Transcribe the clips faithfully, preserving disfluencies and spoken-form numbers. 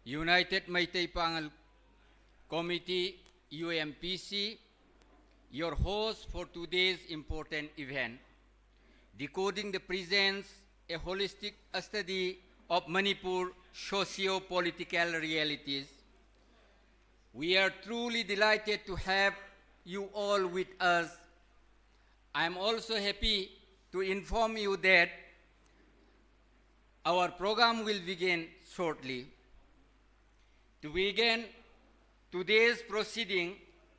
United Meitei Pangal Committee, U M P C, your host for today's important event, Decoding the Present, a holistic study of Manipur socio-political realities. We are truly delighted to have you all with us. I am also happy to inform you that our program will begin shortly. To begin today's proceeding,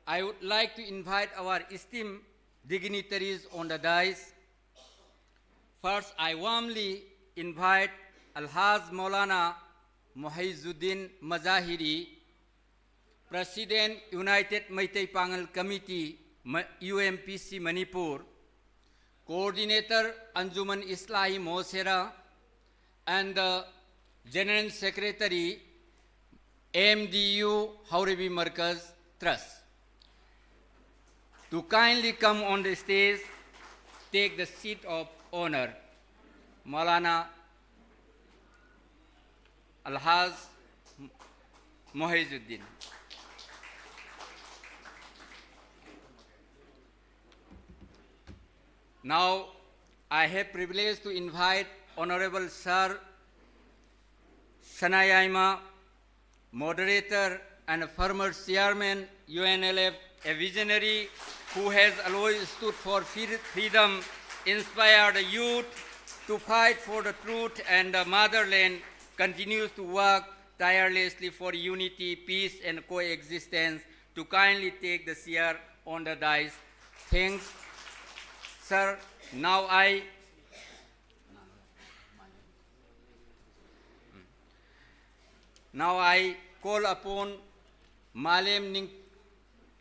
I would like to invite our esteemed dignitaries on the dais. First, I warmly invite Alhaj Maulana Muhyizuddin Mazahiri, President, United Meitei Pangal Committee, Ma-, U M P C Manipur, Coordinator, Anjuman Islahi Mosera, and the General Secretary, M D U Haurebi Markaz Trust, to kindly come on the stage, take the seat of honor. Maulana Alhaj Muhyizuddin. Now, I have privilege to invite Honorable Sir Sanayaima, moderator and a former chairman, U N L F, a visionary who has always stood for fre-, freedom, inspired the youth to fight for the truth and the motherland, continues to work tirelessly for unity, peace, and coexistence, to kindly take the chair on the dais. Thanks, sir. Now I, now I call upon Malem Ning-,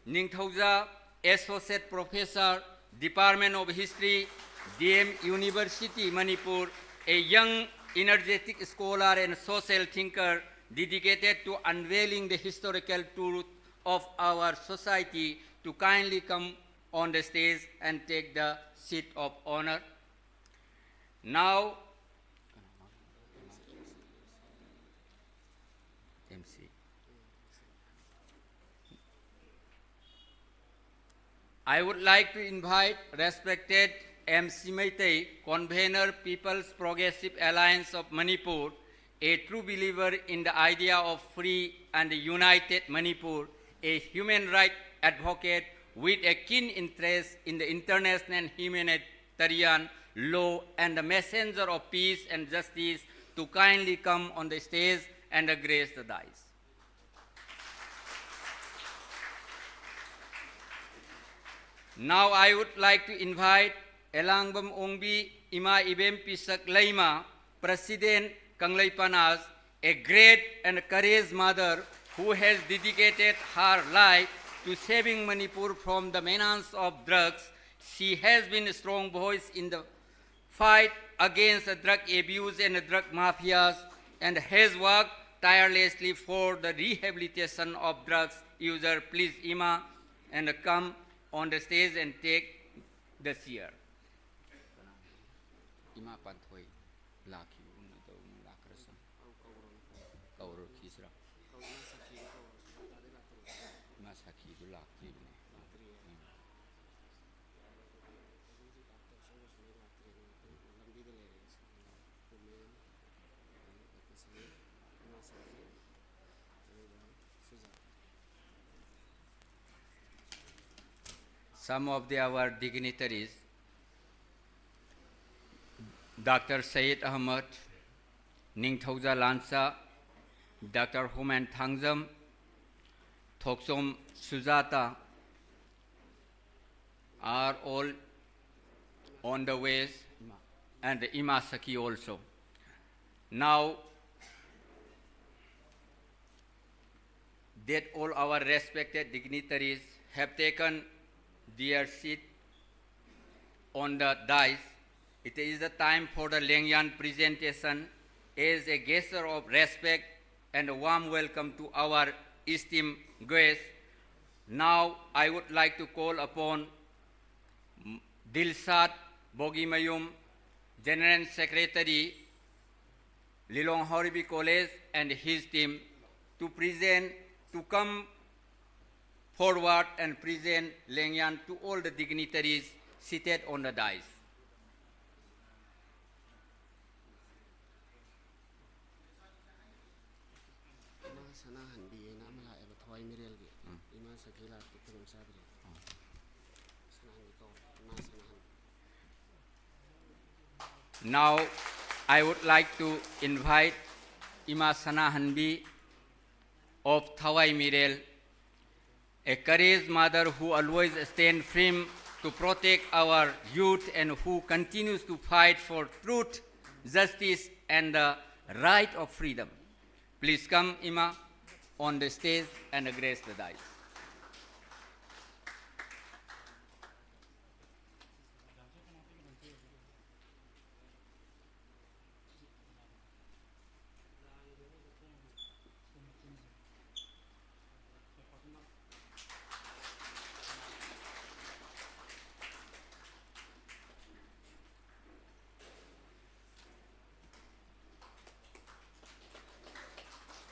Ningthouja, Associate Professor, Department of History, D M University, Manipur, a young, energetic scholar and social thinker dedicated to unveiling the historical truth of our society, to kindly come on the stage and take the seat of honor. Now, I would like to invite respected M C Meitei, convener, People's Progressive Alliance of Manipur, a true believer in the idea of free and united Manipur, a human rights advocate with a keen interest in the international humanitarian law and the messenger of peace and justice, to kindly come on the stage and grace the dais. Now I would like to invite Elangbam Ongbi, Ima Ibem Pisak Leima, President Kangleipanas, a great and courageous mother who has dedicated her life to saving Manipur from the menace of drugs. She has been a strong voice in the fight against the drug abuse and the drug mafias and has worked tirelessly for the rehabilitation of drugs user. Please, Ima, and come on the stage and take the chair. Ima Panthoi ꯂꯥꯛꯈꯤꯕꯒꯨꯝꯅ ꯇꯧꯅ ꯂꯥꯛꯈ꯭ꯔꯁꯨ ꯀꯧꯔꯛꯈꯤꯁꯤꯔꯥ? ꯏꯃꯥ ꯁꯥꯈꯤꯗꯨ ꯂꯥꯛꯇ꯭ꯔꯤꯕꯅꯦ꯫ Some of the, our dignitaries, Doctor Syed Ahmad, Ningthouja Lansa, Doctor Homan Thangjam, Thokchom Sujata, are all on the ways, and Ima Sakhi also. Now that all our respected dignitaries have taken their seat on the dais, it is the time for the Lengyan presentation as a gesture of respect and a warm welcome to our esteemed guests. Now I would like to call upon Dilsad Bogimayum, General Secretary, Lilong Horibi College, and his team to present, to come forward and present Lengyan to all the dignitaries seated on the dais. ꯏꯃꯥ ꯁꯅꯥꯍꯟꯕꯤ ꯍꯥꯏꯅ ꯑꯃ ꯂꯥꯛꯑꯦꯕ, ꯊꯋꯥꯏ ꯃꯤꯔꯦꯜꯒꯤ꯫ ꯎꯝ꯫ ꯏꯃꯥ ꯁꯈꯤꯂꯥ ꯈꯨꯔꯨꯝ ꯆꯥꯗ꯭ꯔꯤ꯫ ꯎꯝ꯫ ꯁꯅꯥꯍꯟꯕꯤ ꯀꯧꯔꯦ, ꯏꯃꯥ ꯁꯅꯥꯍꯟꯕꯤ꯫ Now, I would like to invite Ima Sanahanbi of Thawai Mirel, a courageous mother who always stand firm to protect our youth and who continues to fight for truth, justice, and the right of freedom. Please come, Ima, on the stage and grace the dais.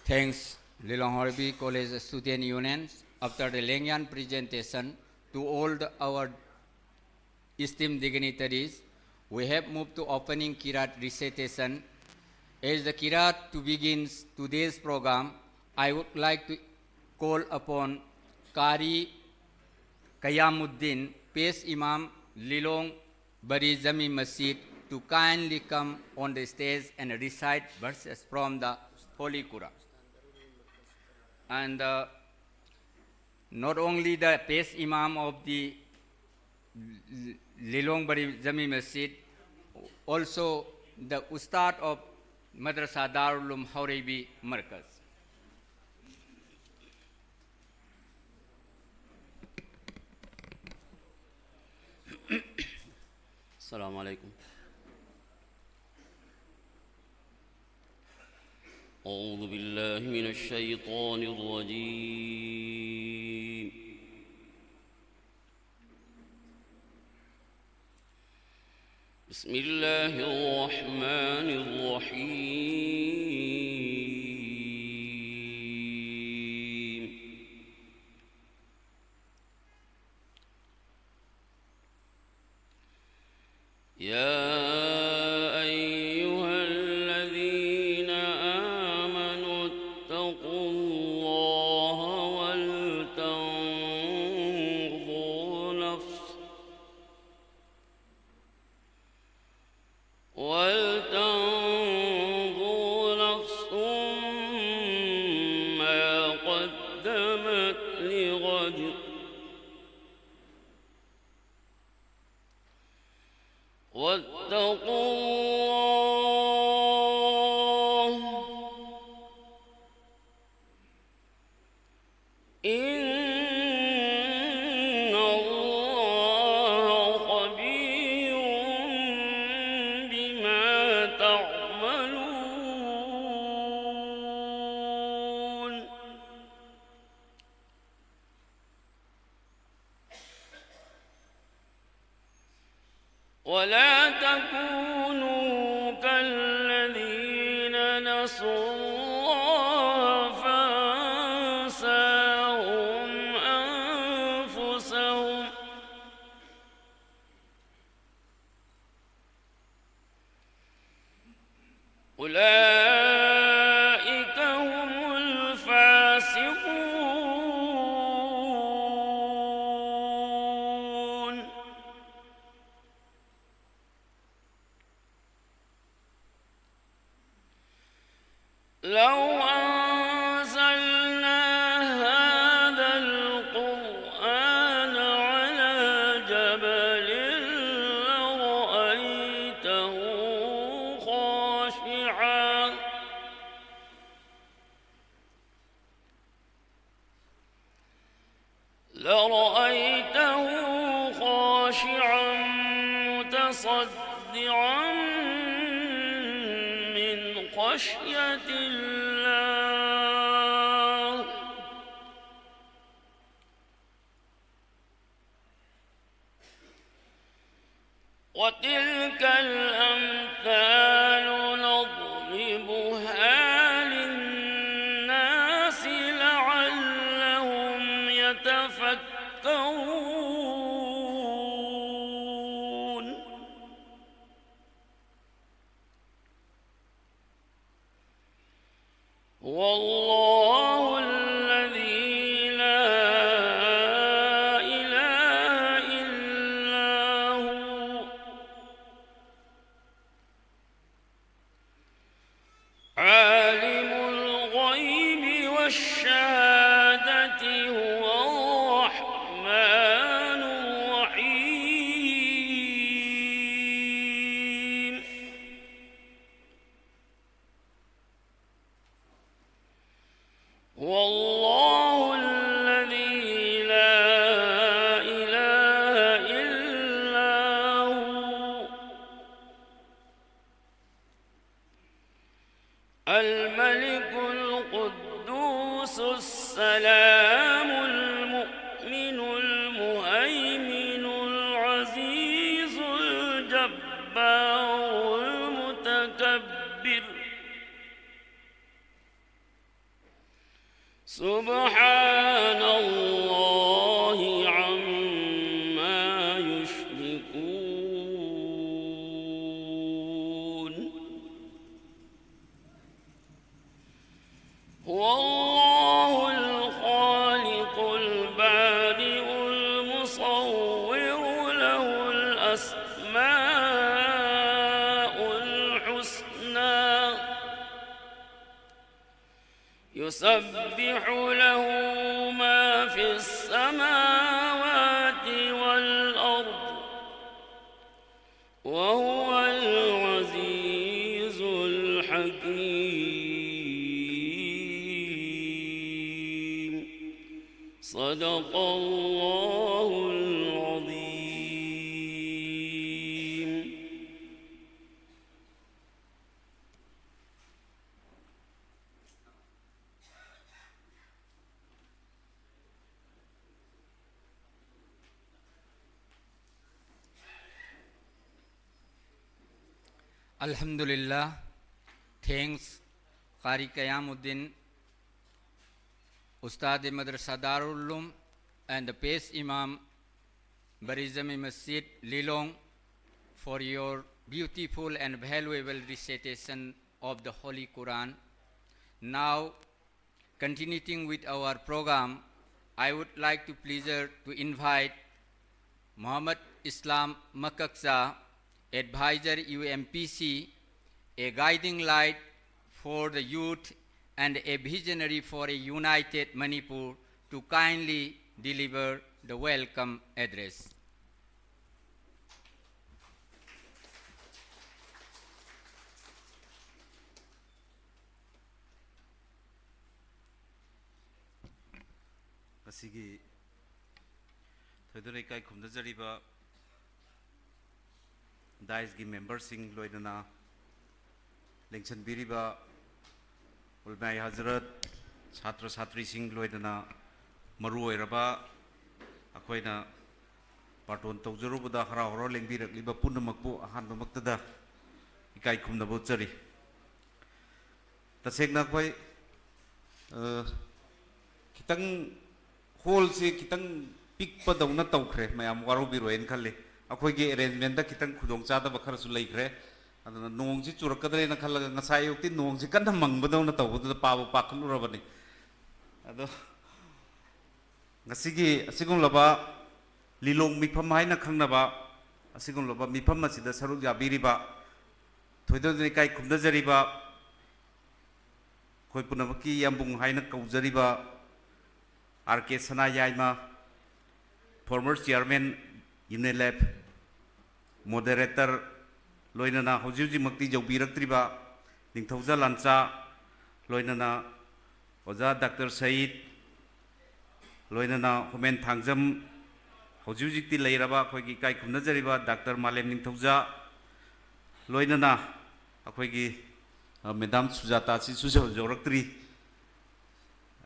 Thanks, Lilong Horbi College Student Union. After the Lengyan presentation to all the, our esteemed dignitaries, we have moved to opening Kirat recitation. As the Kirat to begins today's program, I would like to call upon Qari Kayamuddin, Pes Imam, Lilong Bari Jami Masjid, to kindly come on the stage and recite verses from the Holy Quran. And, uh, not only the Pes Imam of the L-, Lilong Bari Jami Masjid, also the Ustad of Madrasa Darul Ulum Haurebi Markaz. السلام عليكم. أعوذ بالله من الشيطان الرجيم. بسم الله الرحمن الرحيم. قدمت لغد. واتقوا الله، إن الله خبير بما تعملون. ولا تكونوا كالذين نسوا الله فأنساهم أنفسهم، أولئك هم الفاسقون. لو أنزلنا هذا القرآن على جبل لرأيته خاشعا، لرأيته خاشعا متصدعا من خشية الله. وتلك الأمثال نضربها للناس لعلهم يتفكرون. هو الله الذي لا إله إلا هو، عالم الغيب والشهادة، هو الرحمن الرحيم. هو الله الذي لا إله إلا هو، الملك القدوس السلام المؤمن المهيمن العزيز الجبار المتكبر. سبحان الله عما يشركون. هو الله الخالق البارئ المصور، له الأسماء الحسنى. يسبح له ما في السماوات والأرض، وهو العزيز الحكيم. صدق الله العظيم. Alhamdulillah. Thanks, Qari Qiyamuddin, Ustad Madrasa Darul Ulum, and the best Imam Barizami Masjid, Lilong, for your beautiful and valuable recitation of the Holy Quran. Now, continuing with our program, I would like to pleasure to invite Muhammad Islam Makaksa, Advisor U M P C, a guiding light for the youth and a visionary for a united Manipur, to kindly deliver the welcome address. ꯉꯁꯤꯒꯤ ꯊꯣꯏꯗꯣꯛꯅ ꯏꯀꯥꯏ ꯈꯨꯝꯅꯖꯔꯤꯕ ꯗꯥꯏꯁꯀꯤ ꯃꯦꯝꯕꯔꯁꯤꯡ, ꯂꯣꯏꯅꯅ ꯂꯦꯡꯁꯤꯟꯕꯤꯔꯤꯕ ꯎꯂꯃꯥꯏ ꯍꯖꯔꯠ, ꯁꯥꯇ꯭ꯔ ꯁꯥꯇ꯭ꯔꯤꯁꯤꯡ, ꯂꯣꯏꯅꯅ ꯃꯔꯨ ꯑꯣꯏꯔꯕ ꯑꯩꯈꯣꯏꯅ ꯕꯥꯔꯇꯣꯟ ꯇꯧꯖꯔꯨꯕꯗ ꯍꯔꯥꯎ ꯍꯔꯥꯎ ꯂꯦꯡꯕꯤꯔꯛꯂꯤꯕ ꯄꯨꯝꯅꯃꯛꯄꯨ ꯑꯍꯥꯟꯕꯃꯛꯇꯗ ꯏꯀꯥꯏ ꯈꯨꯝꯅꯕ ꯎꯠꯆꯔꯤ꯫ ꯇꯁꯦꯡꯅ ꯑꯩꯈꯣꯏ, ꯑ, ꯈꯤꯇꯪ, ꯍꯣꯜꯁꯦ ꯈꯤꯇꯪ ꯄꯤꯛꯄꯗꯧꯅ ꯇꯧꯈ꯭ꯔꯦ, ꯃꯌꯥꯝ ꯋꯥꯔꯧꯕꯤꯔꯣꯏꯅ ꯈꯜꯂꯤ꯫ ꯑꯩꯈꯣꯏꯒꯤ ꯑꯦꯔꯦꯟꯖꯃꯦꯟꯗ ꯈꯤꯇꯪ ꯈꯨꯗꯣꯡ ꯆꯥꯗꯕ ꯈꯔꯁꯨ ꯂꯩꯈ꯭ꯔꯦ꯫ ꯑꯗꯨꯅ ꯅꯣꯡꯁꯤ ꯆꯨꯔꯛꯀꯗ꯭ꯔꯦꯅ ꯈꯜꯂꯒ ꯉꯁꯥꯏ ꯑꯌꯨꯛꯇꯤ ꯅꯣꯡꯁꯤ ꯀꯟꯅ ꯃꯪꯕꯗꯧꯅ ꯇꯧꯕꯗꯨꯗ ꯄꯥꯕꯨ ꯄꯥꯈꯠꯂꯨꯔꯕꯅꯤ꯫ ꯑꯗꯣ ꯉꯁꯤꯒꯤ ꯑꯁꯤꯒꯨꯝꯂꯕ ꯂꯤꯂꯣꯡ ꯃꯤꯐꯝ ꯍꯥꯏꯅ ꯈꯪꯅꯕ ꯑꯁꯤꯒꯨꯝꯂꯕ ꯃꯤꯐꯝ ꯑꯁꯤꯗ ꯁꯔꯨꯛ ꯌꯥꯕꯤꯔꯤꯕ, ꯊꯣꯏꯗꯣꯛꯅ ꯏꯀꯥꯏ ꯈꯨꯝꯅꯖꯔꯤꯕ, ꯑꯩꯈꯣꯏ ꯄꯨꯝꯅꯃꯛꯀꯤ ꯌꯥꯝꯕꯨꯡ ꯍꯥꯏꯅ ꯀꯧꯖꯔꯤꯕ ꯑꯥꯔ ꯀꯦ ꯁꯅꯥꯌꯥꯏꯃ, former chairman, UNELEP, moderator, ꯂꯣꯏꯅꯅ ꯍꯧꯖꯤꯛ ꯍꯧꯖꯤꯛꯃꯛꯇꯤ ꯌꯧꯕꯤꯔꯛꯇ꯭ꯔꯤꯕ ꯅꯤꯡꯊꯧꯖ ꯂꯥꯟꯆꯥ, ꯂꯣꯏꯅꯅ ꯑꯣꯖꯥ ꯗꯥꯛꯇꯔ ꯁꯌꯤꯗ, ꯂꯣꯏꯅꯅ ꯍꯣꯃꯦꯟ ꯊꯥꯡꯖꯝ, ꯍꯧꯖꯤꯛ ꯍꯧꯖꯤꯛꯇꯤ ꯂꯩꯔꯕ ꯑꯩꯈꯣꯏꯒꯤ ꯏꯀꯥꯏ ꯈꯨꯝꯅꯖꯔꯤꯕ ꯗꯥꯛꯇꯔ ꯃꯥꯂꯦꯝ ꯅꯤꯡꯊꯧꯖ, ꯂꯣꯏꯅꯅ ꯑꯩꯈꯣꯏꯒꯤ, ꯑ, ꯃꯦꯗꯥꯝ ꯁꯨꯖꯥꯇꯥ ꯑꯁꯤꯁꯨ ꯌꯧꯔꯛꯇ꯭ꯔꯤ꯫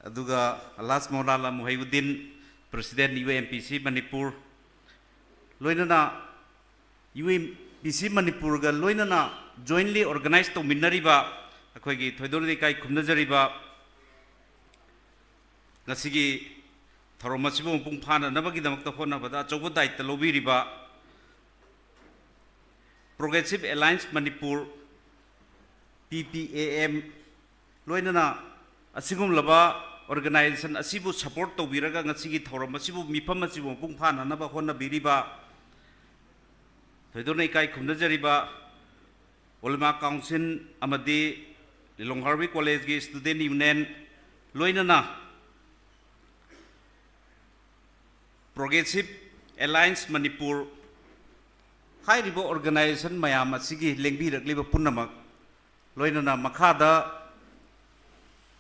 ꯑꯗꯨꯒ ꯑꯜꯍꯥꯖ ꯃꯧꯂꯥꯅꯥ ꯃꯨꯍꯩꯕꯨꯗꯤꯟ, president UMPC ꯃꯅꯤꯄꯨꯔ, ꯂꯣꯏꯅꯅ UMPC ꯃꯅꯤꯄꯨꯔꯒ ꯂꯣꯏꯅꯅ jointly organize ꯇꯧꯃꯤꯟꯅꯔꯤꯕ ꯑꯩꯈꯣꯏꯒꯤ ꯊꯣꯏꯗꯣꯛꯅ ꯏꯀꯥꯏ ꯈꯨꯝꯅꯖꯔꯤꯕ ꯉꯁꯤꯒꯤ ꯊꯧꯔꯝ ꯑꯁꯤꯕꯨ ꯃꯄꯨꯡ ꯐꯥꯅꯅꯕꯒꯤꯗꯃꯛꯇ ꯍꯣꯠꯅꯕꯗ ꯑꯆꯧꯕ ꯗꯥꯌꯤꯠꯇ ꯂꯧꯕꯤꯔꯤꯕ Progressive Alliance ꯃꯅꯤꯄꯨꯔ, PPAM, ꯂꯣꯏꯅꯅ ꯑꯁꯤꯒꯨꯝꯂꯕ organization ꯑꯁꯤꯕꯨ support ꯇꯧꯕꯤꯔꯒ ꯉꯁꯤꯒꯤ ꯊꯧꯔꯝ ꯑꯁꯤꯕꯨ, ꯃꯤꯐꯝ ꯑꯁꯤꯕꯨ ꯃꯄꯨꯡ ꯐꯥꯅꯅꯕ ꯍꯣꯠꯅꯕꯤꯔꯤꯕ ꯊꯣꯏꯗꯣꯛꯅ ꯏꯀꯥꯏ ꯈꯨꯝꯅꯖꯔꯤꯕ Ulema Council ꯑꯃꯗꯤ ꯂꯤꯂꯣꯡ ꯍꯥꯔꯕꯔꯤ ꯀꯣꯂꯦꯖꯀꯤ Student Union, ꯂꯣꯏꯅꯅ Progressive Alliance Manipur ꯍꯥꯏꯔꯤꯕ organization ꯃꯌꯥꯝ ꯑꯁꯤꯒꯤ ꯂꯦꯡꯕꯤꯔꯛꯂꯤꯕ ꯄꯨꯝꯅꯃꯛ, ꯂꯣꯏꯅꯅ ꯃꯈꯥꯗ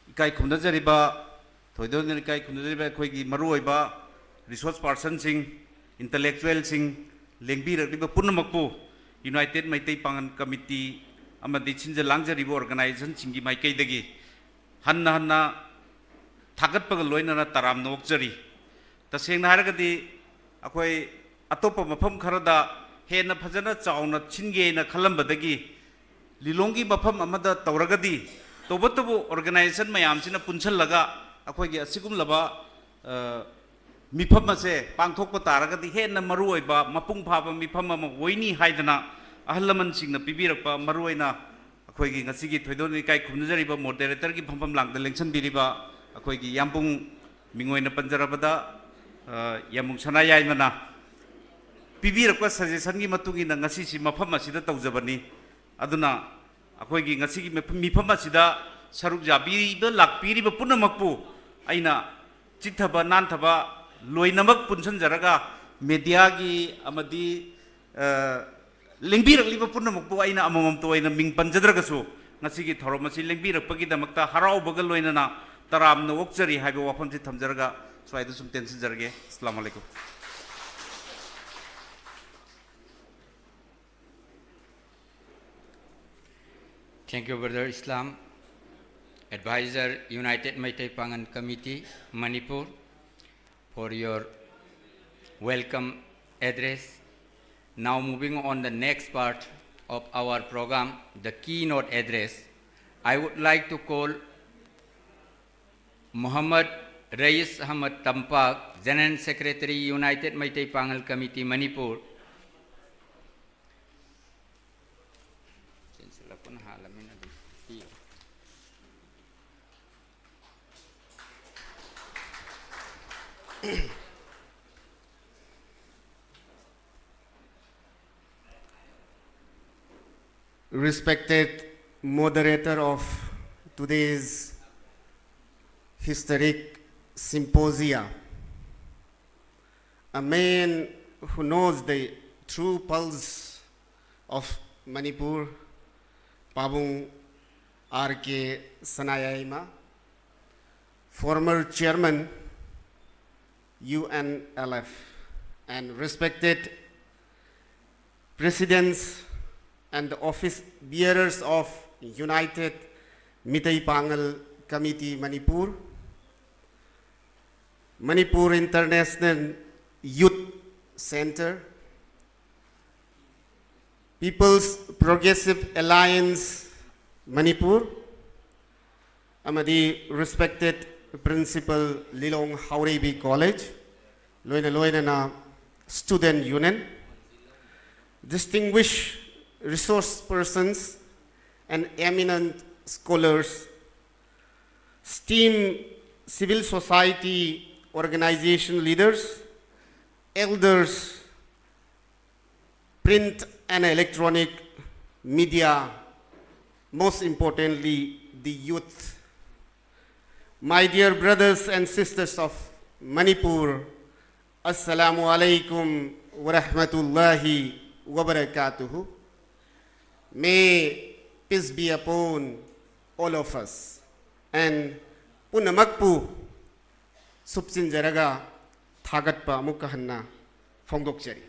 ꯏꯀꯥꯏ ꯈꯨꯝꯅꯖꯔꯤꯕ, ꯊꯣꯏꯗꯣꯛꯅ ꯏꯀꯥꯏ ꯈꯨꯝꯅꯖꯔꯤꯕ ꯑꯩꯈꯣꯏꯒꯤ ꯃꯔꯨꯑꯣꯏꯕ resource personꯁꯤꯡ, intellectualꯁꯤꯡ, ꯂꯦꯡꯕꯤꯔꯛꯂꯤꯕ ꯄꯨꯝꯅꯃꯛꯄꯨ United ꯃꯩꯇꯩ ꯄꯥꯉꯜ Committee ꯑꯃꯗꯤ ꯁꯤꯟꯖ ꯂꯥꯡꯖꯔꯤꯕ organizationꯁꯤꯡꯒꯤ ꯃꯥꯏꯀꯩꯗꯒꯤ ꯍꯟꯅ ꯍꯟꯅ ꯊꯥꯒꯠꯄꯒ ꯂꯣꯏꯅꯅ ꯇꯔꯥꯝꯅ ꯑꯣꯛꯆꯔꯤ꯫ ꯇꯁꯦꯡꯅ ꯍꯥꯏꯔꯒꯗꯤ ꯑꯩꯈꯣꯏ ꯑꯇꯣꯞꯄ ꯃꯐꯝ ꯈꯔꯗ ꯍꯦꯟꯅ ꯐꯖꯅ ꯆꯥꯎꯅ ꯁꯤꯟꯒꯦꯅ ꯈꯜꯂꯝꯕꯗꯒꯤ ꯂꯤꯂꯣꯡꯒꯤ ꯃꯐꯝ ꯑꯃꯗ ꯇꯧꯔꯒꯗꯤ, ꯇꯧꯕꯇꯕꯨ organization ꯃꯌꯥꯝꯁꯤꯅ ꯄꯨꯟꯁꯤꯜꯂꯒ ꯑꯩꯈꯣꯏꯒꯤ ꯑꯁꯤꯒꯨꯝꯂꯕ, ꯑ, ꯃꯤꯐꯝ ꯑꯁꯦ ꯄꯥꯡꯊꯣꯛꯄ ꯇꯥꯔꯒꯗꯤ ꯍꯦꯟꯅ ꯃꯔꯨꯑꯣꯏꯕ ꯃꯄꯨꯡ ꯐꯥꯕ ꯃꯤꯐꯝ ꯑꯃ ꯑꯣꯏꯅꯤ ꯍꯥꯏꯗꯅ ꯑꯍꯜ ꯂꯃꯟꯁꯤꯡꯅ ꯄꯤꯕꯤꯔꯛꯄ, ꯃꯔꯨꯑꯣꯏꯅ ꯑꯩꯈꯣꯏꯒꯤ ꯉꯁꯤꯒꯤ ꯊꯣꯏꯗꯣꯛꯅ ꯏꯀꯥꯏ ꯈꯨꯝꯅꯖꯔꯤꯕ moderatorꯒꯤ ꯐꯝꯐꯝ ꯂꯥꯡꯗ ꯂꯦꯡꯁꯤꯟꯕꯤꯔꯤꯕ ꯑꯩꯈꯣꯏꯒꯤ ꯌꯥꯝꯕꯨꯡ, ꯃꯤꯡ ꯑꯣꯏꯅ ꯄꯟꯖꯔꯕꯗ, ꯑ, ꯌꯥꯝꯕꯨꯡ ꯁꯅꯥꯌꯥꯏꯃꯅ ꯄꯤꯕꯤꯔꯛꯄ suggestionꯒꯤ ꯃꯇꯨꯡ ꯏꯟꯅ ꯉꯁꯤꯁꯤ ꯃꯐꯝ ꯑꯁꯤꯗ ꯇꯧꯖꯕꯅꯤ꯫ ꯑꯗꯨꯅ ꯑꯩꯈꯣꯏꯒꯤ ꯉꯁꯤꯒꯤ ꯃꯤꯐꯝ, ꯃꯤꯐꯝ ꯑꯁꯤꯗ ꯁꯔꯨꯛ ꯌꯥꯕꯤꯕ ꯂꯥꯛꯄꯤꯔꯤꯕ ꯄꯨꯝꯅꯃꯛꯄꯨ ꯑꯩꯅ ꯆꯤꯠꯊꯕ ꯅꯥꯟꯊꯕ ꯂꯣꯏꯅꯃꯛ ꯄꯨꯟꯁꯤꯟꯖꯔꯒ mediaꯒꯤ ꯑꯃꯗꯤ, ꯑ, ꯂꯦꯡꯕꯤꯔꯛꯂꯤꯕ ꯄꯨꯝꯅꯃꯛꯄꯨ ꯑꯩꯅ ꯑꯃꯃꯝꯇ ꯑꯣꯏꯅ ꯃꯤꯡ ꯄꯟꯖꯗ꯭ꯔꯒꯁꯨ, ꯉꯁꯤꯒꯤ ꯊꯧꯔꯝ ꯑꯁꯤ ꯂꯦꯡꯕꯤꯔꯛꯄꯒꯤꯗꯃꯛꯇ ꯍꯔꯥꯎꯕꯒ ꯂꯣꯏꯅꯅ ꯇꯔꯥꯝꯅ ꯑꯣꯛꯆꯔꯤ ꯍꯥꯏꯕ ꯋꯥꯐꯝꯁꯤ ꯊꯝꯖꯔꯒ ꯁ꯭ꯋꯥꯏꯗ ꯁꯨꯝ ꯇꯦꯟꯁꯤꯟꯖꯔꯒꯦ꯫ ꯑꯁꯂꯥꯃꯨ ꯑꯂꯥꯏꯀꯨꯝ꯫ Thank you, Brother Islam, Advisor, United Meitei Pangal Committee, Manipur, for your welcome address. Now, moving on the next part of our program, the keynote address, I would like to call Muhammad Rais Ahmad Tampak, General Secretary, United Meitei Pangal Committee, Manipur. Respected moderator of today's historic symposia, A man who knows the true pulse of Manipur, Pabung R K Sanayaima, former chairman U N L F, and respected presidents and the office bearers of United Mitei Pangal Committee Manipur, Manipur International Youth Center, People's Progressive Alliance Manipur, ꯑꯃꯗꯤ respected Principal Lilong Haoreibi College, ꯂꯣꯏꯅ ꯂꯣꯏꯅꯅ Student Union, distinguished resource persons and eminent scholars, esteemed civil society organization leaders, elders, print and electronic media, most importantly, the youth. My dear brothers and sisters of Manipur, Assalamu alaikum wa rahmatullahi wa barakatuh. May peace be upon all of us. And ꯄꯨꯝꯅꯃꯛꯄꯨ ꯁꯨꯞꯆꯤꯟꯖꯔꯒ ꯊꯥꯒꯠꯄ ꯑꯃꯨꯛꯀ ꯍꯟꯅ ꯐꯣꯡꯗꯣꯛꯆꯔꯤ꯫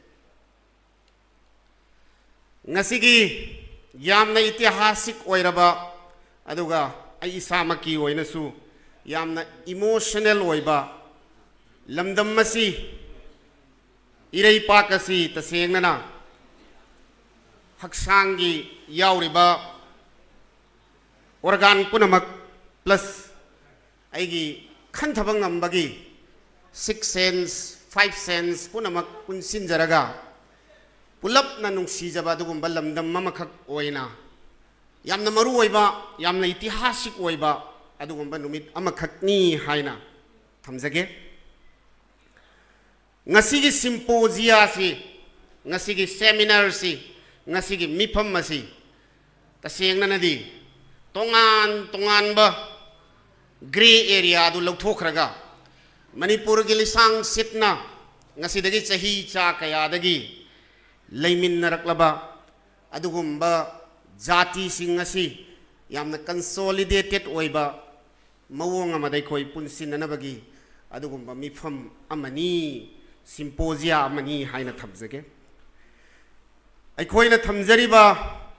ꯉꯁꯤꯒꯤ ꯌꯥꯝꯅ ꯏꯇꯤꯍꯥꯁꯤꯛ ꯑꯣꯏꯔꯕ, ꯑꯗꯨꯒ ꯑꯩ ꯏꯁꯥꯃꯛꯀꯤ ꯑꯣꯏꯅꯁꯨ ꯌꯥꯝꯅ emotional ꯑꯣꯏꯕ ꯂꯝꯗꯝ ꯑꯁꯤ, ꯏꯔꯩꯄꯥꯛ ꯑꯁꯤ ꯇꯁꯦꯡꯅꯅ ꯍꯛꯆꯥꯡꯒꯤ ꯌꯥꯎꯔꯤꯕ organ ꯄꯨꯝꯅꯃꯛ plus ꯑꯩꯒꯤ ꯈꯟꯊꯕ ꯉꯝꯕꯒꯤ six sense, five sense ꯄꯨꯝꯅꯃꯛ ꯄꯨꯟꯁꯤꯟꯖꯔꯒ ꯄꯨꯂꯞꯅ ꯅꯨꯡꯁꯤꯖꯕ ꯑꯗꯨꯒꯨꯝꯕ ꯂꯝꯗꯝ ꯑꯃꯈꯛ ꯑꯣꯏꯅ ꯌꯥꯝꯅ ꯃꯔꯨ ꯑꯣꯏꯕ, ꯌꯥꯝꯅ ꯏꯇꯤꯍꯥꯁꯤꯛ ꯑꯣꯏꯕ ꯑꯗꯨꯒꯨꯝꯕ ꯅꯨꯃꯤꯠ ꯑꯃꯈꯛꯅꯤ ꯍꯥꯏꯅ ꯊꯝꯖꯒꯦ꯫ ꯉꯁꯤꯒꯤ symposium ꯑꯁꯤ, ꯉꯁꯤꯒꯤ seminar ꯑꯁꯤ, ꯉꯁꯤꯒꯤ ꯃꯤꯐꯝ ꯑꯁꯤ ꯇꯁꯦꯡꯅꯅꯗꯤ ꯇꯣꯉꯥꯟ ꯇꯣꯉꯥꯟꯕ grey area ꯑꯗꯨ ꯂꯧꯊꯣꯛꯈ꯭ꯔꯒ ꯃꯅꯤꯄꯨꯔꯒꯤ ꯂꯤꯁꯥꯡ ꯁꯤꯠꯅ ꯉꯁꯤꯗꯒꯤ ꯆꯍꯤ ꯆꯥ ꯀꯌꯥꯗꯒꯤ ꯂꯩꯃꯤꯟꯅꯔꯛꯂꯕ ꯑꯗꯨꯒꯨꯝꯕ ꯖꯥꯇꯤꯁꯤꯡ ꯑꯁꯤ ꯌꯥꯝꯅ consolidated ꯑꯣꯏꯕ ꯃꯑꯣꯡ ꯑꯃꯗ ꯑꯩꯈꯣꯏ ꯄꯨꯟꯁꯤꯟꯅꯅꯕꯒꯤ ꯑꯗꯨꯒꯨꯝꯕ ꯃꯤꯐꯝ ꯑꯃꯅꯤ, symposia ꯑꯃꯅꯤ ꯍꯥꯏꯅ ꯊꯝꯖꯒꯦ꯫ ꯑꯩꯈꯣꯏꯅ ꯊꯝꯖꯔꯤꯕ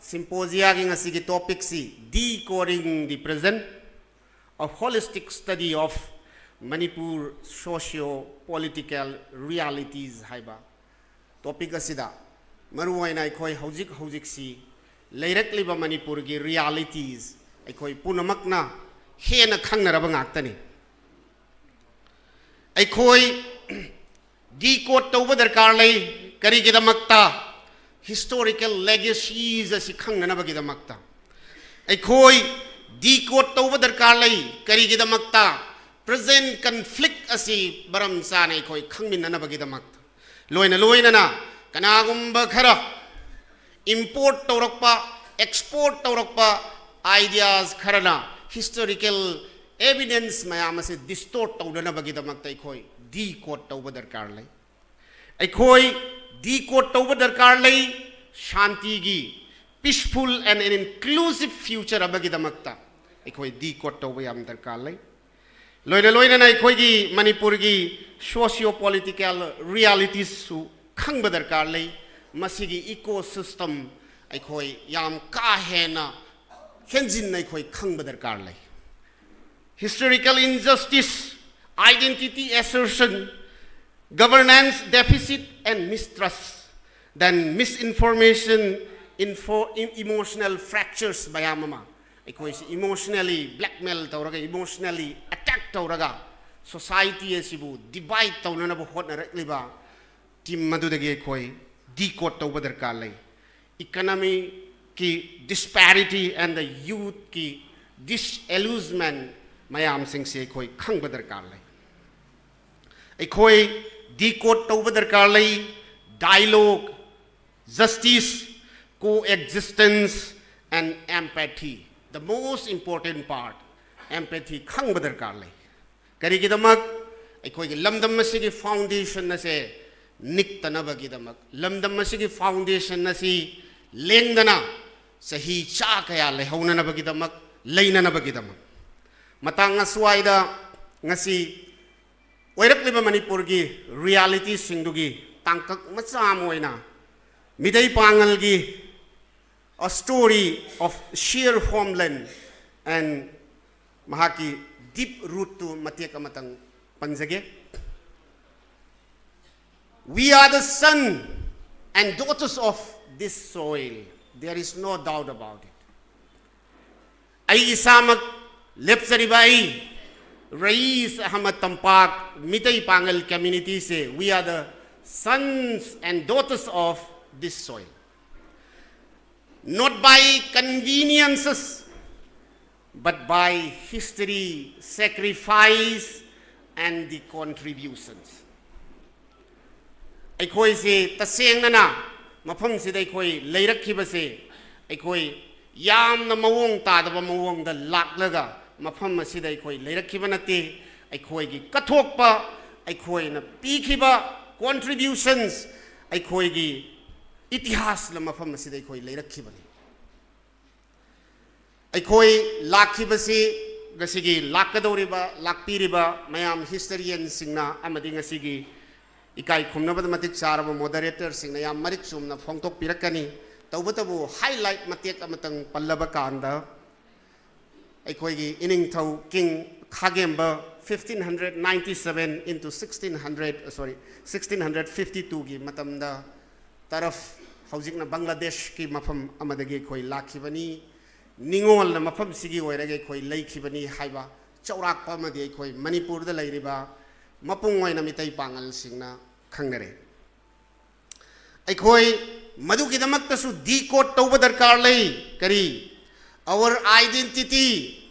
symposiaꯒꯤ ꯉꯁꯤꯒꯤ topicꯁꯤ Decoding the Present, a holistic study of Manipur socio-political realities ꯍꯥꯏꯕ topic ꯑꯁꯤꯗ ꯃꯔꯨꯑꯣꯏꯅ ꯑꯩꯈꯣꯏ ꯍꯧꯖꯤꯛ ꯍꯧꯖꯤꯛꯁꯤ ꯂꯩꯔꯛꯂꯤꯕ ꯃꯅꯤꯄꯨꯔꯒꯤ realities ꯑꯩꯈꯣꯏ ꯄꯨꯝꯅꯃꯛꯅ ꯍꯦꯟꯅ ꯈꯪꯅꯔꯕ ꯉꯥꯛꯇꯅꯤ꯫ ꯑꯩꯈꯣꯏ decode ꯇꯧꯕ ꯗꯔꯀꯥꯔ ꯂꯩ꯫ ꯀꯔꯤꯒꯤꯗꯃꯛꯇ? Historical legacies ꯑꯁꯤ ꯈꯪꯅꯅꯕꯒꯤꯗꯃꯛꯇ꯫ ꯑꯩꯈꯣꯏ decode ꯇꯧꯕ ꯗꯔꯀꯥꯔ ꯂꯩ꯫ ꯀꯔꯤꯒꯤꯗꯃꯛꯇ? Present conflict ꯑꯁꯤ ꯃꯔꯝ ꯆꯥꯅ ꯑꯩꯈꯣꯏ ꯈꯪꯃꯤꯟꯅꯅꯕꯒꯤꯗꯃꯛꯇ꯫ ꯂꯣꯏꯅ ꯂꯣꯏꯅꯅ ꯀꯅꯥꯒꯨꯝꯕ ꯈꯔ import ꯇꯧꯔꯛꯄ, export ꯇꯧꯔꯛꯄ ideas ꯈꯔꯅ historical evidence ꯃꯌꯥꯝ ꯑꯁꯤ distort ꯇꯧꯅꯅꯕꯒꯤꯗꯃꯛꯇ ꯑꯩꯈꯣꯏ decode ꯇꯧꯕ ꯗꯔꯀꯥꯔ ꯂꯩ꯫ ꯑꯩꯈꯣꯏ decode ꯇꯧꯕ ꯗꯔꯀꯥꯔ ꯂꯩ꯫ ꯁꯥꯟꯇꯤꯒꯤ, peaceful and an inclusive future ꯑꯃꯒꯤꯗꯃꯛꯇ ꯑꯩꯈꯣꯏ decode ꯇꯧꯕ ꯌꯥꯝ ꯗꯔꯀꯥꯔ ꯂꯩ꯫ ꯂꯣꯏꯅ ꯂꯣꯏꯅꯅ ꯑꯩꯈꯣꯏꯒꯤ ꯃꯅꯤꯄꯨꯔꯒꯤ socio-political realities ꯁꯨ ꯈꯪꯕ ꯗꯔꯀꯥꯔ ꯂꯩ꯫ ꯃꯁꯤꯒꯤ ecosystem ꯑꯩꯈꯣꯏ ꯌꯥꯝ ꯀꯥ ꯍꯦꯟꯅ ꯍꯦꯟꯖꯤꯟꯅ ꯑꯩꯈꯣꯏ ꯈꯪꯕ ꯗꯔꯀꯥꯔ ꯂꯩ꯫ Historical injustice, identity assertion, governance deficit and mistrust, then misinformation, info, em-, emotional fractures ꯃꯌꯥꯝ ꯑꯃ ꯑꯩꯈꯣꯏꯁꯤ emotionally blackmail ꯇꯧꯔꯒ, emotionally attack ꯇꯧꯔꯒ society ꯑꯁꯤꯕꯨ divide ꯇꯧꯅꯅꯕ ꯍꯣꯠꯅꯔꯛꯂꯤꯕ team ꯑꯗꯨꯗꯒꯤ ꯑꯩꯈꯣꯏ decode ꯇꯧꯕ ꯗꯔꯀꯥꯔ ꯂꯩ꯫ Economy ꯀꯤ disparity and the youth ꯀꯤ disillusionment ꯃꯌꯥꯝꯁꯤꯡꯁꯤ ꯑꯩꯈꯣꯏ ꯈꯪꯕ ꯗꯔꯀꯥꯔ ꯂꯩ꯫ ꯑꯩꯈꯣꯏ decode ꯇꯧꯕ ꯗꯔꯀꯥꯔ ꯂꯩ꯫ Dialogue, justice, coexistence and empathy, the most important part, empathy ꯈꯪꯕ ꯗꯔꯀꯥꯔ ꯂꯩ꯫ ꯀꯔꯤꯒꯤꯗꯃꯛ? ꯑꯩꯈꯣꯏꯒꯤ ꯂꯝꯗꯝ ꯑꯁꯤꯒꯤ foundation ꯑꯁꯦ ꯅꯤꯛꯇꯅꯕꯒꯤꯗꯃꯛ, ꯂꯝꯗꯝ ꯑꯁꯤꯒꯤ foundation ꯑꯁꯤ ꯂꯦꯡꯗꯅ ꯆꯍꯤ ꯆꯥ ꯀꯌꯥ ꯂꯩꯍꯧꯅꯅꯕꯒꯤꯗꯃꯛ, ꯂꯩꯅꯅꯕꯒꯤꯗꯃꯛ꯫ ꯃꯇꯥꯡ ꯑꯁ꯭ꯋꯥꯏꯗ ꯉꯁꯤ ꯑꯣꯏꯔꯛꯂꯤꯕ ꯃꯅꯤꯄꯨꯔꯒꯤ reality ꯁꯤꯡꯗꯨꯒꯤ ꯇꯥꯡꯀꯛ ꯃꯆꯥ ꯑꯃ ꯑꯣꯏꯅ ꯃꯤꯇꯩ ꯄꯥꯉꯜꯒꯤ A Story of Sheer Homeland and ꯃꯍꯥꯛꯀꯤ deep root ꯇꯨ ꯃꯇꯦꯛ ꯑꯃꯇꯪ ꯄꯟꯖꯒꯦ꯫ We are the son and daughters of this soil. There is no doubt about it. ꯑꯩ ꯏꯁꯥꯃꯛ ꯂꯦꯞꯆꯔꯤꯕ ꯑꯩ, ꯔꯌꯤꯁ ꯑꯍꯃꯗ ꯇꯝꯄꯥꯛ ꯃꯤꯇꯩ ꯄꯥꯉꯜ community say, we are the sons and daughters of this soil. Not by conveniences, but by history, sacrifice, and the contributions. ꯑꯩꯈꯣꯏꯁꯦ ꯇꯁꯦꯡꯅꯅ ꯃꯐꯝꯁꯤꯗ ꯑꯩꯈꯣꯏ ꯂꯩꯔꯛꯈꯤꯕꯁꯦ, ꯑꯩꯈꯣꯏ ꯌꯥꯝꯅ ꯃꯑꯣꯡ ꯇꯥꯗꯕ ꯃꯑꯣꯡꯗ ꯂꯥꯛꯂꯒ ꯃꯐꯝ ꯑꯁꯤꯗ ꯑꯩꯈꯣꯏ ꯂꯩꯔꯛꯈꯤꯕ ꯅꯠꯇꯦ꯫ ꯑꯩꯈꯣꯏꯒꯤ ꯀꯠꯊꯣꯛꯄ, ꯑꯩꯈꯣꯏꯅ ꯄꯤꯈꯤꯕ contributions, ꯑꯩꯈꯣꯏꯒꯤ ꯏꯇꯤꯍꯥꯁꯅ ꯃꯐꯝ ꯑꯁꯤꯗ ꯑꯩꯈꯣꯏ ꯂꯩꯔꯛꯈꯤꯕꯅꯤ꯫ ꯑꯩꯈꯣꯏ ꯂꯥꯛꯈꯤꯕꯁꯤ ꯉꯁꯤꯒꯤ ꯂꯥꯛꯀꯗꯧꯔꯤꯕ, ꯂꯥꯛꯄꯤꯔꯤꯕ ꯃꯌꯥꯝ historian ꯁꯤꯡꯅ ꯑꯃꯗꯤ ꯉꯁꯤꯒꯤ ꯏꯀꯥꯏ ꯈꯨꯝꯅꯕꯗ ꯃꯇꯤꯛ ꯆꯥꯔꯕ moderator ꯁꯤꯡꯅ ꯌꯥꯝ ꯃꯔꯤꯛ ꯆꯨꯝꯅ ꯐꯣꯡꯗꯣꯛꯄꯤꯔꯛꯀꯅꯤ꯫ ꯇꯧꯕꯇꯕꯨ highlight ꯃꯇꯦꯛ ꯑꯃꯇꯪ ꯄꯜꯂꯕ ꯀꯥꯟꯗ, ꯑꯩꯈꯣꯏꯒꯤ ꯏꯅꯤꯡꯊꯧ King ꯈꯥꯒꯦꯝꯕ fifteen hundred ninety seven into sixteen hundred, sorry, sixteen hundred fifty two ꯒꯤ ꯃꯇꯝꯗ ꯇꯔꯐ, ꯍꯧꯖꯤꯛꯅ ꯕꯪꯒ꯭ꯂꯥꯗꯦꯁꯀꯤ ꯃꯐꯝ ꯑꯃꯗꯒꯤ ꯑꯩꯈꯣꯏ ꯂꯥꯛꯈꯤꯕꯅꯤ꯫ ꯅꯤꯉꯣꯜꯅ ꯃꯐꯝꯁꯤꯒꯤ ꯑꯣꯏꯔꯒ ꯑꯩꯈꯣꯏ ꯂꯩꯈꯤꯕꯅꯤ ꯍꯥꯏꯕ ꯆꯥꯎꯔꯥꯛꯄ ꯑꯃꯗꯤ ꯑꯩꯈꯣꯏ ꯃꯅꯤꯄꯨꯔꯗ ꯂꯩꯔꯤꯕ ꯃꯄꯨꯡ ꯑꯣꯏꯅ ꯃꯤꯇꯩ ꯄꯥꯉꯜꯁꯤꯡꯅ ꯈꯪꯅꯔꯦ꯫ ꯑꯩꯈꯣꯏ ꯃꯗꯨꯒꯤꯗꯃꯛꯇꯁꯨ decode ꯇꯧꯕ ꯗꯔꯀꯥꯔ ꯂꯩ꯫ ꯀꯔꯤ? Our identity,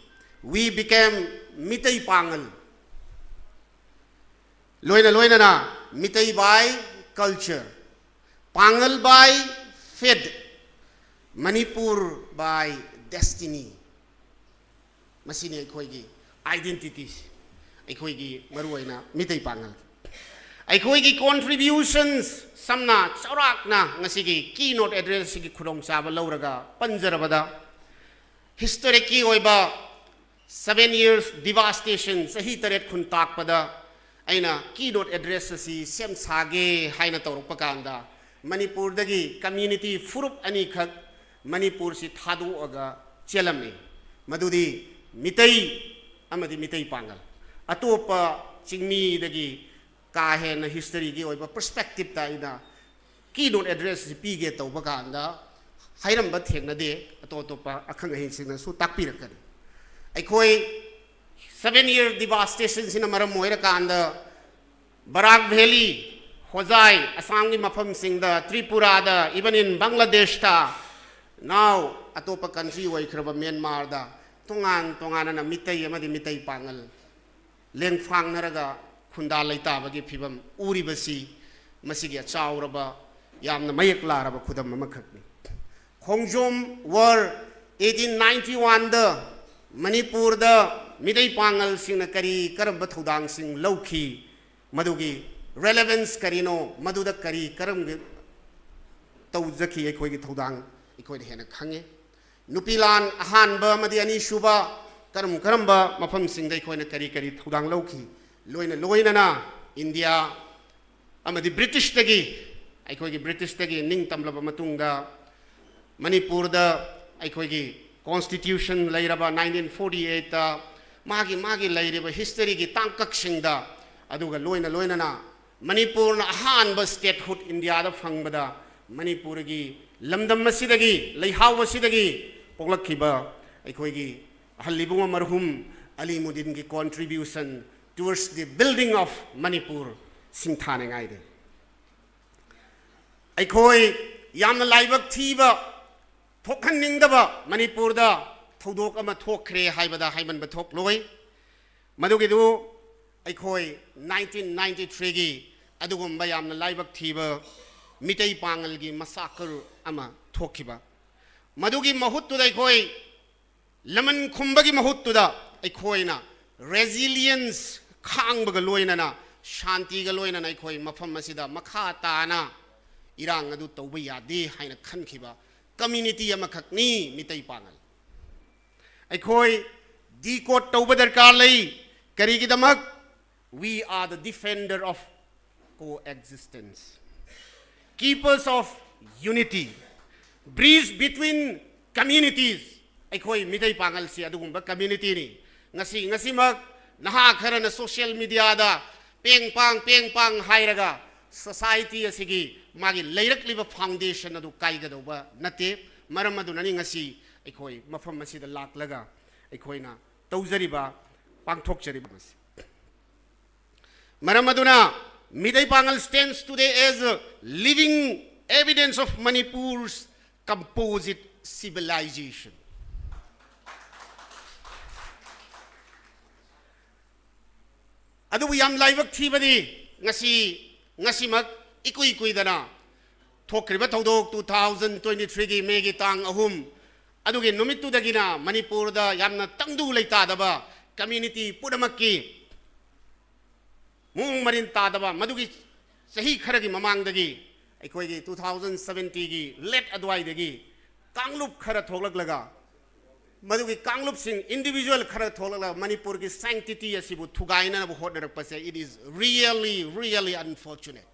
we became Meitei ꯄꯥꯉꯜ꯫ ꯂꯣꯏꯅ ꯂꯣꯏꯅꯅ Meitei by culture, Pangal by faith, Manipur by destiny꯫ ꯃꯁꯤꯅꯤ ꯑꯩꯈꯣꯏꯒꯤ identity ꯁꯤ꯫ ꯑꯩꯈꯣꯏꯒꯤ ꯃꯔꯨꯑꯣꯏꯅ ꯃꯤꯇꯩ ꯄꯥꯉꯜ꯫ ꯑꯩꯈꯣꯏꯒꯤ contributions ꯁꯝꯅ ꯆꯥꯎꯔꯥꯛꯅ ꯉꯁꯤꯒꯤ keynote address ꯑꯁꯤꯒꯤ ꯈꯨꯗꯣꯡꯆꯥꯕ ꯂꯧꯔꯒ ꯄꯟꯖꯔꯕꯗ, historicꯀꯤ ꯑꯣꯏꯕ seven years devastation, ꯆꯍꯤ ꯇꯔꯦꯠ ꯈꯨꯟ ꯇꯥꯛꯄꯗ ꯑꯩꯅ keynote address ꯑꯁꯤ ꯁꯦꯝ ꯁꯥꯒꯦ ꯍꯥꯏꯅ ꯇꯧꯔꯛꯄ ꯀꯥꯟꯗ, ꯃꯅꯤꯄꯨꯔꯗꯒꯤ community ꯐꯨꯔꯨꯞ ꯑꯅꯤꯈꯛ ꯃꯅꯤꯄꯨꯔꯁꯤ ꯊꯥꯗꯣꯛꯑꯒ ꯆꯦꯜꯂꯝꯃꯤ꯫ ꯃꯗꯨꯗꯤ ꯃꯤꯇꯩ ꯑꯃꯗꯤ ꯃꯤꯇꯩ ꯄꯥꯉꯜ꯫ ꯑꯇꯣꯞꯄ ꯆꯤꯡꯃꯤꯗꯒꯤ ꯀꯥ ꯍꯦꯟꯅ historyꯒꯤ ꯑꯣꯏꯕ perspectiveꯇ ꯑꯩꯅ keynote address ꯑꯁꯤ ꯄꯤꯒꯦ ꯇꯧꯕ ꯀꯥꯟꯗ ꯍꯥꯏꯔꯝꯕ ꯊꯦꯡꯅꯗꯦ꯫ ꯑꯇꯣꯞ ꯑꯇꯣꯞꯄ ꯑꯈꯪ ꯑꯍꯩꯁꯤꯡꯅꯁꯨ ꯇꯥꯛꯄꯤꯔꯛꯀꯅꯤ꯫ ꯑꯩꯈꯣꯏ seven year devastationꯁꯤꯅ ꯃꯔꯝ ꯑꯣꯏꯔꯀꯥꯟꯗ ꯕꯔꯥꯛ ꯚꯦꯂꯤ, ꯍꯣꯖꯥꯏ, ꯑꯁꯥꯝꯒꯤ ꯃꯐꯝꯁꯤꯡꯗ, ꯇ꯭ꯔꯤꯄꯨꯔꯥꯗ, even in ꯕꯪꯒ꯭ꯂꯥꯗꯦꯁꯇ, now ꯑꯇꯣꯞꯄ country ꯑꯣꯏꯈ꯭ꯔꯕ ꯃ꯭ꯌꯥꯟꯃꯥꯔꯗ ꯇꯣꯉꯥꯟ ꯇꯣꯉꯥꯟꯅ ꯃꯤꯇꯩ ꯑꯃꯗꯤ ꯃꯤꯇꯩ ꯄꯥꯉꯜ ꯂꯦꯡꯐꯥꯡꯅꯔꯒ ꯈꯨꯟꯗꯥ ꯂꯩꯇꯥꯕꯒꯤ ꯐꯤꯕꯝ ꯎꯔꯤꯕꯁꯤ ꯃꯁꯤꯒꯤ ꯑꯆꯥꯎꯔꯕ, ꯌꯥꯝꯅ ꯃꯌꯦꯛ ꯂꯥꯔꯕ ꯈꯨꯗꯝ ꯑꯃꯈꯛꯅꯤ꯫ ꯈꯣꯡꯖꯣꯝ war eighteen ninety oneꯗ ꯃꯅꯤꯄꯨꯔꯗ ꯃꯤꯇꯩ ꯄꯥꯉꯜꯁꯤꯡꯅ ꯀꯔꯤ ꯀꯔꯝꯕ ꯊꯧꯗꯥꯡꯁꯤꯡ ꯂꯧꯈꯤ, ꯃꯗꯨꯒꯤ relevance ꯀꯔꯤꯅꯣ, ꯃꯗꯨꯗ ꯀꯔꯤ ꯀꯔꯝꯒ ꯇꯧꯖꯈꯤ ꯑꯩꯈꯣꯏꯒꯤ ꯊꯧꯗꯥꯡ ꯑꯩꯈꯣꯏꯅ ꯍꯦꯟꯅ ꯈꯪꯉꯤ꯫ ꯅꯨꯄꯤ ꯂꯥꯟ ꯑꯍꯥꯟꯕ ꯑꯃꯗꯤ ꯑꯅꯤꯁꯨꯕ ꯀꯔꯝ ꯀꯔꯝꯕ ꯃꯐꯝꯁꯤꯡꯗ ꯑꯩꯈꯣꯏꯅ ꯀꯔꯤ ꯀꯔꯤ ꯊꯧꯗꯥꯡ ꯂꯧꯈꯤ, ꯂꯣꯏꯅ ꯂꯣꯏꯅꯅ ꯏꯟꯗꯤꯌꯥ ꯑꯃꯗꯤ ꯕ꯭ꯔꯤꯇꯤꯁꯇꯒꯤ, ꯑꯩꯈꯣꯏꯒꯤ ꯕ꯭ꯔꯤꯇꯤꯁꯇꯒꯤ ꯅꯤꯡꯇꯝꯂꯕ ꯃꯇꯨꯡꯗ ꯃꯅꯤꯄꯨꯔꯗ ꯑꯩꯈꯣꯏꯒꯤ constitution ꯂꯩꯔꯕ nineteen forty eightꯇ ꯃꯥꯒꯤ ꯃꯥꯒꯤ ꯂꯩꯔꯤꯕ historyꯒꯤ ꯇꯥꯡꯀꯛꯁꯤꯡꯗ, ꯑꯗꯨꯒ ꯂꯣꯏꯅ ꯂꯣꯏꯅꯅ ꯃꯅꯤꯄꯨꯔꯅ ꯑꯍꯥꯟꯕ statehood ꯏꯟꯗꯤꯌꯥꯗ ꯐꯪꯕꯗ ꯃꯅꯤꯄꯨꯔꯒꯤ ꯂꯝꯗꯝ ꯑꯁꯤꯗꯒꯤ, ꯂꯩꯍꯥꯎ ꯑꯁꯤꯗꯒꯤ ꯄꯣꯛꯂꯛꯈꯤꯕ ꯑꯩꯈꯣꯏꯒꯤ ꯑꯍꯜ ꯏꯕꯨꯡꯉꯣ ꯃꯔꯍꯨꯝ ꯑꯂꯤꯃꯨꯗꯤꯟꯒꯤ contribution towards the building of Manipur ꯁꯤꯡꯊꯥꯅꯤꯡꯉꯥꯏꯅꯤ꯫ ꯑꯩꯈꯣꯏ ꯌꯥꯝꯅ ꯂꯥꯏꯕꯛ ꯊꯤꯕ, ꯊꯣꯛꯍꯟꯅꯤꯡꯗꯕ ꯃꯅꯤꯄꯨꯔꯗ ꯊꯧꯗꯣꯛ ꯑꯃ ꯊꯣꯛꯈ꯭ꯔꯦ ꯍꯥꯏꯕꯗ ꯍꯥꯏꯃꯟꯕ ꯊꯣꯛꯂꯣꯏ꯫ ꯃꯗꯨꯒꯤꯗꯨ ꯑꯩꯈꯣꯏ nineteen ninety threeꯒꯤ ꯑꯗꯨꯒꯨꯝꯕ ꯌꯥꯝꯅ ꯂꯥꯏꯕꯛ ꯊꯤꯕ ꯃꯤꯇꯩ ꯄꯥꯉꯜꯒꯤ massacre ꯑꯃ ꯊꯣꯛꯈꯤꯕ, ꯃꯗꯨꯒꯤ ꯃꯍꯨꯠꯇꯨꯗ ꯑꯩꯈꯣꯏ ꯂꯃꯟ ꯈꯨꯝꯕꯒꯤ ꯃꯍꯨꯠꯇꯨꯗ ꯑꯩꯈꯣꯏꯅ ꯔꯦꯖꯤꯂꯤꯌꯦꯟꯁ, ꯈꯥꯡꯕꯒ ꯂꯣꯏꯅꯅ, ꯁꯥꯟꯇꯤꯒ ꯂꯣꯏꯅꯅ ꯑꯩꯈꯣꯏ ꯃꯐꯝ ꯑꯁꯤꯗ ꯃꯈꯥ ꯇꯥꯅ ꯏꯔꯥꯡ ꯑꯗꯨ ꯇꯧꯕ ꯌꯥꯗꯦ ꯍꯥꯏꯅ ꯈꯟꯈꯤꯕ ꯀꯝꯃ꯭ꯌꯨꯅꯤꯇꯤ ꯑꯃꯈꯛꯅꯤ ꯃꯤꯇꯩ ꯄꯥꯉꯜ꯫ ꯑꯩꯈꯣꯏ ꯗꯤꯀꯣꯗ ꯇꯧꯕ ꯗꯔꯀꯥꯔ ꯂꯩ꯫ ꯀꯔꯤꯒꯤꯗꯃꯛ? We are the defender of coexistence, keepers of unity, bridge between communities. ꯑꯩꯈꯣꯏ ꯃꯤꯇꯩ ꯄꯥꯉꯜꯁꯤ ꯑꯗꯨꯒꯨꯝꯕ ꯀꯝꯃ꯭ꯌꯨꯅꯤꯇꯤꯅꯤ꯫ ꯉꯁꯤ, ꯉꯁꯤꯃꯛ ꯅꯍꯥ ꯈꯔꯅ ꯁꯣꯁꯤꯌꯦꯜ ꯃꯤꯗꯤꯌꯥꯗ ꯄꯦꯡ ꯄꯥꯡ, ꯄꯦꯡ ꯄꯥꯡ ꯍꯥꯏꯔꯒ ꯁꯣꯁꯥꯏꯇꯤ ꯑꯁꯤꯒꯤ ꯃꯥꯒꯤ ꯂꯩꯔꯛꯂꯤꯕ ꯐꯥꯎꯟꯗꯦꯁꯟ ꯑꯗꯨ ꯀꯥꯏꯒꯗꯧꯕ ꯅꯠꯇꯦ꯫ ꯃꯔꯝ ꯑꯗꯨꯅꯅꯤ ꯉꯁꯤ ꯑꯩꯈꯣꯏ ꯃꯐꯝ ꯑꯁꯤꯗ ꯂꯥꯛꯂꯒ ꯑꯩꯈꯣꯏꯅ ꯇꯧꯖꯔꯤꯕ, ꯄꯥꯡꯊꯣꯛꯆꯔꯤꯕ ꯑꯁꯤ꯫ ꯃꯔꯝ ꯑꯗꯨꯅ ꯃꯤꯇꯩ ꯄꯥꯉꯜ stands today as a living evidence of Manipur's composite civilization. ꯑꯗꯨꯕꯨ ꯌꯥꯝ ꯂꯥꯏꯕꯛ ꯊꯤꯕꯗꯤ, ꯉꯁꯤ, ꯉꯁꯤꯃꯛ ꯏꯀꯨꯏ ꯀꯨꯏꯗꯅ ꯊꯣꯛꯈ꯭ꯔꯤꯕ ꯊꯧꯗꯣꯛ, two thousand twenty-threeꯒꯤ ꯃꯦꯒꯤ ꯇꯥꯡ ꯑꯍꯨꯝ ꯑꯗꯨꯒꯤ ꯅꯨꯃꯤꯠꯇꯨꯗꯒꯤꯅ ꯃꯅꯤꯄꯨꯔꯗ ꯌꯥꯝꯅ ꯇꯪꯗꯨ ꯂꯩꯇꯥꯗꯕ, ꯀꯝꯃ꯭ꯌꯨꯅꯤꯇꯤ ꯄꯨꯝꯅꯃꯛꯀꯤ ꯃꯑꯣꯡ ꯃꯔꯤꯟ ꯇꯥꯗꯕ, ꯃꯗꯨꯒꯤ ꯆꯍꯤ ꯈꯔꯒꯤ ꯃꯃꯥꯡꯗꯒꯤ, ꯑꯩꯈꯣꯏꯒꯤ two thousand seventyꯒꯤ late ꯑꯗꯨꯋꯥꯏꯗꯒꯤ ꯀꯥꯡꯂꯨꯞ ꯈꯔ ꯊꯣꯛꯂꯛꯂꯒ, ꯃꯗꯨꯒꯤ ꯀꯥꯡꯂꯨꯞꯁꯤꯡ, individual ꯈꯔ ꯊꯣꯛꯂꯛꯂꯒ ꯃꯅꯤꯄꯨꯔꯒꯤ sanctity ꯑꯁꯤꯕꯨ ꯊꯨꯒꯥꯏꯅꯅꯕ ꯍꯣꯠꯅꯔꯛꯄꯁꯦ, it is really, really unfortunate.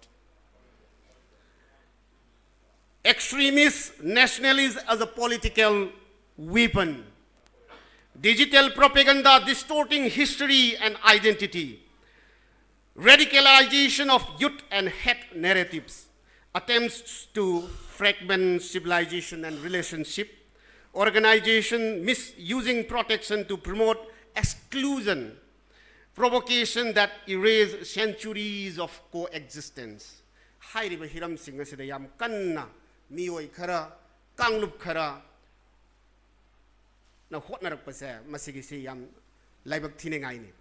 Extremist nationalism as a political weapon. Digital propaganda distorting history and identity. Radicalization of youth and hate narratives. Attempts to fragment civilization and relationship. Organization misusing protection to promote exclusion. Provocation that erase centuries of coexistence. ꯍꯥꯏꯔꯤꯕ ꯍꯤꯔꯝꯁꯤꯡ ꯑꯁꯤꯗ ꯌꯥꯝ ꯀꯟꯅ ꯃꯤꯑꯣꯏ ꯈꯔ, ꯀꯥꯡꯂꯨꯞ ꯈꯔꯅ ꯍꯣꯠꯅꯔꯛꯄꯁꯦ, ꯃꯁꯤꯒꯤꯁꯤ ꯌꯥꯝ ꯂꯥꯏꯕꯛ ꯊꯤꯅꯤꯡꯉꯥꯏꯅꯤ꯫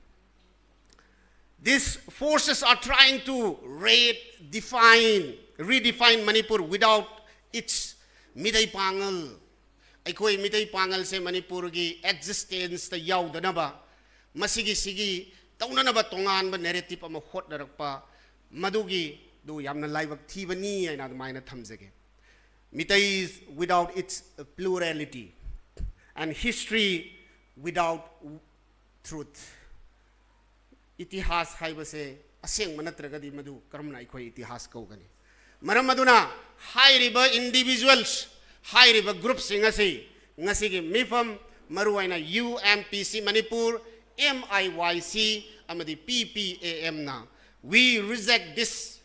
These forces are trying to redefine, redefine Manipur without its Meitei ꯄꯥꯉꯜ꯫ ꯑꯩꯈꯣꯏ ꯃꯤꯇꯩ ꯄꯥꯉꯜꯁꯦ ꯃꯅꯤꯄꯨꯔꯒꯤ existenceꯇ ꯌꯥꯎꯗꯅꯕ, ꯃꯁꯤꯒꯤ ꯁꯤꯒꯤ ꯇꯧꯅꯅꯕ ꯇꯣꯉꯥꯟꯕ narrative ꯑꯃ ꯍꯣꯠꯅꯔꯛꯄ, ꯃꯗꯨꯒꯤꯗꯨ ꯌꯥꯝꯅ ꯂꯥꯏꯕꯛ ꯊꯤꯕꯅꯤ ꯍꯥꯏꯅ ꯑꯗꯨꯃꯥꯏꯅ ꯊꯝꯖꯒꯦ꯫ Meitei is without its plurality and history without truth. ꯏꯇꯤꯍꯥꯁ ꯍꯥꯏꯕꯁꯦ ꯑꯁꯦꯡꯕ ꯅꯠꯇ꯭ꯔꯒꯗꯤ ꯃꯗꯨ ꯀꯔꯝꯅ ꯑꯩꯈꯣꯏ ꯏꯇꯤꯍꯥꯁ ꯀꯧꯒꯅꯤ? ꯃꯔꯝ ꯑꯗꯨꯅ ꯍꯥꯏꯔꯤꯕ individuals, ꯍꯥꯏꯔꯤꯕ groupꯁꯤꯡ ꯑꯁꯤ ꯉꯁꯤꯒꯤ ꯃꯤꯐꯝ, ꯃꯔꯨꯑꯣꯏꯅ U M P C Manipur, M I Y C ꯑꯃꯗꯤ P P A Mꯅ, we reject this,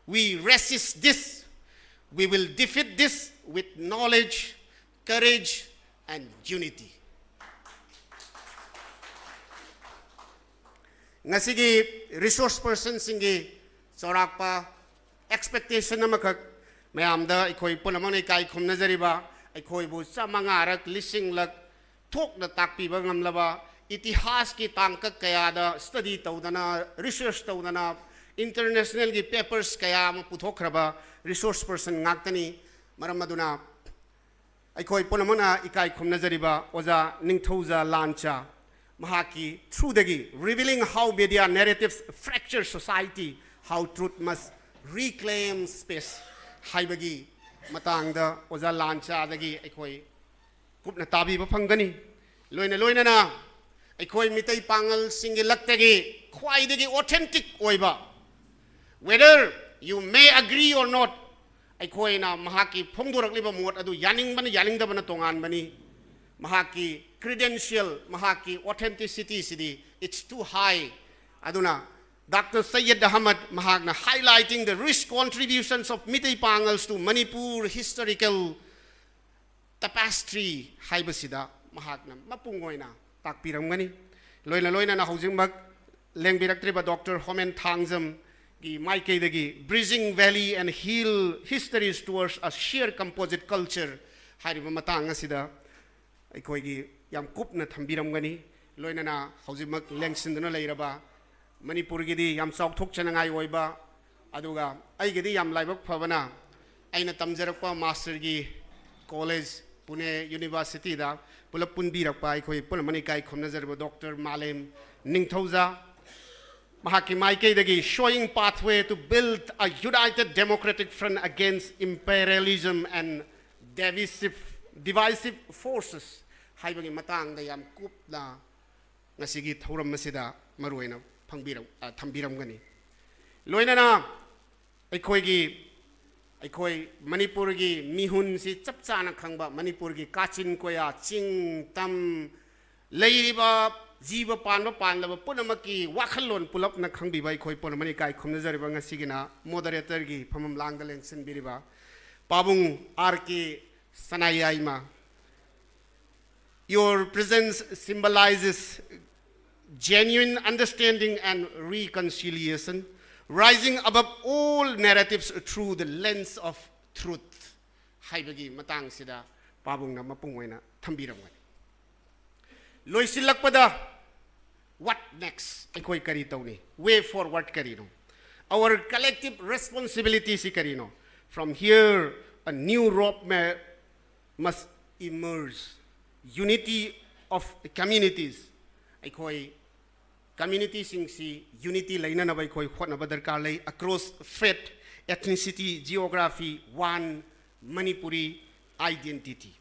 we resist this, we will defeat this with knowledge, courage and unity. ꯉꯁꯤꯒꯤ resource personꯁꯤꯡꯒꯤ ꯆꯥꯎꯔꯥꯛꯄ expectation ꯑꯃꯈꯛ ꯃꯌꯥꯝꯗ ꯑꯩꯈꯣꯏ ꯄꯨꯝꯅꯃꯛꯅ ꯏꯀꯥꯏ ꯈꯨꯝꯅꯖꯔꯤꯕ, ꯑꯩꯈꯣꯏꯕꯨ ꯆꯥꯃꯉꯥꯔꯛ, ꯂꯤꯁꯤꯡꯂꯛ ꯊꯣꯛꯅ ꯇꯥꯛꯄꯤꯕ ꯉꯝꯂꯕ, ꯏꯇꯤꯍꯥꯁꯀꯤ ꯇꯥꯡꯀꯛ ꯀꯌꯥꯗ study ꯇꯧꯗꯅ, research ꯇꯧꯗꯅ, internationalꯒꯤ papers ꯀꯌꯥ ꯑꯃ ꯄꯨꯊꯣꯛꯈ꯭ꯔꯕ resource person ꯉꯥꯛꯇꯅꯤ꯫ ꯃꯔꯝ ꯑꯗꯨꯅ ꯑꯩꯈꯣꯏ ꯄꯨꯝꯅꯃꯛꯅ ꯏꯀꯥꯏ ꯈꯨꯝꯅꯖꯔꯤꯕ ꯑꯣꯖꯥ ꯅꯤꯡꯊꯧꯖ ꯂꯥꯟꯆꯥ, ꯃꯍꯥꯛꯀꯤ throughꯗꯒꯤ Revealing How Media Narratives Fracture Society, How Truth Must Reclaim Space ꯍꯥꯏꯕꯒꯤ ꯃꯇꯥꯡꯗ ꯑꯣꯖꯥ ꯂꯥꯟꯆꯥꯗꯒꯤ ꯑꯩꯈꯣꯏ ꯀꯨꯞꯅ ꯇꯥꯕꯤꯕ ꯐꯪꯒꯅꯤ꯫ ꯂꯣꯏꯅ ꯂꯣꯏꯅꯅ ꯑꯩꯈꯣꯏ ꯃꯤꯇꯩ ꯄꯥꯉꯜꯁꯤꯡꯒꯤ ꯂꯛꯇꯒꯤ ꯈ꯭ꯋꯥꯏꯗꯒꯤ authentic ꯑꯣꯏꯕ, whether you may agree or not, ꯑꯩꯈꯣꯏꯅ ꯃꯍꯥꯛꯀꯤ ꯐꯣꯡꯗꯣꯔꯛꯂꯤꯕ ꯃꯣꯠ ꯑꯗꯨ ꯌꯥꯅꯤꯡꯕꯅ ꯌꯥꯅꯤꯡꯗꯕꯅ ꯇꯣꯉꯥꯟꯕꯅꯤ, ꯃꯍꯥꯛꯀꯤ credential, ꯃꯍꯥꯛꯀꯤ authenticity CD it's too high꯫ ꯑꯗꯨꯅ Doctor Syed Ahmed ꯃꯍꯥꯛꯅ highlighting the rich contributions of Meitei Pangals to Manipur historical tapestry ꯍꯥꯏꯕꯁꯤꯗ ꯃꯍꯥꯛꯅ ꯃꯄꯨꯡ ꯑꯣꯏꯅ ꯇꯥꯛꯄꯤꯔꯝꯒꯅꯤ꯫ ꯂꯣꯏꯅ ꯂꯣꯏꯅꯅ ꯍꯧꯖꯤꯛꯃꯛ ꯂꯦꯡꯕꯤꯔꯛꯇ꯭ꯔꯤꯕ Doctor ꯍꯣꯃꯦꯟ ꯊꯥꯡꯖꯝꯒꯤ ꯃꯥꯏꯀꯩꯗꯒꯤ Bridging Valley and Hill Histories Towards a Shared Composite Culture ꯍꯥꯏꯔꯤꯕ ꯃꯇꯥꯡ ꯑꯁꯤꯗ ꯑꯩꯈꯣꯏꯒꯤ ꯌꯥꯝ ꯀꯨꯞꯅ ꯊꯝꯕꯤꯔꯝꯒꯅꯤ꯫ ꯂꯣꯏꯅꯅ ꯍꯧꯖꯤꯛꯃꯛ ꯂꯦꯡꯁꯤꯟꯗꯨꯅ ꯂꯩꯔꯕ ꯃꯅꯤꯄꯨꯔꯒꯤꯗꯤ ꯌꯥꯝ ꯆꯥꯎꯊꯣꯛꯆꯅꯉꯥꯏ ꯑꯣꯏꯕ, ꯑꯗꯨꯒ ꯑꯩꯒꯤꯗꯤ ꯌꯥꯝ ꯂꯥꯏꯕꯛ ꯐꯕꯅ ꯑꯩꯅ ꯇꯝꯖꯔꯛꯄ masterꯒꯤ college ꯄꯨꯅꯦ ꯌꯨꯅꯤꯚꯔꯁꯤꯇꯤꯗ ꯄꯨꯂꯞ ꯄꯨꯟꯕꯤꯔꯛꯄ ꯑꯩꯈꯣꯏ ꯄꯨꯝꯅꯃꯛꯅ ꯏꯀꯥꯏ ꯈꯨꯝꯅꯖꯔꯤꯕ ꯗꯣꯛꯇꯔ ꯃꯥꯂꯦꯝ ꯅꯤꯡꯊꯧꯖꯥ, ꯃꯍꯥꯛꯀꯤ ꯃꯥꯏꯀꯩꯗꯒꯤ Showing Pathway to Build a United Democratic Front Against Imperialism and Divisive, Divisive Forces ꯍꯥꯏꯕꯒꯤ ꯃꯇꯥꯡꯗ ꯌꯥꯝ ꯀꯨꯞꯅ ꯉꯁꯤꯒꯤ ꯊꯧꯔꯝ ꯑꯁꯤꯗ ꯃꯔꯨꯑꯣꯏꯅ ꯐꯪꯕꯤꯔꯝ-, ꯑ, ꯊꯝꯕꯤꯔꯝꯒꯅꯤ꯫ ꯂꯣꯏꯅꯅ ꯑꯩꯈꯣꯏꯒꯤ, ꯑꯩꯈꯣꯏ ꯃꯅꯤꯄꯨꯔꯒꯤ ꯃꯤꯍꯨꯟꯁꯤ ꯆꯞ ꯆꯥꯅ ꯈꯪꯕ, ꯃꯅꯤꯄꯨꯔꯒꯤ ꯀꯥꯆꯤꯟ ꯀꯣꯌꯥ, ꯆꯤꯡ, ꯇꯝ, ꯂꯩꯔꯤꯕ ꯖꯤꯕ ꯄꯥꯟꯕ ꯄꯥꯟꯗꯕ ꯄꯨꯝꯅꯃꯛꯀꯤ ꯋꯥꯈꯜꯂꯣꯟ ꯄꯨꯂꯞꯅ ꯈꯪꯕꯤꯕ ꯑꯩꯈꯣꯏ ꯄꯨꯝꯅꯃꯛꯅ ꯏꯀꯥꯏ ꯈꯨꯝꯅꯖꯔꯤꯕ ꯉꯁꯤꯒꯤꯅ moderatorꯒꯤ ꯐꯝꯐꯝ ꯂꯥꯡꯗ ꯂꯦꯡꯁꯤꯟꯕꯤꯔꯤꯕ ꯄꯥꯕꯨꯡ ꯑꯥꯔ ꯀꯦ ꯁꯅꯥꯌꯥꯏꯃ꯫ Your presence symbolizes genuine understanding and reconciliation, rising above all narratives through the lens of truth ꯍꯥꯏꯕꯒꯤ ꯃꯇꯥꯡꯁꯤꯗ ꯄꯥꯕꯨꯡꯅ ꯃꯄꯨꯡ ꯑꯣꯏꯅ ꯊꯝꯕꯤꯔꯝꯒꯅꯤ꯫ ꯂꯣꯏꯁꯤꯜꯂꯛꯄꯗ, what next? ꯑꯩꯈꯣꯏ ꯀꯔꯤ ꯇꯧꯅꯤ? Way forward ꯀꯔꯤꯅꯣ? Our collective responsibility ꯁꯤ ꯀꯔꯤꯅꯣ? From here, a new roadmap must emerge. Unity of communities. ꯑꯩꯈꯣꯏ communityꯁꯤꯡꯁꯤ unity ꯂꯩꯅꯅꯕ ꯑꯩꯈꯣꯏ ꯍꯣꯠꯅꯕ ꯗꯔꯀꯥꯔ ꯂꯩ꯫ Across faith, ethnicity, geography, one Manipuri identity.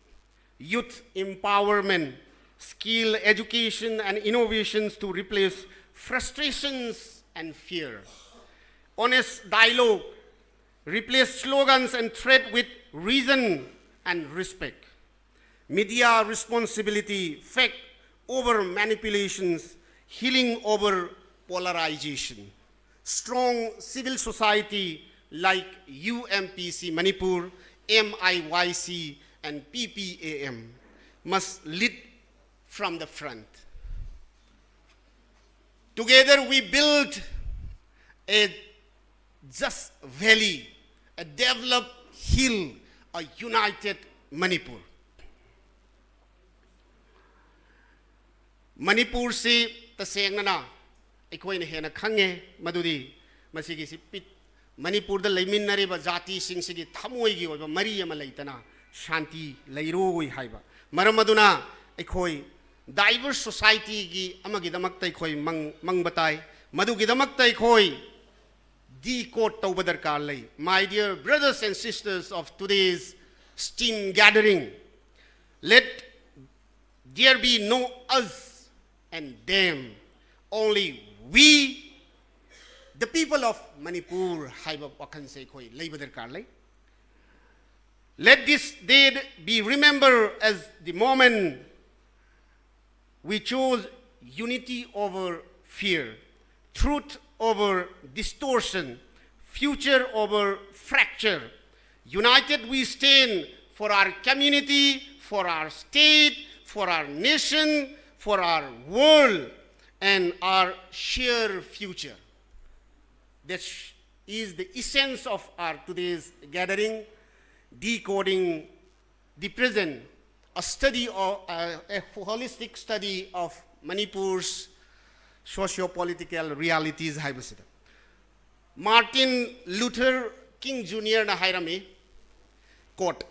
Youth empowerment, skill, education, and innovations to replace frustrations and fear. Honest dialogue, replace slogans and threat with reason and respect. Media responsibility, fact over manipulations, healing over polarization. Strong civil society like U M P C Manipur, M I Y C, and P P A M must lead from the front. Together we build a just valley, a developed hill, a united Manipur. ꯃꯅꯤꯄꯨꯔꯁꯤ ꯇꯁꯦꯡꯅꯅ ꯑꯩꯈꯣꯏꯅ ꯍꯦꯟꯅ ꯈꯪꯉꯦ, ꯃꯗꯨꯗꯤ ꯃꯁꯤꯒꯤꯁꯤ ꯄꯤꯛ-, ꯃꯅꯤꯄꯨꯔꯗ ꯂꯩꯃꯤꯟꯅꯔꯤꯕ ꯖꯥꯇꯤꯁꯤꯡꯁꯤꯒꯤ ꯊꯃꯣꯏꯒꯤ ꯑꯣꯏꯕ ꯃꯔꯤ ꯑꯃ ꯂꯩꯇꯅ ꯁꯥꯟꯇꯤ ꯂꯩꯔꯣꯏ ꯍꯥꯏꯕ꯫ ꯃꯔꯝ ꯑꯗꯨꯅ ꯑꯩꯈꯣꯏ diverse societyꯒꯤ ꯑꯃꯒꯤꯗꯃꯛꯇ ꯑꯩꯈꯣꯏ ꯃꯪ-, ꯃꯪꯕ ꯇꯥꯏ꯫ ꯃꯗꯨꯒꯤꯗꯃꯛꯇ ꯑꯩꯈꯣꯏ decode ꯇꯧꯕ ꯗꯔꯀꯥꯔ ꯂꯩ꯫ My dear brothers and sisters of today's STEAM gathering, let there be no us and them, only we, the people of Manipur ꯍꯥꯏꯕ ꯋꯥꯈꯜꯁꯦ ꯑꯩꯈꯣꯏ ꯂꯩꯕ ꯗꯔꯀꯥꯔ ꯂꯩ꯫ Let this day be remembered as the moment we choose unity over fear, truth over distortion, future over fracture. United we stand for our community, for our state, for our nation, for our world, and our shared future. That is the essence of our today's gathering, decoding the present, a study of, uh, a holistic study of Manipur's socio-political realities ꯍꯥꯏꯕꯁꯤꯗ꯫ Martin Luther King Juniorꯅ ꯍꯥꯏꯔꯝꯃꯤ, quote,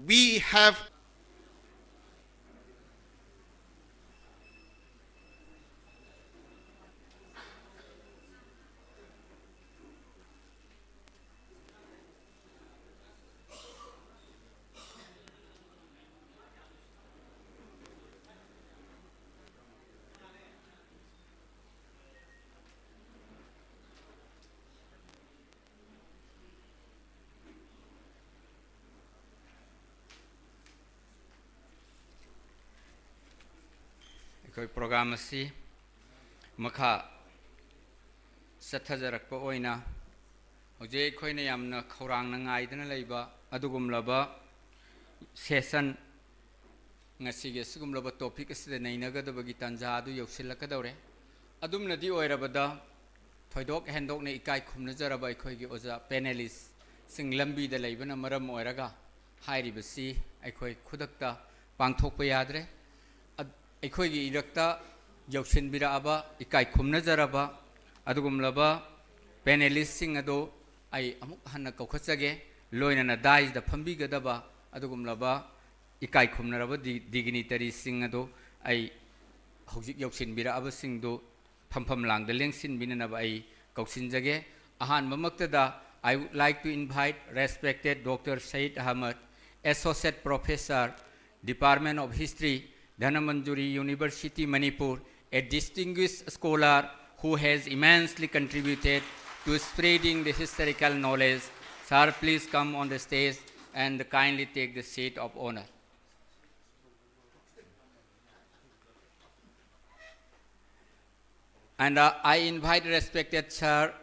"We have" ꯑꯩꯈꯣꯏ program ꯑꯁꯤ ꯃꯈꯥ ꯆꯠꯊꯖꯔꯛꯄ ꯑꯣꯏꯅ ꯍꯧꯖꯤꯛ ꯑꯩꯈꯣꯏꯅ ꯌꯥꯝꯅ ꯈꯧꯔꯥꯡꯅ ꯉꯥꯏꯗꯅ ꯂꯩꯕ ꯑꯗꯨꯒꯨꯝꯂꯕ session, ꯉꯁꯤꯒꯤ ꯑꯁꯤꯒꯨꯝꯂꯕ topic ꯑꯁꯤꯗ ꯅꯩꯅꯒꯗꯕꯒꯤ ꯇꯥꯟꯖꯥ ꯑꯗꯨ ꯌꯧꯁꯤꯜꯂꯛꯀꯗꯧꯔꯦ꯫ ꯑꯗꯨꯝꯅꯗꯤ ꯑꯣꯏꯔꯕꯗ ꯊꯣꯏꯗꯣꯛ ꯍꯦꯟꯗꯣꯛꯅ ꯏꯀꯥꯏ ꯈꯨꯝꯅꯖꯔꯕ ꯑꯩꯈꯣꯏꯒꯤ ꯑꯣꯖꯥ panelistꯁꯤꯡ ꯂꯝꯕꯤꯗ ꯂꯩꯕꯅ ꯃꯔꯝ ꯑꯣꯏꯔꯒ ꯍꯥꯏꯔꯤꯕꯁꯤ ꯑꯩꯈꯣꯏ ꯈꯨꯗꯛꯇ ꯄꯥꯡꯊꯣꯛꯄ ꯌꯥꯗ꯭ꯔꯦ꯫ ꯑ-, ꯑꯩꯈꯣꯏꯒꯤ ꯏꯔꯛꯇ ꯌꯧꯁꯤꯟꯕꯤꯔꯛꯑꯕ ꯏꯀꯥꯏ ꯈꯨꯝꯅꯖꯔꯕ ꯑꯗꯨꯒꯨꯝꯂꯕ panelistꯁꯤꯡ ꯑꯗꯨ ꯑꯩ ꯑꯃꯨꯛ ꯍꯟꯅ ꯀꯧꯈꯠꯆꯒꯦ꯫ ꯂꯣꯏꯅꯅ daisꯗ ꯐꯝꯕꯤꯒꯗꯕ ꯑꯗꯨꯒꯨꯝꯂꯕ ꯏꯀꯥꯏ ꯈꯨꯝꯅꯔꯕ ꯗꯤ-, dignitaryꯁꯤꯡ ꯑꯗꯨ ꯑꯩ ꯍꯧꯖꯤꯛ ꯌꯧꯁꯤꯟꯕꯤꯔꯛꯑꯕꯁꯤꯡꯗꯨ ꯐꯝꯐꯝ ꯂꯥꯡꯗ ꯂꯦꯡꯁꯤꯟꯕꯤꯅꯅꯕ ꯑꯩ ꯀꯧꯁꯤꯟꯖꯒꯦ꯫ ꯑꯍꯥꯟꯕꯃꯛꯇꯗ, I would like to invite respected Doctor Saeed Ahmed, Associate Professor, Department of History, Dhanamanjuri University, Manipur, a distinguished scholar who has immensely contributed to spreading the historical knowledge. Sir, please come on the stage and kindly take the seat of honor. And, uh, I invite respected Sir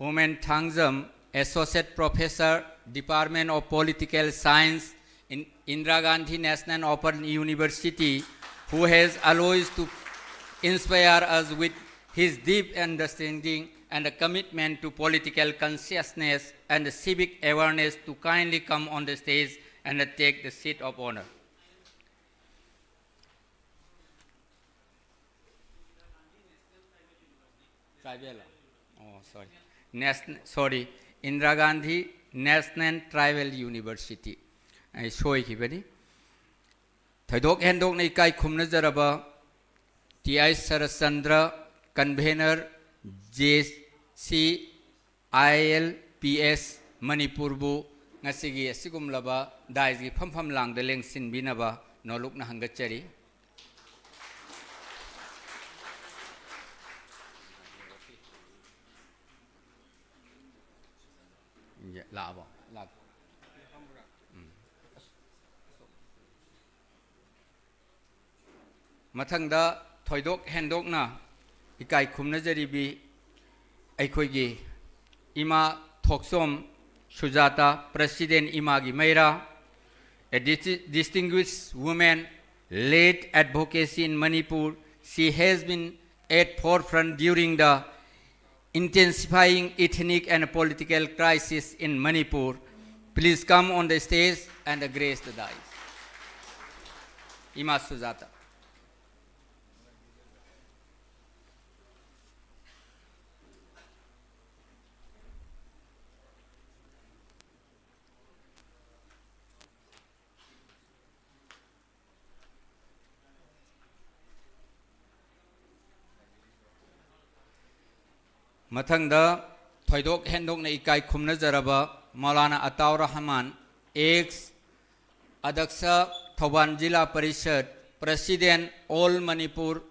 Homen Thangzam, Associate Professor, Department of Political Science in Indira Gandhi National Open University, who has always to inspire us with his deep understanding and a commitment to political consciousness and civic awareness, to kindly come on the stage and take the seat of honor. Tribal. Oh, sorry. National, sorry. Indira Gandhi National Tribal University. ꯑꯩ ꯁꯣꯏꯈꯤꯕꯅꯤ꯫ ꯊꯣꯏꯗꯣꯛ ꯍꯦꯟꯗꯣꯛꯅ ꯏꯀꯥꯏ ꯈꯨꯝꯅꯖꯔꯕ T I Saratchandra, Convener, J C I L P S ꯃꯅꯤꯄꯨꯔꯕꯨ ꯉꯁꯤꯒꯤ ꯑꯁꯤꯒꯨꯝꯂꯕ daisꯒꯤ ꯐꯝꯐꯝ ꯂꯥꯡꯗ ꯂꯦꯡꯁꯤꯟꯕꯤꯅꯕ ꯅꯣꯂꯨꯛꯅ ꯍꯪꯒꯠꯆꯔꯤ꯫ ꯂꯥꯛꯑꯕꯣ? ꯂꯥꯛ-, ꯎꯝ꯫ ꯃꯊꯪꯗ ꯊꯣꯏꯗꯣꯛ ꯍꯦꯟꯗꯣꯛꯅ ꯏꯀꯥꯏ ꯈꯨꯝꯅꯖꯔꯤꯕꯤ ꯑꯩꯈꯣꯏꯒꯤ ꯏꯃꯥ ꯊꯣꯛꯆꯣꯝ ꯁꯨꯖꯥꯇꯥ, President ꯏꯃꯥꯒꯤ ꯃꯩꯔꯥ, a dis-, distinguished woman, led advocacy in Manipur. She has been at forefront during the intensifying ethnic and political crisis in Manipur. Please come on the stage and grace the dais. Ima Sujata. ꯃꯊꯪꯗ ꯊꯣꯏꯗꯣꯛ ꯍꯦꯟꯗꯣꯛꯅ ꯏꯀꯥꯏ ꯈꯨꯝꯅꯖꯔꯕ Maulana ꯑꯇꯥꯎꯔ Rahman, ex ꯑꯗꯛꯁ Thoubal ꯖꯤꯂꯥ parishad, President All Manipur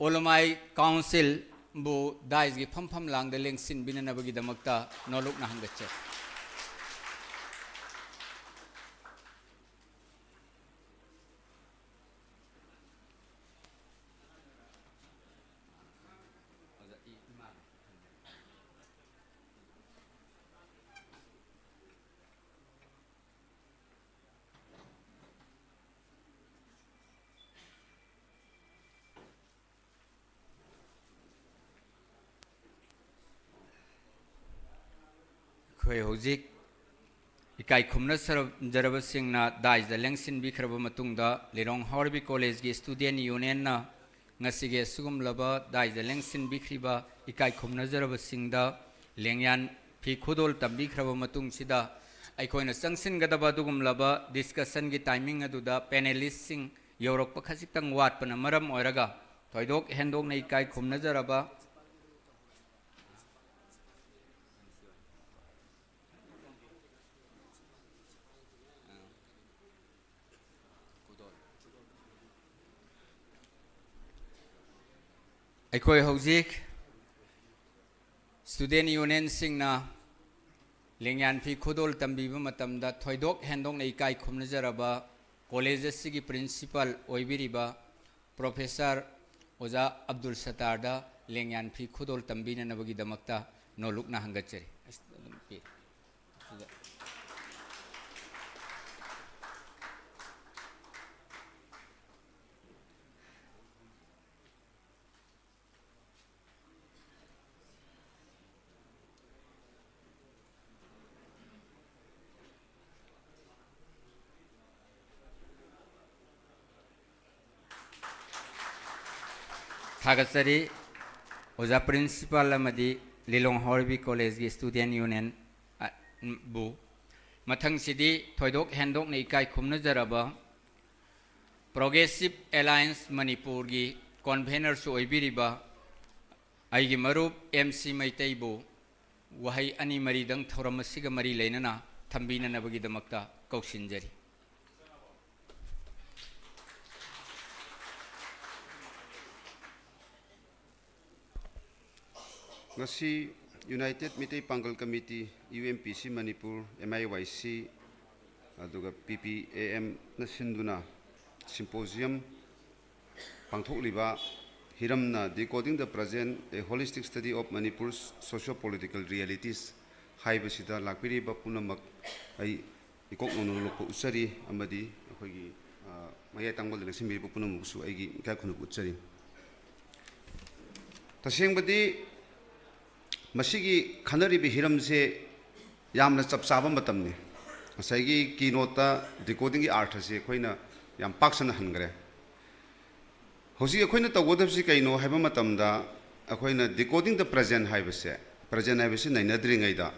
Ulamai Council ꯕꯨ dais ꯀꯤ ꯐꯝꯐꯝ ꯂꯥꯡꯗ ꯂꯦꯡꯁꯤꯟꯕꯤꯅꯅꯕꯒꯤꯗꯃꯛꯇ ꯅꯣꯂꯨꯛꯅ ꯍꯪꯒꯠꯆꯔꯤ꯫ ꯑꯩꯈꯣꯏ ꯍꯧꯖꯤꯛ ꯏꯀꯥꯏ ꯈꯨꯝꯅꯖꯔꯕꯁꯤꯡꯅ dais ꯇ ꯂꯦꯡꯁꯤꯟꯕꯤꯈ꯭ꯔꯕ ꯃꯇꯨꯡꯗ, ꯂꯤꯂꯣꯡ ꯍꯥꯎꯔꯩꯕꯤ ꯀꯣꯂꯦꯖꯀꯤ Student Union ꯅ ꯉꯁꯤꯒꯤ ꯑꯁꯤꯒꯨꯝꯂꯕ dais ꯇ ꯂꯦꯡꯁꯤꯟꯕꯤꯈ꯭ꯔꯤꯕ ꯏꯀꯥꯏ ꯈꯨꯝꯅꯖꯔꯕꯁꯤꯡꯗ ꯂꯦꯡꯌꯥꯟ ꯐꯤ ꯈꯨꯗꯣꯜ ꯇꯝꯕꯤꯈ꯭ꯔꯕ ꯃꯇꯨꯡꯁꯤꯗ, ꯑꯩꯈꯣꯏꯅ ꯆꯪꯁꯤꯟꯒꯗꯕ ꯑꯗꯨꯒꯨꯝꯂꯕ discussion ꯒꯤ timing ꯑꯗꯨꯗ panelist ꯁꯤꯡ ꯌꯧꯔꯛꯄ ꯈꯖꯤꯛꯇꯪ ꯋꯥꯠꯄꯅ ꯃꯔꯝ ꯑꯣꯏꯔꯒ, ꯊꯣꯏꯗꯣꯛ ꯍꯦꯟꯗꯣꯛꯅ ꯏꯀꯥꯏ ꯈꯨꯝꯅꯖꯔꯕ ꯑꯩꯈꯣꯏ ꯍꯧꯖꯤꯛ Student Union ꯁꯤꯡꯅ ꯂꯦꯡꯌꯥꯟ ꯐꯤ ꯈꯨꯗꯣꯜ ꯇꯝꯕꯤꯕ ꯃꯇꯝꯗ ꯊꯣꯏꯗꯣꯛ ꯍꯦꯟꯗꯣꯛꯅ ꯏꯀꯥꯏ ꯈꯨꯝꯅꯖꯔꯕ ꯀꯣꯂꯦꯖ ꯑꯁꯤꯒꯤ principal ꯑꯣꯏꯕꯤꯔꯤꯕ Professor ꯑꯣꯖꯥ ꯑꯕꯗꯨꯜ ꯁꯠꯇꯥꯔꯗ ꯂꯦꯡꯌꯥꯟ ꯐꯤ ꯈꯨꯗꯣꯜ ꯇꯝꯕꯤꯅꯅꯕꯒꯤꯗꯃꯛꯇ ꯅꯣꯂꯨꯛꯅ ꯍꯪꯒꯠꯆꯔꯤ꯫ ꯑꯁ, ꯑꯗꯨꯝ ꯄꯤ꯫ ꯊꯥꯒꯠꯆꯔꯤ ꯑꯣꯖꯥ principal ꯑꯃꯗꯤ ꯂꯤꯂꯣꯡ ꯍꯥꯎꯔꯩꯕꯤ ꯀꯣꯂꯦꯖꯀꯤ Student Union, ꯑ, ꯕꯨ꯫ ꯃꯊꯪꯁꯤꯗꯤ ꯊꯣꯏꯗꯣꯛ ꯍꯦꯟꯗꯣꯛꯅ ꯏꯀꯥꯏ ꯈꯨꯝꯅꯖꯔꯕ Progressive Alliance ꯃꯅꯤꯄꯨꯔꯒꯤ convener ꯁꯨ ꯑꯣꯏꯕꯤꯔꯤꯕ ꯑꯩꯒꯤ ꯃꯔꯨꯞ ꯑꯦꯝ ꯁꯤ ꯃꯩꯇꯩꯕꯨ ꯋꯥꯍꯩ ꯑꯅꯤ ꯃꯔꯤꯗꯪ ꯊꯧꯔꯝ ꯑꯁꯤꯒ ꯃꯔꯤ ꯂꯩꯅꯅ ꯊꯝꯕꯤꯅꯅꯕꯒꯤꯗꯃꯛꯇ ꯀꯧꯁꯤꯟꯖꯔꯤ꯫ ꯉꯁꯤ United Meitei Pangal Committee, U M P C Manipur, M I Y C, ꯑꯗꯨꯒ P P A M ꯅ ꯁꯤꯟꯗꯨꯅ symposium ꯄꯥꯡꯊꯣꯛꯂꯤꯕ ꯍꯤꯔꯝꯅ Decoding the Present, A Holistic Study of Manipur's Socio-Political Realities ꯍꯥꯏꯕꯁꯤꯗ ꯂꯥꯛꯄꯤꯔꯤꯕ ꯄꯨꯝꯅꯃꯛ ꯑꯩ ꯏꯀꯣꯛ ꯅꯧꯅ ꯅꯣꯛꯄ ꯎꯠꯆꯔꯤ ꯑꯃꯗꯤ ꯑꯩꯈꯣꯏꯒꯤ, ꯑ, ꯃꯌꯥꯏ ꯇꯥꯡꯕꯗ ꯂꯦꯡꯁꯤꯟꯕꯤꯔꯤꯕ ꯄꯨꯝꯅꯃꯛꯁꯨ ꯑꯩꯒꯤ ꯏꯀꯥꯏ ꯈꯨꯝꯅꯕ ꯎꯠꯆꯔꯤ꯫ ꯇꯁꯦꯡꯕꯗꯤ ꯃꯁꯤꯒꯤ ꯈꯟꯅꯔꯤꯕ ꯍꯤꯔꯝꯁꯦ ꯌꯥꯝꯅ ꯆꯞ ꯆꯥꯕ ꯃꯇꯝꯅꯤ꯫ ꯉꯁꯥꯏꯒꯤ keynote ꯇ decoding ꯒꯤ ꯑꯥꯔꯊꯁꯦ ꯑꯩꯈꯣꯏꯅ ꯌꯥꯝ ꯄꯥꯛ ꯁꯟꯅ ꯍꯟꯈ꯭ꯔꯦ꯫ ꯍꯧꯖꯤꯛ ꯑꯩꯈꯣꯏꯅ ꯇꯧꯒꯗꯕꯁꯤ ꯀꯩꯅꯣ ꯍꯥꯏꯕ ꯃꯇꯝꯗ, ꯑꯩꯈꯣꯏꯅ Decoding the Present ꯍꯥꯏꯕꯁꯦ, present ꯍꯥꯏꯕꯁꯤ ꯅꯩꯅꯗ꯭ꯔꯤꯉꯩꯗ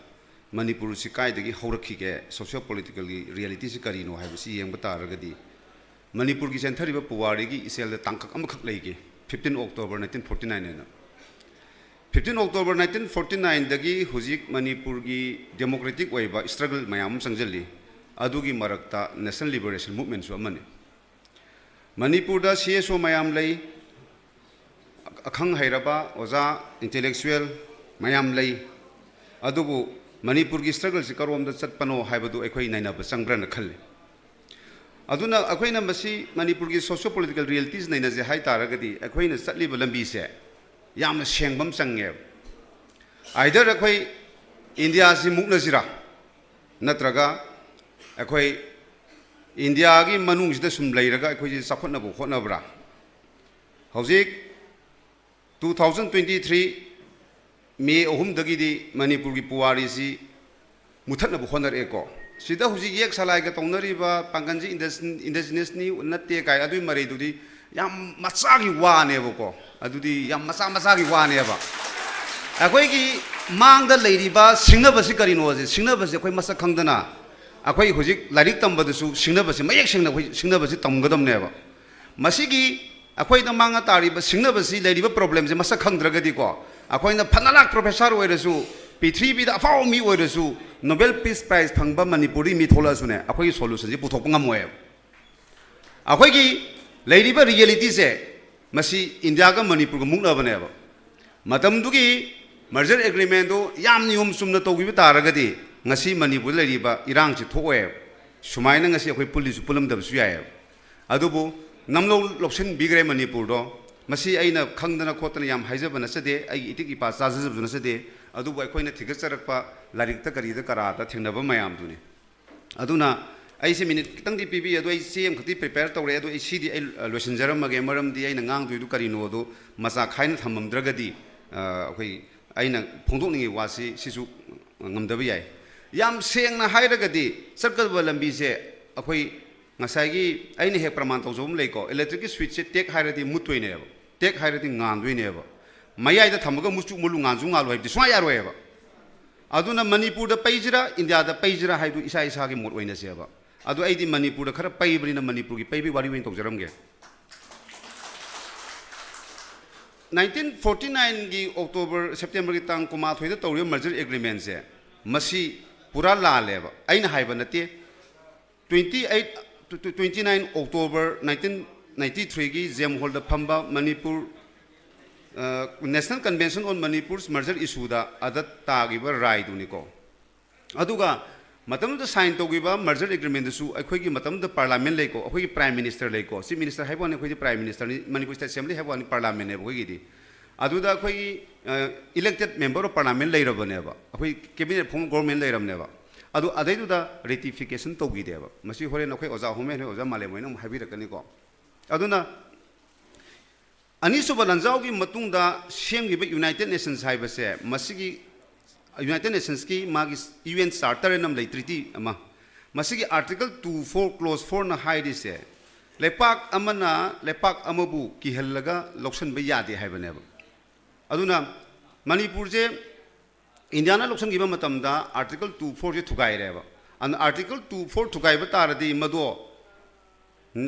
ꯃꯅꯤꯄꯨꯔꯁꯤ ꯀꯥꯏꯗꯒꯤ ꯍꯧꯔꯛꯈꯤꯒꯦ, socio political ꯒꯤ reality ꯁꯤ ꯀꯔꯤꯅꯣ ꯍꯥꯏꯕꯁꯤ ꯌꯦꯡꯕ ꯇꯥꯔꯒꯗꯤ, ꯃꯅꯤꯄꯨꯔꯒꯤ ꯆꯦꯟꯊꯔꯤꯕ ꯄꯨꯋꯥꯔꯤꯒꯤ ꯏꯆꯦꯜꯗ ꯇꯥꯡꯀꯛ ꯑꯃꯈꯛ ꯂꯩꯈꯤ, fifteen October nineteen forty nine ꯍꯥꯏꯅ꯫ Fifteen October nineteen forty nine ꯗꯒꯤ ꯍꯧꯖꯤꯛ ꯃꯅꯤꯄꯨꯔꯒꯤ democratic ꯑꯣꯏꯕ struggle ꯃꯌꯥꯝ ꯑꯃ ꯆꯪꯁꯤꯜꯂꯤ꯫ ꯑꯗꯨꯒꯤ ꯃꯔꯛꯇ National Liberation Movement ꯁꯨ ꯑꯃꯅꯤ꯫ ꯃꯅꯤꯄꯨꯔꯗ C S O ꯃꯌꯥꯝ ꯂꯩ, ꯑꯈꯪ ꯍꯩꯔꯕ ꯑꯣꯖꯥ, intellectual ꯃꯌꯥꯝ ꯂꯩ꯫ ꯑꯗꯨꯕꯨ ꯃꯅꯤꯄꯨꯔꯒꯤ struggle ꯁꯤ ꯀꯔꯣꯝꯗ ꯆꯠꯄꯅꯣ ꯍꯥꯏꯕꯗꯨ ꯑꯩꯈꯣꯏ ꯅꯩꯅꯕ ꯆꯪꯕ꯭ꯔꯅ ꯈꯜꯂꯤ꯫ ꯑꯗꯨꯅ ꯑꯩꯈꯣꯏꯅ ꯃꯁꯤ ꯃꯅꯤꯄꯨꯔꯒꯤ socio political realities ꯅꯩꯅꯁꯦ ꯍꯥꯏ ꯇꯥꯔꯒꯗꯤ, ꯑꯩꯈꯣꯏꯅ ꯆꯠꯂꯤꯕ ꯂꯝꯕꯤꯁꯦ ꯌꯥꯝꯅ ꯁꯦꯡꯕ ꯑꯃ ꯆꯪꯉꯦꯕ꯫ Either ꯑꯩꯈꯣꯏ ꯏꯟꯗꯤꯌꯥꯁꯤ ꯃꯨꯛꯅꯁꯤꯔꯥ, ꯅꯠꯇ꯭ꯔꯒ ꯑꯩꯈꯣꯏ ꯏꯟꯗꯤꯌꯥꯒꯤ ꯃꯅꯨꯡꯁꯤꯗ ꯁꯨꯝ ꯂꯩꯔꯒ ꯑꯩꯈꯣꯏꯁꯦ ꯆꯥꯎꯈꯠꯅꯕ ꯍꯣꯠꯅꯕ꯭ꯔꯥ? ꯍꯧꯖꯤꯛ two thousand twenty three May ꯑꯍꯨꯝꯗꯒꯤꯗꯤ ꯃꯅꯤꯄꯨꯔꯒꯤ ꯄꯨꯋꯥꯔꯤꯁꯤ ꯃꯨꯊꯠꯅꯕ ꯍꯣꯠꯅꯔꯛꯑꯦꯀꯣ꯫ ꯁꯤꯗ ꯍꯧꯖꯤꯛ ꯌꯦꯛ ꯁꯂꯥꯏꯒ ꯇꯧꯅꯔꯤꯕ ꯄꯥꯡꯒꯟꯁꯤ indigenousꯅꯤ ꯅꯠꯇꯦ ꯀꯥꯏ ꯑꯗꯨꯒꯤ ꯃꯔꯩꯗꯨꯗꯤ ꯌꯥꯝ ꯃꯆꯥꯒꯤ ꯋꯥꯅꯦꯕꯀꯣ꯫ ꯑꯗꯨꯗꯤ ꯌꯥꯝ ꯃꯆꯥ ꯃꯆꯥꯒꯤ ꯋꯥꯅꯦꯕ꯫ ꯑꯩꯈꯣꯏꯒꯤ ꯃꯥꯡꯗ ꯂꯩꯔꯤꯕ ꯁꯤꯡꯅꯕꯁꯤ ꯀꯔꯤꯅꯣꯁꯦ, ꯁꯤꯡꯅꯕꯁꯤ ꯑꯩꯈꯣꯏ ꯃꯁꯛ ꯈꯪꯗꯅ, ꯑꯩꯈꯣꯏ ꯍꯧꯖꯤꯛ ꯂꯥꯏꯔꯤꯛ ꯇꯝꯕꯗꯁꯨ ꯁꯤꯡꯅꯕꯁꯤ ꯃꯌꯦꯛ ꯁꯦꯡꯅ ꯑꯩꯈꯣꯏ ꯁꯤꯡꯅꯕꯁꯤ ꯇꯝꯒꯗꯕꯅꯦꯕ꯫ ꯃꯁꯤꯒꯤ ꯑꯩꯈꯣꯏꯗ ꯃꯥꯡꯉ ꯇꯥꯔꯤꯕ ꯁꯤꯡꯅꯕꯁꯤ, ꯂꯩꯔꯤꯕ problemꯁꯦ ꯃꯁꯛ ꯈꯪꯗ꯭ꯔꯒꯗꯤꯀꯣ, ꯑꯩꯈꯣꯏꯅ ꯐꯅ ꯂꯥꯛ professor ꯑꯣꯏꯔꯁꯨ, ꯄ꯭ꯔꯤꯊꯤꯕꯤꯗ ꯑꯐꯥꯎꯕ ꯃꯤ ꯑꯣꯏꯔꯁꯨ, Nobel Peace Prize ꯐꯪꯕ ꯃꯅꯤꯄꯨꯔꯗꯒꯤ ꯃꯤ ꯊꯣꯛꯂꯛꯑꯁꯨꯅꯦ, ꯑꯩꯈꯣꯏꯒꯤ solutionꯁꯦ ꯄꯨꯊꯣꯛꯄ ꯉꯝꯃꯣꯏꯕ꯫ ꯑꯩꯈꯣꯏꯒꯤ ꯂꯩꯔꯤꯕ realityꯁꯦ, ꯃꯁꯤ ꯏꯟꯗꯤꯌꯥꯒ ꯃꯅꯤꯄꯨꯔꯒ ꯃꯨꯛꯅꯕꯅꯦꯕ꯫ ꯃꯇꯝꯗꯨꯒꯤ merger agreementꯗꯨ ꯌꯥꯝ ꯅꯤꯌꯣꯝ ꯆꯨꯝꯅ ꯇꯧꯈꯤꯕ ꯇꯥꯔꯒꯗꯤ, ꯉꯁꯤ ꯃꯅꯤꯄꯨꯔꯗ ꯂꯩꯔꯤꯕ ꯏꯔꯥꯡꯁꯤ ꯊꯣꯛꯑꯣꯏꯕ꯫ ꯁꯨꯃꯥꯏꯅ ꯉꯁꯤ ꯑꯩꯈꯣꯏ ꯄꯨꯜꯂꯤꯁꯨ ꯄꯨꯜꯂꯝꯗꯕꯁꯨ ꯌꯥꯏꯑꯕ꯫ ꯑꯗꯨꯕꯨ ꯅꯝꯂꯧ ꯂꯧꯁꯤꯟꯕꯤꯈ꯭ꯔꯦ ꯃꯅꯤꯄꯨꯔꯗꯣ꯫ ꯃꯁꯤ ꯑꯩꯅ ꯈꯪꯗꯅ ꯈꯣꯠꯇꯅ ꯌꯥꯝ ꯍꯥꯏꯖꯕ ꯅꯠꯆꯗꯦ, ꯑꯩꯒꯤ ꯏꯇꯤꯛ ꯏꯄꯥ ꯆꯥꯖꯖꯕꯁꯨ ꯅꯠꯆꯗꯦ꯫ ꯑꯗꯨꯕꯨ ꯑꯩꯈꯣꯏꯅ ꯊꯤꯒꯠꯆꯔꯛꯄ ꯂꯥꯏꯔꯤꯛꯇ ꯀꯔꯤꯗ ꯀꯔꯥꯗ ꯊꯦꯡꯅꯕ ꯃꯌꯥꯝꯗꯨꯅꯤ꯫ ꯑꯗꯨꯅ ꯑꯩꯁꯦ minute ꯈꯤꯇꯪꯗꯤ ꯄꯤꯕꯤꯌꯨ, ꯑꯗꯣ ꯑꯩ ꯆꯦ ꯑꯃꯈꯛꯇꯤ prepare ꯇꯧꯔꯦ, ꯑꯗꯣ ꯑꯩ ꯁꯤꯗꯤ ꯑꯩ, ꯑ, ꯂꯣꯏꯁꯤꯟꯖꯔꯝꯃꯒꯦ, ꯃꯔꯝꯗꯤ ꯑꯩꯅ ꯉꯥꯡꯗꯣꯏꯗꯨ ꯀꯔꯤꯅꯣꯗꯣ ꯃꯆꯥ ꯈꯥꯏꯅ ꯊꯝꯃꯝꯗ꯭ꯔꯒꯗꯤ, ꯑ, ꯑꯩꯈꯣꯏ, ꯑꯩꯅ ꯐꯣꯡꯗꯣꯛꯅꯤꯡꯉꯤ ꯋꯥꯁꯤ ꯁꯤꯁꯨ ꯉꯝꯗꯕ ꯌꯥꯏ꯫ ꯌꯥꯝ ꯁꯦꯡꯅ ꯍꯥꯏꯔꯒꯗꯤ, ꯆꯠꯀꯗꯕ ꯂꯝꯕꯤꯁꯦ ꯑꯩꯈꯣꯏ ꯉꯁꯥꯏꯒꯤ ꯑꯩꯅ ꯍꯦꯛ ꯄ꯭ꯔꯃꯥꯟ ꯇꯧꯖꯕ ꯑꯃ ꯂꯩꯀꯣ, electricꯀꯤ switchꯁꯦ ꯇꯦꯛ ꯍꯥꯏꯔꯗꯤ ꯃꯨꯠꯇꯣꯏꯅꯦꯕ, ꯇꯦꯛ ꯍꯥꯏꯔꯗꯤ ꯉꯥꯟꯗꯣꯏꯅꯦꯕ꯫ ꯃꯌꯥꯏꯗ ꯊꯝꯃꯒ ꯃꯨꯠꯆꯨ ꯃꯨꯠꯂꯨ ꯉꯥꯟꯁꯨ ꯉꯥꯜꯂꯨ ꯍꯥꯏꯕꯗꯤ ꯁꯨꯡꯌꯥ ꯌꯥꯔꯣꯏꯕ꯫ ꯑꯗꯨꯅ ꯃꯅꯤꯄꯨꯔꯗ ꯄꯩꯁꯤꯔꯥ, ꯏꯟꯗꯤꯌꯥꯗ ꯄꯩꯁꯤꯔꯥ ꯍꯥꯏꯗꯨ ꯏꯁꯥ ꯏꯁꯥꯒꯤ ꯃꯣꯠ ꯑꯣꯏꯅꯁꯦꯕ꯫ ꯑꯗꯣ ꯑꯩꯗꯤ ꯃꯅꯤꯄꯨꯔꯗ ꯈꯔ ꯄꯩꯕꯅꯤꯅ ꯃꯅꯤꯄꯨꯔꯒꯤ ꯄꯩꯕꯒꯤ ꯋꯥꯔꯤ ꯑꯣꯏꯅ ꯇꯧꯖꯔꯝꯒꯦ꯫ Nineteen forty nineꯒꯤ October, Septemberꯒꯤ ꯇꯥꯡ ꯀꯨꯟꯃꯥꯊꯣꯏꯗ ꯇꯧꯔꯤꯕ merger agreementꯁꯦ, ꯃꯁꯤ ꯄꯨꯔꯥ ꯂꯥꯜꯂꯦꯕ꯫ ꯑꯩꯅ ꯍꯥꯏꯕ ꯅꯠꯇꯦ꯫ Twenty eight, twenty nine October nineteen ninety threeꯒꯤ J M Hallꯗ ꯐꯝꯕ ꯃꯅꯤꯄꯨꯔ, ꯑ, National Convention on Manipur's Merger Issueꯗ ꯑꯗ ꯇꯥꯈꯤꯕ ꯔꯥꯏꯗꯨꯅꯤꯀꯣ꯫ ꯑꯗꯨꯒ ꯃꯇꯝꯗꯨꯗ sign ꯇꯧꯈꯤꯕ merger agreementꯗꯨꯁꯨ ꯑꯩꯈꯣꯏꯒꯤ ꯃꯇꯝꯗꯨꯗ parliament ꯂꯩꯀꯣ, ꯑꯩꯈꯣꯏꯒꯤ prime minister ꯂꯩꯀꯣ, chief minister ꯍꯥꯏꯕ ꯋꯥꯅꯤ, ꯑꯩꯈꯣꯏꯗꯤ prime ministerꯅꯤ, ꯃꯅꯤꯄꯨꯔ state assembly ꯍꯥꯏꯕ ꯋꯥꯅꯤ, parliamentꯅꯦꯕ ꯑꯩꯈꯣꯏꯒꯤꯗꯤ꯫ ꯑꯗꯨꯗ ꯑꯩꯈꯣꯏꯒꯤ, ꯑ, elected member of parliament ꯂꯩꯔꯕꯅꯦꯕ, ꯑꯩꯈꯣꯏ cabinet form government ꯂꯩꯔꯕꯅꯦꯕ꯫ ꯑꯗꯨ ꯑꯗꯩꯗꯨꯗ ratification ꯇꯧꯈꯤꯗꯦꯕ꯫ ꯃꯁꯤ ꯍꯣꯔꯦꯟ ꯑꯩꯈꯣꯏ ꯑꯣꯖꯥ ꯍꯣꯃꯦꯟ ꯍꯣꯏ, ꯑꯣꯖꯥ ꯃꯥꯂꯦꯝ ꯍꯣꯏꯅ ꯑꯃꯨꯛ ꯍꯥꯏꯕꯤꯔꯛꯀꯅꯤꯀꯣ꯫ ꯑꯗꯨꯅ ꯑꯅꯤꯁꯨꯕ ꯂꯥꯟꯖꯥꯎꯒꯤ ꯃꯇꯨꯡꯗ ꯁꯦꯝꯈꯤꯕ United Nations ꯍꯥꯏꯕꯁꯦ, ꯃꯁꯤꯒꯤ United Nationsꯀꯤ ꯃꯥꯒꯤ U N Charter ꯍꯥꯏꯅ ꯑꯃ ꯂꯩ, treaty ꯑꯃ꯫ ꯃꯁꯤꯒꯤ article two four clause fourꯅ ꯍꯥꯏꯔꯤꯁꯦ, ꯂꯩꯄꯥꯛ ꯑꯃꯅ ꯂꯩꯄꯥꯛ ꯑꯃꯕꯨ ꯀꯤꯍꯜꯂꯒ ꯂꯧꯁꯤꯟꯕ ꯌꯥꯗꯦ ꯍꯥꯏꯕꯅꯦꯕ꯫ ꯑꯗꯨꯅ ꯃꯅꯤꯄꯨꯔꯁꯦ ꯏꯟꯗꯤꯌꯥꯅ ꯂꯧꯁꯤꯟꯈꯤꯕ ꯃꯇꯝꯗ article two fourꯁꯦ ꯊꯨꯒꯥꯏꯔꯦꯕ꯫ ꯑꯗꯨꯅ article two four ꯊꯨꯒꯥꯏꯕ ꯇꯥꯔꯗꯤ ꯃꯗꯣ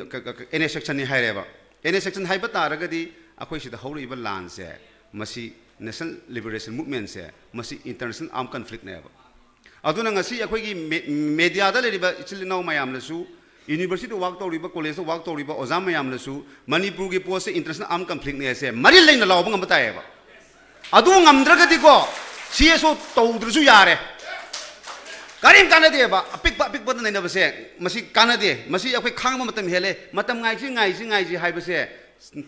ꯀ-, ꯀ-, ꯀ-, annexationꯅꯤ ꯍꯥꯏꯔꯦꯕ꯫ ꯑꯦꯟ ꯑꯦꯁ ꯑꯦꯛꯁꯟ ꯍꯥꯏꯕ ꯇꯥꯔꯒꯗꯤ ꯑꯩꯈꯣꯏ ꯁꯤꯗ ꯍꯧꯔꯛꯏꯕ ꯂꯥꯟꯁꯦ, ꯃꯁꯤ National Liberation Movementꯁꯦ, ꯃꯁꯤ international armed conflictꯅꯦꯕ꯫ ꯑꯗꯨꯅ ꯉꯁꯤ ꯑꯩꯈꯣꯏꯒꯤ ꯃꯦꯗꯤꯌꯥꯗ ꯂꯩꯔꯤꯕ ꯏꯆꯤꯜ ꯏꯅꯥꯎ ꯃꯌꯥꯝꯅꯁꯨ, ꯌꯨꯅꯤꯚꯔꯁꯤꯇꯤꯗ ꯋꯥꯛ ꯇꯧꯔꯤꯕ, ꯀꯣꯂꯦꯖꯇ ꯋꯥꯛ ꯇꯧꯔꯤꯕ ꯑꯣꯖꯥ ꯃꯌꯥꯝꯅꯁꯨ ꯃꯅꯤꯄꯨꯔꯒꯤ ꯄꯣꯠꯁꯦ international armed conflictꯅꯦꯁꯦ ꯃꯔꯤꯜ ꯂꯩꯅ ꯂꯥꯎꯕ ꯉꯝꯕ ꯇꯥꯏꯌꯦꯕ꯫ ꯑꯗꯨ ꯉꯝꯗ꯭ꯔꯒꯗꯤꯀꯣ, ꯁꯤ ꯑꯦꯁ ꯑꯣ ꯇꯧꯗ꯭ꯔꯁꯨ ꯌꯥꯔꯦ꯫ ꯀꯔꯤꯝ ꯀꯥꯟꯅꯗꯦꯕ꯫ ꯑꯄꯤꯛꯄ ꯑꯄꯤꯛꯄꯗ ꯅꯩꯅꯕꯁꯦ, ꯃꯁꯤ ꯀꯥꯟꯅꯗꯦ꯫ ꯃꯁꯤ ꯑꯩꯈꯣꯏ ꯈꯥꯡꯕ ꯃꯇꯝ ꯍꯦꯜꯂꯦ꯫ ꯃꯇꯝ ꯉꯥꯏꯁꯤ, ꯉꯥꯏꯁꯤ, ꯉꯥꯏꯁꯤ ꯍꯥꯏꯕꯁꯦ,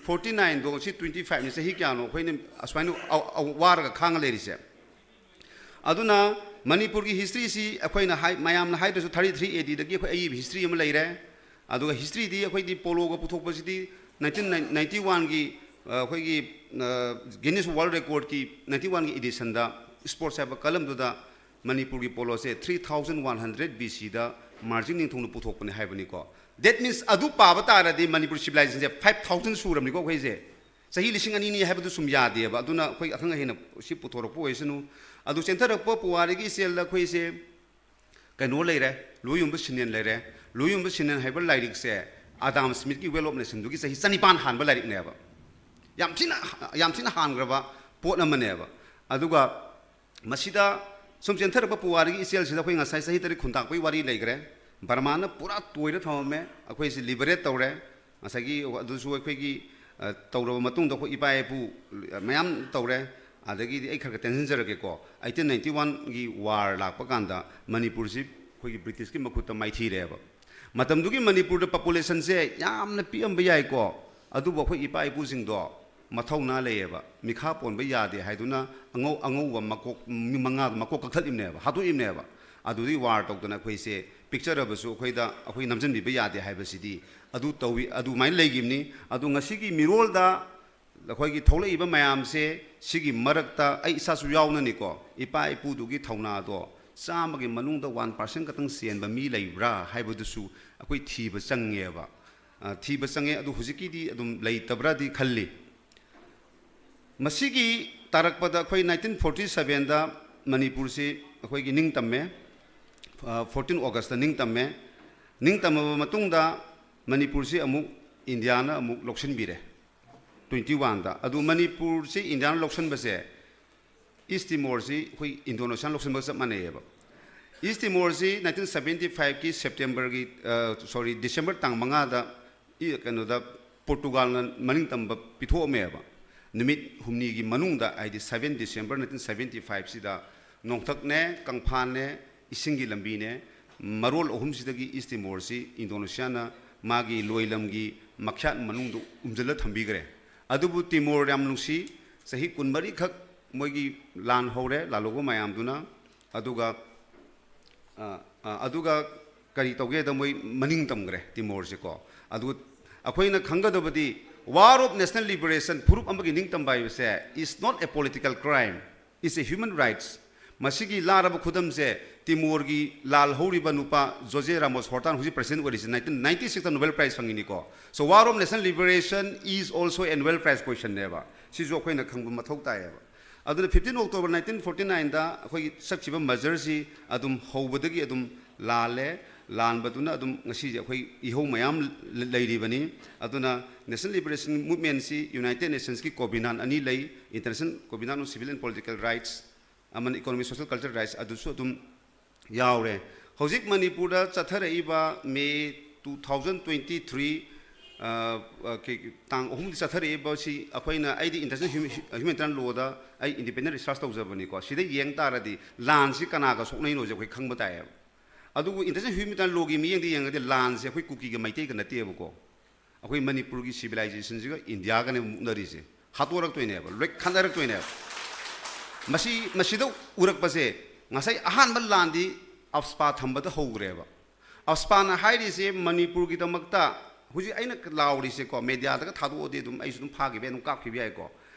ꯐꯣꯔꯇꯤ ꯅꯥꯏꯟꯗꯣ ꯁꯤ ꯇ꯭ꯋꯦꯟꯇꯤ ꯐꯥꯏꯚꯅꯤ, ꯆꯍꯤ ꯀꯌꯥꯅꯣ ꯑꯩꯈꯣꯏꯅ ꯑꯁꯨꯃꯥꯏꯅ ꯑ-, ꯑ-, ꯋꯥꯔꯒ ꯈꯥꯡꯉ ꯂꯩꯔꯤꯁꯦ? ꯑꯗꯨꯅ ꯃꯅꯤꯄꯨꯔꯒꯤ historyꯁꯤ ꯑꯩꯈꯣꯏꯅ ꯍꯥꯏ-, ꯃꯌꯥꯝꯅ ꯍꯥꯏꯗ꯭ꯔꯁꯨ, thirty three A Dꯗꯒꯤ ꯑꯩꯈꯣꯏ ꯑꯏꯕ history ꯑꯃ ꯂꯩꯔꯦ꯫ ꯑꯗꯨꯒ historyꯗꯤ ꯑꯩꯈꯣꯏꯗꯤ ꯄꯣꯂꯣꯒ ꯄꯨꯊꯣꯛꯄꯁꯤꯗꯤ nineteen ninety oneꯒꯤ, ꯑ, ꯑꯩꯈꯣꯏꯒꯤ, ꯑ, Guinness World Recordꯀꯤ ninety oneꯒꯤ editionꯗ, sports ꯍꯥꯏꯕ columnꯗꯨꯗ ꯃꯅꯤꯄꯨꯔꯒꯤ ꯄꯣꯂꯣꯁꯦ three thousand one hundred B Cꯗ Marjing ꯅꯤꯡꯊꯧꯅ ꯄꯨꯊꯣꯛꯄꯅꯦ ꯍꯥꯏꯕꯅꯤꯀꯣ꯫ That means ꯑꯗꯨ ꯄꯥꯕ ꯇꯥꯔꯗꯤ ꯃꯅꯤꯄꯨꯔ civilizationꯁꯦ five thousand ꯁꯨꯔꯕꯅꯤꯀꯣ ꯑꯩꯈꯣꯏꯁꯦ꯫ ꯆꯍꯤ ꯂꯤꯁꯤꯡ ꯑꯅꯤꯅꯤ ꯍꯥꯏꯕꯗꯨ ꯁꯨꯝ ꯌꯥꯗꯦꯕ꯫ ꯑꯗꯨꯅ ꯑꯩꯈꯣꯏ ꯑꯈꯪ ꯑꯍꯩꯅ ꯁꯤ ꯄꯨꯊꯣꯔꯛꯄ ꯑꯣꯏꯁꯅꯨ꯫ ꯑꯗꯨ ꯆꯦꯟꯊꯔꯛꯄ ꯄꯨꯋꯥꯔꯤꯒꯤ ꯏꯆꯦꯜꯗ ꯑꯩꯈꯣꯏꯁꯦ ꯀꯩꯅꯣ ꯂꯩꯔꯦ, ꯂꯣꯏꯌꯣꯟꯕ ꯁꯤꯅꯦꯟ ꯂꯩꯔꯦ꯫ ꯂꯣꯏꯌꯣꯟꯕ ꯁꯤꯅꯦꯟ ꯍꯥꯏꯕ ꯂꯥꯏꯔꯤꯛꯁꯦ Adam Smithꯀꯤ Well of Nationꯗꯨꯒꯤ ꯆꯍꯤ ꯆꯅꯤꯄꯥꯟ ꯍꯥꯟꯕ ꯂꯥꯏꯔꯤꯛꯅꯦꯕ꯫ ꯌꯥꯝ ꯊꯤꯅ, ꯌꯥꯝ ꯊꯤꯅ ꯍꯥꯟꯈ꯭ꯔꯕ ꯄꯣꯠ ꯑꯃꯅꯦꯕ꯫ ꯑꯗꯨꯒ ꯃꯁꯤꯗ ꯁꯨꯝ ꯆꯦꯟꯊꯔꯛꯄ ꯄꯨꯋꯥꯔꯤꯒꯤ ꯏꯆꯦꯜꯁꯤꯗ ꯑꯩꯈꯣꯏ ꯉꯁꯥꯏ ꯆꯍꯤ ꯇꯔꯦꯠ ꯈꯨꯟꯇꯥꯛꯄꯒꯤ ꯋꯥꯔꯤ ꯂꯩꯈ꯭ꯔꯦ꯫ ꯕꯔꯃꯥꯅ ꯄꯨꯔꯥ ꯇꯣꯏꯔ ꯊꯝꯃꯝꯃꯦ, ꯑꯩꯈꯣꯏꯁꯤ liberate ꯇꯧꯔꯦ꯫ ꯉꯁꯥꯏꯒꯤ ꯑꯗꯨꯁꯨ ꯑꯩꯈꯣꯏꯒꯤ, ꯑ, ꯇꯧꯔꯕ ꯃꯇꯨꯡꯗ ꯑꯩꯈꯣꯏ ꯏꯄꯥ ꯏꯄꯨ ꯃꯌꯥꯝ ꯇꯧꯔꯦ꯫ ꯑꯗꯒꯤꯗꯤ ꯑꯩ ꯈꯔ ꯈꯔ ꯇꯦꯟꯁꯤꯟꯖꯔꯛꯀꯦꯀꯣ꯫ Eighteen ninety oneꯒꯤ war ꯂꯥꯛꯄ ꯀꯥꯟꯗ ꯃꯅꯤꯄꯨꯔꯁꯤ ꯑꯩꯈꯣꯏꯒꯤ Britishꯀꯤ ꯃꯈꯨꯠꯇ ꯃꯥꯏꯊꯤꯔꯦꯕ꯫ ꯃꯇꯝꯗꯨꯒꯤ ꯃꯅꯤꯄꯨꯔꯗ populationꯁꯦ ꯌꯥꯝꯅ ꯄꯤꯛꯑꯝꯕ ꯌꯥꯏꯀꯣ, ꯑꯗꯨꯕꯨ ꯑꯩꯈꯣꯏ ꯏꯄꯥ ꯏꯄꯨꯁꯤꯡꯗꯣ ꯃꯊꯧꯅꯥ ꯂꯩꯌꯦꯕ꯫ ꯃꯤꯈꯥ ꯄꯣꯟꯕ ꯌꯥꯗꯦ ꯍꯥꯏꯗꯨꯅ ꯑꯉꯧ-, ꯑꯉꯧꯕ ꯃꯀꯣꯛ ꯃꯤ ꯃꯉꯥꯗꯣ ꯃꯀꯣꯛ ꯀꯛꯊꯠꯂꯤꯕꯅꯦꯕ, ꯍꯥꯠꯇꯣꯛꯏꯕꯅꯦꯕ꯫ ꯑꯗꯨꯗꯤ war ꯇꯧꯗꯅ ꯑꯩꯈꯣꯏꯁꯦ ꯄꯤꯛꯆꯔꯕꯁꯨ ꯑꯩꯈꯣꯏꯗ, ꯑꯩꯈꯣꯏ ꯅꯝꯁꯤꯟꯕꯤꯕ ꯌꯥꯗꯦ ꯍꯥꯏꯕꯁꯤꯗꯤ ꯑꯗꯨ ꯇꯧꯏ, ꯑꯗꯨꯃꯥꯏꯅ ꯂꯩꯈꯤꯕꯅꯤ꯫ ꯑꯗꯨ ꯉꯁꯤꯒꯤ ꯃꯤꯔꯣꯜꯗ ꯑꯩꯈꯣꯏꯒꯤ ꯊꯣꯛꯂꯛꯏꯕ ꯃꯌꯥꯝꯁꯦ, ꯁꯤꯒꯤ ꯃꯔꯛꯇ ꯑꯩ ꯏꯁꯥꯁꯨ ꯌꯥꯎꯅꯅꯤꯀꯣ, ꯏꯄꯥ ꯏꯄꯨꯗꯨꯒꯤ ꯊꯧꯅꯥꯗꯣ ꯆꯥꯝꯃꯒꯤ ꯃꯅꯨꯡꯗ one percent ꯈꯛꯇꯪ ꯆꯦꯟꯕ ꯃꯤ ꯂꯩꯕ꯭ꯔꯥ ꯍꯥꯏꯕꯗꯨꯁꯨ ꯑꯩꯈꯣꯏ ꯊꯤꯕ ꯆꯪꯉꯦꯕ꯫ ꯑ, ꯊꯤꯕ ꯆꯪꯉꯦ꯫ ꯑꯗꯨ ꯍꯧꯖꯤꯛꯀꯤꯗꯤ ꯑꯗꯨꯝ ꯂꯩꯇꯕ꯭ꯔꯥꯗꯤ ꯈꯜꯂꯤ꯫ ꯃꯁꯤꯒꯤ ꯇꯥꯔꯛꯄꯗ ꯑꯩꯈꯣꯏ nineteen forty sevenꯗ ꯃꯅꯤꯄꯨꯔꯁꯤ ꯑꯩꯈꯣꯏꯒꯤ ꯅꯤꯡꯇꯝꯃꯦ꯫ ꯑ, fourteen Augustꯇ ꯅꯤꯡꯇꯝꯃꯦ꯫ ꯅꯤꯡꯇꯝꯃꯕ ꯃꯇꯨꯡꯗ ꯃꯅꯤꯄꯨꯔꯁꯤ ꯑꯃꯨꯛ ꯏꯟꯗꯤꯌꯥꯅ ꯑꯃꯨꯛ ꯂꯧꯁꯤꯟꯕꯤꯔꯦ ꯇ꯭ꯋꯦꯟꯇꯤ ꯋꯥꯟꯗ꯫ ꯑꯗꯨ ꯃꯅꯤꯄꯨꯔꯁꯤ ꯏꯟꯗꯤꯌꯥꯅ ꯂꯧꯁꯤꯟꯕꯁꯦ ꯏꯁ ꯇꯤꯃꯣꯔꯁꯤ ꯑꯩꯈꯣꯏ ꯏꯟꯗꯣꯅꯦꯁꯤꯌꯥꯅ ꯂꯧꯁꯤꯟꯕꯒ ꯆꯞ ꯃꯥꯟꯅꯩꯌꯦꯕ꯫ ꯏꯁ ꯇꯤꯃꯣꯔꯁꯤ ꯅꯥꯏꯟꯇꯤꯟ ꯁꯕꯦꯟꯇꯤ ꯐꯥꯏꯚꯀꯤ ꯁꯦꯞꯇꯦꯝꯕꯔꯒꯤ, ꯁꯣꯔꯤ, ꯗꯤꯁꯦꯝꯕꯔ ꯇꯥꯡ ꯃꯉꯥꯗ ꯏ-, ꯀꯩꯅꯣꯗ ꯄꯣꯔꯇꯨꯒꯥꯜꯅ ꯃꯅꯤꯡꯇꯝꯕ ꯄꯤꯊꯣꯛꯑꯝꯃꯦꯕ꯫ ꯅꯨꯃꯤꯠ ꯍꯨꯝꯅꯤꯒꯤ ꯃꯅꯨꯡꯗ, ꯍꯥꯏꯗꯤ ꯁꯕꯦꯟ ꯗꯤꯁꯦꯝꯕꯔ ꯅꯥꯏꯟꯇꯤꯟ ꯁꯕꯦꯟꯇꯤ ꯐꯥꯏꯚꯁꯤꯗ ꯅꯣꯡꯊꯛꯅꯦ, ꯀꯪꯐꯥꯟꯅꯦ, ꯏꯁꯤꯡꯒꯤ ꯂꯝꯕꯤꯅꯦ, ꯃꯔꯣꯜ ꯑꯍꯨꯝꯁꯤꯗꯒꯤ ꯏꯁ ꯇꯤꯃꯣꯔꯁꯤ ꯏꯟꯗꯣꯅꯦꯁꯤꯌꯥꯅ ꯃꯥꯒꯤ ꯂꯣꯏꯂꯝꯒꯤ ꯃꯈ꯭ꯌꯥꯠ ꯃꯅꯨꯡꯗ ꯎꯝꯖꯤꯜꯂ ꯊꯝꯕꯤꯈ꯭ꯔꯦ꯫ ꯑꯗꯨꯕꯨ ꯇꯤꯃꯣꯔ ꯌꯥꯝ ꯅꯨꯡꯁꯤ, ꯆꯍꯤ ꯀꯨꯟꯃꯔꯤꯈꯛ ꯃꯣꯏꯒꯤ ꯂꯥꯟ ꯍꯧꯔꯦ, ꯂꯥꯜꯍꯧꯕ ꯃꯌꯥꯝꯗꯨꯅ꯫ ꯑꯗꯨꯒ, ꯑ, ꯑ, ꯑꯗꯨꯒ ꯀꯔꯤ ꯇꯧꯒꯦꯗ ꯃꯣꯏ ꯃꯅꯤꯡ ꯇꯝꯈ꯭ꯔꯦ ꯇꯤꯃꯣꯔꯁꯦꯀꯣ꯫ ꯑꯗꯨ ꯑꯩꯈꯣꯏꯅ ꯈꯪꯒꯗꯕꯗꯤ, War of National Liberation, ꯐꯨꯔꯨꯞ ꯑꯃꯒꯤ ꯅꯤꯡꯇꯝꯕ ꯍꯥꯏꯕꯁꯦ, is not a political crime, it's a human rights꯫ ꯃꯁꯤꯒꯤ ꯂꯥꯔꯕ ꯈꯨꯗꯝꯁꯦ ꯇꯤꯃꯣꯔꯒꯤ ꯂꯥꯜ ꯍꯧꯔꯤꯕ ꯅꯨꯄꯥ ꯖꯣꯖꯦ ꯔꯥꯃꯣꯁ ꯍꯣꯔꯇꯥꯟ, ꯍꯧꯖꯤꯛ ꯄ꯭ꯔꯦꯁꯤꯗꯦꯟ ꯑꯣꯏꯔꯤꯁꯦ, ꯅꯥꯏꯟꯇꯤꯟ ꯅꯥꯏꯟꯇꯤ ꯁꯤꯛꯁꯇ ꯅꯣꯕꯦꯜ ꯄ꯭ꯔꯥꯏꯖ ꯐꯪꯉꯤꯅꯤꯀꯣ꯫ So War of National Liberation is also a Nobel Prize questionꯅꯦꯕ꯫ ꯁꯤꯁꯨ ꯑꯩꯈꯣꯏꯅ ꯈꯪꯕ ꯃꯊꯧ ꯇꯥꯏꯌꯦꯕ꯫ ꯑꯗꯨꯅ ꯐꯤꯐꯇꯤꯟ ꯑꯣꯛꯇꯣꯕꯔ ꯅꯥꯏꯟꯇꯤꯟ ꯐꯣꯔꯇꯤ ꯅꯥꯏꯟꯗ ꯑꯩꯈꯣꯏꯒꯤ ꯆꯠꯈꯤꯕ ꯃꯖꯔꯁꯤ ꯑꯗꯨꯝ ꯍꯧꯕꯗꯒꯤ ꯑꯗꯨꯝ ꯂꯥꯜꯂꯦ꯫ ꯂꯥꯟꯕꯗꯨꯅ ꯑꯗꯨꯝ ꯉꯁꯤꯁꯦ ꯑꯩꯈꯣꯏ ꯏꯍꯧ ꯃꯌꯥꯝ ꯂ-, ꯂꯩꯔꯤꯕꯅꯤ꯫ ꯑꯗꯨꯅ National Liberation Movementꯁꯤ United Nationꯁꯀꯤ ꯀꯣꯕꯤꯅꯥꯟ ꯑꯅꯤ ꯂꯩ, International Covenant on Civil and Political Rights, ꯑꯃꯅ Economic, Social, Cultural Rights, ꯑꯗꯨꯁꯨ ꯑꯗꯨꯝ ꯌꯥꯎꯔꯦ꯫ ꯍꯧꯖꯤꯛ ꯃꯅꯤꯄꯨꯔꯗ ꯆꯠꯊꯔꯛꯏꯕ May two thousand twenty three, uh, uh, ꯀꯩ-, ꯇꯥꯡ ꯑꯍꯨꯝꯗ ꯆꯠꯊꯔꯛꯏꯕꯁꯤ ꯑꯩꯈꯣꯏꯅ, ꯑꯩꯗꯤ International Hum-, Humanitarian Lawꯗ ꯑꯩ independent research ꯇꯧꯖꯕꯅꯤꯀꯣ꯫ ꯁꯤꯗ ꯌꯦꯡ ꯇꯥꯔꯗꯤ ꯂꯥꯟꯁꯤ ꯀꯅꯥꯒ ꯁꯣꯛꯅꯩꯅꯣꯁꯦ ꯑꯩꯈꯣꯏ ꯈꯪꯕ ꯇꯥꯏꯌꯦꯕ꯫ ꯑꯗꯨꯕꯨ International Humanitarian Lawꯒꯤ ꯃꯤꯠꯌꯦꯡꯗ ꯌꯦꯡꯉꯒꯗꯤ ꯂꯥꯟꯁꯦ ꯑꯩꯈꯣꯏ ꯀꯨꯀꯤꯒ ꯃꯩꯇꯩꯒ ꯅꯠꯇꯦꯕꯀꯣ꯫ ꯑꯩꯈꯣꯏ ꯃꯅꯤꯄꯨꯔꯒꯤ civilizationꯁꯤꯒ ꯏꯟꯗꯤꯌꯥꯒꯅꯦꯕ ꯃꯨꯛꯅꯔꯤꯁꯦ꯫ ꯍꯥꯠꯇꯣꯔꯛꯇꯣꯏꯅꯦꯕ, ꯂꯣꯏ ꯈꯠꯅꯔꯛꯇꯣꯏꯅꯦꯕ꯫ ꯃꯁꯤ, ꯃꯁꯤꯗ ꯎꯔꯛꯄꯁꯦ, ꯉꯁꯥꯏ ꯑꯍꯥꯟꯕ ꯂꯥꯟꯗꯤ ꯑꯞꯁꯄꯥ ꯊꯝꯕꯗ ꯍꯧꯈ꯭ꯔꯦꯕ꯫ ꯑꯞꯁꯄꯥꯅ ꯍꯥꯏꯔꯤꯁꯦ ꯃꯅꯤꯄꯨꯔꯒꯤꯗꯃꯛꯇ, ꯍꯧꯖꯤꯛ ꯑꯩꯅ ꯂꯥꯎꯔꯤꯁꯦꯀꯣ, mediaꯗꯒ ꯊꯥꯗꯣꯛꯑꯗꯤ ꯑꯗꯨꯝ ꯑꯩꯁꯨ ꯑꯗꯨꯝ ꯐꯥꯈꯤꯕ ꯌꯥꯏ, ꯑꯗꯨꯝ ꯀꯥꯞꯈꯤꯕ ꯌꯥꯏꯀꯣ꯫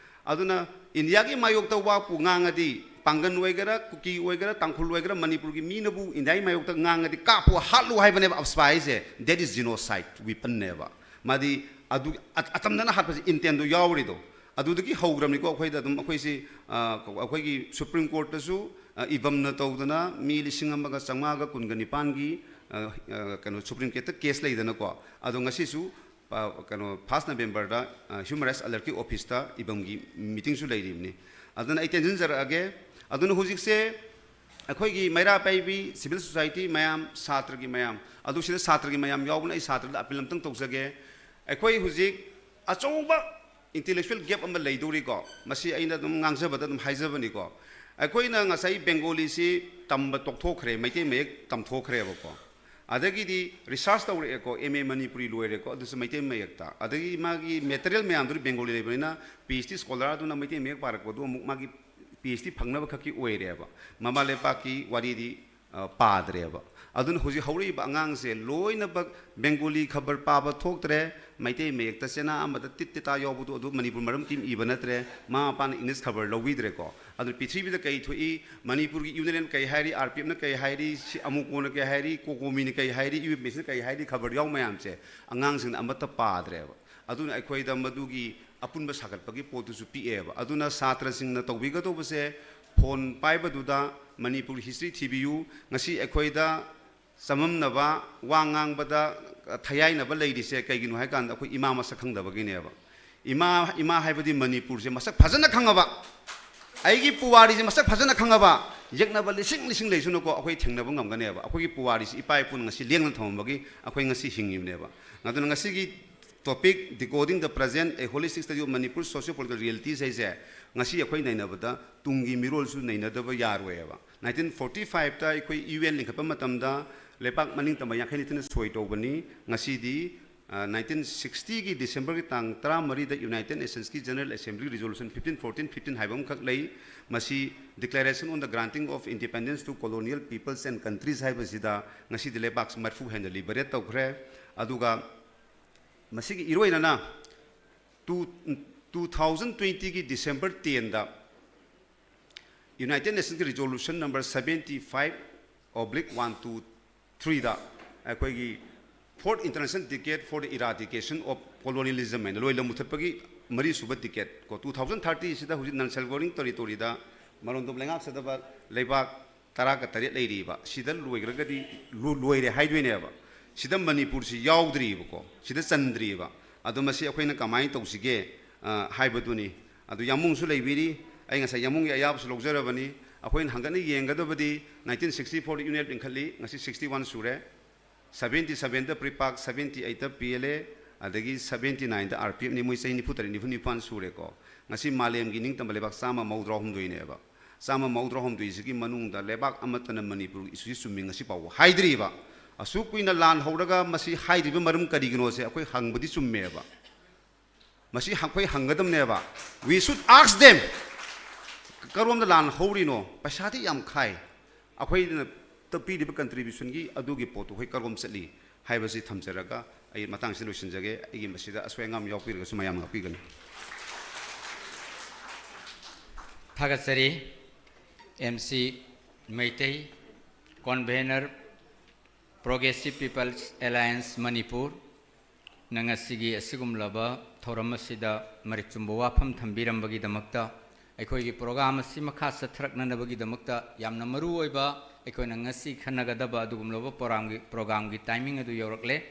ꯑꯗꯨꯅ ꯏꯟꯗꯤꯌꯥꯒꯤ ꯃꯥꯌꯣꯛꯇ ꯋꯥꯄꯨ ꯉꯥꯡꯉꯗꯤ, ꯄꯥꯡꯒꯟ ꯑꯣꯏꯒꯦꯔꯥ, ꯀꯨꯀꯤ ꯑꯣꯏꯒꯦꯔꯥ, ꯇꯥꯡꯈꯨꯜ ꯑꯣꯏꯒꯦꯔꯥ, ꯃꯅꯤꯄꯨꯔꯒꯤ ꯃꯤꯅꯕꯨ ꯏꯟꯗꯤꯌꯥꯒꯤ ꯃꯥꯌꯣꯛꯇ ꯉꯥꯡꯉꯗꯤ ꯀꯥꯞꯄꯨ, ꯍꯥꯠꯂꯨ ꯍꯥꯏꯕꯅꯦꯕ ꯑꯞꯁꯄꯥ ꯍꯥꯏꯁꯦ꯫ That is genocide weaponꯅꯦꯕ꯫ ꯃꯥꯗꯤ ꯑꯗꯨ ꯑ-, ꯑꯇꯝꯅꯅ ꯍꯥꯠꯄꯁꯦ intentꯗꯣ ꯌꯥꯎꯔꯤꯗꯣ꯫ ꯑꯗꯨꯗꯒꯤ ꯍꯧꯈ꯭ꯔꯕꯅꯤꯀꯣ꯫ ꯑꯩꯈꯣꯏꯗ ꯑꯗꯨꯝ ꯑꯩꯈꯣꯏꯁꯤ, ꯑ, ꯑꯩꯈꯣꯏꯒꯤ Supreme Courtꯇꯁꯨ, ꯑ, ꯏꯕꯝꯅ ꯇꯧꯗꯅ ꯃꯤ ꯂꯤꯁꯤꯡ ꯑꯃꯒ ꯆꯥꯝꯃꯉꯥꯒ ꯀꯨꯟꯒ ꯅꯤꯄꯥꯟꯒꯤ, ꯑ, ꯑ, ꯀꯩꯅꯣ, Supreme Courtꯇ case ꯂꯩꯗꯅꯀꯣ꯫ ꯑꯗꯣ ꯉꯁꯤꯁꯨ ꯀꯩꯅꯣ first Novemberꯗ Human Rights Alertꯀꯤ officeꯇ ꯏꯕꯝꯒꯤ meetingꯁꯨ ꯂꯩꯔꯤꯕꯅꯤ꯫ ꯑꯗꯨꯅ ꯑꯩ ꯇꯦꯟꯁꯤꯟꯖꯔꯛꯑꯒꯦ꯫ ꯑꯗꯨꯅ ꯍꯧꯖꯤꯛꯁꯦ ꯑꯩꯈꯣꯏꯒꯤ ꯃꯩꯔꯥ ꯄꯥꯏꯕꯤ civil society ꯃꯌꯥꯝ, ꯁꯥꯇ꯭ꯔꯒꯤ ꯃꯌꯥꯝ, ꯑꯗꯨ ꯁꯤꯗ ꯁꯥꯇ꯭ꯔꯒꯤ ꯃꯌꯥꯝ ꯌꯥꯎꯕꯅ ꯑꯩ ꯁꯥꯇ꯭ꯔꯗ appeal ꯑꯝꯇꯪ ꯇꯧꯖꯒꯦ꯫ ꯑꯩꯈꯣꯏ ꯍꯧꯖꯤꯛ ꯑꯆꯧꯕ intellectual gap ꯑꯃ ꯂꯩꯗꯧꯔꯤꯀꯣ꯫ ꯃꯁꯤ ꯑꯩꯅ ꯑꯗꯨꯝ ꯉꯥꯡꯖꯕꯗ ꯑꯗꯨꯝ ꯍꯥꯏꯖꯕꯅꯤꯀꯣ꯫ ꯑꯩꯈꯣꯏꯅ ꯉꯁꯥꯏ ꯕꯦꯡꯒꯣꯂꯤꯁꯤ ꯇꯝꯕ ꯇꯣꯛꯊꯣꯛꯈ꯭ꯔꯦ, ꯃꯩꯇꯩ ꯃꯌꯦꯛ ꯇꯝꯊꯣꯛꯈ꯭ꯔꯦꯕꯀꯣ꯫ ꯑꯗꯒꯤꯗꯤ research ꯇꯧꯔꯛꯑꯦꯀꯣ, M A ꯃꯅꯤꯄꯨꯔꯤ ꯂꯣꯏꯔꯦꯀꯣ, ꯑꯗꯨꯁꯨ ꯃꯩꯇꯩ ꯃꯌꯦꯛꯇ꯫ ꯑꯗꯒꯤ ꯃꯥꯒꯤ material ꯃꯌꯥꯝꯗꯨꯗꯤ ꯕꯦꯡꯒꯣꯂꯤ ꯂꯩꯕꯅꯤꯅ, P H D scholar ꯑꯗꯨꯅ ꯃꯩꯇꯩ ꯃꯌꯦꯛ ꯄꯥꯔꯛꯄꯗꯨ ꯑꯃꯨꯛ ꯃꯥꯒꯤ P H D ꯐꯪꯅꯕ ꯈꯛꯀꯤ ꯑꯣꯏꯔꯦꯕ꯫ ꯃꯃꯥ ꯂꯩꯄꯥꯛꯀꯤ ꯋꯥꯔꯤꯗꯤ ꯄꯥꯗ꯭ꯔꯦꯕ꯫ ꯑꯗꯨꯅ ꯍꯧꯖꯤꯛ ꯍꯧꯔꯛꯏꯕ ꯑꯉꯥꯡꯁꯦ ꯂꯣꯏꯅꯃꯛ ꯕꯦꯡꯒꯣꯂꯤ ꯈꯕꯔ ꯄꯥꯕ ꯊꯣꯛꯇ꯭ꯔꯦ, ꯃꯩꯇꯩ ꯃꯌꯦꯛꯇ ꯆꯦꯅꯥ ꯑꯃꯗ ꯇꯤꯠ ꯇꯤꯇꯥ ꯌꯥꯎꯕꯗꯣ ꯑꯗꯨ ꯃꯅꯤꯄꯨꯔ ꯃꯔꯝ ꯀꯤꯝ ꯏꯕ ꯅꯠꯇ꯭ꯔꯦ, ꯃꯃꯥ ꯃꯄꯥꯅ English ꯈꯕꯔ ꯂꯧꯕꯤꯗ꯭ꯔꯦꯀꯣ꯫ ꯑꯗꯨ ꯄ꯭ꯔꯤꯊꯤꯕꯤꯗ ꯀꯩ ꯊꯣꯛꯏ, ꯃꯅꯤꯄꯨꯔꯒꯤ ꯌꯨꯅꯤꯌꯟ ꯀꯩ ꯍꯥꯏꯔꯤ, R P Fꯅ ꯀꯩ ꯍꯥꯏꯔꯤ, ꯑꯃꯨꯀꯣꯅ ꯀꯩ ꯍꯥꯏꯔꯤ, ꯀꯣꯀꯣꯃꯤꯅ ꯀꯩ ꯍꯥꯏꯔꯤ, U F Pꯁꯤꯅ ꯀꯩ ꯍꯥꯏꯔꯤ, ꯈꯕꯔ ꯌꯥꯎ ꯃꯌꯥꯝꯁꯦ ꯑꯉꯥꯡꯁꯤꯡꯅ ꯑꯃꯠꯇ ꯄꯥꯗ꯭ꯔꯦꯕ꯫ ꯑꯗꯨꯅ ꯑꯩꯈꯣꯏꯗ ꯃꯗꯨꯒꯤ ꯑꯄꯨꯟꯕ ꯁꯥꯒꯠꯄꯒꯤ ꯄꯣꯠꯇꯨꯁꯨ ꯄꯤꯛꯑꯦꯕ꯫ ꯑꯗꯨꯅ ꯁꯥꯇ꯭ꯔꯁꯤꯡꯅ ꯇꯧꯕꯤꯒꯗꯧꯕꯁꯦ, phone ꯄꯥꯏꯕꯗꯨꯗ ꯃꯅꯤꯄꯨꯔ history ꯊꯤꯕꯤꯌꯨ꯫ ꯉꯁꯤ ꯑꯩꯈꯣꯏꯗ ꯆꯃꯝꯅꯕ, ꯋꯥ ꯉꯥꯡꯕꯗ ꯊꯌꯥꯏꯅꯕ ꯂꯩꯔꯤꯁꯦ ꯀꯩꯒꯤꯅꯣ ꯍꯥꯏ ꯀꯥꯟꯗ ꯑꯩꯈꯣꯏ ꯏꯃꯥ ꯃꯁꯛ ꯈꯪꯗꯕꯒꯤꯅꯦꯕ꯫ ꯏꯃꯥ, ꯏꯃꯥ ꯍꯥꯏꯕꯗꯤ ꯃꯅꯤꯄꯨꯔꯁꯦ ꯃꯁꯛ ꯐꯖꯅ ꯈꯪꯉꯕ, ꯑꯩꯒꯤ ꯄꯨꯋꯥꯔꯤꯁꯦ ꯃꯁꯛ ꯐꯖꯅ ꯈꯪꯉꯕ, ꯌꯦꯛꯅꯕ ꯂꯤꯁꯤꯡ ꯂꯤꯁꯤꯡ ꯂꯩꯁꯅꯨꯀꯣ, ꯑꯩꯈꯣꯏ ꯊꯦꯡꯅꯕ ꯉꯝꯒꯅꯦꯕ꯫ ꯑꯩꯈꯣꯏꯒꯤ ꯄꯨꯋꯥꯔꯤꯁꯤ ꯏꯄꯥ ꯏꯄꯨꯅ ꯉꯁꯤ ꯂꯦꯡꯗꯅ ꯊꯝꯃꯝꯕꯒꯤ ꯑꯩꯈꯣꯏ ꯉꯁꯤ ꯍꯤꯡꯉꯤꯕꯅꯦꯕ꯫ ꯑꯗꯨꯅ ꯉꯁꯤꯒꯤ topic Decoding the Present, A Holistic Study of Manipur Socio-Political Realities ꯍꯥꯏꯁꯦ ꯉꯁꯤ ꯑꯩꯈꯣꯏ ꯅꯩꯅꯕꯗ ꯇꯨꯡꯒꯤ ꯃꯤꯔꯣꯜꯁꯨ ꯅꯩꯅꯗꯕ ꯌꯥꯔꯣꯏꯕ꯫ Nineteen forty fiveꯇ ꯑꯩꯈꯣꯏ U N ꯂꯤꯡꯈꯠꯄ ꯃꯇꯝꯗ ꯂꯩꯕꯥꯛ ꯃꯅꯤꯡ ꯇꯝꯕ ꯌꯥꯡꯈꯩ ꯅꯤꯊꯣꯏꯅ ꯁꯣꯏ ꯇꯧꯕꯅꯤ꯫ ꯉꯁꯤꯗꯤ nineteen sixtyꯒꯤ Decemberꯒꯤ ꯇꯥꯡ ꯇꯔꯥꯃꯔꯤꯗ United Nations General Assembly Resolution fifteen fourteen fifteen ꯍꯥꯏꯕ ꯑꯃꯈꯛ ꯂꯩ꯫ ꯃꯁꯤ Declaration on the Granting of Independence to Colonial Peoples and Countries ꯍꯥꯏꯕꯁꯤꯗ ꯉꯁꯤꯗꯤ ꯂꯩꯕꯥꯛ ꯃꯔꯤꯐꯨ ꯍꯦꯟꯅ liberate ꯇꯧꯈ꯭ꯔꯦ꯫ ꯑꯗꯨꯒ ꯃꯁꯤꯒꯤ ꯏꯔꯣꯏꯅꯅ two two thousand twentyꯒꯤ December tenꯗ United Nationsꯀꯤ Resolution number seventy five oblique one two threeda ꯑꯩꯈꯣꯏꯒꯤ Fourth International Decade for the Eradication of Colonialism ꯍꯥꯏꯅ ꯂꯣꯏ ꯂꯝ ꯃꯨꯊꯠꯄꯒꯤ ꯃꯔꯤꯁꯨꯕ decade ꯀꯣ, two thousand thirtyꯁꯤꯗ ꯍꯧꯖꯤꯛ non self governing territoryꯗ ꯃꯔꯣꯝꯗꯣꯝ ꯂꯩꯉꯥꯛꯆꯗꯕ ꯂꯩꯕꯥꯛ ꯇꯔꯥꯒ ꯇꯔꯦꯠ ꯂꯩꯔꯤꯕ, ꯁꯤꯗ ꯂꯣꯏꯈ꯭ꯔꯒꯗꯤ ꯂꯣꯏꯔꯦ ꯍꯥꯏꯗꯣꯏꯅꯦꯕ꯫ ꯁꯤꯗ ꯃꯅꯤꯄꯨꯔꯁꯤ ꯌꯥꯎꯗ꯭ꯔꯤꯕꯀꯣ, ꯁꯤꯗ ꯆꯟꯗ꯭ꯔꯤꯕ꯫ ꯑꯗꯣ ꯃꯁꯤ ꯑꯩꯈꯣꯏꯅ ꯀꯃꯥꯏꯅ ꯇꯧꯁꯤꯒꯦ, ꯑ, ꯍꯥꯏꯕꯗꯨꯅꯤ꯫ ꯑꯗꯨ ꯌꯥꯝꯕꯨꯡꯁꯨ ꯂꯩꯕꯤꯔꯤ, ꯑꯩ ꯉꯁꯥꯏ ꯌꯥꯝꯕꯨꯡꯒꯤ ꯑꯌꯥꯕꯁꯨ ꯂꯧꯖꯔꯕꯅꯤ꯫ ꯑꯩꯈꯣꯏꯅ ꯍꯪꯒꯠꯅ ꯌꯦꯡꯒꯗꯕꯗꯤ nineteen sixty four unit ꯂꯤꯡꯈꯠꯂꯤ, ꯉꯁꯤ sixty one ꯁꯨꯔꯦ꯫ Seventy sevenꯗ PREPAK, seventy eightꯇ PLA, ꯑꯗꯒꯤ seventy nineꯗ RPFꯅꯤ꯫ ꯃꯣꯏ ꯆꯍꯤ ꯅꯤꯐꯨ ꯇꯔꯦꯠ, ꯅꯤꯐꯨ ꯅꯤꯄꯥꯟ ꯁꯨꯔꯦꯀꯣ꯫ ꯉꯁꯤ ꯃꯥꯂꯦꯝꯒꯤ ꯅꯤꯡꯇꯝꯕ ꯂꯩꯕꯥꯛ ꯆꯥꯝꯃ ꯃꯧꯗ꯭ꯔꯥ ꯍꯨꯝꯗꯣꯏꯅꯦꯕ꯫ ꯆꯥꯝꯃ ꯃꯧꯗ꯭ꯔꯥ ꯍꯨꯝꯗꯣꯏꯁꯤꯒꯤ ꯃꯅꯨꯡꯗ ꯂꯩꯕꯥꯛ ꯑꯃꯠꯇꯅ ꯃꯅꯤꯄꯨꯔꯒꯤ ꯏꯁꯨꯁꯤ ꯆꯨꯝꯃꯤ ꯉꯁꯤ ꯐꯥꯎꯕ ꯍꯥꯏꯗ꯭ꯔꯤꯕ꯫ ꯑꯁꯨꯛ ꯀꯨꯏꯅ ꯂꯥꯟ ꯍꯧꯔꯒ ꯃꯁꯤ ꯍꯥꯏꯗ꯭ꯔꯤꯕ ꯃꯔꯝ ꯀꯔꯤꯒꯤꯅꯣꯁꯦ ꯑꯩꯈꯣꯏ ꯍꯪꯕꯗꯤ ꯆꯨꯝꯃꯦꯕ꯫ ꯃꯁꯤ ꯑꯩꯈꯣꯏ ꯍꯪꯒꯗꯕꯅꯦꯕ꯫ We should ask them꯫ ꯀꯔꯣꯝꯗ ꯂꯥꯟ ꯍꯧꯔꯤꯅꯣ? ꯄꯩꯁꯥꯗꯤ ꯌꯥꯝ ꯈꯥꯏ꯫ ꯑꯩꯈꯣꯏꯅ ꯄꯤꯔꯤꯕ contributionꯒꯤ ꯑꯗꯨꯒꯤ ꯄꯣꯠꯇꯨ ꯑꯩꯈꯣꯏ ꯀꯔꯣꯝ ꯆꯠꯂꯤ ꯍꯥꯏꯕꯁꯤ ꯊꯝꯖꯔꯒ ꯑꯩ ꯃꯇꯥꯡꯁꯤꯗ ꯂꯣꯏꯁꯤꯟꯖꯒꯦ꯫ ꯑꯩꯒꯤ ꯃꯁꯤꯗ ꯑꯁꯣꯏ ꯑꯉꯥꯝ ꯌꯥꯎꯕꯤꯔꯒꯁꯨ ꯃꯌꯥꯝꯅ ꯉꯥꯛꯄꯤꯒꯅꯤ꯫ ꯊꯥꯒꯠꯆꯔꯤ꯫ M C Meitei, convener, Progressive People's Alliance Manipur ꯅ ꯉꯁꯤꯒꯤ ꯑꯁꯤꯒꯨꯝꯂꯕ ꯊꯧꯔꯝ ꯑꯁꯤꯗ ꯃꯔꯤꯛ ꯆꯨꯝꯕ ꯋꯥꯐꯝ ꯊꯝꯕꯤꯔꯝꯕꯒꯤꯗꯃꯛꯇ, ꯑꯩꯈꯣꯏꯒꯤ program ꯑꯁꯤ ꯃꯈꯥ ꯆꯠꯊꯔꯛꯅꯅꯕꯒꯤꯗꯃꯛꯇ ꯌꯥꯝꯅ ꯃꯔꯨ ꯑꯣꯏꯕ, ꯑꯩꯈꯣꯏꯅ ꯉꯁꯤ ꯈꯟꯅꯒꯗꯕ ꯑꯗꯨꯒꯨꯝꯂꯕ programꯒꯤ, programꯒꯤ timing ꯑꯗꯨ ꯌꯧꯔꯛꯂꯦ꯫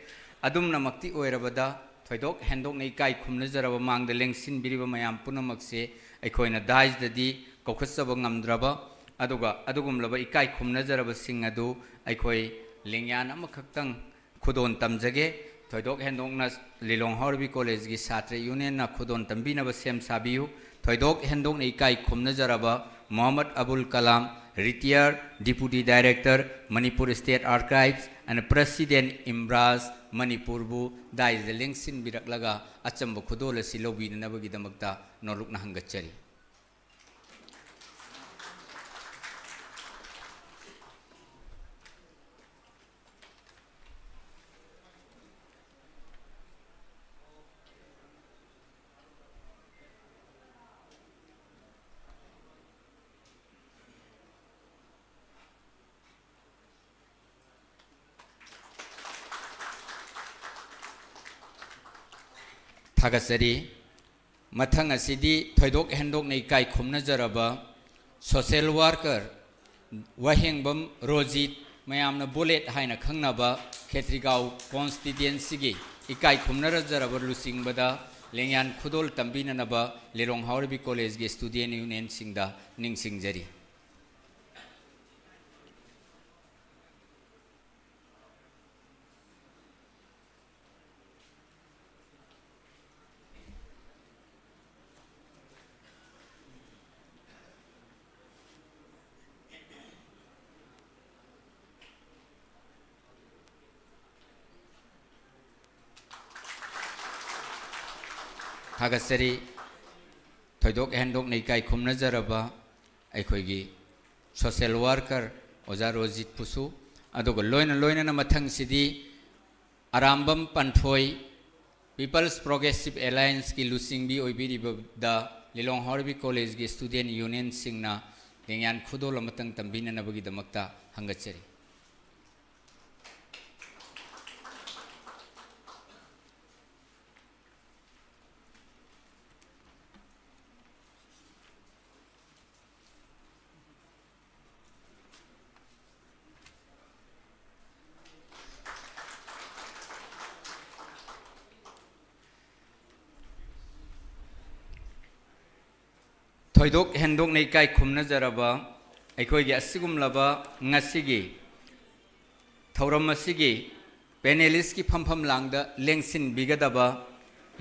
ꯑꯗꯨꯝꯅꯃꯛꯇꯤ ꯑꯣꯏꯔꯕꯗ, ꯊꯣꯏꯗꯣꯛ ꯍꯦꯟꯗꯣꯛꯅ ꯏꯀꯥꯏ ꯈꯨꯝꯅꯖꯔꯕ ꯃꯥꯡꯗ ꯂꯦꯡꯁꯤꯟꯕꯤꯔꯤꯕ ꯃꯌꯥꯝ ꯄꯨꯝꯅꯃꯛꯁꯦ ꯑꯩꯈꯣꯏꯅ daisꯗꯗꯤ ꯀꯧꯈꯠꯆꯕ ꯉꯝꯗ꯭ꯔꯕ, ꯑꯗꯨꯒ ꯑꯗꯨꯒꯨꯝꯂꯕ ꯏꯀꯥꯏ ꯈꯨꯝꯅꯖꯔꯕꯁꯤꯡ ꯑꯗꯨ ꯑꯩꯈꯣꯏ ꯂꯦꯡꯌꯥꯟ ꯑꯃꯈꯛꯇꯪ ꯈꯨꯗꯣꯟ ꯇꯝꯖꯒꯦ꯫ ꯊꯣꯏꯗꯣꯛ ꯍꯦꯟꯗꯣꯛꯅ ꯂꯤꯂꯣꯡ ꯍꯥꯎꯔꯩꯕꯤ ꯀꯣꯂꯦꯖꯒꯤ ꯁꯥꯇ꯭ꯔ ꯌꯨꯅꯤꯌꯟꯅ ꯈꯨꯗꯣꯟ ꯇꯝꯕꯤꯅꯕ ꯁꯦꯝ ꯁꯥꯕꯤꯌꯨ꯫ ꯊꯣꯏꯗꯣꯛ ꯍꯦꯟꯗꯣꯛꯅ ꯏꯀꯥꯏ ꯈꯨꯝꯅꯖꯔꯕ Mohammad ꯑꯕꯨꯜ Kalam, retired Deputy Director, Manipur State Archives and President, IMBRAS, ꯃꯅꯤꯄꯨꯔꯕꯨ daisꯗ ꯂꯦꯡꯁꯤꯟꯕꯤꯔꯛꯂꯒ ꯑꯆꯝꯕ ꯈꯨꯗꯣꯜ ꯑꯁꯤ ꯂꯧꯕꯤꯅꯅꯕꯒꯤꯗꯃꯛꯇ ꯅꯣꯂꯨꯛꯅ ꯍꯪꯒꯠꯆꯔꯤ꯫ ꯊꯥꯒꯠꯆꯔꯤ꯫ ꯃꯊꯪ ꯑꯁꯤꯗꯤ ꯊꯣꯏꯗꯣꯛ ꯍꯦꯟꯗꯣꯛꯅ ꯏꯀꯥꯏ ꯈꯨꯝꯅꯖꯔꯕ social worker ꯋꯥꯍꯦꯡꯕꯝ ꯔꯣꯖꯤꯠ, ꯃꯌꯥꯝꯅ ꯕꯣꯂꯦꯠ ꯍꯥꯏꯅ ꯈꯪꯅꯕ ꯈꯦꯇ꯭ꯔꯤꯒꯥꯎ ꯀꯣꯟꯁꯇꯤꯇ꯭ꯋꯦꯟꯁꯤꯒꯤ ꯏꯀꯥꯏ ꯈꯨꯝꯅꯖꯔꯕ ꯂꯨꯆꯤꯡꯕꯗ ꯂꯦꯡꯌꯥꯟ ꯈꯨꯗꯣꯜ ꯇꯝꯕꯤꯅꯅꯕ ꯂꯤꯂꯣꯡ ꯍꯥꯎꯔꯩꯕꯤ ꯀꯣꯂꯦꯖꯒꯤ ꯁ꯭ꯇꯨꯗꯦꯟ ꯌꯨꯅꯤꯌꯟꯁꯤꯡꯗ ꯅꯤꯡꯁꯤꯡꯖꯔꯤ꯫ ꯊꯥꯒꯠꯆꯔꯤ꯫ ꯊꯣꯏꯗꯣꯛ ꯍꯦꯟꯗꯣꯛꯅ ꯏꯀꯥꯏ ꯈꯨꯝꯅꯖꯔꯕ ꯑꯩꯈꯣꯏꯒꯤ social worker ꯑꯣꯖꯥ ꯔꯣꯖꯤꯠꯄꯨꯁꯨ, ꯑꯗꯨꯒ ꯂꯣꯏꯅ ꯂꯣꯏꯅꯅ ꯃꯊꯪꯁꯤꯗꯤ ꯑꯔꯥꯝꯕꯝ ꯄꯟꯊꯣꯏ, People's Progressive Allianceꯀꯤ ꯂꯨꯆꯤꯡꯕꯤ ꯑꯣꯏꯕꯤꯔꯤꯕꯗ ꯂꯤꯂꯣꯡ ꯍꯥꯎꯔꯩꯕꯤ ꯀꯣꯂꯦꯖꯀꯤ ꯁ꯭ꯇꯨꯗꯦꯟ ꯌꯨꯅꯤꯌꯟꯁꯤꯡꯅ ꯂꯦꯡꯌꯥꯟ ꯈꯨꯗꯣꯜ ꯑꯃꯇꯪ ꯇꯝꯕꯤꯅꯅꯕꯒꯤꯗꯃꯛꯇ ꯍꯪꯒꯠꯆꯔꯤ꯫ ꯊꯣꯏꯗꯣꯛ ꯍꯦꯟꯗꯣꯛꯅ ꯏꯀꯥꯏ ꯈꯨꯝꯅꯖꯔꯕ ꯑꯩꯈꯣꯏꯒꯤ ꯑꯁꯤꯒꯨꯝꯂꯕ ꯉꯁꯤꯒꯤ ꯊꯧꯔꯝ ꯑꯁꯤꯒꯤ panelistꯀꯤ ꯐꯝꯐꯝ ꯂꯥꯡꯗ ꯂꯦꯡꯁꯤꯟꯕꯤꯒꯗꯕ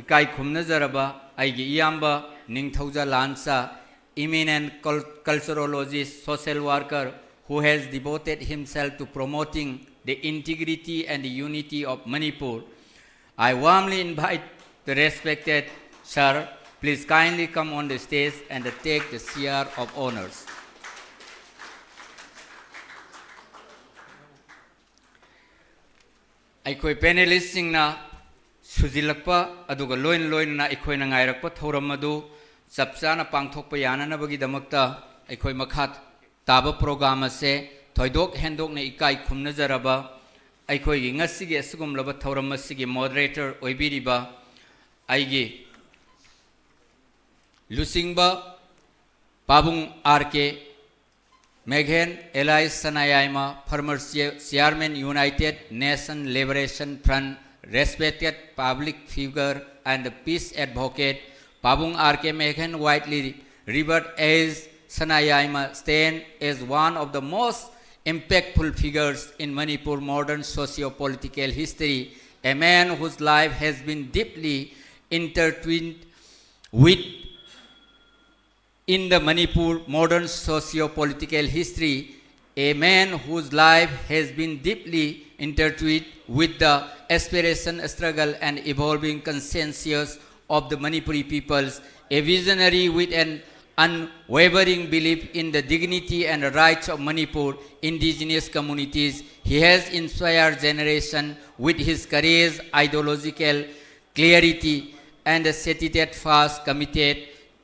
ꯏꯀꯥꯏ ꯈꯨꯝꯅꯖꯔꯕ ꯑꯩꯒꯤ ꯏꯌꯥꯝꯕ ꯅꯤꯡꯊꯧꯖ ꯂꯥꯟꯆꯥ, eminent cul-, culturologist, social worker who has devoted himself to promoting the integrity and unity of Manipur. I warmly invite the respected sir, please kindly come on the stage and take the chair of honors. ꯑꯩꯈꯣꯏ panelistꯁꯤꯡꯅ ꯁꯨꯖꯤꯜꯂꯛꯄ, ꯑꯗꯨꯒ ꯂꯣꯏꯅ ꯂꯣꯏꯅꯅ ꯑꯩꯈꯣꯏꯅ ꯉꯥꯏꯔꯛꯄ ꯊꯧꯔꯝ ꯑꯗꯨ ꯆꯞ ꯆꯥꯅ ꯄꯥꯡꯊꯣꯛꯄ ꯌꯥꯅꯅꯕꯒꯤꯗꯃꯛꯇ ꯑꯩꯈꯣꯏ ꯃꯈꯥ ꯇꯥꯕ program ꯑꯁꯦ ꯊꯣꯏꯗꯣꯛ ꯍꯦꯟꯗꯣꯛꯅ ꯏꯀꯥꯏ ꯈꯨꯝꯅꯖꯔꯕ ꯑꯩꯈꯣꯏꯒꯤ ꯉꯁꯤꯒꯤ ꯑꯁꯤꯒꯨꯝꯂꯕ ꯊꯧꯔꯝ ꯑꯁꯤꯒꯤ moderator ꯑꯣꯏꯕꯤꯔꯤꯕ ꯑꯩꯒꯤ ꯂꯨꯆꯤꯡꯕ ꯄꯥꯕꯨꯡ R K Meghen, alias Sanayaima, former chair- chairman, United Nation Liberation Front, respected public figure and peace advocate, Pabung R K Meghen, widely revered as Sanayaima, stand as one of the most impactful figures in Manipur modern socio-political history, a man whose life has been deeply intertwined with in the Manipur modern socio-political history, a man whose life has been deeply intertwined with the aspiration, struggle, and evolving consciences of the Manipuri peoples, a visionary with an unwavering belief in the dignity and rights of Manipur indigenous communities. He has inspired generation with his courage, ideological clarity, and a steadfast committed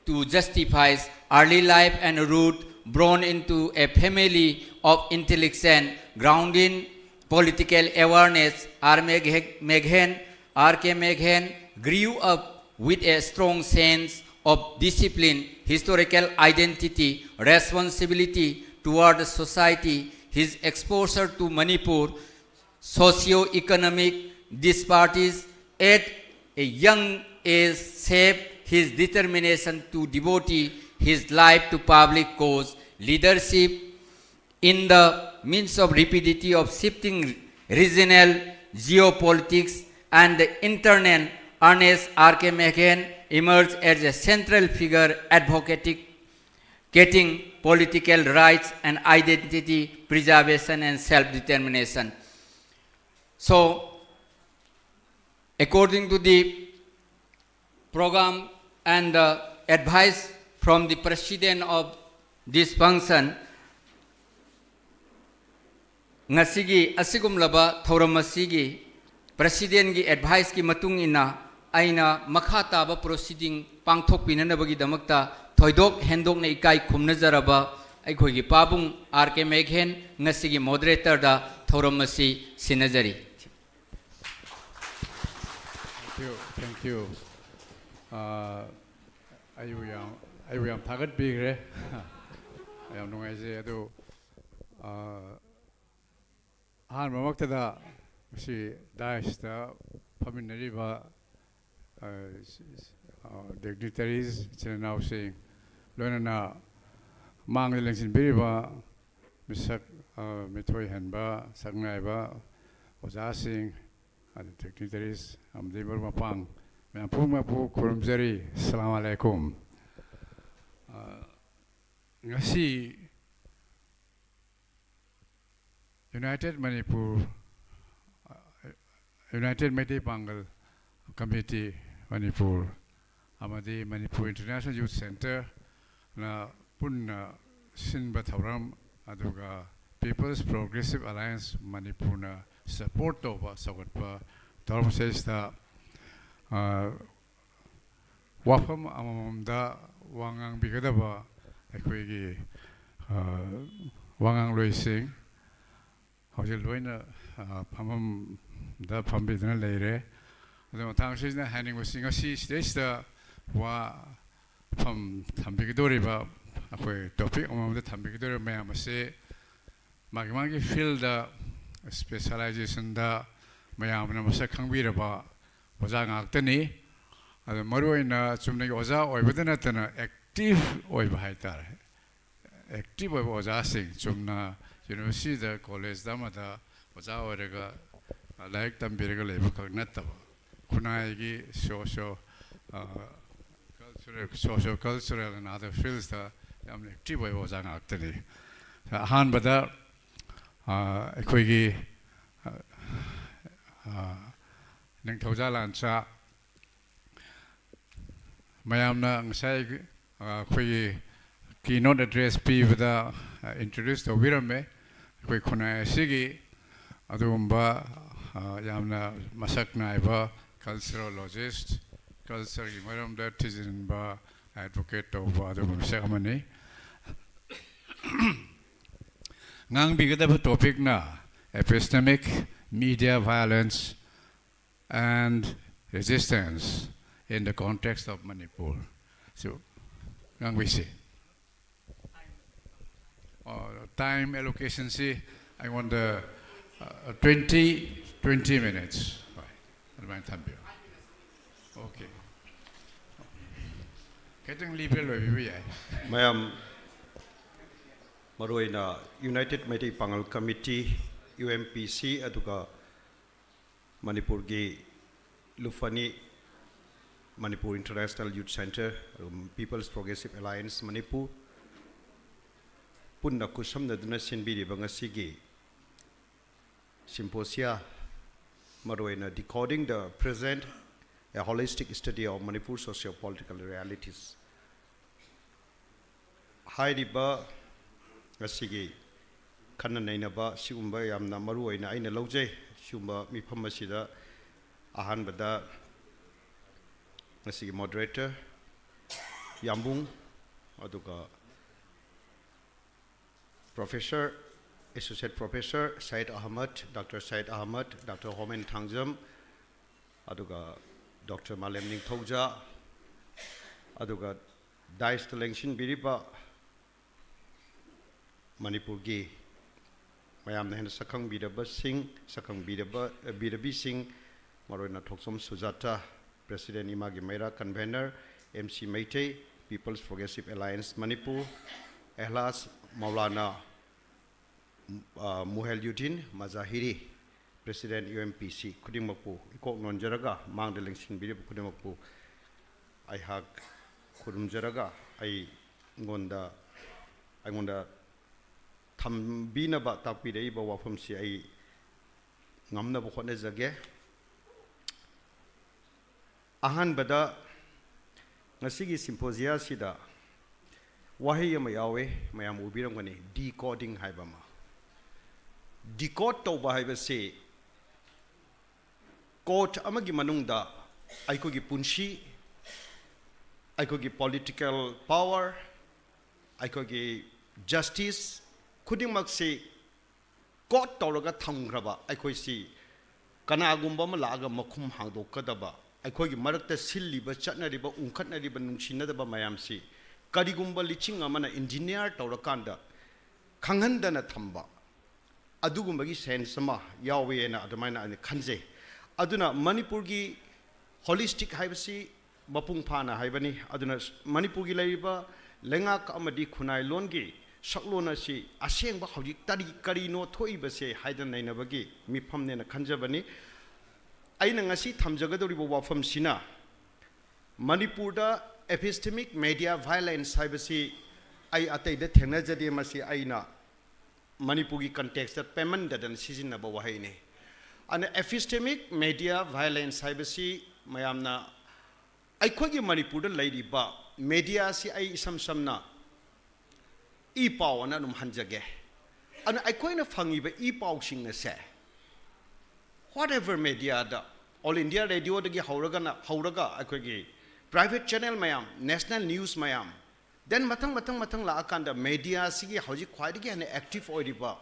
to justify early life and root, born into a family of intellectual, grounded political awareness. R. Meghe- Meghen, R K Meghen grew up with a strong sense of discipline, historical identity, responsibility toward society. His exposure to Manipur socio-economic disparities at a young age shaped his determination to devote his life to public cause, leadership in the midst of rapidity of shifting regional geopolitics and the internet. Ernest R K Meghen emerged as a central figure advocating getting political rights and identity preservation and self-determination. So, according to the program and the advice from the president of this function, ꯉꯁꯤꯒꯤ ꯑꯁꯤꯒꯨꯝꯂꯕ ꯊꯧꯔꯝ ꯑꯁꯤꯒꯤ ꯄ꯭ꯔꯁꯤꯗꯦꯟꯒꯤ ꯑꯦꯗꯚꯥꯏꯁꯀꯤ ꯃꯇꯨꯡ ꯏꯟꯅ ꯑꯩꯅ ꯃꯈꯥ ꯇꯥꯕ ꯄ꯭ꯔꯣꯁꯤꯗꯤꯡ ꯄꯥꯡꯊꯣꯛꯄꯤꯅꯅꯕꯒꯤꯗꯃꯛꯇ ꯊꯣꯏꯗꯣꯛ ꯍꯦꯟꯗꯣꯛꯅ ꯏꯀꯥꯏ ꯈꯨꯝꯅꯖꯔꯕ ꯑꯩꯈꯣꯏꯒꯤ ꯄꯥꯕꯨꯡ ꯑꯥꯔ ꯀꯦ ꯃꯦꯘꯦꯟ ꯉꯁꯤꯒꯤ ꯃꯣꯗꯔꯦꯇꯔꯗ ꯊꯧꯔꯝ ꯑꯁꯤ ꯁꯤꯟꯅꯖꯔꯤ꯫ Thank you, thank you. ꯑꯥ, ꯑꯩꯕꯨ ꯌꯥꯝ ꯑꯩꯕꯨ ꯌꯥꯝ ꯊꯥꯒꯠꯄꯤꯈ꯭ꯔꯦ꯫ ꯌꯥꯝ ꯅꯨꯡꯉꯥꯏꯖꯩ꯫ ꯑꯗꯨ, ꯑ, ꯑꯍꯥꯟꯕꯃꯛꯇꯗ ꯉꯁꯤ ꯗꯥꯏꯁꯇ ꯐꯝꯃꯤꯟꯅꯔꯤꯕ, ꯑ, ꯁ-, ꯁ-, ꯑ, dignitaries, ꯏꯆꯤꯟ ꯏꯅꯥꯎꯁꯤꯡ, ꯂꯣꯏꯅꯅ ꯃꯥꯡꯗ ꯂꯦꯡꯁꯤꯟꯕꯤꯔꯤꯕ ꯃꯤꯁꯛ, ꯑ, ꯃꯤꯊꯣꯏꯍꯟꯕ, ꯁꯛꯅꯥꯏꯕ ꯑꯣꯖꯥꯁꯤꯡ, ꯑꯗꯨ dignitaries ꯑꯃꯗꯤ ꯃꯔꯨꯞ ꯃꯄꯥꯡ ꯃꯌꯥꯝ ꯄꯨꯝꯅꯃꯛꯄꯨ ꯈꯨꯔꯨꯝꯖꯔꯤ꯫ ꯑꯁꯂꯥꯃꯨ ꯑꯂꯥꯏꯀꯨꯝ꯫ ꯑ, ꯉꯁꯤ United Manipur, United ꯃꯩꯇꯩ ꯄꯥꯡꯒꯜ ꯀꯃꯤꯇꯤ ꯃꯅꯤꯄꯨꯔ ꯑꯃꯗꯤ Manipur International Youth Centreꯅ ꯄꯨꯟꯅ ꯁꯤꯟꯕ ꯊꯧꯔꯝ, ꯑꯗꯨꯒ People's Progressive Alliance ꯃꯅꯤꯄꯨꯔꯅ support ꯇꯧꯕ ꯆꯥꯎꯈꯠꯄ ꯊꯧꯔꯝ ꯑꯁꯤꯗꯩꯁꯤꯗ, ꯑ, ꯋꯥꯐꯝ ꯑꯃꯃꯝꯗ ꯋꯥ ꯉꯥꯡꯕꯤꯒꯗꯕ ꯑꯩꯈꯣꯏꯒꯤ, ꯑ, ꯋꯥꯉꯥꯡꯂꯣꯏꯁꯤꯡ ꯍꯧꯖꯤꯛ ꯂꯣꯏꯅ, ꯑ, ꯐꯝꯐꯝꯗ ꯐꯝꯕꯤꯗꯨꯅ ꯂꯩꯔꯦ꯫ ꯑꯗꯣ ꯃꯇꯥꯡꯁꯤꯗ ꯍꯥꯏꯅꯤꯡꯕꯁꯤ, ꯉꯁꯤ ꯁꯤꯗꯩꯁꯤꯗ ꯋꯥꯐꯝ ꯊꯝꯕꯤꯒꯗꯧꯔꯤꯕ, ꯑꯩꯈꯣꯏ topic ꯑꯃꯃꯝꯗ ꯊꯝꯕꯤꯒꯗꯧꯔꯤꯕ ꯃꯌꯥꯝ ꯑꯁꯤ ꯃꯥꯒꯤ ꯃꯥꯒꯤ fieldꯗ, specializationꯗ ꯃꯌꯥꯝꯅ ꯃꯁꯛ ꯈꯪꯕꯤꯔꯕ ꯑꯣꯖꯥ ꯉꯥꯛꯇꯅꯤ꯫ ꯑꯗꯣ ꯃꯔꯨꯑꯣꯏꯅ ꯆꯨꯝꯅꯒꯤ ꯑꯣꯖꯥ ꯑꯣꯏꯕꯗ ꯅꯠꯇꯅ active ꯑꯣꯏꯕ ꯍꯥꯏꯇꯥꯔꯦ, active ꯑꯣꯏꯕ ꯑꯣꯖꯥꯁꯤꯡ, ꯆꯨꯝꯅ universityꯗ, collegeꯗ ꯑꯃꯗ ꯑꯣꯖꯥ ꯑꯣꯏꯔꯒ, ꯑ, ꯂꯥꯏꯔꯤꯛ ꯇꯝꯕꯤꯔꯒ ꯂꯩꯕꯈꯛ ꯅꯠꯇꯕ, ꯈꯨꯟꯅꯥꯏꯒꯤ socio, ꯑ, cultural, socio cultural and other fieldsꯇ ꯌꯥꯝꯅ active ꯑꯣꯏꯕ ꯑꯣꯖꯥ ꯉꯥꯛꯇꯅꯤ꯫ ꯑꯍꯥꯟꯕꯗ, ꯑ, ꯑꯩꯈꯣꯏꯒꯤ, ꯑ, ꯑ, ꯅꯤꯡꯊꯧꯖꯥ ꯂꯥꯟꯆꯥ, ꯃꯌꯥꯝꯅ ꯉꯁꯥꯏ, ꯑ, ꯑꯩꯈꯣꯏꯒꯤ keynote address ꯄꯤꯕꯗ, ꯑ, introduce ꯇꯧꯕꯤꯔꯝꯃꯦ꯫ ꯑꯩꯈꯣꯏ ꯈꯨꯟꯅꯥꯏ ꯑꯁꯤꯒꯤ ꯑꯗꯨꯒꯨꯝꯕ, ꯑ, ꯌꯥꯝꯅ ꯃꯁꯛ ꯅꯥꯏꯕ culturologist, cultureꯒꯤ ꯃꯔꯝꯗ ꯊꯤꯖꯤꯟꯕ, advocate ꯇꯧꯕ ꯑꯗꯨꯒꯨꯝꯕ ꯃꯤꯁꯛ ꯑꯃꯅꯤ꯫ ꯉꯥꯡꯕꯤꯒꯗꯕ topicꯅ Epistemic Media Violence and Resistance in the Context of Manipur꯫ ꯁꯨ ꯉꯥꯡꯕꯤꯁꯤ꯫ ꯑ, time allocationꯁꯤ ꯑꯩꯉꯣꯟꯗ, ꯑ, twenty, twenty minutes, ꯍꯣꯏ, ꯑꯗꯨꯃꯥꯏꯅ ꯊꯝꯕꯤꯌꯨ꯫ Okay. ꯈꯤꯇꯪ liberal ꯑꯣꯏꯕꯤꯕ ꯌꯥꯏ꯫ ꯃꯌꯥꯝ, ꯃꯔꯨꯑꯣꯏꯅ United Meitei Pangal Committee, U M P C, ꯑꯗꯨꯒ ꯃꯅꯤꯄꯨꯔꯒꯤ ꯂꯨꯐꯅꯤ, Manipur International Youth Centre, ꯑꯗꯨꯒ People's Progressive Alliance Manipur ꯄꯨꯟꯅ ꯈꯨꯠꯁꯝꯅꯗꯨꯅ ꯁꯤꯟꯕꯤꯔꯤꯕ ꯉꯁꯤꯒꯤ symposia, ꯃꯔꯨꯑꯣꯏꯅ Decoding the Present, A Holistic Study of Manipur Socio-Political Realities ꯍꯥꯏꯔꯤꯕ ꯉꯁꯤꯒꯤ ꯈꯟꯅ ꯅꯩꯅꯕ ꯁꯤꯒꯨꯝꯕ ꯌꯥꯝꯅ ꯃꯔꯨ ꯑꯣꯏꯅ ꯑꯩꯅ ꯂꯧꯖꯩ꯫ ꯁꯤꯒꯨꯝꯕ ꯃꯤꯐꯝ ꯑꯁꯤꯗ ꯑꯍꯥꯟꯕꯗ ꯉꯁꯤꯒꯤ moderator ꯌꯥꯝꯕꯨꯡ, ꯑꯗꯨꯒ Professor, Associate Professor Syed Ahmed, Doctor Syed Ahmed, Doctor Homen Thangjam, ꯑꯗꯨꯒ Doctor ꯃꯥꯂꯦꯝ ꯅꯤꯡꯊꯧꯖꯥ, ꯑꯗꯨꯒ daisꯇ ꯂꯦꯡꯁꯤꯟꯕꯤꯔꯤꯕ ꯃꯅꯤꯄꯨꯔꯒꯤ ꯃꯌꯥꯝꯅ ꯍꯦꯟꯅ ꯁꯛꯈꯪꯕꯤꯔꯕꯁꯤꯡ, ꯁꯛꯈꯪꯕꯤꯔꯕ, ꯕꯤꯔꯕꯤꯁꯤꯡ, ꯃꯔꯨꯑꯣꯏꯅ ꯊꯣꯛꯆꯣꯝ ꯁꯨꯖꯥꯇꯥ, President ꯏꯃꯥꯒꯤ ꯃꯩꯔꯥ, Convener M C Meitei, People's Progressive Alliance Manipur, ꯑꯦꯍꯂꯥꯁ Maulana, ꯑ, ꯃꯨꯍꯦꯜꯌꯨꯗꯤꯟ ꯃꯖꯥꯍꯤꯔꯤ, President U M P C, ꯈꯨꯗꯤꯡꯃꯛꯄꯨ ꯏꯀꯣꯛ ꯅꯣꯟꯖꯔꯒ ꯃꯥꯡꯗ ꯂꯦꯡꯁꯤꯟꯕꯤꯔꯤꯕ ꯈꯨꯗꯤꯡꯃꯛꯄꯨ ꯑꯩꯍꯥꯛ ꯈꯨꯔꯨꯝꯖꯔꯒ ꯑꯩꯉꯣꯟꯗ, ꯑꯩꯉꯣꯟꯗ ꯊꯝꯕꯤꯅꯕ ꯇꯥꯛꯄꯤꯔꯛꯏꯕ ꯋꯥꯐꯝꯁꯤ ꯑꯩ ꯉꯝꯅꯕ ꯍꯣꯠꯅꯖꯒꯦ꯫ ꯑꯍꯥꯟꯕꯗ ꯉꯁꯤꯒꯤ symposiaꯁꯤꯗ ꯋꯥꯍꯩ ꯑꯃ ꯌꯥꯎꯋꯦ, ꯃꯌꯥꯝ ꯎꯕꯤꯔꯝꯒꯅꯤ, decoding ꯍꯥꯏꯕ ꯑꯃ꯫ Decode ꯇꯧꯕ ꯍꯥꯏꯕꯁꯤ court ꯑꯃꯒꯤ ꯃꯅꯨꯡꯗ ꯑꯩꯈꯣꯏꯒꯤ ꯄꯨꯟꯁꯤ, ꯑꯩꯈꯣꯏꯒꯤ political power, ꯑꯩꯈꯣꯏꯒꯤ justice ꯈꯨꯗꯤꯡꯃꯛꯁꯤ code ꯇꯧꯔꯒ ꯊꯝꯈ꯭ꯔꯕ ꯑꯩꯈꯣꯏꯁꯤ ꯀꯅꯥꯒꯨꯝꯕ ꯑꯃ ꯂꯥꯛꯑꯒ ꯃꯈꯨꯝ ꯍꯥꯡꯗꯣꯛꯀꯗꯕ, ꯑꯩꯈꯣꯏꯒꯤ ꯃꯔꯛꯇ ꯁꯤꯜꯂꯤꯕ, ꯆꯠꯅꯔꯤꯕ, ꯎꯪꯈꯠꯅꯔꯤꯕ, ꯅꯨꯡꯁꯤꯅꯗꯕ ꯃꯌꯥꯝꯁꯤ ꯀꯔꯤꯒꯨꯝꯕ ꯂꯤꯆꯤꯡ ꯑꯃꯅ engineer ꯇꯧꯔꯀꯥꯟꯗ ꯈꯪꯍꯟꯗꯅ ꯊꯝꯕ, ꯑꯗꯨꯒꯨꯝꯕꯒꯤ ꯁꯦꯟꯁ ꯑꯃ ꯌꯥꯎꯋꯦꯅ ꯑꯗꯨꯃꯥꯏꯅ ꯑꯩꯅ ꯈꯟꯖꯩ꯫ ꯑꯗꯨꯅ ꯃꯅꯤꯄꯨꯔꯒꯤ ꯍꯣꯂꯤꯁꯇꯤꯛ ꯍꯥꯏꯕꯁꯤ ꯃꯄꯨꯡ ꯐꯥꯅ ꯍꯥꯏꯕꯅꯤ꯫ ꯑꯗꯨꯅ ꯃꯅꯤꯄꯨꯔꯒꯤ ꯂꯩꯔꯤꯕ ꯂꯩꯉꯥꯛ ꯑꯃꯗꯤ ꯈꯨꯟꯅꯥꯏ ꯂꯣꯟꯒꯤ ꯁꯛꯂꯣꯟ ꯑꯁꯤ ꯑꯁꯦꯡꯕ ꯍꯧꯖꯤꯛ ꯇꯔꯤ ꯀꯔꯤꯅꯣ ꯊꯣꯛꯏꯕꯁꯦ ꯍꯥꯏꯗꯅ ꯅꯩꯅꯕꯒꯤ ꯃꯤꯐꯝꯅꯦꯅ ꯈꯟꯖꯕꯅꯤ꯫ ꯑꯩꯅ ꯉꯁꯤ ꯊꯝꯖꯒꯗꯧꯔꯤꯕ ꯋꯥꯐꯝꯁꯤꯅ ꯃꯅꯤꯄꯨꯔꯗ epistemic media violence ꯍꯥꯏꯕꯁꯤ ꯑꯩ ꯑꯇꯩꯗ ꯊꯦꯡꯅꯖꯗꯦ꯫ ꯃꯁꯤ ꯑꯩꯅ ꯃꯅꯤꯄꯨꯔꯒꯤ ꯀꯟꯇꯦꯛꯁꯇ ꯄꯦꯃꯟꯗꯗꯅ ꯁꯤꯖꯤꯟꯅꯕ ꯋꯥꯍꯩꯅꯤ꯫ ꯑꯗꯨꯅ epistemic media violence ꯍꯥꯏꯕꯁꯤ ꯃꯌꯥꯝꯅ ꯑꯩꯈꯣꯏꯒꯤ ꯃꯅꯤꯄꯨꯔꯗ ꯂꯩꯔꯤꯕ ꯃꯦꯗꯤꯌꯥꯁꯤ ꯑꯩ ꯏꯁꯝ ꯁꯝꯅ ꯏ ꯄꯥꯎ ꯑꯅ ꯑꯗꯨꯝ ꯍꯟꯖꯒꯦ꯫ ꯑꯗꯨꯅ ꯑꯩꯈꯣꯏꯅ ꯐꯪꯉꯤꯕ ꯏ ꯄꯥꯎꯁꯤꯡ ꯑꯁꯦ whatever mediaꯗ, All India Radioꯗꯒꯤ ꯍꯧꯔꯒꯅ ꯍꯧꯔꯒ ꯑꯩꯈꯣꯏꯒꯤ private channel ꯃꯌꯥꯝ, national news ꯃꯌꯥꯝ, then ꯃꯊꯪ ꯃꯊꯪ ꯃꯊꯪ ꯂꯥꯛꯑꯀꯥꯟꯗ ꯃꯦꯗꯤꯌꯥꯁꯤꯒꯤ ꯍꯧꯖꯤꯛ ꯈ꯭ꯋꯥꯏꯗꯒꯤ ꯍꯦꯟꯅ active ꯑꯣꯏꯔꯤꯕ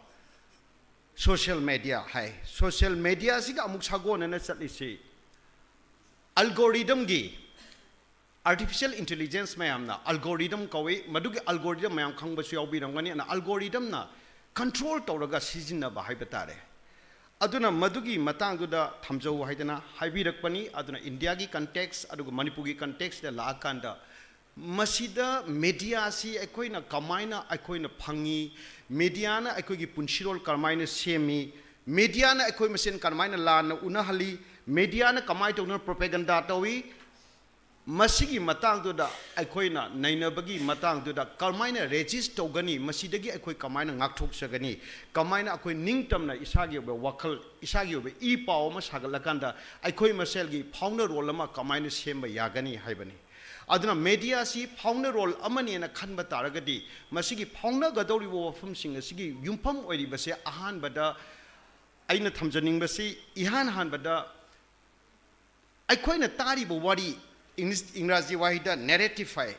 social media ꯍꯥꯏ꯫ Social mediaꯁꯤꯒ ꯑꯃꯨꯛ ꯁꯥꯒꯣꯟꯅꯅ ꯆꯠꯂꯤꯁꯤ algorithmꯒꯤ, artificial intelligence ꯃꯌꯥꯝꯅ algorithm ꯀꯧꯏ, ꯃꯗꯨꯒꯤ algorithm ꯃꯌꯥꯝ ꯈꯪꯕꯁꯨ ꯌꯥꯎꯕꯤꯔꯝꯒꯅꯤ꯫ ꯑꯗꯨꯅ algorithmꯅ control ꯇꯧꯔꯒ ꯁꯤꯖꯤꯟꯅꯕ ꯍꯥꯏꯕ ꯇꯥꯔꯦ꯫ ꯑꯗꯨꯅ ꯃꯗꯨꯒꯤ ꯃꯇꯥꯡꯗꯨꯗ ꯊꯝꯖꯧ ꯍꯥꯏꯗꯅ ꯍꯥꯏꯕꯤꯔꯛꯄꯅꯤ꯫ ꯑꯗꯨꯅ ꯏꯟꯗꯤꯌꯥꯒꯤ context ꯑꯗꯨꯒ ꯃꯅꯤꯄꯨꯔꯒꯤ contextꯇ ꯂꯥꯛꯑꯀꯥꯟꯗ ꯃꯁꯤꯗ ꯃꯦꯗꯤꯌꯥꯁꯤ ꯑꯩꯈꯣꯏꯅ ꯀꯃꯥꯏꯅ ꯑꯩꯈꯣꯏꯅ ꯐꯪꯉꯤ, ꯃꯦꯗꯤꯌꯥꯅ ꯑꯩꯈꯣꯏꯒꯤ ꯄꯨꯟꯁꯤꯔꯣꯜ ꯀꯔꯝꯍꯥꯏꯅ ꯁꯦꯝꯃꯤ, ꯃꯦꯗꯤꯌꯥꯅ ꯑꯩꯈꯣꯏ ꯃꯁꯦꯟ ꯀꯔꯝꯍꯥꯏꯅ ꯂꯥꯟꯅ ꯎꯅꯍꯜꯂꯤ, ꯃꯦꯗꯤꯌꯥꯅ ꯀꯃꯥꯏꯅ ꯇꯧꯗꯅ propaganda ꯇꯧꯏ, ꯃꯁꯤꯒꯤ ꯃꯇꯥꯡꯗꯨꯗ ꯑꯩꯈꯣꯏꯅ ꯅꯩꯅꯕꯒꯤ ꯃꯇꯥꯡꯗꯨꯗ ꯀꯔꯝꯍꯥꯏꯅ resist ꯇꯧꯒꯅꯤ, ꯃꯁꯤꯗꯒꯤ ꯑꯩꯈꯣꯏ ꯀꯃꯥꯏꯅ ꯉꯥꯛꯊꯣꯛꯆꯒꯅꯤ, ꯀꯃꯥꯏꯅ ꯑꯩꯈꯣꯏ ꯅꯤꯡꯇꯝꯅ ꯏꯁꯥꯒꯤ ꯑꯣꯏꯕ ꯋꯥꯈꯜ, ꯏꯁꯥꯒꯤ ꯑꯣꯏꯕ ꯏ ꯄꯥꯎ ꯑꯃ ꯁꯥꯒꯠꯂꯀꯥꯟꯗ ꯑꯩꯈꯣꯏ ꯃꯁꯦꯜꯒꯤ ꯐꯥꯎꯅꯔꯣꯜ ꯑꯃ ꯀꯃꯥꯏꯅ ꯁꯦꯝꯕ ꯌꯥꯒꯅꯤ ꯍꯥꯏꯕꯅꯤ꯫ ꯑꯗꯨꯅ ꯃꯦꯗꯤꯌꯥꯁꯤ ꯐꯥꯎꯅꯔꯣꯜ ꯑꯃꯅꯦꯅ ꯈꯟꯕ ꯇꯥꯔꯒꯗꯤ ꯃꯁꯤꯒꯤ ꯐꯥꯎꯅꯒꯗꯧꯔꯤꯕ ꯋꯥꯐꯝꯁꯤꯡ ꯑꯁꯤꯒꯤ ꯌꯨꯝꯐꯝ ꯑꯣꯏꯔꯤꯕꯁꯦ ꯑꯍꯥꯟꯕꯗ ꯑꯩꯅ ꯊꯝꯖꯅꯤꯡꯕꯁꯤ ꯏꯍꯥꯟ ꯍꯥꯟꯕꯗ ꯑꯩꯈꯣꯏꯅ ꯇꯥꯔꯤꯕ ꯋꯥꯔꯤ, ꯏꯪꯂꯤꯁ, ꯏꯪꯒ꯭ꯔꯥꯖꯤ ꯋꯥꯍꯩꯗ narrative ꯍꯥꯏ꯫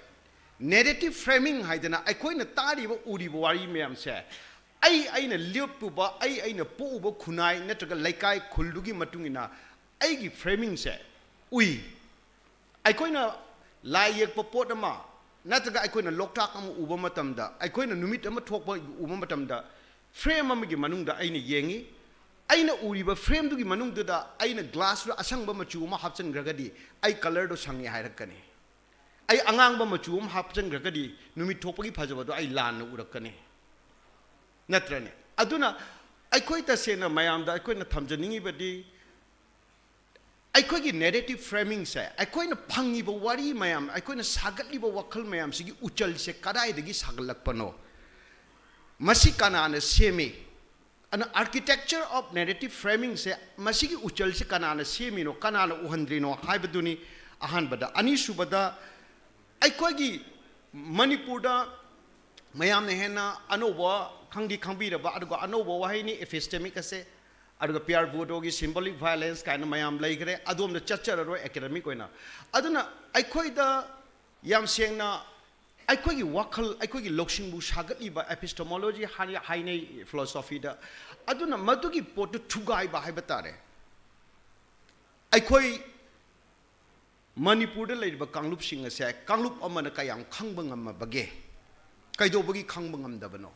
Narrative framing ꯍꯥꯏꯗꯅ ꯑꯩꯈꯣꯏꯅ ꯇꯥꯔꯤꯕ ꯎꯔꯤꯕ ꯋꯥꯔꯤ ꯃꯌꯥꯝꯁꯦ ꯑꯩ ꯑꯩꯅ ꯂꯦꯞꯄꯨꯕ, ꯑꯩ ꯑꯩꯅ ꯄꯣꯛꯎꯕ ꯈꯨꯟꯅꯥꯏ ꯅꯠꯇ꯭ꯔꯒ ꯂꯩꯀꯥꯏ ꯈꯨꯜꯗꯨꯒꯤ ꯃꯇꯨꯡ ꯏꯟꯅ ꯑꯩꯒꯤ framingꯁꯦ ꯎꯏ꯫ ꯑꯩꯈꯣꯏꯅ ꯂꯥꯏ ꯌꯦꯛꯄ ꯄꯣꯠ ꯑꯃ, ꯅꯠꯇ꯭ꯔꯒ ꯑꯩꯈꯣꯏꯅ ꯂꯣꯛꯇꯥꯛ ꯑꯃ ꯎꯕ ꯃꯇꯝꯗ, ꯑꯩꯈꯣꯏꯅ ꯅꯨꯃꯤꯠ ꯑꯃ ꯊꯣꯛꯄ ꯎꯕ ꯃꯇꯝꯗ, ꯐ꯭ꯔꯦꯝ ꯑꯃꯒꯤ ꯃꯅꯨꯡꯗ ꯑꯩꯅ ꯌꯦꯡꯉꯤ꯫ ꯑꯩꯅ ꯎꯔꯤꯕ ꯐ꯭ꯔꯦꯝꯗꯨꯒꯤ ꯃꯅꯨꯡꯗꯨꯗ ꯑꯩꯅ ꯒ꯭ꯂꯥꯁꯇꯨꯗ ꯑꯁꯪꯕ ꯃꯆꯨ ꯑꯃ ꯍꯥꯞꯆꯤꯟꯈ꯭ꯔꯒꯗꯤ, ꯑꯩ ꯀꯂꯔꯗꯣ ꯁꯪꯉꯦ ꯍꯥꯏꯔꯛꯀꯅꯤ꯫ ꯑꯩ ꯑꯉꯥꯡꯕ ꯃꯆꯨ ꯑꯃ ꯍꯥꯞꯆꯤꯟꯈ꯭ꯔꯒꯗꯤ, ꯅꯨꯃꯤꯠ ꯊꯣꯛꯄꯒꯤ ꯐꯖꯕꯗꯣ ꯑꯩ ꯂꯥꯟꯅ ꯎꯔꯛꯀꯅꯤ, ꯅꯠꯇ꯭ꯔꯅꯦ? ꯑꯗꯨꯅ ꯑꯩꯈꯣꯏ ꯇꯁꯦꯡꯅ ꯃꯌꯥꯝꯗ ꯑꯩꯈꯣꯏꯅ ꯊꯝꯖꯅꯤꯡꯉꯤꯕꯗꯤ, ꯑꯩꯈꯣꯏꯒꯤ ꯅꯦꯔꯦꯇꯤꯚ ꯐ꯭ꯔꯦꯃꯤꯡꯁꯦ, ꯑꯩꯈꯣꯏꯅ ꯐꯪꯉꯤꯕ ꯋꯥꯔꯤ ꯃꯌꯥꯝ, ꯑꯩꯈꯣꯏꯅ ꯁꯥꯒꯠꯂꯤꯕ ꯋꯥꯈꯜ ꯃꯌꯥꯝꯁꯤꯒꯤ ꯎꯆꯜꯁꯦ ꯀꯗꯥꯏꯗꯒꯤ ꯁꯥꯒꯠꯂꯛꯄꯅꯣ? ꯃꯁꯤ ꯀꯅꯥꯅ ꯁꯦꯝꯃꯤ? ꯑꯗꯨꯅ architecture of narrative framingꯁꯦ, ꯃꯁꯤꯒꯤ ꯎꯆꯜꯁꯦ ꯀꯅꯥꯅ ꯁꯦꯝꯃꯤꯅꯣ, ꯀꯅꯥꯅ ꯎꯍꯟꯗ꯭ꯔꯤꯅꯣ ꯍꯥꯏꯕꯗꯨꯅꯤ ꯑꯍꯥꯟꯕꯗ꯫ ꯑꯅꯤꯁꯨꯕꯗ, ꯑꯩꯈꯣꯏꯒꯤ ꯃꯅꯤꯄꯨꯔꯗ ꯃꯌꯥꯝꯅ ꯍꯦꯟꯅ ꯑꯅꯧꯕ ꯈꯪꯗꯤ ꯈꯪꯕꯤꯔꯕ, ꯑꯗꯨꯒ ꯑꯅꯧꯕ ꯋꯥꯍꯩꯅꯤ epistemic ꯑꯁꯦ, ꯑꯗꯨꯒ ꯄꯤꯌꯔ ꯕꯣꯔꯗꯣꯒꯤ symbolic violence ꯀꯥꯏꯅ ꯃꯌꯥꯝ ꯂꯩꯈ꯭ꯔꯦ, ꯑꯗꯣꯝꯗ ꯆꯠꯆꯔꯔꯣꯏ academic ꯑꯣꯏꯅ꯫ ꯑꯗꯨꯅ ꯑꯩꯈꯣꯏꯗ ꯌꯥꯝ ꯁꯦꯡꯅ ꯑꯩꯈꯣꯏꯒꯤ ꯋꯥꯈꯜ, ꯑꯩꯈꯣꯏꯒꯤ ꯂꯧꯁꯤꯡꯕꯨ ꯁꯥꯒꯠꯂꯤꯕ epistemology ꯍꯥꯏ-, ꯍꯥꯏꯅꯩ philosophyꯗ꯫ ꯑꯗꯨꯅ ꯃꯗꯨꯒꯤ ꯄꯣꯠꯇꯨ ꯊꯨꯒꯥꯏꯕ ꯍꯥꯏꯕ ꯇꯥꯔꯦ꯫ ꯑꯩꯈꯣꯏ ꯃꯅꯤꯄꯨꯔꯗ ꯂꯩꯔꯤꯕ ꯀꯥꯡꯂꯨꯞꯁꯤꯡ ꯑꯁꯦ ꯀꯥꯡꯂꯨꯞ ꯑꯃꯅ ꯀꯌꯥꯝ ꯈꯪꯕ ꯉꯝꯃꯕꯒꯦ? ꯀꯩꯗꯧꯕꯒꯤ ꯈꯪꯕ ꯉꯝꯗꯕꯅꯣ?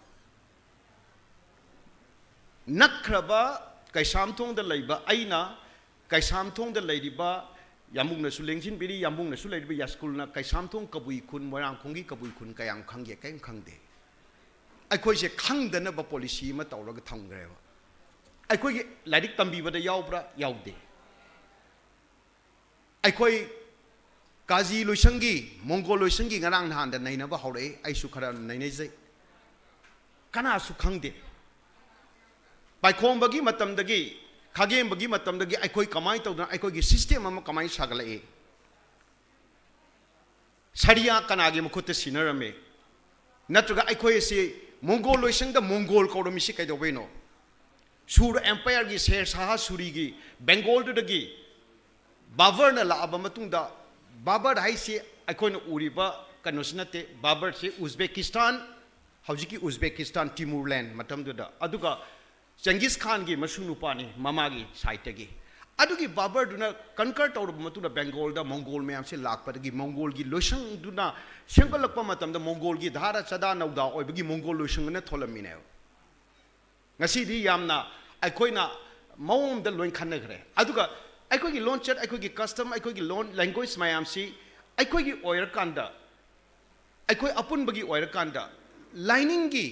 ꯅꯛꯈ꯭ꯔꯕ ꯀꯩꯁꯥꯝꯊꯣꯡꯗ ꯂꯩꯕ ꯑꯩꯅ, ꯀꯩꯁꯥꯝꯊꯣꯡꯗ ꯂꯩꯔꯤꯕ ꯌꯥꯝꯕꯨꯡꯅꯁꯨ ꯂꯦꯡꯁꯤꯟꯕꯤꯔꯤ, ꯌꯥꯝꯕꯨꯡꯅꯁꯨ ꯂꯩꯔꯤꯕ ꯌꯥꯏꯁ꯭ꯀꯨꯜꯅ ꯀꯩꯁꯥꯝꯊꯣꯡ ꯀꯕꯨꯏ ꯈꯨꯟ, ꯃꯣꯏꯔꯥꯡꯈꯣꯝꯒꯤ ꯀꯕꯨꯏ ꯈꯨꯟ ꯀꯌꯥꯝ ꯈꯪꯒꯦ? ꯀꯔꯤꯝ ꯈꯪꯗꯦ꯫ ꯑꯩꯈꯣꯏꯁꯦ ꯈꯪꯗꯅꯕ ꯄꯣꯂꯤꯁꯤ ꯑꯃ ꯇꯧꯔꯒ ꯊꯝꯈ꯭ꯔꯦꯕ꯫ ꯑꯩꯈꯣꯏꯒꯤ ꯂꯥꯏꯔꯤꯛ ꯇꯝꯕꯤꯕꯗ ꯌꯥꯎꯕ꯭ꯔꯥ? ꯌꯥꯎꯗꯦ꯫ ꯑꯩꯈꯣꯏ ꯀꯥꯖꯤ ꯂꯣꯏꯁꯪꯒꯤ, ꯃꯣꯡꯒꯣꯜ ꯂꯣꯏꯁꯪꯒꯤ ꯉꯔꯥꯡ ꯅꯍꯥꯟꯗ ꯅꯩꯅꯕ ꯍꯧꯔꯛꯏ꯫ ꯑꯩꯁꯨ ꯈꯔ ꯅꯩꯅꯖꯩ꯫ ꯀꯅꯥꯁꯨ ꯈꯪꯗꯦ꯫ ꯄꯥꯏꯈꯣꯝꯕꯒꯤ ꯃꯇꯝꯗꯒꯤ, ꯈꯥꯒꯦꯝꯕꯒꯤ ꯃꯇꯝꯗꯒꯤ ꯑꯩꯈꯣꯏ ꯀꯃꯥꯏꯅ ꯇꯧꯗꯅ, ꯑꯩꯈꯣꯏꯒꯤ system ꯑꯃ ꯀꯃꯥꯏꯅ ꯁꯥꯒꯠꯂꯛꯏ? ꯁꯔꯤꯌꯥ ꯀꯅꯥꯒꯤ ꯃꯈꯨꯠꯇ ꯁꯤꯟꯅꯔꯝꯃꯤ? ꯅꯠꯇ꯭ꯔꯒ ꯑꯩꯈꯣꯏ ꯑꯁꯤ ꯃꯣꯡꯒꯣꯜ ꯂꯣꯏꯁꯪꯗ ꯃꯣꯡꯒꯣꯜ ꯀꯧꯔꯝꯃꯤꯁꯤ ꯀꯩꯗꯧꯕꯩꯅꯣ? ꯁꯨꯔ empireꯒꯤ ꯁꯦꯔ ꯁꯥꯍ ꯁꯨꯔꯤꯒꯤ ꯕꯦꯡꯒꯣꯜꯗꯨꯗꯒꯤ ꯕꯥꯕꯔꯅ ꯂꯥꯛꯑꯕ ꯃꯇꯨꯡꯗ, ꯕꯥꯕꯔ ꯍꯥꯏꯁꯤ ꯑꯩꯈꯣꯏꯅ ꯎꯔꯤꯕ ꯀꯩꯅꯣꯁꯤ ꯅꯠꯇꯦ, ꯕꯥꯕꯔꯁꯤ ꯎꯖꯕꯦꯀꯤꯁꯇꯥꯟ, ꯍꯧꯖꯤꯛꯀꯤ ꯎꯖꯕꯦꯀꯤꯁꯇꯥꯟ, ꯇꯤꯃꯨꯔꯂꯦꯟ ꯃꯇꯝꯗꯨꯗ, ꯑꯗꯨꯒ ꯆꯦꯡꯒꯤꯁ ꯈꯥꯟꯒꯤ ꯃꯁꯨ ꯅꯨꯄꯥꯅꯤ ꯃꯃꯥꯒꯤ sideꯇꯒꯤ꯫ ꯑꯗꯨꯒꯤ ꯕꯥꯕꯔꯗꯨꯅ conquer ꯇꯧꯔꯕ ꯃꯇꯨꯡꯗ ꯕꯦꯡꯒꯣꯜꯗ ꯃꯣꯡꯒꯣꯜ ꯃꯌꯥꯝꯁꯦ ꯂꯥꯛꯄꯗꯒꯤ ꯃꯣꯡꯒꯣꯜꯒꯤ ꯂꯣꯏꯁꯪꯗꯨꯅ ꯁꯦꯝꯒꯠꯂꯛꯄ ꯃꯇꯝꯗ ꯃꯣꯡꯒꯣꯜꯒꯤ ꯙꯥꯔꯥ ꯆꯥꯗꯥ ꯅꯧꯗꯥ ꯑꯣꯏꯕꯒꯤ ꯃꯣꯡꯒꯣꯜ ꯂꯣꯏꯁꯪ ꯑꯅ ꯊꯣꯜꯂꯝꯃꯤꯅꯦꯕ꯫ ꯉꯁꯤꯗꯤ ꯌꯥꯝꯅ ꯑꯩꯈꯣꯏꯅ ꯃꯑꯣꯡ ꯑꯃꯗ ꯂꯣꯏ ꯈꯟꯅꯈ꯭ꯔꯦ꯫ ꯑꯗꯨꯒ ꯑꯩꯈꯣꯏꯒꯤ ꯂꯣꯟꯆꯠ, ꯑꯩꯈꯣꯏꯒꯤ custom, ꯑꯩꯈꯣꯏꯒꯤ ꯂꯣꯟ, language ꯃꯌꯥꯝꯁꯤ ꯑꯩꯈꯣꯏꯒꯤ ꯑꯣꯏꯔꯀꯥꯟꯗ, ꯑꯩꯈꯣꯏ ꯑꯄꯨꯟꯕꯒꯤ ꯑꯣꯏꯔꯀꯥꯟꯗ, ꯂꯥꯏꯅꯤꯡꯒꯤ,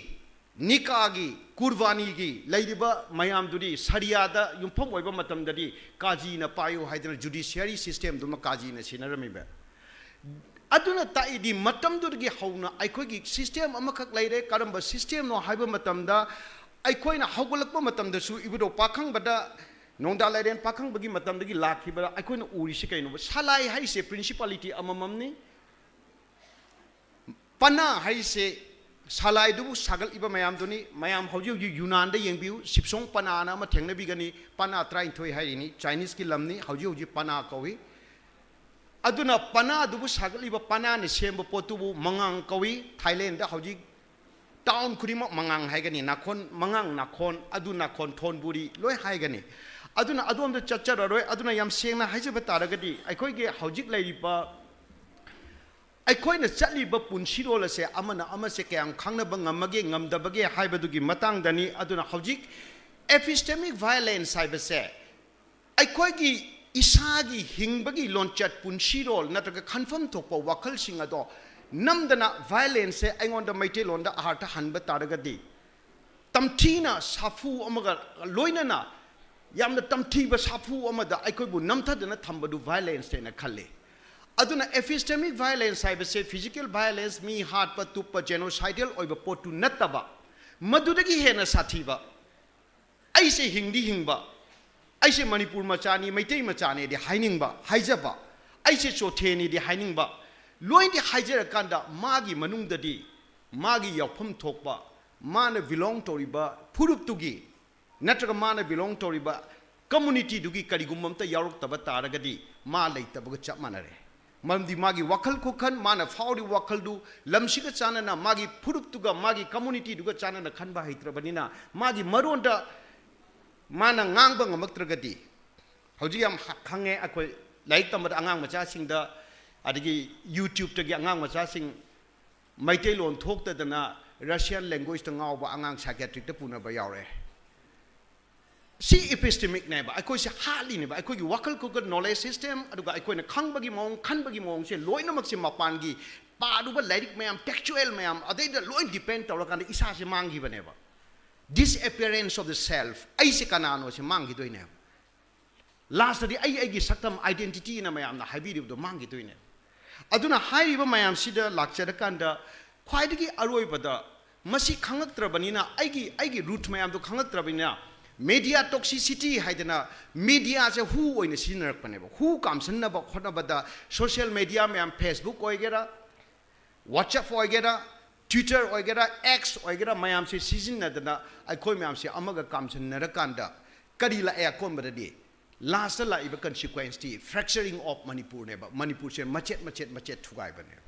ꯅꯤꯀꯥꯒꯤ, ꯀꯨꯔꯕꯥꯅꯤꯒꯤ ꯂꯩꯔꯤꯕ ꯃꯌꯥꯝꯗꯨꯗꯤ ꯁꯔꯤꯌꯥꯗ ꯌꯨꯝꯐꯝ ꯑꯣꯏꯕ ꯃꯇꯝꯗꯗꯤ ꯀꯥꯖꯤꯅ ꯄꯥꯏꯌꯨ ꯍꯥꯏꯗꯅ judiciary systemꯗꯨꯃ ꯀꯥꯖꯤꯅ ꯁꯤꯟꯅꯔꯝꯃꯤꯕ꯫ ꯑꯗꯨꯅ ꯇꯥꯛꯏꯗꯤ ꯃꯇꯝꯗꯨꯗꯒꯤ ꯍꯧꯅ ꯑꯩꯈꯣꯏꯒꯤ system ꯑꯃꯈꯛ ꯂꯩꯔꯦ꯫ ꯀꯔꯝꯕ systemꯅꯣ ꯍꯥꯏꯕ ꯃꯇꯝꯗ, ꯑꯩꯈꯣꯏꯅ ꯍꯧꯒꯠꯂꯛꯄ ꯃꯇꯝꯗꯁꯨ ꯏꯕꯨꯙꯧ ꯄꯥꯈꯪꯕꯗ, ꯅꯣꯡꯗꯥ ꯂꯥꯏꯔꯦꯟ ꯄꯥꯈꯪꯕꯒꯤ ꯃꯇꯝꯗꯒꯤ ꯂꯥꯛꯈꯤꯕꯗ ꯑꯩꯈꯣꯏꯅ ꯎꯔꯤꯁꯤ ꯀꯩꯅꯣꯕ? ꯁꯂꯥꯏ ꯍꯥꯏꯁꯦ principality ꯑꯃꯃꯝꯅꯤ꯫ ꯄꯅꯥ ꯍꯥꯏꯁꯦ ꯁꯂꯥꯏꯗꯨꯕꯨ ꯁꯥꯒꯠꯂꯤꯕ ꯃꯌꯥꯝꯗꯨꯅꯤ꯫ ꯃꯌꯥꯝ ꯍꯧꯖꯤꯛ ꯍꯧꯖꯤꯛ ꯌꯨꯅꯥꯟꯗ ꯌꯦꯡꯕꯤꯌꯨ, ꯁꯤꯞꯁꯣꯡ ꯄꯅꯥꯅ ꯑꯃ ꯊꯦꯡꯅꯕꯤꯒꯅꯤ, ꯄꯅꯥ ꯇꯔꯥꯅꯤꯊꯣꯏ ꯍꯥꯏꯔꯤꯅꯤ, Chineseꯀꯤ ꯂꯝꯅꯤ, ꯍꯧꯖꯤꯛ ꯍꯧꯖꯤꯛ ꯄꯅꯥ ꯀꯧꯏ꯫ ꯑꯗꯨꯅ ꯄꯅꯥꯗꯨꯕꯨ ꯁꯥꯒꯠꯂꯤꯕ, ꯄꯅꯥꯅ ꯁꯦꯝꯕ ꯄꯣꯠꯇꯨꯕꯨ ꯃꯉꯥꯡ ꯀꯧꯏ꯫ Thailandꯗ ꯍꯧꯖꯤꯛ town ꯈꯨꯗꯤꯡꯃꯛ ꯃꯉꯥꯡ ꯍꯥꯏꯒꯅꯤ, ꯅꯥꯈꯣꯟ, ꯃꯉꯥꯡ ꯅꯥꯈꯣꯟ, ꯑꯗꯨ ꯅꯥꯈꯣꯟ, ꯊꯣꯟꯕꯨꯔꯤ ꯂꯣꯏ ꯍꯥꯏꯒꯅꯤ꯫ ꯑꯗꯨꯅ ꯑꯗꯣꯝꯗ ꯆꯠꯆꯔꯔꯣꯏ꯫ ꯑꯗꯨꯅ ꯌꯥꯝ ꯁꯦꯡꯅ ꯍꯥꯏꯖꯕ ꯇꯥꯔꯒꯗꯤ, ꯑꯩꯈꯣꯏꯒꯤ ꯍꯧꯖꯤꯛ ꯂꯩꯔꯤꯕ ꯑꯩꯈꯣꯏꯅ ꯆꯠꯂꯤꯕ ꯄꯨꯟꯁꯤꯔꯣꯜ ꯑꯁꯦ ꯑꯃꯅ ꯑꯃꯁꯦ ꯀꯌꯥꯝ ꯈꯪꯅꯕ ꯉꯝꯃꯒꯦ, ꯉꯝꯗꯕꯒꯦ ꯍꯥꯏꯕꯗꯨꯒꯤ ꯃꯇꯥꯡꯗꯅꯤ꯫ ꯑꯗꯨꯅ ꯍꯧꯖꯤꯛ epistemic violence ꯍꯥꯏꯕꯁꯦ ꯑꯩꯈꯣꯏꯒꯤ ꯏꯁꯥꯒꯤ ꯍꯤꯡꯕꯒꯤ ꯂꯣꯟꯆꯠ, ꯄꯨꯟꯁꯤꯔꯣꯜ ꯅꯠꯇ꯭ꯔꯒ ꯈꯟꯐꯝ ꯊꯣꯛꯄ ꯋꯥꯈꯜꯁꯤꯡ ꯑꯗꯣ ꯅꯝꯗꯅ, violenceꯁꯦ ꯑꯩꯉꯣꯟꯗ ꯃꯩꯇꯩꯂꯣꯟꯗ ꯑꯥꯔꯊ ꯍꯟꯕ ꯇꯥꯔꯒꯗꯤ, ꯇꯝꯊꯤꯅ ꯁꯥꯐꯨ ꯑꯃꯒ ꯂꯣꯏꯅꯅ ꯌꯥꯝꯅ ꯇꯝꯊꯤꯕ ꯁꯥꯐꯨ ꯑꯃꯗ ꯑꯩꯈꯣꯏꯕꯨ ꯅꯝꯊꯗꯅ ꯊꯝꯕꯗꯨ violenceꯅꯦꯅ ꯈꯜꯂꯤ꯫ ꯑꯗꯨꯅ epistemic violence ꯍꯥꯏꯕꯁꯦ physical violence, ꯃꯤ ꯍꯥꯠꯄ, ꯇꯨꯞꯄ, genocidal ꯑꯣꯏꯕ ꯄꯣꯠꯇꯨ ꯅꯠꯇꯕ, ꯃꯗꯨꯗꯒꯤ ꯍꯦꯟꯅ ꯁꯥꯊꯤꯕ, ꯑꯩꯁꯦ ꯍꯤꯡꯗꯤ ꯍꯤꯡꯕ, ꯑꯩꯁꯦ ꯃꯅꯤꯄꯨꯔ ꯃꯆꯥꯅꯤ, ꯃꯩꯇꯩ ꯃꯆꯥꯅꯦꯗꯤ ꯍꯥꯏꯅꯤꯡꯕ, ꯍꯥꯏꯖꯕ, ꯑꯩꯁꯦ ꯆꯣꯊꯦꯅꯤꯗꯤ ꯍꯥꯏꯅꯤꯡꯕ, ꯂꯣꯏꯅꯗꯤ ꯍꯥꯏꯖꯔꯀꯥꯟꯗ ꯃꯥꯒꯤ ꯃꯅꯨꯡꯗꯗꯤ ꯃꯥꯒꯤ ꯌꯥꯎꯐꯝ ꯊꯣꯛꯄ, ꯃꯥꯅ belong ꯇꯧꯔꯤꯕ ꯐꯨꯔꯨꯞꯇꯨꯒꯤ ꯅꯠꯇ꯭ꯔꯒ ꯃꯥꯅ belong ꯇꯧꯔꯤꯕ communityꯗꯨꯒꯤ ꯀꯔꯤꯒꯨꯝꯕ ꯑꯝꯇ ꯌꯥꯎꯔꯛꯇꯕ ꯇꯥꯔꯒꯗꯤ ꯃꯥ ꯂꯩꯇꯕꯒ ꯆꯞ ꯃꯥꯟꯅꯔꯦ꯫ ꯃꯔꯝꯗꯤ ꯃꯥꯒꯤ ꯋꯥꯈꯜ ꯈꯨꯈꯟ, ꯃꯥꯅ ꯐꯥꯎꯔꯤꯕ ꯋꯥꯈꯜꯗꯨ ꯂꯝꯁꯤꯒ ꯆꯥꯟꯅꯅ, ꯃꯥꯒꯤ ꯐꯨꯔꯨꯞꯇꯨꯒ, ꯃꯥꯒꯤ communityꯗꯨꯒ ꯆꯥꯟꯅꯅ ꯈꯟꯕ ꯍꯩꯇ꯭ꯔꯕꯅꯤꯅ, ꯃꯥꯒꯤ ꯃꯔꯣꯟꯗ ꯃꯥꯅ ꯉꯥꯡꯕ ꯉꯝꯃꯛꯇ꯭ꯔꯒꯗꯤ, ꯍꯧꯖꯤꯛ ꯌꯥꯝ ꯍ- ꯈꯪꯉꯦ ꯑꯩꯈꯣꯏ ꯂꯥꯏꯔꯤꯛ ꯇꯝꯕꯗ ꯑꯉꯥꯡ ꯃꯆꯥꯁꯤꯡꯗ, ꯑꯗꯒꯤ YouTubeꯇꯒꯤ ꯑꯉꯥꯡ ꯃꯆꯥꯁꯤꯡ ꯃꯩꯇꯩꯂꯣꯟ ꯊꯣꯛꯇꯗꯅ Russian language꯫ ꯉꯥꯎꯕ ꯑꯉꯥꯡ psychiatricꯇ ꯄꯨꯅꯕ ꯌꯥꯎꯔꯦ꯫ ꯁꯤ epistemicꯅꯦꯕ, ꯑꯩꯈꯣꯏꯁꯦ ꯍꯥꯠꯂꯤꯅꯦꯕ꯫ ꯑꯩꯈꯣꯏꯒꯤ ꯋꯥꯈꯜ ꯈꯨꯀꯟ, knowledge system, ꯑꯗꯨꯒ ꯑꯩꯈꯣꯏꯅ ꯈꯪꯕꯒꯤ ꯃꯑꯣꯡ, ꯈꯟꯕꯒꯤ ꯃꯑꯣꯡꯁꯦ ꯂꯣꯏꯅꯃꯛꯁꯦ ꯃꯄꯥꯟꯒꯤ ꯄꯥꯔꯨꯕ ꯂꯥꯏꯔꯤꯛ ꯃꯌꯥꯝ, textual ꯃꯌꯥꯝ, ꯑꯗꯩꯗ ꯂꯣꯏ depend ꯇꯧꯔꯀꯥꯟꯗ ꯏꯁꯥꯁꯦ ꯃꯥꯡꯈꯤꯕꯅꯦꯕ꯫ Disappearance of the self, ꯑꯩꯁꯦ ꯀꯅꯥꯅꯣ ꯁꯤ ꯃꯥꯡꯈꯤꯗꯣꯏꯅꯦꯕ꯫ Lastꯇꯗꯤ ꯑꯩ, ꯑꯩꯒꯤ ꯁꯛꯇꯝ, identityꯅ ꯃꯌꯥꯝꯅ ꯍꯥꯏꯕꯤꯔꯤꯕꯗꯣ ꯃꯥꯡꯈꯤꯗꯣꯏꯅꯦ꯫ ꯑꯗꯨꯅ ꯍꯥꯏꯔꯤꯕ ꯃꯌꯥꯝꯁꯤꯗ ꯂꯥꯛꯆꯔꯀꯥꯟꯗ ꯈ꯭ꯋꯥꯏꯗꯒꯤ ꯑꯔꯣꯏꯕꯗ ꯃꯁꯤ ꯈꯪꯉꯛꯇ꯭ꯔꯕꯅꯤꯅ, ꯑꯩꯒꯤ, ꯑꯩꯒꯤ root ꯃꯌꯥꯝꯗꯣ ꯈꯪꯉꯛꯇ꯭ꯔꯕꯅꯤꯅ, media toxicity ꯍꯥꯏꯗꯅ mediaꯁꯦ ꯍꯨ ꯑꯣꯏꯅ ꯁꯤꯖꯤꯟꯅꯔꯛꯄꯅꯦꯕ꯫ ꯍꯨ ꯀꯥꯝꯁꯟꯅꯕ ꯍꯣꯠꯅꯕꯗ social media ꯃꯌꯥꯝ, Facebook ꯑꯣꯏꯒꯦꯔꯥ, WhatsApp ꯑꯣꯏꯒꯦꯔꯥ, Twitter ꯑꯣꯏꯒꯦꯔꯥ, X ꯑꯣꯏꯒꯦꯔꯥ, ꯃꯌꯥꯝꯁꯦ ꯁꯤꯖꯤꯟꯅꯗꯅ ꯑꯩꯈꯣꯏ ꯃꯌꯥꯝꯁꯦ ꯑꯃꯒ ꯀꯥꯝꯁꯟꯅꯔꯀꯥꯟꯗ ꯀꯔꯤ ꯂꯥꯛꯑꯦ ꯑꯀꯣꯟꯕꯗꯗꯤ? Lastꯇ ꯂꯥꯛꯏꯕ consequenceꯇꯤ fracturing of Manipurꯅꯦꯕ꯫ ꯃꯅꯤꯄꯨꯔꯁꯦ ꯃꯆꯦꯠ ꯃꯆꯦꯠ ꯃꯆꯦꯠ ꯊꯨꯒꯥꯏꯕꯅꯦꯕ꯫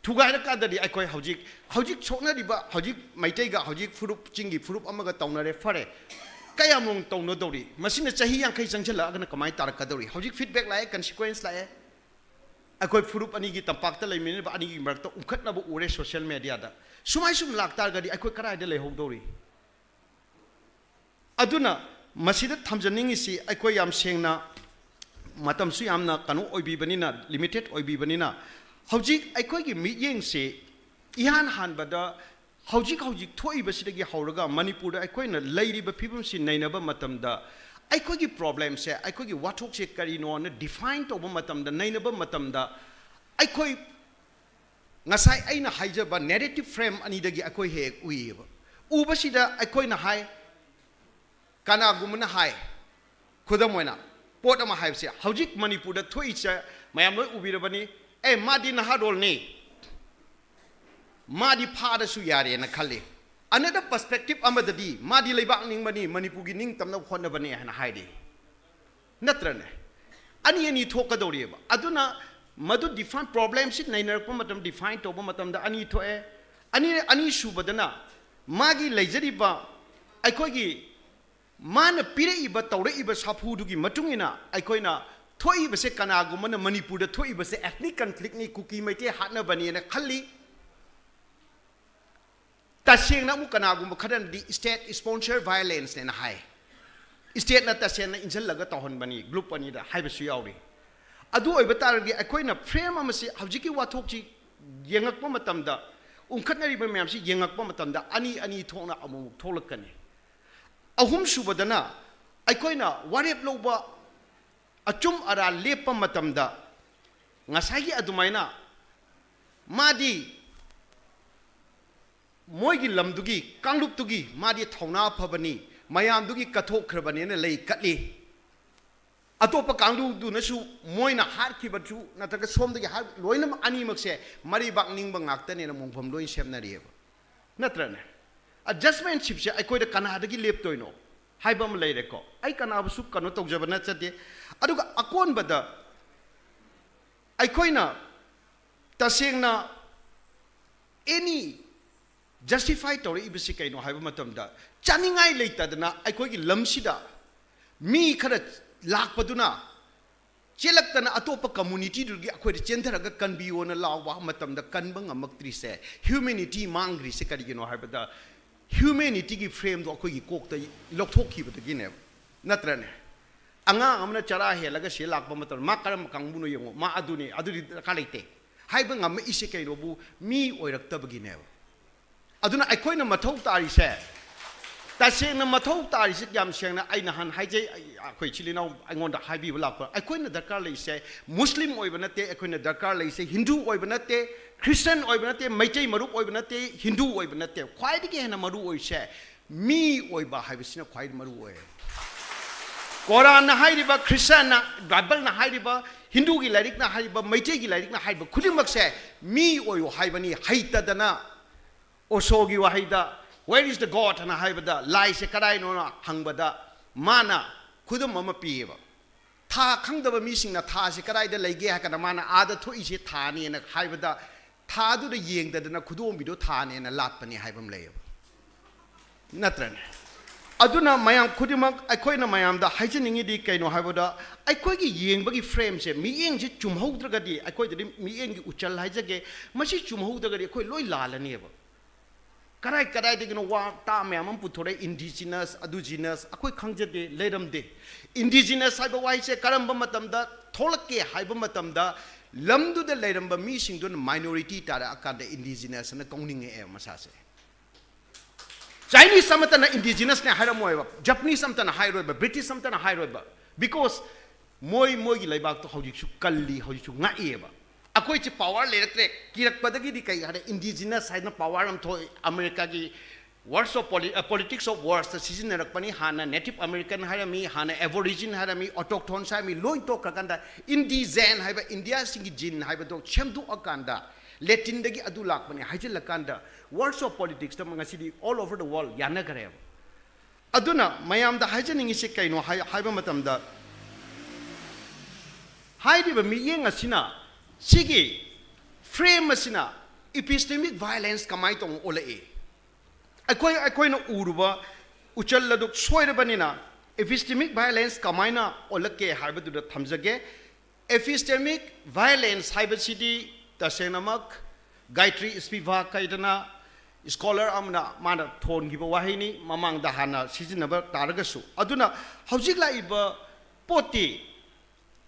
ꯊꯨꯒꯥꯏꯔꯀꯥꯟꯗꯗꯤ ꯑꯩꯈꯣꯏ ꯍꯧꯖꯤꯛ, ꯍꯧꯖꯤꯛ ꯁꯣꯛꯅꯔꯤꯕ, ꯍꯧꯖꯤꯛ ꯃꯩꯇꯩꯒ ꯍꯧꯖꯤꯛ ꯐꯨꯔꯨꯞ, ꯆꯤꯡꯒꯤ ꯐꯨꯔꯨꯞ ꯑꯃꯒ ꯇꯧꯅꯔꯦ, ꯐꯔꯦ꯫ ꯀꯌꯥꯃꯨꯛ ꯇꯧꯅꯗꯧꯔꯤ? ꯃꯁꯤꯅ ꯆꯍꯤ ꯌꯥꯡꯈꯩ ꯆꯪꯁꯤꯜꯂꯛꯑꯒꯅ ꯀꯃꯥꯏꯅ ꯇꯥꯔꯛꯀꯗꯧꯔꯤ? ꯍꯧꯖꯤꯛ feedback ꯂꯥꯛꯑꯦ, consequence ꯂꯥꯛꯑꯦ꯫ ꯑꯩꯈꯣꯏ ꯐꯨꯔꯨꯞ ꯑꯅꯤꯒꯤ, ꯇꯝꯄꯥꯛꯇ ꯂꯩꯃꯤꯟꯅꯔꯤꯕ ꯑꯅꯤꯒꯤ ꯃꯔꯛꯇ ꯎꯪꯈꯠꯅꯕ ꯎꯔꯦ social mediaꯗ꯫ ꯁꯨꯃꯥꯏ ꯁꯨꯝ ꯂꯥꯛꯇꯥꯔꯒꯗꯤ ꯑꯩꯈꯣꯏ ꯀꯗꯥꯏꯗ ꯂꯩꯍꯧꯗꯧꯔꯤ? ꯑꯗꯨꯅ ꯃꯁꯤꯗ ꯊꯝꯖꯅꯤꯡꯉꯤꯁꯤ, ꯑꯩꯈꯣꯏ ꯌꯥꯝ ꯁꯦꯡꯅ, ꯃꯇꯝꯁꯨ ꯌꯥꯝꯅ ꯀꯩꯅꯣ ꯑꯣꯏꯕꯤꯕꯅꯤꯅ, limited ꯑꯣꯏꯕꯤꯕꯅꯤꯅ, ꯍꯧꯖꯤꯛ ꯑꯩꯈꯣꯏꯒꯤ ꯃꯤꯠꯌꯦꯡꯁꯤ ꯏꯍꯥꯟ ꯍꯥꯟꯕꯗ ꯍꯧꯖꯤꯛ ꯍꯧꯖꯤꯛ ꯊꯣꯛꯏꯕꯁꯤꯗꯒꯤ ꯍꯧꯔꯒ ꯃꯅꯤꯄꯨꯔꯗ ꯑꯩꯈꯣꯏꯅ ꯂꯩꯔꯤꯕ ꯐꯤꯕꯝꯁꯤ ꯅꯩꯅꯕ ꯃꯇꯝꯗ, ꯑꯩꯈꯣꯏꯒꯤ problemꯁꯦ, ꯑꯩꯈꯣꯏꯒꯤ ꯋꯥꯊꯣꯛꯁꯦ ꯀꯔꯤꯅꯣꯅ define ꯇꯧꯕ ꯃꯇꯝꯗ, ꯅꯩꯅꯕ ꯃꯇꯝꯗ, ꯑꯩꯈꯣꯏ ꯉꯁꯥꯏ ꯑꯩꯅ ꯍꯥꯏꯖꯕ narrative frame ꯑꯅꯤꯗꯒꯤ ꯑꯩꯈꯣꯏ ꯍꯦꯛ ꯍꯦꯛ ꯎꯏꯌꯦꯕ꯫ ꯎꯕꯁꯤꯗ ꯑꯩꯈꯣꯏꯅ ꯍꯥꯏ, ꯀꯅꯥꯒꯨꯝꯕꯅ ꯍꯥꯏ, ꯈꯨꯗꯝ ꯑꯣꯏꯅ, ꯄꯣꯠ ꯑꯃ ꯍꯥꯏꯕꯁꯦ, ꯍꯧꯖꯤꯛ ꯃꯅꯤꯄꯨꯔꯗ ꯊꯣꯛꯏꯁꯦ ꯃꯌꯥꯝ ꯂꯣꯏ ꯎꯕꯤꯔꯕꯅꯤ, "ꯑꯦ, ꯃꯥꯗꯤ ꯅꯍꯥꯔꯣꯜꯅꯤ, ꯃꯥꯗꯤ ꯐꯥꯔꯁꯨ ꯌꯥꯔꯦꯅ ꯈꯜꯂꯤ"꯫ Another perspective ꯑꯃꯗꯗꯤ, "ꯃꯥꯗꯤ ꯂꯩꯕꯥꯛ ꯅꯤꯡꯕꯅꯤ, ꯃꯅꯤꯄꯨꯔꯒꯤ ꯅꯤꯡꯇꯝꯅꯕ ꯍꯣꯠꯅꯕꯅꯤ" ꯍꯥꯏꯅ ꯍꯥꯏꯔꯤ꯫ ꯅꯠꯇ꯭ꯔꯅꯦ? ꯑꯅꯤ ꯑꯅꯤ ꯊꯣꯛꯀꯗꯧꯔꯤꯑꯕ꯫ ꯑꯗꯨꯅ ꯃꯗꯨ define, problemꯁꯤ ꯅꯩꯅꯔꯛꯄ ꯃꯇꯝ, define ꯇꯧꯕ ꯃꯇꯝꯗ ꯑꯅꯤ ꯊꯣꯛꯑꯦ꯫ ꯑꯅꯤ, ꯑꯅꯤꯁꯨꯕꯗꯅ ꯃꯥꯒꯤ ꯂꯩꯖꯔꯤꯕ ꯑꯩꯈꯣꯏꯒꯤ ꯃꯥꯅ ꯄꯤꯔꯛꯏꯕ, ꯇꯧꯔꯛꯏꯕ ꯁꯥꯐꯨꯗꯨꯒꯤ ꯃꯇꯨꯡ ꯏꯟꯅ ꯑꯩꯈꯣꯏꯅ ꯊꯣꯛꯏꯕꯁꯦ, ꯀꯅꯥꯒꯨꯝꯕꯅ ꯃꯅꯤꯄꯨꯔꯗ ꯊꯣꯛꯏꯕꯁꯦ ethnic conflictꯅꯤ, ꯀꯨꯀꯤ ꯃꯩꯇꯩ ꯍꯥꯠꯅꯕꯅꯦꯅ ꯈꯜꯂꯤ꯫ ꯇꯁꯦꯡꯅ ꯑꯃꯨꯛ ꯀꯅꯥꯒꯨꯝꯕ ꯈꯔꯅꯗꯤ state sponsor violenceꯅꯦꯅ ꯍꯥꯏ꯫ Stateꯅ ꯇꯁꯦꯡꯅ ꯏꯟꯁꯤꯜꯂꯒ ꯇꯧꯍꯟꯕꯅꯤ group ꯑꯅꯤꯗ ꯍꯥꯏꯕꯁꯨ ꯌꯥꯎꯔꯤ꯫ ꯑꯗꯨ ꯑꯣꯏꯕ ꯇꯥꯔꯒꯗꯤ ꯑꯩꯈꯣꯏꯅ frame ꯑꯃꯁꯤ, ꯍꯧꯖꯤꯛꯀꯤ ꯋꯥꯊꯣꯛꯁꯤ ꯌꯦꯡꯉꯛꯄ ꯃꯇꯝꯗ, ꯎꯪꯈꯠꯅꯔꯤꯕ ꯃꯌꯥꯝꯁꯤ ꯌꯦꯡꯉꯛꯄ ꯃꯇꯝꯗ ꯑꯅꯤ ꯑꯅꯤ ꯊꯣꯛꯅ ꯑꯃꯨꯛ ꯊꯣꯛꯂꯛꯀꯅꯤ꯫ ꯑꯍꯨꯝꯁꯨꯕꯗꯅ, ꯑꯩꯈꯣꯏꯅ ꯋꯥꯔꯦꯞ ꯂꯧꯕ, ꯑꯆꯨꯝ ꯑꯔꯥꯟ ꯂꯦꯞꯄ ꯃꯇꯝꯗ ꯉꯁꯥꯏꯒꯤ ꯑꯗꯨꯃꯥꯏꯅ ꯃꯥꯗꯤ ꯃꯣꯏꯒꯤ ꯂꯝꯗꯨꯒꯤ, ꯀꯥꯡꯂꯨꯞꯇꯨꯒꯤ ꯃꯥꯗꯤ ꯊꯧꯅꯥ ꯐꯕꯅꯤ, ꯃꯌꯥꯝꯗꯨꯒꯤ ꯀꯠꯊꯣꯛꯈ꯭ꯔꯕꯅꯦꯅ ꯂꯩ ꯀꯠꯂꯤ꯫ ꯑꯇꯣꯞꯄ ꯀꯥꯡꯂꯨꯞꯗꯨꯅꯁꯨ ꯃꯣꯏꯅ ꯍꯥꯠꯈꯤꯕꯁꯨ ꯅꯠꯇ꯭ꯔꯒ ꯁꯣꯝꯗꯒꯤ ꯍꯥꯠ-, ꯂꯣꯏꯅꯃꯛ ꯑꯅꯤꯃꯛꯁꯦ ꯃꯔꯩꯕꯥꯛ ꯅꯤꯡꯕ ꯉꯥꯛꯇꯅꯦꯅ ꯃꯣꯡꯐꯝ ꯂꯣꯏ ꯁꯦꯝꯅꯔꯤꯑꯕ, ꯅꯠꯇ꯭ꯔꯅꯦ? Adjustmentshipꯁꯦ ꯑꯩꯈꯣꯏꯗ ꯀꯅꯥꯗꯒꯤ ꯂꯦꯞꯇꯣꯏꯅꯣ ꯍꯥꯏꯕ ꯑꯃ ꯂꯩꯔꯦꯀꯣ꯫ ꯑꯩ ꯀꯅꯥꯕꯨꯁꯨ ꯀꯩꯅꯣ ꯇꯧꯖꯕ ꯅꯠꯆꯗꯦ꯫ ꯑꯗꯨꯒ ꯑꯀꯣꯟꯕꯗ ꯑꯩꯈꯣꯏꯅ ꯇꯁꯦꯡꯅ any justify ꯇꯧꯔꯛꯏꯕꯁꯤ ꯀꯩꯅꯣ ꯍꯥꯏꯕ ꯃꯇꯝꯗ, ꯆꯥꯅꯤꯡꯉꯥꯏ ꯂꯩꯇꯗꯅ ꯑꯩꯈꯣꯏꯒꯤ ꯂꯝꯁꯤꯗ ꯃꯤ ꯈꯔ ꯂꯥꯛꯄꯗꯨꯅ ꯆꯦꯜꯂꯛꯇꯅ ꯑꯇꯣꯞꯄ communityꯗꯨꯒꯤ ꯑꯩꯈꯣꯏꯗ ꯆꯦꯟꯊꯔꯒ ꯀꯟꯕꯤꯌꯣꯅ ꯂꯥꯎꯕ ꯃꯇꯝꯗ ꯀꯟꯕ ꯉꯝꯃꯛꯇ꯭ꯔꯤꯁꯦ, humanity ꯃꯥꯡꯈ꯭ꯔꯤꯁꯦ ꯀꯔꯤꯒꯤꯅꯣ ꯍꯥꯏꯕꯗ, humanityꯒꯤ frameꯗꯣ ꯑꯩꯈꯣꯏꯒꯤ ꯀꯣꯛꯇ ꯂꯧꯊꯣꯛꯈꯤꯕꯗꯒꯤꯅꯦꯕ, ꯅꯠꯇ꯭ꯔꯅꯦ? ꯑꯉꯥꯡ ꯑꯃꯅ ꯆꯔꯥ ꯍꯦꯜꯂꯒ ꯁꯤ ꯂꯥꯛꯄ ꯃꯇꯝꯗ ꯃꯥ ꯀꯔꯝꯕ ꯀꯥꯡꯕꯨꯅꯣ ꯌꯦꯡꯉꯣ, ꯃꯥ ꯑꯗꯨꯅꯤ, ꯑꯗꯨꯗꯤ ꯗꯔꯀꯥꯔ ꯂꯩꯇꯦ ꯍꯥꯏꯕ ꯉꯝꯃꯛꯏꯁꯦ ꯀꯩꯅꯣꯕꯨ? ꯃꯤ ꯑꯣꯏꯔꯛꯇꯕꯒꯤꯅꯦꯕ꯫ ꯑꯗꯨꯅ ꯑꯩꯈꯣꯏꯅ ꯃꯊꯧ ꯇꯥꯔꯤꯁꯦ, ꯇꯁꯦꯡꯅ ꯃꯊꯧ ꯇꯥꯔꯤꯁꯦ, ꯌꯥꯝ ꯁꯦꯡꯅ ꯑꯩ ꯅꯍꯥꯟ ꯍꯥꯏꯖꯩ, ꯑꯩ, ꯑꯩꯈꯣꯏ ꯏꯆꯤꯜ ꯏꯅꯥꯎ ꯑꯩꯉꯣꯟꯗ ꯍꯥꯏꯕꯤꯕ ꯂꯥꯛꯄ, ꯑꯩꯈꯣꯏꯅ ꯗꯔꯀꯥꯔ ꯂꯩꯔꯤꯁꯦ ꯃꯨꯁꯂꯤꯝ ꯑꯣꯏꯕ ꯅꯠꯇꯦ, ꯑꯩꯈꯣꯏꯅ ꯗꯔꯀꯥꯔ ꯂꯩꯔꯤꯁꯦ ꯍꯤꯟꯗꯨ ꯑꯣꯏꯕ ꯅꯠꯇꯦ, ꯈ꯭ꯔꯤꯁꯇꯟ ꯑꯣꯏꯕ ꯅꯠꯇꯦ, ꯃꯩꯇꯩ ꯃꯔꯨꯞ ꯑꯣꯏꯕ ꯅꯠꯇꯦ, ꯍꯤꯟꯗꯨ ꯑꯣꯏꯕ ꯅꯠꯇꯦ꯫ ꯈ꯭ꯋꯥꯏꯗꯒꯤ ꯍꯦꯟꯅ ꯃꯔꯨ ꯑꯣꯏꯔꯤꯁꯦ ꯃꯤ ꯑꯣꯏꯕ ꯍꯥꯏꯕꯁꯤꯅ ꯈ꯭ꯋꯥꯏ ꯃꯔꯨ ꯑꯣꯏ꯫ ꯀꯣꯔꯥꯟꯅ ꯍꯥꯏꯔꯤꯕ, ꯈ꯭ꯔꯤꯁꯇꯟꯅ, ꯕꯥꯏꯕꯜꯅ ꯍꯥꯏꯔꯤꯕ, ꯍꯤꯟꯗꯨꯒꯤ ꯂꯥꯏꯔꯤꯛꯅ ꯍꯥꯏꯔꯤꯕ, ꯃꯩꯇꯩꯒꯤ ꯂꯥꯏꯔꯤꯛꯅ ꯍꯥꯏꯔꯤꯕ ꯈꯨꯗꯤꯡꯃꯛꯁꯦ ꯃꯤ ꯑꯣꯏꯌꯨ ꯍꯥꯏꯕꯅꯤ꯫ ꯍꯩꯇꯗꯅ ꯑꯣꯁꯣꯒꯤ ꯋꯥꯍꯩꯗ, "Where is the God?" ꯍꯥꯏꯅ ꯍꯥꯏꯕꯗ, "ꯂꯥꯏꯁꯦ ꯀꯗꯥꯏꯅꯣꯅ?" ꯍꯪꯕꯗ ꯃꯥꯅ ꯈꯨꯗꯝ ꯑꯃ ꯄꯤꯌꯦꯕ꯫ ꯊꯥ ꯈꯪꯗꯕ ꯃꯤꯁꯤꯡꯅ ꯊꯥꯁꯤ ꯀꯗꯥꯏꯗ ꯂꯩꯒꯦ ꯍꯥꯏ ꯀꯥꯟꯗ ꯃꯥꯅ, "ꯑꯥꯗ ꯊꯣꯛꯏꯁꯦ ꯊꯥꯅꯦꯅ" ꯍꯥꯏꯕꯗ, ꯊꯥꯗꯨꯗ ꯌꯦꯡꯗꯗꯅ ꯈꯨꯗꯣꯝꯕꯤꯗꯣ ꯊꯥꯅꯦꯅ ꯂꯥꯠꯄꯅꯤ ꯍꯥꯏꯕ ꯑꯃ ꯂꯩꯌꯦꯕ, ꯅꯠꯇ꯭ꯔꯅꯦ? ꯑꯗꯨꯅ ꯃꯌꯥꯝ ꯈꯨꯗꯤꯡꯃꯛ, ꯑꯩꯈꯣꯏꯅ ꯃꯌꯥꯝꯗ ꯍꯥꯏꯖꯅꯤꯡꯉꯤꯗꯤ ꯀꯩꯅꯣ ꯍꯥꯏꯕꯗ, ꯑꯩꯈꯣꯏꯒꯤ ꯌꯦꯡꯕꯒꯤ ꯐ꯭ꯔꯦꯝꯁꯦ, ꯃꯤꯠꯌꯦꯡꯁꯦ ꯆꯨꯝꯍꯧꯗ꯭ꯔꯒꯗꯤ, ꯑꯩꯈꯣꯏꯗꯗꯤ ꯃꯤꯠꯌꯦꯡꯒꯤ ꯎꯆꯜ ꯍꯥꯏꯖꯒꯦ, ꯃꯁꯤ ꯆꯨꯝꯍꯧꯗ꯭ꯔꯒꯗꯤ ꯑꯩꯈꯣꯏ ꯂꯣꯏ ꯂꯥꯜꯂꯅꯦꯕ꯫ ꯀꯗꯥꯏ ꯀꯗꯥꯏꯗꯒꯤꯅꯣ ꯋꯥ ꯇꯥ ꯃꯌꯥꯝ ꯑꯃ ꯄꯨꯊꯣꯔꯛꯑꯦ, ꯏꯟꯗꯤꯖꯤꯅꯁ, ꯑꯗꯨ ꯖꯤꯅꯁ, ꯑꯩꯈꯣꯏ ꯈꯪꯖꯗꯦ, ꯂꯩꯔꯝꯗꯦ꯫ ꯏꯟꯗꯤꯖꯤꯅꯁ ꯍꯥꯏꯕ ꯋꯥꯍꯩꯁꯦ ꯀꯔꯝꯕ ꯃꯇꯝꯗ ꯊꯣꯛꯂꯛꯀꯦ ꯍꯥꯏꯕ ꯃꯇꯝꯗ, ꯂꯝꯗꯨꯗ ꯂꯩꯔꯝꯕ ꯃꯤꯁꯤꯡꯗꯨꯅ ꯃꯥꯏꯅꯣꯔꯤꯇꯤ ꯇꯥꯔꯛꯑꯀꯥꯟꯗ ꯏꯟꯗꯤꯖꯤꯅꯁ ꯑꯅ ꯀꯧꯅꯤꯡꯉꯛꯑꯦꯕ ꯃꯁꯥꯁꯦ꯫ ꯆꯥꯏꯅꯤꯁ ꯑꯃꯠꯇꯅ ꯏꯟꯗꯤꯖꯤꯅꯁꯅꯦ ꯍꯥꯏꯔꯝꯃꯣꯏꯕ, ꯖꯄꯅꯤꯁ ꯑꯃꯠꯇꯅ ꯍꯥꯏꯔꯣꯏꯕ, ꯕ꯭ꯔꯤꯇꯤꯁ ꯑꯃꯠꯇꯅ ꯍꯥꯏꯔꯣꯏꯕ, because ꯃꯣꯏ ꯃꯣꯏꯒꯤ ꯂꯩꯕꯥꯛꯇꯣ ꯍꯧꯖꯤꯛꯁꯨ ꯀꯜꯂꯤ, ꯍꯧꯖꯤꯛꯁꯨ ꯉꯥꯛꯏꯑꯕ꯫ ꯑꯩꯈꯣꯏꯁꯦ ꯄꯋꯥꯔ ꯂꯩꯔꯛꯇ꯭ꯔꯦ, ꯀꯤꯔꯛꯄꯗꯒꯤꯗꯤ ꯀꯩ ꯍꯥꯏꯔꯦ, ꯏꯟꯗꯤꯖꯤꯅꯁ ꯍꯥꯏꯅ ꯄꯋꯥꯔ ꯑꯃ ꯊꯣꯛꯑꯦ꯫ ꯑꯃꯦꯔꯤꯀꯥꯒꯤ Words of Poli- Politics of Wordsꯇ ꯁꯤꯖꯤꯟꯅꯔꯛꯄꯅꯤ꯫ ꯍꯥꯟꯅ ꯅꯦꯇꯤꯚ ꯑꯃꯦꯔꯤꯀꯟ ꯍꯥꯏꯔꯝꯃꯤ, ꯍꯥꯟꯅ ꯑꯦꯕꯣꯔꯤꯖꯤꯟ ꯍꯥꯏꯔꯝꯃꯤ, ꯑꯣꯇꯣꯛꯊꯣꯟꯁ ꯍꯥꯏꯔꯝꯃꯤ, ꯂꯣꯏ ꯇꯣꯛꯈ꯭ꯔꯀꯥꯟꯗ ꯏꯟꯗꯤꯖꯦꯟ ꯍꯥꯏꯕ ꯏꯟꯗꯤꯌꯥꯁꯤꯡꯒꯤ ꯖꯤꯟ ꯍꯥꯏꯕꯗꯣ ꯁꯦꯝꯗꯣꯛꯑꯀꯥꯟꯗ, ꯂꯦꯇꯤꯟꯗꯒꯤ ꯑꯗꯨ ꯂꯥꯛꯄꯅꯤ ꯍꯥꯏꯖꯤꯜꯂꯀꯥꯟꯗ, Words of Politicsꯇ ꯉꯁꯤꯗꯤ all over the world ꯌꯥꯅꯈ꯭ꯔꯦꯕ꯫ ꯑꯗꯨꯅ ꯃꯌꯥꯝꯗ ꯍꯥꯏꯖꯅꯤꯡꯉꯤꯁꯤ ꯀꯩꯅꯣ ꯍꯥꯏ- ꯍꯥꯏꯕ ꯃꯇꯝꯗ, ꯍꯥꯏꯔꯤꯕ ꯃꯤꯠꯌꯦꯡ ꯑꯁꯤꯅ, ꯁꯤꯒꯤ ꯐ꯭ꯔꯦꯝ ꯑꯁꯤꯅ ꯏꯄꯤꯁꯇꯦꯃꯤꯛ ꯚꯥꯏꯑꯣꯂꯦꯟꯁ ꯀꯃꯥꯏꯅ ꯇꯧꯅ ꯑꯣꯜꯂꯛꯏ? ꯑꯩꯈꯣꯏ ꯑꯩꯈꯣꯏꯅ ꯎꯔꯨꯕ ꯎꯆꯜ ꯑꯗꯨ ꯁꯣꯏꯔꯕꯅꯤꯅ, ꯏꯄꯤꯁꯇꯦꯃꯤꯛ ꯚꯥꯏꯑꯣꯂꯦꯟꯁ ꯀꯃꯥꯏꯅ ꯑꯣꯜꯂꯛꯀꯦ ꯍꯥꯏꯕꯗꯨꯗ ꯊꯝꯖꯒꯦ꯫ ꯏꯄꯤꯁꯇꯦꯃꯤꯛ ꯚꯥꯏꯑꯣꯂꯦꯟꯁ ꯍꯥꯏꯕꯁꯤꯗꯤ ꯇꯁꯦꯡꯅꯃꯛ ꯒꯥꯏꯇ꯭ꯔꯤ ꯁ꯭ꯄꯤꯚꯥꯛ ꯍꯥꯏꯗꯅ ꯁ꯭ꯀꯣꯂꯔ ꯑꯃꯅ ꯃꯥꯅ ꯊꯣꯟꯈꯤꯕ ꯋꯥꯍꯩꯅꯤ, ꯃꯃꯥꯡꯗ ꯍꯥꯟꯅ ꯁꯤꯖꯤꯟꯅꯕ ꯇꯥꯔꯒꯁꯨ꯫ ꯑꯗꯨꯅ ꯍꯧꯖꯤꯛ ꯂꯥꯛꯏꯕ ꯄꯣꯠꯇꯤ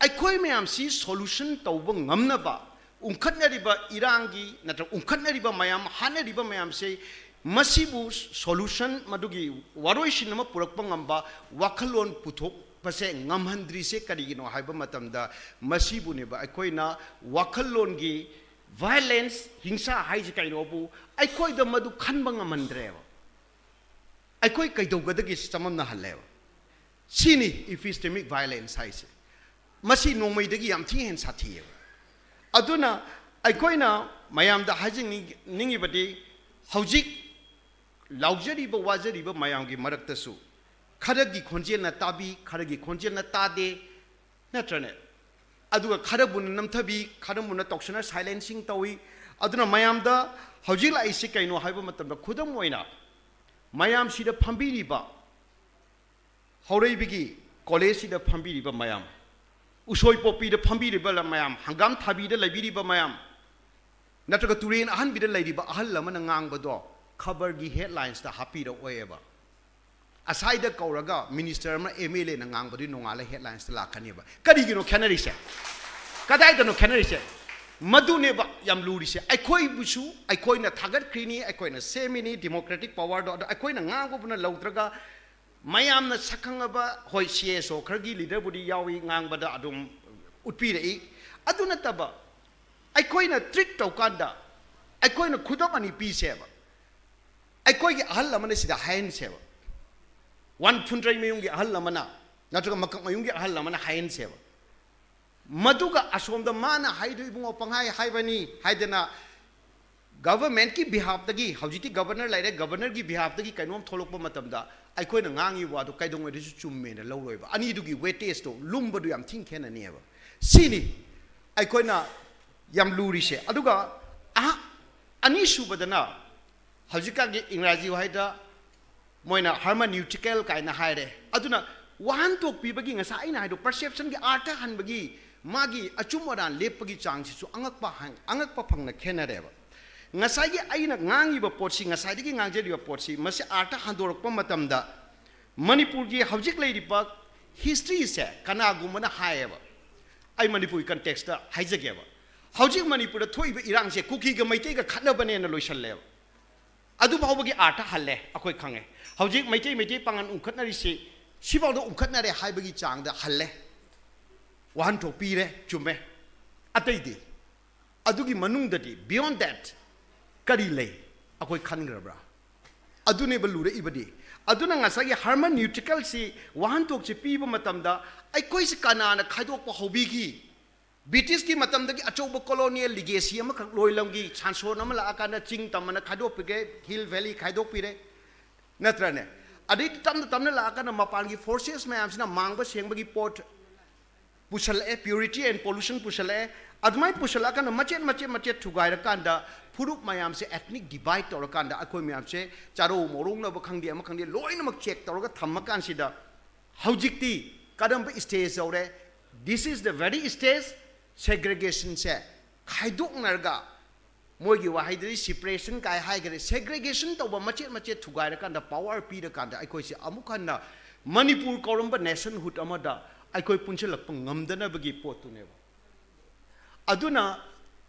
ꯑꯩꯈꯣꯏ ꯃꯌꯥꯝꯁꯤ ꯁꯣꯂꯨꯁꯟ ꯇꯧꯕ ꯉꯝꯅꯕ ꯎꯪꯈꯠꯅꯔꯤꯕ ꯏꯔꯥꯡꯒꯤ ꯅꯠꯇ꯭ꯔꯒ ꯎꯪꯈꯠꯅꯔꯤꯕ ꯃꯌꯥꯝ, ꯍꯥꯠꯅꯔꯤꯕ ꯃꯌꯥꯝꯁꯦ, ꯃꯁꯤꯕꯨ ꯁꯣꯂꯨꯁꯟ, ꯃꯗꯨꯒꯤ ꯋꯥꯔꯣꯏꯁꯤꯟ ꯑꯃ ꯄꯨꯔꯛꯄ ꯉꯝꯕ ꯋꯥꯈꯜꯂꯣꯟ ꯄꯨꯊꯣꯛꯄꯁꯦ ꯉꯝꯍꯟꯗ꯭ꯔꯤꯁꯦ ꯀꯔꯤꯒꯤꯅꯣ ꯍꯥꯏꯕ ꯃꯇꯝꯗ, ꯃꯁꯤꯕꯨꯅꯦꯕ ꯑꯩꯈꯣꯏꯅ ꯋꯥꯈꯜꯂꯣꯟꯒꯤ ꯚꯥꯏꯑꯣꯂꯦꯟꯁ, ꯍꯤꯡꯁꯥ ꯍꯥꯏꯁꯤ ꯀꯩꯅꯣꯕꯨ ꯑꯩꯈꯣꯏꯗ ꯃꯗꯨ ꯈꯟꯕ ꯉꯝꯍꯟꯗ꯭ꯔꯦꯕ꯫ ꯑꯩꯈꯣꯏ ꯀꯩꯗꯧꯒꯗꯒꯦ ꯁꯤ ꯆꯃꯝꯅꯍꯜꯂꯦꯕ꯫ ꯁꯤꯅꯤ ꯏꯄꯤꯁꯇꯦꯃꯤꯛ ꯚꯥꯏꯑꯣꯂꯦꯟꯁ ꯍꯥꯏꯁꯦ꯫ ꯃꯁꯤ ꯅꯣꯡꯃꯩꯗꯒꯤ ꯌꯥꯝ ꯊꯤ ꯍꯦꯟꯅ ꯁꯥꯊꯤꯑꯕ꯫ ꯑꯗꯨꯅ ꯑꯩꯈꯣꯏꯅ ꯃꯌꯥꯝꯗ ꯍꯥꯏꯖꯅꯤꯡꯉꯤꯕꯗꯤ, ꯍꯧꯖꯤꯛ ꯂꯥꯎꯖꯔꯤꯕ ꯋꯥꯖꯔꯤꯕ ꯃꯌꯥꯝꯒꯤ ꯃꯔꯛꯇꯁꯨ ꯈꯔꯒꯤ ꯈꯣꯟꯖꯦꯜꯅ ꯇꯥꯕꯤ, ꯈꯔꯒꯤ ꯈꯣꯟꯖꯦꯜꯅ ꯇꯥꯗꯦ, ꯅꯠꯇ꯭ꯔꯅꯦ? ꯑꯗꯨꯒ ꯈꯔꯕꯨꯅ ꯅꯝꯊꯕꯤ, ꯈꯔꯕꯨꯅ ꯇꯧꯁꯟꯅ ꯁꯥꯏꯂꯦꯟꯁꯤꯡ ꯇꯧꯏ꯫ ꯑꯗꯨꯅ ꯃꯌꯥꯝꯗ ꯍꯧꯖꯤꯛ ꯂꯥꯛꯏꯁꯤ ꯀꯩꯅꯣ ꯍꯥꯏꯕ ꯃꯇꯝꯗ, ꯈꯨꯗꯝ ꯑꯣꯏꯅ ꯃꯌꯥꯝꯁꯤꯗ ꯐꯝꯕꯤꯔꯤꯕ ꯍꯧꯔꯩꯕꯤꯒꯤ ꯀꯣꯂꯦꯖꯁꯤꯗ ꯐꯝꯕꯤꯔꯤꯕ ꯃꯌꯥꯝ, ꯎꯁꯣꯏ ꯄꯣꯛꯄꯤꯗ ꯐꯝꯕꯤꯔꯤꯕ ꯃꯌꯥꯝ, ꯍꯪꯒꯥꯝ ꯊꯥꯕꯤꯗ ꯂꯩꯕꯤꯔꯤꯕ ꯃꯌꯥꯝ, ꯅꯠꯇ꯭ꯔꯒ ꯇꯨꯔꯦꯟ ꯑꯍꯟꯕꯤꯗ ꯂꯩꯔꯤꯕ ꯑꯍꯜ ꯑꯃꯅ ꯉꯥꯡꯕꯗꯣ ꯈꯕꯔꯒꯤ ꯍꯦꯗꯂꯥꯏꯟꯁꯇ ꯍꯥꯞꯄꯤꯔꯛꯑꯣꯏꯕ꯫ ꯑꯁꯥꯏꯗ ꯀꯧꯔꯒ ꯃꯤꯅꯤꯁꯇꯔ ꯑꯃ, ꯑꯦꯝ ꯑꯦꯜ ꯑꯦꯅ ꯉꯥꯡꯕꯗꯨꯒꯤ ꯅꯣꯡꯉꯥꯜꯂ ꯍꯦꯗꯂꯥꯏꯟꯁꯇ ꯂꯥꯛꯀꯅꯦꯕ꯫ ꯀꯔꯤꯒꯤꯅꯣ ꯈꯦꯠꯅꯔꯤꯁꯦ? ꯀꯗꯥꯏꯗꯅꯣ ꯈꯦꯠꯅꯔꯤꯁꯦ? ꯃꯗꯨꯅꯦꯕ ꯌꯥꯝ ꯂꯨꯔꯤꯁꯦ꯫ ꯑꯩꯈꯣꯏꯕꯨꯁꯨ ꯑꯩꯈꯣꯏꯅ ꯊꯥꯒꯠꯈ꯭ꯔꯤꯅꯤ, ꯑꯩꯈꯣꯏꯅ ꯁꯦꯝꯃꯤꯅꯤ democratic powerꯗꯣ, ꯑꯗꯣ ꯑꯩꯈꯣꯏꯅ ꯉꯥꯡꯕꯕꯨꯅ ꯂꯧꯗ꯭ꯔꯒ ꯃꯌꯥꯝꯅ ꯁꯛꯈꯪꯉꯕ, ꯍꯣꯏ, ꯁꯤ ꯑꯦꯁ ꯑꯣ ꯈꯔꯒꯤ ꯂꯤꯗꯔꯕꯨꯗꯤ ꯌꯥꯎꯏ, ꯉꯥꯡꯕꯗ ꯑꯗꯨꯝ ꯎꯠꯄꯤꯔꯛꯏ꯫ ꯑꯗꯨ ꯅꯠꯇꯕ, ꯑꯩꯈꯣꯏꯅ ꯇ꯭ꯔꯤꯠ ꯇꯧꯀꯥꯟꯗ ꯑꯩꯈꯣꯏꯅ ꯈꯨꯗꯝ ꯑꯅꯤ ꯄꯤꯁꯦꯕ꯫ ꯑꯩꯈꯣꯏꯒꯤ ꯑꯍꯜ ꯑꯃꯅ ꯁꯤꯗ ꯍꯥꯏꯍꯟꯁꯦꯕ, ꯋꯥꯟ ꯐꯨꯟꯗ꯭ꯔꯩꯃꯌꯨꯝꯒꯤ ꯑꯍꯜ ꯑꯃꯅ ꯅꯠꯇ꯭ꯔꯒ ꯃꯀꯛꯃꯌꯨꯝꯒꯤ ꯑꯍꯜ ꯑꯃꯅ ꯍꯥꯏꯍꯟꯁꯦꯕ꯫ ꯃꯗꯨꯒ ꯑꯁꯣꯝꯗ ꯃꯥꯅ ꯍꯥꯏꯗꯣ ꯏꯕꯨꯡꯉꯣ ꯄꯪꯍꯥꯏ ꯍꯥꯏꯕꯅꯤ ꯍꯥꯏꯗꯅ ꯒꯚꯔꯟꯃꯦꯟꯠꯀꯤ ꯕꯤꯍꯥꯐꯇꯒꯤ, ꯍꯧꯖꯤꯛꯇꯤ ꯒꯚꯔꯅꯔ ꯂꯩꯔꯦ, ꯒꯚꯔꯅꯔꯒꯤ ꯕꯤꯍꯥꯐꯇꯒꯤ ꯀꯩꯅꯣꯝ ꯊꯣꯛꯂꯛꯄ ꯃꯇꯝꯗ ꯑꯩꯈꯣꯏꯅ ꯉꯥꯡꯉꯤꯕ ꯋꯥꯗꯣ ꯀꯩꯗꯧꯉꯩꯗꯁꯨ ꯆꯨꯝꯃꯦꯅ ꯂꯧꯔꯣꯏꯕ꯫ ꯑꯅꯤꯗꯨꯒꯤ ꯋꯦꯇꯦꯖꯇꯣ ꯂꯨꯝꯕꯗꯨ ꯌꯥꯝ ꯊꯤꯅ ꯈꯦꯠꯅꯅꯦꯕ꯫ ꯁꯤꯅꯤ ꯑꯩꯈꯣꯏꯅ ꯌꯥꯝ ꯂꯨꯔꯤꯁꯦ꯫ ꯑꯗꯨꯒ ꯑꯍ-, ꯑꯅꯤꯁꯨꯕꯗꯅ ꯍꯧꯖꯤꯛꯀꯥꯟꯒꯤ ꯏꯪꯒ꯭ꯔꯥꯖꯤ ꯋꯥꯍꯩꯗ ꯃꯣꯏꯅ hermeneutical ꯀꯥꯏꯅ ꯍꯥꯏꯔꯦ꯫ ꯑꯗꯨꯅ ꯋꯥꯍꯟꯊꯣꯛ ꯄꯤꯕꯒꯤ, ꯉꯁꯥꯏ ꯑꯩꯅ ꯍꯥꯏꯗꯣ, ꯄꯔꯁꯦꯞꯁꯟꯒꯤ ꯑꯥꯔꯊ ꯍꯟꯕꯒꯤ, ꯃꯥꯒꯤ ꯑꯆꯨꯝ ꯑꯔꯥꯟ ꯂꯦꯞꯄꯒꯤ ꯆꯥꯡꯁꯤꯁꯨ ꯑꯉꯛꯄ ꯍꯪ-, ꯑꯉꯛꯄ ꯐꯪꯅ ꯈꯦꯠꯅꯔꯦꯕ꯫ ꯉꯁꯥꯏꯒꯤ ꯑꯩꯅ ꯉꯥꯡꯉꯤꯕ ꯄꯣꯠꯁꯤ, ꯉꯁꯥꯏꯗꯒꯤ ꯉꯥꯡꯖꯔꯤꯕ ꯄꯣꯠꯁꯤ, ꯃꯁꯤ ꯑꯥꯔꯊ ꯍꯟꯗꯣꯔꯛꯄ ꯃꯇꯝꯗ ꯃꯅꯤꯄꯨꯔꯒꯤ ꯍꯧꯖꯤꯛ ꯂꯩꯔꯤꯕ ꯍꯤꯁꯇ꯭ꯔꯤꯁꯦ ꯀꯅꯥꯒꯨꯝꯕꯅ ꯍꯥꯏꯌꯦꯕ, ꯑꯩ ꯃꯅꯤꯄꯨꯔꯒꯤ ꯀꯟꯇꯦꯛꯁꯇ ꯍꯥꯏꯖꯒꯦꯕ, ꯍꯧꯖꯤꯛ ꯃꯅꯤꯄꯨꯔꯗ ꯊꯣꯛꯏꯕ ꯏꯔꯥꯡꯁꯦ ꯀꯨꯀꯤꯒ ꯃꯩꯇꯩꯒ ꯈꯠꯅꯕꯅꯦꯅ ꯂꯣꯏꯁꯜꯂꯦꯕ꯫ ꯑꯗꯨ ꯐꯥꯎꯕꯒꯤ ꯑꯥꯔꯊ ꯍꯜꯂꯦ, ꯑꯩꯈꯣꯏ ꯈꯪꯉꯦ꯫ ꯍꯧꯖꯤꯛ ꯃꯩꯇꯩ, ꯃꯩꯇꯩ ꯄꯥꯉꯜ ꯎꯪꯈꯠꯅꯔꯤꯁꯤ ꯁꯤꯐꯥꯎꯗ ꯎꯪꯈꯠꯅꯔꯦ ꯍꯥꯏꯕꯒꯤ ꯆꯥꯡꯗ ꯍꯜꯂꯦ꯫ ꯋꯥꯍꯟꯊꯣꯛ ꯄꯤꯔꯦ, ꯆꯨꯝꯃꯦ꯫ ꯑꯇꯩꯗꯤ? ꯑꯗꯨꯒꯤ ꯃꯅꯨꯡꯗꯗꯤ, beyond that, ꯀꯔꯤ ꯂꯩ? ꯑꯩꯈꯣꯏ ꯈꯟꯈ꯭ꯔꯕ꯭ꯔꯥ? ꯑꯗꯨꯅꯦꯕ ꯂꯨꯔꯛꯏꯕꯗꯤ꯫ ꯑꯗꯨꯅ ꯉꯁꯥꯏꯒꯤ hermeneutical ꯁꯤ, ꯋꯥꯍꯟꯊꯣꯛꯁꯤ ꯄꯤꯕ ꯃꯇꯝꯗ ꯑꯩꯈꯣꯏꯁꯤ ꯀꯅꯥꯅ ꯈꯥꯏꯗꯣꯛꯄ ꯍꯧꯕꯤꯈꯤ? ꯕ꯭ꯔꯤꯇꯤꯁꯀꯤ ꯃꯇꯝꯗꯒꯤ ꯑꯆꯧꯕ colonial legacy ꯑꯃꯈꯛ ꯂꯣꯏꯂꯝꯒꯤ ꯁꯥꯟꯁꯣꯟ ꯑꯃ ꯂꯥꯛꯑꯀꯥꯟꯗ ꯆꯤꯡ ꯇꯝ ꯑꯅ ꯈꯥꯏꯗꯣꯛꯄꯤꯔꯦ, hill valley ꯈꯥꯏꯗꯣꯛꯄꯤꯔꯦ, ꯅꯠꯇ꯭ꯔꯅꯦ? ꯑꯗꯩ ꯇꯞꯅ ꯇꯞꯅ ꯂꯥꯛꯑꯀꯥꯟꯗ ꯃꯄꯥꯟꯒꯤ forces ꯃꯌꯥꯝꯁꯤꯅ ꯃꯥꯡꯕ ꯁꯦꯡꯕꯒꯤ ꯄꯣꯠ ꯄꯨꯁꯜꯂꯛꯑꯦ, purity and pollution ꯄꯨꯁꯜꯂꯛꯑꯦ꯫ ꯑꯗꯨꯃꯥꯏꯅ ꯄꯨꯁꯜꯂꯛꯑꯀꯥꯟꯗ ꯃꯆꯦꯠ ꯃꯆꯦꯠ ꯃꯆꯦꯠ ꯊꯨꯒꯥꯏꯔꯀꯥꯟꯗ ꯐꯨꯔꯨꯞ ꯃꯌꯥꯝꯁꯦ ethnic divide ꯇꯧꯔꯀꯥꯟꯗ ꯑꯩꯈꯣꯏ ꯃꯌꯥꯝꯁꯦ ꯆꯥꯔꯧ ꯃꯧꯔꯧꯅꯕ ꯈꯪꯗꯦ, ꯑꯃ ꯈꯪꯗꯦ, ꯂꯣꯏꯅꯃꯛ check ꯇꯧꯔꯒ ꯊꯝꯃꯀꯥꯟꯁꯤꯗ ꯍꯧꯖꯤꯛꯇꯤ ꯀꯔꯝꯕ stage ꯌꯧꯔꯦ? This is the very stage segregation ꯁꯦ ꯈꯥꯏꯗꯣꯛꯅꯔꯒ, ꯃꯣꯏꯒꯤ ꯋꯥꯍꯩꯗꯗꯤ separation ꯀꯥꯏ ꯍꯥꯏꯈꯔꯦ, segregation ꯇꯧꯕ, ꯃꯆꯦꯠ ꯃꯆꯦꯠ ꯊꯨꯒꯥꯏꯔꯀꯥꯟꯗ, power ꯄꯤꯔꯀꯥꯟꯗ ꯑꯩꯈꯣꯏꯁꯦ ꯑꯃꯨꯛ ꯍꯟꯅ ꯃꯅꯤꯄꯨꯔ ꯀꯧꯔꯝꯕ nationhood ꯑꯃꯗ ꯑꯩꯈꯣꯏ ꯄꯨꯟꯁꯤꯜꯂꯛꯄ ꯉꯝꯗꯅꯕꯒꯤ ꯄꯣꯠꯇꯨꯅꯦꯕ꯫ ꯑꯗꯨꯅ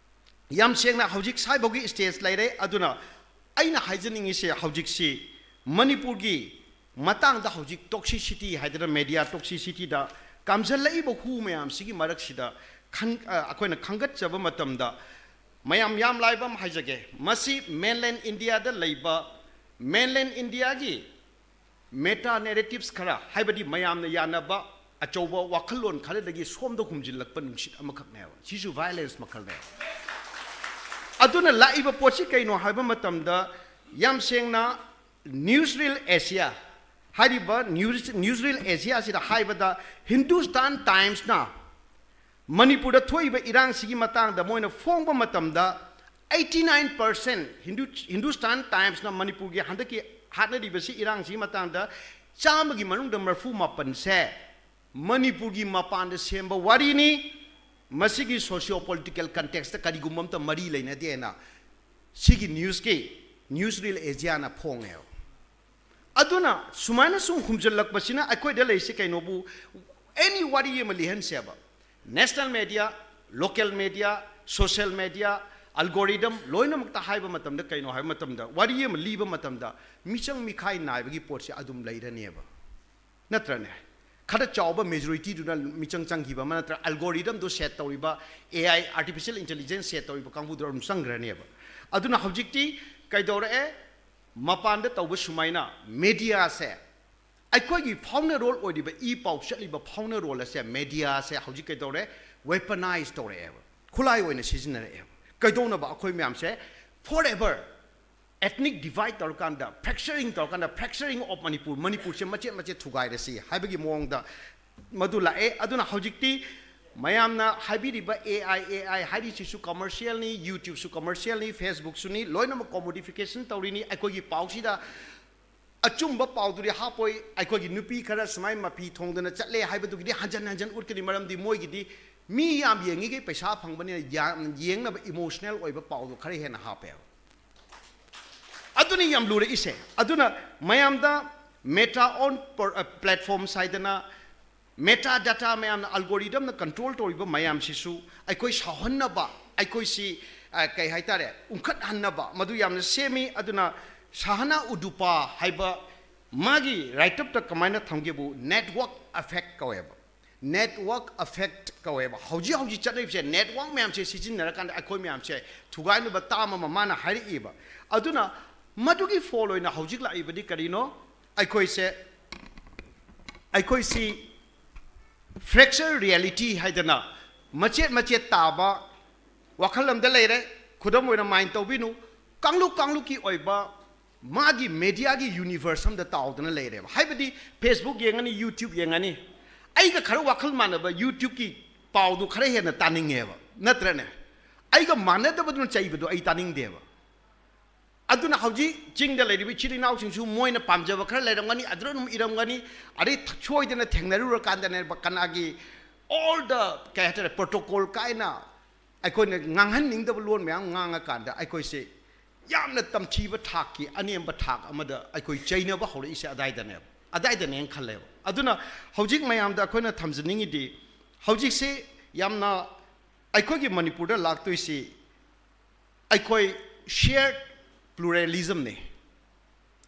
ꯌꯥꯝ ꯁꯦꯡꯅ ꯍꯧꯖꯤꯛ ꯁ꯭ꯋꯥꯏꯐꯥꯎꯒꯤ stage ꯂꯩꯔꯦ꯫ ꯑꯗꯨꯅ ꯑꯩꯅ ꯍꯥꯏꯖꯅꯤꯡꯉꯤꯁꯦ, ꯍꯧꯖꯤꯛꯁꯤ ꯃꯅꯤꯄꯨꯔꯒꯤ ꯃꯇꯥꯡꯗ ꯍꯧꯖꯤꯛ toxicity ꯍꯥꯏꯗꯅ, media toxicity ꯗ ꯀꯥꯝꯖꯜꯂꯛꯏꯕ ꯍꯨ ꯃꯌꯥꯝꯁꯤꯒꯤ ꯃꯔꯛꯁꯤꯗ ꯈꯟ-, ꯑ, ꯑꯩꯈꯣꯏꯅ ꯈꯟꯒꯠꯆꯕ ꯃꯇꯝꯗ, ꯃꯌꯥꯝ ꯌꯥꯝ ꯂꯥꯏꯕ ꯑꯃ ꯍꯥꯏꯖꯒꯦ, ꯃꯁꯤ mainland India ꯗ ꯂꯩꯕ, mainland India ꯒꯤ meta narratives ꯈꯔ, ꯍꯥꯏꯕꯗꯤ ꯃꯌꯥꯝꯅ ꯌꯥꯅꯕ ꯑꯆꯧꯕ ꯋꯥꯈꯜꯂꯣꯟ ꯈꯔꯗꯒꯤ ꯁꯣꯝꯗ ꯍꯨꯝꯖꯤꯜꯂꯛꯄ ꯅꯨꯡꯁꯤꯠ ꯑꯃꯈꯛꯅꯦꯕ꯫ ꯁꯤꯁꯨ violence ꯃꯈꯜꯅꯦꯕ꯫ ꯑꯗꯨꯅ ꯂꯥꯛꯏꯕ ꯄꯣꯠꯁꯤ ꯀꯩꯅꯣ ꯍꯥꯏꯕ ꯃꯇꯝꯗ, ꯌꯥꯝ ꯁꯦꯡꯅ, Newsreel Asia ꯍꯥꯏꯔꯤꯕ news, Newsreel Asia ꯁꯤꯗ ꯍꯥꯏꯕꯗ, Hindustan Times ꯅ ꯃꯅꯤꯄꯨꯔꯗ ꯊꯣꯛꯏꯕ ꯏꯔꯥꯡꯁꯤꯒꯤ ꯃꯇꯥꯡꯗ ꯃꯣꯏꯅ ꯐꯣꯡꯕ ꯃꯇꯝꯗ, eighty nine percent Hindu-, Hindustan Times ꯅ ꯃꯅꯤꯄꯨꯔꯒꯤ ꯍꯟꯗꯛꯀꯤ ꯍꯥꯠꯅꯔꯤꯕꯁꯤ, ꯏꯔꯥꯡꯁꯤꯒꯤ ꯃꯇꯥꯡꯗ ꯆꯥꯝꯃꯒꯤ ꯃꯅꯨꯡꯗ ꯃꯔꯤꯐꯨ ꯃꯥꯄꯟꯁꯦ ꯃꯅꯤꯄꯨꯔꯒꯤ ꯃꯄꯥꯟꯗ ꯁꯦꯝꯕ ꯋꯥꯔꯤꯅꯤ, ꯃꯁꯤꯒꯤ socio political context ꯀꯔꯤꯒꯨꯝꯕ ꯑꯝꯇ ꯃꯔꯤ ꯂꯩꯅꯗꯦꯅ ꯁꯤꯒꯤ news ꯀꯤ, Newsreel Asia ꯅ ꯐꯣꯡꯉꯦꯕ꯫ ꯑꯗꯨꯅ ꯁꯨꯃꯥꯏꯅ ꯁꯨꯝ ꯍꯨꯝꯖꯤꯜꯂꯛꯄꯁꯤꯅ ꯑꯩꯈꯣꯏꯗ ꯂꯩꯔꯤꯁꯤ ꯀꯩꯅꯣꯕꯨ, any ꯋꯥꯔꯤ ꯑꯃ ꯂꯤꯍꯟꯁꯦꯕ, national media, local media, social media, algorithm ꯂꯣꯏꯅꯃꯛꯇ ꯍꯥꯏꯕ ꯃꯇꯝꯗ, ꯀꯩꯅꯣ ꯍꯥꯏꯕ ꯃꯇꯝꯗ, ꯋꯥꯔꯤ ꯑꯃ ꯂꯤꯕ ꯃꯇꯝꯗ ꯃꯤꯆꯪ ꯃꯤꯈꯥꯏ ꯅꯥꯏꯕꯒꯤ ꯄꯣꯠꯁꯦ ꯑꯗꯨꯝ ꯂꯩꯔꯅꯦꯕ, ꯅꯠꯇ꯭ꯔꯅꯦ? ꯈꯔ ꯆꯥꯎꯕ majority ꯗꯨꯅ ꯃꯤꯆꯪ ꯆꯪꯈꯤꯕ ꯑꯃ ꯅꯠꯇ꯭ꯔ algorithm ꯗꯨ set ꯇꯧꯔꯤꯕ, A I, artificial intelligence set ꯇꯧꯔꯤꯕ ꯀꯥꯡꯕꯨꯗꯨ ꯑꯗꯨꯝ ꯆꯪꯈ꯭ꯔꯅꯦꯕ꯫ ꯑꯗꯨꯅ ꯍꯧꯖꯤꯛꯇꯤ ꯀꯩꯗꯧꯔꯛꯑꯦ? ꯃꯄꯥꯟꯗ ꯇꯧꯕ ꯁꯨꯃꯥꯏꯅ media ꯁꯦ, ꯑꯩꯈꯣꯏꯒꯤ ꯐꯥꯎꯅꯔꯣꯜ ꯑꯣꯏꯔꯤꯕ, ꯏ ꯄꯥꯎ ꯆꯠꯂꯤꯕ ꯐꯥꯎꯅꯔꯣꯜ ꯑꯁꯦ, media ꯁꯦ ꯍꯧꯖꯤꯛ ꯀꯩꯗꯧꯔꯦ? Weaponize ꯇꯧꯔꯛꯑꯦꯕ, ꯈꯨꯠꯂꯥꯏ ꯑꯣꯏꯅ ꯁꯤꯖꯤꯟꯅꯔꯛꯑꯦꯕ꯫ ꯀꯩꯗꯧꯅꯕ? ꯑꯩꯈꯣꯏ ꯃꯌꯥꯝꯁꯦ forever ethnic divide ꯇꯧꯔꯀꯥꯟꯗ, fracturing ꯇꯧꯔꯀꯥꯟꯗ, fracturing of Manipur, ꯃꯅꯤꯄꯨꯔꯁꯦ ꯃꯆꯦꯠ ꯃꯆꯦꯠ ꯊꯨꯒꯥꯏꯔꯁꯤ ꯍꯥꯏꯕꯒꯤ ꯃꯑꯣꯡꯗ ꯃꯗꯨ ꯂꯥꯛꯑꯦ꯫ ꯑꯗꯨꯅ ꯍꯧꯖꯤꯛꯇꯤ ꯃꯌꯥꯝꯅ ꯍꯥꯏꯕꯤꯔꯤꯕ A I, A I ꯍꯥꯏꯔꯤꯁꯤꯁꯨ commercial ꯅꯤ, YouTube ꯁꯨ commercial ꯅꯤ, Facebook ꯁꯨꯅꯤ, ꯂꯣꯏꯅꯃꯛ commodification ꯇꯧꯔꯤꯅꯤ꯫ ꯑꯩꯈꯣꯏꯒꯤ ꯄꯥꯎꯁꯤꯗ ꯑꯆꯨꯝꯕ ꯄꯥꯎꯗꯨꯗꯤ ꯍꯥꯞꯄꯣꯏ꯫ ꯑꯩꯈꯣꯏꯒꯤ ꯅꯨꯄꯤ ꯈꯔ ꯁꯨꯃꯥꯏꯅ ꯃꯐꯤ ꯊꯣꯡꯗꯅ ꯆꯠꯂꯦ ꯍꯥꯏꯕꯗꯨꯒꯤꯗꯤ ꯍꯟꯖꯟ ꯍꯟꯖꯟ ꯎꯠꯀꯅꯤ, ꯃꯔꯝꯗꯤ ꯃꯣꯏꯒꯤꯗꯤ ꯃꯤ ꯌꯥꯝ ꯌꯦꯡꯉꯤꯈꯩ ꯄꯩꯁꯥ ꯐꯪꯕꯅꯤꯅ ꯌꯥꯝ ꯌꯦꯡꯅꯕ ꯏꯃꯣꯁꯅꯦꯜ ꯑꯣꯏꯕ ꯄꯥꯎꯗꯣ ꯈꯔ ꯍꯦꯟꯅ ꯍꯥꯞꯄꯦꯕ꯫ ꯑꯗꯨꯅꯤ ꯌꯥꯝ ꯂꯨꯔꯛꯏꯁꯦ꯫ ꯑꯗꯨꯅ ꯃꯌꯥꯝꯗ Meta on platforms ꯍꯥꯏꯗꯅ, ꯃꯦꯇꯥ ꯗꯥꯇꯥ ꯃꯌꯥꯝꯅ, ꯑꯜꯒꯣꯔꯤꯗꯝꯅ ꯀꯟꯇ꯭ꯔꯣꯜ ꯇꯧꯔꯤꯕ ꯃꯌꯥꯝꯁꯤꯁꯨ ꯑꯩꯈꯣꯏ ꯁꯥꯎꯍꯟꯅꯕ, ꯑꯩꯈꯣꯏꯁꯤ ꯑ, ꯀꯩ ꯍꯥꯏꯇꯥꯔꯦ, ꯎꯪꯈꯠꯍꯟꯅꯕ ꯃꯗꯨ ꯌꯥꯝꯅ ꯁꯦꯝꯃꯤ꯫ ꯑꯗꯨꯅ ꯁꯍꯥꯅꯥ ꯎꯗꯨꯄꯥ ꯍꯥꯏꯕ ꯃꯥꯒꯤ ꯔꯥꯏꯠ ꯑꯞꯇ ꯀꯃꯥꯏꯅ ꯊꯝꯒꯦꯕꯨ, ꯅꯦꯠꯋꯥꯔꯛ ꯑꯦꯐꯦꯛ ꯀꯧꯋꯦꯕ꯫ ꯅꯦꯠꯋꯥꯔꯛ ꯑꯦꯐꯦꯛ ꯀꯧꯋꯦꯕ꯫ ꯍꯧꯖꯤꯛ ꯍꯧꯖꯤꯛ ꯆꯠꯅꯔꯤꯕꯁꯦ, ꯅꯦꯠꯋꯥꯔꯛ ꯃꯌꯥꯝꯁꯦ ꯁꯤꯖꯤꯟꯅꯔꯀꯥꯟꯗ ꯑꯩꯈꯣꯏ ꯃꯌꯥꯝꯁꯦ ꯊꯨꯒꯥꯏꯅꯕ ꯇꯥꯝ ꯑꯃ ꯃꯥꯅ ꯍꯥꯏꯔꯛꯏꯕ꯫ ꯑꯗꯨꯅ ꯃꯗꯨꯒꯤ ꯐꯣꯜ ꯑꯣꯏꯅ ꯍꯧꯖꯤꯛ ꯂꯥꯛꯏꯕꯗꯤ ꯀꯔꯤꯅꯣ? ꯑꯩꯈꯣꯏꯁꯦ, ꯑꯩꯈꯣꯏꯁꯤ ꯐ꯭ꯔꯦꯛꯆꯔ ꯔꯤꯌꯦꯂꯤꯇꯤ ꯍꯥꯏꯗꯅ ꯃꯆꯦꯠ ꯃꯆꯦꯠ ꯇꯥꯕ ꯋꯥꯈꯜ ꯑꯃꯗ ꯂꯩꯔꯦ꯫ ꯈꯨꯗꯝ ꯑꯣꯏꯅ ꯃꯥꯏꯟ ꯇꯧꯕꯤꯅꯨ, ꯀꯥꯡꯂꯨꯞ ꯀꯥꯡꯂꯨꯞꯀꯤ ꯑꯣꯏꯕ ꯃꯥꯒꯤ ꯃꯦꯗꯤꯌꯥꯒꯤ ꯌꯨꯅꯤꯚꯔꯁ ꯑꯃꯗ ꯇꯥꯎꯗꯅ ꯂꯩꯔꯦꯕ꯫ ꯍꯥꯏꯕꯗꯤ Facebook ꯌꯦꯡꯉꯅꯤ, YouTube ꯌꯦꯡꯉꯅꯤ, ꯑꯩꯒ ꯈꯔ ꯋꯥꯈꯜ ꯃꯥꯟꯅꯕ YouTubeꯀꯤ ꯄꯥꯎꯗꯨ ꯈꯔ ꯍꯦꯟꯅ ꯇꯥꯅꯤꯡꯉꯦꯕ, ꯅꯠꯇ꯭ꯔꯅꯦ? ꯑꯩꯒ ꯃꯥꯟꯅꯗꯕꯗꯨꯅ ꯆꯩꯕꯗꯣ ꯑꯩ ꯇꯥꯅꯤꯡꯗꯦꯕ꯫ ꯑꯗꯨꯅ ꯍꯧꯖꯤꯛ ꯆꯤꯡꯗ ꯂꯩꯔꯤꯕ ꯏꯆꯤꯜ ꯏꯅꯥꯎꯁꯤꯡꯁꯨ ꯃꯣꯏꯅ ꯄꯥꯝꯖꯕ ꯈꯔ ꯂꯩꯔꯝꯒꯅꯤ, ꯑꯗꯨꯗ ꯑꯗꯨꯝ ꯏꯔꯝꯒꯅꯤ꯫ ꯑꯗꯩ ꯊ-, ꯁꯣꯏꯗꯅ ꯊꯦꯡꯅꯔꯨꯔꯀꯥꯟꯗꯅꯦꯕ ꯀꯅꯥꯒꯤ all the, ꯀꯩ ꯍꯥꯏꯇꯥꯔꯦ, ꯄ꯭ꯔꯣꯇꯣꯀꯣꯜ ꯀꯥꯏꯅ ꯑꯩꯈꯣꯏꯅ ꯉꯥꯡꯍꯟꯅꯤꯡꯗꯕ ꯂꯣꯟ ꯃꯌꯥꯝ ꯉꯥꯡꯉꯀꯥꯟꯗ ꯑꯩꯈꯣꯏꯁꯦ ꯌꯥꯝꯅ ꯇꯝꯊꯤꯕ ꯊꯥꯛꯀꯤ ꯑꯅꯦꯝꯕ ꯊꯥꯛ ꯑꯃꯗ ꯑꯩꯈꯣꯏ ꯆꯩꯅꯕ ꯍꯧꯔꯛꯏꯁꯦ ꯑꯗꯥꯏꯗꯅꯦꯕ, ꯑꯗꯥꯏꯗꯅꯦꯅ ꯈꯜꯂꯦꯕ꯫ ꯑꯗꯨꯅ ꯍꯧꯖꯤꯛ ꯃꯌꯥꯝꯗ ꯑꯩꯈꯣꯏꯅ ꯊꯝꯖꯅꯤꯡꯉꯤꯗꯤ, ꯍꯧꯖꯤꯛꯁꯦ ꯌꯥꯝꯅ ꯑꯩꯈꯣꯏꯒꯤ ꯃꯅꯤꯄꯨꯔꯗ ꯂꯥꯛꯇꯣꯏꯁꯤ ꯑꯩꯈꯣꯏ ꯁꯤꯌꯔ ꯄ꯭ꯂꯨꯔꯦꯂꯤꯖꯝꯅꯦ꯫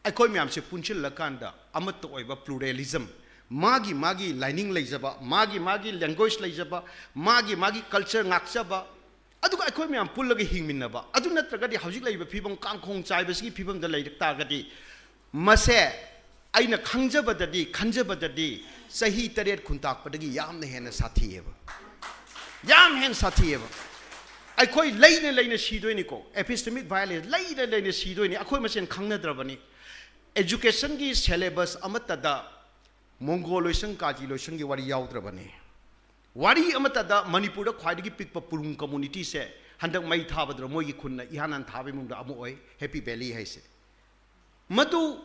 ꯑꯩꯈꯣꯏ ꯃꯌꯥꯝꯁꯦ ꯄꯨꯟꯁꯤꯜꯂꯀꯥꯟꯗ ꯑꯃꯠꯇ ꯑꯣꯏꯕ ꯄ꯭ꯂꯨꯔꯦꯂꯤꯖꯝ, ꯃꯥꯒꯤ ꯃꯥꯒꯤ ꯂꯥꯏꯅꯤꯡ ꯂꯩꯖꯕ, ꯃꯥꯒꯤ ꯃꯥꯒꯤ ꯂꯦꯡꯒ꯭ꯋꯦꯖ ꯂꯩꯖꯕ, ꯃꯥꯒꯤ ꯃꯥꯒꯤ ꯀꯜꯆꯔ ꯉꯥꯛꯆꯕ, ꯑꯗꯨꯒ ꯑꯩꯈꯣꯏ ꯃꯌꯥꯝ ꯄꯨꯜꯂꯒ ꯍꯤꯡꯃꯤꯟꯅꯕ꯫ ꯑꯗꯨ ꯅꯠꯇ꯭ꯔꯒꯗꯤ ꯍꯧꯖꯤꯛ ꯂꯩꯔꯤꯕ ꯐꯤꯕꯝ, ꯀꯥꯡꯈꯣꯡ ꯆꯥꯏꯕꯁꯤꯒꯤ ꯐꯤꯕꯝꯗ ꯂꯩꯔꯛ ꯇꯥꯔꯒꯗꯤ, ꯃꯁꯦ ꯑꯩꯅ ꯈꯪꯖꯕꯗꯗꯤ, ꯈꯟꯖꯕꯗꯗꯤ ꯆꯍꯤ ꯇꯔꯦꯠ ꯈꯨꯟꯇꯥꯛꯄꯗꯒꯤ ꯌꯥꯝꯅ ꯍꯦꯟꯅ ꯁꯥꯊꯤꯑꯕ, ꯌꯥꯝ ꯍꯦꯟꯅ ꯁꯥꯊꯤꯑꯕ꯫ ꯑꯩꯈꯣꯏ ꯂꯩꯅ ꯂꯩꯅ ꯁꯤꯗꯣꯏꯅꯤꯀꯣ, ꯑꯦꯄꯤꯁꯇꯦꯃꯤꯛ ꯚꯥꯏꯑꯣꯂꯦꯟꯁ ꯂꯩꯅ ꯂꯩꯅ ꯁꯤꯗꯣꯏꯅꯤ꯫ ꯑꯩꯈꯣꯏ ꯃꯁꯦꯟ ꯈꯪꯅꯗ꯭ꯔꯕꯅꯤ꯫ ꯑꯦꯖꯨꯀꯦꯁꯟꯒꯤ ꯁꯦꯂꯦꯕꯁ ꯑꯃꯠꯇꯗ ꯃꯣꯡꯒꯣ ꯂꯣꯏꯁꯪ, ꯀꯥꯖꯤ ꯂꯣꯏꯁꯪꯒꯤ ꯋꯥꯔꯤ ꯌꯥꯎꯗ꯭ꯔꯕꯅꯤ꯫ ꯋꯥꯔꯤ ꯑꯃꯠꯇꯗ ꯃꯅꯤꯄꯨꯔꯗ ꯈ꯭ꯋꯥꯏꯗꯒꯤ ꯄꯤꯛꯄ ꯄꯨꯔꯨꯡ ꯀꯝꯃꯨꯅꯤꯇꯤꯁꯦ ꯍꯟꯗꯛ ꯃꯩ ꯊꯥꯕꯗꯨꯗ ꯃꯣꯏꯒꯤ ꯈꯨꯟꯅ ꯏꯍꯥꯟ ꯍꯥꯟ ꯊꯥꯕ ꯏꯃꯨꯡꯗ ꯑꯃ ꯑꯣꯏ, ꯍꯦꯄꯤ ꯚꯦꯂꯤ ꯍꯥꯏꯁꯦ꯫ ꯃꯗꯨ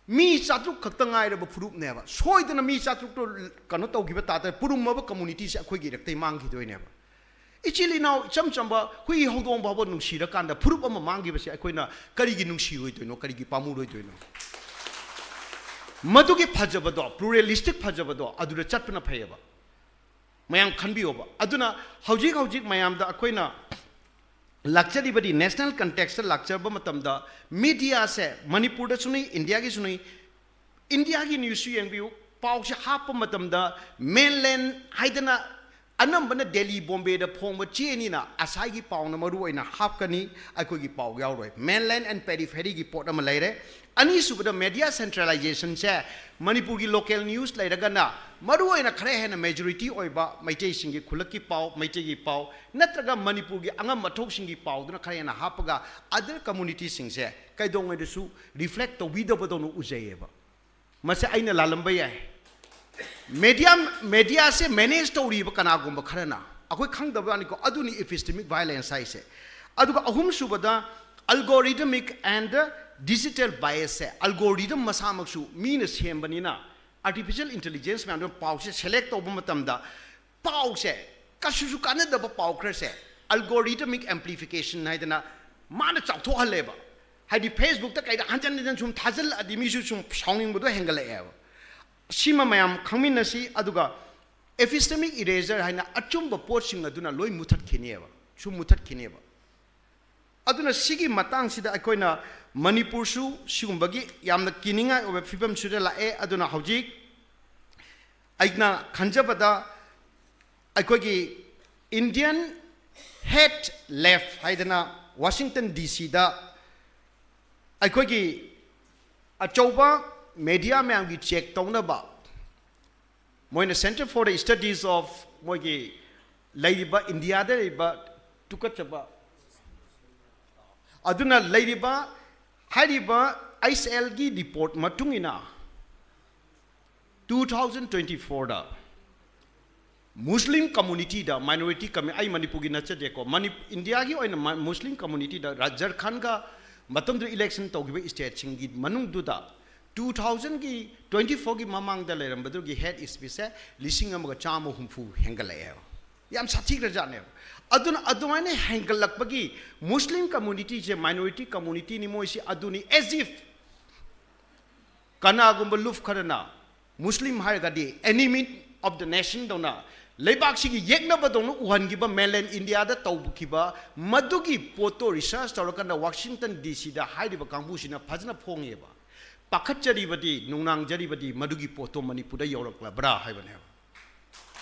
ꯃꯤ ꯆꯥꯇ꯭ꯔꯨꯛ ꯈꯛꯇ ꯉꯥꯏꯔꯕ ꯐꯨꯔꯨꯞꯅꯦꯕ꯫ ꯁꯣꯏꯗꯅ ꯃꯤ ꯆꯥꯇ꯭ꯔꯨꯛꯇꯣ ꯀꯩꯅꯣ ꯇꯧꯈꯤꯕ ꯇꯥꯔꯗꯤ ꯄꯨꯔꯨꯝꯃꯕ communityꯁꯦ ꯑꯩꯈꯣꯏꯒꯤ ꯏꯔꯛꯇꯩ ꯃꯥꯡꯈꯤꯗꯣꯏꯅꯦꯕ꯫ ꯏꯆꯤꯜ ꯏꯅꯥꯎ ꯏꯆꯝ ꯆꯝꯕ ꯍꯨꯏ ꯍꯧꯗꯣꯡ ꯐꯥꯎꯕ ꯅꯨꯡꯁꯤꯔꯀꯥꯟꯗ ꯐꯨꯔꯨꯞ ꯑꯃ ꯃꯥꯡꯈꯤꯕꯁꯦ ꯑꯩꯈꯣꯏꯅ ꯀꯔꯤꯒꯤ ꯅꯨꯡꯁꯤꯔꯣꯏꯗꯣꯏꯅꯣ, ꯀꯔꯤꯒꯤ ꯄꯥꯝꯃꯨꯔꯣꯏꯗꯣꯏꯅꯣ? ꯃꯗꯨꯒꯤ ꯐꯖꯕꯗꯣ, pluralistic ꯐꯖꯕꯗꯣ ꯑꯗꯨꯗ ꯆꯠꯄꯅ ꯐꯩꯌꯦꯕ꯫ ꯃꯌꯥꯝ ꯈꯟꯕꯤꯌꯣꯕ꯫ ꯑꯗꯨꯅ ꯍꯧꯖꯤꯛ ꯍꯧꯖꯤꯛ ꯃꯌꯥꯝꯗ ꯑꯩꯈꯣꯏꯅ ꯂꯥꯛꯆꯔꯤꯕꯗꯤ national contextꯇ ꯂꯥꯛꯆꯕ ꯃꯇꯝꯗ mediaꯁꯦ ꯃꯅꯤꯄꯨꯔꯗꯁꯨꯅꯤ, ꯏꯟꯗꯤꯌꯥꯒꯤꯁꯨꯅꯤ꯫ ꯏꯟꯗꯤꯌꯥꯒꯤ newsꯁꯨ ꯌꯦꯡꯕꯤꯌꯨ, ꯄꯥꯎꯁꯦ ꯍꯥꯞꯄ ꯃꯇꯝꯗ mainland ꯍꯥꯏꯗꯅ ꯑꯅꯝꯕꯅ ꯗꯦꯜꯂꯤ, ꯕꯣꯝꯕꯦꯗ ꯐꯣꯡꯕ ꯆꯦꯅꯤꯅ ꯑꯁꯥꯏꯒꯤ ꯄꯥꯎꯅ ꯃꯔꯨ ꯑꯣꯏꯅ ꯍꯥꯞꯀꯅꯤ, ꯑꯩꯈꯣꯏꯒꯤ ꯄꯥꯎ ꯌꯥꯎꯔꯣꯏ꯫ Mainland and peripheryꯒꯤ ꯄꯣꯠ ꯑꯃ ꯂꯩꯔꯦ꯫ ꯑꯅꯤꯁꯨꯕꯗ media centralizationꯁꯦ ꯃꯅꯤꯄꯨꯔꯒꯤ local news ꯂꯩꯔꯒꯅ ꯃꯔꯨ ꯑꯣꯏꯅ ꯈꯔ ꯍꯦꯟꯅ majority ꯑꯣꯏꯕ ꯃꯩꯇꯩꯁꯤꯡꯒꯤ ꯈꯨꯜꯂꯛꯀꯤ ꯄꯥꯎ, ꯃꯩꯇꯩꯒꯤ ꯄꯥꯎ ꯅꯠꯇ꯭ꯔꯒ ꯃꯅꯤꯄꯨꯔꯒꯤ ꯑꯉꯝ ꯑꯊꯧꯁꯤꯡꯒꯤ ꯄꯥꯎꯗꯨꯅ ꯈꯔ ꯍꯦꯟꯅ ꯍꯥꯞꯄꯒ other communityꯁꯤꯡꯁꯦ ꯀꯩꯗꯧꯉꯩꯗꯁꯨ reflect ꯇꯧꯕꯤꯗꯕꯗꯧꯅ ꯎꯖꯩꯌꯦꯕ꯫ ꯃꯁꯤ ꯑꯩꯅ ꯂꯥꯜꯂꯝꯕ ꯌꯥꯏ꯫ Media, mediaꯁꯦ manage ꯇꯧꯔꯤꯕ ꯀꯅꯥꯒꯨꯝꯕ ꯈꯔꯅ, ꯑꯩꯈꯣꯏ ꯈꯪꯗꯕ ꯋꯥꯅꯤꯀꯣ, ꯑꯗꯨꯅꯤ epistemic violence ꯍꯥꯏꯁꯦ꯫ ꯑꯗꯨꯒ ꯑꯍꯨꯝꯁꯨꯕꯗ algorithmic and digital biasꯁꯦ, algorithm ꯃꯁꯥꯃꯛꯁꯨ ꯃꯤꯅ ꯁꯦꯝꯕꯅꯤꯅ artificial intelligence ꯃꯌꯥꯝꯗꯨꯅ ꯄꯥꯎꯁꯦ select ꯇꯧꯕ ꯃꯇꯝꯗ ꯄꯥꯎꯁꯦ, ꯀꯩꯁꯨꯁꯨ ꯀꯥꯟꯅꯗꯕ ꯄꯥꯎ ꯈꯔꯁꯦ algorithmic amplification ꯍꯥꯏꯗꯅ ꯃꯥꯅ ꯆꯥꯎꯊꯣꯛꯍꯜꯂꯦꯕ꯫ ꯍꯥꯏꯗꯤ Facebookꯇ ꯀꯩꯗ ꯍꯟꯖꯟ ꯍꯟꯖꯟ ꯁꯨꯝ ꯊꯥꯖꯤꯜꯂꯛꯑꯗꯤ ꯃꯤꯁꯨ ꯁꯨꯝ ꯁꯥꯎꯅꯤꯡꯕꯗꯣ ꯍꯦꯟꯒꯠꯂꯛꯑꯦꯕ꯫ ꯁꯤꯃ ꯃꯌꯥꯝ ꯈꯪꯃꯤꯟꯅꯁꯤ꯫ ꯑꯗꯨꯒ epistemic eraser ꯍꯥꯏꯅ ꯑꯆꯨꯝꯕ ꯄꯣꯠꯁꯤꯡ ꯑꯗꯨꯅ ꯂꯣꯏ ꯃꯨꯊꯠꯈꯤꯅꯦꯕ, ꯁꯨꯝ ꯃꯨꯊꯠꯈꯤꯅꯦꯕ꯫ ꯑꯗꯨꯅ ꯁꯤꯒꯤ ꯃꯇꯥꯡꯁꯤꯗ ꯑꯩꯈꯣꯏꯅ ꯃꯅꯤꯄꯨꯔꯁꯨ ꯁꯤꯒꯨꯝꯕꯒꯤ ꯌꯥꯝꯅ ꯀꯤꯅꯤꯡꯉꯥꯏ ꯑꯣꯏꯕ ꯐꯤꯕꯝꯁꯤꯗ ꯂꯥꯛꯑꯦ꯫ ꯑꯗꯨꯅ ꯍꯧꯖꯤꯛ ꯑꯩꯅ ꯈꯟꯖꯕꯗ ꯑꯩꯈꯣꯏꯒꯤ Indian head left ꯍꯥꯏꯗꯅ Washington D Cꯗ ꯑꯩꯈꯣꯏꯒꯤ ꯑꯆꯧꯕ media ꯃꯌꯥꯝꯒꯤ check ꯇꯧꯅꯕ ꯃꯣꯏꯅ Center for the Studies of ꯃꯣꯏꯒꯤ ꯂꯩꯔꯤꯕ ꯏꯟꯗꯤꯌꯥꯗ ꯂꯩꯔꯤꯕ ꯇꯨꯀꯠꯆꯕ ꯑꯗꯨꯅ ꯂꯩꯔꯤꯕ ꯍꯥꯏꯔꯤꯕ ꯑꯩꯆ ꯑꯦꯜꯒꯤ report ꯃꯇꯨꯡ ꯏꯟꯅ two thousand twenty fourꯗ Muslim communityꯗ minority commu ꯑꯩ ꯃꯅꯤꯄꯨꯔꯒꯤ ꯅꯠꯆꯗꯦꯀꯣ, ꯃꯅꯤ ꯏꯟꯗꯤꯌꯥꯒꯤ ꯑꯣꯏꯅ ꯃ- Muslim communityꯗ ꯔꯥ- ꯖꯔꯈꯟꯒ ꯃꯇꯝꯗꯨꯗ election ꯇꯧꯈꯤꯕ stateꯁꯤꯡꯒꯤ ꯃꯅꯨꯡꯗꯨꯗ ꯇꯨ ꯊꯥꯎꯖꯟꯒꯤ ꯇ꯭ꯋꯦꯟꯇꯤ ꯐꯣꯔꯒꯤ ꯃꯃꯥꯡꯗ ꯂꯩꯔꯝꯕꯗꯨꯒꯤ ꯍꯦꯠ ꯁ꯭ꯄꯤꯁꯁꯦ ꯂꯤꯁꯤꯡ ꯑꯃꯒ ꯆꯥꯝꯃ ꯍꯨꯝꯐꯨ ꯍꯦꯟꯒꯠꯂꯛꯑꯦꯕ꯫ ꯌꯥꯝ ꯁꯥꯊꯤꯈ꯭ꯔꯖꯥꯠꯅꯦꯕ꯫ ꯑꯗꯨꯅ ꯑꯗꯨꯃꯥꯏꯅ ꯍꯦꯟꯒꯠꯂꯛꯄꯒꯤ ꯃꯨꯁꯂꯤꯝ ꯀꯝꯃ꯭ꯌꯨꯅꯤꯇꯤꯁꯦ ꯃꯥꯏꯅꯣꯔꯤꯇꯤ ꯀꯝꯃ꯭ꯌꯨꯅꯤꯇꯤꯅꯤ, ꯃꯣꯏꯁꯤ ꯑꯗꯨꯅꯤ, as if ꯀꯅꯥꯒꯨꯝꯕ ꯂꯨꯞ ꯈꯔꯅ ꯃꯨꯁꯂꯤꯝ ꯍꯥꯏꯔꯒꯗꯤ enemy of the nation ꯗꯧꯅ, ꯂꯩꯕꯥꯛꯁꯤꯒꯤ ꯌꯦꯛꯅꯕꯗꯧꯅ ꯎꯍꯟꯈꯤꯕ, ꯃꯦꯟꯂꯦꯟ ꯏꯟꯗꯤꯌꯥꯗ ꯇꯧꯈꯤꯕ ꯃꯗꯨꯒꯤ ꯄꯣꯠꯇꯣ ꯔꯤꯁꯔꯁ ꯇꯧꯔꯀꯥꯟꯗ ꯋꯥꯁꯤꯡꯇꯟ ꯗꯤ ꯁꯤꯗ ꯍꯥꯏꯔꯤꯕ ꯀꯥꯡꯕꯨꯁꯤꯅ ꯐꯖꯅ ꯐꯣꯡꯉꯦꯕ, ꯄꯥꯈꯠꯆꯔꯤꯕꯗꯤ, ꯅꯨꯡꯅꯥꯡꯖꯔꯤꯕꯗꯤ ꯃꯗꯨꯒꯤ ꯄꯣꯠꯇꯣ ꯃꯅꯤꯄꯨꯔꯗ ꯌꯧꯔꯛꯂꯕ꯭ꯔꯥ ꯍꯥꯏꯕꯅꯦꯕ꯫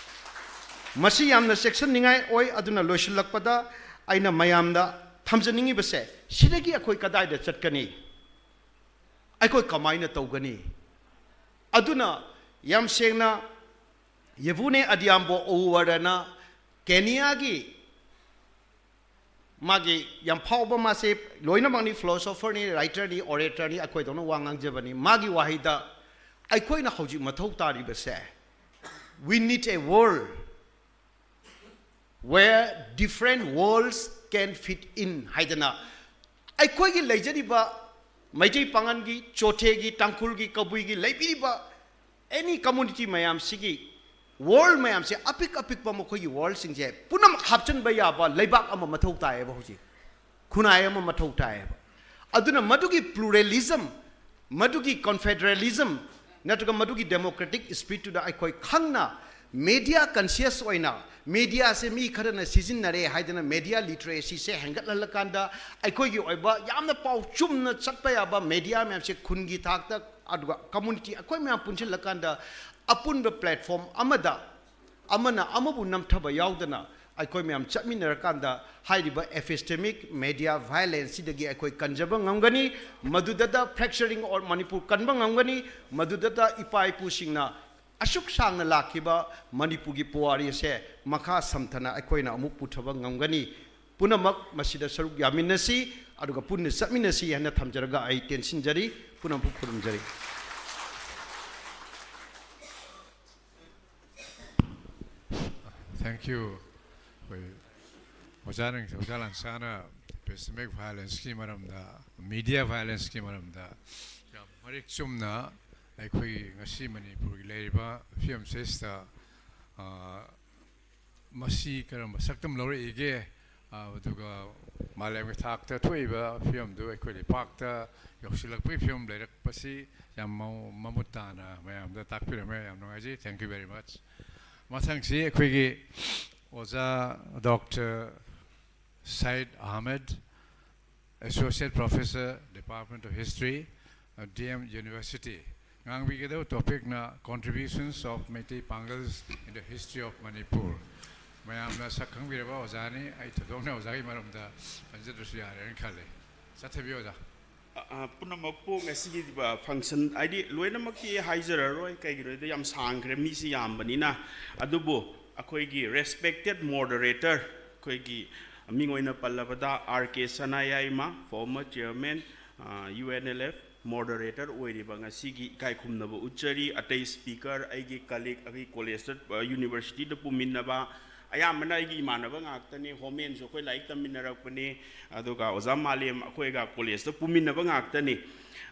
ꯃꯁꯤ ꯌꯥꯝꯅ ꯆꯦꯛꯁꯤꯟꯅꯤꯡꯉꯥꯏ ꯑꯣꯏ꯫ ꯑꯗꯨꯅ ꯂꯣꯏꯁꯤꯜꯂꯛꯄꯗ ꯑꯩꯅ ꯃꯌꯥꯝꯗ ꯊꯝꯖꯅꯤꯡꯉꯤꯕꯁꯦ, ꯁꯤꯗꯒꯤ ꯑꯩꯈꯣꯏ ꯀꯗꯥꯏꯗ ꯆꯠꯀꯅꯤ? ꯑꯩꯈꯣꯏ ꯀꯃꯥꯏꯅ ꯇꯧꯒꯅꯤ? ꯑꯗꯨꯅ ꯌꯥꯝ ꯁꯦꯡꯅ, ꯌꯦꯕꯨꯅꯦ ꯑꯗꯤꯌꯥꯝꯕꯣ ꯑꯣꯋꯔꯅ ꯀꯦꯅꯤꯌꯥꯒꯤ ꯃꯥꯒꯤ ꯌꯥꯝ ꯐꯥꯎꯕ, ꯃꯥꯁꯦ ꯂꯣꯏꯅꯃꯛꯅꯤ, ꯐꯤꯂꯣꯁꯣꯐꯔꯅꯤ, ꯔꯥꯏꯇꯔꯅꯤ, ꯑꯣꯔꯦꯇꯔꯅꯤ, ꯑꯩꯈꯣꯏꯗꯧꯅ ꯋꯥ ꯉꯥꯡꯖꯕꯅꯤ꯫ ꯃꯥꯒꯤ ꯋꯥꯍꯩꯗ, ꯑꯩꯈꯣꯏꯅ ꯍꯧꯖꯤꯛ ꯃꯊꯧ ꯇꯥꯔꯤꯕꯁꯦ, "We need a world where different worlds can fit in" ꯍꯥꯏꯗꯅ, ꯑꯩꯈꯣꯏꯒꯤ ꯂꯩꯖꯔꯤꯕ ꯃꯩꯇꯩ ꯄꯥꯉꯜꯒꯤ, ꯆꯣꯊꯦꯒꯤ, ꯇꯥꯡꯈꯨꯜꯒꯤ, ꯀꯕꯨꯏꯒꯤ ꯂꯩꯕꯤꯔꯤꯕ ꯑꯦꯅꯤ ꯀꯝꯃ꯭ꯌꯨꯅꯤꯇꯤ ꯃꯌꯥꯝꯁꯤꯒꯤ, ꯋꯥꯔꯜ ꯃꯌꯥꯝꯁꯦ, ꯑꯄꯤꯛ ꯑꯄꯤꯛꯄ ꯃꯈꯣꯏꯒꯤ ꯋꯥꯔꯜꯁꯤꯡꯁꯦ ꯄꯨꯝꯅꯃꯛ ꯍꯥꯞꯆꯤꯟꯕ ꯌꯥꯕ ꯂꯩꯕꯥꯛ ꯑꯃ ꯃꯊꯧ ꯇꯥꯏꯌꯦꯕ ꯍꯧꯖꯤꯛ꯫ ꯈꯨꯟꯅꯥꯏ ꯑꯃ ꯃꯊꯧ ꯇꯥꯏꯌꯦꯕ꯫ ꯑꯗꯨꯅ ꯃꯗꯨꯒꯤ ꯄ꯭ꯂꯨꯔꯦꯂꯤꯖꯝ, ꯃꯗꯨꯒꯤ ꯀꯟꯐꯦꯗꯔꯦꯂꯤꯖꯝ, ꯅꯠꯇ꯭ꯔꯒ ꯃꯗꯨꯒꯤ ꯗꯦꯃꯣꯀ꯭ꯔꯦꯇꯤꯛ ꯁ꯭ꯄꯤꯔꯤꯠꯇꯨꯗ ꯑꯩꯈꯣꯏ ꯈꯪꯅ, ꯃꯦꯗꯤꯌꯥ ꯀꯟꯁꯤꯌꯁ ꯑꯣꯏꯅ, ꯃꯦꯗꯤꯌꯥꯁꯦ ꯃꯤ ꯈꯔꯅ ꯁꯤꯖꯤꯟꯅꯔꯦ ꯍꯥꯏꯗꯅ ꯃꯦꯗꯤꯌꯥ ꯂꯤꯇꯔꯦꯁꯤꯁꯦ ꯍꯦꯟꯒꯠꯍꯜꯂꯀꯥꯟꯗ, ꯑꯩꯈꯣꯏꯒꯤ ꯑꯣꯏꯕ ꯌꯥꯝꯅ ꯄꯥꯎ ꯆꯨꯝꯅ ꯆꯠꯄ ꯌꯥꯕ ꯃꯦꯗꯤꯌꯥ ꯃꯌꯥꯝꯁꯦ ꯈꯨꯟꯒꯤ ꯊꯥꯛꯇ, ꯑꯗꯨꯒ ꯀꯝꯃ꯭ꯌꯨꯅꯤꯇꯤ, ꯑꯩꯈꯣꯏ ꯃꯌꯥꯝ ꯄꯨꯟꯁꯤꯜꯂꯀꯥꯟꯗ ꯑꯄꯨꯟꯕ ꯄ꯭ꯂꯦꯠꯐꯣꯝ ꯑꯃꯗ ꯑꯃꯅ ꯑꯃꯕꯨ ꯅꯝꯊꯕ ꯌꯥꯎꯗꯅ ꯑꯩꯈꯣꯏ ꯃꯌꯥꯝ ꯆꯠꯃꯤꯟꯅꯔꯀꯥꯟꯗ ꯍꯥꯏꯔꯤꯕ ꯑꯦꯄꯤꯁꯇꯦꯃꯤꯛ ꯃꯦꯗꯤꯌꯥ ꯚꯥꯏꯂꯦꯟꯁꯁꯤꯗꯒꯤ ꯑꯩꯈꯣꯏ ꯀꯟꯖꯕ ꯉꯝꯒꯅꯤ꯫ ꯃꯗꯨꯗꯇ fracturing of ꯃꯅꯤꯄꯨꯔ ꯀꯟꯕ ꯉꯝꯒꯅꯤ꯫ ꯃꯗꯨꯗꯇ ꯏꯄꯥ ꯏꯄꯨꯁꯤꯡꯅ ꯑꯁꯨꯛ ꯁꯥꯡꯅ ꯂꯥꯛꯈꯤꯕ ꯃꯅꯤꯄꯨꯔꯒꯤ ꯄꯨꯋꯥꯔꯤ ꯑꯁꯦ ꯃꯈꯥ ꯁꯝꯊꯅ ꯑꯩꯈꯣꯏꯅ ꯑꯃꯨꯛ ꯄꯨꯊꯕ ꯉꯝꯒꯅꯤ꯫ ꯄꯨꯝꯅꯃꯛ ꯃꯁꯤꯗ ꯁꯔꯨꯛ ꯌꯥꯃꯤꯟꯅꯁꯤ, ꯑꯗꯨꯒ ꯄꯨꯟꯅ ꯆꯠꯃꯤꯟꯅꯁꯤ ꯍꯥꯏꯅ ꯊꯝꯖꯔꯒ ꯑꯩ ꯇꯦꯟꯁꯤꯟꯖꯔꯤ꯫ ꯄꯨꯝꯅꯃꯛꯄꯨ ꯈꯨꯔꯨꯝꯖꯔꯤ꯫ Thank you. ꯑꯩꯈꯣꯏ ꯑꯣꯖꯥ ꯅꯪ-, ꯑꯣꯖꯥ ꯂꯥꯟꯁꯥꯅ ꯑꯦꯄꯤꯁꯇꯦꯃꯤꯛ ꯚꯥꯏꯂꯦꯟꯁꯀꯤ ꯃꯔꯝꯗ, ꯃꯦꯗꯤꯌꯥ ꯚꯥꯏꯂꯦꯟꯁꯀꯤ ꯃꯔꯝꯗ ꯌꯥꯝ ꯃꯔꯤꯛ ꯆꯨꯝꯅ ꯑꯩꯈꯣꯏ ꯉꯁꯤ ꯃꯅꯤꯄꯨꯔꯒꯤ ꯂꯩꯔꯤꯕ ꯐꯤꯕꯝꯁꯤꯗ, ꯑ, ꯃꯁꯤ ꯀꯔꯝꯕ ꯁꯛꯇꯝ ꯂꯧꯔꯛꯏꯒꯦ, ꯑ, ꯑꯗꯨꯒ ꯃꯥꯂꯦꯝꯒꯤ ꯊꯥꯛꯇ ꯊꯣꯛꯏꯕ ꯐꯤꯕꯝꯗꯨ ꯑꯩꯈꯣꯏ ꯂꯩꯄꯥꯛꯇ ꯌꯧꯁꯤꯜꯂꯛꯄꯒꯤ ꯐꯤꯕꯝ ꯂꯩꯔꯛꯄꯁꯤ ꯌꯥꯝ ꯃꯃꯨ-, ꯃꯃꯨꯠ ꯇꯥꯅ ꯃꯌꯥꯝꯗ ꯇꯥꯛꯄꯤꯔꯝꯃꯦ꯫ ꯌꯥꯝ ꯅꯨꯡꯉꯥꯏꯖꯩ꯫ Thank you very much꯫ ꯃꯊꯪꯁꯤ ꯑꯩꯈꯣꯏꯒꯤ ꯑꯣꯖꯥ doctor Syed Ahmed, Associate Professor, Department of History, uh, D M University꯫ ꯉꯥꯡꯕꯤꯒꯗꯕ ꯇꯣꯄꯤꯛꯅ Contributions of Meitei Pangals in the History of Manipur꯫ ꯃꯌꯥꯝꯅ ꯁꯛ ꯈꯪꯕꯤꯔꯕ ꯑꯣꯖꯥꯅꯤ꯫ ꯑꯩ ꯊꯣꯏꯗꯣꯛꯅ ꯑꯣꯖꯥꯒꯤ ꯃꯔꯝꯗ ꯄꯟꯖꯗ꯭ꯔꯁꯨ ꯌꯥꯔꯦꯅ ꯈꯜꯂꯤ꯫ ꯆꯠꯊꯕꯤꯌꯨ ꯑꯣꯖꯥ꯫ ꯑ, ꯑ, ꯄꯨꯝꯅꯃꯛꯄꯨ ꯉꯁꯤꯒꯤ, ꯑ, ꯐꯪꯁꯟ, ꯍꯥꯏꯗꯤ ꯂꯣꯏꯅꯃꯛꯇꯤ ꯍꯥꯏꯖꯔꯔꯣꯏ, ꯀꯩꯒꯤꯅꯣꯗ ꯌꯥꯝ ꯁꯥꯡꯈ꯭ꯔꯦ, ꯃꯤꯁꯤ ꯌꯥꯝꯕꯅꯤꯅ꯫ ꯑꯗꯨꯕꯨ ꯑꯩꯈꯣꯏꯒꯤ ꯔꯦꯁꯄꯦꯛꯇꯦꯠ ꯃꯣꯗꯔꯦꯇꯔ, ꯑꯩꯈꯣꯏꯒꯤ ꯃꯤꯡ ꯑꯣꯏꯅ ꯄꯜꯂꯕꯗ ꯑꯥꯔ ꯀꯦ ꯁꯅꯥꯌꯥꯏꯃ, former chairman, ꯑ, U N L F, moderator ꯑꯣꯏꯔꯤꯕ ꯉꯁꯤꯒꯤ ꯏꯀꯥꯏ ꯈꯨꯝꯅꯕ ꯎꯠꯆꯔꯤ꯫ ꯑꯇꯩ ꯁ꯭ꯄꯤꯀꯔ, ꯑꯩꯒꯤ ꯀꯂꯤꯛ, ꯑꯩꯒꯤ ꯀꯣꯂꯦꯖꯇ, ꯑ, ꯌꯨꯅꯤꯚꯔꯁꯤꯇꯤꯗ ꯄꯨꯃꯤꯟꯅꯕ, ꯑꯌꯥꯝꯕꯅ ꯑꯩꯒꯤ ꯏꯃꯥꯟꯅꯕ ꯉꯥꯛꯇꯅꯤ꯫ ꯍꯣꯃꯦꯟꯁꯨ ꯑꯩꯈꯣꯏ ꯂꯥꯏꯔꯤꯛ ꯇꯝꯃꯤꯟꯅꯔꯛꯄꯅꯤ꯫ ꯑꯗꯨꯒ ꯑꯣꯖꯥ ꯃꯥꯂꯦꯝ ꯑꯩꯈꯣꯏꯒ ꯀꯣꯂꯦꯖꯇ ꯄꯨꯃꯤꯟꯅꯕ ꯉꯥꯛꯇꯅꯤ꯫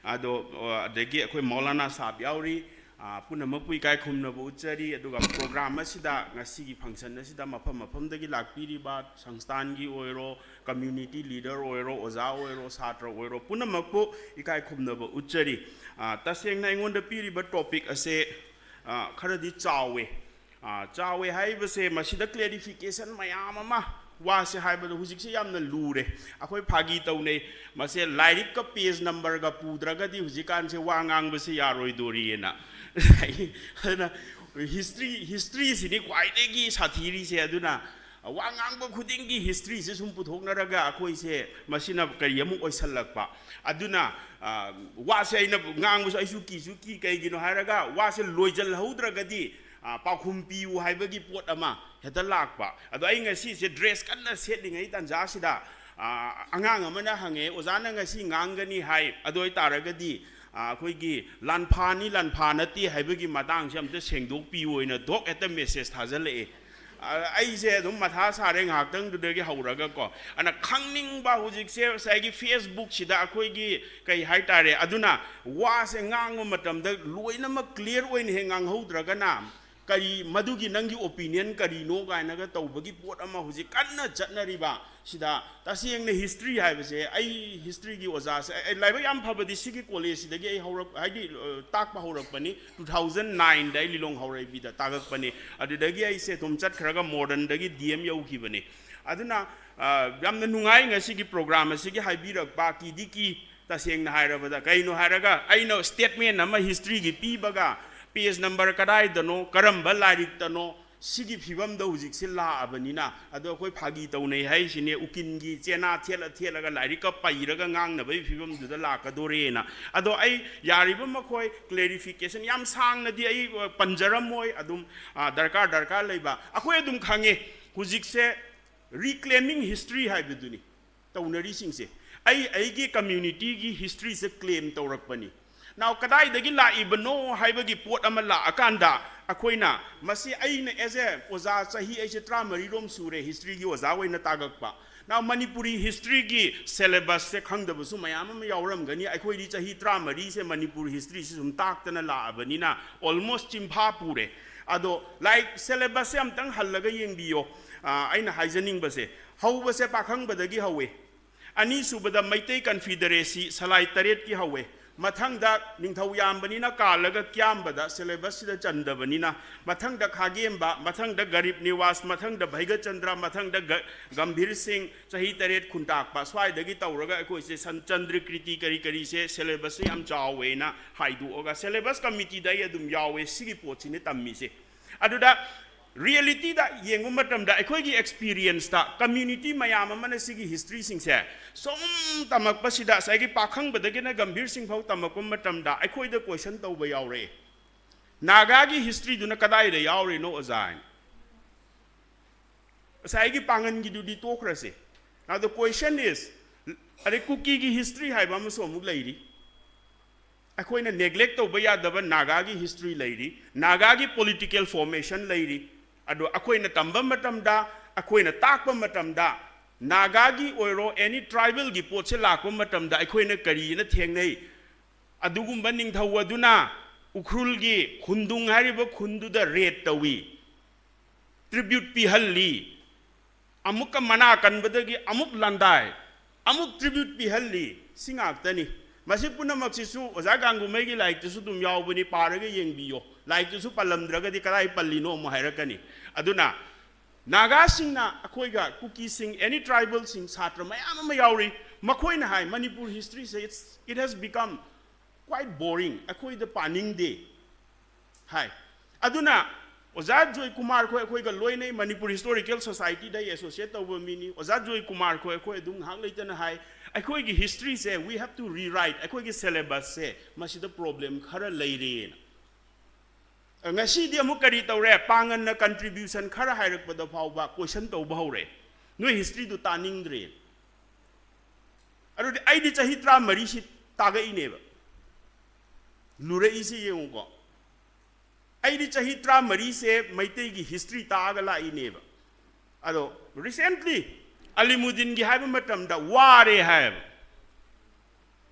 ꯑꯗꯣ, ꯑ, ꯑꯗꯒꯤ ꯑꯩꯈꯣꯏ ꯃꯧꯂꯥꯅꯥ ꯁꯥꯍꯕ ꯌꯥꯎꯔꯤ꯫ ꯑ, ꯄꯨꯝꯅꯃꯛꯄꯨ ꯏꯀꯥꯏ ꯈꯨꯝꯅꯕ ꯎꯠꯆꯔꯤ꯫ ꯑꯗꯨꯒ ꯄ꯭ꯔꯣꯒ꯭ꯔꯥꯝ ꯑꯁꯤꯗ, ꯉꯁꯤꯒꯤ ꯐꯪꯁꯟ ꯑꯁꯤꯗ ꯃꯐꯝ ꯃꯐꯝꯗꯒꯤ ꯂꯥꯛꯄꯤꯔꯤꯕ ꯁꯪꯁꯊꯥꯟꯒꯤ ꯑꯣꯏꯔꯣ, ꯀꯝꯃ꯭ꯌꯨꯅꯤꯇꯤ ꯂꯤꯗꯔ ꯑꯣꯏꯔꯣ, ꯑꯣꯖꯥ ꯑꯣꯏꯔꯣ, ꯁꯥꯇ꯭ꯔ ꯑꯣꯏꯔꯣ, ꯄꯨꯝꯅꯃꯛꯄꯨ ꯏꯀꯥꯏ ꯈꯨꯝꯅꯕ ꯎꯠꯆꯔꯤ꯫ ꯑ, ꯇꯁꯦꯡꯅ ꯑꯩꯉꯣꯟꯗ ꯄꯤꯔꯤꯕ ꯇꯣꯄꯤꯛ ꯑꯁꯦ, ꯑ, ꯈꯔꯗꯤ ꯆꯥꯎꯋꯦ꯫ ꯑ, ꯆꯥꯎꯋꯦ ꯍꯥꯏꯔꯤꯕꯁꯦ, ꯃꯁꯤꯗ ꯀ꯭ꯂꯦꯔꯤꯐꯤꯀꯦꯁꯟ ꯃꯌꯥꯝ ꯑꯃ, ꯋꯥꯁꯦ ꯍꯥꯏꯕꯗ ꯍꯧꯖꯤꯛꯁꯦ ꯌꯥꯝꯅ ꯂꯨꯔꯦ꯫ ꯑꯩꯈꯣꯏ ꯐꯥꯒꯤ ꯇꯧꯅꯩ, ꯃꯁꯦ ꯂꯥꯏꯔꯤꯛꯀ ꯄꯦꯖ ꯅꯝꯕꯔꯒ ꯄꯨꯗ꯭ꯔꯒꯗꯤ ꯍꯧꯖꯤꯛꯀꯥꯟꯁꯦ ꯋꯥ ꯉꯥꯡꯕꯁꯦ ꯌꯥꯔꯣꯏꯗꯣꯔꯤꯑꯅ꯫ ꯑꯗꯨꯅ ꯍꯤꯁꯇ꯭ꯔꯤ, ꯍꯤꯁꯇ꯭ꯔꯤꯁꯤꯅꯤ ꯈ꯭ꯋꯥꯏꯗꯒꯤ ꯁꯥꯊꯤꯔꯤꯁꯦ꯫ ꯑꯗꯨꯅ ꯋꯥ ꯉꯥꯡꯕ ꯈꯨꯗꯤꯡꯒꯤ ꯍꯤꯁꯇ꯭ꯔꯤꯁꯦ ꯁꯨꯝ ꯄꯨꯊꯣꯛꯅꯔꯒ ꯑꯩꯈꯣꯏꯁꯦ ꯃꯁꯤꯅ ꯀꯔꯤ ꯑꯃꯨꯛ ꯑꯣꯏꯁꯜꯂꯛꯄ꯫ ꯑꯗꯨꯅ, ꯑ, ꯋꯥꯁꯦ ꯑꯩꯅ ꯉꯥꯡꯕꯁꯨ ꯑꯩꯁꯨ ꯀꯤꯁꯨ ꯀꯤ, ꯀꯩꯒꯤꯅꯣ ꯍꯥꯏꯔꯒ ꯋꯥꯁꯦ ꯂꯣꯏꯖꯜꯍꯧꯗ꯭ꯔꯒꯗꯤ, ꯑ, ꯄꯥꯎꯈꯨꯝ ꯄꯤꯌꯨ ꯍꯥꯏꯕꯒꯤ ꯄꯣꯠ ꯑꯃ ꯍꯦꯛꯇ ꯂꯥꯛꯄ꯫ ꯑꯗꯣ ꯑꯩ ꯉꯁꯤꯁꯦ ꯗ꯭ꯔꯦꯁ ꯀꯟꯅ ꯁꯦꯠꯂꯤꯉꯩ ꯇꯥꯟꯖꯥꯁꯤꯗ, ꯑ, ꯑꯉꯥꯡ ꯑꯃꯅ ꯍꯪꯉꯦ, "ꯑꯣꯖꯥꯅ ꯉꯁꯤ ꯉꯥꯡꯒꯅꯤ ꯍꯥꯏ, ꯑꯗꯨ ꯑꯣꯏꯇꯥꯔꯒꯗꯤ, ꯑ, ꯑꯩꯈꯣꯏꯒꯤ ꯂꯥꯟꯐꯥꯅꯤ, ꯂꯥꯟꯐꯥ ꯅꯠꯇꯦ ꯍꯥꯏꯕꯒꯤ ꯃꯇꯥꯡꯁꯦ ꯑꯝꯇ ꯁꯦꯡꯗꯣꯛꯄꯤꯌꯨ" ꯍꯥꯏꯅ ꯗꯣꯛ ꯍꯦꯛꯇ ꯃꯦꯁꯦꯖ ꯊꯥꯖꯤꯜꯂꯛꯑꯦ꯫ ꯑꯩꯁꯦ ꯑꯗꯨꯝ ꯃꯊꯥ ꯁꯥꯔꯦ ꯉꯥꯏꯍꯥꯛꯇꯪꯗꯨꯗꯒꯤ ꯍꯧꯔꯒꯀꯣ꯫ ꯑꯗꯨꯅ ꯈꯪꯅꯤꯡꯕ ꯍꯧꯖꯤꯛꯁꯦ ꯉꯁꯥꯏꯒꯤ Facebook-ꯁꯤꯗ ꯑꯩꯈꯣꯏꯒꯤ ꯀꯩ ꯍꯥꯏꯇꯥꯔꯦ, ꯑꯗꯨꯅ ꯋꯥꯁꯦ ꯉꯥꯡꯕ ꯃꯇꯝꯗ ꯂꯣꯏꯅꯃꯛ clear ꯑꯣꯏꯅ ꯍꯦꯛ ꯉꯥꯡꯍꯧꯗ꯭ꯔꯒꯅ, ꯀꯔꯤ ꯃꯗꯨꯒꯤ ꯅꯪꯒꯤ opinion ꯀꯔꯤꯅꯣ ꯀꯥꯏꯅꯒ ꯇꯧꯕꯒꯤ ꯄꯣꯠ ꯑꯃ ꯍꯧꯖꯤꯛ ꯀꯟꯅ ꯆꯠꯅꯔꯤꯕ ꯁꯤꯗ꯫ ꯇꯁꯦꯡꯅ history ꯍꯥꯏꯕꯁꯦ, ꯑꯩ history-ꯒꯤ ꯑꯣꯖꯥꯁꯦ, ꯑꯩ ꯂꯥꯏꯕꯛ ꯌꯥꯝ ꯐꯕꯗꯤ ꯁꯤꯒꯤ college-ꯁꯤꯗꯒꯤ ꯑꯩ ꯍꯧꯔꯛ-, ꯍꯥꯏꯗꯤ, ꯑ, ꯇꯥꯛꯄ ꯍꯧꯔꯛꯄꯅꯤ꯫ Two thousand nine-ꯗ ꯑꯩ ꯂꯤꯂꯣꯡ ꯍꯥꯎꯔꯩꯕꯤꯗ ꯇꯥꯛꯂꯛꯄꯅꯤ꯫ ꯑꯗꯨꯗꯒꯤ ꯑꯩꯁꯦ ꯑꯗꯨꯝ ꯆꯠꯈ꯭ꯔꯒ modern-ꯗꯒꯤ D M ꯌꯧꯈꯤꯕꯅꯤ꯫ ꯑꯗꯨꯅ, ꯑ, ꯌꯥꯝꯅ ꯅꯨꯡꯉꯥꯏ ꯉꯁꯤꯒꯤ program ꯑꯁꯤꯒꯤ ꯍꯥꯏꯕꯤꯔꯛꯄ꯫ ꯀꯤꯗꯤ ꯀꯤ, ꯇꯁꯦꯡꯅ ꯍꯥꯏꯔꯕꯗ꯫ ꯀꯩꯅꯣ ꯍꯥꯏꯔꯒ, ꯑꯩꯅ statement ꯑꯃ history-ꯒꯤ ꯄꯤꯕꯒ, page number ꯀꯗꯥꯏꯗꯅꯣ, ꯀꯔꯝꯕ ꯂꯥꯏꯔꯤꯛꯇꯅꯣ, ꯁꯤꯒꯤ ꯐꯤꯕꯝꯗ ꯍꯧꯖꯤꯛꯁꯦ ꯂꯥꯛꯑꯕꯅꯤꯅ, ꯑꯗꯣ ꯑꯩꯈꯣꯏ ꯐꯥꯒꯤ ꯇꯧꯅꯩ ꯍꯥꯏꯁꯤꯅꯦ, ꯎꯀꯤꯟꯒꯤ ꯆꯦꯅꯥ ꯊꯦꯠꯂ ꯊꯦꯠꯂꯒ ꯂꯥꯏꯔꯤꯛꯀ ꯄꯩꯔꯒ ꯉꯥꯡꯅꯕꯒꯤ ꯐꯤꯕꯝꯗꯨꯗ ꯂꯥꯛꯀꯗꯣꯔꯦꯅ꯫ ꯑꯗꯣ ꯑꯩ ꯌꯥꯔꯤꯕ ꯃꯈꯣꯏ clarification ꯌꯥꯝ ꯁꯥꯡꯅꯗꯤ ꯑꯩ, ꯑ, ꯄꯟꯖꯔꯝꯃꯣꯏ꯫ ꯑꯗꯨꯝ, ꯑ, ꯗꯔꯀꯥꯔ, ꯗꯔꯀꯥꯔ ꯂꯩꯕ ꯑꯩꯈꯣꯏ ꯑꯗꯨꯝ ꯈꯪꯉꯦ꯫ ꯍꯧꯖꯤꯛꯁꯦ reclaiming history ꯍꯥꯏꯕꯗꯨꯅꯤ ꯇꯧꯅꯔꯤꯁꯤꯡꯁꯦ꯫ ꯑꯩ ꯑꯩꯒꯤ community-ꯒꯤ history-ꯁꯦ claim ꯇꯧꯔꯛꯄꯅꯤ꯫ Now, ꯀꯗꯥꯏꯗꯒꯤ ꯂꯥꯛꯏꯕꯅꯣ ꯍꯥꯏꯕꯒꯤ ꯄꯣꯠ ꯑꯃ ꯂꯥꯛꯑꯀꯥꯟꯗ, ꯑꯩꯈꯣꯏꯅ ꯃꯁꯤ, ꯑꯩꯅ as a ꯑꯣꯖꯥ, ꯆꯍꯤ ꯑꯩꯁꯦ ꯇꯔꯥꯃꯔꯤ ꯔꯣꯝ ꯁꯨꯔꯦ history-ꯒꯤ ꯑꯣꯖꯥ ꯑꯣꯏꯅ ꯇꯥꯛꯂꯛꯄ꯫ Now, ꯃꯅꯤꯄꯨꯔꯤ history-ꯒꯤ syllabus-ꯁꯦ ꯈꯪꯗꯕꯁꯨ ꯃꯌꯥꯝ ꯑꯃ ꯌꯥꯎꯔꯝꯒꯅꯤ꯫ ꯑꯩꯈꯣꯏꯗꯤ ꯆꯍꯤ ꯇꯔꯥꯃꯔꯤꯁꯦ ꯃꯅꯤꯄꯨꯔ history-ꯁꯦ ꯁꯨꯝ ꯇꯥꯛꯇꯅ ꯂꯥꯛꯑꯕꯅꯤꯅ almost ꯆꯤꯝꯐꯥ ꯄꯨꯔꯦ꯫ ꯑꯗꯣ ꯂꯥꯏꯔꯤꯛ syllabus-ꯁꯦ ꯑꯝꯇꯪ ꯍꯜꯂꯒ ꯌꯦꯡꯕꯤꯌꯣ꯫ ꯑ, ꯑꯩꯅ ꯍꯥꯏꯖꯅꯤꯡꯕꯁꯦ, ꯍꯧꯕꯁꯦ ꯄꯥꯈꯪꯕꯗꯒꯤ ꯍꯧꯋꯦ꯫ ꯑꯅꯤꯁꯨꯕꯗ ꯃꯩꯇꯩ Confederacy ꯁꯂꯥꯏ ꯇꯔꯦꯠꯀꯤ ꯍꯧꯋꯦ꯫ ꯃꯊꯪꯗ ꯅꯤꯡꯊꯧ ꯌꯥꯝꯕꯅꯤꯅ ꯀꯥꯜꯂꯒ ꯀꯤꯌꯥꯝꯕꯗ syllabus-ꯁꯤꯗ ꯆꯟꯗꯕꯅꯤꯅ, ꯃꯊꯪꯗ ꯈꯥꯒꯦꯝꯕ, ꯃꯊꯪꯗ ꯒꯔꯤꯕ ꯅꯤꯋꯥꯖ, ꯃꯊꯪꯗ ꯚꯩꯒꯆꯟꯗ꯭ꯔ, ꯃꯊꯪꯗ ꯒ-, ꯒꯝꯚꯤꯔ ꯁꯤꯡ, ꯆꯍꯤ ꯇꯔꯦꯠ ꯈꯨꯟꯇꯥꯛꯄ, ꯁ꯭ꯋꯥꯏꯗꯒꯤ ꯇꯧꯔꯒ ꯑꯩꯈꯣꯏꯁꯦ ꯁꯟ-, ꯆꯟꯗ꯭ꯔ ꯀ꯭ꯔꯤꯇꯤ ꯀꯔꯤ ꯀꯔꯤꯁꯦ syllabus-ꯁꯦ ꯌꯥꯝ ꯆꯥꯎꯋꯦꯅ ꯍꯥꯏꯗꯣꯛꯑꯒ syllabus committee-ꯗ ꯑꯩ ꯑꯗꯨꯝ ꯌꯥꯎꯋꯦ꯫ ꯁꯤꯒꯤ ꯄꯣꯠꯁꯤꯅꯦ ꯇꯝꯃꯤꯁꯦ꯫ ꯑꯗꯨꯗ reality-ꯗ ꯌꯦꯡꯕ ꯃꯇꯝꯗ ꯑꯩꯈꯣꯏꯒꯤ experience-ꯇ community ꯃꯌꯥꯝ ꯑꯃꯅ ꯁꯤꯒꯤ history-ꯁꯤꯡꯁꯦ ꯁꯨꯝ ꯇꯝꯃꯛꯄꯁꯤꯗ, ꯉꯁꯥꯏꯒꯤ ꯄꯥꯈꯪꯕꯗꯒꯤꯅ ꯒꯝꯚꯤꯔ ꯁꯤꯡ ꯐꯥꯎ ꯇꯝꯃꯛꯄ ꯃꯇꯝꯗ ꯑꯩꯈꯣꯏꯗ question ꯇꯧꯕ ꯌꯥꯎꯔꯛꯑꯦ, "ꯅꯥꯒꯥꯒꯤ history-ꯗꯨꯅ ꯀꯗꯥꯏꯗ ꯌꯥꯎꯔꯤꯅꯣ, ꯑꯣꯖꯥ?" ꯍꯥꯏꯅ꯫ ꯉꯁꯥꯏꯒꯤ ꯄꯥꯡꯒꯟꯒꯤꯗꯨꯗꯤ ꯇꯣꯛꯈ꯭ꯔꯁꯦ꯫ Now the question is, ꯑꯗꯩ ꯀꯨꯀꯤꯒꯤ history ꯍꯥꯏꯕ ꯑꯃꯁꯨ ꯑꯃꯨꯛ ꯂꯩꯔꯤ꯫ ꯑꯩꯈꯣꯏꯅ neglect ꯇꯧꯕ ꯌꯥꯗꯕ ꯅꯥꯒꯥꯒꯤ history ꯂꯩꯔꯤ, ꯅꯥꯒꯥꯒꯤ political formation ꯂꯩꯔꯤ꯫ ꯑꯗꯣ ꯑꯩꯈꯣꯏꯅ ꯇꯝꯕ ꯃꯇꯝꯗ, ꯑꯩꯈꯣꯏꯅ ꯇꯥꯛꯄ ꯃꯇꯝꯗ, ꯅꯥꯒꯥꯒꯤ ꯑꯣꯏꯔꯣ, ꯑꯦꯅꯤ ꯇ꯭ꯔꯥꯏꯕꯦꯜꯒꯤ ꯄꯣꯠꯁꯦ ꯂꯥꯛꯄ ꯃꯇꯝꯗ ꯑꯩꯈꯣꯏꯅ ꯀꯔꯤꯅ ꯊꯦꯡꯅꯩ? ꯑꯗꯨꯒꯨꯝꯕ ꯅꯤꯡꯊꯧ ꯑꯗꯨꯅ ꯎꯈ꯭ꯔꯨꯜꯒꯤ ꯈꯨꯟꯗꯨꯡ ꯍꯥꯏꯔꯤꯕ ꯈꯨꯟꯗꯨꯗ ꯔꯦꯠ ꯇꯧꯏ, ꯇ꯭ꯔꯤꯕ꯭ꯌꯨꯠ ꯄꯤꯍꯜꯂꯤ, ꯑꯃꯨꯛꯀ ꯃꯅꯥ ꯀꯟꯕꯗꯒꯤ ꯑꯃꯨꯛ ꯂꯥꯟꯗꯥꯏ, ꯑꯃꯨꯛ ꯇ꯭ꯔꯤꯕ꯭ꯌꯨꯠ ꯄꯤꯍꯜꯂꯤ꯫ ꯁꯤ ꯉꯥꯛꯇꯅꯤ꯫ ꯃꯁꯤ ꯄꯨꯝꯅꯃꯛꯁꯤꯁꯨ ꯑꯣꯖꯥ ꯒꯥꯡꯒꯨꯃꯩꯒꯤ ꯂꯥꯏꯔꯤꯛꯇꯁꯨ ꯑꯗꯨꯝ ꯌꯥꯎꯕꯅꯤ, ꯄꯥꯔꯒ ꯌꯦꯡꯕꯤꯌꯣ꯫ ꯂꯥꯏꯔꯤꯛꯇꯁꯨ ꯄꯜꯂꯝꯗ꯭ꯔꯒꯗꯤ ꯀꯗꯥꯏ ꯄꯜꯂꯤꯅꯣ ꯑꯃꯨꯛ ꯍꯥꯏꯔꯛꯀꯅꯤ꯫ ꯑꯗꯨꯅ ꯅꯥꯒꯥꯁꯤꯡꯅ ꯑꯩꯈꯣꯏꯒ, ꯀꯨꯀꯤꯁꯤꯡ, ꯑꯦꯅꯤ ꯇ꯭ꯔꯥꯏꯕꯦꯜꯁꯤꯡ, ꯁꯥꯇ꯭ꯔ ꯃꯌꯥꯝ ꯑꯃ ꯌꯥꯎꯔꯤ, ꯃꯈꯣꯏꯅ ꯍꯥꯏ, "Manipur ꯍꯤꯁꯇ꯭ꯔꯤꯁꯦ, it's, it has become quite boring, ꯑꯩꯈꯣꯏꯗ ꯄꯥꯅꯤꯡꯗꯦ" ꯍꯥꯏ꯫ ꯑꯗꯨꯅ ꯑꯣꯖꯥ ꯖꯣꯏ ꯀꯨꯃꯥꯔ ꯈꯣꯏ ꯑꯩꯈꯣꯏꯒ ꯂꯣꯏꯅꯩ, ꯃꯅꯤꯄꯨꯔ ꯍꯤꯁꯇꯣꯔꯤꯀꯦꯜ ꯁꯣꯁꯥꯏꯇꯤꯗ ꯑꯦꯁꯣꯁꯤꯌꯦꯠ ꯇꯧꯕ ꯃꯤꯅꯤ꯫ ꯑꯣꯖꯥ ꯖꯣꯏ ꯀꯨꯃꯥꯔ ꯈꯣꯏ ꯑꯩꯈꯣꯏ ꯑꯗꯨꯝ ꯉꯥꯏꯍꯥꯛ ꯂꯩꯇꯅ ꯍꯥꯏ, "ꯑꯩꯈꯣꯏꯒꯤ ꯍꯤꯁꯇ꯭ꯔꯤꯁꯦ, we have to rewrite, ꯑꯩꯈꯣꯏꯒꯤ ꯁꯦꯂꯦꯕꯁꯁꯦ ꯃꯁꯤꯗ ꯄ꯭ꯔꯣꯕ꯭ꯂꯦꯝ ꯈꯔ ꯂꯩꯔꯦꯅ"꯫ ꯉꯁꯤꯗꯤ ꯑꯃꯨꯛ ꯀꯔꯤ ꯇꯧꯔꯦ? ꯄꯥꯡꯒꯜꯅ ꯀꯟꯇ꯭ꯔꯤꯕ꯭ꯌꯨꯁꯟ ꯈꯔ ꯍꯥꯏꯔꯛꯄꯗ ꯐꯥꯎꯕ ꯀꯣꯏꯁꯟ ꯇꯧꯕ ꯍꯧꯔꯦ, "ꯅꯣꯏ ꯍꯤꯁꯇ꯭ꯔꯤꯗꯨ ꯇꯥꯅꯤꯡꯗ꯭ꯔꯦ"꯫ ꯑꯗꯨꯗꯤ ꯑꯩꯗꯤ ꯆꯍꯤ ꯇꯔꯥꯃꯔꯤꯁꯤ ꯇꯥꯛꯂꯛꯏꯅꯦꯕ, ꯂꯨꯔꯛꯏꯁꯤ ꯌꯦꯡꯉꯨꯀꯣ꯫ ꯑꯩꯗꯤ ꯆꯍꯤ ꯇꯔꯥꯃꯔꯤꯁꯦ ꯃꯩꯇꯩꯒꯤ ꯍꯤꯁꯇ꯭ꯔꯤ ꯇꯥꯛꯑꯒ ꯂꯥꯛꯏꯅꯦꯕ꯫ ꯑꯗꯣ ꯔꯤꯁꯦꯟꯠꯂꯤ ꯑꯂꯤꯃꯨꯗꯤꯟꯒꯤ ꯍꯥꯏꯕ ꯃꯇꯝꯗ ꯋꯥꯔꯦ ꯍꯥꯏꯌꯦꯕ꯫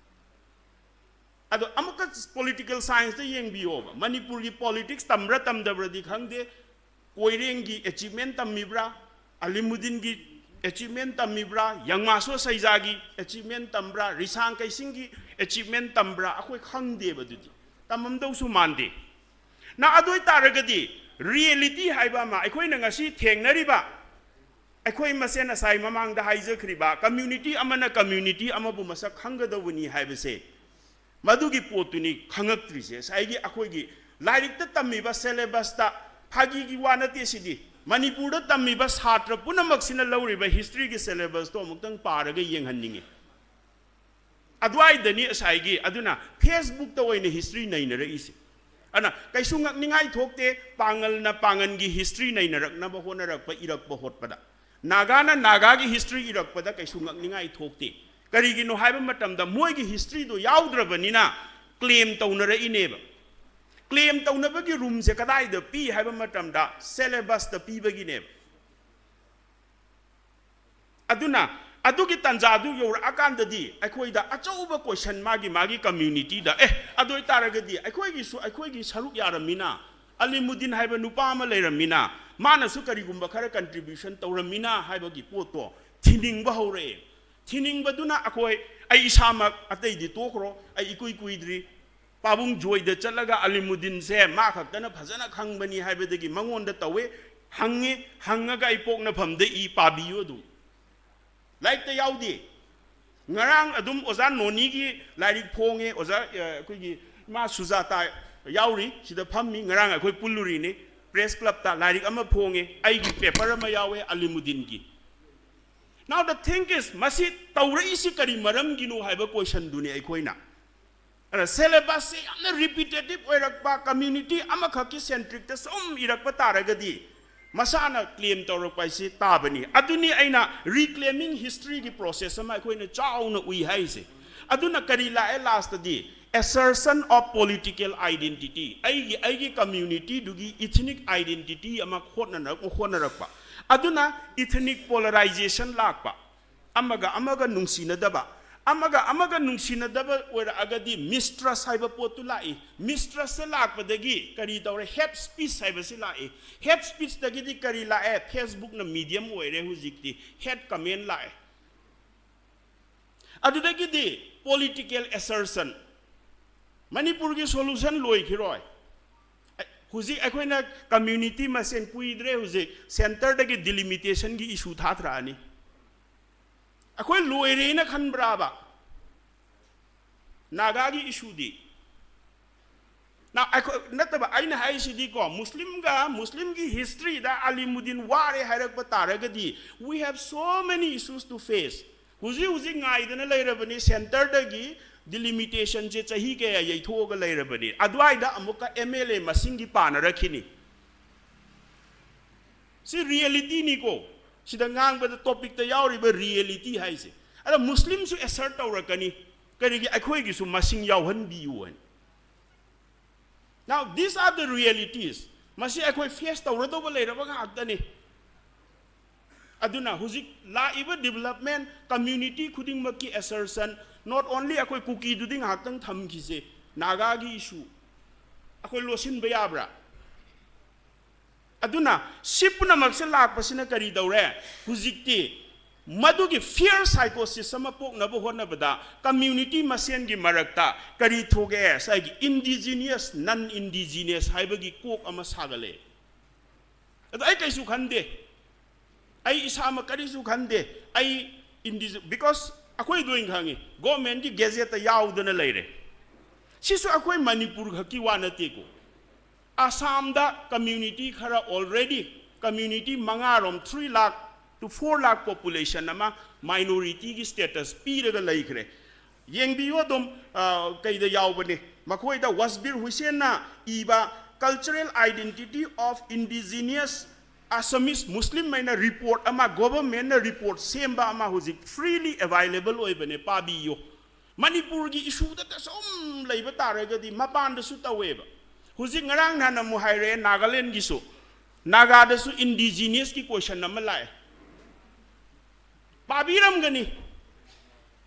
ꯑꯗꯣ ꯑꯃꯨꯛꯀ ꯄꯣꯂꯤꯇꯤꯀꯦꯜ ꯁꯥꯏꯟꯁꯇ ꯌꯦꯡꯕꯤꯌꯣꯕ꯫ ꯃꯅꯤꯄꯨꯔꯒꯤ ꯄꯣꯂꯤꯇꯤꯛꯁ ꯇꯝꯕ꯭ꯔꯥ ꯇꯝꯗꯕ꯭ꯔꯗꯤ ꯈꯪꯗꯦ, ꯀꯣꯏꯔꯦꯡꯒꯤ ꯑꯦꯆꯤꯞꯃꯦꯟ ꯇꯝꯃꯤꯕ꯭ꯔꯥ, ꯑꯂꯤꯃꯨꯗꯤꯟꯒꯤ ꯑꯦꯆꯤꯞꯃꯦꯟ ꯇꯝꯃꯤꯕ꯭ꯔꯥ, ꯌꯪꯃꯥꯁꯣ ꯁꯩꯖꯥꯒꯤ ꯑꯦꯆꯤꯞꯃꯦꯟ ꯇꯝꯕ꯭ꯔꯥ, ꯔꯤꯁꯥꯡ ꯀꯩꯁꯤꯡꯒꯤ ꯑꯦꯆꯤꯞꯃꯦꯟ ꯇꯝꯕ꯭ꯔꯥ, ꯑꯩꯈꯣꯏ ꯈꯪꯗꯦꯕ꯫ ꯑꯗꯨꯗꯤ ꯇꯝꯃꯝꯗꯧꯁꯨ ꯃꯥꯟꯗꯦ꯫ ꯅ ꯑꯗꯨ ꯑꯣꯏꯇꯥꯔꯒꯗꯤ ꯔꯤꯌꯦꯂꯤꯇꯤ ꯍꯥꯏꯕ ꯑꯃ, ꯑꯩꯈꯣꯏꯅ ꯉꯁꯤ ꯊꯦꯡꯅꯔꯤꯕ, ꯑꯩꯈꯣꯏ ꯃꯁꯦꯟ ꯉꯁꯥꯏ ꯃꯃꯥꯡꯗ ꯍꯥꯏꯖꯈ꯭ꯔꯤꯕ ꯀꯝꯃ꯭ꯌꯨꯅꯤꯇꯤ ꯑꯃꯅ ꯀꯝꯃ꯭ꯌꯨꯅꯤꯇꯤ ꯑꯃꯕꯨ ꯃꯁꯛ ꯈꯪꯒꯗꯧꯕꯅꯤ ꯍꯥꯏꯕꯁꯦ, ꯃꯗꯨꯒꯤ ꯄꯣꯠꯇꯨꯅꯤ ꯈꯪꯉꯛꯇ꯭ꯔꯤꯁꯦ꯫ ꯉꯁꯥꯏꯒꯤ ꯑꯩꯈꯣꯏꯒꯤ ꯂꯥꯏꯔꯤꯛꯇ ꯇꯝꯃꯤꯕ ꯁꯦꯂꯦꯕꯁꯇ, ꯐꯥꯒꯤꯒꯤ ꯋꯥ ꯅꯠꯇꯦ ꯁꯤꯗꯤ, ꯃꯅꯤꯄꯨꯔꯗ ꯇꯝꯃꯤꯕ ꯁꯥꯇ꯭ꯔ ꯄꯨꯝꯅꯃꯛꯁꯤꯅ ꯂꯧꯔꯤꯕ ꯍꯤꯁꯇ꯭ꯔꯤꯒꯤ ꯁꯦꯂꯦꯕꯁꯇꯣ ꯑꯃꯨꯛꯇꯪ ꯄꯥꯔꯒ ꯌꯦꯡꯍꯟꯅꯤꯡꯉꯤ꯫ ꯑꯗꯨꯋꯥꯏꯗꯅꯤ ꯉꯁꯥꯏꯒꯤ, ꯑꯗꯨꯅ Facebook ꯑꯣꯏꯅ ꯍꯤꯁꯇ꯭ꯔꯤ ꯅꯩꯅꯔꯛꯏꯁꯦ꯫ ꯑꯗꯨꯅ ꯀꯩꯁꯨ ꯉꯛꯅꯤꯡꯉꯥꯏ ꯊꯣꯛꯇꯦ, ꯄꯥꯡꯒꯜꯅ ꯄꯥꯡꯒꯜꯒꯤ ꯍꯤꯁꯇ꯭ꯔꯤ ꯅꯩꯅꯔꯛꯅꯕ ꯍꯣꯠꯅꯔꯛꯄ, ꯏꯔꯛꯄ ꯍꯣꯠꯄꯗ꯫ ꯅꯥꯒꯥꯅ ꯅꯥꯒꯥꯒꯤ ꯍꯤꯁꯇ꯭ꯔꯤ ꯏꯔꯛꯄꯗ ꯀꯩꯁꯨ ꯉꯛꯅꯤꯡꯉꯥꯏ ꯊꯣꯛꯇꯦ꯫ ꯀꯔꯤꯒꯤꯅꯣ ꯍꯥꯏꯕ ꯃꯇꯝꯗ ꯃꯣꯏꯒꯤ ꯍꯤꯁꯇ꯭ꯔꯤꯗꯣ ꯌꯥꯎꯗ꯭ꯔꯕꯅꯤꯅ ꯀ꯭ꯂꯦꯝ ꯇꯧꯅꯔꯛꯏꯅꯦꯕ꯫ claim ꯇꯧꯅꯕꯒꯤ roomꯁꯦ ꯀꯗꯥꯏꯗ ꯄꯤ ꯍꯥꯏꯕ ꯃꯇꯝꯗ syllabusꯇ ꯄꯤꯕꯒꯤꯅꯦꯕ꯫ ꯑꯗꯨꯅ ꯑꯗꯨꯒꯤ ꯇꯥꯟꯖꯥꯗꯨ ꯌꯧꯔꯛꯑꯀꯥꯟꯗꯗꯤ ꯑꯩꯈꯣꯏꯗ ꯑꯆꯧꯕ question ꯃꯥꯒꯤ ꯃꯥꯒꯤ communityꯗ, "ꯑꯦ, ꯑꯗꯨ ꯑꯣꯏꯇꯥꯔꯒꯗꯤ ꯑꯩꯈꯣꯏꯒꯤꯁꯨ ꯑꯩꯈꯣꯏꯒꯤ ꯁꯔꯨꯛ ꯌꯥꯔꯝꯃꯤꯅ, ꯑꯂꯤꯃꯨꯗꯤꯟ ꯍꯥꯏꯕ ꯅꯨꯄꯥ ꯑꯃ ꯂꯩꯔꯝꯃꯤꯅ, ꯃꯥꯅꯁꯨ ꯀꯔꯤꯒꯨꯝꯕ ꯈꯔ contribution ꯇꯧꯔꯝꯃꯤꯅ" ꯍꯥꯏꯕꯒꯤ ꯄꯣꯠꯇꯣ ꯊꯤꯅꯤꯡꯕ ꯍꯧꯔꯛꯑꯦ꯫ ꯊꯤꯅꯤꯡꯕꯗꯨꯅ ꯑꯩꯈꯣꯏ, ꯑꯩ ꯏꯁꯥꯃꯛ, ꯑꯇꯩꯗꯤ ꯇꯣꯛꯈ꯭ꯔꯣ, ꯑꯩ ꯏꯀꯨꯏ ꯀꯨꯏꯗ꯭ꯔꯤ, ꯄꯥꯕꯨꯡ ꯖꯣꯏꯗ ꯆꯠꯂꯒ ꯑꯂꯤꯃꯨꯗꯤꯟꯁꯦ ꯃꯥ ꯈꯛꯇꯅ ꯐꯖꯅ ꯈꯪꯕꯅꯤ ꯍꯥꯏꯕꯗꯒꯤ ꯃꯉꯣꯟꯗ ꯇꯧꯋꯦ, ꯍꯪꯉꯦ, ꯍꯪꯉꯒ ꯑꯩ ꯄꯣꯛꯅꯐꯝꯗ ꯏ, ꯄꯥꯕꯤꯌꯨ ꯑꯗꯨꯝ꯫ ꯂꯥꯏꯔꯤꯛꯇ ꯌꯥꯎꯗꯦ꯫ ꯉꯔꯥꯡ ꯑꯗꯨꯝ ꯑꯣꯖꯥ ꯅꯣꯅꯤꯒꯤ ꯂꯥꯏꯔꯤꯛ ꯐꯣꯡꯉꯦ, ꯑꯣꯖꯥ, ꯑ, ꯑꯩꯈꯣꯏꯒꯤ ꯏꯃꯥ ꯁꯨꯖꯥꯇꯥ ꯌꯥꯎꯔꯤ, ꯁꯤꯗ ꯐꯝꯃꯤ, ꯉꯔꯥꯡ ꯑꯩꯈꯣꯏ ꯄꯨꯜꯂꯨꯔꯤꯅꯤ, press clubꯇ ꯂꯥꯏꯔꯤꯛ ꯑꯃ ꯐꯣꯡꯉꯦ, ꯑꯩꯒꯤ paper ꯑꯃ ꯌꯥꯎꯋꯦ ꯑꯂꯤꯃꯨꯗꯤꯟꯒꯤ꯫ Now the thing is, ꯃꯁꯤ ꯇꯧꯔꯛꯏꯁꯤ ꯀꯔꯤ ꯃꯔꯝꯒꯤꯅꯣ ꯍꯥꯏꯕ questionꯗꯨꯅꯤ ꯑꯩꯈꯣꯏꯅ꯫ ꯑꯗ syllabusꯁꯦ ꯌꯥꯝꯅ repetitive ꯑꯣꯏꯔꯛꯄ, community ꯑꯃꯈꯛꯀꯤ centricꯇ ꯁꯨꯝ ꯏꯔꯛꯄ ꯇꯥꯔꯒꯗꯤ ꯃꯁꯥꯅ claim ꯇꯧꯔꯛꯄ ꯍꯥꯏꯁꯤ ꯇꯥꯕꯅꯤ꯫ ꯑꯗꯨꯅꯤ ꯑꯩꯅ reclaiming historyꯒꯤ process ꯑꯃ ꯑꯩꯈꯣꯏꯅ ꯆꯥꯎꯅ ꯎꯏ ꯍꯥꯏꯁꯦ꯫ ꯑꯗꯨꯅ ꯀꯔꯤ ꯂꯥꯛꯑꯦ lastꯇꯗꯤ? Assertion of political identity꯫ ꯑꯩꯒꯤ, ꯑꯩꯒꯤ communityꯗꯨꯒꯤ ethnic identity ꯑꯃ ꯍꯣꯠꯅꯔꯛ-, ꯍꯣꯠꯅꯔꯛꯄ꯫ ꯑꯗꯨꯅ ethnic polarization ꯂꯥꯛꯄ꯫ ꯑꯃꯒ ꯑꯃꯒ ꯅꯨꯡꯁꯤꯅꯗꯕ, ꯑꯃꯒ ꯑꯃꯒ ꯅꯨꯡꯁꯤꯅꯗꯕ ꯑꯣꯏꯔꯛꯑꯒꯗꯤ mistrust ꯍꯥꯏꯕ ꯄꯣꯠꯇꯨ ꯂꯥꯛꯏ꯫ Mistrustꯁꯦ ꯂꯥꯛꯄꯗꯒꯤ ꯀꯔꯤ ꯇꯧꯔꯦ? Hate speech ꯍꯥꯏꯕꯁꯤ ꯂꯥꯛꯏ꯫ Hate speechꯇꯒꯤꯗꯤ ꯀꯔꯤ ꯂꯥꯛꯑꯦ? Facebookꯅ medium ꯑꯣꯏꯔꯦ ꯍꯧꯖꯤꯛꯇꯤ, hate comment ꯂꯥꯛꯑꯦ꯫ ꯑꯗꯨꯗꯒꯤꯗꯤ political assertion, ꯃꯅꯤꯄꯨꯔꯒꯤ solution ꯂꯣꯏꯈꯤꯔꯣꯏ꯫ ꯑ-, ꯍꯧꯖꯤꯛ ꯑꯩꯈꯣꯏꯅ community ꯃꯁꯦꯟ ꯀꯨꯏꯗ꯭ꯔꯦ, ꯍꯧꯖꯤꯛ centreꯗꯒꯤ delimitationꯒꯤ issue ꯊꯥꯊꯔꯛꯑꯅꯤ꯫ ꯑꯩꯈꯣꯏ ꯂꯣꯏꯔꯦꯅ ꯈꯟꯕ꯭ꯔꯥꯕ ꯅꯥꯒꯥꯒꯤ issueꯗꯤ? Now, ꯑꯩꯈꯣꯏ, ꯅꯠꯇꯕ, ꯑꯩꯅ ꯍꯥꯏꯁꯤꯗꯤꯀꯣ, ꯃꯨꯁꯂꯤꯝꯒ, ꯃꯨꯁꯂꯤꯝꯒꯤ historyꯗ ꯑꯂꯤꯃꯨꯗꯤꯟ ꯋꯥꯔꯦ ꯍꯥꯏꯔꯛꯄ ꯇꯥꯔꯒꯗꯤ, we have so many issues to face. ꯍꯧꯖꯤꯛ ꯍꯧꯖꯤꯛ ꯉꯥꯏꯗꯅ ꯂꯩꯔꯕꯅꯤ, centreꯗꯒꯤ delimitationꯁꯦ ꯆꯍꯤ ꯀꯌꯥ ꯌꯩꯊꯣꯛꯑꯒ ꯂꯩꯔꯕꯅꯤ꯫ ꯑꯗꯨꯋꯥꯏꯗ ꯑꯃꯨꯛꯀ MLA ꯃꯁꯤꯡꯒꯤ ꯄꯥꯅꯔꯛꯈꯤꯅꯤ꯫ ꯁꯤ realityꯅꯤꯀꯣ꯫ ꯁꯤꯗ ꯉꯥꯡꯕꯗ topicꯇ ꯌꯥꯎꯔꯤꯕ reality ꯍꯥꯏꯁꯦ꯫ ꯑꯗ ꯃꯨꯁꯂꯤꯝꯁꯨ assert ꯇꯧꯔꯛꯀꯅꯤ, "ꯀꯔꯤꯒꯤ ꯑꯩꯈꯣꯏꯒꯤꯁꯨ ꯃꯁꯤꯡ ꯌꯥꯎꯍꯟꯕꯤꯌꯨ?" ꯍꯥꯏꯅ꯫ Now, these are the realities. ꯃꯁꯤ ꯑꯩꯈꯣꯏ ꯐꯦꯁ ꯇꯧꯔꯗꯧꯕ ꯂꯩꯔꯕ ꯉꯥꯛꯇꯅꯤ꯫ ꯑꯗꯨꯅ ꯍꯧꯖꯤꯛ ꯂꯥꯛꯏꯕ ꯗꯤꯕꯂꯞꯃꯦꯟ, ꯀꯝꯃ꯭ꯌꯨꯅꯤꯇꯤ ꯈꯨꯗꯤꯡꯃꯛꯀꯤ ꯑꯦꯁꯔꯁꯟ, not only ꯑꯩꯈꯣꯏ ꯀꯨꯀꯤꯗꯨꯗꯤ ꯉꯥꯏꯍꯥꯛꯇꯪ ꯊꯝꯈꯤꯁꯦ, ꯅꯥꯒꯥꯒꯤ ꯏꯁꯨ ꯑꯩꯈꯣꯏ ꯂꯣꯠꯁꯤꯟꯕ ꯌꯥꯕ꯭ꯔꯥ? ꯑꯗꯨꯅ ꯁꯤ ꯄꯨꯝꯅꯃꯛꯁꯦ ꯂꯥꯛꯄꯁꯤꯅ ꯀꯔꯤ ꯇꯧꯔꯦ? ꯍꯧꯖꯤꯛꯇꯤ ꯃꯗꯨꯒꯤ ꯐꯤꯌꯔ ꯁꯥꯏꯀꯣꯁꯤꯁ ꯑꯃ ꯄꯣꯛꯅꯕ ꯍꯣꯠꯅꯕꯗ ꯀꯝꯃ꯭ꯌꯨꯅꯤꯇꯤ ꯃꯁꯦꯟꯒꯤ ꯃꯔꯛꯇ ꯀꯔꯤ ꯊꯣꯛꯑꯦ? ꯉꯁꯥꯏꯒꯤ ꯏꯟꯗꯤꯖꯤꯅꯤꯌꯁ, ꯅꯟ ꯏꯟꯗꯤꯖꯤꯅꯤꯌꯁ ꯍꯥꯏꯕꯒꯤ ꯀꯣꯛ ꯑꯃ ꯁꯥꯒꯠꯂꯛꯑꯦ꯫ ꯑꯗꯣ ꯑꯩ ꯀꯩꯁꯨ ꯈꯟꯗꯦ, ꯑꯩ ꯏꯁꯥꯃꯛ ꯀꯔꯤꯁꯨ ꯈꯟꯗꯦ꯫ ꯑꯩ ꯏꯟꯗꯤꯖꯤ-, because ꯑꯩꯈꯣꯏ ꯂꯣꯏꯅ ꯈꯪꯉꯤ, ꯒꯣꯔꯃꯦꯟꯒꯤ ꯒꯦꯖꯦꯠꯇ ꯌꯥꯎꯗꯅ ꯂꯩꯔꯦ꯫ ꯁꯤꯁꯨ ꯑꯩꯈꯣꯏ ꯃꯅꯤꯄꯨꯔ ꯈꯛꯀꯤ ꯋꯥ ꯅꯠꯇꯦꯀꯣ꯫ ꯑꯁꯥꯝꯗ ꯀꯝꯃ꯭ꯌꯨꯅꯤꯇꯤ ꯈꯔ already, ꯀꯝꯃ꯭ꯌꯨꯅꯤꯇꯤ ꯃꯉꯥꯔꯣꯝ, three lakh to four lakh population ꯑꯃ ꯃꯥꯏꯅꯣꯔꯤꯇꯤꯒꯤ ꯁ꯭ꯇꯦꯇꯁ ꯄꯤꯔꯒ ꯂꯩꯈ꯭ꯔꯦ꯫ ꯌꯦꯡꯕꯤꯌꯨ ꯑꯗꯨꯝ, ꯑ, ꯀꯩꯗ ꯌꯥꯎꯕꯅꯤ, ꯃꯈꯣꯏꯗ ꯋꯥꯁꯕꯤꯔ ꯍꯨꯏꯁꯦꯟꯅ ꯏꯕ Cultural Identity of Indigenous Assamese Muslim ꯍꯥꯏꯅ ꯔꯤꯄꯣꯔꯠ ꯑꯃ, ꯒꯣꯚꯔꯃꯦꯟꯅ ꯔꯤꯄꯣꯔꯠ ꯁꯦꯝꯕ ꯑꯃ ꯍꯧꯖꯤꯛ freely available ꯑꯣꯏꯕꯅꯦ, ꯄꯥꯕꯤꯌꯨ꯫ ꯃꯅꯤꯄꯨꯔꯒꯤ ꯏꯁꯨꯗꯇ ꯁꯨꯝ ꯂꯩꯕ ꯇꯥꯔꯒꯗꯤ ꯃꯄꯥꯟꯗꯁꯨ ꯇꯧꯋꯦꯕ꯫ ꯍꯧꯖꯤꯛ ꯉꯔꯥꯡ ꯅꯍꯥꯟ ꯑꯃꯨꯛ ꯍꯥꯏꯔꯛꯑꯦ ꯅꯥꯒꯥꯂꯦꯟꯒꯤꯁꯨ, ꯅꯥꯒꯥꯗꯁꯨ ꯏꯟꯗꯤꯖꯤꯅꯤꯌꯁꯀꯤ ꯀꯣꯏꯁꯟ ꯑꯃ ꯂꯥꯛꯑꯦ꯫ ꯄꯥꯕꯤꯔꯝꯒꯅꯤ꯫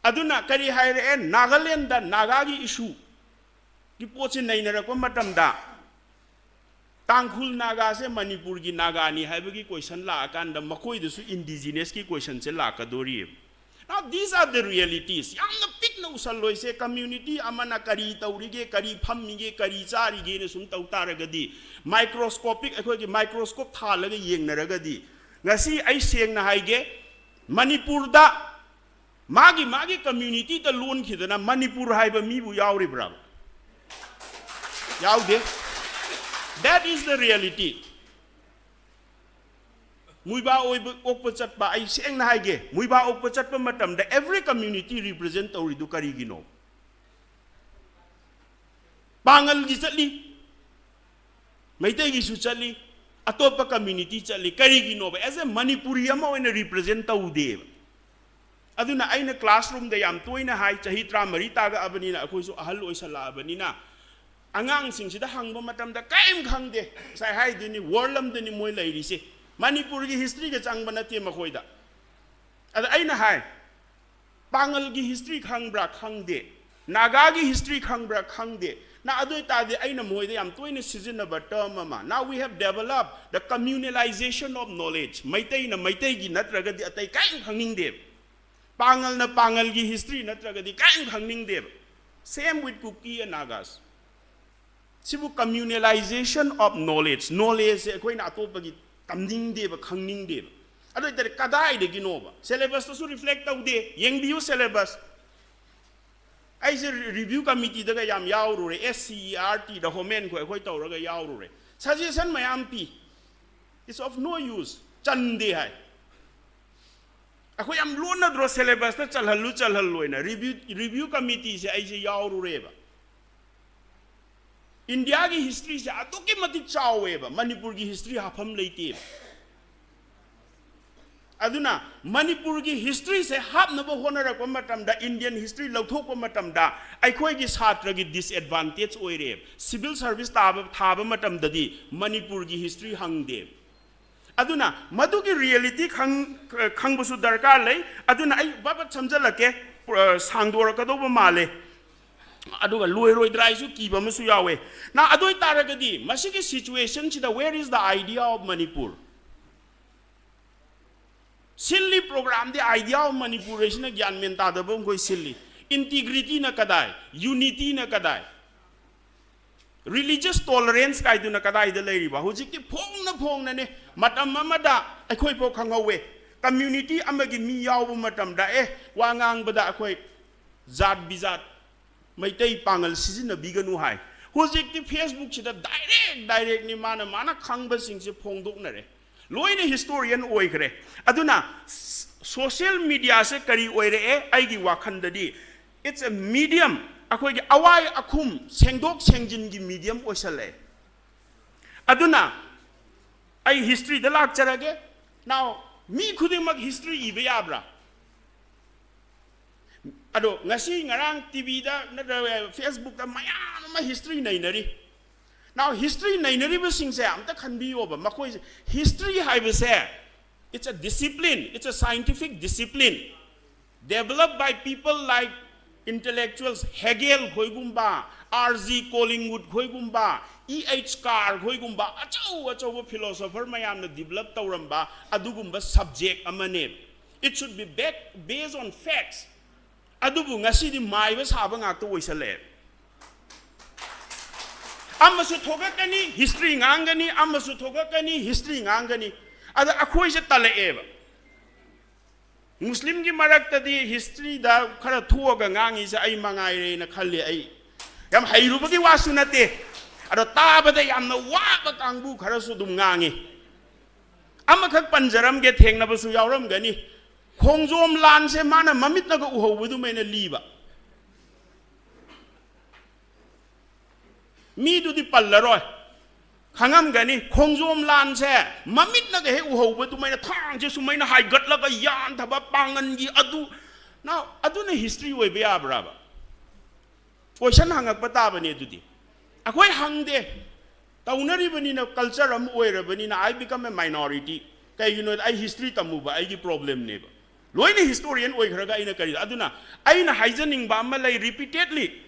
ꯑꯗꯨꯅ ꯀꯔꯤ ꯍꯥꯏꯔꯛꯑꯦ? ꯅꯥꯒꯥꯂꯦꯟꯗ ꯅꯥꯒꯥꯒꯤ ꯏꯁꯨꯒꯤ ꯄꯣꯠꯁꯤ ꯅꯩꯅꯔꯛꯄ ꯃꯇꯝꯗ ꯇꯥꯡꯈꯨꯜ ꯅꯥꯒꯥꯁꯦ ꯃꯅꯤꯄꯨꯔꯒꯤ ꯅꯥꯒꯥꯅꯤ ꯍꯥꯏꯕꯒꯤ ꯀꯣꯏꯁꯟ ꯂꯥꯛꯑꯀꯥꯟꯗ ꯃꯈꯣꯏꯗꯁꯨ ꯏꯟꯗꯤꯖꯤꯅꯁꯀꯤ ꯀꯣꯏꯁꯟꯁꯦ ꯂꯥꯛꯀꯗꯣꯔꯤꯕ꯫ Now, these are the realities. ꯌꯥꯝꯅ ꯄꯤꯛꯅ ꯎꯁꯜꯂꯣꯏꯁꯦ꯫ ꯀꯝꯃ꯭ꯌꯨꯅꯤꯇꯤ ꯑꯃꯅ ꯀꯔꯤ ꯇꯧꯔꯤꯒꯦ, ꯀꯔꯤ ꯐꯝꯃꯤꯒꯦ, ꯀꯔꯤ ꯆꯥꯔꯤꯒꯦꯅ ꯁꯨꯝ ꯇꯧ ꯇꯥꯔꯒꯗꯤ, ꯃꯥꯏꯀ꯭ꯔꯣꯁꯀꯣꯄꯤꯛ, ꯑꯩꯈꯣꯏꯒꯤ ꯃꯥꯏꯀ꯭ꯔꯣꯁꯀꯣꯞ ꯊꯥꯜꯂꯒ ꯌꯦꯡꯅꯔꯒꯗꯤ, ꯉꯁꯤ ꯑꯩ ꯁꯦꯡꯅ ꯍꯥꯏꯒꯦ, ꯃꯅꯤꯄꯨꯔꯗ ꯃꯥꯒꯤ ꯃꯥꯒꯤ ꯀꯝꯃ꯭ꯌꯨꯅꯤꯇꯤꯗ ꯂꯣꯟꯈꯤꯗꯅ ꯃꯅꯤꯄꯨꯔ ꯍꯥꯏꯕ ꯃꯤꯕꯨ ꯌꯥꯎꯔꯤꯕ꯭ꯔꯥ? ꯌꯥꯎꯗꯦ꯫ That is the reality. ꯃꯨꯏꯕꯥ ꯑꯣꯏꯕ, ꯑꯣꯛꯄ ꯆꯠꯄ, ꯑꯩ ꯁꯦꯡꯅ ꯍꯥꯏꯒꯦ, ꯃꯨꯏꯕꯥ ꯑꯣꯛꯄ ꯆꯠꯄ ꯃꯇꯝꯗ every community represent ꯇꯧꯔꯤꯗꯨ ꯀꯔꯤꯒꯤꯅꯣ? ꯄꯥꯉꯜꯒꯤ ꯆꯠꯂꯤ, ꯃꯩꯇꯩꯒꯤꯁꯨ ꯆꯠꯂꯤ, ꯑꯇꯣꯞꯄ ꯀꯝꯃ꯭ꯌꯨꯅꯤꯇꯤ ꯆꯠꯂꯤ꯫ ꯀꯔꯤꯒꯤꯅꯣꯕ? As a ꯃꯅꯤꯄꯨꯔꯤ ꯑꯃ ꯑꯣꯏꯅ ꯔꯤꯄ꯭ꯔꯖꯦꯟ ꯇꯧꯗꯦꯕ꯫ ꯑꯗꯨꯅ ꯑꯩꯅ ꯀ꯭ꯂꯥꯁꯔꯨꯝꯗ ꯌꯥꯝ ꯇꯣꯏꯅ ꯍꯥꯏ, ꯆꯍꯤ ꯇꯔꯥꯃꯔꯤ ꯇꯥꯒꯛꯑꯕꯅꯤꯅ, ꯑꯩꯈꯣꯏꯁꯨ ꯑꯍꯜ ꯑꯣꯏꯁꯜꯂꯛꯑꯕꯅꯤꯅ, ꯑꯉꯥꯡꯁꯤꯡꯁꯤꯗ ꯍꯪꯕ ꯃꯇꯝꯗ ꯀꯔꯤꯝ ꯈꯪꯗꯦ꯫ ꯉꯁꯥꯏ ꯍꯥꯏꯗꯨꯅꯤ, ꯋꯥꯔꯜ ꯑꯃꯗꯅꯤ ꯃꯣꯏ ꯂꯩꯔꯤꯁꯦ꯫ ꯃꯅꯤꯄꯨꯔꯒꯤ ꯍꯤꯁꯇ꯭ꯔꯤꯒ ꯆꯪꯕ ꯅꯠꯇꯦ ꯃꯈꯣꯏꯗ꯫ ꯑꯗ ꯑꯩꯅ ꯍꯥꯏ, ꯄꯥꯉꯜꯒꯤ ꯍꯤꯁꯇ꯭ꯔꯤ ꯈꯪꯕ꯭ꯔꯥ? ꯈꯪꯗꯦ꯫ ꯅꯥꯒꯥꯒꯤ ꯍꯤꯁꯇ꯭ꯔꯤ ꯈꯪꯕ꯭ꯔꯥ? ꯈꯪꯗꯦ꯫ ꯅ ꯑꯗꯨ ꯑꯣꯏꯇꯥꯔꯗꯤ ꯑꯩꯅ ꯃꯣꯏꯗ ꯌꯥꯝ ꯇꯣꯏꯅ ꯁꯤꯖꯤꯟꯅꯕ ꯇꯔꯝ ꯑꯃ, "Now we have developed the communalization of knowledge." ꯃꯩꯇꯩꯅ ꯃꯩꯇꯩꯒꯤ ꯅꯠꯇ꯭ꯔꯒꯗꯤ ꯑꯇꯩ ꯀꯔꯤꯝ ꯈꯪꯅꯤꯡꯗꯦꯕ꯫ ꯄꯥꯉꯜꯅ ꯄꯥꯉꯜꯒꯤ ꯍꯤꯁꯇ꯭ꯔꯤ ꯅꯠꯇ꯭ꯔꯒꯗꯤ ꯀꯔꯤꯝ ꯈꯪꯅꯤꯡꯗꯦꯕ꯫ Same with Kuki and Nagas. ꯁꯤꯕꯨ communalization of knowledge, knowledgeꯁꯦ ꯑꯩꯈꯣꯏꯅ ꯑꯇꯣꯞꯄꯒꯤ ꯇꯝꯅꯤꯡꯗꯦꯕ, ꯈꯪꯅꯤꯡꯗꯦꯕ꯫ ꯑꯗꯨ ꯑꯣꯏꯇꯥꯔꯗꯤ ꯀꯗꯥꯏꯗꯒꯤꯅꯣꯕ? Syllabusꯇꯁꯨ reflect ꯇꯧꯗꯦ꯫ ꯌꯦꯡꯕꯤꯌꯨ syllabus꯫ ꯑꯩꯁꯦ review committeeꯗꯒ ꯌꯥꯝ ꯌꯥꯎꯔꯨꯔꯦ, S C E R Tꯗ ꯍꯣꯃꯦꯟꯈꯣꯏ ꯑꯩꯈꯣꯏ ꯇꯧꯔꯒ ꯌꯥꯎꯔꯨꯔꯦ꯫ Suggestion ꯃꯌꯥꯝ ꯄꯤ꯫ It's of no use. ꯆꯟꯗꯦ ꯍꯥꯏ꯫ ꯑꯩꯈꯣꯏ ꯌꯥꯝ ꯂꯣꯟꯅꯗ꯭ꯔꯣ syllabusꯇ ꯆꯜꯍꯜꯂꯨ ꯆꯜꯍꯜꯂꯣꯏꯅ? Review, review committeeꯁꯦ ꯑꯩꯁꯦ ꯌꯥꯎꯔꯨꯔꯦꯕ꯫ ꯏꯟꯗꯤꯌꯥꯒꯤ historyꯁꯦ ꯑꯗꯨꯛꯀꯤ ꯃꯇꯤꯛ ꯆꯥꯎꯋꯦꯕ, ꯃꯅꯤꯄꯨꯔꯒꯤ history ꯍꯥꯞꯐꯝ ꯂꯩꯇꯦꯕ꯫ ꯑꯗꯨꯅ ꯃꯅꯤꯄꯨꯔꯒꯤ historyꯁꯦ ꯍꯥꯞꯅꯕ ꯍꯣꯠꯅꯔꯛꯄ ꯃꯇꯝꯗ, Indian history ꯂꯧꯊꯣꯛꯄ ꯃꯇꯝꯗ ꯑꯩꯈꯣꯏꯒꯤ ꯁꯥꯇ꯭ꯔꯒꯤ disadvantage ꯑꯣꯏꯔꯦꯕ꯫ Civil service ꯇꯥꯕ, ꯊꯥꯕ ꯃꯇꯝꯗꯗꯤ ꯃꯅꯤꯄꯨꯔꯒꯤ history ꯍꯪꯗꯦꯕ꯫ ꯑꯗꯨꯅ ꯃꯗꯨꯒꯤ reality ꯈꯪ-, ꯈꯪꯕꯁꯨ ꯗꯔꯀꯥꯔ ꯂꯩ꯫ ꯑꯗꯨꯅ ꯑꯩ ꯕꯕꯠ ꯁꯝꯖꯜꯂꯛꯀꯦ, ꯑ, ꯁꯥꯡꯗꯣꯔꯛꯀꯗꯧꯕ ꯃꯥꯜꯂꯦ꯫ ꯑꯗꯨꯒ ꯂꯣꯏꯔꯣꯏꯗ꯭ꯔꯥ ꯍꯥꯏꯁꯨ ꯀꯤꯕ ꯑꯃꯁꯨ ꯌꯥꯎꯋꯦ꯫ ꯅ ꯑꯗꯨ ꯑꯣꯏꯇꯥꯔꯒꯗꯤ ꯃꯁꯤꯒꯤ situationꯁꯤꯗ, where is the idea of Manipur? ꯁꯤꯜꯂꯤ programꯗꯤ idea of Manipur ꯍꯥꯏꯁꯤꯅ ꯒ꯭ꯌꯥꯟ ꯃꯦꯟ ꯇꯥꯗꯕ ꯑꯃꯈꯣꯏ ꯁꯤꯜꯂꯤ꯫ Integrityꯅ ꯀꯗꯥꯏ? Unityꯅ ꯀꯗꯥꯏ? Religious tolerance ꯀꯥꯏꯗꯨꯅ ꯀꯗꯥꯏꯗ ꯂꯩꯔꯤꯕ? ꯍꯧꯖꯤꯛꯇꯤ ꯐꯣꯡꯅ ꯐꯣꯡꯅꯅꯦ꯫ ꯃꯇꯝ ꯑꯃꯗ ꯑꯩꯈꯣꯏ ꯐꯥꯎ ꯈꯪꯍꯧꯋꯦ, community ꯑꯃꯒꯤ ꯃꯤ ꯌꯥꯎꯕ ꯃꯇꯝꯗ, "ꯑꯦ, ꯋꯥ ꯉꯥꯡꯕꯗ ꯑꯩꯈꯣꯏ ꯖꯥꯠ ꯕꯤꯖꯥꯠ, ꯃꯩꯇꯩ ꯄꯥꯉꯜ ꯁꯤꯖꯤꯟꯅꯕꯤꯒꯅꯨ" ꯍꯥꯏ꯫ ꯍꯧꯖꯤꯛꯇꯤ Facebookꯁꯤꯗ direct directꯅꯤ, ꯃꯥꯅ ꯃꯥꯅ ꯈꯪꯕꯁꯤꯡꯁꯦ ꯐꯣꯡꯗꯣꯛꯅꯔꯦ꯫ ꯂꯣꯏꯅ historian ꯑꯣꯏꯈ꯭ꯔꯦ꯫ ꯑꯗꯨꯅ ꯁ-, social mediaꯁꯦ ꯀꯔꯤ ꯑꯣꯏꯔꯛꯑꯦ? ꯑꯩꯒꯤ ꯋꯥꯈꯜꯗꯗꯤ it's a medium, ꯑꯩꯈꯣꯏꯒꯤ ꯑꯋꯥꯏ ꯑꯈꯨꯝ ꯁꯦꯡꯗꯣꯛ ꯁꯦꯡꯖꯤꯟꯒꯤ medium ꯑꯣꯏꯁꯜꯂꯛꯑꯦ꯫ ꯑꯗꯨꯅ ꯑꯩ historyꯗ ꯂꯥꯛꯆꯔꯒꯦ꯫ Now, ꯃꯤ ꯈꯨꯗꯤꯡꯃꯛ history ꯏꯕ ꯌꯥꯕ꯭ꯔꯥ? ꯑꯗꯣ ꯉꯁꯤ ꯉꯔꯥꯡ ꯇꯤꯚꯤꯗ ꯅꯠꯇ꯭ꯔꯒ ꯐꯦꯁꯕꯨꯛꯇ ꯃꯌꯥꯝ ꯑꯃ ꯍꯤꯁꯇ꯭ꯔꯤ ꯅꯩꯅꯔꯤ꯫ Now, ꯍꯤꯁꯇ꯭ꯔꯤ ꯅꯩꯅꯔꯤꯕꯁꯤꯡꯁꯦ ꯑꯝꯇ ꯈꯟꯕꯤꯌꯣꯕ꯫ ꯃꯈꯣꯏꯁꯦ, ꯍꯤꯁꯇ꯭ꯔꯤ ꯍꯥꯏꯕꯁꯦ, it's a discipline, it's a scientific discipline developed by people like intellectuals, Hegel ꯈꯣꯏꯒꯨꯝꯕ, ꯑꯥꯔ ꯖꯤ ꯀꯣꯂꯤꯡꯋꯨꯗ ꯈꯣꯏꯒꯨꯝꯕ, ꯏ ꯑꯩꯆ ꯀꯥꯔ ꯈꯣꯏꯒꯨꯝꯕ ꯑꯆꯧ ꯑꯆꯧꯕ ꯐꯤꯂꯣꯁꯣꯐꯔ ꯃꯌꯥꯝꯅ ꯗꯤꯕꯂꯞ ꯇꯧꯔꯝꯕ ꯑꯗꯨꯒꯨꯝꯕ ꯁꯕꯖꯦꯛ ꯑꯃꯅꯦꯕ꯫ It should be back, based on facts. ꯑꯗꯨꯕꯨ ꯉꯁꯤꯗꯤ ꯃꯥꯏꯕ ꯁꯥꯕ ꯉꯥꯛꯇ ꯑꯣꯏꯁꯜꯂꯛꯑꯦ꯫ ꯑꯃꯁꯨ ꯊꯣꯛꯂꯛꯀꯅꯤ, ꯍꯤꯁꯇ꯭ꯔꯤ ꯉꯥꯡꯒꯅꯤ, ꯑꯃꯁꯨ ꯊꯣꯛꯂꯛꯀꯅꯤ, ꯍꯤꯁꯇ꯭ꯔꯤ ꯉꯥꯡꯒꯅꯤ꯫ ꯑꯗ ꯑꯩꯈꯣꯏꯁꯦ ꯇꯜꯂꯛꯑꯦꯕ꯫ ꯃꯨꯁꯂꯤꯝꯒꯤ ꯃꯔꯛꯇꯗꯤ ꯍꯤꯁꯇ꯭ꯔꯤꯗ ꯈꯔ ꯊꯣꯛꯑꯒ ꯉꯥꯡꯉꯤꯁꯦ ꯑꯩ ꯃꯉꯥꯏꯔꯦꯅ ꯈꯜꯂꯤ꯫ ꯑꯩ ꯌꯥꯝ ꯍꯩꯔꯨꯕꯒꯤ ꯋꯥꯁꯨ ꯅꯠꯇꯦ, ꯑꯗꯣ ꯇꯥꯕꯗ ꯌꯥꯝꯅ ꯋꯥꯕ ꯀꯥꯡꯕꯨ ꯈꯔꯁꯨ ꯑꯗꯨꯝ ꯉꯥꯡꯉꯤ꯫ ꯑꯃꯈꯛ ꯄꯟꯖꯔꯝꯒꯦ, ꯊꯦꯡꯅꯕꯁꯨ ꯌꯥꯎꯔꯝꯒꯅꯤ꯫ ꯈꯣꯡꯖꯣꯝ ꯂꯥꯟꯁꯦ ꯃꯥꯅ ꯃꯃꯤꯠꯅꯒ ꯎꯍꯧꯕꯗꯨꯃꯥꯏꯅ ꯂꯤꯕ꯫ ꯃꯤꯗꯨꯗꯤ ꯄꯜꯂꯔꯣꯏ, ꯈꯪꯉꯝꯒꯅꯤ꯫ ꯈꯣꯡꯖꯣꯝ ꯂꯥꯟꯁꯦ ꯃꯃꯤꯠꯅꯒ ꯍꯦꯛ ꯎꯍꯧꯕꯗꯨꯃꯥꯏꯅ ꯊꯥꯡꯁꯦ ꯁꯨꯃꯥꯏꯅ ꯍꯥꯏꯒꯠꯂꯒ ꯌꯥꯟꯊꯕ ꯄꯥꯡꯒꯟꯒꯤ ꯑꯗꯨ꯫ Now, ꯑꯗꯨꯅ ꯍꯤꯁꯇ꯭ꯔꯤ ꯑꯣꯏꯕ ꯌꯥꯕ꯭ꯔꯥꯕ? ꯀꯣꯏꯁꯟ ꯍꯪꯉꯛꯄ ꯇꯥꯕꯅꯦ ꯑꯗꯨꯗꯤ꯫ ꯑꯩꯈꯣꯏ ꯍꯪꯗꯦ꯫ ꯇꯧꯅꯔꯤꯕꯅꯤꯅ, ꯀꯜꯆꯔ ꯑꯃ ꯑꯣꯏꯔꯕꯅꯤꯅ, I become a minority꯫ ꯀꯩꯒꯤꯅꯣꯗ ꯑꯩ ꯍꯤꯁꯇ꯭ꯔꯤ ꯇꯝꯃꯨꯕ ꯑꯩꯒꯤ ꯄ꯭ꯔꯣꯕ꯭ꯂꯦꯝꯅꯦꯕ꯫ ꯂꯣꯏꯅ ꯍꯤꯁꯇꯣꯔꯤꯌꯟ ꯑꯣꯏꯈ꯭ꯔꯒ ꯑꯩꯅ ꯀꯔꯤ? ꯑꯗꯨꯅ ꯑꯩꯅ ꯍꯥꯏꯖꯅꯤꯡꯕ ꯑꯃ ꯂꯩ, ꯔꯤꯄꯤꯇꯦꯗꯂꯤ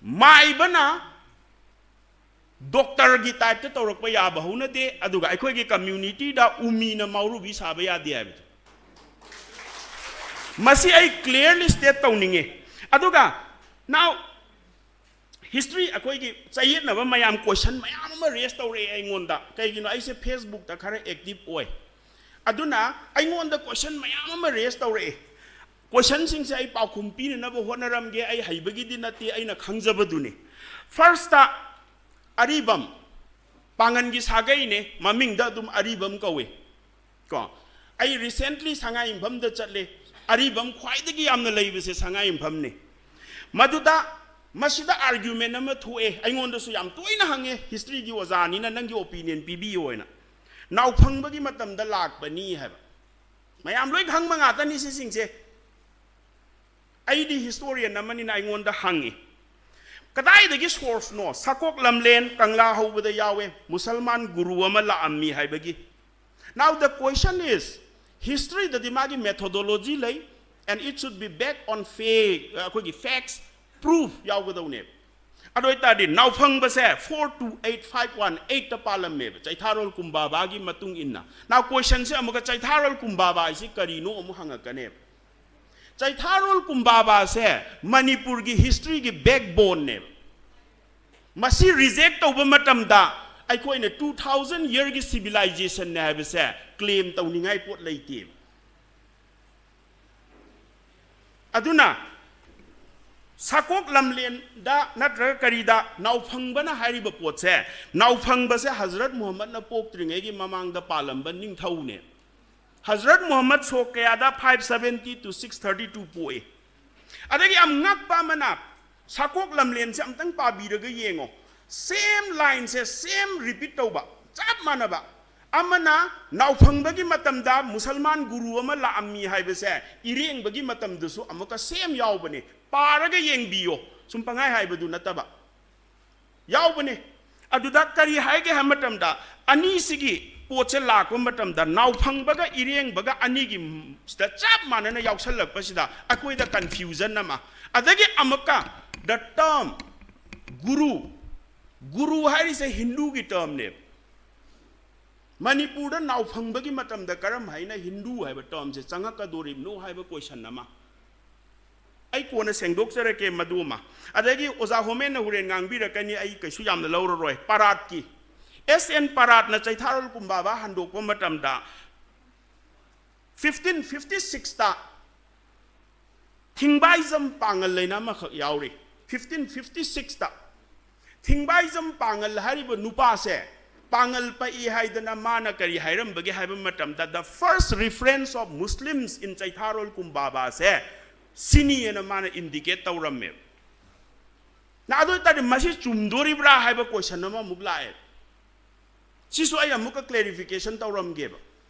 ꯃꯥꯏꯕꯅ ꯗꯣꯛꯇꯔꯒꯤ ꯇꯥꯏꯞꯇ ꯇꯧꯔꯛꯄ ꯌꯥꯕ ꯍꯧꯅꯗꯦ, ꯑꯗꯨꯒ ꯑꯩꯈꯣꯏꯒꯤ ꯀꯝꯃ꯭ꯌꯨꯅꯤꯇꯤꯗ ꯎꯃꯤꯅ ꯃꯥꯎꯔꯨꯕꯤ ꯁꯥꯕ ꯌꯥꯗꯦ ꯍꯥꯏꯕꯗꯣ꯫ ꯃꯁꯤ ꯑꯩ ꯀ꯭ꯂꯤꯌꯔꯂꯤ ꯁ꯭ꯇꯦꯠ ꯇꯧꯅꯤꯡꯉꯤ꯫ ꯑꯗꯨꯒ now, ꯍꯤꯁꯇ꯭ꯔꯤ ꯑꯩꯈꯣꯏꯒꯤ ꯆꯌꯦꯠꯅꯕ ꯃꯌꯥꯝ, ꯀꯣꯏꯁꯟ ꯃꯌꯥꯝ ꯑꯃ ꯔꯦꯁ ꯇꯧꯔꯛꯑꯦ ꯑꯩꯉꯣꯟꯗ꯫ ꯀꯩꯒꯤꯅꯣ? ꯑꯩꯁꯦ ꯐꯦꯁꯕꯨꯛꯇ ꯈꯔ ꯑꯦꯛꯇꯤꯚ ꯑꯣꯏ꯫ ꯑꯗꯨꯅ ꯑꯩꯉꯣꯟꯗ ꯀꯣꯏꯁꯟ ꯃꯌꯥꯝ ꯑꯃ ꯔꯦꯁ ꯇꯧꯔꯛꯑꯦ꯫ ꯀꯣꯏꯁꯟꯁꯤꯡꯁꯦ ꯑꯩ ꯄꯥꯎꯈꯨꯝ ꯄꯤꯅꯅꯕ ꯍꯣꯠꯅꯔꯝꯒꯦ꯫ ꯑꯩ ꯍꯩꯕꯒꯤꯗꯤ ꯅꯠꯇꯦ, ꯑꯩꯅ ꯈꯪꯖꯕꯗꯨꯅꯤ꯫ ꯐꯥꯔꯁꯇ, ꯑꯔꯤꯕꯝ, ꯄꯥꯡꯒꯟꯒꯤ ꯁꯥꯒꯩꯅꯦ, ꯃꯃꯤꯡꯗ ꯑꯗꯨꯝ ꯑꯔꯤꯕꯝ ꯀꯧꯏ꯫ ꯀꯣ, ꯑꯩ ꯔꯤꯁꯦꯟꯠꯂꯤ ꯁꯉꯥꯏꯌꯨꯝꯐꯝꯗ ꯆꯠꯂꯦ꯫ ꯑꯔꯤꯕꯝ ꯈ꯭ꯋꯥꯏꯗꯒꯤ ꯌꯥꯝꯅ ꯂꯩꯕꯁꯦ ꯁꯉꯥꯏꯌꯨꯝꯐꯝꯅꯤ꯫ ꯃꯗꯨꯗ, ꯃꯁꯤꯗ ꯑꯥꯔꯒ꯭ꯌꯨꯃꯦꯟ ꯑꯃ ꯊꯣꯛꯑꯦ, ꯑꯩꯉꯣꯟꯗꯁꯨ ꯌꯥꯝ ꯇꯣꯏꯅ ꯍꯪꯉꯦ, ꯍꯤꯁꯇ꯭ꯔꯤꯒꯤ ꯑꯣꯖꯥꯅꯤꯅ ꯅꯪꯒꯤ ꯑꯣꯄꯤꯅꯤꯌꯟ ꯄꯤꯕꯤꯌꯣꯅ꯫ ꯅꯥꯎꯐꯪꯕꯒꯤ ꯃꯇꯝꯗ ꯂꯥꯛꯄꯅꯤ ꯍꯥꯏꯕ꯫ ꯃꯌꯥꯝ ꯂꯣꯏ ꯈꯪꯕ ꯉꯥꯛꯇꯅꯤ ꯁꯤꯁꯤꯡꯁꯦ꯫ ꯑꯩꯗꯤ historian ꯑꯃꯅꯤꯅ ꯑꯩꯉꯣꯟꯗ ꯍꯪꯉꯤ, ꯀꯗꯥꯏꯗꯒꯤ source ꯅꯣ? ꯁꯥꯀꯣꯛ ꯂꯝꯂꯦꯟ ꯀꯪꯂꯥ ꯍꯧꯕꯗ ꯌꯥꯎꯋꯦ, ꯃꯨꯁꯜꯃꯥꯟ ꯒꯨꯔꯨ ꯑꯃ ꯂꯥꯛꯑꯝꯃꯤ ꯍꯥꯏꯕꯒꯤ꯫ Now the question is, history ꯗꯗꯤ ꯃꯥꯒꯤ methodology ꯂꯩ, and it should be back on fact, ꯑꯩꯈꯣꯏꯒꯤ facts, proof ꯌꯥꯎꯒꯗꯧꯅꯦꯕ꯫ ꯑꯗꯨ ꯑꯣꯏꯇꯥꯔꯗꯤ ꯅꯥꯎꯐꯪꯕꯁꯦ four two eight five one eight ꯇ ꯄꯥꯜꯂꯝꯃꯦꯕ, ꯆꯩꯊꯥꯔꯣꯜ ꯀꯨꯝꯕꯥꯕꯥꯒꯤ ꯃꯇꯨꯡ ꯏꯟꯅ꯫ Now question ꯁꯦ ꯑꯃꯨꯛꯀ ꯆꯩꯊꯥꯔꯣꯜ ꯀꯨꯝꯕꯥꯕꯥ ꯍꯥꯏꯁꯤ ꯀꯔꯤꯅꯣ ꯑꯃꯨꯛ ꯍꯪꯉꯛꯀꯅꯦꯕ꯫ ꯆꯩꯊꯥꯔꯣꯜ ꯀꯨꯝꯕꯥꯕꯥꯁꯦ ꯃꯅꯤꯄꯨꯔꯒꯤ history ꯒꯤ backbone ꯅꯦꯕ꯫ ꯃꯁꯤ reject ꯇꯧꯕ ꯃꯇꯝꯗ ꯑꯩꯈꯣꯏꯅ two thousand year ꯒꯤ civilization ꯅꯦ ꯍꯥꯏꯕꯁꯦ claim ꯇꯧꯅꯤꯡꯉꯥꯏ ꯄꯣꯠ ꯂꯩꯇꯦꯕ꯫ ꯑꯗꯨꯅ ꯁꯥꯀꯣꯛ ꯂꯝꯂꯦꯟꯗ ꯅꯠꯇ꯭ꯔꯒ ꯀꯔꯤꯗ ꯅꯥꯎꯐꯪꯕꯅ ꯍꯥꯏꯔꯤꯕ ꯄꯣꯠꯁꯦ, ꯅꯥꯎꯐꯪꯕꯁꯦ ꯍꯖꯔꯠ ꯃꯨꯍꯝꯃꯗꯅ ꯄꯣꯛꯇ꯭ꯔꯤꯉꯩꯒꯤ ꯃꯃꯥꯡꯗ ꯄꯥꯜꯂꯝꯕ ꯅꯤꯡꯊꯧꯅꯦ꯫ ꯍꯖꯔꯠ ꯃꯨꯍꯝꯃꯗ ꯁꯣꯛ ꯀꯌꯥꯗ? Five seventy to six thirty two ꯄꯣꯛꯏ꯫ ꯑꯗꯒꯤ ꯌꯥꯝ ꯉꯛꯄ ꯑꯃꯅ, ꯁꯥꯀꯣꯛ ꯂꯝꯂꯦꯟꯁꯦ ꯑꯝꯇꯪ ꯄꯥꯕꯤꯔꯒ ꯌꯦꯡꯉꯣ, same line ꯁꯦ same repeat ꯇꯧꯕ, ꯆꯞ ꯃꯥꯟꯅꯕ꯫ ꯑꯃꯅ ꯅꯥꯎꯐꯪꯕꯒꯤ ꯃꯇꯝꯗ ꯃꯨꯁꯜꯃꯥꯟ ꯒꯨꯔꯨ ꯑꯃ ꯂꯥꯛꯑꯝꯃꯤ ꯍꯥꯏꯕꯁꯦ ꯏꯔꯦꯡꯕꯒꯤ ꯃꯇꯝꯗꯁꯨ ꯑꯃꯨꯛꯀ same ꯌꯥꯎꯕꯅꯦ꯫ ꯄꯥꯔꯒ ꯌꯦꯡꯕꯤꯌꯣ, ꯁꯨꯝ ꯄꯪꯍꯥꯏ ꯍꯥꯏꯕꯗꯨ ꯅꯠꯇꯕ, ꯌꯥꯎꯕꯅꯦ꯫ ꯑꯗꯨꯗ ꯀꯔꯤ ꯍꯥꯏꯒꯦ ꯍꯥꯏꯕ ꯃꯇꯝꯗ, ꯑꯅꯤꯁꯤꯒꯤ ꯄꯣꯠꯁꯦ ꯂꯥꯛꯄ ꯃꯇꯝꯗ ꯅꯥꯎꯐꯪꯕꯒ ꯏꯔꯦꯡꯕꯒ ꯑꯅꯤꯒꯤ ꯁꯤꯗ ꯆꯞ ꯃꯥꯟꯅꯅ ꯌꯥꯎꯁꯜꯂꯛꯄꯁꯤꯗ ꯑꯩꯈꯣꯏꯗ confusion ꯑꯃ꯫ ꯑꯗꯒꯤ ꯑꯃꯨꯛꯀ the term ꯒꯨꯔꯨ, ꯒꯨꯔꯨ ꯍꯥꯏꯔꯤꯁꯦ ꯍꯤꯟꯗꯨꯒꯤ term ꯅꯦꯕ꯫ ꯃꯅꯤꯄꯨꯔꯗ ꯅꯥꯎꯐꯪꯕꯒꯤ ꯃꯇꯝꯗ ꯀꯔꯝ ꯍꯥꯏꯅ ꯍꯤꯟꯗꯨ ꯍꯥꯏꯕ term ꯁꯦ ꯆꯪꯉꯛꯀꯗꯣꯔꯤꯕꯅꯣ ꯍꯥꯏꯕ question ꯑꯃ꯫ ꯑꯩ ꯀꯣꯟꯅ ꯁꯦꯡꯗꯣꯛꯆꯔꯛꯀꯦ ꯃꯗꯨ ꯑꯃ꯫ ꯑꯗꯒꯤ ꯑꯣꯖꯥ ꯍꯣꯃꯦꯟꯅ ꯍꯣꯔꯦꯟ ꯉꯥꯡꯕꯤꯔꯛꯀꯅꯤ, ꯑꯩ ꯀꯩꯁꯨ ꯌꯥꯝꯅ ꯂꯧꯔꯔꯣꯏ꯫ ꯄꯔꯥꯠꯀꯤ, S N ꯄꯔꯥꯠꯅ ꯆꯩꯊꯥꯔꯣꯜ ꯀꯨꯝꯕꯥꯕꯥ ꯍꯟꯗꯣꯛꯄ ꯃꯇꯝꯗ fifteen fifty six ꯇ ꯊꯤꯡꯕꯥꯏꯖꯝ ꯄꯥꯡꯒꯜ ꯍꯥꯏꯅ ꯑꯃꯈꯛ ꯌꯥꯎꯔꯤ꯫ Fifteen fifty six ꯇ ꯊꯤꯡꯕꯥꯏꯖꯝ ꯄꯥꯡꯒꯜ ꯍꯥꯏꯔꯤꯕ ꯅꯨꯄꯥꯁꯦ ꯄꯥꯡꯒꯜ ꯄꯛꯏ ꯍꯥꯏꯗꯅ ꯃꯥꯅ ꯀꯔꯤ ꯍꯥꯏꯔꯝꯕꯒꯦ ꯍꯥꯏꯕ ꯃꯇꯝꯗ, the first reference of Muslims in Cheitharol ꯀꯨꯝꯕꯥꯕꯥꯁꯦ ꯁꯤꯅꯤ ꯍꯥꯏꯅ ꯃꯥꯅ indicate ꯇꯧꯔꯝꯃꯦꯕ꯫ ꯅ ꯑꯗꯨ ꯑꯣꯏꯇꯥꯔꯗꯤ ꯃꯁꯤ ꯆꯨꯝꯗꯣꯔꯤꯕ꯭ꯔꯥ ꯍꯥꯏꯕ question ꯑꯃꯃꯨꯛ ꯂꯥꯛꯑꯦ꯫ ꯁꯤꯁꯨ ꯑꯩ ꯑꯃꯨꯛꯀ clarification ꯇꯧꯔꯝꯒꯦꯕ꯫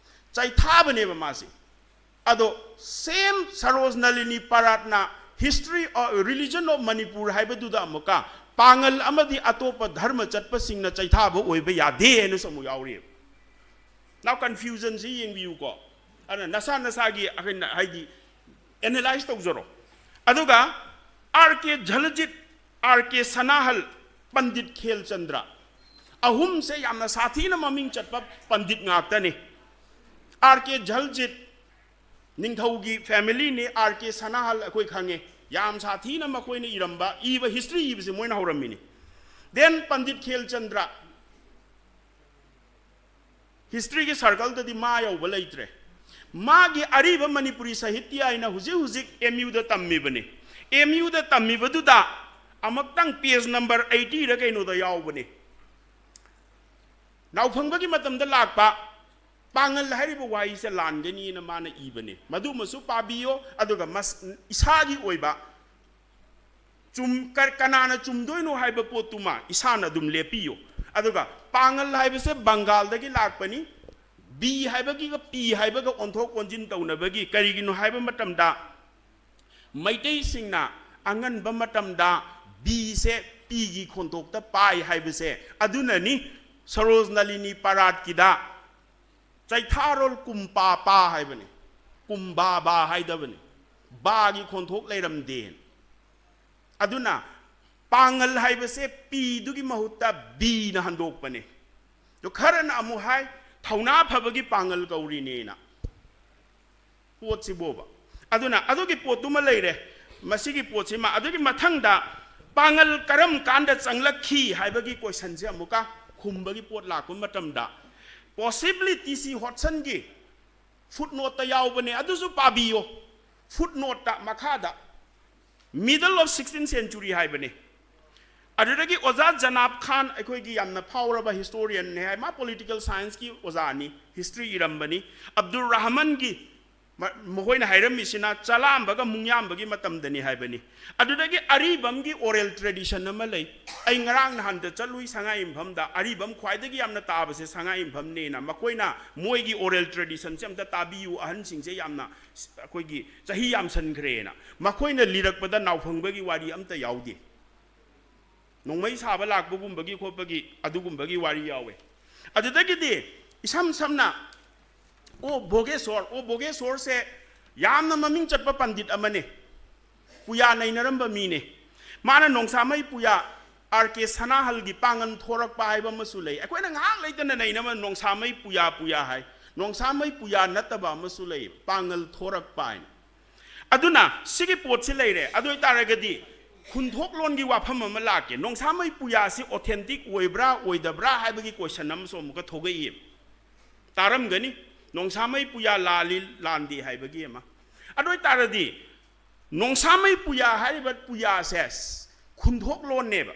ꯆꯩꯊꯥꯕꯅꯦꯕ ꯃꯥꯁꯤ꯫ ꯑꯗꯣ same Saroj Nalini ꯄꯔꯥꯠꯅ History of Religion of Manipur ꯍꯥꯏꯕꯗꯨꯗ ꯑꯃꯨꯛꯀ ꯄꯥꯉꯜ ꯑꯃꯗꯤ ꯑꯇꯣꯞꯄ ꯙꯔꯃ ꯆꯠꯄꯁꯤꯡꯅ ꯆꯩꯊꯥꯕ ꯑꯣꯏꯕ ꯌꯥꯗꯦ ꯍꯥꯏꯅꯁꯨ ꯑꯃꯨꯛ ꯌꯥꯎꯔꯤꯑꯕ꯫ Now confusionꯁꯤ ꯌꯦꯡꯕꯤꯌꯨꯀꯣ꯫ ꯑꯗꯨꯅ ꯅꯁꯥ ꯅꯁꯥꯒꯤ ꯑꯩꯈꯣꯏꯅ ꯍꯥꯏꯗꯤ analyze ꯇꯧꯖꯔꯣ꯫ ꯑꯗꯨꯒ R K Jhaljit, R K Sanahal, Pandit Khelchandra, ꯑꯍꯨꯝꯁꯦ ꯌꯥꯝꯅ ꯁꯥꯊꯤꯅ ꯃꯃꯤꯡ ꯆꯠꯄ ꯄꯟꯗꯤꯠ ꯉꯥꯛꯇꯅꯤ꯫ R K Jhaljit ꯅꯤꯡꯊꯧꯒꯤ familyꯅꯤ, R K Sanahal ꯑꯩꯈꯣꯏ ꯈꯪꯉꯦ, ꯌꯥꯝ ꯁꯥꯊꯤꯅ ꯃꯈꯣꯏꯅ ꯏꯔꯝꯕ, ꯏꯕ, history ꯏꯕꯁꯦ ꯃꯣꯏꯅ ꯍꯧꯔꯝꯃꯤꯅꯤ꯫ Then Pandit Khelchandra, historyꯒꯤ circleꯗꯗꯤ ꯃꯥ ꯌꯧꯕ ꯂꯩꯇ꯭ꯔꯦ꯫ ꯃꯥꯒꯤ ꯑꯔꯤꯕ ꯃꯅꯤꯄꯨꯔꯤ ꯁꯥꯍꯤꯇ꯭ꯌ ꯍꯥꯏꯅ ꯍꯧꯖꯤꯛ ꯍꯧꯖꯤꯛ M Uꯗ ꯇꯝꯃꯤꯕꯅꯤ꯫ M Uꯗ ꯇꯝꯃꯤꯕꯗꯨꯗ ꯑꯃꯨꯛꯇꯪ page number eightyꯔ ꯀꯩꯅꯣꯗ ꯌꯥꯎꯕꯅꯤ꯫ ꯅꯥꯎꯐꯪꯕꯒꯤ ꯃꯇꯝꯗ ꯂꯥꯛꯄ ꯄꯥꯉꯜ ꯍꯥꯏꯔꯤꯕ ꯋꯥꯍꯩꯁꯦ ꯂꯥꯟꯒꯅꯤꯅ ꯃꯥꯅ ꯏꯕꯅꯤ꯫ ꯃꯗꯨꯃꯁꯨ ꯄꯥꯕꯤꯌꯣ꯫ ꯑꯗꯨꯒ ꯃꯁ-, ꯏꯁꯥꯒꯤ ꯑꯣꯏꯕ ꯆꯨꯝ-, ꯀ-, ꯀꯅꯥꯅ ꯆꯨꯝꯗꯣꯏꯅꯣ ꯍꯥꯏꯕ ꯄꯣꯠꯇꯨꯃ ꯏꯁꯥꯅ ꯑꯗꯨꯝ ꯂꯦꯞꯄꯤꯌꯨ꯫ ꯑꯗꯨꯒ ꯄꯥꯉꯜ ꯍꯥꯏꯕꯁꯦ ꯕꯪꯒꯥꯜꯗꯒꯤ ꯂꯥꯛꯄꯅꯤ꯫ ꯕꯤ ꯍꯥꯏꯕꯒꯤꯒ ꯄꯤ ꯍꯥꯏꯕꯒ ꯑꯣꯟꯊꯣꯛ ꯑꯣꯟꯁꯤꯟ ꯇꯧꯅꯕꯒꯤ, ꯀꯔꯤꯒꯤꯅꯣ ꯍꯥꯏꯕ ꯃꯇꯝꯗ ꯃꯩꯇꯩꯁꯤꯡꯅ ꯑꯉꯟꯕ ꯃꯇꯝꯗ ꯕꯤꯁꯦ ꯄꯤꯒꯤ ꯈꯣꯟꯊꯣꯛꯇ ꯄꯥꯏ ꯍꯥꯏꯕꯁꯦ ꯑꯗꯨꯅꯅꯤ꯫ ꯁꯔꯣꯖ ꯅꯂꯤꯅꯤ ꯄꯔꯥꯠꯀꯤꯗ ꯆꯩꯊꯥꯔꯣꯜ ꯀꯨꯝꯄꯥꯄꯥ ꯍꯥꯏꯕꯅꯤ, ꯀꯨꯝꯕꯥꯕꯥ ꯍꯥꯏꯗꯕꯅꯤ, ꯕꯥꯒꯤ ꯈꯣꯟꯊꯣꯛ ꯂꯩꯔꯝꯗꯦ꯫ ꯑꯗꯨꯅ ꯄꯥꯉꯜ ꯍꯥꯏꯕꯁꯦ ꯄꯤꯗꯨꯒꯤ ꯃꯍꯨꯠꯇ ꯕꯤꯅ ꯍꯟꯗꯣꯛꯄꯅꯤ꯫ ꯑꯗꯨ ꯈꯔꯅ ꯑꯃꯨꯛ ꯍꯥꯏ, ꯊꯧꯅꯥ ꯐꯕꯒꯤ ꯄꯥꯉꯜ ꯀꯧꯔꯤꯅꯦꯅ꯫ ꯄꯣꯠꯁꯤꯕꯣꯕ꯫ ꯑꯗꯨꯅ ꯑꯗꯨꯒꯤ ꯄꯣꯠꯇꯨꯃ ꯂꯩꯔꯦ꯫ ꯃꯁꯤꯒꯤ ꯄꯣꯠꯁꯤꯃ, ꯑꯗꯨꯒꯤ ꯃꯊꯪꯗ ꯄꯥꯉꯜ ꯀꯔꯝ ꯀꯥꯟꯗ ꯆꯪꯂꯛꯈꯤ ꯍꯥꯏꯕꯒꯤ questionꯁꯦ ꯑꯃꯨꯛꯀ ꯈꯨꯝꯕꯒꯤ ꯄꯣꯠ ꯂꯥꯛꯄ ꯃꯇꯝꯗ, possibly T C Hodsonꯒꯤ footnoteꯇ ꯌꯥꯎꯕꯅꯦ, ꯑꯗꯨꯁꯨ ꯄꯥꯕꯤꯌꯣ꯫ Footnoteꯇ ꯃꯈꯥꯗ middle of sixteenth century ꯍꯥꯏꯕꯅꯤ꯫ ꯑꯗꯨꯗꯒꯤ ꯑꯣꯖꯥ ꯖꯅꯥꯕ ꯈꯥꯟ, ꯑꯩꯈꯣꯏꯒꯤ ꯌꯥꯝꯅ ꯐꯥꯎꯔꯕ historianꯅꯦ ꯍꯥꯏ, ꯃꯥ political scienceꯀꯤ ꯑꯣꯖꯥꯅꯤ, history ꯏꯔꯝꯕꯅꯤ꯫ ꯑꯕꯗꯨꯜ ꯔꯍꯃꯟꯒꯤ ꯃ-, ꯃꯈꯣꯏꯅ ꯍꯥꯏꯔꯝꯃꯤꯁꯤꯅ ꯆꯂꯥꯝꯕꯒ ꯃꯨꯡꯌꯥꯝꯕꯒꯤ ꯃꯇꯝꯗꯅꯤ ꯍꯥꯏꯕꯅꯤ꯫ ꯑꯗꯨꯗꯒꯤ ꯑꯔꯤꯕꯝꯒꯤ oral tradition ꯑꯃ ꯂꯩ꯫ ꯑꯩ ꯉꯔꯥꯡ ꯅꯍꯥꯟꯗ ꯆꯠꯂꯨꯏ ꯁꯉꯥꯏ ꯌꯨꯝꯐꯝꯗ, ꯑꯔꯤꯕꯝ ꯈ꯭ꯋꯥꯏꯗꯒꯤ ꯌꯥꯝꯅ ꯇꯥꯕꯁꯦ ꯁꯉꯥꯏ ꯌꯨꯝꯐꯝꯅꯦꯅ꯫ ꯃꯈꯣꯏꯅ ꯃꯣꯏꯒꯤ oral traditionꯁꯦ ꯑꯝꯇ ꯇꯥꯕꯤꯌꯨ, ꯑꯍꯟꯁꯤꯡꯁꯦ ꯌꯥꯝꯅ ꯑꯩꯈꯣꯏꯒꯤ ꯆꯍꯤ ꯌꯥꯝꯁꯟꯈ꯭ꯔꯦꯅ꯫ ꯃꯈꯣꯏꯅ ꯂꯤꯔꯛꯄꯗ ꯅꯥꯎꯐꯪꯕꯒꯤ ꯋꯥꯔꯤ ꯑꯝꯇ ꯌꯥꯎꯗꯦ꯫ ꯅꯣꯡꯃꯩ ꯁꯥꯕ ꯂꯥꯛꯄꯒꯨꯝꯕꯒꯤ ꯈꯣꯠꯄꯒꯤ ꯑꯗꯨꯒꯨꯝꯕꯒꯤ ꯋꯥꯔꯤ ꯌꯥꯎꯋꯦ꯫ ꯑꯗꯨꯗꯒꯤꯗꯤ ꯏꯁꯝ ꯁꯝꯅ ꯑꯣ ꯚꯣꯒꯦꯁꯣꯔ, ꯑꯣ ꯚꯣꯒꯦꯁꯣꯔꯁꯦ ꯌꯥꯝꯅ ꯃꯃꯤꯡ ꯆꯠꯄ ꯄꯟꯗꯤꯠ ꯑꯃꯅꯦ, ꯄꯨꯌꯥ ꯅꯩꯅꯔꯝꯕ ꯃꯤꯅꯦ꯫ ꯃꯥꯅ ꯅꯣꯡꯁꯥꯃꯩ ꯄꯨꯌꯥ, ꯑꯥꯔ ꯀꯦ ꯁꯅꯥꯍꯜꯒꯤ ꯄꯥꯡꯒꯜ ꯊꯣꯔꯛꯄ ꯍꯥꯏꯕ ꯑꯃꯁꯨ ꯂꯩ꯫ ꯑꯩꯈꯣꯏꯅ ꯉꯥꯏꯍꯥꯛ ꯂꯩꯇꯅ ꯅꯩꯅꯕ ꯅꯣꯡꯁꯥꯃꯩ ꯄꯨꯌꯥ ꯄꯨꯌꯥ ꯍꯥꯏ꯫ ꯅꯣꯡꯁꯥꯃꯩ ꯄꯨꯌꯥ ꯅꯠꯇꯕ ꯑꯃꯁꯨ ꯂꯩ, ꯄꯥꯡꯒꯜ ꯊꯣꯔꯛꯄ ꯍꯥꯏꯅ꯫ ꯑꯗꯨꯅ ꯁꯤꯒꯤ ꯄꯣꯠꯁꯤ ꯂꯩꯔꯦ꯫ ꯑꯗꯨ ꯑꯣꯏꯇꯥꯔꯒꯗꯤ ꯈꯨꯟꯊꯣꯛꯂꯣꯟꯒꯤ ꯋꯥꯐꯝ ꯑꯃ ꯂꯥꯛꯀꯦ꯫ ꯅꯣꯡꯁꯥꯃꯩ ꯄꯨꯌꯥꯁꯤ authentic ꯑꯣꯏꯕ꯭ꯔꯥ ꯑꯣꯏꯗꯕ꯭ꯔꯥ ꯍꯥꯏꯕꯒꯤ question ꯑꯃꯁꯨ ꯑꯃꯨꯛꯀ ꯊꯣꯛꯂꯛꯏ꯫ ꯇꯥꯔꯝꯒꯅꯤ, ꯅꯣꯡꯁꯥꯃꯩ ꯄꯨꯌꯥ ꯂꯥꯜꯂꯤ ꯂꯥꯟꯗꯦ ꯍꯥꯏꯕꯒꯤ ꯑꯃ꯫ ꯑꯗꯨ ꯑꯣꯏꯇꯥꯔꯗꯤ ꯅꯣꯡꯁꯥꯃꯩ ꯄꯨꯌꯥ ꯍꯥꯏꯔꯤꯕ ꯄꯨꯌꯥꯁꯦ ꯈꯨꯟꯊꯣꯛꯂꯣꯟꯅꯦꯕ,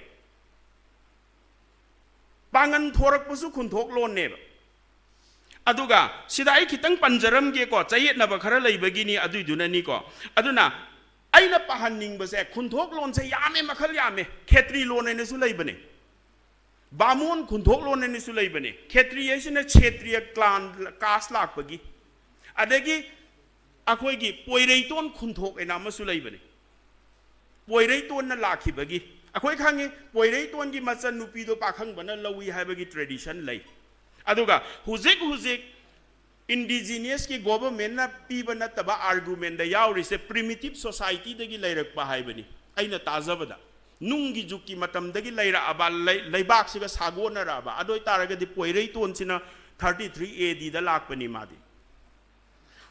ꯄꯥꯡꯒꯟ ꯊꯣꯔꯛꯄꯁꯨ ꯈꯨꯟꯊꯣꯛꯂꯣꯟꯅꯦꯕ꯫ ꯑꯗꯨꯒ ꯁꯤꯗ ꯑꯩ ꯈꯤꯇꯪ ꯄꯟꯖꯔꯝꯒꯦꯀꯣ, ꯆꯌꯦꯠꯅꯕ ꯈꯔ ꯂꯩꯕꯒꯤꯅꯤ, ꯑꯗꯨꯏꯗꯨꯅꯅꯤꯀꯣ꯫ ꯑꯗꯨꯅ ꯑꯩꯅ ꯄꯥꯍꯟꯅꯤꯡꯕꯁꯦ, ꯈꯨꯟꯊꯣꯛꯂꯣꯟꯁꯦ ꯌꯥꯝꯃꯦ, ꯃꯈꯜ ꯌꯥꯝꯃꯦ꯫ ꯈꯦꯇ꯭ꯔꯤ ꯂꯣꯟ ꯍꯥꯏꯅꯁꯨ ꯂꯩꯕꯅꯦ, ꯕꯥꯃꯣꯟ ꯈꯨꯟꯊꯣꯛꯂꯣꯟ ꯍꯥꯏꯅꯁꯨ ꯂꯩꯕꯅꯦ꯫ ꯈꯦꯇ꯭ꯔꯤ ꯍꯥꯏꯁꯤꯅ ꯈꯦꯇ꯭ꯔꯤꯌ clan, caste ꯂꯥꯛꯄꯒꯤ꯫ ꯑꯗꯒꯤ ꯑꯩꯈꯣꯏꯒꯤ ꯄꯣꯏꯔꯩꯇꯣꯟ ꯈꯨꯟꯊꯣꯛ ꯍꯥꯏꯅ ꯑꯃꯁꯨ ꯂꯩꯕꯅꯦ, ꯄꯣꯏꯔꯩꯇꯣꯟꯅ ꯂꯥꯛꯈꯤꯕꯒꯤ꯫ ꯑꯩꯈꯣꯏ ꯈꯪꯉꯤ, ꯄꯣꯏꯔꯩꯇꯣꯟꯒꯤ ꯃꯆꯟꯅꯨꯄꯤꯗꯣ ꯄꯥꯈꯪꯕꯅ ꯂꯧꯏ ꯍꯥꯏꯕꯒꯤ tradition ꯂꯩ꯫ ꯑꯗꯨꯒ ꯍꯧꯖꯤꯛ ꯍꯧꯖꯤꯛ indigenousꯀꯤ governmentꯅ ꯄꯤꯕ ꯅꯠꯇꯕ argumentꯗ ꯌꯥꯎꯔꯤꯁꯦ primitive societyꯗꯒꯤ ꯂꯩꯔꯛꯄ ꯍꯥꯏꯕꯅꯤ꯫ ꯑꯩꯅ ꯇꯥꯖꯕꯗ ꯅꯨꯡꯒꯤ ꯖꯨꯛꯀꯤ ꯃꯇꯝꯗꯒꯤ ꯂꯩꯔꯛꯑꯕ, ꯂꯩ-, ꯂꯩꯕꯥꯛꯁꯤꯒ ꯁꯥꯒꯣꯟꯅꯔꯛꯑꯕ꯫ ꯑꯗꯨ ꯑꯣꯏꯇꯥꯔꯒꯗꯤ ꯄꯣꯏꯔꯩꯇꯣꯟꯁꯤꯅ thirty three A Dꯗ ꯂꯥꯛꯄꯅꯤ ꯃꯥꯗꯤ꯫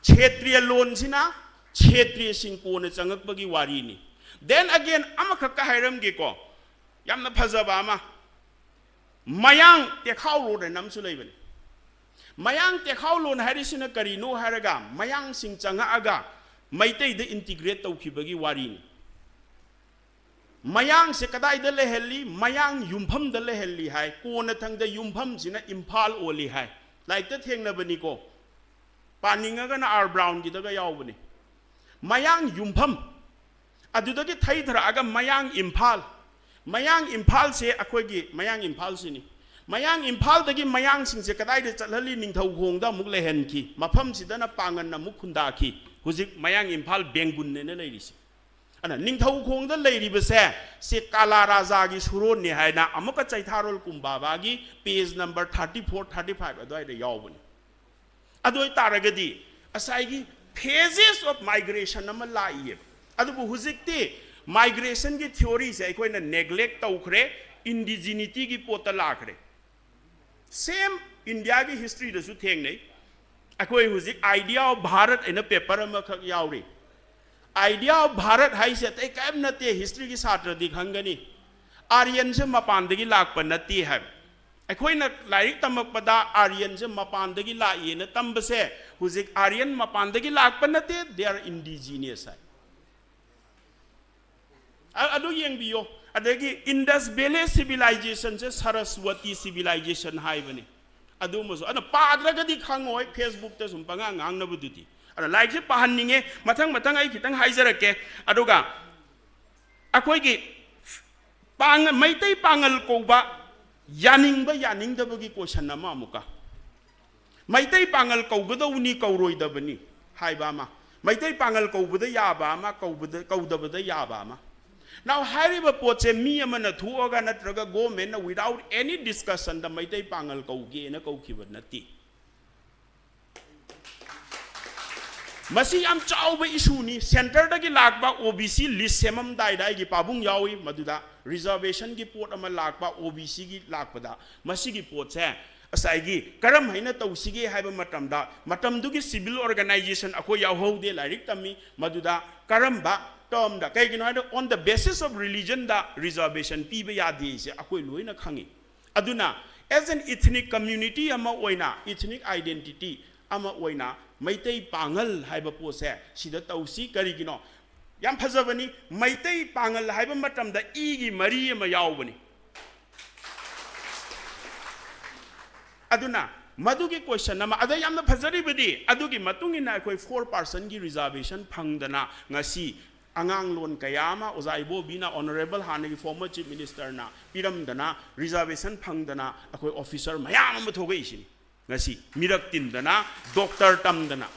ꯁꯦꯇ꯭ꯔꯤꯌ ꯂꯣꯟꯁꯤꯅ ꯁꯦꯇ꯭ꯔꯤꯌꯁꯤꯡ ꯀꯣꯟꯅ ꯆꯪꯉꯛꯄꯒꯤ ꯋꯥꯔꯤꯅꯤ꯫ Then again, ꯑꯃꯈꯛꯀ ꯍꯥꯏꯔꯝꯒꯦꯀꯣ, ꯌꯥꯝꯅ ꯐꯖꯕ ꯑꯃ, ꯃꯌꯥꯡ ꯇꯦꯈꯥꯎ ꯂꯣꯟ ꯍꯥꯏꯅ ꯑꯃꯁꯨ ꯂꯩꯕꯅꯤ꯫ ꯃꯌꯥꯡ ꯇꯦꯈꯥꯎ ꯂꯣꯟ ꯍꯥꯏꯔꯤꯁꯤꯅ ꯀꯔꯤꯅꯣ ꯍꯥꯏꯔꯒ, ꯃꯌꯥꯡꯁꯤꯡ ꯆꯪꯉꯛꯑꯒ ꯃꯩꯇꯩꯗ integrate ꯇꯧꯈꯤꯕꯒꯤ ꯋꯥꯔꯤꯅꯤ꯫ ꯃꯌꯥꯡꯁꯦ ꯀꯗꯥꯏꯗ ꯂꯩꯍꯜꯂꯤ? ꯃꯌꯥꯡ ꯌꯨꯝꯐꯝꯗ ꯂꯩꯍꯜꯂꯤ ꯍꯥꯏ꯫ ꯀꯣꯟꯅꯊꯪꯗ ꯌꯨꯝꯐꯝꯁꯤꯅ ꯏꯝꯐꯥꯜ ꯑꯣꯜꯂꯤ ꯍꯥꯏ꯫ ꯂꯥꯏꯔꯤꯛꯇ ꯊꯦꯡꯅꯕꯅꯤꯀꯣ꯫ ꯄꯥꯅꯤꯡꯉꯒꯅ ꯑꯥꯔ ꯕ꯭ꯔꯥꯎꯟꯒꯤꯗꯒ ꯌꯥꯎꯕꯅꯤ꯫ ꯃꯌꯥꯡ ꯌꯨꯝꯐꯝ, ꯑꯗꯨꯗꯒꯤ ꯊꯩꯊꯔꯛꯑꯒ ꯃꯌꯥꯡ ꯏꯝꯐꯥꯜ, ꯃꯌꯥꯡ ꯏꯝꯐꯥꯜꯁꯦ ꯑꯩꯈꯣꯏꯒꯤ ꯃꯌꯥꯡ ꯏꯝꯐꯥꯜꯁꯤꯅꯤ꯫ ꯃꯌꯥꯡ ꯏꯝꯐꯥꯜꯗꯒꯤ ꯃꯌꯥꯡꯁꯤꯡꯁꯦ ꯀꯗꯥꯏꯗ ꯆꯠꯍꯜꯂꯤ? ꯅꯤꯡꯊꯧꯈꯣꯡꯗ ꯑꯃꯨꯛ ꯂꯩꯍꯟꯈꯤ꯫ ꯃꯐꯝꯁꯤꯗꯅ ꯄꯥꯡꯒꯟ ꯑꯃꯨꯛ ꯈꯨꯟꯗꯥꯈꯤ꯫ ꯍꯧꯖꯤꯛ ꯃꯌꯥꯡ ꯏꯝꯐꯥꯜ ꯕꯦꯡꯒꯨꯟꯅꯦꯅ ꯂꯩꯔꯤꯁꯦ꯫ ꯑꯗꯨꯅ ꯅꯤꯡꯊꯧꯈꯣꯡꯗ ꯂꯩꯔꯤꯕꯁꯦ ꯁꯤ ꯀꯥꯂꯥ ꯔꯥꯖꯥꯒꯤ ꯁꯨꯔꯣꯟꯅꯤ ꯍꯥꯏꯅ ꯑꯃꯨꯛꯀ Cheitharol ꯀꯨꯝꯕꯥꯕꯥꯒꯤ page number thirty four, thirty five ꯑꯗꯨꯋꯥꯏꯗ ꯌꯥꯎꯕꯅꯤ꯫ ꯑꯗꯨ ꯑꯣꯏꯇꯥꯔꯒꯗꯤ ꯉꯁꯥꯏꯒꯤ phases of migration ꯑꯃ ꯂꯥꯛꯏꯌꯦꯕ꯫ ꯑꯗꯨꯕꯨ ꯍꯧꯖꯤꯛꯇꯤ migrationꯒꯤ theoryꯁꯦ ꯑꯩꯈꯣꯏꯅ neglect ꯇꯧꯈ꯭ꯔꯦ, indigenityꯒꯤ ꯄꯣꯠꯇ ꯂꯥꯛꯈ꯭ꯔꯦ꯫ Same Indiaꯒꯤ historyꯗꯁꯨ ꯊꯦꯡꯅꯩ꯫ ꯑꯩꯈꯣꯏ ꯍꯧꯖꯤꯛ Idea of Bharat ꯍꯥꯏꯅ paper ꯑꯃꯈꯛ ꯌꯥꯎꯔꯤ꯫ Idea of Bharat ꯍꯥꯏꯁꯦ ꯑꯇꯩ ꯀꯔꯤꯝ ꯅꯠꯇꯦ, historyꯒꯤ ꯁꯥꯇ꯭ꯔꯗꯤ ꯈꯪꯒꯅꯤ꯫ Aryanꯁꯦ ꯃꯄꯥꯟꯗꯒꯤ ꯂꯥꯛꯄ ꯅꯠꯇꯦ ꯍꯥꯏꯕ꯫ ꯑꯩꯈꯣꯏꯅ ꯂꯥꯏꯔꯤꯛ ꯇꯝꯃꯛꯄꯗ Aryanꯁꯦ ꯃꯄꯥꯟꯗꯒꯤ ꯂꯥꯛꯏꯅ ꯇꯝꯕꯁꯦ, ꯍꯧꯖꯤꯛ Aryan ꯃꯄꯥꯟꯗꯒꯤ ꯂꯥꯛꯄ ꯅꯠꯇꯦ, they are indigenous ꯍꯥꯏ꯫ ꯑ-, ꯑꯗꯨ ꯌꯦꯡꯕꯤꯌꯣ꯫ ꯑꯗꯒꯤ Indus Valley civilizationꯁꯦ Saraswati civilization ꯍꯥꯏꯕꯅꯤ꯫ ꯑꯗꯨꯃꯁꯨ ꯑꯗꯨꯅ ꯄꯥꯗ꯭ꯔꯒꯗꯤ ꯈꯪꯉꯣꯏ, Facebookꯇ ꯁꯨꯝ ꯄꯉꯥꯡ ꯉꯥꯡꯅꯕꯗꯨꯗꯤ꯫ ꯑꯗ ꯂꯥꯏꯔꯤꯛꯁꯦ ꯄꯥꯍꯟꯅꯤꯡꯉꯦ, ꯃꯊꯪ ꯃꯊꯪ ꯑꯩ ꯈꯤꯇꯪ ꯍꯥꯏꯖꯔꯛꯀꯦ꯫ ꯑꯗꯨꯒ ꯑꯩꯈꯣꯏꯒꯤ ꯄꯥꯡ-, ꯃꯩꯇꯩ ꯄꯥꯉꯜ ꯀꯧꯕ ꯌꯥꯅꯤꯡꯕ ꯌꯥꯅꯤꯡꯗꯕꯒꯤ question ꯑꯃ ꯑꯃꯨꯛꯀ꯫ ꯃꯩꯇꯩ ꯄꯥꯉꯜ ꯀꯧꯒꯗꯧꯅꯤ ꯀꯧꯔꯣꯏꯗꯕꯅꯤ ꯍꯥꯏꯕ ꯑꯃ꯫ ꯃꯩꯇꯩ ꯄꯥꯉꯜ ꯀꯧꯕꯗ ꯌꯥꯕ ꯑꯃ, ꯀꯧꯕꯗ, ꯀꯧꯗꯕꯗ ꯌꯥꯕ ꯑꯃ꯫ Now ꯍꯥꯏꯔꯤꯕ ꯄꯣꯠꯁꯦ ꯃꯤ ꯑꯃꯅ ꯊꯣꯛꯑꯒ ꯅꯠꯇ꯭ꯔꯒ governmentꯅ without any discussionꯗ ꯃꯩꯇꯩ ꯄꯥꯉꯜ ꯀꯧꯒꯦꯅ ꯀꯧꯈꯤꯕ ꯅꯠꯇꯦ꯫ ꯃꯁꯤ ꯌꯥꯝ ꯆꯥꯎꯕ issueꯅꯤ꯫ Centreꯗꯒꯤ ꯂꯥꯛꯄ OBC list ꯁꯦꯝꯃꯝꯗꯥꯏꯗ ꯑꯩꯒꯤ ꯄꯥꯕꯨꯡ ꯌꯥꯎꯏ, ꯃꯗꯨꯗ reservationꯒꯤ ꯄꯣꯠ ꯑꯃ ꯂꯥꯛꯄ, OBCꯒꯤ ꯂꯥꯛꯄꯗ ꯃꯁꯤꯒꯤ ꯄꯣꯠꯁꯦ ꯉꯁꯥꯏꯒꯤ ꯀꯔꯝ ꯍꯥꯏꯅ ꯇꯧꯁꯤꯒꯦ ꯍꯥꯏꯕ ꯃꯇꯝꯗ, ꯃꯇꯝꯗꯨꯒꯤ civil organisation ꯑꯩꯈꯣꯏ ꯌꯥꯎꯍꯧꯗꯦ, ꯂꯥꯏꯔꯤꯛ ꯇꯝꯃꯤ, ꯃꯗꯨꯗ ꯀꯔꯝꯕ termꯗ, ꯀꯩꯒꯤꯅꯣ ꯍꯥꯏꯗ on the basis of religionꯗ reservation ꯄꯤꯕ ꯌꯥꯗꯦꯁꯦ ꯑꯩꯈꯣꯏ ꯂꯣꯏꯅ ꯈꯪꯉꯤ꯫ ꯑꯗꯨꯅ as an ethnic community ꯑꯃ ꯑꯣꯏꯅ, ethnic identity ꯑꯃ ꯑꯣꯏꯅ ꯃꯩꯇꯩ ꯄꯥꯉꯜ ꯍꯥꯏꯕ ꯄꯣꯠꯁꯦ ꯁꯤꯗ ꯇꯧꯁꯤ꯫ ꯀꯔꯤꯒꯤꯅꯣ? ꯌꯥꯝ ꯐꯖꯕꯅꯤ꯫ ꯃꯩꯇꯩ ꯄꯥꯉꯜ ꯍꯥꯏꯕ ꯃꯇꯝꯗ ꯏꯒꯤ ꯃꯔꯤ ꯑꯃ ꯌꯥꯎꯕꯅꯤ꯫ ꯑꯗꯨꯅ ꯃꯗꯨꯒꯤ question ꯑꯃ, ꯑꯗ ꯌꯥꯝꯅ ꯐꯖꯔꯤꯕꯗꯤ ꯑꯗꯨꯒꯤ ꯃꯇꯨꯡ ꯏꯟꯅ ꯑꯩꯈꯣꯏ four percentꯒꯤ reservation ꯐꯪꯗꯅ ꯉꯁꯤ ꯑꯉꯥꯡꯂꯣꯟ ꯀꯌꯥ ꯑꯃ ꯑꯣꯖꯥ ꯏꯕꯣꯕꯤꯅ, honourable ꯍꯥꯟꯅꯒꯤ former chief ministerꯅ ꯄꯤꯔꯝꯗꯅ, reservation ꯐꯪꯗꯅ ꯑꯩꯈꯣꯏ officer ꯃꯌꯥꯝ ꯑꯃ ꯊꯣꯛꯂꯛꯏꯁꯤꯅꯤ꯫ ꯉꯁꯤ ꯃꯤꯔꯛ ꯇꯤꯟꯗꯅ, doctor ꯇꯝꯗꯅ,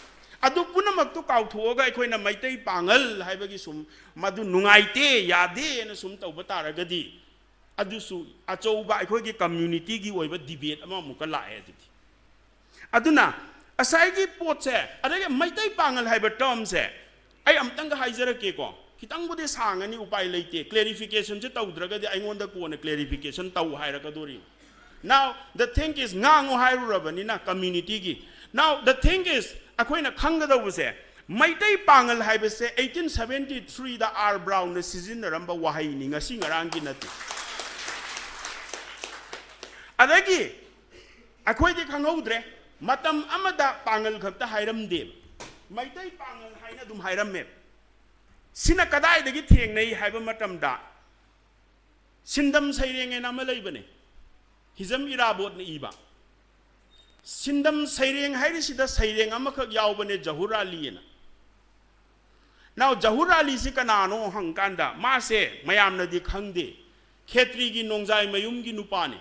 ꯑꯗꯨ ꯄꯨꯝꯅꯃꯛꯇꯨ ꯀꯥꯎꯊꯣꯛꯑꯒ ꯑꯩꯈꯣꯏꯅ ꯃꯩꯇꯩ ꯄꯥꯉꯜ ꯍꯥꯏꯕꯒꯤ ꯁꯨꯝ ꯃꯗꯨ ꯅꯨꯡꯉꯥꯏꯇꯦ, ꯌꯥꯗꯦꯅ ꯁꯨꯝ ꯇꯧꯕ ꯇꯥꯔꯒꯗꯤ, ꯑꯗꯨꯁꯨ ꯑꯆꯧꯕ ꯑꯩꯈꯣꯏꯒꯤ communityꯒꯤ ꯑꯣꯏꯕ debate ꯑꯃ ꯑꯃꯨꯛꯀ ꯂꯥꯛꯑꯦ꯫ ꯑꯗꯨꯗꯤ, ꯑꯗꯨꯅ ꯉꯁꯥꯏꯒꯤ ꯄꯣꯠꯁꯦ, ꯑꯗꯒꯤ ꯃꯩꯇꯩ ꯄꯥꯉꯜ ꯍꯥꯏꯕ termꯁꯦ ꯑꯩ ꯑꯝꯇꯪꯒ ꯍꯥꯏꯖꯔꯛꯀꯦꯀꯣ꯫ ꯈꯤꯇꯪꯕꯨꯗꯤ ꯁꯥꯡꯉꯅꯤ, ꯎꯄꯥꯏ ꯂꯩꯇꯦ꯫ Clarificationꯁꯦ ꯇꯧꯗ꯭ꯔꯒꯗꯤ ꯑꯩꯉꯣꯟꯗ ꯀꯣꯟꯅ clarification ꯇꯧ ꯍꯥꯏꯔꯛꯀꯗꯣꯔꯤ꯫ Now the thing is, ꯉꯥꯡꯉꯨ ꯍꯥꯏꯔꯨꯔꯕꯅꯤꯅ communityꯒꯤ, now the thing is, ꯑꯩꯈꯣꯏꯅ ꯈꯪꯒꯗꯧꯕꯁꯦ, ꯃꯩꯇꯩ ꯄꯥꯉꯜ ꯍꯥꯏꯕꯁꯦ eighteen seventy threeꯗ R Brownꯅ ꯁꯤꯖꯤꯟꯅꯔꯝꯕ ꯋꯥꯍꯩꯅꯤ, ꯉꯁꯤ ꯉꯔꯥꯡꯒꯤ ꯅꯠꯇꯦ꯫ ꯑꯗꯒꯤ ꯑꯩꯈꯣꯏꯗꯤ ꯈꯪꯍꯧꯗ꯭ꯔꯦ, ꯃꯇꯝ ꯑꯃꯗ ꯄꯥꯉꯜ ꯈꯛꯇ ꯍꯥꯏꯔꯝꯗꯦꯕ, ꯃꯩꯇꯩ ꯄꯥꯉꯜ ꯍꯥꯏꯅ ꯑꯗꯨꯝ ꯍꯥꯏꯔꯝꯃꯦꯕ꯫ ꯁꯤꯅ ꯀꯗꯥꯏꯗꯒꯤ ꯊꯦꯡꯅꯩ ꯍꯥꯏꯕ ꯃꯇꯝꯗ, ꯁꯤꯟꯗꯝ ꯁꯩꯔꯦꯡ ꯍꯥꯏꯅ ꯑꯃ ꯂꯩꯕꯅꯦ, ꯍꯤꯖꯝ ꯏꯔꯥꯕꯣꯠꯅ ꯏꯕ꯫ ꯁꯤꯟꯗꯝ ꯁꯩꯔꯦꯡ ꯍꯥꯏꯔꯤꯁꯤꯗ ꯁꯩꯔꯦꯡ ꯑꯃꯈꯛ ꯌꯥꯎꯕꯅꯦ, ꯖꯍꯨꯔ ꯑꯂꯤꯑꯅ꯫ Now ꯖꯍꯨꯔ ꯑꯂꯤꯁꯤ ꯀꯅꯥꯅꯣ ꯍꯪꯀꯥꯟꯗ, ꯃꯥꯁꯦ ꯃꯌꯥꯝꯅꯗꯤ ꯈꯪꯗꯦ, ꯈꯦꯇ꯭ꯔꯤꯒꯤ ꯅꯣꯡꯖꯥꯏ ꯃꯌꯨꯝꯒꯤ ꯅꯨꯄꯥꯅꯤ꯫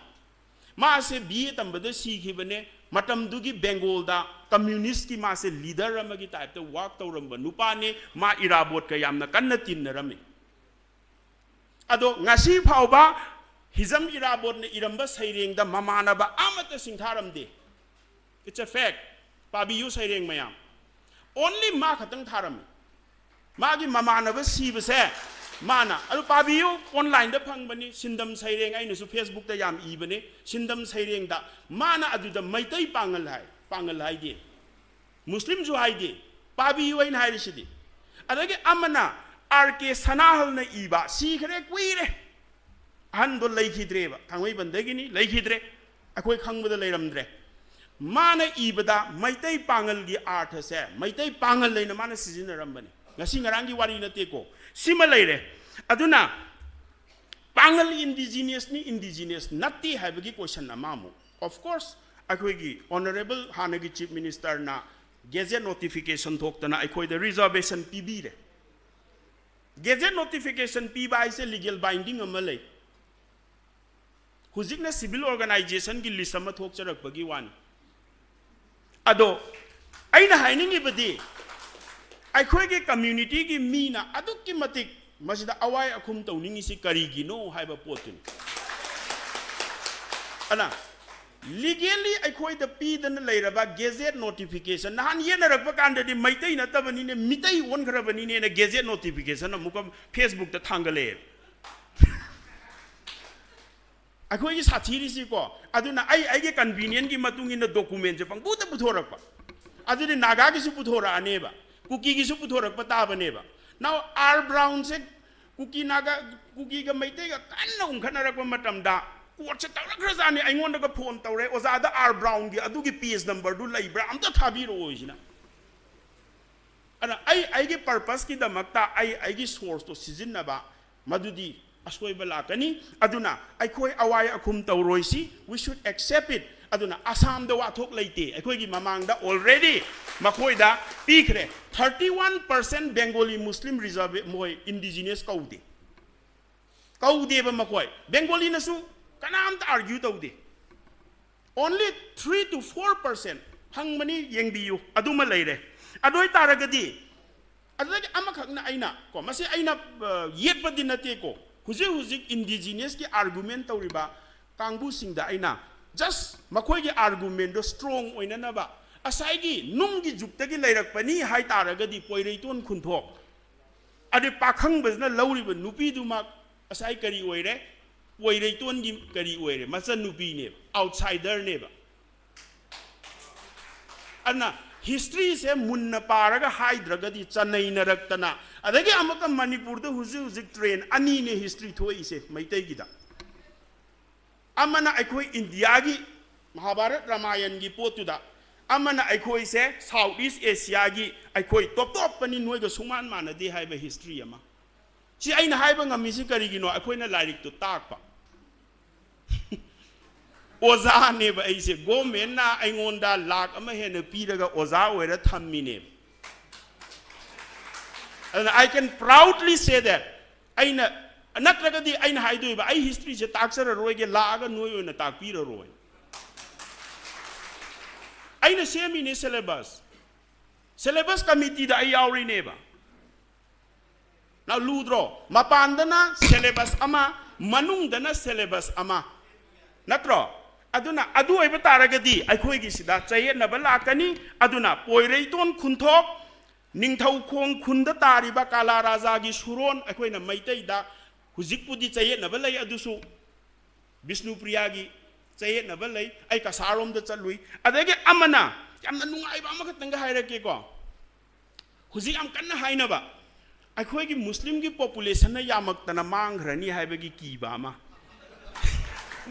ꯃꯥꯁꯦ B A ꯇꯝꯕꯗ ꯁꯤꯈꯤꯕꯅꯦ꯫ ꯃꯇꯝꯗꯨꯒꯤ ꯕꯦꯡꯒꯣꯜꯗ communistꯀꯤ ꯃꯥꯁꯦ leader ꯑꯃꯒꯤ typeꯇ work ꯇꯧꯔꯝꯕ ꯅꯨꯄꯥꯅꯤ꯫ ꯃꯥ ꯏꯔꯥꯕꯣꯠꯀ ꯌꯥꯝꯅ ꯀꯟꯅ ꯇꯤꯟꯅꯔꯝꯃꯤ꯫ ꯑꯗꯣ ꯉꯁꯤ ꯐꯥꯎꯕ ꯍꯤꯖꯝ ꯏꯔꯥꯕꯣꯠꯅ ꯏꯔꯝꯕ ꯁꯩꯔꯦꯡꯗ ꯃꯃꯥꯟꯅꯕ ꯑꯃꯠꯇ ꯁꯤꯡꯊꯥꯔꯝꯗꯦ꯫ It's a fact. ꯄꯥꯕꯤꯌꯨ ꯁꯩꯔꯦꯡ ꯃꯌꯥꯝ꯫ Only ꯃꯥ ꯈꯛꯇꯪ ꯊꯥꯔꯝꯃꯤ꯫ ꯃꯥꯒꯤ ꯃꯃꯥꯟꯅꯕ ꯁꯤꯕꯁꯦ ꯃꯥꯅ, ꯑꯗꯨ ꯄꯥꯕꯤꯌꯨ, onlineꯗ ꯐꯪꯕꯅꯤ, ꯁꯤꯟꯗꯝ ꯁꯩꯔꯦꯡ, ꯑꯩꯅꯁꯨ Facebookꯇ ꯌꯥꯝ ꯏꯕꯅꯦ, ꯁꯤꯟꯗꯝ ꯁꯩꯔꯦꯡꯗ ꯃꯥꯅ ꯑꯗꯨꯗ ꯃꯩꯇꯩ ꯄꯥꯉꯜ ꯍꯥꯏ, ꯄꯥꯉꯜ ꯍꯥꯏꯗꯦ, ꯃꯨꯁꯂꯤꯝꯁꯨ ꯍꯥꯏꯗꯦ, ꯄꯥꯕꯤꯌꯨ ꯑꯩꯅ ꯍꯥꯏꯔꯤꯁꯤꯗꯤ꯫ ꯑꯗꯒꯤ ꯑꯃꯅ R K ꯁꯅꯥꯍꯜꯅ ꯏꯕ, ꯁꯤꯈ꯭ꯔꯦ ꯀꯨꯏꯔꯦ, ꯑꯍꯟꯗꯣ ꯂꯩꯈꯤꯗ꯭ꯔꯦꯕ, ꯊꯥꯡꯃꯩꯕꯟꯗꯒꯤꯅꯤ, ꯂꯩꯈꯤꯗ꯭ꯔꯦ, ꯑꯩꯈꯣꯏ ꯈꯪꯕꯗ ꯂꯩꯔꯝꯗ꯭ꯔꯦ꯫ ꯃꯥꯅ ꯏꯕꯗ ꯃꯩꯇꯩ ꯄꯥꯉꯜꯒꯤ ꯑꯥꯔꯊꯁꯦ ꯃꯩꯇꯩ ꯄꯥꯉꯜ ꯂꯩꯅ ꯃꯥꯅ ꯁꯤꯖꯤꯟꯅꯔꯝꯕꯅꯤ, ꯉꯁꯤ ꯉꯔꯥꯡꯒꯤ ꯋꯥꯔꯤ ꯅꯠꯇꯦꯀꯣ꯫ ꯁꯤꯃ ꯂꯩꯔꯦ꯫ ꯑꯗꯨꯅ ꯄꯥꯉꯜ indigenousꯅꯤ, indigenous ꯅꯠꯇꯦ ꯍꯥꯏꯕꯒꯤ question ꯑꯃ ꯑꯃꯨꯛ꯫ Of course, ꯑꯩꯈꯣꯏꯒꯤ honourable ꯍꯥꯟꯅꯒꯤ chief ministerꯅ gazette notification ꯊꯣꯛꯇꯅ ꯑꯩꯈꯣꯏꯗ reservation ꯄꯤꯕꯤꯔꯦ꯫ Gazette notification ꯄꯤꯕ ꯍꯥꯏꯁꯦ legal binding ꯑꯃ ꯂꯩ꯫ ꯍꯧꯖꯤꯛꯅ civil organizationꯒꯤ list ꯑꯃ ꯊꯣꯛꯆꯔꯛꯄꯒꯤ ꯋꯥꯅꯤ꯫ ꯑꯗꯣ ꯑꯩꯅ ꯍꯥꯏꯅꯤꯡꯉꯤꯕꯗꯤ, ꯑꯩꯈꯣꯏꯒꯤ communityꯒꯤ ꯃꯤꯅ ꯑꯗꯨꯛꯀꯤ ꯃꯇꯤꯛ ꯃꯁꯤꯗ ꯑꯋꯥꯏ ꯑꯈꯨꯝ ꯇꯧꯅꯤꯡꯉꯤꯁꯤ ꯀꯔꯤꯒꯤꯅꯣ ꯍꯥꯏꯕ ꯄꯣꯠꯇꯨꯅꯤ꯫ ꯑꯅ legally ꯑꯩꯈꯣꯏꯗ ꯄꯤꯗꯅ ꯂꯩꯔꯕ gazette notification, ꯅꯍꯥꯟ ꯌꯦꯠꯅꯔꯛꯄ ꯀꯥꯟꯗꯗꯤ ꯃꯩꯇꯩ ꯅꯠꯇꯕꯅꯤꯅꯦ, ꯃꯤꯇꯩ ꯑꯣꯟꯈ꯭ꯔꯕꯅꯤꯅꯦꯅ gazette notification ꯑꯃꯨꯛꯀ Facebookꯇ ꯊꯥꯡꯒꯠꯂꯛꯑꯦ꯫ ꯑꯩꯈꯣꯏꯒꯤ ꯁꯥꯊꯤꯔꯤꯁꯤꯀꯣ꯫ ꯑꯗꯨꯅ ꯑꯩ ꯑꯩꯒꯤ convenientꯀꯤ ꯃꯇꯨꯡ ꯏꯟꯅ documentꯁꯦ ꯄꯪꯄꯨꯗ ꯄꯨꯊꯣꯔꯛꯄ꯫ ꯑꯗꯨꯗꯤ ꯅꯥꯒꯥꯒꯤꯁꯨ ꯄꯨꯊꯣꯔꯛꯑꯅꯦꯕ, ꯀꯨꯀꯤꯒꯤꯁꯨ ꯄꯨꯊꯣꯔꯛꯄ ꯇꯥꯕꯅꯦꯕ꯫ Now R Brownꯁꯦ ꯀꯨꯀꯤ ꯅꯥꯒꯥ, ꯀꯨꯀꯤꯒ ꯃꯩꯇꯩꯒ ꯀꯟꯅ ꯎꯪꯈꯠꯅꯔꯛꯄ ꯃꯇꯝꯗ courtꯁꯦ ꯇꯧꯔꯛꯈ꯭ꯔꯖꯥꯠꯅꯤ꯫ ꯑꯩꯉꯣꯟꯗꯒ phone ꯇꯧꯔꯦ, "ꯑꯣꯖꯥꯗ R Brownꯒꯤ ꯑꯗꯨꯒꯤ page numberꯗꯨ ꯂꯩꯕ꯭ꯔꯥ? ꯑꯝꯇ ꯊꯥꯕꯤꯔꯛꯑꯣ" ꯁꯤꯅ꯫ ꯑꯗꯨꯅ ꯑꯩ ꯑꯩꯒꯤ purposeꯀꯤꯗꯃꯛꯇ ꯑꯩ ꯑꯩꯒꯤ sourceꯇꯣ ꯁꯤꯖꯤꯟꯅꯕ, ꯃꯗꯨꯗꯤ ꯑꯁꯣꯏꯕ ꯂꯥꯛꯀꯅꯤ꯫ ꯑꯗꯨꯅ ꯑꯩꯈꯣꯏ ꯑꯋꯥꯏ ꯑꯈꯨꯝ ꯇꯧꯔꯣꯏꯁꯤ, we should accept it꯫ ꯑꯗꯨꯅ ꯑꯁꯥꯝꯗ ꯋꯥꯊꯣꯛ ꯂꯩꯇꯦ, ꯑꯩꯈꯣꯏꯒꯤ ꯃꯃꯥꯡꯗ already ꯃꯈꯣꯏꯗ ꯄꯤꯈ꯭ꯔꯦ꯫ Thirty one percent Bengali Muslim reserve, ꯃꯣꯏ indigenous ꯀꯧꯗꯦ, ꯀꯧꯗꯦꯕ ꯃꯈꯣꯏ꯫ Bengaliꯅꯁꯨ ꯀꯅꯥꯝꯇ argue ꯇꯧꯗꯦ꯫ Only three to four percent ꯐꯪꯕꯅꯤ, ꯌꯦꯡꯕꯤꯌꯨ, ꯑꯗꯨꯃ ꯂꯩꯔꯦ꯫ ꯑꯗꯨ ꯑꯣꯏꯇꯥꯔꯒꯗꯤ, ꯑꯗꯨꯗꯒꯤ ꯑꯃꯈꯛꯅ ꯑꯩꯅ ꯀꯣ, ꯃꯁꯤ ꯑꯩꯅ ꯑ, ꯌꯦꯠꯄꯗꯤ ꯅꯠꯇꯦꯀꯣ, ꯍꯧꯖꯤꯛ ꯍꯧꯖꯤꯛ indigenousꯀꯤ argument ꯇꯧꯔꯤꯕ ꯀꯥꯡꯕꯨꯁꯤꯡꯗ ꯑꯩꯅ just ꯃꯈꯣꯏꯒꯤ argumentꯗꯣ strong ꯑꯣꯏꯅꯅꯕ, ꯉꯁꯥꯏꯒꯤ ꯅꯨꯡꯒꯤ ꯖꯨꯛꯇꯒꯤ ꯂꯩꯔꯛꯄꯅꯤ ꯍꯥꯏ ꯇꯥꯔꯒꯗꯤ ꯄꯣꯏꯔꯩꯇꯣꯟ ꯈꯨꯟꯊꯣꯛ, ꯑꯗꯩ ꯄꯥꯈꯪꯕꯁꯤꯅ ꯂꯧꯔꯤꯕ ꯅꯨꯄꯤꯗꯨꯃꯛ ꯉꯁꯥꯏ ꯀꯔꯤ ꯑꯣꯏꯔꯦ? ꯄꯣꯏꯔꯩꯇꯣꯟꯒꯤ ꯀꯔꯤ ꯑꯣꯏꯔꯦ? ꯃꯆꯟꯅꯨꯄꯤꯅꯦꯕ, outsiderꯅꯦꯕ꯫ ꯑꯗꯨꯅ historyꯁꯦ ꯃꯨꯟꯅ ꯄꯥꯔꯒ ꯍꯥꯏꯗ꯭ꯔꯒꯗꯤ ꯆꯅꯩꯅꯔꯛꯇꯅ, ꯑꯗꯒꯤ ꯑꯃꯨꯛꯀ ꯃꯅꯤꯄꯨꯔꯗ ꯍꯧꯖꯤꯛ ꯍꯧꯖꯤꯛ trend ꯑꯅꯤꯅꯦ history ꯊꯣꯛꯏꯁꯦ ꯃꯩꯇꯩꯒꯤꯗ꯫ ꯑꯃꯅ ꯑꯩꯈꯣꯏ ꯏꯟꯗꯤꯌꯥꯒꯤ ꯃꯍꯥꯚꯥꯔꯠ ꯔꯥꯃꯥꯌꯟꯒꯤ ꯄꯣꯠꯇꯨꯗ, ꯑꯃꯅ ꯑꯩꯈꯣꯏꯁꯦ South East Asiaꯒꯤ ꯑꯩꯈꯣꯏ top topꯅꯤ, ꯅꯣꯏꯒ ꯁꯨꯡꯃꯥꯟ ꯃꯥꯟꯅꯗꯦ ꯍꯥꯏꯕ history ꯑꯃ꯫ ꯁꯤ ꯑꯩꯅ ꯍꯥꯏꯕ ꯉꯝꯃꯤꯁꯤ ꯀꯔꯤꯒꯤꯅꯣ? ꯑꯩꯈꯣꯏꯅ ꯂꯥꯏꯔꯤꯛꯇꯨ ꯇꯥꯛꯄ꯫ ꯑꯣꯖꯥꯅꯦꯕ ꯑꯩꯁꯦ, governmentꯅ ꯑꯩꯉꯣꯟꯗ ꯂꯥꯛ ꯑꯃ ꯍꯦꯟꯅ ꯄꯤꯔꯒ ꯑꯣꯖꯥ ꯑꯣꯏꯔ ꯊꯝꯃꯤꯅꯦꯕ꯫ ꯑꯗꯨꯅ I can proudly say that ꯑꯩꯅ, ꯅꯠꯇ꯭ꯔꯒꯗꯤ ꯑꯩꯅ ꯍꯥꯏꯗꯣꯏꯕ, "ꯑꯩ historyꯁꯦ ꯇꯥꯛꯆꯔꯔꯣꯏꯒꯦ, ꯂꯥꯛꯑꯒ ꯅꯣꯏ ꯑꯣꯏꯅ ꯇꯥꯛꯄꯤꯔꯔꯣꯏ"꯫ ꯑꯩꯅ ꯁꯦꯝꯃꯤꯅꯦ syllabus꯫ Syllabus committeeꯗ ꯑꯩ ꯌꯥꯎꯔꯤꯅꯦꯕ꯫ ꯅ ꯂꯨꯗ꯭ꯔꯣ? ꯃꯄꯥꯟꯗꯅ syllabus ꯑꯃ, ꯃꯅꯨꯡꯗꯅ syllabus ꯑꯃ, ꯅꯠꯇ꯭ꯔꯣ? ꯑꯗꯨꯅ ꯑꯗꯨ ꯑꯣꯏꯕ ꯇꯥꯔꯒꯗꯤ ꯑꯩꯈꯣꯏꯒꯤꯁꯤꯗ ꯆꯌꯦꯠꯅꯕ ꯂꯥꯛꯀꯅꯤ꯫ ꯑꯗꯨꯅ ꯄꯣꯏꯔꯩꯇꯣꯟ ꯈꯨꯟꯊꯣꯛ, ꯅꯤꯡꯊꯧꯈꯣꯡ ꯈꯨꯟꯗ ꯇꯥꯔꯤꯕ ꯀꯥꯂꯥ ꯔꯥꯖꯥꯒꯤ ꯁꯨꯔꯣꯟ, ꯑꯩꯈꯣꯏꯅ ꯃꯩꯇꯩꯗ ꯍꯧꯖꯤꯛꯄꯨꯗꯤ ꯆꯌꯦꯠꯅꯕ ꯂꯩ, ꯑꯗꯨꯁꯨ ꯕꯤꯁꯅꯨꯄ꯭ꯔꯤꯌꯥꯒꯤ ꯆꯌꯦꯠꯅꯕ ꯂꯩ꯫ ꯑꯩ ꯀꯁꯥꯔꯔꯣꯝꯗ ꯆꯠꯂꯨꯏ꯫ ꯑꯗꯒꯤ ꯑꯃꯅ, ꯌꯥꯝꯅ ꯅꯨꯡꯉꯥꯏꯕ ꯑꯃꯈꯛꯇꯪꯒ ꯍꯥꯏꯔꯛꯀꯦꯀꯣ꯫ ꯍꯧꯖꯤꯛ ꯌꯥꯝ ꯀꯟꯅ ꯍꯥꯏꯅꯕ, ꯑꯩꯈꯣꯏꯒꯤ ꯃꯨꯁꯂꯤꯝꯒꯤ populationꯅ ꯌꯥꯝꯃꯛꯇꯅ ꯃꯥꯡꯈ꯭ꯔꯅꯤ ꯍꯥꯏꯕꯒꯤ ꯀꯤꯕ ꯑꯃ꯫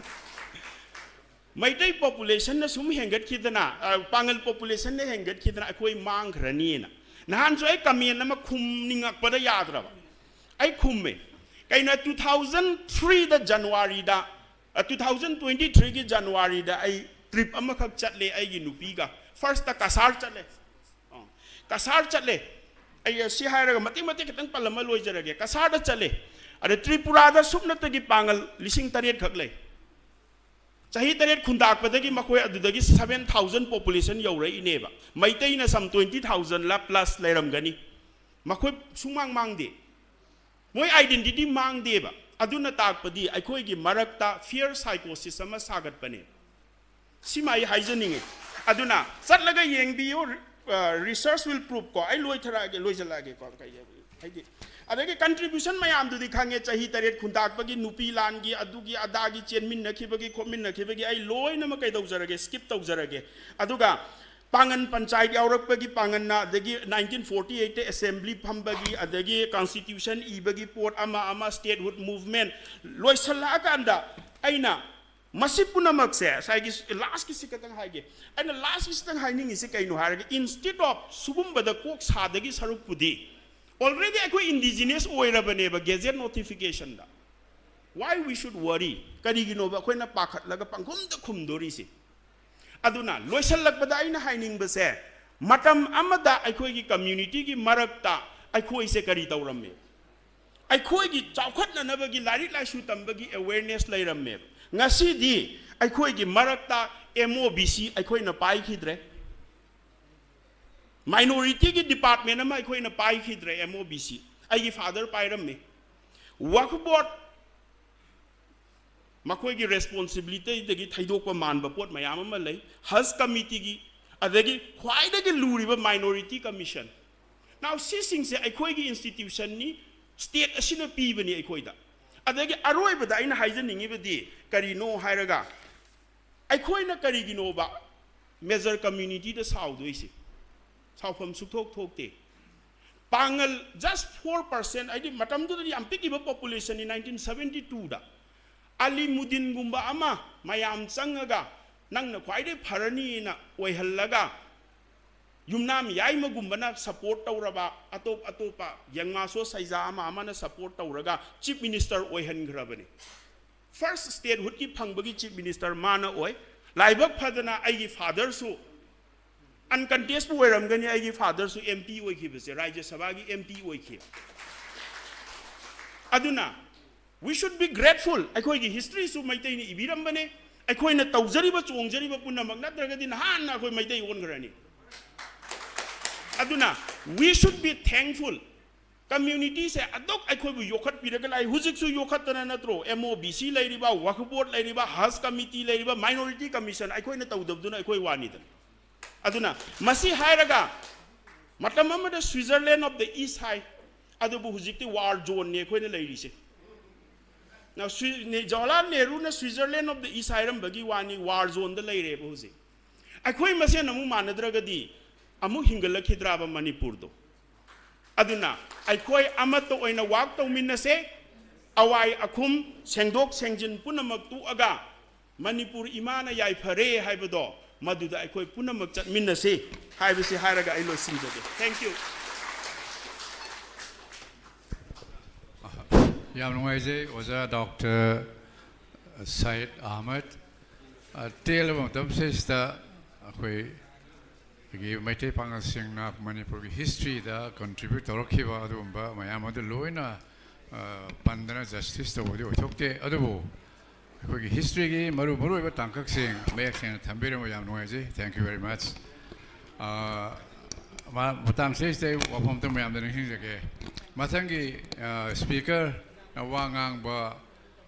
ꯃꯩꯇꯩ populationꯅ ꯁꯨꯝ ꯍꯦꯟꯒꯠꯈꯤꯗꯅ, ꯑ, ꯄꯥꯉꯜ populationꯅ ꯍꯦꯟꯒꯠꯈꯤꯗꯅ ꯑꯩꯈꯣꯏ ꯃꯥꯡꯈ꯭ꯔꯅꯤꯅ꯫ ꯅꯍꯥꯟꯁꯨ ꯑꯩ comment ꯑꯃ ꯈꯨꯝꯅꯤꯡꯉꯛꯄꯗ ꯌꯥꯗ꯭ꯔꯕ꯫ ꯑꯩ ꯈꯨꯝꯃꯦ꯫ ꯀꯩꯅꯣ, two thousand threeꯗ Januaryꯗ, ꯑ, two thousand twenty threeꯒꯤ Januaryꯗ ꯑꯩ trip ꯑꯃꯈꯛ ꯆꯠꯂꯦ ꯑꯩꯒꯤ ꯅꯨꯄꯤꯒ꯫ Firstꯇ ꯀꯁꯥꯔ ꯆꯠꯂꯦ꯫ ꯑ, ꯀꯁꯥꯔ ꯆꯠꯂꯦ꯫ ꯑꯩ ꯁꯤ ꯍꯥꯏꯔꯒ ꯃꯇꯦꯛ ꯃꯇꯦꯛ ꯈꯤꯇꯪ ꯄꯜꯂꯝꯃ ꯂꯣꯏꯖꯔꯒꯦ꯫ ꯀꯁꯥꯔꯗ ꯆꯠꯂꯦ꯫ ꯑꯗ ꯇ꯭ꯔꯤꯄꯨꯔꯥꯗ ꯁꯨꯞꯅꯇꯒꯤ ꯄꯥꯡꯒꯜ ꯂꯤꯁꯤꯡ ꯇꯔꯦꯠ ꯈꯛ ꯂꯩ꯫ ꯆꯍꯤ ꯇꯔꯦꯠ ꯈꯨꯟꯗꯥꯛꯄꯗꯒꯤ ꯃꯈꯣꯏ ꯑꯗꯨꯗꯒꯤ seven thousand population ꯌꯧꯔꯛꯏꯅꯦꯕ꯫ ꯃꯩꯇꯩꯅ some twenty thousandꯂ plus ꯂꯩꯔꯝꯒꯅꯤ꯫ ꯃꯈꯣꯏ ꯁꯨꯡꯃꯥꯡ ꯃꯥꯡꯗꯦ꯫ ꯃꯣꯏ identity ꯃꯥꯡꯗꯦꯕ꯫ ꯑꯗꯨꯅ ꯇꯥꯛꯄꯗꯤ ꯑꯩꯈꯣꯏꯒꯤ ꯃꯔꯛꯇ fear psychosis ꯑꯃ ꯁꯥꯒꯠꯄꯅꯦ꯫ ꯁꯤꯃ ꯑꯩ ꯍꯥꯏꯖꯅꯤꯡꯉꯤ꯫ ꯑꯗꯨꯅ ꯆꯠꯂꯒ ꯌꯦꯡꯕꯤꯌꯨ, ꯑ, research will prove ꯀꯣ꯫ ꯑꯩ ꯂꯣꯏꯊꯔꯛꯑꯒꯦ, ꯂꯣꯏꯁꯤꯜꯂꯛꯑꯒꯦꯀꯣ꯫ ꯀꯩ ꯍꯥꯏꯗꯤ, ꯑꯗꯒꯤ contribution ꯃꯌꯥꯝꯗꯨꯗꯤ ꯈꯪꯉꯦ, ꯆꯍꯤ ꯇꯔꯦꯠ ꯈꯨꯟꯇꯥꯛꯄꯒꯤ, ꯅꯨꯄꯤ ꯂꯥꯟꯒꯤ, ꯑꯗꯨꯒꯤ ꯑꯗꯥꯒꯤ ꯆꯦꯟꯃꯤꯟꯅꯈꯤꯕꯒꯤ ꯈꯣꯠꯃꯤꯟꯅꯈꯤꯕꯒꯤ ꯑꯩ ꯂꯣꯏꯅꯃꯛ ꯀꯩꯗꯧꯖꯔꯒꯦ, skip ꯇꯧꯖꯔꯒꯦ꯫ ꯑꯗꯨꯒ ꯄꯥꯡꯒꯟ ꯄꯟꯆꯥꯌꯠ ꯌꯥꯎꯔꯛꯄꯒꯤ ꯄꯥꯡꯒꯟꯅ, ꯑꯗꯒꯤ nineteen forty eightꯇ assembly ꯐꯝꯕꯒꯤ, ꯑꯗꯒꯤ constitution ꯏꯕꯒꯤ ꯄꯣꯠ ꯑꯃ ꯑꯃ, statehood movement ꯂꯣꯏꯁꯤꯜꯂꯛꯑꯀꯥꯟꯗ ꯑꯩꯅ ꯃꯁꯤ ꯄꯨꯝꯅꯃꯛꯁꯦ, ꯉꯁꯥꯏꯒꯤ lastꯀꯤꯁꯤ ꯈꯛꯇꯪ ꯍꯥꯏꯒꯦ꯫ ꯑꯩꯅ lastꯀꯤꯁꯤꯇꯪ ꯍꯥꯏꯅꯤꯡꯉꯤꯁꯤ ꯀꯩꯅꯣ ꯍꯥꯏꯔꯒ, instead of ꯁꯨꯒꯨꯝꯕꯗ ꯀꯣꯛ ꯁꯥꯗꯒꯤ ꯁꯔꯨꯛꯄꯨꯗꯤ, already ꯑꯩꯈꯣꯏ indigenous ꯑꯣꯏꯔꯕꯅꯦꯕ gazette notificationꯗ꯫ Why we should worry? ꯀꯔꯤꯒꯤꯅꯣꯕ ꯑꯩꯈꯣꯏꯅ ꯄꯥꯈꯠꯂꯒ ꯄꯪꯈꯨꯝꯗ ꯈꯨꯝꯗꯣꯔꯤꯁꯦ? ꯑꯗꯨꯅ ꯂꯣꯏꯁꯤꯜꯂꯛꯄꯗ ꯑꯩꯅ ꯍꯥꯏꯅꯤꯡꯕꯁꯦ, ꯃꯇꯝ ꯑꯃꯗ ꯑꯩꯈꯣꯏꯒꯤ communityꯒꯤ ꯃꯔꯛꯇ ꯑꯩꯈꯣꯏꯁꯦ ꯀꯔꯤ ꯇꯧꯔꯝꯃꯦ? ꯑꯩꯈꯣꯏꯒꯤ ꯆꯥꯎꯈꯠꯅꯅꯕꯒꯤ ꯂꯥꯏꯔꯤꯛ ꯂꯥꯏꯁꯨ ꯇꯝꯕꯒꯤ awareness ꯂꯩꯔꯝꯃꯦꯕ꯫ ꯉꯁꯤꯗꯤ ꯑꯩꯈꯣꯏꯒꯤ ꯃꯔꯛꯇ M O B C ꯑꯩꯈꯣꯏꯅ ꯄꯥꯏꯈꯤꯗ꯭ꯔꯦ꯫ Minority ꯒꯤ department ꯑꯃ ꯑꯩꯈꯣꯏꯅ ꯄꯥꯏꯈꯤꯗ꯭ꯔꯦ, M O B C꯫ ꯑꯩꯒꯤ father ꯄꯥꯏꯔꯝꯃꯤ꯫ Waqf Board ꯃꯈꯣꯏꯒꯤ responsibility ꯗꯒꯤ ꯊꯩꯗꯣꯛꯄ ꯃꯥꯟꯕ ꯄꯣꯠ ꯃꯌꯥꯝ ꯑꯃ ꯂꯩ꯫ Hajj Committee ꯒꯤ, ꯑꯗꯒꯤ ꯈ꯭ꯋꯥꯏꯗꯒꯤ ꯂꯨꯔꯤꯕ Minority Commission꯫ Now, ꯁꯤꯁꯤꯡꯁꯦ ꯑꯩꯈꯣꯏꯒꯤ institution ꯅꯤ, state ꯑꯁꯤꯅ ꯄꯤꯕꯅꯤ ꯑꯩꯈꯣꯏꯗ꯫ ꯑꯗꯒꯤ ꯑꯔꯣꯏꯕꯗ ꯑꯩꯅ ꯍꯥꯏꯖꯅꯤꯡꯉꯤꯕꯗꯤ ꯀꯔꯤꯅꯣ ꯍꯥꯏꯔꯒ, ꯑꯩꯈꯣꯏꯅ ꯀꯔꯤꯒꯤꯅꯣꯕ major community ꯗ ꯁꯥꯎꯗꯣꯏꯁꯦ? ꯁꯥꯎꯐꯝ ꯁꯨꯛꯊꯣꯛ ꯊꯣꯛꯇꯦ꯫ ꯄꯥꯡꯒꯜ just four percent, ꯍꯥꯏꯗꯤ ꯃꯇꯝꯗꯨꯗꯗꯤ ꯌꯥꯝ ꯄꯤꯛꯏꯕ population ꯅꯤ, nineteen seventy two ꯗ꯫ ꯑꯂꯤꯃꯨꯗꯤꯟꯒꯨꯝꯕ ꯑꯃ ꯃꯌꯥꯝ ꯆꯪꯉꯒ ꯅꯪꯅ ꯈ꯭ꯋꯥꯏꯗꯒꯤ ꯐꯔꯅꯤꯅ ꯑꯣꯏꯍꯜꯂꯒ, ꯌꯨꯝꯅꯥꯝ ꯌꯥꯏꯃꯒꯨꯝꯕꯅ support ꯇꯧꯔꯕ, ꯑꯇꯣꯞ ꯑꯇꯣꯞꯄ ꯌꯪꯃꯥꯁꯣ ꯁꯩꯖꯥ ꯑꯃ ꯑꯃꯅ support ꯇꯧꯔꯒ chief minister ꯑꯣꯏꯍꯟꯈ꯭ꯔꯕꯅꯤ꯫ First statehood ꯀꯤ ꯐꯪꯕꯒꯤ chief minister ꯃꯥꯅ ꯑꯣꯏ꯫ ꯂꯥꯏꯕꯛ ꯐꯗꯅ ꯑꯩꯒꯤ father ꯁꯨ, uncontest ꯄꯨ ꯑꯣꯏꯔꯝꯒꯅꯤ, ꯑꯩꯒꯤ father ꯁꯨ M P ꯑꯣꯏꯈꯤꯕꯁꯦ, ꯔꯥꯖ꯭ꯌ ꯁꯚꯥꯒꯤ M P ꯑꯣꯏꯈꯤ꯫ ꯑꯗꯨꯅ we should be grateful꯫ ꯑꯩꯈꯣꯏꯒꯤ history ꯁꯨ ꯃꯩꯇꯩꯅ ꯏꯕꯤꯔꯝꯕꯅꯦ꯫ ꯑꯩꯈꯣꯏꯅ ꯇꯧꯖꯔꯤꯕ ꯆꯣꯡꯖꯔꯤꯕ ꯄꯨꯝꯅꯃꯛ ꯅꯠꯇ꯭ꯔꯒꯗꯤ ꯅꯍꯥꯟꯅ ꯑꯩꯈꯣꯏ ꯃꯩꯇꯩ ꯑꯣꯟꯈ꯭ꯔꯅꯤ꯫ ꯑꯗꯨꯅ we should be thankful꯫ Community ꯁꯦ ꯑꯗꯨꯛ ꯑꯩꯈꯣꯏꯕꯨ ꯌꯣꯛꯈꯠꯄꯤꯔꯒ ꯂꯥꯛꯏ, ꯍꯧꯖꯤꯛꯁꯨ ꯌꯣꯛꯈꯠꯇꯅ ꯅꯠꯇ꯭ꯔꯣ? M O B C ꯂꯩꯔꯤꯕ, Waqf Board ꯂꯩꯔꯤꯕ, Hajj Committee ꯂꯩꯔꯤꯕ, Minority Commission ꯑꯩꯈꯣꯏꯅ ꯇꯧꯗꯕꯗꯨꯅ ꯑꯩꯈꯣꯏ ꯋꯥꯅꯤꯗꯅ꯫ ꯑꯗꯨꯅ ꯃꯁꯤ ꯍꯥꯏꯔꯒ ꯃꯇꯝ ꯑꯃꯗ Switzerland of the East ꯍꯥꯏ, ꯑꯗꯨꯕꯨ ꯍꯧꯖꯤꯛꯇꯤ war zone ꯅꯤ ꯑꯩꯈꯣꯏꯅ ꯂꯩꯔꯤꯁꯦ꯫ Now, ꯁ꯭ꯋꯤ-, ꯅꯦ-, Jawaharlal ꯅꯦꯍꯔꯨꯅ Switzerland of the East ꯍꯥꯏꯔꯝꯕꯒꯤ ꯋꯥꯅꯤ, war zone ꯗ ꯂꯩꯔꯦꯕ ꯍꯧꯖꯤꯛ꯫ ꯑꯩꯈꯣꯏ ꯃꯁꯦꯟ ꯑꯃꯨꯛ ꯃꯥꯟꯅꯗ꯭ꯔꯒꯗꯤ ꯑꯃꯨꯛ ꯍꯤꯡꯒꯠꯂꯛꯈꯤꯗ꯭ꯔꯥꯕ ꯃꯅꯤꯄꯨꯔꯗꯣ? ꯑꯗꯨꯅ ꯑꯩꯈꯣꯏ ꯑꯃꯠꯇ ꯑꯣꯏꯅ work ꯇꯧꯃꯤꯟꯅꯁꯦ꯫ ꯑꯋꯥꯏ ꯑꯈꯨꯝ, ꯁꯦꯡꯗꯣꯛ ꯁꯦꯡꯖꯤꯟ ꯄꯨꯝꯅꯃꯛ ꯇꯣꯛꯑꯒ ꯃꯅꯤꯄꯨꯔ ꯏꯃꯥꯅ ꯌꯥꯏꯐꯔꯦ ꯍꯥꯏꯕꯗꯣ, ꯃꯗꯨꯗ ꯑꯩꯈꯣꯏ ꯄꯨꯝꯅꯃꯛ ꯆꯠꯃꯤꯟꯅꯁꯤ ꯍꯥꯏꯕꯁꯤ ꯍꯥꯏꯔꯒ ꯑꯩ ꯂꯣꯏꯁꯤꯟꯖꯒꯦ꯫ Thank you꯫ ꯌꯥꯝ ꯅꯨꯡꯉꯥꯏꯖꯩ ꯑꯣꯖꯥ ꯗꯣꯛꯇꯔ ꯁꯌꯤꯗ ꯑꯍꯃꯗ꯫ ꯑ, ꯇꯦꯜꯂꯕ ꯃꯇꯝꯁꯤꯗꯩꯁꯤꯗ ꯑꯩꯈꯣꯏ ꯑꯩꯈꯣꯏꯒꯤ ꯃꯩꯇꯩ ꯄꯥꯉꯜꯁꯤꯡꯅ ꯃꯅꯤꯄꯨꯔꯒꯤ ꯍꯤꯁꯇ꯭ꯔꯤꯗ ꯀꯟꯇ꯭ꯔꯤꯕ꯭ꯌꯨꯠ ꯇꯧꯔꯛꯈꯤꯕ ꯑꯗꯨꯒꯨꯝꯕ ꯃꯌꯥꯝ ꯑꯗꯨ ꯂꯣꯏꯅ, ꯑ, ꯄꯟꯗꯅ ꯖꯁꯇꯤꯁ ꯇꯧꯕꯗꯤ ꯑꯣꯏꯊꯣꯛꯇꯦ꯫ ꯑꯗꯨꯕꯨ ꯑꯩꯈꯣꯏꯒꯤ ꯍꯤꯁꯇ꯭ꯔꯤꯒꯤ ꯃꯔꯨ ꯃꯔꯨꯑꯣꯏꯕ ꯇꯥꯡꯀꯛꯁꯤꯡ ꯃꯌꯦꯛ ꯁꯦꯡꯅ ꯊꯝꯕꯤꯔꯝꯕ ꯌꯥꯝ ꯅꯨꯡꯉꯥꯏꯖꯩ꯫ Thank you very much꯫ ꯑ, ꯃ-, ꯃꯇꯥꯡꯁꯤꯗꯩꯁꯤꯗ ꯑꯩ ꯋꯥꯐꯝ ꯑꯃꯇꯪ ꯃꯌꯥꯝꯗ ꯅꯤꯡꯁꯤꯡꯖꯒꯦ꯫ ꯃꯊꯪꯒꯤ, ꯑ, ꯁ꯭ꯄꯤꯀꯔꯅ ꯋꯥ ꯉꯥꯡꯕ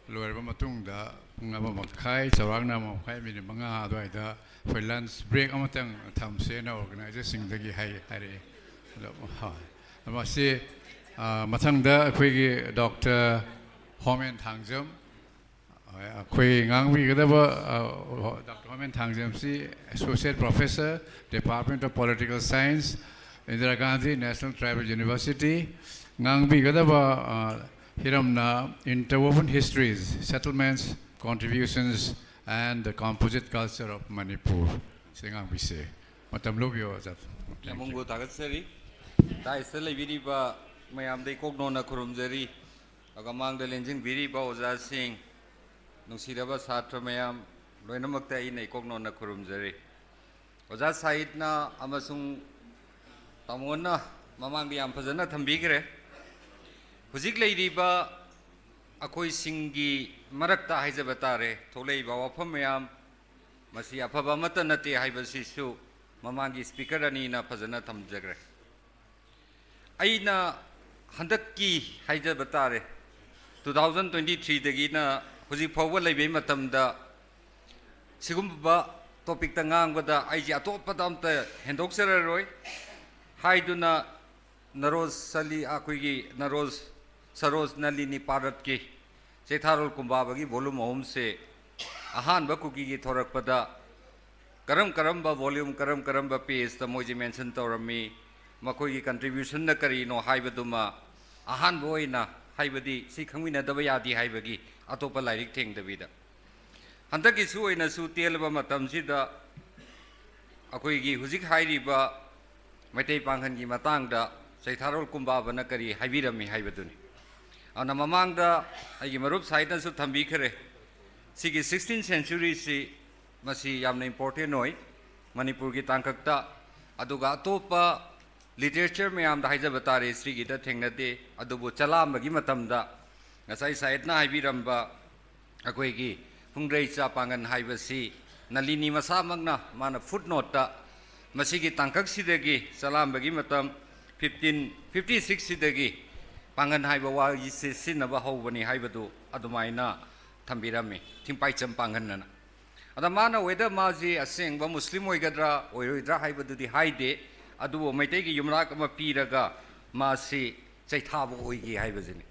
ꯂꯣꯏꯔꯕ ꯃꯇꯨꯡꯗ ꯄꯨꯡ ꯑꯃ ꯃꯈꯥꯏ, ꯆꯥꯎꯔꯥꯛꯅ ꯑꯃ ꯃꯈꯥꯏ, ꯃꯤꯅꯤꯠ ꯃꯉꯥ ꯑꯗꯨꯋꯥꯏꯗ ꯑꯩꯈꯣꯏ ꯂꯟꯁ ꯕ꯭ꯔꯦꯛ ꯑꯃꯇꯪ ꯊꯝꯁꯦꯅ ꯑꯣꯔꯒꯅꯥꯏꯖꯔꯁꯤꯡꯗꯒꯤ ꯍꯥꯏ-, ꯍꯥꯏꯔꯛꯑꯦ꯫ ꯑꯗꯣ, ꯍꯣꯏ꯫ ꯃꯁꯤ, ꯑ, ꯃꯊꯪꯗ ꯑꯩꯈꯣꯏꯒꯤ ꯗꯣꯛꯇꯔ ꯍꯣꯃꯦꯟ ꯊꯥꯡꯖꯝ, ꯑꯩꯈꯣꯏ ꯉꯥꯡꯕꯤꯒꯗꯕ, ꯑ, doctor ꯍꯣꯃꯦꯟ ꯊꯥꯡꯖꯝꯁꯤ Associate Professor, Department of Political Science, Indira Gandhi National Tribal University꯫ ꯉꯥꯡꯕꯤꯒꯗꯕ, ꯑ, ꯍꯤꯔꯝꯅ Interwoven Histories, Settlements, Contributions and the Composite Culture of Manipur꯫ ꯁꯤ ꯉꯥꯡꯕꯤꯁꯦ꯫ ꯃꯇꯝ ꯂꯧꯕꯤꯌꯣ, ꯑꯣꯖꯥ꯫ Thank you꯫ ꯌꯥꯝꯕꯨꯡꯕꯨ ꯊꯥꯒꯠꯆꯔꯤ꯫ ꯗꯥꯏꯁꯇ ꯂꯩꯕꯤꯔꯤꯕ ꯃꯌꯥꯝꯗ ꯏꯀꯣꯛ ꯅꯣꯟꯅ ꯈꯨꯔꯨꯝꯖꯔꯤ꯫ ꯑꯗꯨꯒ ꯃꯥꯡꯗ ꯂꯦꯡꯁꯤꯟꯕꯤꯔꯤꯕ ꯑꯣꯖꯥꯁꯤꯡ, ꯅꯨꯡꯁꯤꯔꯕ ꯁꯥꯇ꯭ꯔ ꯃꯌꯥꯝ, ꯂꯣꯏꯅꯃꯛꯇ ꯑꯩꯅ ꯏꯀꯣꯛ ꯅꯣꯟꯅ ꯈꯨꯔꯨꯝꯖꯔꯤ꯫ ꯑꯣꯖꯥ ꯁꯥꯍꯤꯠꯅ ꯑꯃꯁꯨꯡ ꯇꯥꯃꯣꯅ ꯃꯃꯥꯡꯗ ꯌꯥꯝ ꯐꯖꯅ ꯊꯝꯕꯤꯈ꯭ꯔꯦ꯫ ꯍꯧꯖꯤꯛ ꯂꯩꯔꯤꯕ ꯑꯩꯈꯣꯏꯁꯤꯡꯒꯤ ꯃꯔꯛꯇ ꯍꯥꯏꯖꯕ ꯇꯥꯔꯦ, ꯊꯣꯛꯂꯛꯏꯕ ꯋꯥꯐꯝ ꯃꯌꯥꯝ, ꯃꯁꯤ ꯑꯐꯕ ꯑꯃꯠꯇ ꯅꯠꯇꯦ ꯍꯥꯏꯕꯁꯤꯁꯨ ꯃꯃꯥꯡꯒꯤ ꯁ꯭ꯄꯤꯀꯔ ꯑꯅꯤꯅ ꯐꯖꯅ ꯊꯝꯖꯈ꯭ꯔꯦ꯫ ꯑꯩꯅ ꯍꯟꯗꯛꯀꯤ ꯍꯥꯏꯖꯕ ꯇꯥꯔꯦ, two thousand twenty threeꯗꯒꯤꯅ ꯍꯧꯖꯤꯛ ꯐꯥꯎꯕ ꯂꯩꯕꯩ ꯃꯇꯝꯗ ꯁꯤꯒꯨꯝꯕ ꯇꯣꯄꯤꯛꯇ ꯉꯥꯡꯕꯗ ꯑꯩꯁꯦ ꯑꯇꯣꯞꯄꯗ ꯑꯝꯇ ꯍꯦꯟꯗꯣꯛꯆꯔꯔꯣꯏ ꯍꯥꯏꯗꯨꯅ, ꯅꯔꯣꯁ ꯑꯂꯤ, ꯑꯩꯈꯣꯏꯒꯤ ꯅꯔꯣꯁ, ꯁꯔꯣꯖ ꯅꯂꯤꯅꯤ ꯄꯥꯔꯠꯀꯤ ꯆꯩꯊꯥꯔꯣꯜ ꯀꯨꯝꯕꯥꯕꯒꯤ volume ꯑꯍꯨꯝꯁꯦ ꯑꯍꯥꯟꯕ ꯀꯨꯀꯤꯒꯤ ꯊꯣꯔꯛꯄꯗ ꯀꯔꯝ ꯀꯔꯝꯕ volume, ꯀꯔꯝ ꯀꯔꯝꯕ pageꯇ ꯃꯣꯏꯁꯦ mention ꯇꯧꯔꯝꯃꯤ, ꯃꯈꯣꯏꯒꯤ contributionꯅ ꯀꯔꯤꯅꯣ ꯍꯥꯏꯕꯗꯨꯃ ꯑꯍꯥꯟꯕ ꯑꯣꯏꯅ, ꯍꯥꯏꯕꯗꯤ ꯁꯤ ꯈꯪꯃꯤꯟꯅꯗꯕ ꯌꯥꯗꯦ ꯍꯥꯏꯕꯒꯤ ꯑꯇꯣꯞꯄ ꯂꯥꯏꯔꯤꯛ ꯊꯦꯡꯗꯕꯤꯗ꯫ ꯍꯟꯗꯛꯀꯤꯁꯨ ꯑꯣꯏꯅꯁꯨ ꯇꯦꯜꯂꯕ ꯃꯇꯝꯁꯤꯗ ꯑꯩꯈꯣꯏꯒꯤ ꯍꯧꯖꯤꯛ ꯍꯥꯏꯔꯤꯕ ꯃꯩꯇꯩ ꯄꯥꯡꯒꯜꯒꯤ ꯃꯇꯥꯡꯗ ꯆꯩꯊꯥꯔꯣꯜ ꯀꯨꯝꯕꯥꯕꯅ ꯀꯔꯤ ꯍꯥꯏꯕꯤꯔꯝꯃꯤ ꯍꯥꯏꯕꯗꯨꯅꯤ꯫ ꯑꯗꯨꯅ ꯃꯃꯥꯡꯗ ꯑꯩꯒꯤ ꯃꯔꯨꯞ ꯁꯥꯍꯤꯠꯅꯁꯨ ꯊꯝꯕꯤꯈ꯭ꯔꯦ꯫ ꯁꯤꯒꯤ sixteenth centuryꯁꯤ ꯃꯁꯤ ꯌꯥꯝꯅ important ꯑꯣꯏ꯫ ꯃꯅꯤꯄꯨꯔꯒꯤ ꯇꯥꯡꯀꯛꯇ ꯑꯗꯨꯒ ꯑꯇꯣꯞꯄ ꯂꯤꯇꯔꯦꯆꯔ ꯃꯌꯥꯝꯗ ꯍꯥꯏꯖꯕ ꯇꯥꯔꯦ, ꯍꯤꯁꯇ꯭ꯔꯤꯒꯤꯗ ꯊꯦꯡꯅꯗꯦ꯫ ꯑꯗꯨꯕꯨ ꯆꯂꯥꯝꯕꯒꯤ ꯃꯇꯝꯗ ꯉꯁꯥꯏ ꯁꯥꯍꯤꯠꯅ ꯍꯥꯏꯕꯤꯔꯝꯕ ꯑꯩꯈꯣꯏꯒꯤ ꯐꯨꯡꯗ꯭ꯔꯩ ꯆꯥ ꯄꯥꯡꯒꯟ ꯍꯥꯏꯕꯁꯤ ꯅꯂꯤꯅꯤ ꯃꯁꯥꯃꯛꯅ ꯃꯥꯅ ꯐꯨꯠ ꯅꯣꯠꯇ ꯃꯁꯤꯒꯤ ꯇꯥꯡꯀꯛꯁꯤꯗꯒꯤ, ꯆꯂꯥꯝꯕꯒꯤ ꯃꯇꯝ ꯐꯤꯐꯇꯤꯟ ꯐꯤꯐꯇꯤ ꯁꯤꯛꯁꯁꯤꯗꯒꯤ ꯄꯥꯡꯒꯟ ꯍꯥꯏꯕ ꯋꯥꯁꯤ ꯁꯤꯖꯤꯟꯅꯕ ꯍꯧꯕꯅꯤ ꯍꯥꯏꯕꯗꯨ ꯑꯗꯨꯃꯥꯏꯅ ꯊꯝꯕꯤꯔꯝꯃꯤ, ꯊꯤꯡꯄꯥꯏꯆꯝ ꯄꯥꯡꯒꯟ ꯑꯅ꯫ ꯑꯗ ꯃꯥꯅ whether ꯃꯥꯁꯤ ꯑꯁꯦꯡꯕ ꯃꯨꯁꯂꯤꯝ ꯑꯣꯏꯒꯗ꯭ꯔꯥ ꯑꯣꯏꯔꯣꯏꯗ꯭ꯔꯥ ꯍꯥꯏꯕꯗꯨꯗꯤ ꯍꯥꯏꯗꯦ, ꯑꯗꯨꯕꯨ ꯃꯩꯇꯩꯒꯤ ꯌꯨꯝꯂꯥꯛ ꯑꯃ ꯄꯤꯔꯒ ꯃꯥꯁꯤ ꯆꯩꯊꯥꯕ ꯑꯣꯏꯈꯤ ꯍꯥꯏꯕꯁꯤꯅꯤ꯫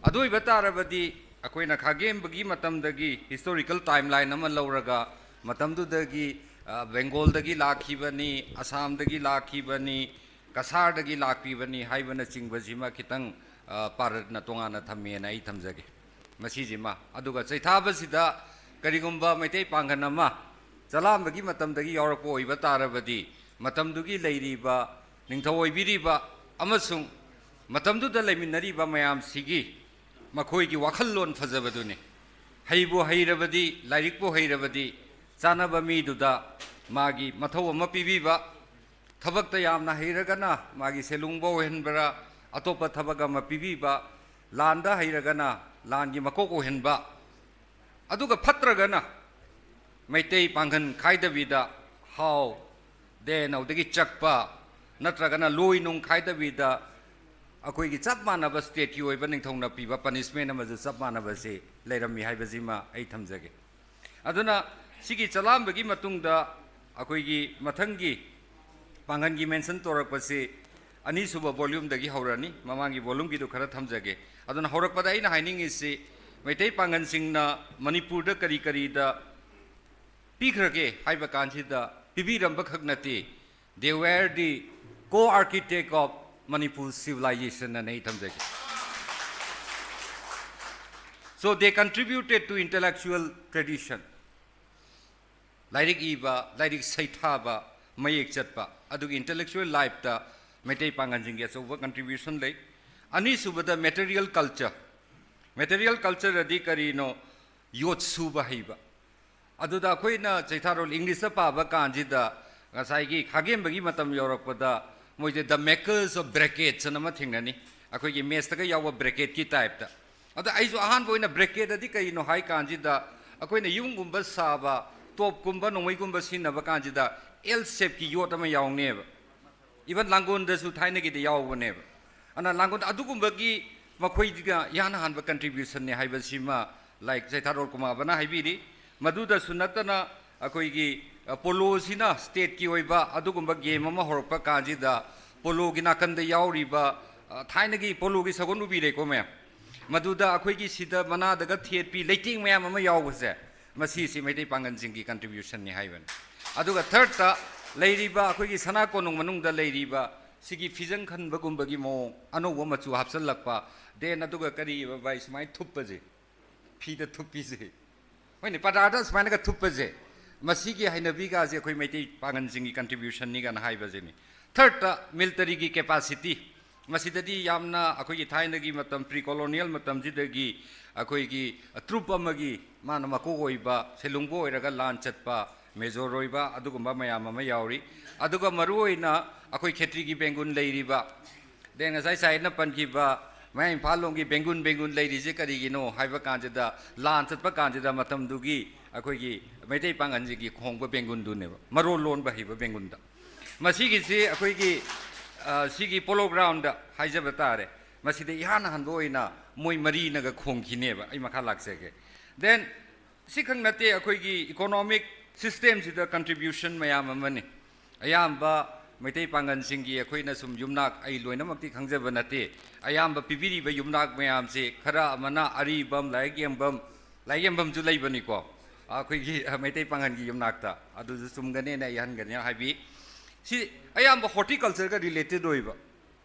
ꯑꯗꯨ ꯑꯣꯏꯕ ꯇꯥꯔꯕꯗꯤ ꯑꯩꯈꯣꯏꯅ ꯈꯥꯒꯦꯝꯕꯒꯤ ꯃꯇꯝꯗꯒꯤ historical timeline ꯑꯃ ꯂꯧꯔꯒ, ꯃꯇꯝꯗꯨꯗꯒꯤ, ꯑ, ꯕꯦꯡꯒꯣꯜꯗꯒꯤ ꯂꯥꯛꯈꯤꯕꯅꯤ, ꯑꯁꯥꯝꯗꯒꯤ ꯂꯥꯛꯈꯤꯕꯅꯤ, ꯀꯁꯥꯔꯗꯒꯤ ꯂꯥꯛꯄꯤꯕꯅꯤ ꯍꯥꯏꯕꯅꯆꯤꯡꯕꯁꯤꯃ ꯈꯤꯇꯪ, ꯑ, ꯄꯥꯔꯠꯅ ꯇꯣꯉꯥꯟꯅ ꯊꯝꯃꯦꯅ ꯑꯩ ꯊꯝꯖꯒꯦ꯫ ꯃꯁꯤꯁꯤꯃ, ꯑꯗꯨꯒ ꯆꯩꯊꯥꯕꯁꯤꯗ ꯀꯔꯤꯒꯨꯝꯕ ꯃꯩꯇꯩ ꯄꯥꯡꯒꯟ ꯑꯃ ꯆꯂꯥꯝꯕꯒꯤ ꯃꯇꯝꯗꯒꯤ ꯌꯥꯎꯔꯛꯄ ꯑꯣꯏꯕ ꯇꯥꯔꯕꯗꯤ, ꯃꯇꯝꯗꯨꯒꯤ ꯂꯩꯔꯤꯕ ꯅꯤꯡꯊꯧ ꯑꯣꯏꯕꯤꯔꯤꯕ ꯑꯃꯁꯨꯡ ꯃꯇꯝꯗꯨꯗ ꯂꯩꯃꯤꯟꯅꯔꯤꯕ ꯃꯌꯥꯝꯁꯤꯒꯤ ꯃꯈꯣꯏꯒꯤ ꯋꯥꯈꯜꯂꯣꯟ ꯐꯖꯕꯗꯨꯅꯤ꯫ ꯍꯩꯕꯨ ꯍꯩꯔꯕꯗꯤ, ꯂꯥꯏꯔꯤꯛꯄꯨ ꯍꯩꯔꯕꯗꯤ, ꯆꯥꯅꯕ ꯃꯤꯗꯨꯗ ꯃꯥꯒꯤ ꯃꯊꯧ ꯑꯃ ꯄꯤꯕꯤꯕ, ꯊꯕꯛꯇ ꯌꯥꯝꯅ ꯍꯩꯔꯒꯅ ꯃꯥꯒꯤ ꯁꯦꯜ ꯂꯨꯡꯕ ꯑꯣꯏꯍꯟꯕꯔꯥ, ꯑꯇꯣꯞꯄ ꯊꯕꯛ ꯑꯃ ꯄꯤꯕꯤꯕ, ꯂꯥꯟꯗ ꯍꯩꯔꯒꯅ ꯂꯥꯟꯒꯤ ꯃꯀꯣꯛ ꯑꯣꯏꯍꯟꯕ, ꯑꯗꯨꯒ ꯐꯠꯇ꯭ꯔꯒꯅ ꯃꯩꯇꯩ ꯄꯥꯡꯒꯟ ꯈꯥꯏꯗꯕꯤꯗ ꯍꯥꯎ, ꯗꯦꯟ, ꯑꯗꯨꯗꯒꯤ ꯆꯛꯄ, ꯅꯠꯇ꯭ꯔꯒꯅ ꯂꯣꯏ ꯅꯨꯡ ꯈꯥꯏꯗꯕꯤꯗ ꯑꯩꯈꯣꯏꯒꯤ ꯆꯞ ꯃꯥꯟꯅꯕ ꯁ꯭ꯇꯦꯠꯀꯤ ꯑꯣꯏꯕ ꯅꯤꯡꯊꯧꯅ ꯄꯤꯕ ꯄꯅꯤꯁꯃꯦꯟ ꯑꯃꯁꯨ ꯆꯞ ꯃꯥꯟꯅꯕꯁꯤ ꯂꯩꯔꯝꯃꯤ ꯍꯥꯏꯕꯁꯤꯃ ꯑꯩ ꯊꯝꯖꯒꯦ꯫ ꯑꯗꯨꯅ ꯁꯤꯒꯤ ꯆꯂꯥꯝꯕꯒꯤ ꯃꯇꯨꯡꯗ ꯑꯩꯈꯣꯏꯒꯤ ꯃꯊꯪꯒꯤ ꯄꯥꯡꯒꯟꯒꯤ ꯃꯦꯟꯁꯟ ꯇꯧꯔꯛꯄꯁꯤ ꯑꯅꯤꯁꯨꯕ ꯚꯣꯂ꯭ꯌꯨꯝꯗꯒꯤ ꯍꯧꯔꯅꯤ꯫ ꯃꯃꯥꯡꯒꯤ ꯚꯣꯂ꯭ꯌꯨꯝꯒꯤꯗꯨ ꯈꯔ ꯊꯝꯖꯒꯦ꯫ ꯑꯗꯨꯅ ꯍꯧꯔꯛꯄꯗ ꯑꯩꯅ ꯍꯥꯏꯅꯤꯡꯉꯤꯁꯤ, ꯃꯩꯇꯩ ꯄꯥꯡꯒꯟꯁꯤꯡꯅ ꯃꯅꯤꯄꯨꯔꯗ ꯀꯔꯤ ꯀꯔꯤꯗ ꯄꯤꯈ꯭ꯔꯒꯦ ꯍꯥꯏꯕ ꯀꯥꯟꯁꯤꯗ ꯄꯤꯕꯤꯔꯝꯕ ꯈꯛ ꯅꯠꯇꯦ, they were the co-architect of Manipur civilization ꯑꯅ ꯑꯩ ꯊꯝꯖꯒꯦ꯫ So they contributed to intellectual tradition. ꯂꯥꯏꯔꯤꯛ ꯏꯕ, ꯂꯥꯏꯔꯤꯛ ꯁꯩꯊꯥꯕ, ꯃꯌꯦꯛ ꯆꯠꯄ, ꯑꯗꯨꯒꯤ intellectual lifeꯇ ꯃꯩꯇꯩ ꯄꯥꯡꯒꯟꯁꯤꯡꯒꯤ ꯑꯆꯧꯕ contribution ꯂꯩ꯫ ꯑꯅꯤꯁꯨꯕꯗ material culture꯫ Material culture ꯑꯗꯤ ꯀꯔꯤꯅꯣ? ꯌꯣꯠ ꯁꯨꯕ ꯍꯩꯕ꯫ ꯑꯗꯨꯗ ꯑꯩꯈꯣꯏꯅ ꯆꯩꯊꯥꯔꯣꯜ ꯏꯪꯂꯤꯁꯇ ꯄꯥꯕ ꯀꯥꯟꯁꯤꯗ ꯉꯁꯥꯏꯒꯤ ꯈꯥꯒꯦꯝꯕꯒꯤ ꯃꯇꯝ ꯌꯧꯔꯛꯄꯗ ꯃꯣꯏꯁꯦ the makers of brackets ꯑꯅ ꯑꯃ ꯊꯦꯡꯅꯅꯤ, ꯑꯩꯈꯣꯏꯒꯤ ꯃꯦꯠꯁꯇꯒ ꯌꯥꯎꯕ ꯕ꯭ꯔꯦꯀꯦꯠꯀꯤ ꯇꯥꯏꯞꯇ꯫ ꯑꯗ ꯑꯩꯁꯨ ꯑꯍꯥꯟꯕ ꯑꯣꯏꯅ ꯕ꯭ꯔꯦꯀꯦꯠ ꯑꯗꯤ ꯀꯩꯅꯣ ꯍꯥꯏ ꯀꯥꯟꯁꯤꯗ, ꯑꯩꯈꯣꯏꯅ ꯌꯨꯝꯒꯨꯝꯕ ꯁꯥꯕ, ꯇꯣꯞꯀꯨꯝꯕ ꯅꯣꯡꯃꯩꯒꯨꯝꯕ ꯁꯤꯖꯤꯟꯅꯕ ꯀꯥꯟꯁꯤꯗ ꯑꯦꯜ ꯁꯦꯞꯀꯤ ꯌꯣꯠ ꯑꯃ ꯌꯥꯎꯅꯦꯕ꯫ ꯏꯚꯟ ꯂꯥꯡꯒꯣꯜꯗꯁꯨ ꯊꯥꯏꯅꯒꯤꯗꯤ ꯌꯥꯎꯕꯅꯦꯕ꯫ ꯑꯗꯨꯅ ꯂꯥꯡꯒꯣꯜꯗ ꯑꯗꯨꯒꯨꯝꯕꯒꯤ ꯃꯈꯣꯏꯒ ꯏꯍꯥꯟ ꯍꯥꯟꯕ ꯀꯟꯇ꯭ꯔꯤꯕ꯭ꯌꯨꯁꯟꯅꯤ ꯍꯥꯏꯕꯁꯤꯃ, ꯂꯥꯏꯛ ꯆꯩꯊꯥꯔꯣꯜ ꯀꯨꯃꯥꯔꯕꯅ ꯍꯥꯏꯕꯤꯔꯤ꯫ ꯃꯗꯨꯗꯁꯨ ꯅꯠꯇꯅ ꯑꯩꯈꯣꯏꯒꯤ, ꯑ, ꯄꯣꯂꯣꯁꯤꯅ ꯁ꯭ꯇꯦꯠꯀꯤ ꯑꯣꯏꯕ ꯑꯗꯨꯒꯨꯝꯕ ꯒꯦꯝ ꯑꯃ ꯍꯧꯔꯛꯄ ꯀꯥꯟꯁꯤꯗ ꯄꯣꯂꯣꯒꯤ ꯅꯥꯀꯟꯗ ꯌꯥꯎꯔꯤꯕ, ꯑ, ꯊꯥꯏꯅꯒꯤ ꯄꯣꯂꯣꯒꯤ ꯁꯒꯣꯜ ꯎꯕꯤꯔꯦꯀꯣ ꯃꯌꯥꯝ, ꯃꯗꯨꯗ ꯑꯩꯈꯣꯏꯒꯤ ꯁꯤꯗ ꯃꯅꯥꯗꯒ ꯊꯦꯠꯄꯤ ꯂꯩꯇꯦꯡ ꯃꯌꯥꯝ ꯑꯃ ꯌꯥꯎꯕꯁꯦ, ꯃꯁꯤꯁꯤ ꯃꯩꯇꯩ ꯄꯥꯡꯒꯜꯁꯤꯡꯒꯤ ꯀꯟꯇ꯭ꯔꯤꯕ꯭ꯌꯨꯁꯟꯅꯤ ꯍꯥꯏꯕꯅꯤ꯫ ꯑꯗꯨꯒ ꯊꯔꯠꯇ ꯂꯩꯔꯤꯕ ꯑꯩꯈꯣꯏꯒꯤ ꯁꯅꯥ ꯀꯣꯅꯨꯡ ꯃꯅꯨꯡꯗ ꯂꯩꯔꯤꯕ ꯁꯤꯒꯤ ꯐꯤꯖꯪ ꯈꯟꯕꯒꯨꯝꯕꯒꯤ ꯃꯑꯣꯡ ꯑꯅꯧꯕ ꯃꯆꯨ ꯍꯥꯞꯆꯤꯜꯂꯛꯄ, ꯗꯦꯟ ꯑꯗꯨꯒ ꯀꯔꯤꯕ ꯚꯥꯏ ꯁꯨꯃꯥꯏꯅ ꯊꯨꯞꯄꯁꯦ, ꯐꯤꯗ ꯊꯨꯞꯄꯤꯁꯦ, ꯍꯣꯏꯅꯦ, ꯄꯔꯗꯥꯗ ꯁꯨꯃꯥꯏꯅꯒ ꯊꯨꯞꯄꯁꯦ, ꯃꯁꯤꯒꯤ ꯍꯩꯅꯕꯤꯒꯥꯁꯦ ꯑꯩꯈꯣꯏ ꯃꯩꯇꯩ ꯄꯥꯡꯒꯜꯁꯤꯡꯒꯤ ꯀꯟꯇ꯭ꯔꯤꯕ꯭ꯌꯨꯁꯟꯅꯤ ꯀꯥꯏꯅ ꯍꯥꯏꯕꯁꯤꯅꯤ꯫ ꯊꯔꯠꯇ, ꯃꯤꯂꯤꯇꯔꯤꯒꯤ ꯀꯦꯄꯥꯁꯤꯇꯤ꯫ ꯃꯁꯤꯗꯗꯤ ꯌꯥꯝꯅ ꯑꯩꯈꯣꯏꯒꯤ ꯊꯥꯏꯅꯒꯤ ꯃꯇꯝ, ꯄ꯭ꯔꯤ ꯀꯣꯂꯣꯅꯤꯌꯦꯜ ꯃꯇꯝꯁꯤꯗꯒꯤ ꯑꯩꯈꯣꯏꯒꯤ ꯇ꯭ꯔꯨꯞ ꯑꯃꯒꯤ ꯃꯥꯅ ꯃꯀꯣꯛ ꯑꯣꯏꯕ, ꯁꯦꯂꯨꯡꯕꯨ ꯑꯣꯏꯔꯒ ꯂꯥꯟ ꯆꯠꯄ, ꯃꯦꯖꯣꯔ ꯑꯣꯏꯕ, ꯑꯗꯨꯒꯨꯝꯕ ꯃꯌꯥꯝ ꯑꯃ ꯌꯥꯎꯔꯤ꯫ ꯑꯗꯨꯒ ꯃꯔꯨꯑꯣꯏꯅ ꯑꯩꯈꯣꯏ ꯈꯦꯇ꯭ꯔꯤꯒꯤ ꯕꯦꯡꯒꯨꯟ ꯂꯩꯔꯤꯕ, ꯗꯦꯟ ꯉꯁꯥꯏ ꯁꯥꯏꯅ ꯄꯟꯈꯤꯕ ꯃꯌꯥꯡ ꯏꯝꯐꯥꯜ ꯂꯣꯝꯒꯤ ꯕꯦꯡꯒꯨꯟ, ꯕꯦꯡꯒꯨꯟ ꯂꯩꯔꯤꯁꯦ ꯀꯔꯤꯒꯤꯅꯣ ꯍꯥꯏꯕ ꯀꯥꯟꯁꯤꯗ, ꯂꯥꯟ ꯆꯠꯄ ꯀꯥꯟꯁꯤꯗ ꯃꯇꯝꯗꯨꯒꯤ ꯑꯩꯈꯣꯏꯒꯤ ꯃꯩꯇꯩ ꯄꯥꯡꯒꯜꯁꯤꯡꯒꯤ ꯈꯣꯡꯕ ꯕꯦꯡꯒꯨꯟꯗꯨꯅꯦꯕ, ꯃꯔꯣꯜ ꯂꯣꯟꯕ ꯍꯩꯕ ꯕꯦꯡꯒꯨꯟꯗ꯫ ꯃꯁꯤꯒꯤꯁꯤ ꯑꯩꯈꯣꯏꯒꯤ, ꯑ, ꯁꯤꯒꯤ ꯄꯣꯂꯣ ꯒ꯭ꯔꯥꯎꯟꯗ ꯍꯥꯏꯖꯕ ꯇꯥꯔꯦ, ꯃꯁꯤꯗ ꯏꯍꯥꯟ ꯍꯥꯟꯕ ꯑꯣꯏꯅ ꯃꯣꯏ ꯃꯔꯤꯅꯒ ꯈꯣꯡꯈꯤꯅꯦꯕ꯫ ꯑꯩ ꯃꯈꯥ ꯂꯥꯛꯆꯒꯦ꯫ ꯗꯦꯟ ꯁꯤꯈꯛ ꯅꯠꯇꯦ, ꯑꯩꯈꯣꯏꯒꯤ ꯏꯀꯣꯅꯣꯃꯤꯛ ꯁꯤꯁꯇꯦꯝꯁꯤꯗ ꯀꯟꯇ꯭ꯔꯤꯕ꯭ꯌꯨꯁꯟ ꯃꯌꯥꯝ ꯑꯃꯅꯤ꯫ ꯑꯌꯥꯝꯕ ꯃꯩꯇꯩ ꯄꯥꯡꯒꯜꯁꯤꯡꯒꯤ ꯑꯩꯈꯣꯏꯅ ꯁꯨꯝ ꯌꯨꯝꯅꯥꯛ, ꯑꯩ ꯂꯣꯏꯅꯃꯛꯇꯤ ꯈꯪꯖꯕ ꯅꯠꯇꯦ, ꯑꯌꯥꯝꯕ ꯄꯤꯕꯤꯔꯤꯕ ꯌꯨꯝꯅꯥꯛ ꯃꯌꯥꯝꯁꯤ ꯈꯔ ꯑꯃꯅ ꯑꯔꯤꯕꯝ, ꯂꯥꯏꯔꯤꯛ ꯌꯦꯡꯐꯝ, ꯂꯥꯏꯔꯤꯛ ꯌꯦꯡꯐꯝꯁꯨ ꯂꯩꯕꯅꯤꯀꯣ ꯑꯩꯈꯣꯏꯒꯤ ꯃꯩꯇꯩ ꯄꯥꯡꯒꯜꯒꯤ ꯌꯨꯝꯅꯥꯛꯇ, ꯑꯗꯨꯁꯨ ꯆꯨꯝꯒꯅꯦꯅ ꯑꯩ ꯍꯟꯒꯅꯤ ꯍꯥꯏꯕꯤ꯫ ꯁꯤ ꯑꯌꯥꯝꯕ ꯍꯣꯔꯇꯤꯀꯜꯆꯔꯒ ꯔꯤꯂꯦꯇꯦꯠ ꯑꯣꯏꯕ,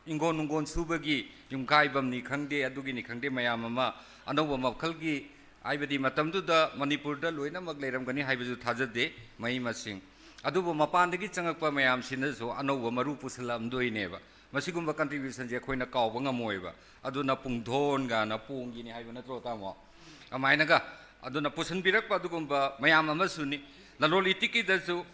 ꯏꯪꯒꯣꯟ ꯅꯨꯡꯒꯣꯟ ꯁꯨꯕꯒꯤ ꯌꯨꯝꯈꯥꯏꯕꯝꯅꯤ ꯈꯪꯗꯦ, ꯑꯗꯨꯒꯤꯅꯤ ꯈꯪꯗꯦ, ꯃꯌꯥꯝ ꯑꯃ ꯑꯅꯧꯕ ꯃꯈꯜꯒꯤ, ꯍꯥꯏꯕꯗꯤ ꯃꯇꯝꯗꯨꯗ ꯃꯅꯤꯄꯨꯔꯗ ꯂꯣꯏꯅꯃꯛ ꯂꯩꯔꯝꯒꯅꯤ ꯍꯥꯏꯕꯁꯨ ꯊꯥꯖꯗꯦ, ꯃꯍꯩ ꯃꯁꯤꯡ꯫ ꯑꯗꯨꯕꯨ ꯃꯄꯥꯟꯗꯒꯤ ꯆꯪꯉꯛꯄ ꯃꯌꯥꯝꯁꯤꯅꯁꯨ ꯑꯅꯧꯕ ꯃꯔꯨ ꯄꯨꯁꯤꯜꯂꯛꯑꯝꯗꯣꯏꯅꯦꯕ꯫ ꯃꯁꯤꯒꯨꯝꯕ ꯀꯟꯇ꯭ꯔꯤꯕ꯭ꯌꯨꯁꯟꯁꯦ ꯑꯩꯈꯣꯏꯅ ꯀꯥꯎꯕ ꯉꯝꯃꯣꯏꯕ꯫ ꯑꯗꯨꯅ ꯄꯨꯡꯗꯣꯟꯒꯅ ꯄꯣꯡꯒꯤꯅꯤ ꯍꯥꯏꯕ ꯅꯠꯇ꯭ꯔꯣ, ꯇꯥꯃꯣ? ꯑꯗꯨꯃꯥꯏꯅꯒ, ꯑꯗꯨꯅ ꯄꯨꯁꯤꯟꯕꯤꯔꯛꯄ ꯑꯗꯨꯒꯨꯝꯕ ꯃꯌꯥꯝ ꯑꯃꯁꯨꯅꯤ꯫ ꯂꯂꯣꯟ ꯏꯇꯤꯛꯀꯤꯗꯁꯨ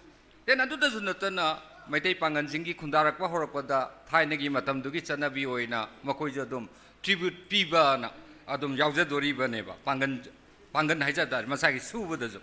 Then ꯑꯗꯨꯗꯁꯨ ꯅꯠꯇꯅ ꯃꯩꯇꯩ ꯄꯥꯡꯒꯜꯁꯤꯡꯒꯤ ꯈꯨꯟꯗꯥꯔꯛꯄ ꯍꯧꯔꯛꯄꯗ ꯊꯥꯏꯅꯒꯤ ꯃꯇꯝꯗꯨꯒꯤ ꯆꯠꯅꯕꯤ ꯑꯣꯏꯅ ꯃꯈꯣꯏꯁꯨ ꯑꯗꯨꯝ tribute ꯄꯤꯕꯅ ꯑꯗꯨꯝ ꯌꯥꯎꯖꯗꯣꯔꯤꯕꯅꯦꯕ ꯄꯥꯡꯒꯜ, ꯄꯥꯡꯒꯜ ꯍꯥꯏꯖ ꯇꯥꯔꯦ, ꯃꯁꯥꯒꯤ ꯁꯨꯕꯗꯁꯨ꯫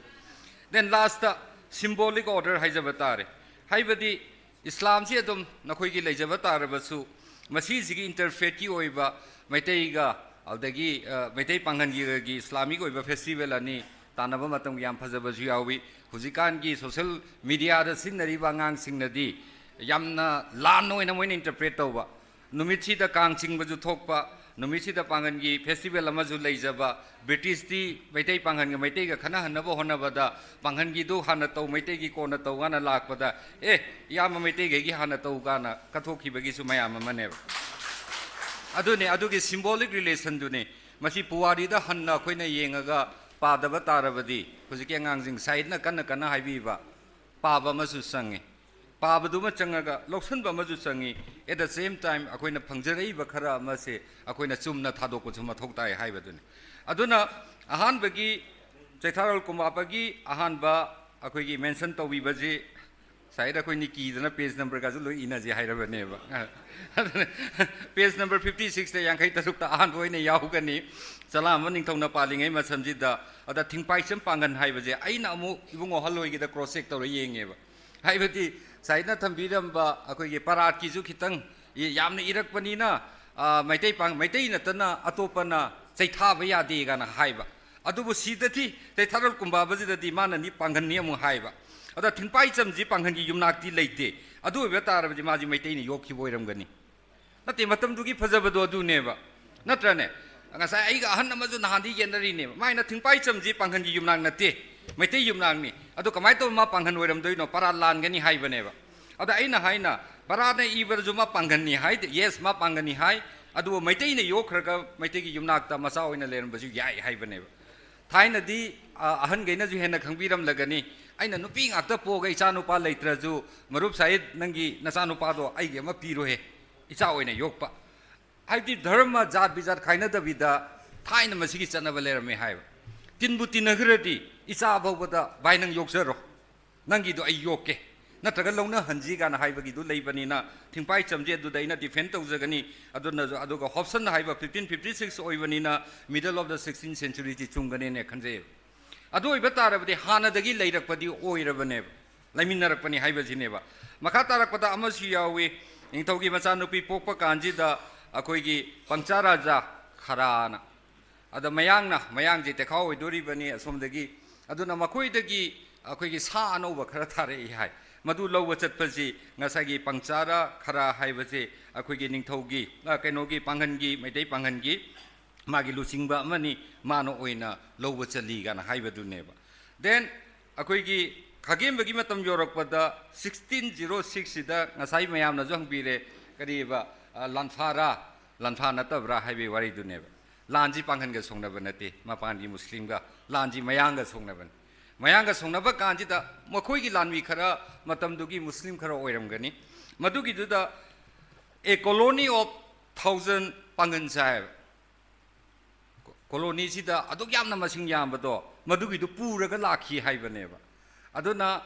Then last symbolic order ꯍꯥꯏꯖꯕ ꯇꯥꯔꯦ꯫ ꯍꯥꯏꯕꯗꯤ ꯏꯁꯂꯥꯝꯁꯤ ꯑꯗꯨꯝ ꯅꯈꯣꯏꯒꯤ ꯂꯩꯖꯕ ꯇꯥꯔꯕꯁꯨ ꯃꯁꯤꯁꯤꯒꯤ interfaithꯀꯤ ꯑꯣꯏꯕ ꯃꯩꯇꯩꯒ ꯑꯗꯒꯤ, ꯑ, ꯃꯩꯇꯩ ꯄꯥꯡꯒꯜꯒꯤ ꯏꯁꯂꯥꯃꯤꯛ ꯑꯣꯏꯕ festival ꯑꯅꯤ ꯇꯥꯟꯅꯕ ꯃꯇꯝꯒꯤ ꯌꯥꯝ ꯐꯖꯕꯁꯨ ꯌꯥꯎꯏ꯫ ꯍꯧꯖꯤꯛꯀꯥꯟꯒꯤ social mediaꯗ ꯁꯤꯖꯤꯟꯅꯔꯤꯕ ꯑꯉꯥꯡꯁꯤꯡꯅꯗꯤ ꯌꯥꯝꯅ ꯂꯥꯟꯅ ꯑꯣꯏꯅ ꯃꯣꯏꯅ interpret ꯇꯧꯕ꯫ ꯅꯨꯃꯤꯠꯁꯤꯗ ꯀꯥꯡ ꯆꯤꯡꯕꯁꯨ ꯊꯣꯛꯄ, ꯅꯨꯃꯤꯠꯁꯤꯗ ꯄꯥꯡꯒꯜꯒꯤ festival ꯑꯃꯁꯨ ꯂꯩꯖꯕ, ꯕ꯭ꯔꯤꯇꯤꯁꯇꯤ ꯃꯩꯇꯩ ꯄꯥꯡꯒꯜꯒ ꯃꯩꯇꯩꯒ ꯈꯠꯅꯍꯟꯅꯕ ꯍꯣꯠꯅꯕꯗ ꯄꯥꯡꯒꯜꯒꯤꯗꯨ ꯍꯥꯟꯅ ꯇꯧ, ꯃꯩꯇꯩꯒꯤ ꯀꯣꯟꯅ ꯇꯧ ꯀꯥꯏꯅ ꯂꯥꯛꯄꯗ, "ꯑꯦ, ꯏꯌꯥꯝꯕ ꯃꯩꯇꯩꯈꯩꯒꯤ ꯍꯥꯟꯅ ꯇꯧ" ꯀꯥꯏꯅ ꯀꯠꯊꯣꯛꯈꯤꯕꯒꯤꯁꯨ ꯃꯌꯥꯝ ꯑꯃꯅꯦꯕ꯫ ꯑꯗꯨꯅꯦ, ꯑꯗꯨꯒꯤ symbolic relationꯗꯨꯅꯤ꯫ ꯃꯁꯤ ꯄꯨꯋꯥꯔꯤꯗ ꯍꯟꯅ ꯑꯩꯈꯣꯏꯅ ꯌꯦꯡꯉꯒ ꯄꯥꯗꯕ ꯇꯥꯔꯕꯗꯤ, ꯍꯧꯖꯤꯛꯀꯤ ꯑꯉꯥꯡꯁꯤꯡ ꯁꯥꯍꯤꯠꯅ ꯀꯟꯅ ꯀꯟꯅ ꯍꯥꯏꯕꯤꯕ, ꯄꯥꯕ ꯑꯃꯁꯨ ꯆꯪꯉꯤ꯫ ꯄꯥꯕꯗꯨꯃ ꯆꯪꯉꯒ ꯂꯧꯁꯤꯟꯕ ꯑꯃꯁꯨ ꯆꯪꯉꯤ꯫ At the same time, ꯑꯩꯈꯣꯏꯅ ꯐꯪꯖꯔꯛꯏꯕ ꯈꯔ ꯑꯃꯁꯦ ꯑꯩꯈꯣꯏꯅ ꯆꯨꯝꯅ ꯊꯥꯗꯣꯛꯄꯁꯨ ꯃꯊꯧ ꯇꯥꯏ ꯍꯥꯏꯕꯗꯨꯅꯤ꯫ ꯑꯗꯨꯅ ꯑꯍꯥꯟꯕꯒꯤ ꯆꯩꯊꯥꯔꯣꯜ ꯀꯨꯝꯕꯥꯄꯒꯤ ꯑꯍꯥꯟꯕ ꯑꯩꯈꯣꯏꯒꯤ mention ꯇꯧꯕꯤꯕꯁꯤ ꯁꯥꯏꯗ ꯑꯩꯈꯣꯏꯅꯤ ꯀꯤꯗꯅ page numberꯒꯁꯨ ꯂꯣꯏ ꯏꯅꯁꯦ ꯍꯥꯏꯔꯕꯅꯦꯕ꯫ ꯑꯗꯨꯅ page number fifty sixꯇ, ꯌꯥꯡꯈꯩ ꯇꯔꯨꯛꯇ ꯑꯍꯥꯟꯕ ꯑꯣꯏꯅ ꯌꯥꯎꯒꯅꯤ꯫ ꯆꯂꯥꯝꯕ ꯅꯤꯡꯊꯧꯅ ꯄꯥꯜꯂꯤꯉꯩ ꯃꯇꯝꯁꯤꯗ꯫ ꯑꯗ ꯊꯤꯡꯄꯥꯏꯆꯝ ꯄꯥꯡꯒꯟ ꯍꯥꯏꯕꯁꯦ ꯑꯩꯅ ꯑꯃꯨꯛ ꯏꯕꯨꯡꯉꯣ ꯑꯍꯜ ꯍꯣꯏꯒꯤꯗ cross check ꯇꯧꯔ ꯌꯦꯡꯉꯦꯕ꯫ ꯍꯥꯏꯕꯗꯤ ꯁꯥꯏꯗꯅ ꯊꯝꯕꯤꯔꯝꯕ ꯑꯩꯈꯣꯏꯒꯤ ꯄꯔꯥꯠꯀꯤꯁꯨ ꯈꯤꯇꯪ ꯌꯥꯝꯅ ꯏꯔꯛꯄꯅꯤꯅ, ꯑ, ꯃꯩꯇꯩ ꯄꯥꯡ-, ꯃꯩꯇꯩ ꯅꯠꯇꯅ ꯑꯇꯣꯞꯄꯅ ꯆꯩꯊꯥꯕ ꯌꯥꯗꯦ ꯀꯥꯏꯅ ꯍꯥꯏꯕ꯫ ꯑꯗꯨꯕꯨ ꯁꯤꯗꯗꯤ ꯆꯩꯊꯥꯔꯣꯜ ꯀꯨꯝꯕꯥꯕꯁꯤꯗꯗꯤ ꯃꯥꯅꯅꯤ ꯄꯥꯡꯒꯟꯅꯤ ꯑꯃꯨꯛ ꯍꯥꯏꯕ꯫ ꯑꯗ ꯊꯤꯡꯄꯥꯏꯆꯝꯁꯤ ꯄꯥꯡꯒꯟꯒꯤ ꯌꯨꯝꯅꯥꯛꯇꯤ ꯂꯩꯇꯦ꯫ ꯑꯗꯨ ꯑꯣꯏꯕ ꯇꯥꯔꯕꯗꯤ ꯃꯥꯁꯤ ꯃꯩꯇꯩꯅ ꯌꯣꯛꯈꯤꯕ ꯑꯣꯏꯔꯝꯒꯅꯤ꯫ ꯅꯠꯇꯦ, ꯃꯇꯝꯗꯨꯒꯤ ꯐꯖꯕꯗꯣ ꯑꯗꯨꯅꯦꯕ꯫ ꯅꯠꯇ꯭ꯔꯅꯦ? ꯉꯁꯥꯏ ꯑꯩꯒ ꯑꯍꯟ ꯑꯃꯁꯨ ꯅꯍꯥꯟꯗꯤ ꯌꯦꯠꯅꯔꯤꯅꯦꯕ꯫ ꯃꯥꯏꯅ ꯊꯤꯡꯄꯥꯏꯆꯝꯁꯤ ꯄꯥꯡꯒꯟꯒꯤ ꯌꯨꯝꯅꯥꯛ ꯅꯠꯇꯦ, ꯃꯩꯇꯩ ꯌꯨꯝꯅꯥꯛꯅꯤ꯫ ꯑꯗꯣ ꯀꯃꯥꯏꯅ ꯇꯧꯕ ꯃꯥ ꯄꯥꯡꯒꯟ ꯑꯣꯏꯔꯝꯗꯣꯏꯅꯣ? ꯄꯔꯥ ꯂꯥꯟꯒꯅꯤ ꯍꯥꯏꯕꯅꯦꯕ꯫ ꯑꯗ ꯑꯩꯅ ꯍꯥꯏꯅ, ꯄꯔꯥꯅ ꯏꯕꯗꯁꯨ ꯃꯥ ꯄꯥꯡꯒꯟꯅꯤ ꯍꯥꯏꯗꯦ꯫ Yes, ꯃꯥ ꯄꯥꯡꯒꯟꯅꯤ ꯍꯥꯏ꯫ ꯑꯗꯨꯕꯨ ꯃꯩꯇꯩꯅ ꯌꯣꯛꯈ꯭ꯔꯒ ꯃꯩꯇꯩꯒꯤ ꯌꯨꯝꯅꯥꯛꯇ ꯃꯆꯥ ꯑꯣꯏꯅ ꯂꯩꯔꯝꯕꯁꯨ ꯌꯥꯏ ꯍꯥꯏꯕꯅꯦꯕ꯫ ꯊꯥꯏꯅꯗꯤ, ꯑ, ꯑꯍꯟꯈꯩꯅꯁꯨ ꯍꯦꯟꯅ ꯈꯪꯕꯤꯔꯝꯂꯒꯅꯤ꯫ ꯑꯩꯅ ꯅꯨꯄꯤ ꯉꯥꯛꯇ ꯄꯣꯛꯑꯒ ꯏꯆꯥ ꯅꯨꯄꯥ ꯂꯩꯇ꯭ꯔꯁꯨ, ꯃꯔꯨꯞ ꯁꯥꯍꯤꯗ, ꯅꯪꯒꯤ ꯅꯆꯥ ꯅꯨꯄꯥꯗꯣ ꯑꯩꯒꯤ ꯑꯃ ꯄꯤꯔꯣꯍꯦ, ꯏꯆꯥ ꯑꯣꯏꯅ ꯌꯣꯛꯄ꯫ ꯍꯥꯏꯕꯗꯤ ꯙꯔꯃ, ꯖꯥꯠ ꯕꯤꯖꯥꯠ ꯈꯥꯏꯅꯗꯕꯤꯗ ꯊꯥꯏꯅ ꯃꯁꯤꯒꯤ ꯆꯠꯅꯕ ꯂꯩꯔꯝꯃꯦ ꯍꯥꯏꯕ꯫ ꯇꯤꯟꯕꯨ ꯇꯤꯟꯅꯈ꯭ꯔꯗꯤ ꯏꯆꯥ ꯐꯥꯎꯕꯗ, "ꯚꯥꯏ, ꯅꯪ ꯌꯣꯛꯆꯔꯣ"꯫ ꯅꯪꯒꯤꯗꯣ ꯑꯩ ꯌꯣꯛꯀꯦ, ꯅꯠꯇ꯭ꯔꯒ ꯂꯧꯅꯍꯟꯁꯤ ꯀꯥꯏꯅ ꯍꯥꯏꯕꯒꯤꯗꯨ ꯂꯩꯕꯅꯤꯅ, ꯊꯤꯡꯄꯥꯏ ꯆꯝꯖꯦ ꯑꯗꯨꯗ ꯑꯩꯅ ꯗꯤꯐꯦꯟ ꯇꯧꯖꯒꯅꯤ꯫ ꯑꯗꯨꯅ, ꯑꯗꯨꯒ ꯍꯣꯞꯁꯟ ꯍꯥꯏꯕ fifteen fifty six ꯑꯣꯏꯕꯅꯤꯅ, middle of the sixteenth centuryꯁꯤ ꯆꯨꯝꯒꯅꯦꯅ ꯈꯟꯖꯩꯌꯦꯕ꯫ ꯑꯗꯨ ꯑꯣꯏꯕ ꯇꯥꯔꯕꯗꯤ ꯍꯥꯟꯅꯗꯒꯤ ꯂꯩꯔꯛꯄꯗꯤ ꯑꯣꯏꯔꯕꯅꯦꯕ, ꯂꯩꯃꯤꯟꯅꯔꯛꯄꯅꯤ ꯍꯥꯏꯕꯁꯤꯅꯦꯕ꯫ ꯃꯈꯥ ꯇꯥꯔꯛꯄꯗ ꯑꯃꯁꯨ ꯌꯥꯎꯏ, ꯅꯤꯡꯊꯧꯒꯤ ꯃꯆꯥꯅꯨꯄꯤ ꯄꯣꯛꯄ ꯀꯥꯟꯁꯤꯗ ꯑꯩꯈꯣꯏꯒꯤ ꯄꯪꯆꯥ ꯔꯥꯖꯥ ꯈꯔꯥꯅ꯫ ꯑꯗ ꯃꯌꯥꯡꯅ, ꯃꯌꯥꯡꯁꯦ ꯇꯦꯈꯥꯎ ꯑꯣꯏꯗꯣꯔꯤꯕꯅꯤ ꯑꯁꯣꯝꯗꯒꯤ꯫ ꯑꯗꯨꯅ ꯃꯈꯣꯏꯗꯒꯤ ꯑꯩꯈꯣꯏꯒꯤ ꯁꯥ ꯑꯅꯧꯕ ꯈꯔ ꯊꯥꯔꯛꯏ ꯍꯥꯏ꯫ ꯃꯗꯨ ꯂꯧꯕ ꯆꯠꯄꯁꯤ ꯉꯁꯥꯏꯒꯤ ꯄꯪꯆꯥꯔ ꯈꯔ ꯍꯥꯏꯕꯁꯦ ꯑꯩꯈꯣꯏꯒꯤ ꯅꯤꯡꯊꯧꯒꯤ, ꯑ, ꯀꯩꯅꯣꯒꯤ ꯄꯥꯡꯒꯟꯒꯤ, ꯃꯩꯇꯩ ꯄꯥꯡꯒꯟꯒꯤ ꯃꯥꯒꯤ ꯂꯨꯆꯤꯡꯕ ꯑꯃꯅꯤ, ꯃꯥꯅ ꯑꯣꯏꯅ ꯂꯧꯕ ꯆꯠꯂꯤ ꯀꯥꯏꯅ ꯍꯥꯏꯕꯗꯨꯅꯦꯕ꯫ Then ꯑꯩꯈꯣꯏꯒꯤ ꯈꯥꯒꯦꯝꯕꯒꯤ ꯃꯇꯝ ꯌꯧꯔꯛꯄꯗ sixteen zero sixꯁꯤꯗ ꯉꯁꯥꯏ ꯃꯌꯥꯝꯅꯁꯨ ꯍꯪꯕꯤꯔꯦ, ꯀꯔꯤꯕ, ꯑ, ꯂꯥꯟꯐꯥꯔꯥ, ꯂꯥꯟꯐꯥ ꯅꯠꯇꯕ꯭ꯔꯥ ꯍꯥꯏꯕꯒꯤ ꯋꯥꯔꯤꯗꯨꯅꯦꯕ꯫ ꯂꯥꯟꯁꯤ ꯄꯥꯡꯒꯟꯒ ꯁꯣꯡꯅꯕ ꯅꯠꯇꯦ, ꯃꯄꯥꯟꯒꯤ ꯃꯨꯁꯂꯤꯝꯒ, ꯂꯥꯟꯁꯤ ꯃꯌꯥꯡꯒ ꯁꯣꯡꯅꯕꯅꯤ꯫ ꯃꯌꯥꯡꯒ ꯁꯣꯡꯅꯕ ꯀꯥꯟꯁꯤꯗ ꯃꯈꯣꯏꯒꯤ ꯂꯥꯟꯃꯤ ꯈꯔ ꯃꯇꯝꯗꯨꯒꯤ ꯃꯨꯁꯂꯤꯝ ꯈꯔ ꯑꯣꯏꯔꯝꯒꯅꯤ꯫ ꯃꯗꯨꯒꯤꯗꯨꯗ a colony of thousand ꯄꯥꯡꯒꯟ ꯁꯥꯍꯦꯕ꯫ ꯀꯣꯂꯣꯅꯤꯁꯤꯗ ꯑꯗꯨꯛ ꯌꯥꯝꯅ ꯃꯁꯤꯡ ꯌꯥꯝꯕꯗꯣ ꯃꯗꯨꯒꯤꯗꯨ ꯄꯨꯔꯒ ꯂꯥꯛꯈꯤ ꯍꯥꯏꯕꯅꯦꯕ꯫ ꯑꯗꯨꯅ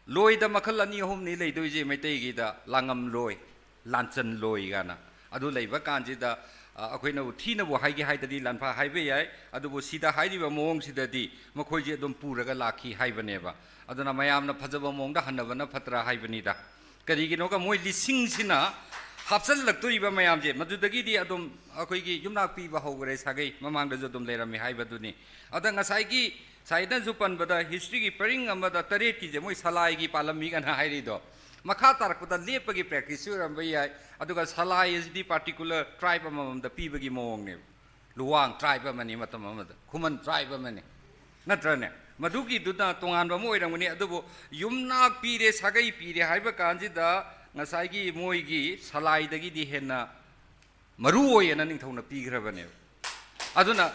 ꯂꯣꯏꯗ ꯃꯈꯜ ꯑꯅꯤ ꯑꯍꯨꯝꯅꯤ ꯂꯩꯗꯣꯏꯁꯦ ꯃꯩꯇꯩꯒꯤꯗ, ꯂꯥꯡꯉꯝ ꯂꯣꯏ, ꯂꯥꯟꯆꯟ ꯂꯣꯏ ꯀꯥꯏꯅ꯫ ꯑꯗꯨ ꯂꯩꯕ ꯀꯥꯟꯁꯤꯗ, ꯑ, ꯑꯩꯈꯣꯏꯅꯕꯨ ꯊꯤꯅꯕꯨ ꯍꯥꯏꯒꯦ ꯍꯥꯏꯗꯗꯤ ꯂꯥꯟꯐꯥ ꯍꯥꯏꯕ ꯌꯥꯏ, ꯑꯗꯨꯕꯨ ꯁꯤꯗ ꯍꯥꯏꯔꯤꯕ ꯃꯑꯣꯡꯁꯤꯗꯗꯤ ꯃꯈꯣꯏꯁꯦ ꯑꯗꯨꯝ ꯄꯨꯔꯒ ꯂꯥꯛꯈꯤ ꯍꯥꯏꯕꯅꯦꯕ꯫ ꯑꯗꯨꯅ ꯃꯌꯥꯝꯅ ꯐꯖꯕ ꯃꯑꯣꯡꯗ ꯍꯟꯅꯕꯅ ꯐꯠꯇ꯭ꯔꯥ ꯍꯥꯏꯕꯅꯤꯗ꯫ ꯀꯔꯤꯒꯤꯅꯣꯒ ꯃꯣꯏ ꯂꯤꯁꯤꯡꯁꯤꯅ ꯍꯥꯞꯆꯤꯜꯂꯛꯇꯣꯔꯤꯕ ꯃꯌꯥꯝꯁꯦ ꯃꯗꯨꯗꯒꯤꯗꯤ ꯑꯗꯨꯝ ꯑꯩꯈꯣꯏꯒꯤ ꯌꯨꯝꯅꯥꯛ ꯄꯤꯕ ꯍꯧꯈ꯭ꯔꯦ, ꯁꯥꯒꯩ ꯃꯃꯥꯡꯗꯁꯨ ꯑꯗꯨꯝ ꯂꯩꯔꯝꯃꯤ ꯍꯥꯏꯕꯗꯨꯅꯤ꯫ ꯑꯗ ꯉꯁꯥꯏꯒꯤ ꯁꯥꯏꯗꯅꯁꯨ ꯄꯟꯕꯗ historyꯒꯤ ꯄꯔꯤꯡ ꯑꯃꯗ ꯇꯔꯦꯠꯀꯤꯁꯦ ꯃꯣꯏ ꯁꯂꯥꯏꯒꯤ ꯄꯥꯜꯂꯝꯃꯤ ꯀꯥꯏꯅ ꯍꯥꯏꯔꯤꯗꯣ, ꯃꯈꯥ ꯇꯥꯔꯛꯄꯗ ꯂꯦꯞꯄꯒꯤ practiceꯁꯨ ꯑꯣꯏꯔꯝꯕ ꯌꯥꯏ꯫ ꯑꯗꯨꯒ ꯁꯂꯥꯏ ꯑꯁꯤꯗꯤ particular tribe ꯑꯃꯃꯝꯗ ꯄꯤꯕꯒꯤ ꯃꯑꯣꯡꯅꯦꯕ꯫ ꯂꯨꯋꯥꯡ tribe ꯑꯃꯅꯤ, ꯃꯇꯝ ꯑꯃꯗ ꯈꯨꯃꯟ tribe ꯑꯃꯅꯤ, ꯅꯠꯇ꯭ꯔꯅꯦ? ꯃꯗꯨꯒꯤꯗꯨꯅ ꯇꯣꯉꯥꯟꯕ ꯑꯃ ꯑꯣꯏꯔꯝꯒꯅꯤ꯫ ꯑꯗꯨꯕꯨ ꯌꯨꯝꯅꯥꯛ ꯄꯤꯔꯦ, ꯁꯥꯒꯩ ꯄꯤꯔꯦ ꯍꯥꯏꯕ ꯀꯥꯟꯁꯤꯗ ꯉꯁꯥꯏꯒꯤ ꯃꯣꯏꯒꯤ ꯁꯂꯥꯏꯗꯒꯤꯗꯤ ꯍꯦꯟꯅ ꯃꯔꯨ ꯑꯣꯏꯌꯦꯅ ꯅꯤꯡꯊꯧꯅ ꯄꯤꯈ꯭ꯔꯕꯅꯦꯕ꯫ ꯑꯗꯨꯅ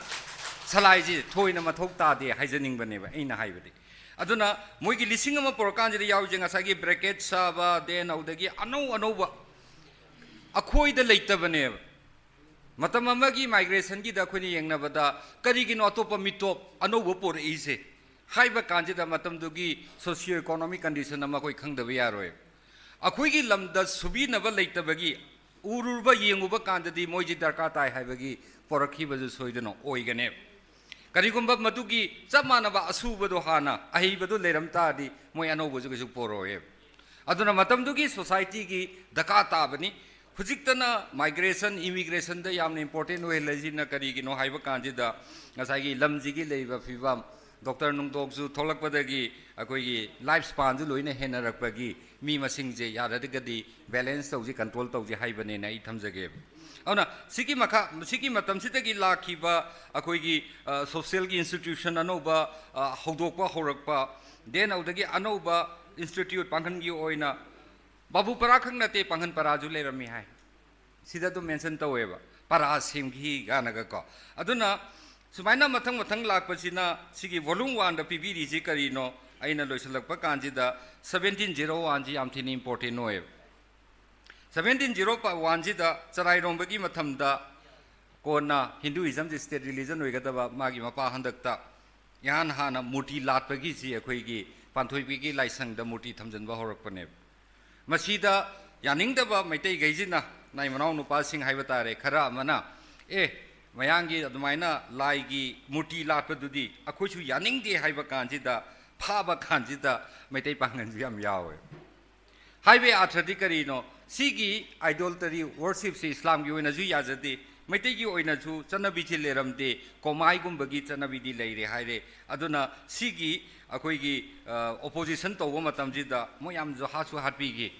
ꯁꯂꯥꯏꯁꯤ ꯊꯣꯏꯅ ꯃꯊꯧ ꯇꯥꯗꯦ ꯍꯥꯏꯖꯅꯤꯡꯕꯅꯦꯕ ꯑꯩꯅ ꯍꯥꯏꯕꯗꯤ꯫ ꯑꯗꯨꯅ ꯃꯣꯏꯒꯤ ꯂꯤꯁꯤꯡ ꯑꯃ ꯄꯨꯔꯛꯀꯥꯟꯁꯤꯗ ꯌꯥꯎꯔꯤꯁꯦ ꯉꯁꯥꯏꯒꯤ bracket ꯁꯥꯕ, then ꯑꯗꯨꯗꯒꯤ ꯑꯅꯧ ꯑꯅꯧꯕ ꯑꯩꯈꯣꯏꯗ ꯂꯩꯇꯕꯅꯦꯕ꯫ ꯃꯇꯝ ꯑꯃꯒꯤ migrationꯒꯤꯗ ꯑꯩꯈꯣꯏꯅ ꯌꯦꯡꯅꯕꯗ ꯀꯔꯤꯒꯤꯅꯣ ꯑꯇꯣꯞꯄ ꯃꯤꯇꯣꯞ ꯑꯅꯧꯕ ꯄꯨꯔꯛꯏꯁꯦ? ꯍꯥꯏꯕ ꯀꯥꯟꯁꯤꯗ ꯃꯇꯝꯗꯨꯒꯤ socio economic condition ꯑꯃ ꯑꯩꯈꯣꯏ ꯈꯪꯗꯕ ꯌꯥꯔꯣꯏ꯫ ꯑꯩꯈꯣꯏꯒꯤ ꯂꯝꯗ ꯁꯨꯕꯤꯅꯕ ꯂꯩꯇꯕꯒꯤ ꯎꯔꯨꯕ ꯌꯦꯡꯉꯨꯕ ꯀꯥꯟꯗꯗꯤ ꯃꯣꯏꯁꯤ ꯗꯔꯀꯥꯔ ꯇꯥꯏ ꯍꯥꯏꯕꯒꯤ ꯄꯣꯔꯛꯈꯤꯕꯁꯨ ꯁꯣꯏꯗꯅ ꯑꯣꯏꯒꯅꯦꯕ꯫ ꯀꯔꯤꯒꯨꯝꯕ ꯃꯗꯨꯒꯤ ꯆꯞ ꯃꯥꯟꯅꯕ ꯑꯁꯨꯕꯗꯣ ꯍꯥꯟꯅ ꯑꯍꯩꯕꯗꯣ ꯂꯩꯔꯝ ꯇꯥꯔꯗꯤ ꯃꯣꯏ ꯑꯅꯧꯕꯁꯨ ꯀꯩꯁꯨ ꯄꯣꯔꯛꯑꯣꯏꯕ꯫ ꯑꯗꯨꯅ ꯃꯇꯝꯗꯨꯒꯤ societyꯒꯤ ꯗꯔꯀꯥꯔ ꯇꯥꯕꯅꯤ꯫ ꯍꯧꯖꯤꯛꯇꯅ migration, immigrationꯗ ꯌꯥꯝꯅ important ꯑꯣꯏꯍꯜꯂꯤꯁꯤꯅ ꯀꯔꯤꯒꯤꯅꯣ ꯍꯥꯏꯕ ꯀꯥꯟꯁꯤꯗ ꯉꯁꯥꯏꯒꯤ ꯂꯝꯁꯤꯒꯤ ꯂꯩꯔꯤꯕ ꯐꯤꯕꯝ, ꯗꯣꯛꯇꯔ ꯅꯨꯡꯗꯣꯛꯁꯨ ꯊꯣꯛꯂꯛꯄꯗꯒꯤ ꯑꯩꯈꯣꯏꯒꯤ life spanꯁꯨ ꯂꯣꯏꯅ ꯍꯦꯟꯅꯔꯛꯄꯒꯤ ꯃꯤ ꯃꯁꯤꯡꯁꯦ ꯌꯥꯔꯒꯗꯤ balance ꯇꯧꯁꯤ, control ꯇꯧꯁꯤ ꯍꯥꯏꯕꯅꯦꯅ ꯑꯩ ꯊꯝꯖꯒꯦꯕ꯫ ꯑꯗꯨꯅ ꯁꯤꯒꯤ ꯃꯈꯥ, ꯁꯤꯒꯤ ꯃꯇꯝꯁꯤꯗꯒꯤ ꯂꯥꯛꯈꯤꯕ ꯑꯩꯈꯣꯏꯒꯤ, ꯑ, socialꯒꯤ institution ꯑꯅꯧꯕ, ꯑ, ꯍꯧꯗꯣꯛꯄ ꯍꯧꯔꯛꯄ, then ꯑꯗꯨꯗꯒꯤ ꯑꯅꯧꯕ institute ꯄꯥꯡꯒꯜꯒꯤ ꯑꯣꯏꯅ ꯕꯥꯕꯨ ꯄꯔꯥ ꯈꯛ ꯅꯠꯇꯦ, ꯄꯥꯡꯒꯜ ꯄꯔꯥꯁꯨ ꯂꯩꯔꯝꯃꯤ ꯍꯥꯏ꯫ ꯁꯤꯗ ꯑꯗꯨꯝ mention ꯇꯧꯋꯦꯕ, ꯄꯔꯥ ꯁꯦꯝꯈꯤ ꯀꯥꯏꯅꯒꯀꯣ꯫ ꯑꯗꯨꯅ ꯁꯨꯃꯥꯏꯅ ꯃꯊꯪ ꯃꯊꯪ ꯂꯥꯛꯄꯁꯤꯅ ꯁꯤꯒꯤ volume oneꯗ ꯄꯤꯕꯤꯔꯤꯁꯤ ꯀꯔꯤꯅꯣ? ꯑꯩꯅ ꯂꯣꯏꯁꯤꯜꯂꯛꯄ ꯀꯥꯟꯁꯤꯗ seventeen zero oneꯁꯤ ꯌꯥꯝ ꯊꯤꯅ important ꯑꯣꯏꯌꯦꯕ꯫ Seventeen zero oneꯁꯤꯗ ꯆꯔꯥꯏꯔꯣꯝꯕꯒꯤ ꯃꯇꯝꯗ ꯀꯣꯟꯅ Hinduismꯁꯤ state religion ꯑꯣꯏꯒꯗꯕ ꯃꯥꯒꯤ ꯃꯄꯥ ꯍꯟꯗꯛꯇ ꯏꯍꯥꯟ ꯍꯥꯟꯅ ꯃꯨꯔꯇꯤ ꯂꯥꯠꯄꯒꯤꯁꯤ ꯑꯩꯈꯣꯏꯒꯤ ꯄꯥꯟꯊꯣꯏꯕꯤꯒꯤ ꯂꯥꯏꯁꯪꯗ ꯃꯨꯔꯇꯤ ꯊꯝꯖꯤꯟꯕ ꯍꯧꯔꯛꯄꯅꯦꯕ꯫ ꯃꯁꯤꯗ ꯌꯥꯅꯤꯡꯗꯕ ꯃꯩꯇꯩꯈꯩꯁꯤꯅ, ꯅꯥꯏ ꯃꯅꯥꯎ ꯅꯨꯄꯥꯁꯤꯡ ꯍꯥꯏꯕ ꯇꯥꯔꯦ, ꯈꯔ ꯑꯃꯅ, "ꯑꯦ, ꯃꯌꯥꯡꯒꯤ ꯑꯗꯨꯃꯥꯏꯅ ꯂꯥꯏꯒꯤ ꯃꯨꯔꯇꯤ ꯂꯥꯠꯄꯗꯨꯗꯤ ꯑꯩꯈꯣꯏꯁꯨ ꯌꯥꯅꯤꯡꯗꯦ" ꯍꯥꯏꯕ ꯀꯥꯟꯁꯤꯗ, ꯐꯥꯕ ꯀꯥꯟꯁꯤꯗ ꯃꯩꯇꯩ ꯄꯥꯡꯒꯜꯁꯨ ꯌꯥꯝ ꯌꯥꯎꯋꯦ꯫ ꯍꯥꯏꯕꯒꯤ ꯑꯥꯔꯊꯗꯤ ꯀꯔꯤꯅꯣ? ꯁꯤꯒꯤ idolatry worshipꯁꯤ ꯏꯁꯂꯥꯝꯒꯤ ꯑꯣꯏꯅꯁꯨ ꯌꯥꯖꯗꯦ, ꯃꯩꯇꯩꯒꯤ ꯑꯣꯏꯅꯁꯨ ꯆꯠꯅꯕꯤꯁꯤ ꯂꯩꯔꯝꯗꯦ, ꯀꯣꯃꯥꯏꯒꯨꯝꯕꯒꯤ ꯆꯠꯅꯕꯤꯗꯤ ꯂꯩꯔꯦ ꯍꯥꯏꯔꯦ꯫ ꯑꯗꯨꯅ ꯁꯤꯒꯤ ꯑꯩꯈꯣꯏꯒꯤ, ꯑ, opposition ꯇꯧꯕ ꯃꯇꯝꯁꯤꯗ ꯃꯣꯏ ꯌꯥꯝꯁꯨ ꯍꯥꯠꯁꯨ ꯍꯥꯠꯄꯤꯈꯤ,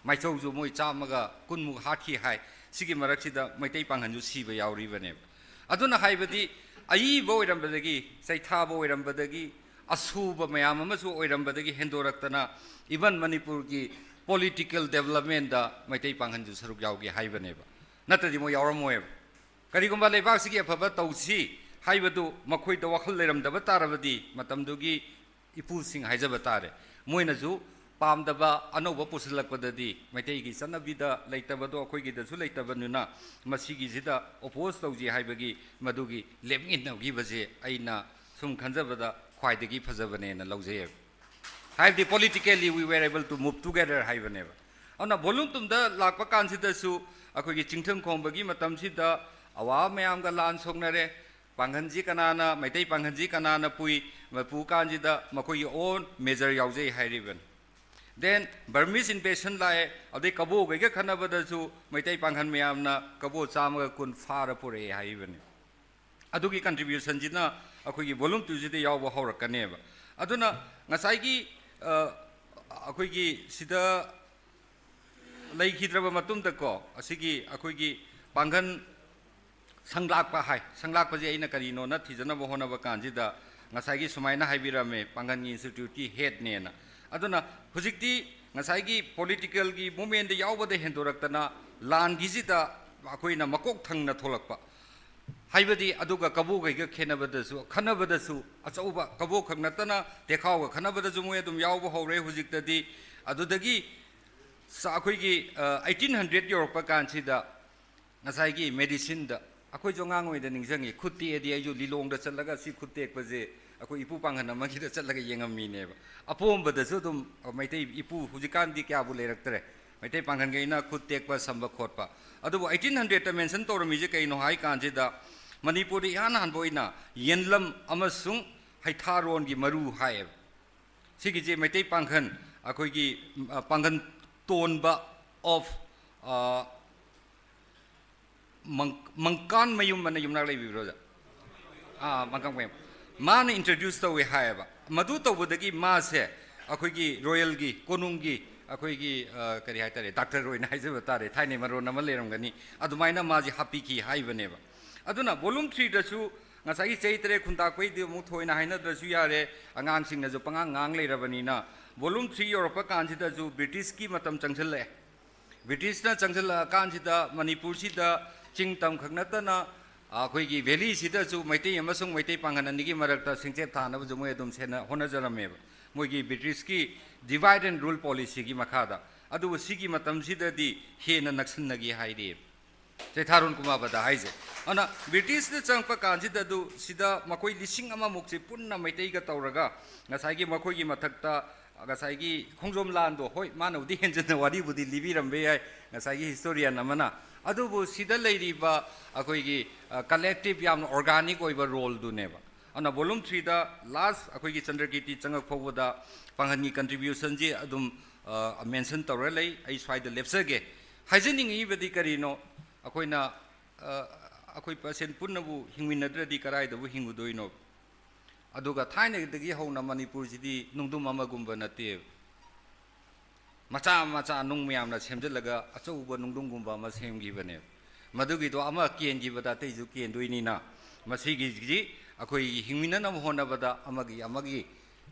ꯃꯥꯏꯆꯧꯁꯨ ꯃꯣꯏ ꯆꯥꯝꯃꯒ ꯀꯨꯟꯃꯨꯛ ꯍꯥꯠꯈꯤ ꯍꯥꯏ꯫ ꯁꯤꯒꯤ ꯃꯔꯛꯁꯤꯗ ꯃꯩꯇꯩ ꯄꯥꯡꯒꯜꯁꯨ ꯁꯤꯕ ꯌꯥꯎꯔꯤꯕꯅꯦꯕ꯫ ꯑꯗꯨꯅ ꯍꯥꯏꯕꯗꯤ ꯑꯏꯕ ꯑꯣꯏꯔꯝꯕꯗꯒꯤ, ꯆꯩꯊꯥꯕ ꯑꯣꯏꯔꯝꯕꯗꯒꯤ, ꯑꯁꯨꯕ ꯃꯌꯥꯝ ꯑꯃꯁꯨ ꯑꯣꯏꯔꯝꯕꯗꯒꯤ ꯍꯦꯟꯗꯣꯔꯛꯇꯅ even ꯃꯅꯤꯄꯨꯔꯒꯤ political developmentꯗ ꯃꯩꯇꯩ ꯄꯥꯡꯒꯜꯁꯨ ꯁꯔꯨꯛ ꯌꯥꯎꯒꯦ ꯍꯥꯏꯕꯅꯦꯕ, ꯅꯠꯇ꯭ꯔꯗꯤ ꯃꯣꯏ ꯌꯥꯎꯔꯝꯃꯣꯏꯕ꯫ ꯀꯔꯤꯒꯨꯝꯕ ꯂꯩꯕꯥꯛꯁꯤꯒꯤ ꯑꯐꯕ ꯇꯧꯁꯤ ꯍꯥꯏꯕꯗꯨ ꯃꯈꯣꯏꯗ ꯋꯥꯈꯜ ꯂꯩꯔꯝꯗꯕ ꯇꯥꯔꯕꯗꯤ ꯃꯇꯝꯗꯨꯒꯤ ꯏꯄꯨꯁꯤꯡ ꯍꯥꯏꯖꯕ ꯇꯥꯔꯦ, ꯃꯣꯏꯅꯁꯨ ꯄꯥꯝꯗꯕ ꯑꯅꯧꯕ ꯄꯨꯁꯤꯜꯂꯛꯄꯗꯗꯤ ꯃꯩꯇꯩꯒꯤ ꯆꯠꯅꯕꯤꯗ ꯂꯩꯇꯕꯗꯣ ꯑꯩꯈꯣꯏꯒꯤꯗꯁꯨ ꯂꯩꯇꯕꯅꯤꯅ ꯃꯁꯤꯒꯤꯁꯤꯗ oppose ꯇꯧꯁꯤ ꯍꯥꯏꯕꯒꯤ ꯃꯗꯨꯒꯤ ꯂꯦꯞꯃꯤꯟꯅꯈꯤꯕꯁꯦ ꯑꯩꯅ ꯁꯨꯝ ꯈꯟꯖꯕꯗ ꯈ꯭ꯋꯥꯏꯗꯒꯤ ꯐꯖꯕꯅꯦꯅ ꯂꯧꯖꯩꯑꯕ꯫ ꯍꯥꯏꯕꯗꯤ politically we were able to move together ꯍꯥꯏꯕꯅꯦꯕ꯫ ꯑꯗꯨꯅ volume two ꯗ ꯂꯥꯛꯄ ꯀꯥꯟꯁꯤꯗꯁꯨ ꯑꯩꯈꯣꯏꯒꯤ ꯆꯤꯡꯊꯪ ꯈꯣꯝꯕꯒꯤ ꯃꯇꯝꯁꯤꯗ ꯑꯋꯥ ꯃꯌꯥꯝꯒ ꯂꯥꯟ ꯁꯣꯛꯅꯔꯦ꯫ ꯄꯥꯡꯒꯟꯁꯤ ꯀꯅꯥꯅ, ꯃꯩꯇꯩ ꯄꯥꯡꯒꯟꯁꯤ ꯀꯅꯥꯅ ꯄꯨꯏ? ꯄꯨ ꯀꯥꯟꯁꯤꯗ ꯃꯈꯣꯏꯒꯤ own major ꯌꯥꯎꯖꯩ ꯍꯥꯏꯔꯤꯕꯅꯤ꯫ Then Burmese invasion ꯂꯥꯛꯑꯦ, ꯑꯗꯩ ꯀꯕꯣꯈꯩꯒ ꯈꯠꯅꯕꯗꯁꯨ ꯃꯩꯇꯩ ꯄꯥꯡꯒꯟ ꯃꯌꯥꯝꯅ ꯀꯕꯣ ꯆꯥꯝꯃꯒ ꯀꯨꯟ ꯐꯥꯔ ꯄꯨꯔꯛꯑꯦ ꯍꯥꯏꯔꯤꯕꯅꯤ꯫ ꯑꯗꯨꯒꯤ contribution ꯁꯤꯅ ꯑꯩꯈꯣꯏꯒꯤ volume two ꯁꯤꯗ ꯌꯥꯎꯕ ꯍꯧꯔꯛꯀꯅꯦꯕ꯫ ꯑꯗꯨꯅ ꯉꯁꯥꯏꯒꯤ, ꯑ, ꯑꯩꯈꯣꯏꯒꯤ ꯁꯤꯗ ꯂꯩꯈꯤꯗ꯭ꯔꯕ ꯃꯇꯨꯡꯗꯀꯣ, ꯑꯁꯤꯒꯤ ꯑꯩꯈꯣꯏꯒꯤ ꯄꯥꯡꯒꯟ ꯁꯪꯂꯥꯛꯄ ꯍꯥꯏ, ꯁꯪꯂꯥꯛꯄꯁꯦ ꯑꯩꯅ ꯀꯔꯤꯅꯣꯅ ꯊꯤꯖꯅꯕ ꯍꯣꯠꯅꯕ ꯀꯥꯟꯁꯤꯗ ꯉꯁꯥꯏꯒꯤ ꯁꯨꯃꯥꯏꯅ ꯍꯥꯏꯕꯤꯔꯝꯃꯦ, ꯄꯥꯡꯒꯟꯒꯤ institute ꯀꯤ head ꯅꯦꯅ꯫ ꯑꯗꯨꯅ ꯍꯧꯖꯤꯛꯇꯤ ꯉꯁꯥꯏꯒꯤ political ꯒꯤ movement ꯇ ꯌꯥꯎꯕꯗ ꯍꯦꯟꯗꯣꯔꯛꯇꯅ ꯂꯥꯟꯒꯤꯁꯤꯗ ꯑꯩꯈꯣꯏꯅ ꯃꯀꯣꯛ ꯊꯪꯅ ꯊꯣꯛꯂꯛꯄ, ꯍꯥꯏꯕꯗꯤ ꯑꯗꯨꯒ ꯀꯕꯣꯈꯩꯒ ꯈꯦꯠꯅꯕꯗꯁꯨ, ꯈꯠꯅꯕꯗꯁꯨ ꯑꯆꯧꯕ, ꯀꯕꯣꯈꯛ ꯅꯠꯇꯅ ꯇꯦꯈꯥꯎꯒ ꯈꯠꯅꯕꯗꯁꯨ ꯃꯣꯏ ꯑꯗꯨꯝ ꯌꯥꯎꯕ ꯍꯧꯔꯦ ꯍꯧꯖꯤꯛꯇꯗꯤ꯫ ꯑꯗꯨꯗꯒꯤ ꯁ-, ꯑꯩꯈꯣꯏꯒꯤ, ꯑ, eighteen hundred ꯌꯧꯔꯛꯄ ꯀꯥꯟꯁꯤꯗ ꯉꯁꯥꯏꯒꯤ medicine ꯗ, ꯑꯩꯈꯣꯏꯁꯨ ꯑꯉꯥꯡ ꯑꯣꯏꯅ ꯅꯤꯡꯁꯤꯡꯉꯤ, ꯈꯨꯠ ꯇꯦꯛꯑꯗꯤ ꯑꯩꯁꯨ ꯂꯤꯂꯣꯡꯗ ꯆꯠꯂꯒ ꯁꯤ ꯈꯨꯠ ꯇꯦꯛꯄꯁꯦ ꯑꯩꯈꯣꯏ ꯏꯄꯨ ꯄꯥꯡꯒꯟ ꯑꯃꯒꯤꯗ ꯆꯠꯂꯒ ꯌꯦꯡꯉꯝꯃꯤꯅꯦꯕ꯫ ꯑꯄꯣꯝꯕꯗꯁꯨ ꯑꯗꯨꯝ ꯃꯩꯇꯩ ꯏꯄꯨ, ꯍꯧꯖꯤꯛꯀꯥꯟꯗꯤ ꯀꯌꯥꯕꯨ ꯂꯩꯔꯛꯇ꯭ꯔꯦ, ꯃꯩꯇꯩ ꯄꯥꯡꯒꯟꯈꯩꯅ ꯈꯨꯠ ꯇꯦꯛꯄ ꯁꯝꯕ ꯈꯣꯠꯄ꯫ ꯑꯗꯨꯕꯨ eighteen hundred ꯇ mention ꯇꯧꯔꯝꯃꯤꯁꯦ ꯀꯩꯅꯣ ꯍꯥꯏ ꯀꯥꯟꯁꯤꯗ, ꯃꯅꯤꯄꯨꯔꯗ ꯏꯍꯥꯟ ꯍꯥꯟꯕ ꯑꯣꯏꯅ ꯌꯦꯟꯂꯝ ꯑꯃꯁꯨꯡ ꯍꯩꯊꯥꯔꯣꯟꯒꯤ ꯃꯔꯨ ꯍꯥꯏꯌꯦꯕ꯫ ꯁꯤꯒꯤꯁꯦ ꯃꯩꯇꯩ ꯄꯥꯡꯒꯟ, ꯑꯩꯈꯣꯏꯒꯤ, ꯑ, ꯄꯥꯡꯒꯟ ꯇꯣꯟꯕ of, ꯑ, ꯃꯪ-, ꯃꯪꯀꯥꯟ ꯃꯌꯨꯝ ꯑꯅ ꯌꯨꯝꯅꯥꯛ ꯂꯩꯕꯤꯕ꯭ꯔꯣ, ꯑꯣꯖꯥ? ꯑꯥ, ꯃꯪꯀꯥꯟ ꯃꯌꯨꯝ꯫ ꯃꯥꯅ introduce ꯇꯧꯋꯦ ꯍꯥꯏꯌꯦꯕ꯫ ꯃꯗꯨ ꯇꯧꯕꯗꯒꯤ ꯃꯥꯁꯦ ꯑꯩꯈꯣꯏꯒꯤ royal ꯒꯤ, ꯀꯣꯅꯨꯡꯒꯤ, ꯑꯩꯈꯣꯏꯒꯤ, ꯑ, ꯀꯔꯤ ꯍꯥꯏꯇꯥꯔꯦ, doctor ꯑꯣꯏꯅ ꯍꯥꯏꯖꯕ ꯇꯥꯔꯦ, ꯊꯥꯏꯅꯩ ꯃꯔꯣꯟ ꯑꯃ ꯂꯩꯔꯝꯒꯅꯤ, ꯑꯗꯨꯃꯥꯏꯅ ꯃꯥꯁꯦ ꯍꯥꯞꯄꯤꯈꯤ ꯍꯥꯏꯕꯅꯦꯕ꯫ ꯑꯗꯨꯅ volume three ꯗꯁꯨ ꯉꯁꯥꯏꯒꯤ ꯆꯩ ꯇꯔꯦꯠ ꯈꯨꯟꯇꯥꯛꯄꯩꯗꯤ ꯑꯃꯨꯛ ꯊꯣꯏꯅ ꯍꯥꯏꯅꯗ꯭ꯔꯁꯨ ꯌꯥꯔꯦ, ꯑꯉꯥꯡꯁꯤꯡꯅꯁꯨ ꯄꯉꯥꯡ ꯉꯥꯡ ꯂꯩꯔꯕꯅꯤꯅ꯫ Volume three ꯌꯧꯔꯛꯄ ꯀꯥꯟꯁꯤꯗꯁꯨ British ꯀꯤ ꯃꯇꯝ ꯆꯪꯁꯤꯜꯂꯛꯑꯦ꯫ British ꯅ ꯆꯪꯁꯤꯜꯂꯛꯑꯀꯥꯟꯁꯤꯗ ꯃꯅꯤꯄꯨꯔꯁꯤꯗ ꯆꯤꯡ ꯇꯝ ꯈꯛ ꯅꯠꯇꯅ ꯑꯩꯈꯣꯏꯒꯤ valley ꯁꯤꯗꯁꯨ ꯃꯩꯇꯩ ꯑꯃꯁꯨꯡ ꯃꯩꯇꯩ ꯄꯥꯡꯒꯜ ꯑꯅꯤꯒꯤ ꯃꯔꯛꯇ ꯁꯤꯡꯆꯦꯞ ꯊꯥꯅꯕꯁꯨ ꯃꯣꯏ ꯑꯗꯨꯝ ꯁꯦꯟꯅ-, ꯍꯣꯠꯅꯖꯔꯝꯃꯦꯕ, ꯃꯣꯏꯒꯤ British ꯀꯤ divide and rule policy ꯒꯤ ꯃꯈꯥꯗ꯫ ꯑꯗꯨꯕꯨ ꯁꯤꯒꯤ ꯃꯇꯝꯁꯤꯗꯗꯤ ꯍꯦꯟꯅ ꯅꯛꯁꯤꯟꯅꯈꯤ ꯍꯥꯏꯔꯤꯑꯕ꯫ ꯆꯩꯊꯥꯔꯣꯟ ꯀꯨꯃꯥꯕꯗ ꯍꯥꯏꯁꯦ꯫ ꯑꯗꯨꯅ ꯕ꯭ꯔꯤꯇꯤꯁꯅ ꯆꯪꯉꯛꯄ ꯀꯥꯟꯁꯤꯗ ꯑꯗꯨ ꯁꯤꯗ ꯃꯈꯣꯏ ꯂꯤꯁꯤꯡ ꯑꯃꯃꯨꯛꯁꯦ ꯄꯨꯟꯅ ꯃꯩꯇꯩꯒ ꯇꯧꯔꯒ ꯉꯁꯥꯏꯒꯤ ꯃꯈꯣꯏꯒꯤ ꯃꯊꯛꯇ ꯉꯁꯥꯏꯒꯤ ꯈꯣꯡꯖꯣꯝ ꯂꯥꯟꯗꯣ, ꯍꯣꯏ, ꯃꯥꯅꯕꯨꯗꯤ ꯍꯦꯟꯖꯤꯟꯅ ꯋꯥꯔꯤꯕꯨꯗꯤ ꯂꯤꯕꯤꯔꯝꯕ ꯌꯥꯏ ꯉꯁꯥꯏꯒꯤ ꯍꯤꯁꯇꯣꯔꯤꯌꯟ ꯑꯃꯅ, ꯑꯗꯨꯕꯨ ꯁꯤꯗ ꯂꯩꯔꯤꯕ ꯑꯩꯈꯣꯏꯒꯤ ꯀꯂꯦꯛꯇꯤꯞ ꯌꯥꯝꯅ ꯑꯣꯔꯒꯥꯅꯤꯛ ꯑꯣꯏꯕ ꯔꯣꯜꯗꯨꯅꯦꯕ꯫ ꯑꯗꯨꯅ ꯚꯣꯂꯨꯝ ꯊ꯭ꯔꯤꯗ ꯂꯥꯁ ꯑꯩꯈꯣꯏꯒꯤ ꯆꯟꯗ꯭ꯔꯀꯤꯔꯇꯤ ꯆꯪꯉꯛ ꯐꯥꯎꯕꯗ ꯄꯥꯡꯒꯟꯒꯤ ꯀꯟꯇ꯭ꯔꯤꯕ꯭ꯌꯨꯁꯟꯁꯤ ꯑꯗꯨꯝ ꯃꯦꯟꯁꯟ ꯇꯧꯔ ꯂꯩ꯫ ꯑꯩ ꯁ꯭ꯋꯥꯏꯗ ꯂꯦꯞꯆꯒꯦ꯫ ꯍꯥꯏꯖꯅꯤꯡꯉꯤꯕꯗꯤ ꯀꯔꯤꯅꯣ? ꯑꯩꯈꯣꯏꯅ ꯑꯩꯈꯣꯏ ꯄꯥꯔꯁꯦꯟ ꯄꯨꯟꯅꯕꯨ ꯍꯤꯡꯃꯤꯟꯅꯗ꯭ꯔꯗꯤ ꯀꯗꯥꯏꯗꯕꯨ ꯍꯤꯡꯉꯨꯗꯣꯏꯅꯣ? ꯑꯗꯨꯒ ꯊꯥꯏꯅꯗꯒꯤ ꯍꯧꯅ ꯃꯅꯤꯄꯨꯔꯁꯤꯗꯤ ꯅꯨꯡꯗꯨꯝ ꯑꯃꯒꯨꯝꯕ ꯅꯠꯇꯦ꯫ ꯃꯆꯥ ꯃꯆꯥ ꯅꯨꯡ ꯃꯌꯥꯝꯅ ꯁꯦꯝꯖꯤꯜꯂꯒ ꯑꯆꯧꯕ ꯅꯨꯡꯗꯨꯝꯒꯨꯝꯕ ꯑꯃ ꯁꯦꯝꯈꯤꯕꯅꯦ꯫ ꯃꯗꯨꯒꯤꯗꯣ ꯑꯃ ꯀꯦꯟꯈꯤꯕꯗ ꯑꯇꯩꯁꯨ ꯀꯦꯟꯗꯣꯏꯅꯤꯅ, ꯃꯁꯤꯒꯤꯁꯤ ꯑꯩꯈꯣꯏꯒꯤ ꯍꯤꯡꯃꯤꯟꯅꯅꯕ ꯍꯣꯠꯅꯕꯗ ꯑꯃꯒꯤ ꯑꯃꯒꯤ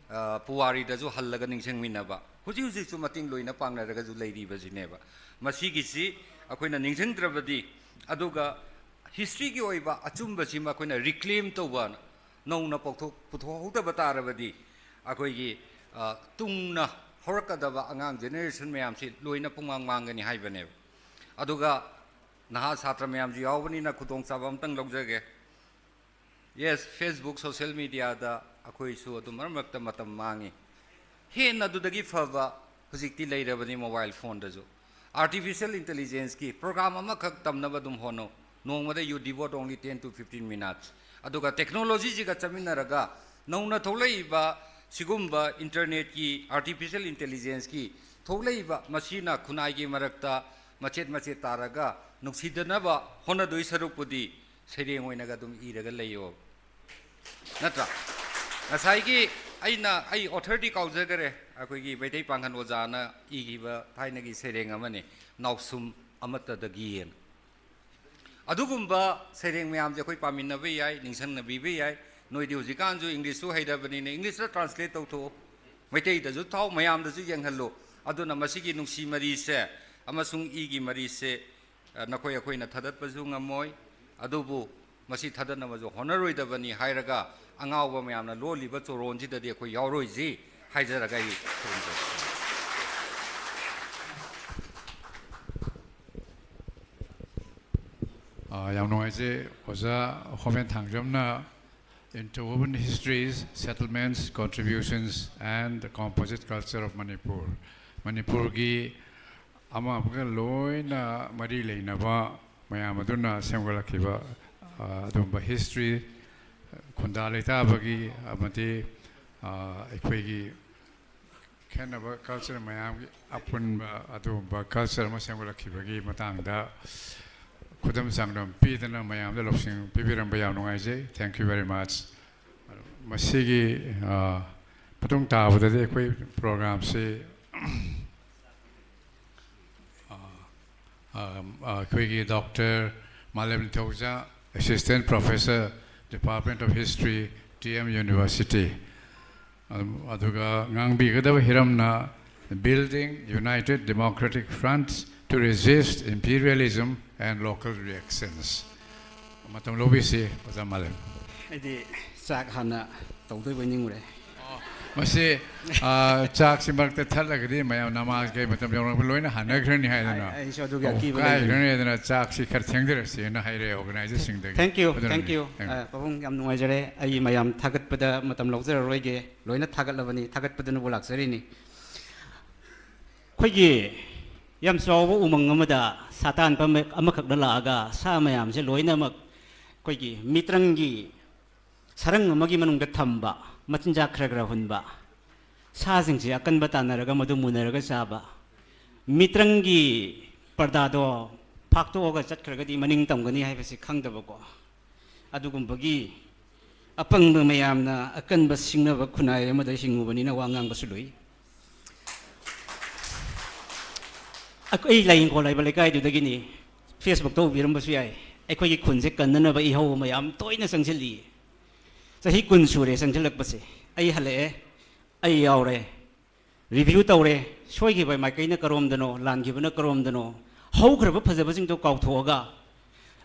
ꯄꯨꯋꯥꯔꯤꯗꯁꯨ ꯍꯜꯂꯒ ꯅꯤꯡꯁꯤꯡꯃꯤꯟꯅꯕ, ꯍꯧꯖꯤꯛ ꯍꯧꯖꯤꯛꯁꯨ ꯃꯇꯦꯡ ꯂꯣꯏꯅ ꯄꯥꯡꯅꯔꯒꯁꯨ ꯂꯩꯔꯤꯕꯁꯤꯅꯦꯕ꯫ ꯃꯁꯤꯒꯤꯁꯤ ꯑꯩꯈꯣꯏꯅ ꯅꯤꯡꯁꯤꯡꯗ꯭ꯔꯕꯗꯤ, ꯑꯗꯨꯒ ꯍꯤꯁꯇ꯭ꯔꯤꯒꯤ ꯑꯣꯏꯕ ꯑꯆꯨꯝꯕꯁꯤꯃ ꯑꯩꯈꯣꯏꯅ ꯔꯤꯀ꯭ꯂꯦꯝ ꯇꯧꯕ, ꯅꯧꯅ ꯄꯥꯎꯊꯣꯛ ꯄꯨꯊꯣꯛꯍꯧꯗꯕ ꯇꯥꯔꯕꯗꯤ, ꯑꯩꯈꯣꯏꯒꯤ ꯇꯨꯡꯅ ꯍꯧꯔꯛꯀꯗꯕ ꯑꯉꯥꯡ ꯖꯦꯅꯦꯔꯦꯁꯟ ꯃꯌꯥꯝꯁꯤ ꯂꯣꯏꯅ ꯄꯨꯡꯃꯥꯡ ꯃꯥꯡꯒꯅꯤ ꯍꯥꯏꯕꯅꯦꯕ꯫ ꯑꯗꯨꯒ ꯅꯍꯥ ꯁꯥꯇ꯭ꯔ ꯃꯌꯥꯝꯁꯨ ꯌꯥꯎꯕꯅꯤꯅ ꯈꯨꯗꯣꯡꯆꯥꯕ ꯑꯝꯇꯪ ꯂꯧꯖꯒꯦ꯫ ꯌꯦꯁ, ꯐꯦꯁꯕꯨꯛ, ꯁꯣꯁꯤꯌꯦꯜ ꯃꯤꯗꯤꯌꯥꯗ ꯑꯩꯈꯣꯏꯁꯨ ꯑꯗꯨꯝ ꯃꯔꯛ ꯃꯔꯛꯇ ꯃꯇꯝ ꯃꯥꯡꯉꯤ꯫ ꯍꯦꯟꯅ ꯑꯗꯨꯗꯒꯤ ꯐꯕ ꯍꯧꯖꯤꯛꯇꯤ ꯂꯩꯔꯕꯅꯤ ꯃꯣꯕꯥꯏꯜ ꯐꯣꯟꯗꯁꯨ꯫ ꯑꯥꯔꯇꯤꯐꯤꯁꯤꯌꯦꯜ ꯏꯟꯇꯦꯂꯤꯖꯦꯟꯁꯀꯤ ꯄ꯭ꯔꯣꯒ꯭ꯔꯥꯝ ꯑꯃꯈꯛ ꯇꯝꯅꯕ ꯑꯗꯨꯝ ꯍꯣꯠꯅꯧ꯫ ꯅꯣꯡꯃꯗ you devote only ten to fifteen minutes꯫ ꯑꯗꯨꯒ ꯇꯦꯛꯅꯣꯂꯣꯖꯤꯁꯤꯒ ꯆꯠꯃꯤꯟꯅꯔꯒ ꯅꯧꯅ ꯊꯣꯛꯂꯛꯏꯕ ꯁꯤꯒꯨꯝꯕ ꯏꯟꯇꯔꯅꯦꯠꯀꯤ, ꯑꯥꯔꯇꯤꯐꯤꯁꯤꯌꯦꯜ ꯏꯟꯇꯦꯂꯤꯖꯦꯟꯁꯀꯤ ꯊꯣꯛꯂꯛꯏꯕ ꯃꯁꯤꯅ ꯈꯨꯟꯅꯥꯏꯒꯤ ꯃꯔꯛꯇ ꯃꯆꯦꯠ ꯃꯆꯦꯠ ꯇꯥꯔꯒ ꯅꯨꯡꯁꯤꯗꯅꯕ ꯍꯣꯠꯅꯗꯣꯏ ꯁꯔꯨꯛꯄꯨꯗꯤ ꯁꯩꯔꯦꯡ ꯑꯣꯏꯅꯒ ꯑꯗꯨꯝ ꯏꯔꯒ ꯂꯩꯌꯣ꯫ ꯅꯠꯇ꯭ꯔꯥ? ꯉꯁꯥꯏꯒꯤ ꯑꯩꯅ, ꯑꯩ ꯑꯣꯊꯔꯗꯤ ꯀꯥꯎꯖꯈꯔꯦ, ꯑꯩꯈꯣꯏꯒꯤ ꯃꯩꯇꯩ ꯄꯥꯡꯒꯜ ꯑꯣꯖꯥꯅ ꯏꯈꯤꯕ ꯊꯥꯏꯅꯒꯤ ꯁꯩꯔꯦꯡ ꯑꯃꯅꯤ, ꯅꯥꯎꯁꯨꯝ ꯑꯃꯠꯇꯗꯒꯤꯅ꯫ ꯑꯗꯨꯒꯨꯝꯕ ꯁꯩꯔꯦꯡ ꯃꯌꯥꯝꯁꯦ ꯑꯩꯈꯣꯏ ꯄꯥꯃꯤꯟꯅꯕ ꯌꯥꯏ, ꯅꯤꯡꯁꯤꯡꯅꯕꯤꯕ ꯌꯥꯏ꯫ ꯅꯣꯏꯗꯤ ꯍꯧꯖꯤꯛꯀꯥꯟꯁꯨ ꯏꯪꯂꯤꯁꯁꯨ ꯍꯩꯔꯕꯅꯤꯅ ꯏꯪꯂꯤꯁꯇ ꯇ꯭ꯔꯥꯟꯁꯂꯦꯠ ꯇꯧꯊꯣꯛꯑꯣ, ꯃꯩꯇꯩꯗꯁꯨ ꯊꯥꯎ, ꯃꯌꯥꯝꯗꯁꯨ ꯌꯦꯡꯍꯜꯂꯨ꯫ ꯑꯗꯨꯅ ꯃꯁꯤꯒꯤ ꯅꯨꯡꯁꯤ ꯃꯔꯤꯁꯦ ꯑꯃꯁꯨꯡ ꯏꯒꯤ ꯃꯔꯤꯁꯦ ꯅꯈꯣꯏ ꯑꯩꯈꯣꯏꯅ ꯊꯥꯗꯠꯄꯁꯨ ꯉꯝꯃꯣꯏ꯫ ꯑꯗꯨꯕꯨ ꯃꯁꯤ ꯊꯥꯗꯠꯅꯕꯁꯨ ꯍꯣꯠꯅꯔꯣꯏꯗꯕꯅꯤ ꯍꯥꯏꯔꯒ ꯑꯉꯥꯎꯕ ꯃꯌꯥꯝꯅ ꯂꯣꯜꯂꯤꯕ ꯆꯣꯔꯣꯟꯁꯤꯗꯗꯤ ꯑꯩꯈꯣꯏ ꯌꯥꯎꯔꯣꯏꯁꯤ ꯍꯥꯏꯖꯔꯒ ꯑꯩ ꯈꯨꯔꯨꯝꯖꯔꯤ꯫ ꯌꯥꯝ ꯅꯨꯡꯉꯥꯏꯖꯩ ꯑꯣꯖꯥ ꯍꯣꯃꯦꯟ ꯊꯥꯡꯖꯝꯅ Interwoven Histories, Settlements, Contributions and the Composite Culture of Manipur, ꯃꯅꯤꯄꯨꯔꯒꯤ ꯑꯃ ꯑꯃꯒ ꯂꯣꯏꯅ ꯃꯔꯤ ꯂꯩꯅꯕ ꯃꯌꯥꯝ ꯑꯗꯨꯅ ꯁꯦꯝꯒꯠꯂꯛꯈꯤꯕ ꯑꯗꯨꯒꯨꯝꯕ ꯍꯤꯁꯇ꯭ꯔꯤ, ꯈꯨꯟꯗꯥ ꯂꯩꯇꯥꯕꯒꯤ ꯑꯃꯗꯤ ꯑꯩꯈꯣꯏꯒꯤ ꯈꯦꯠꯅꯕ ꯀꯜꯆꯔ ꯃꯌꯥꯝꯒꯤ ꯑꯄꯨꯟꯕ ꯑꯗꯨꯒꯨꯝꯕ ꯀꯜꯆꯔ ꯑꯃ ꯁꯦꯝꯒꯠꯂꯛꯈꯤꯕꯒꯤ ꯃꯇꯥꯡꯗ ꯈꯨꯗꯝ ꯆꯥꯡꯗꯝ ꯄꯤꯗꯅ ꯃꯌꯥꯝꯗ ꯂꯧꯁꯤꯡ ꯄꯤꯕꯤꯔꯝꯕ ꯌꯥꯝ ꯅꯨꯡꯉꯥꯏꯖꯩ꯫ Thank you very much꯫ ꯃꯁꯤꯒꯤ ꯃꯇꯨꯡ ꯇꯥꯕꯗꯗꯤ ꯑꯩꯈꯣꯏ ꯄ꯭ꯔꯣꯒ꯭ꯔꯥꯝꯁꯤ ꯑꯩꯈꯣꯏꯒꯤ ꯗꯣꯛꯇꯔ ꯃꯥꯂꯦꯝ ꯅꯤꯡꯊꯧꯖꯥ, Assistant Professor, Department of History, T M University, ꯑꯗꯨꯒ ꯉꯥꯡꯕꯤꯒꯗꯕ ꯍꯤꯔꯝꯅ Building United Democratic Fronts to Resist Imperialism and Local Reactions꯫ ꯃꯇꯝ ꯂꯧꯕꯤꯁꯤ ꯑꯣꯖꯥ ꯃꯥꯂꯦꯝ꯫ ꯑꯩꯗꯤ ꯆꯥꯛ ꯍꯥꯟꯅ ꯇꯧꯗꯣꯏꯕꯣꯏ ꯅꯤꯡꯉꯨꯔꯦ꯫ ꯃꯁꯤ ꯆꯥꯛꯁꯤ ꯃꯔꯛꯇ ꯊꯠꯂꯒꯗꯤ ꯃꯌꯥꯝ ꯅꯃꯥꯖ ꯀꯩ ꯃꯇꯝ ꯌꯧꯔꯛꯄ ꯂꯣꯏꯅ ꯍꯥꯟꯅꯈ꯭ꯔꯅꯤ ꯍꯥꯏꯗꯅ, ꯑꯩꯁꯨ ꯑꯗꯨꯒꯤ ꯑꯀꯤꯕ ꯂꯩꯕꯅꯤ꯫ ꯀꯥꯏꯈ꯭ꯔꯅꯤ ꯍꯥꯏꯗꯅ ꯆꯥꯛꯁꯤ ꯈꯔ ꯊꯦꯡꯊꯔꯁꯦꯅ ꯍꯥꯏꯔꯛꯑꯦ organizerꯁꯤꯡꯗꯒꯤ꯫ Thank you, thank you꯫ ꯄꯥꯕꯨꯡ, ꯌꯥꯝ ꯅꯨꯡꯉꯥꯏꯖꯔꯦ꯫ ꯑꯩ ꯃꯌꯥꯝ ꯊꯥꯒꯠꯄꯗ ꯃꯇꯝ ꯂꯧꯖꯔꯔꯣꯏꯒꯦ꯫ ꯂꯣꯏꯅ ꯊꯥꯒꯠꯂꯕꯅꯤ, ꯊꯥꯒꯠꯄꯗꯨꯅꯕꯨ ꯂꯥꯛꯆꯔꯤꯅꯤ꯫ ꯑꯩꯈꯣꯏꯒꯤ ꯌꯥꯝ ꯆꯥꯎꯕ ꯎꯃꯪ ꯑꯃꯗ ꯁꯥꯇꯥꯟꯕ ꯑꯃꯈꯛꯅ ꯂꯥꯛꯑꯒ ꯁꯥ ꯃꯌꯥꯝꯁꯦ ꯂꯣꯏꯅꯃꯛ ꯑꯩꯈꯣꯏꯒꯤ ꯃꯤꯇ꯭ꯔꯪꯒꯤ ꯁꯔꯪ ꯑꯃꯒꯤ ꯃꯅꯨꯡꯗ ꯊꯝꯕ, ꯃꯆꯤꯟꯖꯥꯛ ꯈꯔ ꯈꯔ ꯍꯨꯟꯕ, ꯁꯥꯁꯤꯡꯁꯦ ꯑꯀꯟꯕ ꯇꯥꯟꯅꯔꯒ ꯃꯗꯨ ꯃꯨꯟꯅꯔꯒ ꯆꯥꯕ, ꯃꯤꯇ꯭ꯔꯪꯒꯤ ꯄꯔꯗꯥꯗꯣ ꯐꯥꯛꯇꯣꯛꯑꯒ ꯆꯠꯈ꯭ꯔꯒꯗꯤ ꯃꯅꯤꯡ ꯇꯝꯒꯅꯤ ꯍꯥꯏꯕꯁꯤ ꯈꯪꯗꯕꯀꯣ꯫ ꯑꯗꯨꯒꯨꯝꯕꯒꯤ ꯑꯄꯪꯕ ꯃꯌꯥꯝꯅ ꯑꯀꯟꯕ ꯁꯤꯡꯅꯕ ꯈꯨꯟꯅꯥꯏ ꯑꯃꯗ ꯍꯤꯡꯉꯨꯕꯅꯤꯅ ꯋꯥ ꯉꯥꯡꯕꯁꯨ ꯂꯨꯏ꯫ ꯑꯩꯈꯣꯏ ꯂꯥꯏꯌꯦꯡꯈꯣꯜ ꯍꯥꯏꯕ ꯂꯩꯀꯥꯏꯗꯨꯗꯒꯤꯅꯤ꯫ Facebookꯇ ꯎꯕꯤꯔꯝꯕꯁꯨ ꯌꯥꯏ꯫ ꯑꯩꯈꯣꯏꯒꯤ ꯈꯨꯟꯁꯦ ꯀꯟꯅꯅꯕ ꯏꯍꯧ ꯃꯌꯥꯝ ꯇꯣꯏꯅ ꯆꯪꯁꯤꯜꯂꯤ꯫ ꯆꯍꯤ ꯀꯨꯟ ꯁꯨꯔꯦ ꯆꯪꯁꯤꯜꯂꯛꯄꯁꯦ꯫ ꯑꯩ ꯍꯜꯂꯛꯑꯦ, ꯑꯩ ꯌꯥꯎꯔꯦ, review ꯇꯧꯔꯦ, ꯁꯣꯏꯈꯤꯕ ꯃꯥꯏꯀꯩꯅ ꯀꯔꯣꯝꯗꯅꯣ, ꯂꯥꯟꯈꯤꯕꯅ ꯀꯔꯣꯝꯗꯅꯣ, ꯍꯧꯈ꯭ꯔꯕ ꯐꯖꯕꯁꯤꯡꯗꯣ ꯀꯥꯎꯊꯣꯛꯑꯒ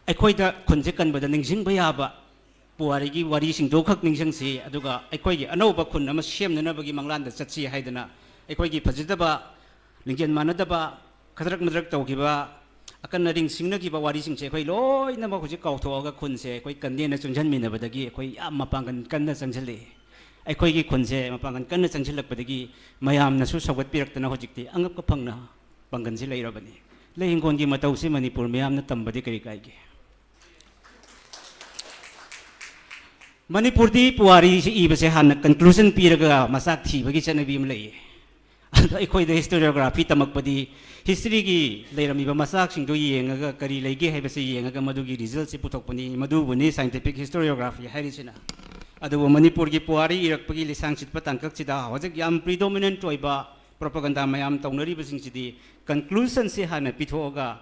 ꯑꯩꯈꯣꯏꯗ ꯈꯨꯟꯁꯦ ꯀꯟꯕꯗ ꯅꯤꯡꯁꯤꯡꯕ ꯌꯥꯕ ꯄꯨꯋꯥꯔꯤꯒꯤ ꯋꯥꯔꯤꯁꯤꯡꯗꯨ ꯈꯛ ꯅꯤꯡꯁꯤꯡꯁꯤ, ꯑꯗꯨꯒ ꯑꯩꯈꯣꯏꯒꯤ ꯑꯅꯧꯕ ꯈꯨꯟ ꯑꯃ ꯁꯦꯝꯅꯅꯕꯒꯤ ꯃꯪꯂꯥꯟꯗ ꯆꯠꯁꯤ ꯍꯥꯏꯗꯅ ꯑꯩꯈꯣꯏꯒꯤ ꯐꯖꯗꯕ, ꯂꯤꯡꯖꯦꯜ ꯃꯥꯟꯅꯗꯕ, ꯈꯗ꯭ꯔꯛ ꯃꯗ꯭ꯔꯛ ꯇꯧꯈꯤꯕ ꯑꯀꯟ ꯑꯔꯤꯡ ꯁꯤꯡꯅꯈꯤꯕ ꯋꯥꯔꯤꯁꯤꯡꯁꯦ ꯑꯩꯈꯣꯏ ꯂꯣꯏꯅꯃꯛ ꯍꯧꯖꯤꯛ ꯀꯥꯎꯊꯣꯛꯑꯒ ꯈꯨꯟꯁꯦ ꯑꯩꯈꯣꯏ ꯀꯟꯅꯦꯅ ꯆꯪꯁꯤꯟꯃꯤꯟꯅꯕꯗꯒꯤ ꯑꯩꯈꯣꯏ ꯌꯥꯝ ꯃꯄꯥꯡꯒꯜ ꯀꯟꯅ ꯆꯪꯁꯤꯜꯂꯛꯏ꯫ ꯑꯩꯈꯣꯏꯒꯤ ꯈꯨꯟꯁꯦ ꯃꯄꯥꯡꯒꯜ ꯀꯟꯅ ꯆꯪꯁꯤꯜꯂꯛꯄꯗꯒꯤ ꯃꯌꯥꯝꯅꯁꯨ ꯁꯧꯒꯠꯄꯤꯔꯛꯇꯅ ꯍꯧꯖꯤꯛꯇꯤ ꯑꯉꯛꯄ ꯐꯪꯅ ꯄꯥꯡꯒꯜꯁꯤ ꯂꯩꯔꯕꯅꯤ꯫ ꯂꯩ ꯍꯤꯡꯒꯣꯜꯒꯤ ꯃꯇꯧꯁꯤ ꯃꯅꯤꯄꯨꯔ ꯃꯤꯌꯥꯝꯅ ꯇꯝꯕꯗꯤ ꯀꯔꯤ ꯀꯥꯏꯒꯦ? ꯃꯅꯤꯄꯨꯔꯗꯤ ꯄꯨꯋꯥꯔꯤꯁꯤ ꯏꯕꯁꯦ ꯍꯥꯟꯅ conclusion ꯄꯤꯔꯒ ꯃꯆꯥꯛ ꯊꯤꯕꯒꯤ ꯆꯠꯅꯕꯤ ꯑꯃ ꯂꯩꯌꯦ꯫ ꯑꯗꯣ ꯑꯩꯈꯣꯏꯗ historiography ꯇꯝꯃꯛꯄꯗꯤ historyꯒꯤ ꯂꯩꯔꯝꯃꯤꯕ ꯃꯆꯥꯛꯁꯤꯡꯗꯣ ꯌꯦꯡꯉꯒ ꯀꯔꯤ ꯂꯩꯒꯦ ꯍꯥꯏꯕꯁꯤ ꯌꯦꯡꯉꯒ ꯃꯗꯨꯒꯤ resultꯁꯤ ꯄꯨꯊꯣꯛꯄꯅꯤ, ꯃꯗꯨꯕꯨꯅꯤ scientific historiography ꯍꯥꯏꯔꯤꯁꯤꯅ꯫ ꯑꯗꯨꯕꯨ ꯃꯅꯤꯄꯨꯔꯒꯤ ꯄꯨꯋꯥꯔꯤ ꯏꯔꯛꯄꯒꯤ ꯂꯤꯁꯥꯡ ꯁꯤꯠꯄ ꯇꯥꯡꯀꯛꯁꯤꯗ ꯍꯧꯖꯤꯛ ꯌꯥꯝ predominant ꯑꯣꯏꯕ propaganda ꯃꯌꯥꯝ ꯇꯧꯅꯔꯤꯕꯁꯤꯡꯁꯤꯗꯤ conclusionꯁꯤ ꯍꯥꯟꯅ ꯄꯤꯊꯣꯛꯑꯒ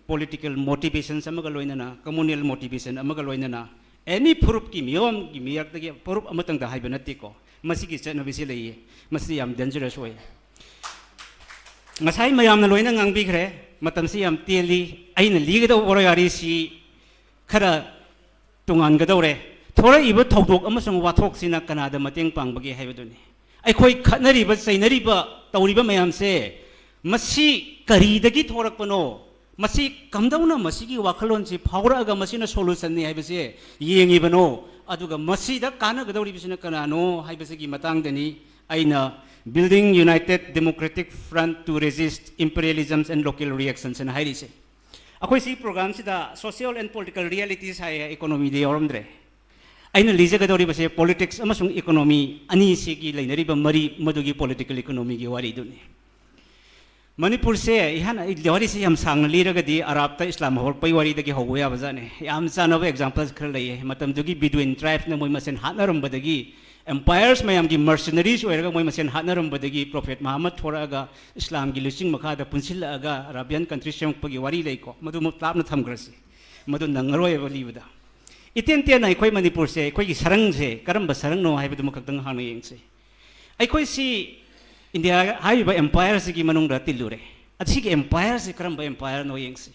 political motivations ꯑꯃꯒ ꯂꯣꯏꯅꯅ, communal motivation ꯑꯃꯒ ꯂꯣꯏꯅꯅ, any ꯐꯨꯔꯨꯞꯀꯤ ꯃꯤꯑꯣꯏꯒꯤ ꯃꯤꯔꯛꯇꯒꯤ ꯐꯨꯔꯨꯞ ꯑꯃꯇꯪꯗ ꯍꯥꯏꯕ ꯅꯠꯇꯦꯀꯣ, ꯃꯁꯤꯒꯤ ꯆꯠꯅꯕꯤꯁꯤ ꯂꯩꯌꯦ꯫ ꯃꯁꯤ ꯌꯥꯝ dangerous ꯑꯣꯏ꯫ ꯉꯁꯥꯏ ꯃꯌꯥꯝꯅ ꯂꯣꯏꯅ ꯉꯥꯡꯕꯤꯈ꯭ꯔꯦ, ꯃꯇꯝꯁꯤ ꯌꯥꯝ ꯇꯦꯜꯂꯤ꯫ ꯑꯩꯅ ꯂꯤꯒꯗꯧꯕ ꯋꯥꯔꯤꯁꯤ ꯈꯔ ꯇꯣꯉꯥꯟꯒꯗꯧꯔꯦ꯫ ꯊꯣꯔꯛꯏꯕ ꯊꯧꯗꯣꯛ ꯑꯃꯁꯨꯡ ꯋꯥꯊꯣꯛꯁꯤꯅ ꯀꯅꯥꯗ ꯃꯇꯦꯡ ꯄꯥꯡꯕꯒꯦ ꯍꯥꯏꯕꯗꯨꯅꯤ꯫ ꯑꯩꯈꯣꯏ ꯈꯠꯅꯔꯤꯕ, ꯆꯩꯅꯔꯤꯕ, ꯇꯧꯔꯤꯕ ꯃꯌꯥꯝꯁꯦ ꯃꯁꯤ ꯀꯔꯤꯗꯒꯤ ꯊꯣꯔꯛꯄꯅꯣ? ꯃꯁꯤ ꯀꯝꯗꯧꯅ ꯃꯁꯤꯒꯤ ꯋꯥꯈꯜꯂꯣꯟꯁꯤ ꯐꯥꯎꯔꯛꯑꯒ ꯃꯁꯤꯅ solutionꯅꯤ ꯍꯥꯏꯕꯁꯦ ꯌꯦꯡꯉꯤꯕꯅꯣ? ꯑꯗꯨꯒ ꯃꯁꯤꯗ ꯀꯥꯟꯅꯒꯗꯧꯔꯤꯕꯁꯤꯅ ꯀꯅꯥꯅꯣ ꯍꯥꯏꯕꯁꯤꯒꯤ ꯃꯇꯥꯡꯗꯅꯤ ꯑꯩꯅ Building United Democratic Front to Resist Imperialism and Local Reactions ꯍꯥꯏꯅ ꯍꯥꯏꯔꯤꯁꯦ꯫ ꯑꯩꯈꯣꯏ ꯁꯤ programꯁꯤꯗ social and political realities ꯍꯥꯏꯌꯦ, economyꯗꯤ ꯌꯥꯎꯔꯝꯗ꯭ꯔꯦ꯫ ꯑꯩꯅ ꯂꯤꯖꯒꯗꯧꯔꯤꯕꯁꯦ politics ꯑꯃꯁꯨꯡ economy ꯑꯅꯤꯁꯤꯒꯤ ꯂꯩꯅꯔꯤꯕ ꯃꯔꯤ, ꯃꯗꯨꯒꯤ political economyꯒꯤ ꯋꯥꯔꯤꯗꯨꯅꯤ꯫ ꯃꯅꯤꯄꯨꯔꯁꯦ ꯏꯍꯥꯟ, ꯑꯩ ꯋꯥꯔꯤꯁꯦ ꯌꯥꯝ ꯁꯥꯡꯅ ꯂꯤꯔꯒꯗꯤ ꯑꯔꯥꯞꯇ ꯏꯁꯂꯥꯝ ꯍꯧꯔꯛꯄꯒꯤ ꯋꯥꯔꯤꯗꯒꯤ ꯍꯧꯕ ꯌꯥꯕꯖꯥꯠꯅꯤ꯫ ꯌꯥꯝ ꯆꯥꯟꯅꯕ examples ꯈꯔ ꯂꯩꯌꯦ꯫ ꯃꯇꯝꯗꯨꯒꯤ Bedouin tribeꯅ ꯃꯣꯏ ꯃꯁꯦꯟ ꯍꯥꯠꯅꯔꯝꯕꯗꯒꯤ, empires ꯃꯌꯥꯝꯒꯤ mercenaries ꯑꯣꯏꯔꯒ ꯃꯣꯏ ꯃꯁꯦꯟ ꯍꯥꯠꯅꯔꯝꯕꯗꯒꯤ Prophet Muhammad ꯊꯣꯔꯛꯑꯒ ꯏꯁꯂꯥꯝꯒꯤ ꯂꯨꯆꯤꯡ ꯃꯈꯥꯗ ꯄꯨꯟꯁꯤꯜꯂꯛꯑꯒ Arabian country ꯁꯦꯝꯃꯛꯄꯒꯤ ꯋꯥꯔꯤ ꯂꯩꯀꯣ, ꯃꯗꯨꯃꯨꯛ ꯂꯥꯞꯅ ꯊꯝꯈ꯭ꯔꯁꯤ, ꯃꯗꯨ ꯅꯪꯉꯔꯣꯏꯕ ꯂꯤꯕꯗ꯫ ꯏꯇꯦꯟ ꯇꯦꯟꯅ ꯑꯩꯈꯣꯏ ꯃꯅꯤꯄꯨꯔꯁꯦ, ꯑꯩꯈꯣꯏꯒꯤ ꯁꯔꯪꯁꯦ ꯀꯔꯝꯕ ꯁꯔꯪꯅꯣ ꯍꯥꯏꯕꯗꯨꯃ ꯈꯛꯇꯪ ꯍꯥꯟꯅ ꯌꯦꯡꯁꯤ꯫ ꯑꯩꯈꯣꯏꯁꯤ ꯏꯟꯗꯤꯌꯥ ꯍꯥꯏꯔꯤꯕ empireꯁꯤꯒꯤ ꯃꯅꯨꯡꯗ ꯇꯤꯜꯂꯨꯔꯦ꯫ ꯑꯁꯤꯒꯤ empireꯁꯤ ꯀꯔꯝꯕ empireꯅꯣ ꯌꯦꯡꯁꯤ꯫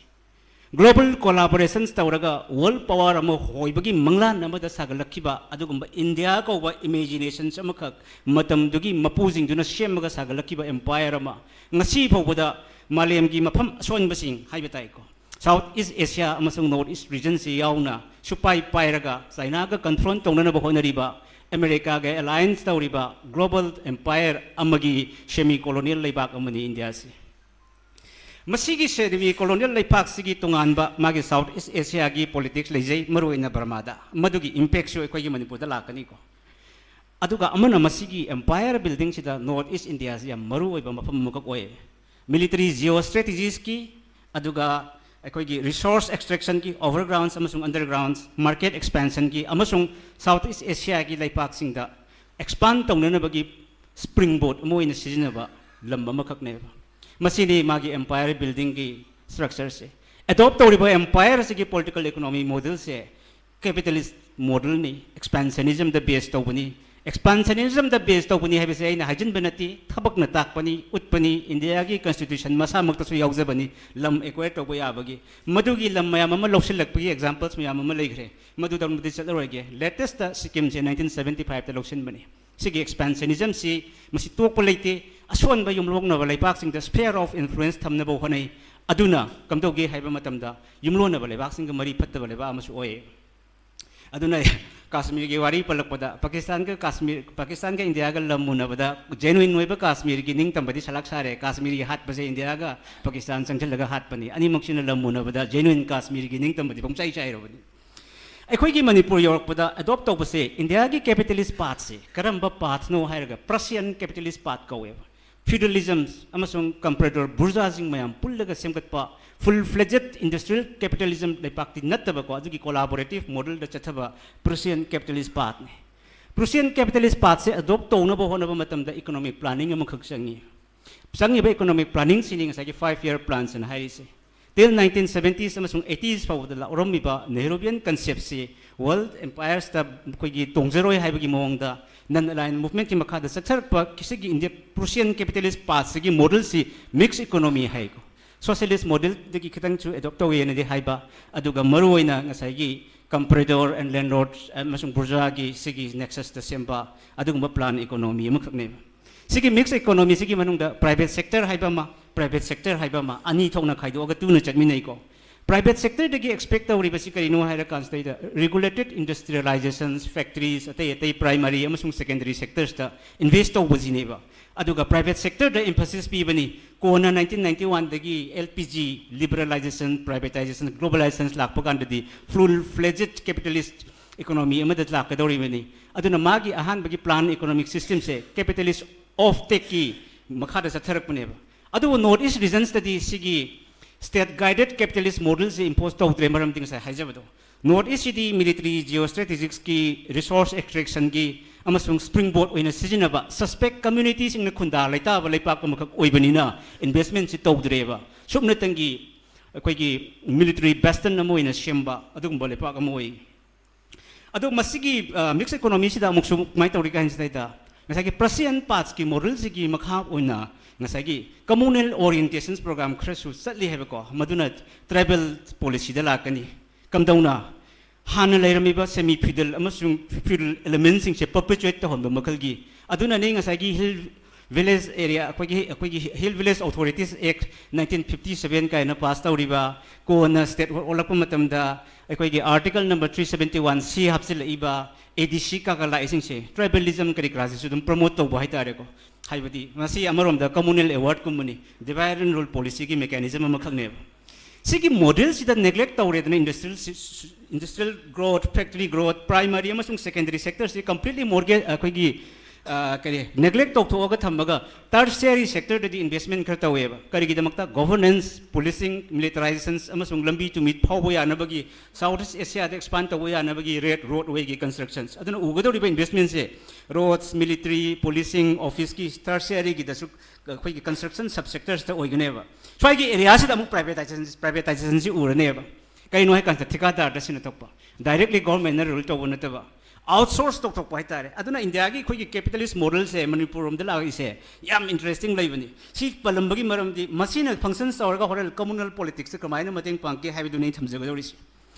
global collaborations ꯇꯧꯔꯒ world power ꯑꯃ ꯑꯣꯏꯕꯒꯤ ꯃꯪꯂꯥꯟ ꯑꯃꯗ ꯁꯥꯒꯠꯂꯛꯈꯤꯕ ꯑꯗꯨꯒꯨꯝꯕ ꯏꯟꯗꯤꯌꯥ ꯀꯧꯕ imaginations ꯑꯃꯈꯛ ꯃꯇꯝꯗꯨꯒꯤ ꯃꯄꯨꯁꯤꯡꯗꯨꯅ ꯁꯦꯝꯃꯒ ꯁꯥꯒꯠꯂꯛꯈꯤꯕ empire ꯑꯃ ꯉꯁꯤ ꯐꯥꯎꯕꯗ ꯃꯥꯂꯦꯝꯒꯤ ꯃꯐꯝ ꯑꯁꯣꯟꯕꯁꯤꯡ ꯍꯥꯏꯕ ꯇꯥꯏꯀꯣ, South East Asia ꯑꯃꯁꯨꯡ North East regionꯁꯤ ꯌꯥꯎꯅ ꯁꯨꯄꯥꯏ ꯄꯥꯏꯔꯒ ꯆꯥꯏꯅꯥꯒ confront ꯇꯧꯅꯅꯕ ꯍꯣꯠꯅꯔꯤꯕ, ꯑꯃꯦꯔꯤꯀꯥꯒ alliance ꯇꯧꯔꯤꯕ global empire ꯑꯃꯒꯤ semi colonial ꯂꯩꯕꯥꯛ ꯑꯃꯅꯤ ꯏꯟꯗꯤꯌꯥꯁꯤ꯫ ꯃꯁꯤꯒꯤ semi colonial ꯂꯩꯄꯥꯛꯁꯤꯒꯤ ꯇꯣꯉꯥꯟꯕ ꯃꯥꯒꯤ South East Asiaꯒꯤ politics ꯂꯩꯖꯩ, ꯃꯔꯨꯑꯣꯏꯅ ꯕꯔꯃꯥꯗ꯫ ꯃꯗꯨꯒꯤ impactꯁꯨ ꯑꯩꯈꯣꯏꯒꯤ ꯃꯅꯤꯄꯨꯔꯗ ꯂꯥꯛꯀꯅꯤꯀꯣ꯫ ꯑꯗꯨꯒ ꯑꯃꯅ ꯃꯁꯤꯒꯤ empire buildingꯁꯤꯗ North East Indiaꯁꯤ ꯌꯥꯝ ꯃꯔꯨꯑꯣꯏꯕ ꯃꯐꯝ ꯑꯃꯈꯛ ꯑꯣꯏ꯫ Military geostrategiesꯀꯤ, ꯑꯗꯨꯒ ꯑꯩꯈꯣꯏꯒꯤ resource extractionꯒꯤ, overgrounds ꯑꯃꯁꯨꯡ undergrounds, market expansionꯒꯤ, ꯑꯃꯁꯨꯡ South East Asiaꯒꯤ ꯂꯩꯄꯥꯛꯁꯤꯡꯗ expand ꯇꯧꯅꯅꯕꯒꯤ springboard ꯑꯃ ꯑꯣꯏꯅ ꯁꯤꯖꯤꯟꯅꯕ ꯂꯝ ꯑꯃꯈꯛꯅꯦꯕ꯫ ꯃꯁꯤꯅꯤ ꯃꯥꯒꯤ empire buildingꯒꯤ structureꯁꯦ꯫ Adopt ꯇꯧꯔꯤꯕ empire ꯑꯁꯤꯒꯤ political economy modelꯁꯦ capitalist modelꯅꯤ, expansionismꯗ base ꯇꯧꯕꯅꯤ꯫ Expansionismꯗ base ꯇꯧꯕꯅꯤ ꯍꯥꯏꯕꯁꯦ ꯑꯩꯅ ꯍꯥꯏꯖꯤꯟꯕ ꯅꯠꯇꯦ, ꯊꯕꯛꯅ ꯇꯥꯛꯄꯅꯤ, ꯎꯠꯄꯅꯤ, ꯏꯟꯗꯤꯌꯥꯒꯤ constitution ꯃꯁꯥꯃꯛꯇꯁꯨ ꯌꯥꯎꯖꯕꯅꯤ, ꯂꯝ acquire ꯇꯧꯕ ꯌꯥꯕꯒꯤ꯫ ꯃꯗꯨꯒꯤ ꯂꯝ ꯃꯌꯥꯝ ꯑꯃ ꯂꯧꯁꯤꯜꯂꯛꯄꯒꯤ examples ꯃꯌꯥꯝ ꯑꯃ ꯂꯩꯈ꯭ꯔꯦ, ꯃꯗꯨꯗꯃꯗꯤ ꯆꯠꯂꯔꯣꯏꯒꯦ꯫ Latestꯇ ꯁꯤꯛꯀꯤꯝꯁꯦ nineteen seventy fiveꯇ ꯂꯧꯁꯤꯟꯕꯅꯤ꯫ ꯁꯤꯒꯤ expansionismꯁꯤ ꯃꯁꯤ ꯇꯣꯛꯄ ꯂꯩꯇꯦ, ꯑꯁꯣꯟꯕ ꯌꯨꯝꯂꯣꯟꯅꯕ ꯂꯩꯄꯥꯛꯁꯤꯡꯗ sphere of influence ꯊꯝꯅꯕ ꯍꯣꯠꯅꯩ꯫ ꯑꯗꯨꯅ ꯀꯝꯗꯧꯒꯦ ꯍꯥꯏꯕ ꯃꯇꯝꯗ ꯌꯨꯝꯂꯣꯟꯅꯕ ꯂꯩꯕꯥꯛꯁꯤꯡꯒ ꯃꯔꯤ ꯐꯠꯇꯕ ꯂꯩꯕꯥꯛ ꯑꯃꯁꯨ ꯑꯣꯏ꯫ ꯑꯗꯨꯅ ꯀꯥꯁꯃꯤꯔꯒꯤ ꯋꯥꯔꯤ ꯄꯜꯂꯛꯄꯗ ꯄꯥꯀꯤꯁꯇꯥꯟꯒ ꯀꯥꯁꯃꯤꯔ, ꯄꯥꯀꯤꯁꯇꯥꯟꯒ ꯏꯟꯗꯤꯌꯥꯒ ꯂꯝ ꯃꯨꯟꯅꯕꯗ genuine ꯑꯣꯏꯕ ꯀꯥꯁꯃꯤꯔꯒꯤ ꯅꯤꯡꯇꯝꯕꯗꯤ ꯁꯂꯥꯛ ꯁꯥꯔꯦ, ꯀꯥꯁꯃꯤꯔꯒꯤ ꯍꯥꯠꯄꯁꯦ ꯏꯟꯗꯤꯌꯥꯒ ꯄꯥꯀꯤꯁꯇꯥꯟ ꯆꯪꯁꯤꯜꯂꯒ ꯍꯥꯠꯄꯅꯤ, ꯑꯅꯤꯃꯛꯁꯤꯅ ꯂꯝ ꯃꯨꯟꯅꯕꯗ genuine ꯀꯥꯁꯃꯤꯔꯒꯤ ꯅꯤꯡꯇꯝꯕꯗꯤ ꯄꯨꯡꯆꯥꯏ ꯆꯥꯏꯔꯕꯅꯤ꯫ ꯑꯩꯈꯣꯏꯒꯤ ꯃꯅꯤꯄꯨꯔ ꯌꯧꯔꯛꯄꯗ adopt ꯇꯧꯕꯁꯦ ꯏꯟꯗꯤꯌꯥꯒꯤ capitalist pathꯁꯦ ꯀꯔꯝꯕ pathꯅꯣ ꯍꯥꯏꯔꯒ Prussian capitalist path ꯀꯧꯋꯦꯕ꯫ Feudalism ꯑꯃꯁꯨꯡ comprador bourgeoisꯁꯤꯡ ꯃꯌꯥꯝ ꯄꯨꯜꯂꯒ ꯁꯦꯝꯒꯠꯄ full fledged industrial capitalism ꯂꯩꯄꯥꯛꯇꯤ ꯅꯠꯇꯕꯀꯣ, ꯑꯗꯨꯒꯤ collaborative modelꯗ ꯆꯠꯊꯕ Prussian capitalist pathꯅꯤ꯫ Prussian capitalist pathꯁꯦ adopt ꯇꯧꯅꯕ ꯍꯣꯠꯅꯕ ꯃꯇꯝꯗ economic planning ꯑꯃꯈꯛ ꯆꯪꯉꯤ꯫ ꯆꯪꯉꯤꯕ economic planningꯁꯤꯅꯤ ꯉꯁꯥꯏꯒꯤ five year plans ꯍꯥꯏꯅ ꯍꯥꯏꯔꯤꯁꯦ꯫ Till nineteen seventies ꯑꯃꯁꯨꯡ eighties ꯐꯥꯎꯕꯗ ꯂꯥꯛꯎꯔꯝꯃꯤꯕ Nehruvian conceptꯁꯤ world empiresꯇ ꯑꯩꯈꯣꯏꯒꯤ ꯇꯣꯡꯖꯔꯣꯏ ꯍꯥꯏꯕꯒꯤ ꯃꯑꯣꯡꯗ non-aligned movementꯀꯤ ꯃꯈꯥꯗ ꯆꯠꯊꯔꯛꯄ ꯁꯤꯒꯤ India Prussian capitalist pathꯁꯤꯒꯤ modelꯁꯤ mixed economy ꯍꯥꯏꯀꯣ꯫ ꯁꯣꯁꯤꯌꯦꯂꯤꯁ ꯃꯣꯗꯦꯜꯗꯒꯤ ꯈꯤꯇꯪꯁꯨ ꯑꯦꯗꯣꯞ ꯇꯧꯋꯦꯅꯗꯤ ꯍꯥꯏꯕ, ꯑꯗꯨꯒ ꯃꯔꯨꯑꯣꯏꯅ ꯉꯁꯥꯏꯒꯤ ꯀꯝꯄ꯭ꯔꯦꯗꯣꯔ ꯑꯦꯟ ꯂꯦꯟꯂꯣꯔꯗ ꯑꯃꯁꯨꯡ ꯕꯨꯔꯖꯥꯒꯤ ꯁꯤꯒꯤ ꯅꯦꯛꯁꯁꯇ ꯁꯦꯝꯕ ꯑꯗꯨꯒꯨꯝꯕ ꯄ꯭ꯂꯥꯟ ꯏꯀꯣꯅꯣꯃꯤ ꯑꯃꯈꯛꯅꯦꯕ꯫ ꯁꯤꯒꯤ ꯃꯤꯛꯁ ꯏꯀꯣꯅꯣꯃꯤꯁꯤꯒꯤ ꯃꯅꯨꯡꯗ ꯄ꯭ꯔꯥꯏꯚꯦꯠ ꯁꯦꯛꯇꯔ ꯍꯥꯏꯕ ꯑꯃ, ꯄ꯭ꯔꯥꯏꯚꯦꯠ ꯁꯦꯛꯇꯔ ꯍꯥꯏꯕ ꯑꯃ, ꯑꯅꯤ ꯊꯣꯛꯅ ꯈꯥꯏꯗꯣꯛꯑꯒ ꯇꯨꯅ ꯆꯠꯃꯤꯟꯅꯩꯀꯣ꯫ ꯄ꯭ꯔꯥꯏꯚꯦꯠ ꯁꯦꯛꯇꯔꯗꯒꯤ ꯑꯦꯛꯁꯄꯦꯛ ꯇꯧꯔꯤꯕꯁꯤ ꯀꯔꯤꯅꯣ ꯍꯥꯏꯔꯀꯥꯟꯁꯤꯗꯩꯗ, ꯔꯤꯒꯨꯂꯦꯇꯦꯠ ꯏꯟꯗꯁꯇ꯭ꯔꯤꯌꯦꯂꯥꯏꯖꯦꯁꯟꯁ, ꯐꯦꯛꯇꯔꯤꯁ, ꯑꯇꯩ ꯑꯇꯩ ꯄ꯭ꯔꯥꯏꯃꯔꯤ ꯑꯃꯁꯨꯡ ꯁꯦꯀꯦꯟꯗꯔꯤ ꯁꯦꯛꯇꯔꯁꯇ ꯏꯟꯚꯦꯁ ꯇꯧꯕꯁꯤꯅꯦꯕ꯫ ꯑꯗꯨꯒ ꯄ꯭ꯔꯥꯏꯚꯦꯠ ꯁꯦꯛꯇꯔꯗ ꯑꯦꯝꯐꯁꯤꯁ ꯄꯤꯕꯅꯤ꯫ ꯀꯣꯟꯅ ꯅꯥꯏꯟꯇꯤꯟ ꯅꯥꯏꯟꯇꯤ ꯋꯥꯟꯗꯒꯤ L P G, liberalisation, privatisation, globalisation ꯂꯥꯛꯄ ꯀꯥꯟꯗꯗꯤ ꯐꯨꯜ ꯐ꯭ꯂꯦꯖꯦꯠ ꯀꯦꯄꯤꯇꯦꯂꯤꯁ ꯏꯀꯣꯅꯣꯃꯤ ꯑꯃꯗ ꯂꯥꯛꯀꯗꯧꯔꯤꯕꯅꯤ꯫ ꯑꯗꯨꯅ ꯃꯥꯒꯤ ꯑꯍꯥꯟꯕꯒꯤ ꯄ꯭ꯂꯥꯟ ꯏꯀꯣꯅꯣꯃꯤꯛ ꯁꯤꯁꯇꯦꯝꯁꯦ ꯀꯦꯄꯤꯇꯦꯂꯤꯁ ꯑꯣꯐ ꯇꯦꯛꯀꯤ ꯃꯈꯥꯗ ꯆꯠꯊꯔꯛꯄꯅꯦꯕ꯫ ꯑꯗꯨꯕꯨ ꯅꯣꯔꯠ ꯏꯁ ꯔꯤꯖꯟꯁꯇꯗꯤ ꯁꯤꯒꯤ ꯁ꯭ꯇꯦꯠ ꯒꯥꯏꯗꯦꯠ ꯀꯦꯄꯤꯇꯦꯂꯤꯁ ꯃꯣꯗꯦꯜꯁꯦ ꯏꯝꯄꯣꯁ ꯇꯧꯗ꯭ꯔꯦ, ꯃꯔꯝꯗꯤ ꯉꯁꯥꯏ ꯍꯥꯏꯖꯕꯗꯣ꯫ ꯅꯣꯔꯠ ꯏꯁꯁꯤꯗꯤ ꯃꯤꯂꯤꯇꯔꯤ ꯖꯤꯑꯣ ꯁ꯭ꯇ꯭ꯔꯦꯇꯦꯖꯤꯛꯁꯀꯤ, ꯔꯤꯁꯣꯔꯁ ꯑꯦꯛꯁꯇ꯭ꯔꯦꯛꯁꯟꯒꯤ ꯑꯃꯁꯨꯡ ꯁ꯭ꯄ꯭ꯔꯤꯡ ꯕꯣꯔꯗ ꯑꯣꯏꯅ ꯁꯤꯖꯤꯟꯅꯕ ꯁꯁꯄꯦꯛ ꯀꯝꯃ꯭ꯌꯨꯅꯤꯇꯤꯁꯤꯡꯅ ꯈꯨꯟꯗꯥ ꯂꯩꯇꯥꯕ ꯂꯩꯄꯥꯛ ꯑꯃꯈꯛ ꯑꯣꯏꯕꯅꯤꯅ ꯏꯟꯚꯦꯁꯃꯦꯟꯠꯁꯤ ꯇꯧꯗ꯭ꯔꯦꯕ꯫ ꯁꯨꯞꯅꯇꯪꯒꯤ ꯑꯩꯈꯣꯏꯒꯤ ꯃꯤꯂꯤꯇꯔꯤ ꯕꯦꯁꯇꯟ ꯑꯃ ꯑꯣꯏꯅ ꯁꯦꯝꯕ ꯑꯗꯨꯒꯨꯝꯕ ꯂꯩꯄꯥꯛ ꯑꯃ ꯑꯣꯏ꯫ ꯑꯗꯣ ꯃꯁꯤꯒꯤ, ꯑ, ꯃꯤꯛꯁ ꯏꯀꯣꯅꯣꯃꯤꯁꯤꯗ ꯑꯃꯨꯛꯁꯨ ꯀꯃꯥꯏꯅ ꯇꯧꯔꯤ ꯀꯥꯏꯅꯁꯤꯗꯩꯗ, ꯉꯁꯥꯏꯒꯤ ꯄ꯭ꯔꯁꯤꯌꯟ ꯄꯥꯁꯀꯤ ꯃꯣꯗꯦꯜꯁꯤꯒꯤ ꯃꯈꯥ ꯑꯣꯏꯅ ꯉꯁꯥꯏꯒꯤ ꯀꯝꯃꯨꯅꯦꯜ ꯑꯣꯔꯤꯌꯦꯟꯇꯦꯁꯟ ꯄ꯭ꯔꯣꯒ꯭ꯔꯥꯝ ꯈꯔꯁꯨ ꯆꯠꯂꯤ ꯍꯥꯏꯕꯀꯣ, ꯃꯗꯨꯅ ꯇ꯭ꯔꯥꯏꯕꯦꯜ ꯄꯣꯂꯤꯁꯤꯗ ꯂꯥꯛꯀꯅꯤ꯫ ꯀꯝꯗꯧꯅ? ꯍꯥꯟꯅ ꯂꯩꯔꯝꯃꯤꯕ ꯁꯦꯃꯤ ꯐ꯭ꯌꯨꯗꯜ ꯑꯃꯁꯨꯡ ꯐ꯭ꯌꯨꯗꯜ ꯑꯦꯂꯤꯃꯦꯟꯁꯤꯡꯁꯦ ꯄꯔꯄꯦꯆꯨꯌꯦꯠ ꯇꯧꯍꯟꯕ ꯃꯈꯜꯒꯤ, ꯑꯗꯨꯅꯅꯤ ꯉꯁꯥꯏꯒꯤ ꯍꯤꯜ ꯚꯤꯂꯦꯖ ꯑꯦꯔꯤꯌꯥ, ꯑꯩꯈꯣꯏꯒꯤ, ꯑꯩꯈꯣꯏꯒꯤ ꯍꯤꯜ ꯚꯤꯂꯦꯖ ꯑꯣꯊꯣꯔꯤꯇꯤꯁ ꯑꯦꯛ ꯅꯥꯏꯟꯇꯤꯟ ꯐꯤꯐꯇꯤ ꯁꯚꯦꯟ ꯀꯥꯏꯅ ꯄꯥꯁ ꯇꯧꯔꯤꯕ, ꯀꯣꯟꯅ ꯁ꯭ꯇꯦꯠ ꯑꯣꯜꯂꯛꯄ ꯃꯇꯝꯗ ꯑꯩꯈꯣꯏꯒꯤ article number three seventy one ꯁꯤ ꯍꯥꯞꯆꯤꯜꯂꯛꯏꯕ, ꯑꯦ ꯗꯤ ꯁꯤ ꯀꯥꯀꯥ ꯂꯥꯛꯏꯁꯤꯡꯁꯦ, ꯇ꯭ꯔꯥꯏꯕꯦꯂꯤꯖꯝ ꯀꯔꯤ ꯀꯔꯥꯁꯤꯁꯨ ꯑꯗꯨꯝ ꯄ꯭ꯔꯃꯣꯠ ꯇꯧꯕ ꯍꯥꯏꯇꯥꯔꯦꯀꯣ꯫ ꯍꯥꯏꯕꯗꯤ ꯃꯁꯤ ꯑꯃꯔꯣꯝꯗ ꯀꯝꯃꯨꯅꯦꯜ ꯑꯦꯋꯥꯔꯗꯀꯨꯝꯕꯅꯤ, ꯗꯤꯚꯥꯏꯗ ꯑꯦꯟ ꯔꯨꯜ ꯄꯣꯂꯤꯁꯤꯒꯤ ꯃꯦꯀꯥꯅꯤꯖꯝ ꯑꯃꯈꯛꯅꯦꯕ꯫ ꯁꯤꯒꯤ ꯃꯣꯗꯦꯜꯁꯤꯗ ꯅꯦꯒ꯭ꯂꯦꯛ ꯇꯧꯔꯦꯗꯅ, industrial, industrial growth, factory growth, primary ꯑꯃꯁꯨꯡ ꯁꯦꯀꯦꯟꯗꯔꯤ ꯁꯦꯛꯇꯔꯁꯤ ꯀꯝꯄ꯭ꯂꯤꯠꯂꯤ ꯃꯣꯔꯒꯦ-, ꯑꯩꯈꯣꯏꯒꯤ, ꯑ, ꯀꯔꯤ, ꯅꯦꯒ꯭ꯂꯦꯛ ꯇꯧꯊꯣꯛꯑꯒ ꯊꯝꯃꯒ ꯇꯔꯁꯤꯌꯔꯤ ꯁꯦꯛꯇꯔꯗꯗꯤ ꯏꯟꯚꯦꯁꯃꯦꯟꯠ ꯈꯔ ꯇꯧꯋꯦꯕ꯫ ꯀꯔꯤꯒꯤꯗꯃꯛꯇ? ꯒꯣꯚꯔꯅꯦꯟꯁ, ꯄꯨꯂꯤꯁꯤꯡ, ꯃꯤꯂꯤꯇꯔꯥꯏꯖꯦꯁꯟꯁ ꯑꯃꯁꯨꯡ ꯂꯝꯕꯤ ꯇꯨꯃꯤ ꯐꯥꯎꯕ ꯌꯥꯅꯕꯒꯤ, ꯁꯥꯎꯠ ꯏꯁ ꯑꯦꯁꯤꯌꯥꯗ ꯑꯦꯛꯁꯄꯥꯟ ꯇꯧꯕ ꯌꯥꯅꯕꯒꯤ ꯔꯦꯠ ꯔꯣꯗꯋꯦꯒꯤ ꯀꯟꯁꯇ꯭ꯔꯛꯁꯟꯁ꯫ ꯑꯗꯨꯅ ꯎꯒꯗꯧꯔꯤꯕ ꯏꯟꯚꯦꯁꯃꯦꯟꯠꯁꯦ ꯔꯣꯗꯁ, ꯃꯤꯂꯤꯇꯔꯤ, ꯄꯨꯂꯤꯁꯤꯡ, ꯑꯣꯐꯤꯁꯀꯤ, ꯇꯔꯁꯤꯌꯔꯤꯒꯤꯗꯁꯨ ꯑꯩꯈꯣꯏꯒꯤ ꯀꯟꯁꯇ꯭ꯔꯛꯁꯟ ꯁꯕ ꯁꯦꯛꯇꯔꯁꯤꯗ ꯑꯣꯏꯒꯅꯦꯕ꯫ ꯁ꯭ꯋꯥꯏꯒꯤ ꯑꯦꯔꯤꯌꯥꯁꯤꯗ ꯑꯃꯨꯛ ꯄ꯭ꯔꯥꯏꯚꯦꯇꯥꯏꯖꯦꯁꯟ, ꯄ꯭ꯔꯥꯏꯚꯦꯇꯥꯏꯖꯦꯁꯟꯁꯤ ꯎꯔꯅꯦꯕ꯫ ꯀꯩꯅꯣ ꯍꯥꯏ ꯀꯥꯟꯁꯤꯗ ꯊꯤꯀꯥꯗꯥꯔꯗ ꯁꯤꯟꯅ ꯊꯣꯛꯄ, ꯗꯥꯏꯔꯦꯛꯂꯤ ꯒꯣꯔꯃꯦꯟꯅ ꯔꯨꯜ ꯇꯧꯕ ꯅꯠꯇꯕ꯫ ꯑꯥꯎꯠꯁꯣꯔꯁ ꯇꯧꯊꯣꯛꯄ ꯍꯥꯏꯇꯥꯔꯦ꯫ ꯑꯗꯨꯅ ꯏꯟꯗꯤꯌꯥꯒꯤ ꯑꯩꯈꯣꯏꯒꯤ ꯀꯦꯄꯤꯇꯦꯂꯤꯁ ꯃꯣꯗꯦꯜꯁꯦ ꯃꯅꯤꯄꯨꯔ ꯔꯣꯝꯗ ꯂꯥꯛꯏꯁꯦ ꯌꯥꯝ ꯏꯟꯇꯔꯦꯁꯇꯤꯡ ꯂꯩꯕꯅꯤ꯫ ꯁꯤ ꯄꯜꯂꯝꯕꯒꯤ ꯃꯔꯝꯗꯤ ꯃꯁꯤꯅ ꯐꯪꯁꯟ ꯇꯧꯔꯒ ꯍꯣꯔꯦꯟ ꯀꯝꯃꯨꯅꯦꯜ ꯄꯣꯂꯤꯇꯤꯛꯁꯇ ꯀꯃꯥꯏꯅ ꯃꯇꯦꯡ ꯄꯥꯡꯒꯦ ꯍꯥꯏꯕꯗꯨꯅꯤ ꯑꯩ ꯊꯝꯖꯒꯗꯧꯔꯤꯁꯤ꯫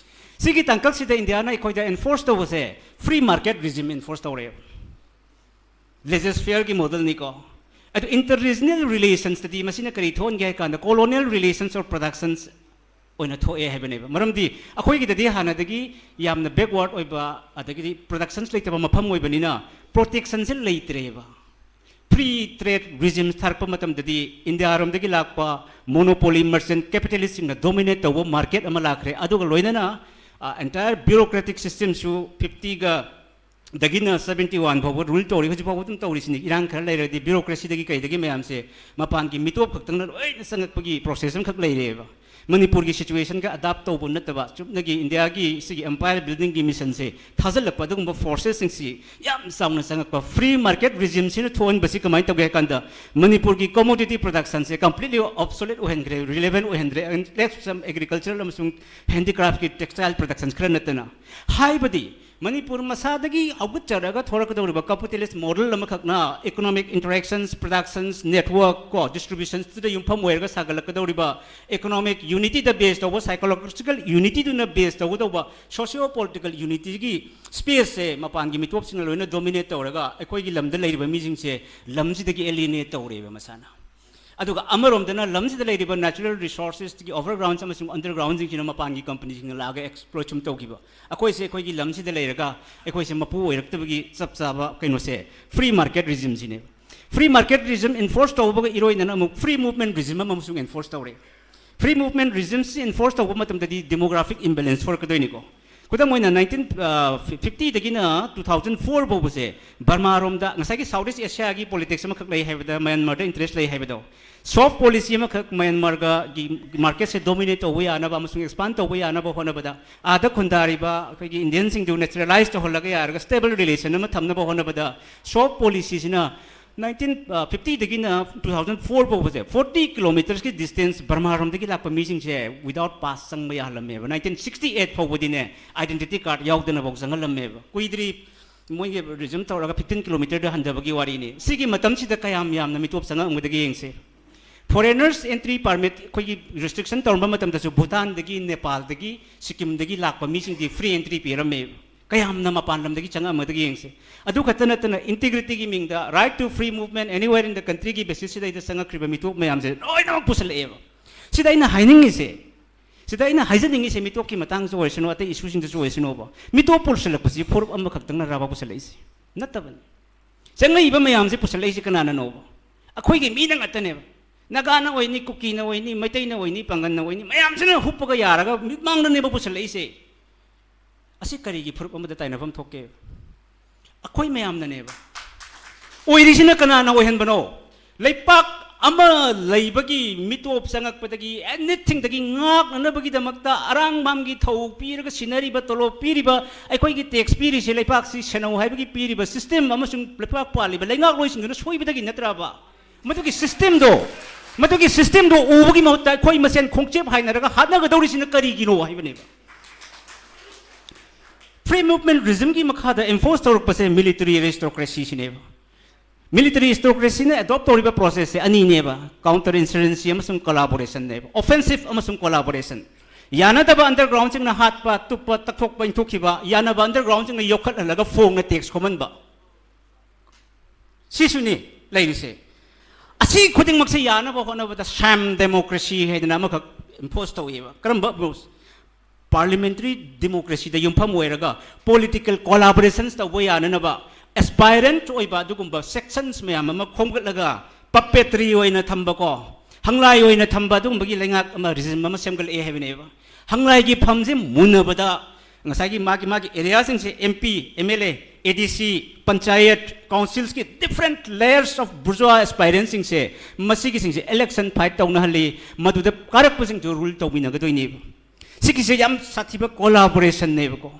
ꯁꯤꯒꯤ ꯇꯥꯡꯀꯛꯁꯤꯗ ꯏꯟꯗꯤꯌꯥꯅ ꯑꯩꯈꯣꯏꯗ ꯑꯦꯟꯐꯣꯔꯁ ꯇꯧꯕꯁꯦ ꯐ꯭ꯔꯤ ꯃꯥꯔꯀꯦꯠ ꯔꯤꯖꯤꯝ ꯑꯦꯟꯐꯣꯔꯁ ꯇꯧꯔꯛꯑꯦꯕ꯫ ꯂꯦꯖꯤꯁꯐꯤꯌꯔꯒꯤ ꯃꯣꯗꯦꯜꯅꯤꯀꯣ꯫ ꯑꯗꯨ ꯏꯟꯇꯔ ꯔꯤꯖꯅꯦꯜ ꯔꯤꯂꯦꯁꯟꯁꯇꯗꯤ ꯃꯁꯤꯅ ꯀꯔꯤ ꯊꯣꯛꯍꯟꯒꯦ ꯍꯥꯏ ꯀꯥꯟꯗ colonial relations or productions ꯑꯣꯏꯅ ꯊꯣꯛꯑꯦ ꯍꯥꯏꯕꯅꯦꯕ꯫ ꯃꯔꯝꯗꯤ ꯑꯩꯈꯣꯏꯒꯤꯗꯗꯤ ꯍꯥꯟꯅꯗꯒꯤ ꯌꯥꯝꯅ ꯕꯦꯛꯋꯥꯔꯗ ꯑꯣꯏꯕ, ꯑꯗꯒꯤꯗꯤ ꯄ꯭ꯔꯗꯛꯁꯟꯁ ꯂꯩꯇꯕ ꯃꯐꯝ ꯑꯣꯏꯕꯅꯤꯅ ꯄ꯭ꯔꯣꯇꯦꯛꯁꯟꯁꯦ ꯂꯩꯇ꯭ꯔꯦꯕ꯫ ꯐ꯭ꯔꯤ ꯇ꯭ꯔꯦꯗ ꯔꯤꯖꯤꯝ ꯊꯥꯔꯛꯄ ꯃꯇꯝꯗꯗꯤ ꯏꯟꯗꯤꯌꯥꯔꯣꯝꯗꯒꯤ ꯂꯥꯛꯄ ꯃꯣꯅꯣꯄꯣꯂꯤ ꯃꯔꯆꯦꯟ ꯀꯦꯄꯤꯇꯦꯂꯤꯁꯁꯤꯡꯅ ꯗꯣꯃꯤꯅꯦꯠ ꯇꯧꯕ ꯃꯥꯔꯀꯦꯠ ꯑꯃ ꯂꯥꯛꯈ꯭ꯔꯦ꯫ ꯑꯗꯨꯒ ꯂꯣꯏꯅꯅ ꯑꯦꯟꯇꯥꯌꯔ ꯕ꯭ꯌꯨꯔꯣꯀ꯭ꯔꯦꯇꯤꯛ ꯁꯤꯁꯇꯦꯝꯁꯨ ꯐꯤꯐꯇꯤꯒ ꯗꯒꯤꯅ ꯁꯕꯦꯟꯇꯤ ꯋꯥꯟ ꯐꯥꯎꯕ ꯔꯨꯜ ꯇꯧꯔꯤ꯫ ꯍꯧꯖꯤꯛ ꯐꯥꯎꯕ ꯑꯗꯨꯝ ꯇꯧꯔꯤꯁꯤꯅꯤ꯫ ꯏꯔꯥꯡ ꯈꯔ ꯂꯩꯔꯗꯤ ꯕ꯭ꯌꯨꯔꯣꯀ꯭ꯔꯦꯁꯤꯗꯒꯤ ꯀꯩꯗꯒꯤ ꯃꯌꯥꯝꯁꯦ ꯃꯄꯥꯟꯒꯤ ꯃꯤꯇꯣꯞ ꯈꯛꯇꯪꯅ ꯂꯣꯏꯅ ꯆꯪꯉꯛꯄꯒꯤ ꯄ꯭ꯔꯣꯁꯦꯁ ꯑꯃꯈꯛ ꯂꯩꯔꯦꯕ꯫ ꯃꯅꯤꯄꯨꯔꯒꯤ ꯁꯤꯆꯨꯋꯦꯁꯟꯒ ꯑꯗꯥꯞ ꯇꯧꯕ ꯅꯠꯇꯕ, ꯆꯨꯝꯅꯒꯤ ꯏꯟꯗꯤꯌꯥꯒꯤ ꯁꯤꯒꯤ ꯑꯦꯝꯄꯥꯌꯔ ꯕꯤꯜꯗꯤꯡꯒꯤ ꯃꯤꯁꯟꯁꯦ ꯊꯥꯖꯤꯜꯂꯛꯄ ꯑꯗꯨꯒꯨꯝꯕ ꯐꯣꯔꯁꯦꯁꯁꯤꯡꯁꯤ ꯌꯥꯝ ꯆꯥꯎꯅ ꯆꯪꯉꯛꯄ꯫ ꯐ꯭ꯔꯤ ꯃꯥꯔꯀꯦꯠ ꯔꯤꯖꯤꯝꯁꯤꯅ ꯊꯣꯛꯍꯟꯕꯁꯤ ꯀꯃꯥꯏꯅ ꯇꯧꯒꯦ ꯍꯥꯏ ꯀꯥꯟꯗ, ꯃꯅꯤꯄꯨꯔꯒꯤ ꯀꯣꯃꯣꯗꯤꯇꯤ ꯄ꯭ꯔꯗꯛꯁꯟꯁꯦ ꯀꯝꯄ꯭ꯂꯤꯠꯂꯤ ꯑꯣꯞꯁꯣꯂꯦꯠ ꯑꯣꯏꯍꯟꯈ꯭ꯔꯦ, ꯔꯤꯂꯦꯚꯦꯟ ꯑꯣꯏꯍꯟꯗ꯭ꯔꯦ, ꯑꯦꯟ ꯂꯦꯐ ꯁꯝ ꯑꯦꯒ꯭ꯔꯤꯀꯜꯆꯔꯦꯜ ꯑꯃꯁꯨꯡ ꯍꯦꯟꯗꯤꯀ꯭ꯔꯥꯐꯀꯤ ꯇꯦꯛꯁꯇꯥꯏꯜ ꯄ꯭ꯔꯗꯛꯁꯟꯁ ꯈꯔ ꯅꯠꯇꯅ꯫ ꯍꯥꯏꯕꯗꯤ ꯃꯅꯤꯄꯨꯔ ꯃꯁꯥꯗꯒꯤ ꯍꯧꯒꯠꯆꯔꯒ ꯊꯣꯔꯛꯀꯗꯧꯔꯤꯕ ꯀꯦꯄꯤꯇꯦꯂꯤꯁ ꯃꯣꯗꯦꯜ ꯑꯃꯈꯛꯅ ꯏꯀꯣꯅꯣꯃꯤꯛ ꯏꯟꯇꯔꯦꯛꯁꯟꯁ, ꯄ꯭ꯔꯗꯛꯁꯟꯁ, ꯅꯦꯠꯋꯔꯛ ꯀꯣ, ꯗꯤꯁꯇ꯭ꯔꯤꯕ꯭ꯌꯨꯁꯟꯁꯇꯨꯗ ꯌꯨꯝꯐꯝ ꯑꯣꯏꯔꯒ ꯁꯥꯒꯠꯂꯛꯀꯗꯧꯔꯤꯕ ꯏꯀꯣꯅꯣꯃꯤꯛ ꯌꯨꯅꯤꯇꯤꯗ ꯕꯦꯁ ꯇꯧꯕ, ꯁꯥꯏꯀꯣꯂꯣꯖꯤꯀꯦꯜ ꯌꯨꯅꯤꯇꯤꯗꯨꯅ ꯕꯦꯁ ꯇꯧꯒꯗꯧꯕ ꯁꯣꯁꯤꯌꯣ ꯄꯣꯂꯤꯇꯤꯀꯦꯜ ꯌꯨꯅꯤꯇꯤꯒꯤ ꯁ꯭ꯄꯦꯁꯁꯦ ꯃꯄꯥꯟꯒꯤ ꯃꯤꯇꯣꯞꯁꯤꯡꯅ ꯂꯣꯏꯅ ꯗꯣꯃꯤꯅꯦꯠ ꯇꯧꯔꯒ ꯑꯩꯈꯣꯏꯒꯤ ꯂꯝꯗ ꯂꯩꯔꯤꯕ ꯃꯤꯁꯤꯡꯁꯦ ꯂꯝꯁꯤꯗꯒꯤ ꯑꯦꯂꯤꯅꯦꯠ ꯇꯧꯔꯦꯕ ꯃꯁꯥꯅ꯫ ꯑꯗꯨꯒ ꯑꯃꯔꯣꯝꯗꯅ ꯂꯝꯁꯤꯗ ꯂꯩꯔꯤꯕ ꯅꯦꯆꯔꯦꯜ ꯔꯤꯁꯣꯔꯁꯦꯁꯀꯤ ꯑꯣꯚꯔꯒ꯭ꯔꯥꯎꯟ ꯑꯃꯁꯨꯡ ꯑꯟꯗꯔꯒ꯭ꯔꯥꯎꯟꯁꯤꯡꯁꯤꯅ ꯃꯄꯥꯟꯒꯤ ꯀꯝꯄꯅꯤꯁꯤꯡꯅ ꯂꯥꯛꯑꯒ ꯑꯦꯛꯁꯄ꯭ꯂꯣꯏꯠ ꯁꯨꯝ ꯇꯧꯈꯤꯕ꯫ ꯑꯩꯈꯣꯏꯁꯦ ꯑꯩꯈꯣꯏꯒꯤ ꯂꯝꯁꯤꯗ ꯂꯩꯔꯒ ꯑꯩꯈꯣꯏꯁꯦ ꯃꯄꯨ ꯑꯣꯏꯔꯛꯇꯕꯒꯤ ꯆꯞ ꯆꯥꯕ ꯀꯩꯅꯣꯁꯦ ꯐ꯭ꯔꯤ ꯃꯥꯔꯀꯦꯠ ꯔꯤꯖꯤꯝꯁꯤꯅꯦꯕ꯫ ꯐ꯭ꯔꯤ ꯃꯥꯔꯀꯦꯠ ꯔꯤꯖꯤꯝ ꯏꯟꯐꯣꯔꯁ ꯇꯧꯕꯒ ꯏꯔꯣꯏꯅꯅ ꯑꯃꯨꯛ ꯐ꯭ꯔꯤ ꯃꯨꯚꯃꯦꯟꯠ ꯔꯤꯖꯤꯝ ꯑꯃ ꯑꯃꯁꯨꯡ ꯑꯦꯟꯐꯣꯔꯁ ꯇꯧꯔꯦ꯫ ꯐ꯭ꯔꯤ ꯃꯨꯚꯃꯦꯟꯠ ꯔꯤꯖꯤꯝꯁꯤ ꯏꯟꯐꯣꯔꯁ ꯇꯧꯕ ꯃꯇꯝꯗꯗꯤ ꯗꯦꯃꯣꯒ꯭ꯔꯥꯐꯤꯛ ꯏꯝꯕꯦꯂꯦꯟꯁ ꯊꯣꯔꯛꯀꯗꯣꯏꯅꯤꯀꯣ꯫ ꯈꯨꯗꯝ ꯑꯣꯏꯅ ꯅꯥꯏꯟꯇꯤꯟ ꯐꯤꯐꯇꯤꯗꯒꯤꯅ ꯇꯨ ꯊꯥꯎꯖꯟ ꯐꯣꯔ ꯐꯥꯎꯕꯁꯦ ꯕꯔꯃꯥꯔꯣꯝꯗ ꯉꯁꯥꯏꯒꯤ ꯁꯥꯎꯠ ꯏꯁ ꯑꯦꯁꯤꯌꯥꯒꯤ ꯄꯣꯂꯤꯇꯤꯛꯁ ꯑꯃꯈꯛ ꯂꯩ ꯍꯥꯏꯕꯗ ꯃꯌꯥꯟꯃꯥꯔꯗ ꯏꯟꯇꯔꯦꯁ ꯂꯩ ꯍꯥꯏꯕꯗꯣ, ꯁꯣꯐ ꯄꯣꯂꯤꯁꯤ ꯑꯃꯈꯛ ꯃꯌꯥꯟꯃꯥꯔꯒꯤ ꯃꯥꯔꯀꯦꯠꯁꯦ ꯗꯣꯃꯤꯅꯦꯠ ꯇꯧꯕ ꯌꯥꯅꯕ ꯑꯃꯁꯨꯡ ꯑꯦꯛꯁꯄꯥꯟ ꯇꯧꯕ ꯌꯥꯅꯕ ꯍꯣꯠꯅꯕꯗ, ꯑꯥꯗ ꯈꯨꯟꯗꯥꯔꯤꯕ ꯑꯩꯈꯣꯏꯒꯤ ꯏꯟꯗꯤꯌꯟꯁꯤꯡꯗꯨ ꯅꯦꯆꯔꯦꯂꯥꯏꯁ ꯇꯧꯍꯜꯂꯒ ꯌꯥꯔꯒ ꯁ꯭ꯇꯦꯕꯜ ꯔꯤꯂꯦꯁꯟ ꯑꯃ ꯊꯝꯅꯕ ꯍꯣꯠꯅꯕꯗ ꯁꯣꯐ ꯄꯣꯂꯤꯁꯤꯁꯤꯅ ꯅꯥꯏꯟꯇꯤꯟ ꯐꯤꯐꯇꯤꯗꯒꯤꯅ ꯇꯨ ꯊꯥꯎꯖꯟ ꯐꯣꯔ ꯐꯥꯎꯕꯁꯦ ꯐꯣꯔꯇꯤ ꯀꯤꯂꯣꯃꯤꯇꯔꯁꯀꯤ ꯗꯤꯁꯇꯦꯟꯁ ꯕꯔꯃꯥꯔꯣꯝꯗꯒꯤ ꯂꯥꯛꯄ ꯃꯤꯁꯤꯡꯁꯦ ꯋꯤꯗꯥꯎꯠ ꯄꯥꯁ ꯆꯪꯕ ꯌꯥꯍꯜꯂꯝꯃꯦꯕ꯫ ꯅꯥꯏꯟꯇꯤꯟ ꯁꯤꯛꯁꯇꯤ ꯑꯩꯠ ꯐꯥꯎꯕꯗꯤꯅꯦ ꯑꯥꯏꯗꯦꯟꯇꯤꯇꯤ ꯀꯥꯔꯗ ꯌꯥꯎꯗꯅꯐꯥꯎ ꯆꯪꯍꯜꯂꯝꯃꯦꯕ꯫ ꯀꯨꯏꯗ꯭ꯔꯤ ꯃꯣꯏꯒꯤ ꯔꯤꯖꯨꯝ ꯇꯧꯔꯒ ꯐꯤꯐꯇꯤꯟ ꯀꯤꯂꯣꯃꯤꯇꯔꯗ ꯍꯟꯊꯕꯒꯤ ꯋꯥꯔꯤꯅꯤ꯫ ꯁꯤꯒꯤ ꯃꯇꯝꯁꯤꯗ ꯀꯌꯥꯝ ꯌꯥꯝꯅ ꯃꯤꯇꯣꯞ ꯆꯪꯉꯛꯑꯝꯒꯗꯒꯦ ꯌꯦꯡꯁꯦ꯫ ꯐꯣꯔꯦꯅꯔꯁ ꯑꯦꯟꯇ꯭ꯔꯤ ꯄꯥꯔꯃꯤꯠ ꯑꯩꯈꯣꯏꯒꯤ ꯔꯤꯁꯇ꯭ꯔꯤꯛꯁꯟ ꯇꯧꯔꯝꯕ ꯃꯇꯝꯗꯁꯨ ꯚꯨꯇꯥꯟꯗꯒꯤ, ꯅꯦꯄꯥꯜꯗꯒꯤ, ꯁꯤꯛꯀꯤꯝꯗꯒꯤ ꯂꯥꯛꯄ ꯃꯤꯁꯤꯡꯗꯤ ꯐ꯭ꯔꯤ ꯑꯦꯟꯇ꯭ꯔꯤ ꯄꯤꯔꯝꯃꯦꯕ꯫ ꯀꯌꯥꯝꯅ ꯃꯄꯥꯟ ꯂꯝꯗꯒꯤ ꯆꯪꯉꯛꯑꯝꯒꯗꯒꯦ ꯌꯦꯡꯁꯦ꯫ ꯑꯗꯨ ꯈꯛꯇ ꯅꯠꯇꯅ ꯏꯟꯇꯤꯒ꯭ꯔꯤꯇꯤꯒꯤ ꯃꯤꯡꯗ, right to free movement anywhere in the countryꯒꯤ ꯕꯦꯁꯤꯁꯁꯤꯗꯩꯗ ꯆꯪꯉꯛꯈ꯭ꯔꯤꯕ ꯃꯤꯇꯣꯞ ꯃꯌꯥꯝꯁꯦ ꯂꯣꯏꯅꯃꯛ ꯄꯨꯁꯜꯂꯛꯑꯦꯕ꯫ ꯁꯤꯗ ꯑꯩꯅ ꯍꯥꯏꯅꯤꯡꯉꯤꯁꯦ, ꯁꯤꯗ ꯑꯩꯅ ꯍꯥꯏꯖꯅꯤꯡꯉꯤꯁꯦ, ꯃꯤꯇꯣꯞꯀꯤ ꯃꯇꯥꯡꯁꯨ ꯑꯣꯏꯔꯁꯅꯨ, ꯑꯇꯩ ꯏꯁꯨꯁꯤꯡꯗꯁꯨ ꯑꯣꯏꯔꯁꯅꯨꯕ, ꯃꯤꯇꯣꯞ ꯄꯨꯁꯜꯂꯛꯄꯁꯤ ꯐꯨꯔꯨꯞ ꯑꯃꯈꯛꯇꯪꯅꯔꯕ ꯄꯨꯁꯜꯂꯛꯏꯁꯦ? ꯅꯠꯇꯕꯅꯤ꯫ ꯆꯪꯉꯛꯏꯕ ꯃꯌꯥꯝꯁꯦ ꯄꯨꯁꯜꯂꯛꯏꯁꯦ ꯀꯅꯥꯅꯅꯣꯕ? ꯑꯩꯈꯣꯏꯒꯤ ꯃꯤꯅ ꯉꯥꯛꯇꯅꯦꯕ꯫ ꯅꯥꯒꯥꯅ ꯑꯣꯏꯅꯤ, ꯀꯨꯀꯤꯅ ꯑꯣꯏꯅꯤ, ꯃꯩꯇꯩꯅ ꯑꯣꯏꯅꯤ, ꯄꯥꯡꯒꯜꯅ ꯑꯣꯏꯅꯤ, ꯃꯌꯥꯝꯁꯤꯅ ꯍꯨꯞꯄꯒ ꯌꯥꯔꯒ ꯃꯤꯠꯃꯥꯡꯗꯅꯦꯕ ꯄꯨꯁꯜꯂꯛꯏꯁꯦ꯫ ꯑꯁꯤ ꯀꯔꯤꯒꯤ ꯐꯨꯔꯨꯞ ꯑꯃꯗ ꯇꯥꯏꯅꯐꯝ ꯊꯣꯛꯀꯦ? ꯑꯩꯈꯣꯏ ꯃꯌꯥꯝꯅꯅꯦꯕ꯫ ꯑꯣꯏꯔꯤꯁꯤꯅ ꯀꯅꯥꯅ ꯑꯣꯏꯍꯟꯕꯅꯣ? ꯂꯩꯄꯥꯛ ꯑꯃ ꯂꯩꯕꯒꯤ ꯃꯤꯇꯣꯞ ꯆꯪꯉꯛꯄꯗꯒꯤ ꯑꯦꯅꯤꯊꯤꯡꯗꯒꯤ ꯉꯥꯛꯅꯅꯕꯒꯤꯗꯃꯛꯇ ꯑꯔꯥꯡꯕꯥꯝꯒꯤ ꯊꯧ ꯄꯤꯔꯒ ꯁꯤꯟꯅꯔꯤꯕ, ꯇꯣꯂꯣꯞ ꯄꯤꯔꯤꯕ, ꯑꯩꯈꯣꯏꯒꯤ ꯇꯦꯛꯁ ꯄꯤꯔꯤꯁꯦ, ꯂꯩꯄꯥꯛꯁꯤ ꯁꯦꯟꯅꯧ ꯍꯥꯏꯕꯒꯤ ꯄꯤꯔꯤꯕ ꯁꯤꯁꯇꯦꯝ ꯑꯃꯁꯨꯡ ꯂꯩꯄꯥꯛ ꯄꯥꯜꯂꯤꯕ ꯂꯩꯉꯥꯛꯂꯣꯏꯁꯤꯡꯗꯨꯅ ꯁꯣꯏꯕꯗꯒꯤ ꯅꯠꯇ꯭ꯔꯕ? ꯃꯗꯨꯒꯤ ꯁꯤꯁꯇꯦꯝꯗꯣ, ꯃꯗꯨꯒꯤ ꯁꯤꯁꯇꯦꯝꯗꯣ ꯎꯕꯒꯤ ꯃꯍꯨꯠꯇ ꯑꯩꯈꯣꯏ ꯃꯁꯦꯟ ꯈꯣꯡꯆꯦꯞ ꯍꯥꯏꯅꯔꯒ ꯍꯥꯠꯅꯒꯗꯧꯔꯤꯁꯤꯅ ꯀꯔꯤꯒꯤꯅꯣ ꯍꯥꯏꯕꯅꯦꯕ꯫ ꯐ꯭ꯔꯤ ꯃꯨꯚꯃꯦꯟꯠ ꯔꯤꯖꯝꯒꯤ ꯃꯈꯥꯗ ꯏꯝꯄꯣꯁ ꯇꯧꯔꯛꯄꯁꯦ ꯃꯤꯂꯤꯇꯔꯤ ꯑꯦꯔꯤꯁꯇꯣꯀ꯭ꯔꯦꯁꯤꯁꯤꯅꯦꯕ꯫ ꯃꯤꯂꯤꯇꯔꯤ ꯑꯦꯔꯤꯁꯇꯣꯀ꯭ꯔꯦꯁꯤꯅ ꯑꯦꯗꯣꯞ ꯇꯧꯔꯤꯕ ꯄ꯭ꯔꯣꯁꯦꯁꯁꯦ ꯑꯅꯤꯅꯦꯕ, ꯀꯥꯎꯟꯇꯔ ꯏꯟꯁꯔꯖꯦꯟꯁꯤ ꯑꯃꯁꯨꯡ ꯀꯣꯂꯥꯕꯣꯔꯦꯁꯟꯅꯦꯕ, ꯑꯣꯐꯦꯟꯁꯤꯞ ꯑꯃꯁꯨꯡ ꯀꯣꯂꯥꯕꯣꯔꯦꯁꯟ꯫ ꯌꯥꯅꯗꯕ ꯑꯟꯗꯔꯒ꯭ꯔꯥꯎꯟꯁꯤꯡꯅ ꯍꯥꯠꯄ, ꯇꯨꯞꯄ, ꯇꯛꯊꯣꯛꯄ, ꯏꯟꯊꯣꯛꯈꯤꯕ, ꯌꯥꯅꯕ ꯑꯟꯗꯔꯒ꯭ꯔꯥꯎꯟꯁꯤꯡꯅ ꯌꯣꯛꯈꯠꯍꯜꯂꯒ ꯐꯣꯡꯅ ꯇꯦꯛꯁ ꯈꯣꯝꯍꯟꯕ꯫ ꯁꯤꯁꯨꯅꯤ ꯂꯩꯔꯤꯁꯦ꯫ ꯑꯁꯤ ꯈꯨꯗꯤꯡꯃꯛꯁꯦ ꯌꯥꯅꯕ ꯍꯣꯠꯅꯕꯗ ꯁꯦꯝ ꯗꯦꯃꯣꯀ꯭ꯔꯦꯁꯤ ꯍꯥꯏꯗꯅ ꯑꯃꯈꯛ ꯏꯝꯄꯣꯁ ꯇꯧꯏꯕ꯫ ꯀꯔꯝꯕ ꯔꯨꯜꯁ? ꯄꯥꯔꯂꯤꯌꯥꯃꯦꯟꯇꯔꯤ ꯗꯦꯃꯣꯀ꯭ꯔꯦꯁꯤꯗ ꯌꯨꯝꯐꯝ ꯑꯣꯏꯔꯒ ꯄꯣꯂꯤꯇꯤꯀꯦꯜ ꯀꯣꯂꯥꯕꯣꯔꯦꯁꯟꯁ ꯇꯧꯕ ꯌꯥꯅꯅꯕ ꯑꯦꯁꯄꯥꯏꯔꯦꯟꯠ ꯑꯣꯏꯕ ꯑꯗꯨꯒꯨꯝꯕ ꯁꯦꯛꯁꯟꯁ ꯃꯌꯥꯝ ꯑꯃ ꯈꯣꯝꯒꯠꯂꯒ ꯄꯄꯦꯇ꯭ꯔꯤ ꯑꯣꯏꯅ ꯊꯝꯕꯀꯣ, ꯍꯪꯂꯥꯏ ꯑꯣꯏꯅ ꯊꯝꯕ ꯑꯗꯨꯒꯨꯝꯕꯒꯤ ꯂꯩꯉꯥꯛ ꯑꯃ, ꯔꯤꯖꯤꯝ ꯑꯃ ꯁꯦꯝꯒꯠꯂꯛꯑꯦ ꯍꯥꯏꯕꯅꯦꯕ꯫ ꯍꯪꯂꯥꯏꯒꯤ ꯐꯝꯁꯦ ꯃꯨꯟꯅꯕꯗ ꯉꯁꯥꯏꯒꯤ ꯃꯥꯒꯤ, ꯃꯥꯒꯤ ꯑꯦꯔꯤꯌꯥꯁꯤꯡꯁꯦ M P, M L A, A D C, panchayat, ꯀꯥꯎꯟꯁꯤꯜꯁꯀꯤ ꯗꯤꯐ꯭ꯔꯦꯟꯠ ꯂꯦꯌꯔꯁ ꯑꯣꯐ ꯕꯨꯔꯖ꯭ꯋꯥ ꯑꯦꯁꯄꯥꯏꯔꯦꯟꯁꯤꯡꯁꯦ, ꯃꯁꯤꯒꯤꯁꯤꯡꯁꯦ ꯏꯂꯦꯛꯁꯟ ꯐꯥꯏꯠ ꯇꯧꯅꯍꯜꯂꯤ꯫ ꯃꯗꯨꯗ ꯀꯥꯔꯛꯄꯁꯤꯡꯗꯨ ꯔꯨꯜ ꯇꯧꯃꯤꯟꯅꯒꯗꯣꯏꯅꯦꯕ꯫ ꯁꯤꯒꯤꯁꯦ ꯌꯥꯝ ꯁꯥꯊꯤꯕ ꯀꯣꯂꯥꯕꯣꯔꯦꯁꯟꯅꯦꯕꯀꯣ꯫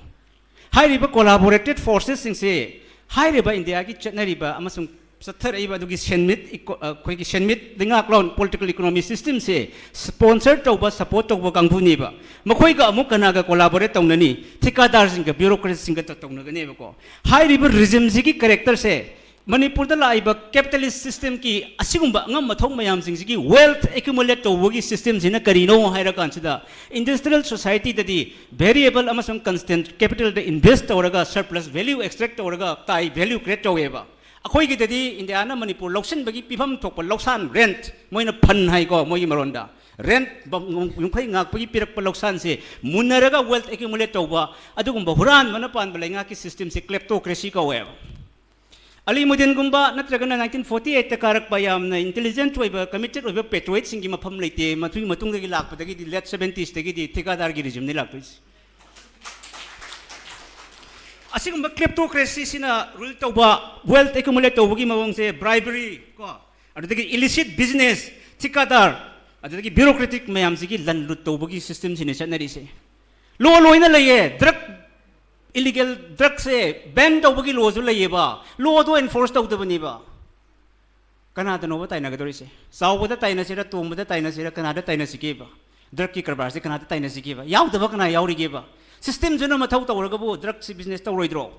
ꯍꯥꯏꯔꯤꯕ ꯀꯣꯂꯥꯕꯣꯔꯦꯇꯦꯠ ꯐꯣꯔꯁꯦꯁꯁꯤꯡꯁꯦ ꯍꯥꯏꯔꯤꯕ ꯏꯟꯗꯤꯌꯥꯒꯤ ꯆꯠꯅꯔꯤꯕ ꯑꯃꯁꯨꯡ ꯆꯠꯊꯔꯛꯏꯕ ꯑꯗꯨꯒꯤ ꯁꯦꯟꯃꯤꯠ ꯏꯀꯣ-, ꯑ, ꯑꯩꯈꯣꯏꯒꯤ ꯁꯦꯟꯃꯤꯠ ꯂꯩꯉꯥꯛꯂꯣꯟ, political economy system ꯁꯦ sponsor ꯇꯧꯕ, support ꯇꯧꯕ ꯀꯥꯡꯕꯨꯅꯦꯕ꯫ ꯃꯈꯣꯏꯒ ꯑꯃꯨꯛ ꯀꯅꯥꯒ collaborate ꯇꯧꯅꯅꯤ? ꯊꯤꯀꯥꯗꯥꯔꯁꯤꯡꯒ bureaucratꯁꯤꯡꯒ ꯇ-, ꯇꯧꯅꯒꯅꯦꯕꯀꯣ꯫ ꯍꯥꯏꯔꯤꯕ regime ꯁꯤꯒꯤ character ꯁꯦ ꯃꯅꯤꯄꯨꯔꯗ ꯂꯥꯛꯏꯕ capitalist system ꯀꯤ ꯑꯁꯤꯒꯨꯝꯕ ꯑꯉꯝ ꯑꯊꯧ ꯃꯌꯥꯝꯁꯤꯡꯁꯤꯒꯤ wealth accumulate ꯇꯧꯕꯒꯤ system ꯁꯤꯅ ꯀꯔꯤꯅꯣ ꯍꯥꯏꯔꯀꯥꯟꯁꯤꯗ, industrial society ꯗꯗꯤ variable ꯑꯃꯁꯨꯡ constant capital ꯗ invest ꯇꯧꯔꯒ surplus value extract ꯇꯧꯔꯒ ꯇꯥꯏ value create ꯇꯧꯋꯦꯕ꯫ ꯑꯩꯈꯣꯏꯒꯤꯗꯗꯤ ꯏꯟꯗꯤꯌꯥꯅ ꯃꯅꯤꯄꯨꯔ ꯂꯧꯁꯤꯟꯕꯒꯤ ꯄꯤꯐꯝ ꯊꯣꯛꯄ ꯂꯧꯁꯥꯟ, rent, ꯃꯣꯏꯅ fund ꯍꯥꯏꯀꯣ ꯃꯣꯏꯒꯤ ꯃꯔꯣꯟꯗ, rent ꯕ-, ꯌꯨꯝꯈꯩ ꯉꯥꯛꯄꯒꯤ ꯄꯤꯔꯛꯄ ꯂꯧꯁꯥꯟꯁꯦ ꯃꯨꯟꯅꯔꯒ wealth accumulate ꯇꯧꯕ, ꯑꯗꯨꯒꯨꯝꯕ ꯍꯨꯔꯥꯟꯕꯅ ꯄꯥꯟꯕ ꯂꯩꯉꯥꯛꯀꯤ system ꯁꯦ kleptocracy ꯀꯧꯋꯦꯕ꯫ ꯑꯂꯤꯃꯨꯗꯤꯟꯒꯨꯝꯕ ꯅꯠꯇ꯭ꯔꯒꯅ nineteen forty eight ꯇ ꯀꯥꯔꯛꯄ ꯌꯥꯝꯅ intelligent ꯑꯣꯏꯕ, committed ꯑꯣꯏꯕ patriots ꯁꯤꯡꯒꯤ ꯃꯐꯝ ꯂꯩꯇꯦ꯫ ꯃꯗꯨꯒꯤ ꯃꯇꯨꯡꯗꯒꯤ ꯂꯥꯛꯄꯗꯒꯤꯗꯤ, late seventies ꯇꯒꯤꯗꯤ ꯊꯤꯀꯥꯗꯥꯔꯒꯤ regime ꯅꯤ ꯂꯥꯛꯇꯣꯏꯁꯦ꯫ ꯑꯁꯤꯒꯨꯝꯕ kleptocracy ꯁꯤꯅ rule ꯇꯧꯕ, wealth accumulate ꯇꯧꯕꯒꯤ ꯃꯑꯣꯡꯁꯦ, bribery ꯀꯣ, ꯑꯗꯨꯗꯒꯤ illicit business, ꯊꯤꯀꯥꯗꯥꯔ, ꯑꯗꯨꯗꯒꯤ bureaucratic ꯃꯌꯥꯝꯁꯤꯒꯤ ꯂꯟ ꯂꯨꯠ ꯇꯧꯕꯒꯤ system ꯁꯤꯅ ꯆꯠꯅꯔꯤꯁꯦ꯫ Law ꯂꯣꯏꯅ ꯂꯩꯌꯦ꯫ Drug illegal drug ꯁꯦ ban ꯇꯧꯕꯒꯤ law ꯁꯨ ꯂꯩꯌꯦꯕ, law ꯗꯣ enforce ꯇꯧꯗꯕꯅꯦꯕ꯫ ꯀꯅꯥꯗꯅꯣꯕ ꯇꯥꯏꯅꯒꯗꯧꯔꯤꯁꯦ? ꯆꯥꯎꯕꯗ ꯇꯥꯏꯅꯁꯤꯔ, ꯇꯣꯝꯕꯗ ꯇꯥꯏꯅꯁꯤꯔ, ꯀꯅꯥꯗ ꯇꯥꯏꯅꯁꯤꯒꯦꯕ? Drug ꯀꯤ ꯀꯔꯕꯥꯔꯁꯦ ꯀꯅꯥꯗ ꯇꯥꯏꯅꯁꯤꯒꯦꯕ? ꯌꯥꯎꯗꯕ ꯀꯅꯥ ꯌꯥꯎꯔꯤꯒꯦꯕ? System ꯁꯤꯅ ꯃꯊꯧ ꯇꯧꯔꯒꯕꯨ drug ꯁꯤ business ꯇꯧꯔꯣꯏꯗ꯭ꯔꯣ?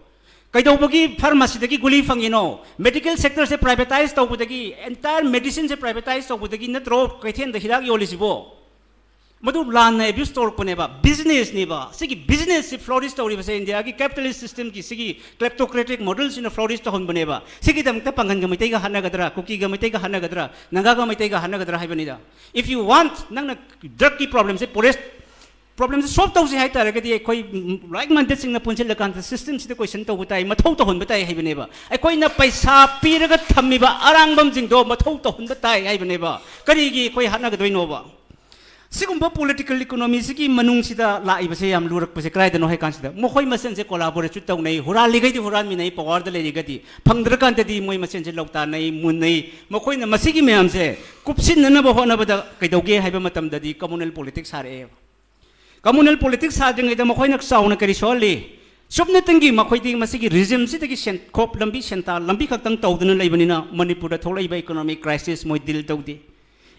ꯀꯩꯗꯧꯕꯒꯤ pharmacy ꯗꯒꯤ ꯒꯨꯂꯤ ꯐꯪꯉꯤꯅꯣ? Medical sector ꯁꯦ privatize ꯇꯧꯕꯗꯒꯤ, entire medicine ꯁꯦ privatize ꯇꯧꯕꯗꯒꯤ ꯅꯠꯇ꯭ꯔꯣ ꯀꯩꯊꯦꯜꯗ ꯍꯤꯗꯥꯛ ꯌꯣꯜꯂꯤꯁꯤꯕꯣ? ꯃꯗꯨ ꯂꯥꯟꯅ abuse ꯇꯧꯔꯛꯄꯅꯦꯕ, business ꯅꯦꯕ꯫ ꯁꯤꯒꯤ business ꯁꯤ flourish ꯇꯧꯔꯤꯕꯁꯦ ꯏꯟꯗꯤꯌꯥꯒꯤ capitalist system ꯒꯤ ꯁꯤꯒꯤ kleptocratic model ꯁꯤꯅ flourish ꯇꯧꯍꯟꯕꯅꯦꯕ꯫ ꯁꯤꯒꯤꯗꯃꯛꯇ ꯄꯥꯡꯒꯟꯒ ꯃꯩꯇꯩꯒ ꯍꯥꯠꯅꯒꯗ꯭ꯔꯥ, ꯀꯨꯀꯤꯒ ꯃꯩꯇꯩꯒ ꯍꯥꯠꯅꯒꯗ꯭ꯔꯥ, ꯅꯥꯒꯥꯒ ꯃꯩꯇꯩꯒ ꯍꯥꯠꯅꯒꯗ꯭ꯔꯥ ꯍꯥꯏꯕꯅꯤꯗ꯫ If you want, ꯅꯪꯅ drug ꯀꯤ problem ꯁꯦ forest problem ꯁꯦ solve ꯇꯧꯁꯦ ꯍꯥꯏꯇꯥꯔꯒꯗꯤ ꯑꯩꯈꯣꯏ like minded ꯁꯤꯡꯅ ꯄꯨꯟꯁꯤꯜꯂꯀꯥꯟꯗ system ꯁꯤꯗ question ꯇꯧꯕ ꯇꯥꯏ, ꯃꯊꯧ ꯇꯧꯍꯟꯕ ꯇꯥꯏ ꯍꯥꯏꯕꯅꯦꯕ꯫ ꯑꯩꯈꯣꯏꯅ ꯄꯩꯁꯥ ꯄꯤꯔꯒ ꯊꯝꯃꯤꯕ ꯑꯔꯥꯡꯕꯝꯁꯤꯡꯗꯣ ꯃꯊꯧ ꯇꯧꯍꯟꯕ ꯇꯥꯏ ꯍꯥꯏꯕꯅꯦꯕ꯫ ꯀꯔꯤꯒꯤ ꯑꯩꯈꯣꯏ ꯍꯥꯠꯅꯒꯗꯣꯏꯅꯣꯕ? ꯁꯤꯒꯨꯝꯕ political economy ꯁꯤꯒꯤ ꯃꯅꯨꯡꯁꯤꯗ ꯂꯥꯛꯏꯕꯁꯦ ꯌꯥꯝ ꯂꯨꯔꯛꯄꯁꯦ ꯀꯗꯥꯏꯗꯅꯣ ꯍꯥꯏ ꯀꯥꯟꯁꯤꯗ, ꯃꯈꯣꯏ ꯃꯁꯦꯟꯁꯦ collaborate ꯁꯨ ꯇꯧꯅꯩ, ꯍꯨꯔꯥꯜꯂꯤꯈꯩꯗꯤ ꯍꯨꯔꯥꯟꯃꯤꯟꯅꯩ, power ꯗ ꯂꯩꯔꯤꯒꯗꯤ, ꯐꯪꯗ꯭ꯔꯀꯥꯟꯗꯗꯤ ꯃꯣꯏ ꯃꯁꯦꯟꯁꯦ ꯂꯧꯇꯥꯟꯅꯩ, ꯃꯨꯟꯅꯩ꯫ ꯃꯈꯣꯏꯅ ꯃꯁꯤꯒꯤ ꯃꯌꯥꯝꯁꯦ ꯀꯨꯞꯁꯤꯟꯅꯅꯕ ꯍꯣꯠꯅꯕꯗ ꯀꯩꯗꯧꯒꯦ ꯍꯥꯏꯕ ꯃꯇꯝꯗꯗꯤ communal politics ꯁꯥꯔꯛꯑꯦꯕ꯫ Communal politics ꯁꯥꯗ꯭ꯔꯤꯉꯩꯗ ꯃꯈꯣꯏꯅ ꯆꯥꯎꯅ ꯀꯔꯤ ꯁꯣꯛꯍꯜꯂꯤ? ꯁꯨꯞꯅꯇꯪꯒꯤ ꯃꯈꯣꯏꯗꯤ ꯃꯁꯤꯒꯤ ꯔꯤꯖꯤꯝꯁꯤꯗꯒꯤ ꯁꯦꯟꯈꯣꯞ ꯂꯝꯕꯤ ꯁꯦꯟꯇꯥ ꯂꯝꯕꯤ ꯈꯛꯇꯪ ꯇꯧꯗꯨꯅ ꯂꯩꯕꯅꯤꯅ ꯃꯅꯤꯄꯨꯔꯗ ꯊꯣꯛꯂꯛꯏꯕ ꯏꯀꯣꯅꯣꯃꯤꯛ ꯀ꯭ꯔꯥꯏꯁꯤꯁ ꯃꯣꯏ ꯗꯤꯜ ꯇꯧꯗꯦ,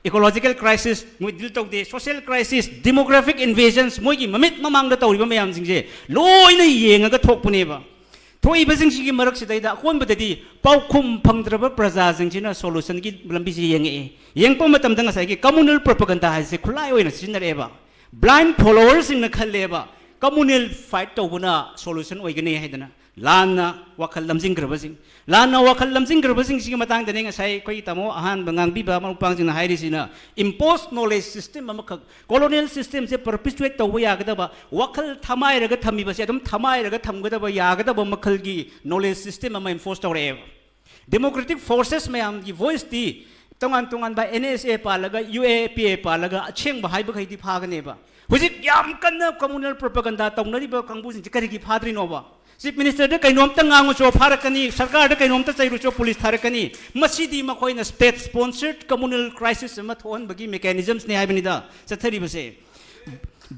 ꯏꯀꯣꯂꯣꯖꯤꯀꯦꯜ ꯀ꯭ꯔꯥꯏꯁꯤꯁ ꯃꯣꯏ ꯗꯤꯜ ꯇꯧꯗꯦ, ꯁꯣꯁꯤꯌꯦꯜ ꯀ꯭ꯔꯥꯏꯁꯤꯁ, ꯗꯤꯃꯣꯒ꯭ꯔꯥꯐꯤꯛ ꯏꯟꯚꯦꯖꯟꯁ, ꯃꯣꯏꯒꯤ ꯃꯃꯤꯠ ꯃꯃꯥꯡꯗ ꯇꯧꯔꯤꯕ ꯃꯌꯥꯝꯁꯤꯡꯁꯦ ꯂꯣꯏꯅ ꯌꯦꯡꯉꯒ ꯊꯣꯛꯄꯅꯦꯕ꯫ ꯊꯣꯛꯏꯕꯁꯤꯡꯁꯤꯒꯤ ꯃꯔꯛꯁꯤꯗꯩꯗ ꯑꯀꯣꯟꯕꯗꯗꯤ ꯄꯥꯎꯈꯨꯝ ꯐꯪꯗ꯭ꯔꯕ ꯄ꯭ꯔꯖꯥꯁꯤꯡꯁꯤꯅ ꯁꯣꯂꯨꯁꯟꯒꯤ ꯂꯝꯕꯤꯁꯤ ꯌꯦꯡꯉꯛꯑꯦ꯫ ꯌꯦꯡꯉꯛꯄ ꯃꯇꯝꯗ ꯉꯁꯥꯏꯒꯤ ꯀꯝꯃꯨꯅꯦꯜ ꯄ꯭ꯔꯣꯄꯒꯟꯗꯥ ꯍꯥꯏꯁꯦ ꯈꯨꯠꯂꯥꯏ ꯑꯣꯏꯅ ꯁꯤꯖꯤꯟꯅꯔꯛꯑꯦꯕ꯫ ꯕ꯭ꯂꯥꯏꯟ ꯐꯣꯂꯣꯋꯔꯁꯤꯡꯅ ꯈꯜꯂꯦꯕ ꯀꯝꯃꯨꯅꯦꯜ ꯐꯥꯏꯠ ꯇꯧꯕꯅ ꯁꯣꯂꯨꯁꯟ ꯑꯣꯏꯒꯅꯤ ꯍꯥꯏꯗꯅ꯫ ꯂꯥꯟꯅ ꯋꯥꯈꯜ ꯂꯝꯖꯤꯡꯈ꯭ꯔꯕꯁꯤꯡ, ꯂꯥꯟꯅ ꯋꯥꯈꯜ ꯂꯝꯖꯤꯡꯈ꯭ꯔꯕꯁꯤꯡꯁꯤꯒꯤ ꯃꯇꯥꯡꯗꯅꯦ ꯉꯁꯥꯏ ꯑꯩꯈꯣꯏꯒꯤ ꯇꯥꯃꯣ ꯑꯍꯥꯟꯕ ꯉꯥꯡꯕꯤꯕ ꯃꯔꯨꯞ ꯃꯄꯥꯡꯁꯤꯡꯅ ꯍꯥꯏꯔꯤꯁꯤꯅ꯫ ꯏꯝꯄꯣꯁ ꯅꯣꯂꯦꯖ ꯁꯤꯁꯇꯦꯝ ꯑꯃꯈꯛ, ꯀꯣꯂꯣꯅꯤꯌꯦꯜ ꯁꯤꯁꯇꯦꯝꯁꯦ ꯄꯔꯄꯤꯆꯨꯋꯦꯠ ꯇꯧꯕ ꯌꯥꯒꯗꯕ, ꯋꯥꯈꯜ ꯊꯃꯥꯏꯔꯒ ꯊꯝꯃꯤꯕꯁꯦ ꯑꯗꯨꯝ ꯊꯃꯥꯏꯔꯒ ꯊꯝꯒꯗꯕ ꯌꯥꯒꯗꯕ ꯃꯈꯜꯒꯤ ꯅꯣꯂꯦꯖ ꯁꯤꯁꯇꯦꯝ ꯑꯃ ꯏꯝꯄꯣꯁ ꯇꯧꯔꯛꯑꯦꯕ꯫ ꯗꯦꯃꯣꯀ꯭ꯔꯦꯇꯤꯛ ꯐꯣꯔꯁꯦꯁ ꯃꯌꯥꯝꯒꯤ ꯚꯣꯏꯁꯇꯤ ꯇꯣꯉꯥꯟ ꯇꯣꯉꯥꯟꯕ ꯑꯦꯟ ꯑꯦꯁ ꯑꯦ ꯄꯥꯜꯂꯒ, ꯌꯨ ꯑꯦ ꯄꯤ ꯑꯦ ꯄꯥꯜꯂꯒ ꯑꯁꯦꯡꯕ ꯍꯥꯏꯕꯈꯩꯗꯤ ꯐꯥꯒꯅꯦꯕ꯫ ꯍꯧꯖꯤꯛ ꯌꯥꯝ ꯀꯟꯅ ꯀꯝꯃꯨꯅꯦꯜ ꯄ꯭ꯔꯣꯄꯒꯟꯗꯥ ꯇꯧꯅꯔꯤꯕ ꯀꯥꯡꯕꯨꯁꯤꯡꯁꯦ ꯀꯔꯤꯒꯤ ꯐꯥꯗ꯭ꯔꯤꯅꯣꯕ? ꯆꯤꯐ ꯃꯤꯅꯤꯁꯇꯔꯗ ꯀꯩꯅꯣꯝꯇ ꯉꯥꯡꯉꯨꯆꯣ ꯐꯥꯔꯛꯀꯅꯤ, ꯁꯔꯀꯥꯔꯗ ꯀꯩꯅꯣꯝꯇ ꯆꯩꯔꯨꯆꯣ ꯄꯨꯂꯤꯁ ꯊꯥꯔꯛꯀꯅꯤ꯫ ꯃꯁꯤꯗꯤ ꯃꯈꯣꯏꯅ ꯁ꯭ꯇꯦꯠ ꯁ꯭ꯄꯣꯟꯁꯔꯠ ꯀꯝꯃꯨꯅꯦꯜ ꯀ꯭ꯔꯥꯏꯁꯤꯁ ꯑꯃ ꯊꯣꯛꯍꯟꯕꯒꯤ ꯃꯦꯀꯥꯅꯤꯖꯝꯁꯅꯤ ꯍꯥꯏꯕꯅꯤꯗ ꯆꯠꯊꯔꯤꯕꯁꯦ꯫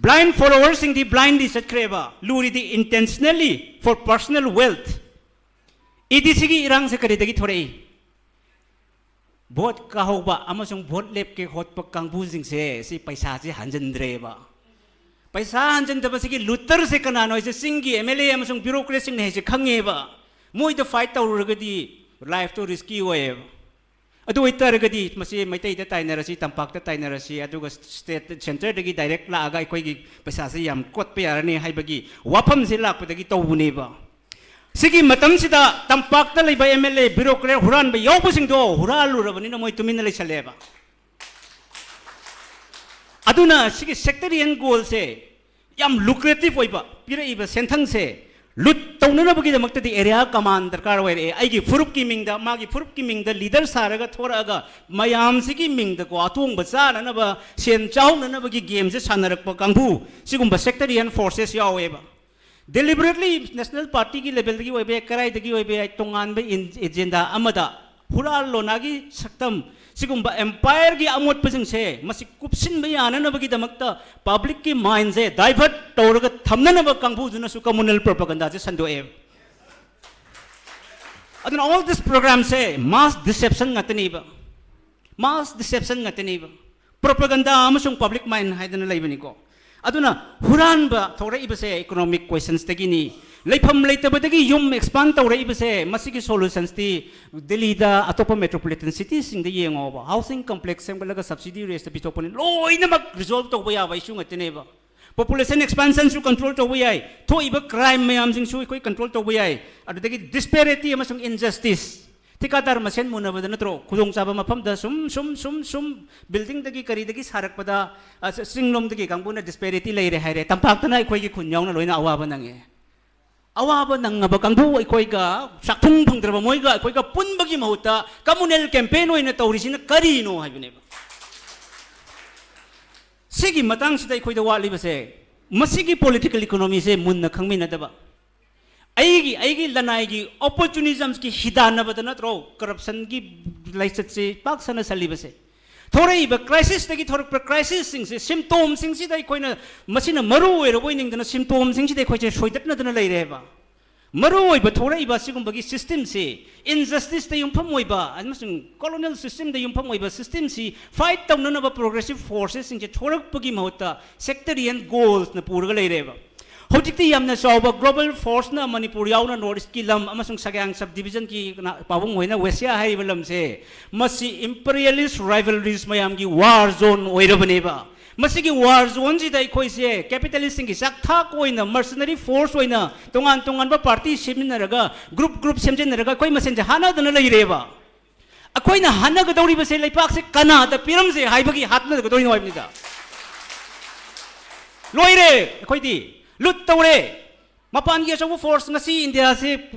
ꯕ꯭ꯂꯥꯏꯟ ꯐꯣꯂꯣꯋꯔꯁꯤꯡꯗꯤ ꯕ꯭ꯂꯥꯏꯟꯂꯤ ꯆꯠꯈ꯭ꯔꯦꯕ, ꯂꯨꯔꯤꯗꯤ intentionally four personal wealth. E ꯗꯤ ꯁꯤꯒꯤ ꯏꯔꯥꯡꯁꯦ ꯀꯔꯤꯗꯒꯤ ꯊꯣꯔꯛꯏ? ꯚꯣꯠ ꯀꯥꯍꯧꯕ ꯑꯃꯁꯨꯡ ꯚꯣꯠ ꯂꯦꯞꯀꯦ ꯍꯣꯠꯄ ꯀꯥꯡꯕꯨꯁꯤꯡꯁꯦ ꯁꯤ ꯄꯩꯁꯥꯁꯦ ꯍꯟꯖꯤꯟꯗ꯭ꯔꯦꯕ꯫ ꯄꯩꯁꯥ ꯍꯟꯖꯤꯟꯗꯕꯁꯤꯒꯤ ꯂꯨꯇꯔꯁꯦ ꯀꯅꯥꯅꯣ ꯍꯥꯏꯁꯦ ꯆꯤꯡꯒꯤ ꯑꯦꯝ ꯑꯦꯜ ꯑꯦ ꯑꯃꯁꯨꯡ ꯕ꯭ꯌꯨꯔꯣꯀ꯭ꯔꯦꯠꯁꯤꯡꯅ ꯍꯥꯏꯁꯦ ꯈꯪꯉꯦꯕ꯫ ꯃꯣꯏꯗ ꯐꯥꯏꯠ ꯇꯧꯔꯨꯔꯒꯗꯤ ꯂꯥꯏꯐꯇꯣ ꯔꯤꯁꯀꯤ ꯑꯣꯏꯌꯦꯕ꯫ ꯑꯗꯨ ꯑꯣꯏꯇꯥꯔꯒꯗꯤ ꯃꯁꯤ ꯃꯩꯇꯩꯗ ꯇꯥꯏꯅꯔꯁꯤ, ꯇꯝꯄꯥꯛꯇ ꯇꯥꯏꯅꯔꯁꯤ, ꯑꯗꯨꯒ ꯁ꯭ꯇꯦꯠ, ꯁꯦꯟꯇꯔꯗꯒꯤ ꯗꯥꯏꯔꯦꯛ ꯂꯥꯛꯑꯒ ꯑꯩꯈꯣꯏꯒꯤ ꯄꯩꯁꯥꯁꯦ ꯌꯥꯝ ꯀꯣꯠꯄ ꯌꯥꯔꯅꯤ ꯍꯥꯏꯕꯒꯤ ꯋꯥꯐꯝꯁꯦ ꯂꯥꯛꯄꯗꯒꯤ ꯇꯧꯕꯅꯦꯕ꯫ ꯁꯤꯒꯤ ꯃꯇꯝꯁꯤꯗ ꯇꯝꯄꯥꯛꯇ ꯂꯩꯕ ꯑꯦꯝ ꯑꯦꯜ ꯑꯦ, ꯕ꯭ꯌꯨꯔꯣꯀ꯭ꯔꯦꯠ ꯍꯨꯔꯥꯟꯕ ꯌꯥꯎꯕꯁꯤꯡꯗꯣ ꯍꯨꯔꯥꯜꯂꯨꯔꯕꯅꯤꯅ ꯃꯣꯏ ꯇꯨꯃꯤꯟꯅ ꯂꯩꯁꯜꯂꯦꯕ꯫ ꯑꯗꯨꯅ ꯁꯤꯒꯤ ꯁꯦꯛꯇꯔꯤꯌꯟ ꯒꯣꯜꯁꯦ ꯌꯥꯝ ꯂꯨꯀ꯭ꯔꯦꯇꯤꯚ ꯑꯣꯏꯕ, ꯄꯤꯔꯛꯏꯕ ꯁꯦꯟꯊꯪꯁꯦ ꯂꯨꯠ ꯇꯧꯅꯅꯕꯒꯤꯗꯃꯛꯇꯗꯤ ꯑꯦꯔꯤꯌꯥ ꯀꯃꯥꯟ ꯗꯔꯀꯥꯔ ꯑꯣꯏꯔꯛꯑꯦ꯫ ꯑꯩꯒꯤ ꯐꯨꯔꯨꯞꯀꯤ ꯃꯤꯡꯗ, ꯃꯥꯒꯤ ꯐꯨꯔꯨꯞꯀꯤ ꯃꯤꯡꯗ ꯂꯤꯗꯔ ꯁꯥꯔꯒ ꯊꯣꯔꯛꯑꯒ ꯃꯌꯥꯝꯁꯤꯒꯤ ꯃꯤꯡꯗꯀꯣ ꯑꯇꯣꯡꯕ ꯆꯥꯅꯅꯕ, ꯁꯦꯟ ꯆꯥꯍꯧꯅꯅꯕꯒꯤ ꯒꯦꯝꯁꯦ ꯁꯥꯟꯅꯔꯛꯄ ꯀꯥꯡꯕꯨ, ꯁꯤꯒꯨꯝꯕ ꯁꯦꯛꯇꯔꯤꯌꯟ ꯐꯣꯔꯁꯦꯁ ꯌꯥꯎꯋꯦꯕ꯫ ꯗꯦꯂꯤꯕꯔꯦꯠꯂꯤ ꯅꯦꯁꯅꯦꯜ ꯄꯥꯔꯇꯤꯒꯤ ꯂꯦꯚꯦꯜꯗꯒꯤ ꯑꯣꯏꯕ ꯌꯥꯏ, ꯀꯗꯥꯏꯗꯒꯤ ꯑꯣꯏꯕ ꯌꯥꯏ, ꯇꯣꯉꯥꯟꯕ ꯏꯟ-, ꯑꯦꯖꯦꯟꯗꯥ ꯑꯃꯗ ꯍꯨꯔꯥꯜ ꯂꯣꯅꯥꯒꯤ ꯁꯛꯇꯝ, ꯁꯤꯒꯨꯝꯕ ꯑꯦꯝꯄꯥꯌꯔꯒꯤ ꯑꯃꯣꯠꯄꯁꯤꯡꯁꯦ ꯃꯁꯤ ꯀꯨꯞꯁꯤꯟꯕ ꯌꯥꯅꯅꯕꯒꯤꯗꯃꯛꯇ ꯄꯕ꯭ꯂꯤꯛꯀꯤ ꯃꯥꯏꯟꯁꯦ ꯗꯥꯏꯚꯔꯠ ꯇꯧꯔꯒ ꯊꯝꯅꯅꯕ ꯀꯥꯡꯕꯨꯗꯨꯅꯁꯨ communal propagandaꯁꯦ ꯁꯟꯗꯣꯛꯑꯦ꯫ ꯑꯗꯨꯅ all this programꯁꯦ mass deception ꯉꯥꯛꯇꯅꯦꯕ꯫ Mass deception ꯉꯥꯛꯇꯅꯦꯕ꯫ Propaganda ꯑꯃꯁꯨꯡ public mind ꯍꯥꯏꯗꯅ ꯂꯩꯕꯅꯤꯀꯣ꯫ ꯑꯗꯨꯅ ꯍꯨꯔꯥꯟꯕ ꯊꯣꯛꯂꯛꯏꯕꯁꯦ economic questionsꯗꯒꯤꯅꯤ꯫ ꯂꯩꯐꯝ ꯂꯩꯇꯕꯗꯒꯤ ꯌꯨꯝ expand ꯇꯧꯔꯛꯏꯕꯁꯦ ꯃꯁꯤꯒꯤ solutionsꯇꯤ ꯗꯦꯜꯂꯤꯗ, ꯑꯇꯣꯞꯄ metropolitan citiesꯁꯤꯡꯗ ꯌꯦꯡꯉꯣꯕ꯫ Housing complex ꯁꯦꯝꯒꯠꯂꯒ subsidy rateꯇ ꯄꯤꯊꯣꯛꯄꯅꯤ꯫ ꯂꯣꯏꯅꯃꯛ resolve ꯇꯧꯕ ꯌꯥꯕ issue ꯉꯥꯛꯇꯅꯦꯕꯕ꯫ Population expansionꯁꯨ control ꯇꯧꯕ ꯌꯥꯏ꯫ ꯊꯣꯛꯏꯕ crime ꯃꯌꯥꯝꯁꯤꯡꯁꯨ ꯑꯩꯈꯣꯏ control ꯇꯧꯕ ꯌꯥꯏ꯫ ꯑꯗꯨꯗꯒꯤ disparity ꯑꯃꯁꯨꯡ injustice, ꯊꯤꯀꯥꯗꯥꯔ ꯃꯁꯦꯟ ꯃꯨꯟꯅꯕꯗ ꯅꯠꯇ꯭ꯔꯣ, ꯈꯨꯗꯣꯡꯆꯥꯕ ꯃꯐꯝꯗ ꯁꯨꯝ ꯁꯨꯝ ꯁꯨꯝ ꯁꯨꯝ buildingꯗꯒꯤ ꯀꯔꯤꯗꯒꯤ ꯁꯥꯔꯛꯄꯗ, ꯑ, ꯆꯤꯡꯂꯣꯝꯗꯒꯤ ꯀꯥꯡꯕꯨꯅ disparity ꯂꯩꯔꯦ ꯍꯥꯏꯔꯦ, ꯇꯝꯄꯥꯛꯇꯅ ꯑꯩꯈꯣꯏꯒꯤ ꯈꯨꯟ ꯌꯥꯎꯅ ꯂꯣꯏꯅ ꯑꯋꯥꯕ ꯅꯪꯉꯦ꯫ ꯑꯋꯥꯕ ꯅꯪꯉꯕ ꯀꯥꯡꯕꯨ ꯑꯩꯈꯣꯏꯒ, ꯆꯥꯛꯊꯨꯡ ꯐꯪꯗ꯭ꯔꯕ ꯃꯣꯏꯒ ꯑꯩꯈꯣꯏꯒ ꯄꯨꯟꯕꯒꯤ ꯃꯍꯨꯠꯇ communal campaign ꯑꯣꯏꯅ ꯇꯧꯔꯤꯁꯤꯅ ꯀꯔꯤꯅꯣ ꯍꯥꯏꯕꯅꯦꯕ꯫ ꯁꯤꯒꯤ ꯃꯇꯥꯡꯁꯤꯗ ꯑꯩꯈꯣꯏꯗ ꯋꯥꯠꯂꯤꯕꯁꯦ, ꯃꯁꯤꯒꯤ political economyꯁꯦ ꯃꯨꯟꯅ ꯈꯪꯃꯤꯟꯅꯗꯕ, ꯑꯩꯒꯤ, ꯑꯩꯒꯤ ꯂꯅꯥꯏꯒꯤ opportunismꯒꯤ ꯍꯤꯗꯥꯟꯅꯕꯗ ꯅꯠꯇ꯭ꯔꯣ corruptionꯒꯤ ꯂꯥꯏꯆꯠꯁꯦ ꯄꯥꯛ ꯁꯟꯅ ꯁꯜꯂꯤꯕꯁꯦ? ꯊꯣꯔꯛꯏꯕ crisisꯇꯒꯤ ꯊꯣꯔꯛꯄ crisisꯁꯤꯡꯁꯦ, symptomꯁꯤꯡꯁꯤꯗ ꯑꯩꯈꯣꯏꯅ, ꯃꯁꯤꯅ ꯃꯔꯨ ꯑꯣꯏꯔꯕꯣꯏ ꯅꯤꯡꯗꯅ symptomꯁꯤꯡꯁꯤꯗ ꯑꯩꯈꯣꯏꯁꯦ ꯁꯣꯏꯗꯠꯅꯗꯅ ꯂꯩꯔꯦꯕ꯫ ꯃꯔꯨ ꯑꯣꯏꯕ ꯊꯣꯔꯛꯏꯕ ꯑꯁꯤꯒꯨꯝꯕꯒꯤ systemꯁꯤ, injusticeꯇ ꯌꯨꯝꯐꯝ ꯑꯣꯏꯕ ꯑꯃꯁꯨꯡ colonial systemꯗ ꯌꯨꯝꯐꯝ ꯑꯣꯏꯕ systemꯁꯤ fight ꯇꯧꯅꯅꯕ progressive forcesꯁꯤꯡꯁꯦ ꯊꯣꯔꯛꯄꯒꯤ ꯃꯍꯨꯠꯇ sectarian goalsꯅ ꯄꯨꯔꯒ ꯂꯩꯔꯦꯕ꯫ ꯍꯧꯖꯤꯛꯇꯤ ꯌꯥꯝꯅ ꯆꯥꯎꯕ global forceꯅ ꯃꯅꯤꯄꯨꯔ ꯌꯥꯎꯅ North Eastꯀꯤ ꯂꯝ ꯑꯃꯁꯨꯡ ꯁꯒꯥꯡ subdivisionꯒꯤ ꯀꯅꯥ-, ꯄꯥꯕꯨꯡ ꯍꯣꯏꯅ Westꯁꯤꯌꯥ ꯍꯥꯏꯔꯤꯕ ꯂꯝꯁꯦ, ꯃꯁꯤ imperialist rivalries ꯃꯌꯥꯝꯒꯤ war zone ꯑꯣꯏꯔꯕꯅꯦꯕ꯫ ꯃꯁꯤꯒꯤ war zoneꯁꯤꯗ ꯑꯩꯈꯣꯏꯁꯦ capitalistꯁꯤꯡꯒꯤ ꯆꯥꯛꯊꯥꯛ ꯑꯣꯏꯅ, mercenary force ꯑꯣꯏꯅ, ꯇꯣꯉꯥꯟ ꯇꯣꯉꯥꯟꯕ party ꯁꯦꯝꯃꯤꯟꯅꯔꯒ, group group ꯁꯦꯝꯖꯤꯟꯅꯔꯒ ꯑꯩꯈꯣꯏ ꯃꯁꯦꯟꯁꯦ ꯍꯥꯠꯅꯗꯅ ꯂꯩꯔꯦꯕ꯫ ꯑꯩꯈꯣꯏꯅ ꯍꯥꯠꯅꯒꯗꯧꯔꯤꯕꯁꯦ ꯂꯩꯄꯥꯛꯁꯦ ꯀꯅꯥꯗ ꯄꯤꯔꯝꯁꯦ ꯍꯥꯏꯕꯒꯤ ꯍꯥꯠꯅꯒꯗꯧꯔꯤꯅꯣ ꯍꯥꯏꯕꯅꯤꯗ꯫ ꯂꯣꯏꯔꯦ ꯑꯩꯈꯣꯏꯗꯤ꯫ Loot ꯇꯧꯔꯦ꯫ ꯃꯄꯥꯟꯒꯤ ꯑꯆꯧꯕ force, ꯉꯁꯤ ꯏꯟꯗꯤꯌꯥꯁꯦ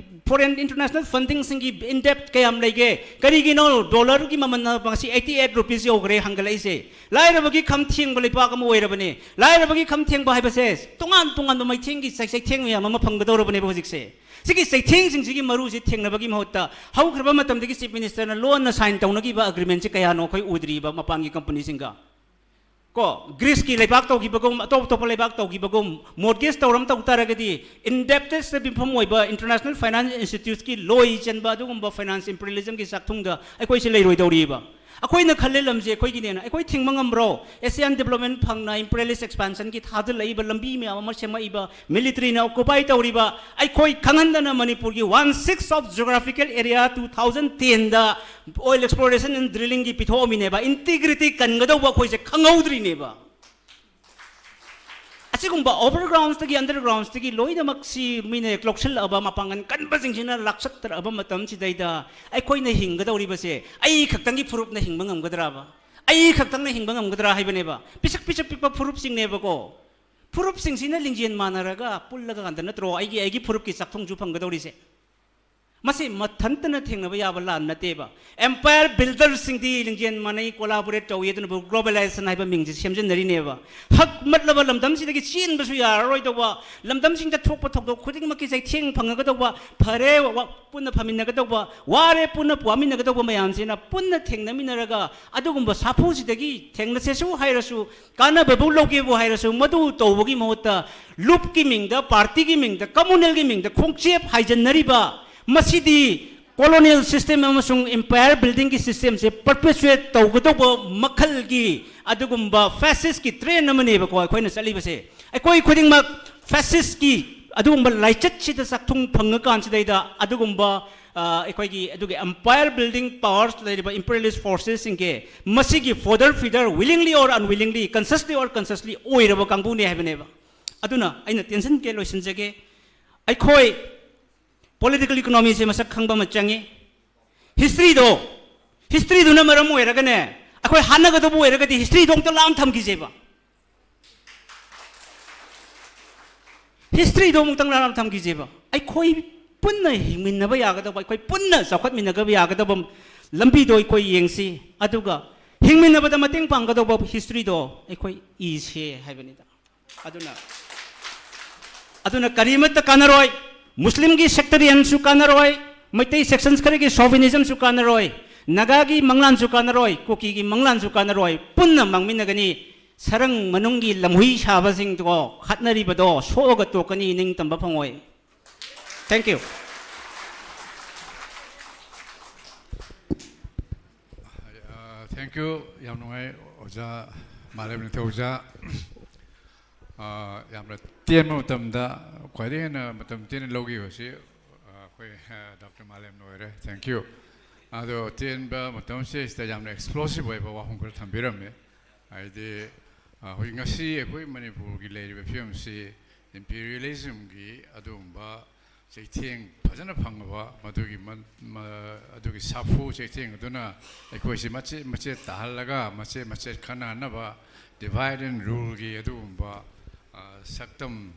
foreign international fundingꯁꯤꯡꯒꯤ in debt ꯀꯌꯥꯝ ꯂꯩꯒꯦ? ꯀꯔꯤꯒꯤꯅꯣ dollarꯒꯤ ꯃꯃꯜꯅ ꯉꯁꯤ eighty eight rupees ꯌꯧꯈ꯭ꯔꯦ ꯍꯟꯒꯠꯂꯛꯏꯁꯦ? ꯂꯥꯏꯔꯕꯒꯤ ꯈꯝ ꯊꯦꯡꯕ ꯂꯩꯄꯥꯛ ꯑꯃ ꯑꯣꯏꯔꯕꯅꯦ꯫ ꯂꯥꯏꯔꯕꯒꯤ ꯈꯝ ꯊꯦꯡꯕ ꯍꯥꯏꯕꯁꯦ ꯇꯣꯉꯥꯟ ꯇꯣꯉꯥꯟꯕ ꯃꯩꯊꯦꯡꯒꯤ ꯆꯩ-, ꯆꯩꯊꯦꯡ ꯃꯌꯥꯝ ꯑꯃ ꯐꯪꯒꯗꯧꯔꯕꯅꯦꯕ ꯍꯧꯖꯤꯛꯁꯦ꯫ ꯁꯤꯒꯤ ꯆꯩꯊꯦꯡꯁꯤꯡꯁꯤꯒꯤ ꯃꯔꯨꯁꯤ ꯊꯦꯡꯅꯕꯒꯤ ꯃꯍꯨꯠꯇ ꯍꯧꯈ꯭ꯔꯕ ꯃꯇꯝꯗꯒꯤ Chief Ministerꯅ ꯂꯣꯟꯅ sign ꯇꯧꯅꯈꯤꯕ agreementꯁꯤ ꯀꯌꯥꯅꯣ ꯑꯩꯈꯣꯏ ꯎꯗ꯭ꯔꯤꯕ ꯃꯄꯥꯟꯒꯤ companyꯁꯤꯡꯒ? ꯀꯣ, ꯒ꯭ꯔꯤꯁꯀꯤ ꯂꯩꯕꯥꯛ ꯇꯧꯈꯤꯕꯒꯨꯝ, ꯑꯇꯣꯞ ꯑꯇꯣꯞꯄ ꯂꯩꯕꯥꯛ ꯇꯧꯈꯤꯕꯒꯨꯝ, ꯃꯣꯔꯒꯦꯖ ꯇꯧꯔꯝ ꯇꯧ ꯇꯥꯔꯒꯗꯤ, ꯏꯟꯗꯦꯞꯇꯦꯠꯁꯇ ꯌꯨꯝꯐꯝ ꯑꯣꯏꯕ ꯏꯟꯇꯔꯅꯦꯁꯅꯦꯜ ꯐꯥꯏꯅꯥꯟꯁ ꯏꯟꯁꯇꯤꯇ꯭ꯌꯨꯠꯁꯀꯤ ꯂꯣꯏ ꯆꯟꯕ ꯑꯗꯨꯒꯨꯝꯕ ꯐꯥꯏꯅꯥꯟꯁ ꯏꯝꯄꯔꯤꯌꯦꯂꯤꯖꯝꯒꯤ ꯆꯥꯛꯊꯨꯡꯗ ꯑꯩꯈꯣꯏꯁꯦ ꯂꯩꯔꯣꯏꯗꯧꯔꯤꯕ꯫ ꯑꯩꯈꯣꯏꯅ ꯈꯜꯂꯦ ꯂꯝꯁꯦ ꯑꯩꯈꯣꯏꯒꯤꯅꯦꯅ꯫ ꯑꯩꯈꯣꯏ ꯊꯤꯡꯕ ꯉꯝꯕ꯭ꯔꯣ? ꯑꯦꯁꯤꯌꯥꯟ ꯗꯤꯕꯂꯞꯃꯦꯟ ꯐꯪꯅ ꯏꯝꯄꯔꯤꯌꯦꯂꯤꯁ ꯑꯦꯛꯁꯄꯥꯟꯁꯟꯒꯤ ꯊꯥꯖꯤꯜꯂꯛꯏꯕ ꯂꯝꯕꯤ ꯃꯌꯥꯝ ꯑꯃ ꯁꯦꯝꯃꯛꯏꯕ, ꯃꯤꯂꯤꯇꯔꯤꯅ ꯑꯣꯀꯨꯄꯥꯏ ꯇꯧꯔꯤꯕ, ꯑꯩꯈꯣꯏ ꯈꯪꯍꯟꯗꯅ ꯃꯅꯤꯄꯨꯔꯒꯤ one sixth of geographical area two thousand ten the oil exploration and drilling ꯒꯤ ꯄꯤꯊꯣꯛꯑꯝꯃꯤꯅꯦꯕ꯫ ꯏꯟꯇꯤꯒ꯭ꯔꯤꯇꯤ ꯀꯟꯒꯗꯧꯕ ꯑꯩꯈꯣꯏꯁꯦ ꯈꯪꯍꯧꯗ꯭ꯔꯤꯅꯦꯕ꯫ ꯑꯁꯤꯒꯨꯝꯕ ꯑꯣꯚꯔꯒ꯭ꯔꯥꯎꯟꯁꯇꯒꯤ, ꯑꯟꯗꯔꯒ꯭ꯔꯥꯎꯟꯁꯇꯒꯤ ꯂꯣꯏꯅꯃꯛꯁꯤ ꯃꯤꯅ ꯂꯧꯁꯤꯜꯂꯛꯑꯕ, ꯃꯄꯥꯡꯒꯜ ꯀꯟꯕꯁꯤꯡꯁꯤꯅ ꯂꯥꯛꯁꯠꯇꯔꯛꯑꯕ ꯃꯇꯝꯁꯤꯗꯩꯗ ꯑꯩꯈꯣꯏꯅ ꯍꯤꯡꯒꯗꯧꯔꯤꯕꯁꯦ ꯑꯩ ꯈꯛꯇꯪꯒꯤ ꯐꯨꯔꯨꯞꯅ ꯍꯤꯡꯕ ꯉꯝꯒꯗ꯭ꯔꯥꯕ? ꯑꯩ ꯈꯛꯇꯪꯅ ꯍꯤꯡꯕ ꯉꯝꯒꯗ꯭ꯔꯥ ꯍꯥꯏꯕꯅꯦꯕ꯫ ꯄꯤꯁꯛ ꯄꯤꯁꯛ ꯄꯤꯛꯄ ꯐꯨꯔꯨꯞꯁꯤꯡꯅꯦꯕꯀꯣ꯫ ꯐꯨꯔꯨꯞꯁꯤꯡꯁꯤꯅ ꯂꯤꯡꯖꯦꯜ ꯃꯥꯟꯅꯔꯒ ꯄꯨꯜꯂꯒ ꯀꯥꯟꯗ ꯅꯠꯇ꯭ꯔꯣ ꯑꯩꯒꯤ, ꯑꯩꯒꯤ ꯐꯨꯔꯨꯞꯀꯤ ꯆꯥꯛꯊꯨꯡꯁꯨ ꯐꯪꯒꯗꯧꯔꯤꯁꯦ? ꯃꯁꯤ ꯃꯊꯟꯇꯅ ꯊꯦꯡꯅꯕ ꯌꯥꯕ ꯂꯥꯟ ꯅꯠꯇꯦꯕ꯫ ꯑꯦꯝꯄꯥꯌꯔ ꯕꯤꯜꯗꯔꯁꯤꯡꯗꯤ ꯂꯤꯡꯖꯦꯜ ꯃꯥꯟꯅꯩ, ꯀꯣꯂꯥꯕꯣꯔꯦꯠ ꯇꯧꯏ, ꯑꯗꯨꯅꯕꯨ ꯒ꯭ꯂꯣꯕꯦꯂꯥꯏꯖꯦꯁꯟ ꯍꯥꯏꯕ ꯃꯤꯡꯁꯦ ꯁꯦꯝꯖꯤꯟꯅꯔꯤꯅꯦꯕ꯫ ꯍꯛ ꯃꯠꯂꯕ ꯂꯝꯗꯝꯁꯤꯗꯒꯤ ꯆꯦꯟꯕꯁꯨ ꯌꯥꯔꯔꯣꯏꯗꯧꯕ, ꯂꯝꯗꯝꯁꯤꯡꯗ ꯊꯣꯛꯄ ꯊꯧꯗꯣꯛ ꯈꯨꯗꯤꯡꯃꯛꯀꯤ ꯆꯩꯊꯦꯡ ꯐꯪꯉꯒꯗꯧꯕ, ꯐꯔꯦ, ꯋꯥ-, ꯄꯨꯟꯅ ꯐꯝꯃꯤꯟꯅꯒꯗꯧꯕ, ꯋꯥꯔꯦ, ꯄꯨꯟꯅ ꯋꯥꯃꯤꯟꯅꯒꯗꯧꯕ ꯃꯌꯥꯝꯁꯤꯅ ꯄꯨꯟꯅ ꯊꯦꯡꯅꯃꯤꯟꯅꯔꯒ ꯑꯗꯨꯒꯨꯝꯕ ꯁꯥꯐꯨꯁꯤꯗꯒꯤ ꯊꯦꯡꯅꯁꯦꯁꯨ ꯍꯥꯏꯔꯁꯨ, ꯀꯥꯟꯅꯕꯕꯨ ꯂꯧꯒꯦꯕꯨ ꯍꯥꯏꯔꯁꯨ, ꯃꯗꯨ ꯇꯧꯕꯒꯤ ꯃꯍꯨꯠꯇ ꯂꯨꯞꯀꯤ ꯃꯤꯡꯗ, ꯄꯥꯔꯇꯤꯒꯤ ꯃꯤꯡꯗ, ꯀꯝꯃꯨꯅꯦꯜꯒꯤ ꯃꯤꯡꯗ ꯈꯣꯡꯆꯦꯞ ꯍꯥꯏꯖꯟꯅꯔꯤꯕ, ꯃꯁꯤꯗꯤ ꯀꯣꯂꯣꯅꯤꯌꯦꯜ ꯁꯤꯁꯇꯦꯝ ꯑꯃꯁꯨꯡ ꯏꯝꯄꯥꯌꯔ ꯕꯤꯜꯗꯤꯡꯒꯤ ꯁꯤꯁꯇꯦꯝꯁꯦ ꯄꯔꯄꯦꯆꯨꯌꯦꯠ ꯇꯧꯒꯗꯧꯕ ꯃꯈꯜꯒꯤ ꯑꯗꯨꯒꯨꯝꯕ ꯐꯦꯁꯤꯁꯀꯤ ꯇ꯭ꯔꯦꯟ ꯑꯃꯅꯦꯕꯀꯣ ꯑꯩꯈꯣꯏꯅ ꯆꯠꯂꯤꯕꯁꯦ꯫ ꯑꯩꯈꯣꯏ ꯈꯨꯗꯤꯡꯃꯛ ꯐꯦꯁꯤꯁꯀꯤ ꯑꯗꯨꯒꯨꯝꯕ ꯂꯥꯏꯆꯠꯁꯤꯗ ꯆꯥꯛꯊꯨꯡ ꯐꯪꯉꯀꯥꯟꯁꯤꯗꯩꯗ ꯑꯗꯨꯒꯨꯝꯕ, ꯑ, ꯑꯩꯈꯣꯏꯒꯤ ꯑꯗꯨꯒꯤ ꯑꯦꯝꯄꯥꯌꯔ ꯕꯤꯜꯗꯤꯡ ꯄꯥꯋꯔꯁ ꯂꯩꯔꯤꯕ ꯏꯝꯄꯤꯔꯤꯌꯦꯂꯤꯁ ꯐꯣꯔꯁꯦꯁꯁꯤꯡꯒꯤ ꯃꯁꯤꯒꯤ ꯐꯣꯗꯔ ꯐꯤꯗꯔ, ꯋꯤꯂꯤꯡꯂꯤ ꯑꯣꯔ ꯑꯟꯋꯤꯂꯤꯡꯂꯤ, ꯀꯟꯁꯁꯂꯤ ꯑꯣꯔ ꯀꯟꯁꯁꯂꯤ ꯑꯣꯏꯔꯕ ꯀꯥꯡꯕꯨꯅꯦ ꯍꯥꯏꯕꯅꯦꯕ꯫ ꯑꯗꯨꯅ ꯑꯩꯅ ꯇꯦꯟꯁꯟ ꯀꯦ ꯂꯣꯏꯁꯤꯟꯖꯒꯦ꯫ ꯑꯩꯈꯣꯏ ꯄꯣꯂꯤꯇꯤꯀꯦꯜ ꯏꯀꯣꯅꯣꯃꯤꯁꯦ ꯃꯁꯛ ꯈꯪꯕ ꯑꯃ ꯆꯪꯉꯤ꯫ ꯍꯤꯁꯇ꯭ꯔꯤꯗꯣ, ꯍꯤꯁꯇ꯭ꯔꯤꯗꯨꯅ ꯃꯔꯝ ꯑꯣꯏꯔꯒꯅꯦ, ꯑꯩꯈꯣꯏ ꯍꯥꯠꯅꯒꯗꯕ ꯑꯣꯏꯔꯒꯗꯤ ꯍꯤꯁꯇ꯭ꯔꯤꯗꯣ ꯑꯝꯇ ꯂꯥꯝ ꯊꯝꯈꯤꯁꯦꯕ꯫ ꯍꯤꯁꯇ꯭ꯔꯤꯗꯣ ꯑꯃꯨꯛꯇꯪ ꯂꯥꯝ ꯊꯝꯈꯤꯁꯦꯕ꯫ ꯑꯩꯈꯣꯏ ꯄꯨꯟꯅ ꯍꯤꯡꯃꯤꯟꯅꯕ ꯌꯥꯒꯗꯕ, ꯑꯩꯈꯣꯏ ꯄꯨꯟꯅ ꯆꯥꯎꯈꯠꯃꯤꯟꯅꯕ ꯌꯥꯒꯗꯕ ꯂꯝꯕꯤꯗꯣ ꯑꯩꯈꯣꯏ ꯌꯦꯡꯁꯤ, ꯑꯗꯨꯒ ꯍꯤꯡꯃꯤꯟꯅꯕꯗ ꯃꯇꯦꯡ ꯄꯥꯡꯒꯗꯧꯕ ꯍꯤꯁꯇ꯭ꯔꯤꯗꯣ ꯑꯩꯈꯣꯏ ꯏꯁꯦ ꯍꯥꯏꯕꯅꯤꯗ꯫ ꯑꯗꯨꯅ, ꯑꯗꯨꯅ ꯀꯔꯤꯃꯠꯇ ꯀꯥꯟꯅꯔꯣꯏ꯫ ꯃꯨꯁꯂꯤꯝꯒꯤ ꯁꯦꯛꯇꯔꯤꯌꯟꯁꯨ ꯀꯥꯟꯅꯔꯣꯏ, ꯃꯩꯇꯩ ꯁꯦꯛꯁꯟꯁ ꯈꯔꯒꯤ ꯁꯣꯚꯤꯅꯤꯖꯝꯁꯨ ꯀꯥꯟꯅꯔꯣꯏ, ꯅꯥꯒꯥꯒꯤ ꯃꯪꯂꯥꯟꯁꯨ ꯀꯥꯟꯅꯔꯣꯏ, ꯀꯨꯀꯤꯒꯤ ꯃꯪꯂꯥꯟꯁꯨ ꯀꯥꯟꯅꯔꯣꯏ꯫ ꯄꯨꯟꯅ ꯃꯥꯡꯃꯤꯟꯅꯒꯅꯤ꯫ ꯁꯔꯪ ꯃꯅꯨꯡꯒꯤ ꯂꯝꯍꯨꯏ ꯁꯥꯕꯁꯤꯡꯗꯣ ꯍꯥꯠꯅꯔꯤꯕꯗꯣ ꯁꯣꯛꯑꯒ ꯇꯣꯛꯀꯅꯤ, ꯅꯤꯡꯇꯝꯕ ꯐꯪꯉꯣꯏ꯫ Thank you. ꯑ, thank you. ꯌꯥꯝ ꯅꯨꯡꯉꯥꯏ, ꯑꯣꯖꯥ ꯃꯥꯂꯦꯝ ꯅꯤꯡꯊꯧ ꯑꯣꯖꯥ꯫ ꯑ, ꯌꯥꯝꯅ ꯇꯦꯟꯕ ꯃꯇꯝꯗ ꯈ꯭ꯋꯥꯏꯗꯒꯤ ꯍꯦꯟꯅ ꯃꯇꯝ ꯇꯦꯟꯅ ꯂꯧꯈꯤꯕꯁꯤ, ꯑ, ꯑꯩꯈꯣꯏ, ꯑ, ꯗꯣꯛꯇꯔ ꯃꯥꯂꯦꯝꯅ ꯑꯣꯏꯔꯦ꯫ Thank you. ꯑꯗꯣ ꯇꯦꯟꯕ ꯃꯇꯝꯁꯤꯗꯩꯁꯤꯗ ꯌꯥꯝꯅ explosive ꯑꯣꯏꯕ ꯋꯥꯐꯝ ꯈꯔ ꯊꯝꯕꯤꯔꯝꯃꯦ꯫ ꯍꯥꯏꯗꯤ, ꯑ, ꯍꯧꯖꯤꯛ ꯉꯁꯤ ꯑꯩꯈꯣꯏ ꯃꯅꯤꯄꯨꯔꯒꯤ ꯂꯩꯔꯤꯕ ꯐꯤꯕꯝꯁꯤ imperialismꯒꯤ ꯑꯗꯨꯒꯨꯝꯕ ꯆꯩꯊꯦꯡ ꯐꯖꯅ ꯐꯪꯉꯕ, ꯃꯗꯨꯒꯤ ꯃ-, ꯃ-, ꯑꯗꯨꯒꯤ ꯁꯥꯐꯨ ꯆꯩꯊꯦꯡ ꯑꯗꯨꯅ ꯑꯩꯈꯣꯏꯁꯤ ꯃꯆꯦꯠ ꯃꯆꯦꯠ ꯇꯥꯍꯜꯂꯒ, ꯃꯆꯦꯠ ꯃꯆꯦꯠ ꯈꯟꯅꯍꯟꯅꯕ divide and ruleꯒꯤ ꯑꯗꯨꯒꯨꯝꯕ, ꯑ, ꯁꯛꯇꯝ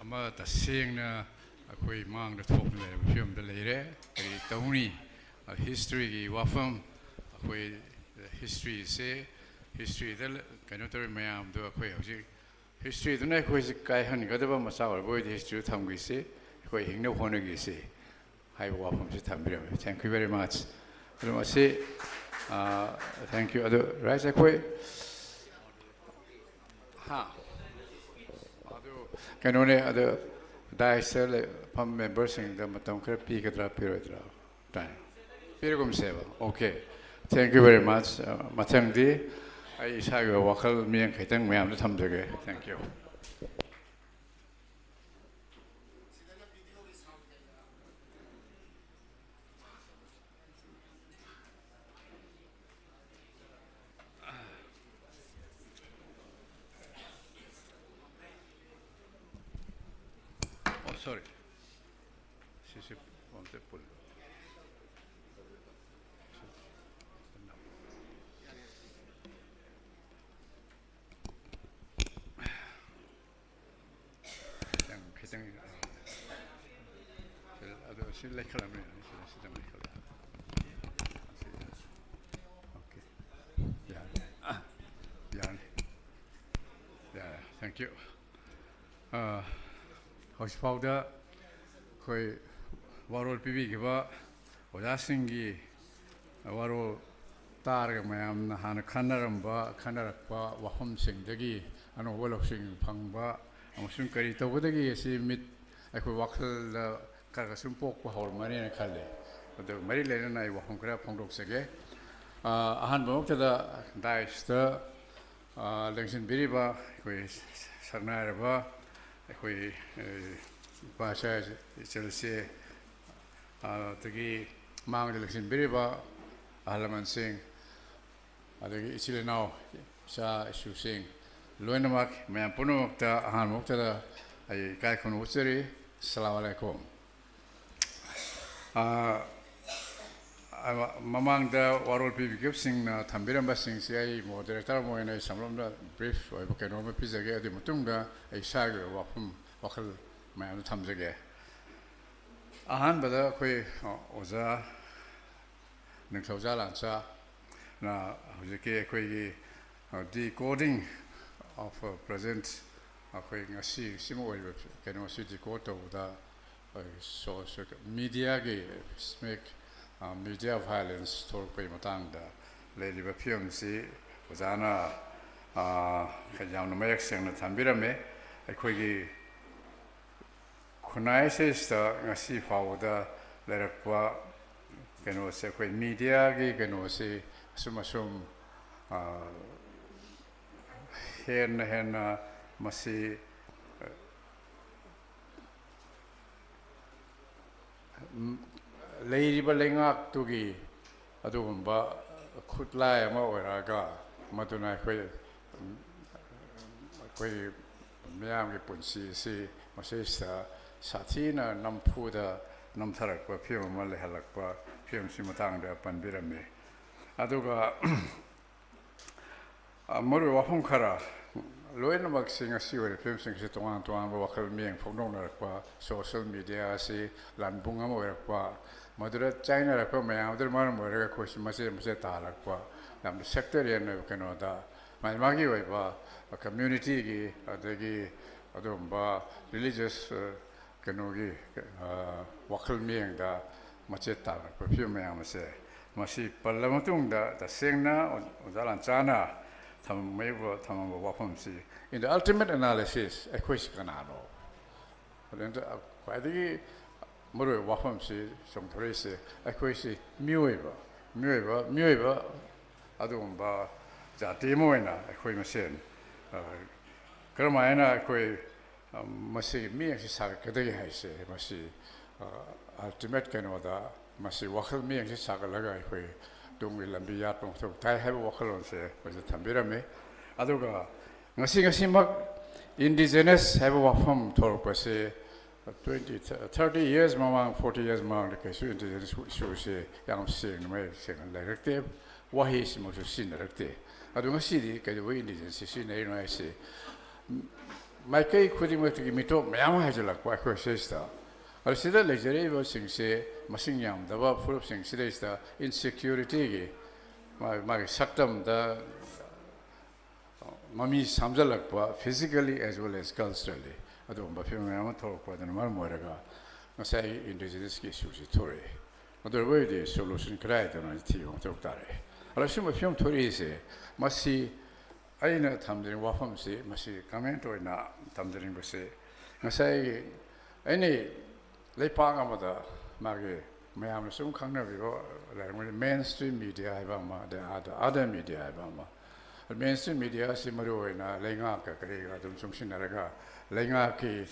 ꯑꯃ ꯇꯁꯦꯡꯅ ꯑꯩꯈꯣꯏ ꯃꯥꯡꯗ ꯊꯣꯛꯇꯨꯅ ꯂꯩꯔꯕ ꯐꯤꯕꯝꯗ ꯂꯩꯔꯦ꯫ ꯀꯔꯤ ꯇꯧꯅꯤ? ꯑ, historyꯒꯤ ꯋꯥꯐꯝ, ꯑꯩꯈꯣꯏ historyꯁꯦ, historyꯗ ꯂ-, ꯀꯩꯅꯣ ꯇꯧꯔꯤ ꯃꯌꯥꯝꯗꯣ ꯑꯩꯈꯣꯏ ꯍꯧꯖꯤꯛ historyꯗꯨꯅ ꯑꯩꯈꯣꯏꯁꯤ ꯀꯥꯏꯍꯟꯒꯗꯕ ꯃꯆꯥꯛ ꯑꯣꯏꯕ ꯑꯣꯏꯗꯤ historyꯗꯨ ꯊꯝꯈꯤꯁꯤ, ꯑꯩꯈꯣꯏ ꯍꯤꯡꯅꯕ ꯍꯣꯠꯅꯈꯤꯁꯤ ꯍꯥꯏꯕ ꯋꯥꯐꯝꯁꯤ ꯊꯝꯕꯤꯔꯝꯃꯤ꯫ Thank you very much. ꯑꯗꯨ ꯃꯁꯤ, ꯑ, thank you꯫ ꯑꯗꯨ ꯔꯥꯏꯁ ꯑꯩꯈꯣꯏ, ꯍꯥ? ꯑꯗꯨ ꯀꯩꯅꯣꯅꯦ, ꯑꯗꯨ dais ꯂꯩ-, ꯐꯝ memberꯁꯤꯡꯗ ꯃꯇꯝ ꯈꯔ ꯄꯤꯒꯗ꯭ꯔꯥ ꯄꯤꯔꯣꯏꯗ꯭ꯔꯥ? ꯇꯥꯏ꯫ ꯄꯤꯔꯒꯨꯝꯁꯦꯕ꯫ Okay. Thank you very much. ꯑ, ꯃꯊꯪꯗꯤ ꯑꯩ ꯏꯁꯥꯒꯤ ꯋꯥꯈꯜ ꯃꯤꯌꯦꯡ ꯈꯤꯇꯪ ꯃꯌꯥꯝꯗ ꯊꯝꯖꯒꯦ꯫ Thank you. Oh, sorry. ꯁꯤꯁꯦ ꯑꯝꯇ ꯄꯨꯜꯂꯨ꯫ ꯈꯤꯇꯪ, ꯈꯤꯇꯪ, ꯑꯗꯣ ꯁꯤ ꯂꯩꯈꯠꯂꯝꯃꯦ, ꯁꯤꯗ, ꯁꯤꯗ ꯂꯩꯈꯠꯂꯦ꯫ ꯁꯤꯗ꯫ Okay. ꯌꯥꯔꯦ꯫ ꯌꯥꯔꯦ꯫ ꯌꯥꯔꯦ꯫ Thank you. ꯑ, ꯍꯧꯖꯤꯛꯐꯥꯎꯗ ꯑꯩꯈꯣꯏ ꯋꯥꯔꯣꯜ ꯄꯤꯕꯤꯈꯤꯕ ꯑꯣꯖꯥꯁꯤꯡꯒꯤ ꯋꯥꯔꯣꯜ ꯇꯥꯔꯒ ꯃꯌꯥꯝꯅ ꯍꯥꯟꯅ ꯈꯟꯅꯔꯝꯕ, ꯈꯟꯅꯔꯛꯄ ꯋꯥꯐꯝꯁꯤꯡꯗꯒꯤ ꯑꯅꯧꯕ ꯂꯧꯁꯤꯡ ꯐꯪꯕ ꯑꯃꯁꯨꯡ ꯀꯔꯤ ꯇꯧꯒꯗꯒꯦ ꯑꯁꯤ ꯃꯤꯠ ꯑꯩꯈꯣꯏ ꯋꯥꯈꯜꯗ ꯈꯔ ꯈꯔ ꯁꯨꯝ ꯄꯣꯛꯄ ꯍꯧꯔꯝꯃꯅꯤꯅ ꯈꯜꯂꯤ꯫ ꯑꯗꯨ ꯃꯔꯤ ꯂꯩꯅꯅ ꯑꯩ ꯋꯥꯐꯝ ꯈꯔ ꯐꯣꯡꯗꯣꯛꯆꯒꯦ꯫ ꯑ, ꯑꯍꯥꯟꯕꯃꯛꯇꯗ ꯗꯥꯏꯁꯇ, ꯑ, ꯂꯦꯡꯁꯤꯟꯕꯤꯔꯤꯕ ꯑꯩꯈꯣꯏ ꯁꯛꯅꯥꯏꯔꯕ ꯑꯩꯈꯣꯏ, ꯑ, ꯏꯄꯥ ꯏꯆꯥ ꯏꯆꯜꯁꯦ, ꯑ, ꯑꯗꯒꯤ ꯃꯥꯡꯗ ꯂꯦꯡꯁꯤꯟꯕꯤꯔꯤꯕ ꯑꯍꯜ ꯂꯃꯟꯁꯤꯡ, ꯑꯗꯒꯤ ꯏꯆꯤꯜ ꯏꯅꯥꯎ, ꯏꯆꯥ ꯏꯁꯨꯁꯤꯡ ꯂꯣꯏꯅꯃꯛ, ꯃꯌꯥꯝ ꯄꯨꯝꯅꯃꯛꯇ ꯑꯍꯥꯟꯕꯃꯛꯇꯗ ꯑꯩ ꯏꯀꯥꯏ ꯈꯨꯝꯅꯕ ꯎꯠꯆꯔꯤ꯫ ꯑꯁꯂꯥꯃꯨ ꯑꯂꯥꯏꯀꯨꯝ꯫ ꯑ, ꯑ, ꯃꯃꯥꯡꯗ ꯋꯥꯔꯣꯜ ꯄꯤꯕꯤꯈꯤꯕꯁꯤꯡꯅ ꯊꯝꯕꯤꯔꯝꯕꯁꯤꯡꯁꯤ ꯑꯩ ꯃꯣꯗꯔꯦꯇꯔ ꯑꯃ ꯑꯣꯏꯅ ꯑꯩ ꯁꯝꯂꯞꯅ ꯕ꯭ꯔꯤꯐ ꯑꯣꯏꯕ ꯀꯩꯅꯣ ꯑꯃ ꯄꯤꯖꯒꯦ꯫ ꯑꯗꯨꯒꯤ ꯃꯇꯨꯡꯗ ꯑꯩ ꯏꯁꯥꯒꯤ ꯑꯣꯏꯕ ꯋꯥꯐꯝ, ꯋꯥꯈꯜ ꯃꯌꯥꯝꯗꯨ ꯊꯝꯖꯒꯦ꯫ ꯑꯍꯥꯟꯕꯗ ꯑꯩꯈꯣꯏ, ꯑ, ꯑꯣꯖꯥ ꯅꯤꯡꯊꯧꯖꯥ ꯂꯥꯟꯆꯥꯅ ꯍꯧꯖꯤꯛꯀꯤ ꯑꯩꯈꯣꯏꯒꯤ, ꯑ, decoding of present, ꯑꯩꯈꯣꯏ ꯉꯁꯤ ꯁꯤꯃ ꯑꯣꯏꯔꯤꯕ ꯀꯩꯅꯣꯁꯤ decode ꯇꯧꯕꯗ, ꯑꯩꯈꯣꯏ social mediaꯒꯤ ꯁ꯭ꯃꯦꯛ, ꯑ, media violence ꯊꯣꯛꯂꯛꯄꯒꯤ ꯃꯇꯥꯡꯗ ꯂꯩꯔꯤꯕ ꯐꯤꯕꯝꯁꯤ ꯑꯣꯖꯥꯅ, ꯑ, ꯌꯥꯝꯅ ꯃꯌꯦꯛ ꯁꯦꯡꯅ ꯊꯝꯕꯤꯔꯝꯃꯦ꯫ ꯑꯩꯈꯣꯏꯒꯤ ꯈꯨꯟꯅꯥꯏ ꯑꯁꯤꯗ ꯉꯁꯤ ꯐꯥꯎꯕꯗ ꯂꯩꯔꯛꯄ ꯀꯩꯅꯣꯁꯦ, ꯑꯩꯈꯣꯏ mediaꯒꯤ ꯀꯩꯅꯣꯁꯤ ꯑꯁꯨꯝ ꯑꯁꯨꯝ, ꯑ, ꯍꯦꯟꯅ ꯍꯦꯟꯅ ꯃꯁꯤ, ꯑ, ꯂꯩꯔꯤꯕ ꯂꯩꯉꯥꯛꯇꯨꯒꯤ ꯑꯗꯨꯒꯨꯝꯕ ꯈꯨꯠꯂꯥꯏ ꯑꯃ ꯑꯣꯏꯔꯛꯑꯒ, ꯃꯗꯨꯅ ꯑꯩꯈꯣꯏ, ꯑꯩꯈꯣꯏ ꯃꯤꯌꯥꯝꯒꯤ ꯄꯨꯟꯁꯤ ꯑꯁꯤ ꯃꯁꯤꯁꯤꯗ ꯁꯥꯊꯤꯅ ꯅꯝꯐꯨꯗ ꯅꯝꯊꯔꯛꯄ ꯐꯤꯕꯝ ꯑꯃ ꯂꯩꯍꯜꯂꯛꯄ ꯐꯤꯕꯝꯁꯤ ꯃꯇꯥꯡꯗ ꯄꯟꯕꯤꯔꯝꯃꯤ꯫ ꯑꯗꯨꯒ ꯑ, ꯃꯔꯨꯑꯣꯏꯕ ꯋꯥꯐꯝ ꯈꯔ, ꯂꯣꯏꯅꯃꯛꯁꯤ ꯉꯁꯤ ꯑꯣꯏꯔꯤꯕ ꯐꯤꯕꯝꯁꯤꯡꯁꯤ ꯇꯣꯉꯥꯟ ꯇꯣꯉꯥꯟꯕ ꯋꯥꯈꯜ ꯃꯤꯠꯌꯦꯡ ꯐꯣꯡꯗꯣꯛꯅꯔꯛꯄ, social media ꯑꯁꯤ ꯂꯥꯟꯕꯨꯡ ꯑꯃ ꯑꯣꯏꯔꯛꯄ, ꯃꯗꯨꯗ ꯆꯥꯏꯅꯔꯛꯄ ꯃꯌꯥꯝ ꯑꯗꯨꯅ ꯃꯔꯝ ꯑꯣꯏꯔꯒ ꯑꯩꯈꯣꯏꯁꯤ ꯃꯆꯦꯠ ꯃꯆꯦꯠ ꯇꯥꯍꯜꯂꯛꯄ, ꯌꯥꯝꯅ sectarian ꯑꯣꯏꯕ ꯀꯩꯅꯣꯗ, ꯃꯥꯒꯤ ꯃꯥꯒꯤ ꯑꯣꯏꯕ communityꯒꯤ, ꯑꯗꯒꯤ ꯑꯗꯨꯒꯨꯝꯕ religious, ꯑ, ꯀꯩꯅꯣꯒꯤ, ꯑ, ꯋꯥꯈꯜ ꯃꯤꯠꯌꯦꯡꯗ ꯃꯆꯦꯠ ꯇꯥꯔꯛꯄ ꯐꯤꯕꯝ ꯃꯌꯥꯝ ꯑꯁꯦ ꯃꯁꯤ ꯄꯜꯂ ꯃꯇꯨꯡꯗ ꯇꯁꯦꯡꯅ ꯑꯣꯖꯥ ꯂꯥꯟꯆꯥꯅ ꯊꯝꯃꯝꯃꯤꯕ, ꯊꯝꯃꯝꯕ ꯋꯥꯐꯝꯁꯤ, in the ultimate analysis, ꯑꯩꯈꯣꯏꯁꯤ ꯀꯅꯥꯅꯣ? ꯑꯗꯨꯅ ꯈ꯭ꯋꯥꯏꯗꯒꯤ ꯃꯔꯨꯑꯣꯏꯕ ꯋꯥꯐꯝꯁꯤ ꯆꯣꯡꯊꯣꯔꯛꯏꯁꯦ, ꯑꯩꯈꯣꯏꯁꯤ ꯃꯤꯑꯣꯏꯕ, ꯃꯤꯑꯣꯏꯕ, ꯃꯤꯑꯣꯏꯕ ꯑꯗꯨꯒꯨꯝꯕ ꯖꯥꯇꯤ ꯑꯃ ꯑꯣꯏꯅ ꯑꯩꯈꯣꯏ ꯃꯁꯦꯟ, ꯑ, ꯀꯔꯝꯍꯥꯏꯅ ꯑꯩꯈꯣꯏ, ꯑ, ꯃꯁꯤꯒꯤ ꯃꯤꯠꯌꯦꯡꯁꯤ ꯁꯥꯒꯠꯀꯗꯒꯦ ꯍꯥꯏꯁꯦ, ꯃꯁꯤ, ꯑ, ultimate ꯀꯩꯅꯣꯗ ꯃꯁꯤ ꯋꯥꯈꯜ ꯃꯤꯠꯌꯦꯡꯁꯤ ꯁꯥꯒꯠꯂꯒ ꯑꯩꯈꯣꯏ ꯇꯨꯡꯒꯤ ꯂꯝꯕꯤ ꯌꯥꯠꯄ ꯃꯊꯧ ꯇꯥꯏ ꯍꯥꯏꯕ ꯋꯥꯈꯜꯂꯣꯟꯁꯦ ꯑꯩꯈꯣꯏꯗ ꯊꯝꯕꯤꯔꯝꯃꯤ꯫ ꯑꯗꯨꯒ ꯉꯁꯤ, ꯉꯁꯤꯃꯛ indigenous ꯍꯥꯏꯕ ꯋꯥꯐꯝ ꯊꯣꯛꯂꯛꯄꯁꯦ twenty, thirty years ꯃꯃꯥꯡ, forty years ꯃꯃꯥꯡꯗ ꯀꯩꯁꯨ indigenous issue ꯁꯦ ꯌꯥꯝ ꯁꯦꯡꯅ, ꯃꯌꯦꯛ ꯁꯦꯡꯅ ꯂꯩꯔꯛꯇꯦ, ꯋꯥꯍꯩꯁꯤꯃꯛꯁꯨ ꯁꯤꯖꯤꯟꯅꯔꯛꯇꯦ꯫ ꯑꯗꯨ ꯉꯁꯤꯗꯤ ꯀꯩꯗꯧꯕꯩ indigenous ꯁꯤ ꯁꯤꯖꯤꯟꯅꯔꯤꯅꯣ ꯍꯥꯏꯁꯦ, ꯃꯥꯏꯀꯩ ꯈꯨꯗꯤꯡꯃꯛꯇꯒꯤ ꯃꯤꯇꯣꯞ ꯃꯌꯥꯝ ꯑꯃ ꯍꯥꯏꯖꯤꯜꯂꯛꯄ ꯑꯩꯈꯣꯏ ꯁꯤꯗꯩꯁꯤꯗ꯫ ꯑꯗꯨ ꯁꯤꯗ ꯂꯩꯖꯔꯛꯏꯕꯁꯤꯡꯁꯦ, ꯃꯁꯤꯡ ꯌꯥꯝꯗꯕ ꯐꯨꯔꯨꯞꯁꯤꯡ ꯁꯤꯗꯩꯁꯤꯗ insecurity ꯒꯤ, ꯃꯥ-, ꯃꯥꯒꯤ ꯁꯛꯇꯝꯗ ꯃꯃꯤ ꯁꯥꯝꯖꯜꯂꯛꯄ, physically as well as culturally, ꯑꯗꯨꯒꯨꯝꯕ ꯐꯤꯕꯝ ꯃꯌꯥꯝ ꯑꯃ ꯊꯣꯛꯂꯛꯄ, ꯑꯗꯨꯅ ꯃꯔꯝ ꯑꯣꯏꯔꯒ ꯉꯁꯥꯏ indigenous ꯀꯤ issue ꯁꯤ ꯊꯣꯔꯛꯏ꯫ ꯑꯗꯨ ꯑꯣꯏꯔꯒꯗꯤ solution ꯀꯗꯥꯏꯗꯅꯣ ꯍꯥꯏꯅ ꯊꯤꯕ ꯃꯊꯧ ꯇꯥꯔꯛꯑꯦ꯫ ꯑꯗꯣ ꯁꯤꯒꯨꯝꯕ ꯐꯤꯕꯝ ꯊꯣꯔꯛꯏꯁꯦ, ꯃꯁꯤ ꯑꯩꯅ ꯊꯝꯖꯅꯤꯡꯕ ꯋꯥꯐꯝꯁꯤ, ꯃꯁꯤ comment ꯑꯣꯏꯅ ꯊꯝꯖꯅꯤꯡꯕꯁꯤ, ꯉꯁꯥꯏꯒꯤ ꯑꯦꯅꯤ ꯂꯩꯄꯥꯛ ꯑꯃꯗ ꯃꯥꯒꯤ ꯃꯌꯥꯝꯅ ꯁꯨꯝ ꯈꯪꯅꯕꯤꯕ ꯂꯩꯔꯝꯒꯅꯤ, mainstream media ꯍꯥꯏꯕ ꯑꯃ, ꯑꯗꯩ other, other media ꯍꯥꯏꯕ ꯑꯃ꯫ Mainstream media ꯑꯁꯤ ꯃꯔꯨꯑꯣꯏꯅ ꯂꯩꯉꯥꯛꯀ ꯀꯔꯤꯒ ꯑꯗꯨꯝ ꯆꯨꯡꯁꯤꯟꯅꯔꯒ ꯂꯩꯉꯥꯛꯀꯤ,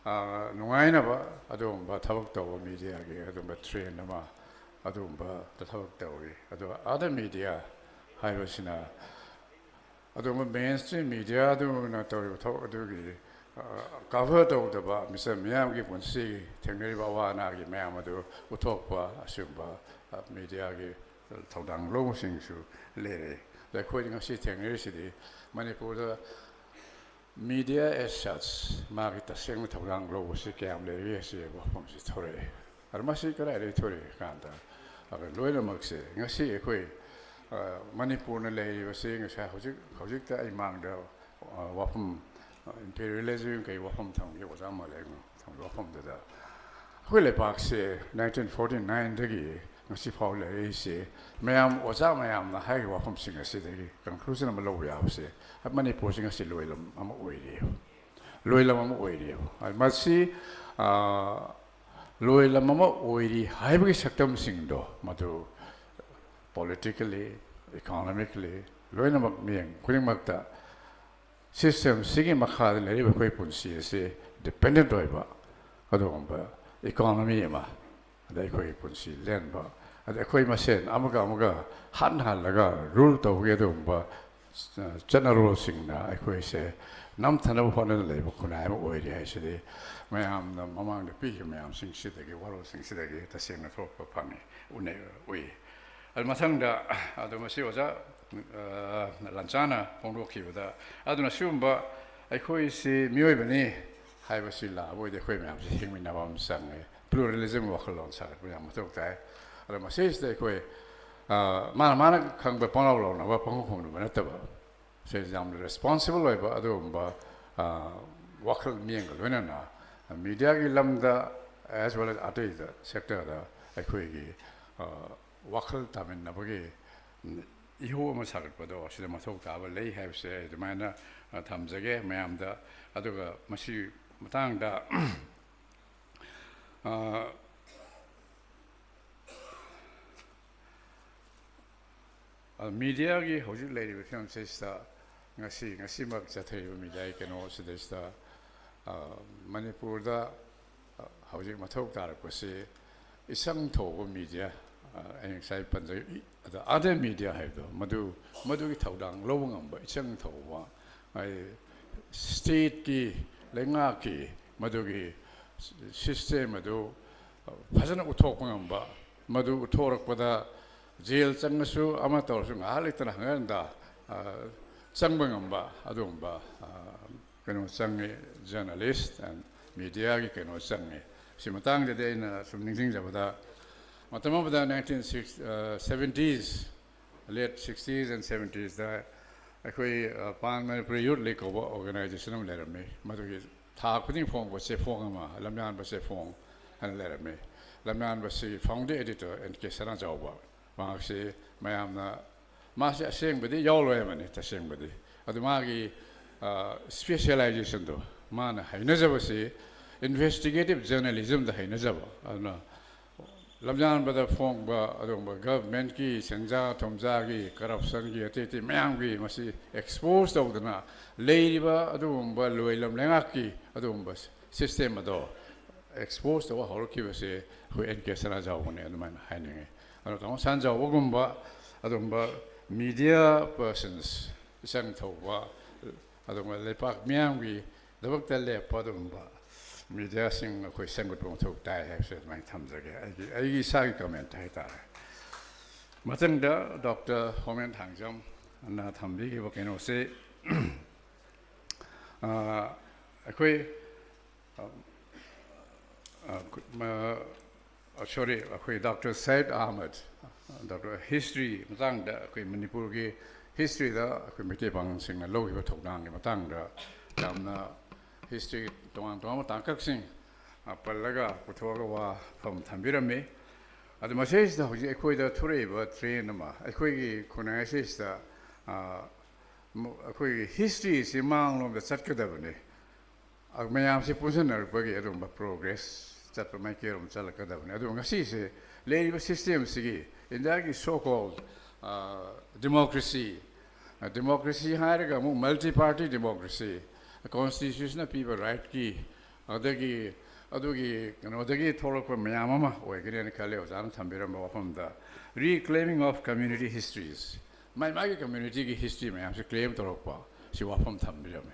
ꯑ, ꯅꯨꯡꯉꯥꯏꯅꯕ ꯑꯗꯨꯒꯨꯝꯕ ꯊꯕꯛ ꯇꯧꯕ media ꯒꯤ ꯑꯗꯨꯒꯨꯝꯕ trend ꯑꯃ, ꯑꯗꯨꯒꯨꯝꯕ ꯊꯕꯛ ꯇꯧꯔꯤ꯫ ꯑꯗꯨꯒ other media ꯍꯥꯏꯕꯁꯤꯅ ꯑꯗꯨꯒꯨꯝꯕ mainstream media ꯑꯗꯨꯅ ꯇꯧꯔꯤꯕ ꯊꯕꯛ ꯑꯗꯨꯒꯤ, ꯑ, cover ꯇꯧꯗꯕ ꯃꯤꯆꯝ ꯃꯤꯌꯥꯝꯒꯤ ꯄꯨꯟꯁꯤꯒꯤ ꯊꯦꯡꯅꯔꯤꯕ ꯑꯋꯥ ꯑꯅꯥꯒꯤ ꯃꯌꯥꯝ ꯑꯗꯨ ꯎꯠꯊꯣꯛꯄ ꯑꯁꯤꯒꯨꯝꯕ, ꯑ, media ꯒꯤ ꯊꯧꯗꯥꯡ ꯂꯧꯕꯁꯤꯡꯁꯨ ꯂꯩꯔꯦ꯫ ꯑꯗ ꯑꯩꯈꯣꯏꯗꯤ ꯉꯁꯤ ꯊꯦꯡꯅꯔꯤꯁꯤꯗꯤ ꯃꯅꯤꯄꯨꯔꯗ media as such ꯃꯥꯒꯤ ꯇꯁꯦꯡꯅ ꯊꯧꯗꯥꯡ ꯂꯧꯕꯁꯤ ꯀꯌꯥꯝ ꯂꯩꯔꯤꯒꯦ ꯍꯥꯏꯁꯤ ꯋꯥꯐꯝꯁꯤ ꯊꯣꯔꯛꯑꯦ꯫ ꯑꯗꯣ ꯃꯁꯤ ꯀꯗꯥꯏꯗꯒꯤ ꯊꯣꯔꯛꯏ ꯀꯥꯟꯗ, ꯑꯗꯣ ꯂꯣꯏꯅꯃꯛꯁꯦ ꯉꯁꯤ ꯑꯩꯈꯣꯏ, ꯑ, ꯃꯅꯤꯄꯨꯔꯅ ꯂꯩꯔꯤꯕꯁꯤ ꯉꯁꯥꯏ ꯍꯧꯖꯤꯛ, ꯍꯧꯖꯤꯛꯇ ꯑꯩ ꯃꯥꯡꯗ, ꯑ, ꯋꯥꯐꯝ, ꯑ, imperialism ꯀꯩ ꯋꯥꯐꯝ ꯊꯝꯈꯤ, ꯑꯣꯖꯥ ꯃꯥꯂꯦꯝ ꯊꯝꯈꯤ ꯋꯥꯐꯝꯗꯨꯗ, ꯑꯩꯈꯣꯏ ꯂꯩꯄꯥꯛꯁꯦ nineteen forty nine ꯗꯒꯤ ꯉꯁꯤ ꯐꯥꯎ ꯂꯩꯔꯛꯏꯁꯦ꯫ ꯃꯌꯥꯝ, ꯑꯣꯖꯥ ꯃꯌꯥꯝꯅ ꯍꯥꯏꯔꯤꯕ ꯋꯥꯐꯝꯁꯤꯡ ꯑꯁꯤꯗꯒꯤ conclusion ꯑꯃ ꯂꯧꯕ ꯌꯥꯕꯁꯦ, ꯃꯅꯤꯄꯨꯔꯁꯤ ꯉꯁꯤ ꯂꯣꯏꯂꯝ ꯑꯃ ꯑꯣꯏꯔꯤꯑꯕ꯫ ꯂꯣꯏꯂꯝ ꯑꯃ ꯑꯣꯏꯔꯤꯑꯕ꯫ ꯃꯁꯤ, ꯑ, ꯂꯣꯏꯂꯝ ꯑꯃ ꯑꯣꯏꯔꯤ ꯍꯥꯏꯕꯒꯤ ꯁꯛꯇꯝꯁꯤꯡꯗꯣ, ꯃꯗꯨ politically, economically, ꯂꯣꯏꯅꯃꯛ ꯃꯤꯠꯌꯦꯡ ꯈꯨꯗꯤꯡꯃꯛꯇ systemꯁꯤꯒꯤ ꯃꯈꯥꯗ ꯂꯩꯔꯤꯕ ꯑꯩꯈꯣꯏ ꯄꯨꯟꯁꯤ ꯑꯁꯤ dependent ꯑꯣꯏꯕ ꯑꯗꯨꯒꯨꯝꯕ economy ꯑꯃ, ꯑꯗ ꯑꯩꯈꯣꯏꯒꯤ ꯄꯨꯟꯁꯤ ꯂꯦꯟꯕ, ꯑꯗ ꯑꯩꯈꯣꯏ ꯃꯁꯦꯟ ꯑꯃꯒ ꯑꯃꯒ ꯍꯥꯠꯅ ꯍꯥꯜꯂꯒ rule ꯇꯧꯕꯒꯤ ꯑꯗꯨꯒꯨꯝꯕ, ꯑ, ꯆꯠꯅꯔꯣꯜꯁꯤꯡꯅ ꯑꯩꯈꯣꯏꯁꯦ ꯅꯝꯊꯅꯕ ꯍꯣꯠꯅꯗꯨꯅ ꯂꯩꯕ ꯈꯨꯟꯅꯥꯏ ꯑꯃ ꯑꯣꯏꯔꯤ ꯍꯥꯏꯁꯤꯗꯤ ꯃꯌꯥꯝꯅ ꯃꯃꯥꯡꯗ ꯄꯤꯈꯤꯕ ꯃꯌꯥꯝꯁꯤꯡꯁꯤꯗꯒꯤ, ꯋꯥꯔꯣꯜꯁꯤꯡꯁꯤꯗꯒꯤ ꯇꯁꯦꯡꯅ ꯊꯣꯛꯄ ꯐꯪꯉꯤ, ꯎꯅꯩ, ꯎꯏ꯫ ꯑꯗꯨ ꯃꯊꯪꯗ, ꯑꯗꯣ ꯃꯁꯤ ꯑꯣꯖꯥ, ꯑ, ꯂꯟꯆꯥꯅ ꯐꯣꯡꯗꯣꯛꯈꯤꯕꯗ, ꯑꯗꯨꯅ ꯁꯤꯒꯨꯝꯕ ꯑꯩꯈꯣꯏꯁꯤ ꯃꯤꯑꯣꯏꯕꯅꯤ ꯍꯥꯏꯕꯁꯤ ꯂꯥꯛꯑꯕ ꯑꯣꯏꯗꯤ ꯑꯩꯈꯣꯏ ꯃꯌꯥꯝꯁꯤ ꯍꯤꯡꯃꯤꯟꯅꯕ ꯑꯃ ꯆꯪꯉꯦ꯫ Pluralism ꯋꯥꯈꯜꯂꯣꯟ ꯁꯥꯒꯠꯄ ꯌꯥꯝ ꯃꯊꯧ ꯇꯥꯏ꯫ ꯑꯗꯣ ꯃꯁꯤꯁꯤꯗ ꯑꯩꯈꯣꯏ, ꯑ, ꯃꯥꯅ ꯃꯥꯅ ꯈꯪꯕ ꯄꯪꯂꯥꯎ ꯂꯥꯎꯅꯕ, ꯄꯪꯈꯨꯝ ꯈꯨꯝꯅꯕ ꯅꯠꯇꯕ, ꯁꯤꯁꯦ ꯌꯥꯝꯅ responsible ꯑꯣꯏꯕ ꯑꯗꯨꯒꯨꯝꯕ, ꯑ, ꯋꯥꯈꯜ ꯃꯤꯠꯌꯦꯡꯒ ꯂꯣꯏꯅꯅ mediaꯒꯤ ꯂꯝꯗ as well as ꯑꯇꯩꯗ sectorꯗ ꯑꯩꯈꯣꯏꯒꯤ, ꯑ, ꯋꯥꯈꯜ ꯇꯥꯃꯤꯟꯅꯕꯒꯤ, ꯎꯝ, ꯏꯍꯧ ꯑꯃ ꯁꯥꯒꯠꯄꯗꯣ ꯁꯤꯗ ꯃꯊꯧ ꯇꯥꯕ ꯂꯩ ꯍꯥꯏꯕꯁꯦ ꯑꯩ ꯑꯗꯨꯃꯥꯏꯅ, ꯑ, ꯊꯝꯖꯒꯦ ꯃꯌꯥꯝꯗ꯫ ꯑꯗꯨꯒ ꯃꯁꯤ ꯃꯇꯥꯡꯗ, ꯑ, ꯑ, mediaꯒꯤ ꯍꯧꯖꯤꯛ ꯂꯩꯔꯤꯕ ꯐꯤꯕꯝꯁꯤꯗꯩꯁꯤꯗ ꯉꯁꯤ, ꯉꯁꯤꯃꯛ ꯆꯠꯊꯔꯤꯕ mediaꯒꯤ ꯀꯩꯅꯣ ꯁꯤꯗꯩꯁꯤꯗ, ꯑ, ꯃꯅꯤꯄꯨꯔꯗ, ꯑ, ꯍꯧꯖꯤꯛ ꯃꯊꯧ ꯇꯥꯔꯛꯄꯁꯤ ꯏꯆꯪ ꯊꯧꯕ media, ꯑ, ꯑꯩ ꯉꯁꯥꯏ ꯄꯟꯖꯈꯤ, ꯑꯗ other media ꯍꯥꯏꯕꯗꯣ, ꯃꯗꯨ, ꯃꯗꯨꯒꯤ ꯊꯧꯗꯥꯡ ꯂꯧꯕ ꯉꯝꯕ, ꯏꯆꯪ ꯊꯧꯕ, ꯑꯩ stateꯀꯤ, ꯂꯩꯉꯥꯛꯀꯤ ꯃꯗꯨꯒꯤ system ꯑꯗꯨ ꯐꯖꯅ ꯎꯠꯊꯣꯛꯄ ꯉꯝꯕ, ꯃꯗꯨ ꯎꯠꯊꯣꯔꯛꯄꯗ jail ꯆꯪꯉꯁꯨ ꯑꯃ ꯇꯧꯔꯁꯨ ꯉꯥꯏꯍꯥꯛ ꯂꯩꯇꯅ ꯍꯪꯒꯠ ꯍꯟꯗ, ꯑ, ꯆꯪꯕ ꯉꯝꯕ ꯑꯗꯨꯒꯨꯝꯕ, ꯑ, ꯀꯩꯅꯣ ꯆꯪꯉꯤ, journalist and mediaꯒꯤ ꯀꯩꯅꯣ ꯆꯪꯉꯤ꯫ ꯁꯤ ꯃꯇꯥꯡꯗꯗꯤ ꯑꯩꯅ ꯁꯨꯝ ꯅꯤꯡꯁꯤꯡꯖꯕꯗ, ꯃꯇꯝ ꯑꯃꯗ nineteen six, ꯑ, seventies, late sixties and seventiesꯗ ꯑꯩꯈꯣꯏ, ꯑ, Pan Manipuri Youth League ꯀꯧꯕ organization ꯑꯃ ꯂꯩꯔꯝꯃꯤ꯫ ꯃꯗꯨꯒꯤ ꯊꯥ ꯈꯨꯗꯤꯡ ꯐꯣꯡꯕ ꯆꯦꯐꯣꯡ ꯑꯃ, ꯂꯝꯌꯥꯟꯕ ꯆꯦꯐꯣꯡ ꯍꯥꯏꯅ ꯂꯩꯔꯝꯃꯤ꯫ ꯂꯝꯌꯥꯟꯕꯁꯤꯒꯤ founder editor ꯑꯦꯟ ꯀꯦ ꯁꯅꯥꯖꯥꯎꯕ꯫ ꯃꯍꯥꯛꯁꯤ ꯃꯌꯥꯝꯅ, ꯃꯥꯁꯤ ꯑꯁꯦꯡꯕꯗꯤ ꯌꯥꯎꯔꯣꯏ ꯍꯥꯏꯕꯅꯤ, ꯇꯁꯦꯡꯕꯗꯤ꯫ ꯑꯗꯨ ꯃꯥꯒꯤ, ꯑ, specializationꯗꯣ, ꯃꯥꯅ ꯍꯩꯅꯖꯕꯁꯤ investigative journalismꯗ ꯍꯩꯅꯖꯕ꯫ ꯑꯗꯨꯅ ꯂꯝꯌꯥꯟꯕꯗ ꯐꯣꯡꯕ ꯑꯗꯨꯒꯨꯝꯕ governmentꯀꯤ ꯁꯦꯟꯖꯥ ꯊꯨꯝꯖꯥꯒꯤ, corruptionꯒꯤ, ꯑꯇꯩ ꯑꯇꯩ ꯃꯌꯥꯝꯒꯤ ꯃꯁꯤ expose ꯇꯧꯗꯅ ꯂꯩꯔꯤꯕ ꯑꯗꯨꯒꯨꯝꯕ ꯂꯣꯏꯂꯝ ꯂꯩꯉꯥꯛꯀꯤ ꯑꯗꯨꯒꯨꯝꯕ system ꯑꯗꯣ expose ꯇꯧꯕ ꯍꯧꯔꯛꯈꯤꯕꯁꯦ ꯑꯩꯈꯣꯏ ꯑꯦꯟ ꯀꯦ ꯁꯅꯥꯖꯥꯎꯕꯅꯦ ꯑꯗꯨꯃꯥꯏꯅ ꯍꯥꯏꯅꯤꯡꯉꯤ꯫ ꯑꯗꯣ ꯇꯥꯃꯣ ꯁꯅꯥꯖꯥꯎꯕꯒꯨꯝꯕ ꯑꯗꯨꯒꯨꯝꯕ media persons, ꯏꯆꯪ ꯊꯧꯕ, ꯑꯗꯨꯒꯨꯝꯕ ꯂꯩꯄꯥꯛ ꯃꯤꯌꯥꯝꯒꯤꯗꯃꯛꯇ ꯂꯦꯞꯄ ꯑꯗꯨꯒꯨꯝꯕ mediaꯁꯤꯡ ꯑꯩꯈꯣꯏ ꯁꯦꯝꯒꯠꯄ ꯃꯊꯧ ꯇꯥꯏ ꯍꯥꯏꯕꯁꯦ ꯑꯗꯨꯃꯥꯏꯅ ꯊꯝꯖꯒꯦ, ꯑꯩꯒꯤ, ꯑꯩꯒꯤ ꯏꯁꯥꯒꯤ comment ꯍꯥꯏꯇꯥꯔꯦ꯫ ꯃꯊꯪꯗ ꯗꯣꯛꯇꯔ ꯍꯣꯃꯦꯟ ꯊꯥꯡꯖꯝꯅ ꯊꯝꯕꯤꯈꯤꯕ ꯀꯩꯅꯣꯁꯦ, ꯑ, ꯑꯩꯈꯣꯏ, ꯑ, ꯑ, ꯑ, sorry, ꯑꯩꯈꯣꯏ doctor Sayed Ahmad, doctor history ꯃꯇꯥꯡꯗ, ꯑꯩꯈꯣꯏ ꯃꯅꯤꯄꯨꯔꯒꯤ historyꯗ ꯑꯩꯈꯣꯏ ꯃꯩꯇꯩ ꯄꯥꯉꯜꯁꯤꯡꯅ ꯂꯧꯈꯤꯕ ꯊꯧꯗꯥꯡꯒꯤ ꯃꯇꯥꯡꯗ ꯌꯥꯝꯅ history ꯇꯣꯉꯥꯟ ꯇꯣꯉꯥꯟꯕ ꯇꯥꯡꯀꯛꯁꯤꯡ, ꯑ, ꯄꯜꯂꯒ ꯄꯨꯊꯣꯛꯑꯒ ꯋꯥꯐꯝ ꯊꯝꯕꯤꯔꯝꯃꯤ꯫ ꯑꯗꯨ ꯃꯁꯤꯁꯤꯗ ꯍꯧꯖꯤꯛ ꯑꯩꯈꯣꯏꯗ ꯊꯣꯔꯛꯏꯕ trend ꯑꯃ, ꯑꯩꯈꯣꯏꯒꯤ ꯈꯨꯟꯅꯥꯏ ꯑꯁꯤꯁꯤꯗ, ꯑ, ꯃ-, ꯑꯩꯈꯣꯏꯒꯤ historyꯁꯤ ꯃꯥꯡꯂꯣꯝꯗ ꯆꯠꯀꯗꯕꯅꯤ꯫ ꯑ, ꯃꯌꯥꯝꯁꯤ ꯄꯨꯟꯁꯤꯟꯅꯔꯛꯄꯒꯤ ꯑꯗꯨꯒꯨꯝꯕ progress ꯆꯠꯄ ꯃꯥꯏꯀꯩꯔꯣꯝ ꯆꯠꯂꯛꯀꯗꯕꯅꯤ꯫ ꯑꯗꯨꯒ ꯉꯁꯤꯁꯦ ꯂꯩꯔꯤꯕ systemꯁꯤꯒꯤ, ꯏꯟꯗꯤꯌꯥꯒꯤ so called, ꯑ, democracy, ꯑ, democracy ꯍꯥꯏꯔꯒ ꯑꯃꯨꯛ multi party democracy, constitutionꯅ ꯄꯤꯕ rightꯀꯤ, ꯑꯗꯒꯤ ꯑꯗꯨꯒꯤ ꯀꯩꯅꯣꯗꯒꯤ ꯊꯣꯛꯂꯛꯄ ꯃꯌꯥꯝ ꯑꯃ ꯑꯣꯏꯒꯅꯦꯅ ꯈꯜꯂꯦ꯫ ꯑꯣꯖꯥꯅ ꯊꯝꯕꯤꯔꯝꯕ ꯋꯥꯐꯝꯗ reclaiming of community histories, ꯃꯥꯏ ꯃꯥꯒꯤ communityꯒꯤ history ꯃꯌꯥꯝꯁꯦ claim ꯇꯧꯔꯛꯄ, ꯁꯤ ꯋꯥꯐꯝ ꯊꯝꯕꯤꯔꯝꯃꯦ꯫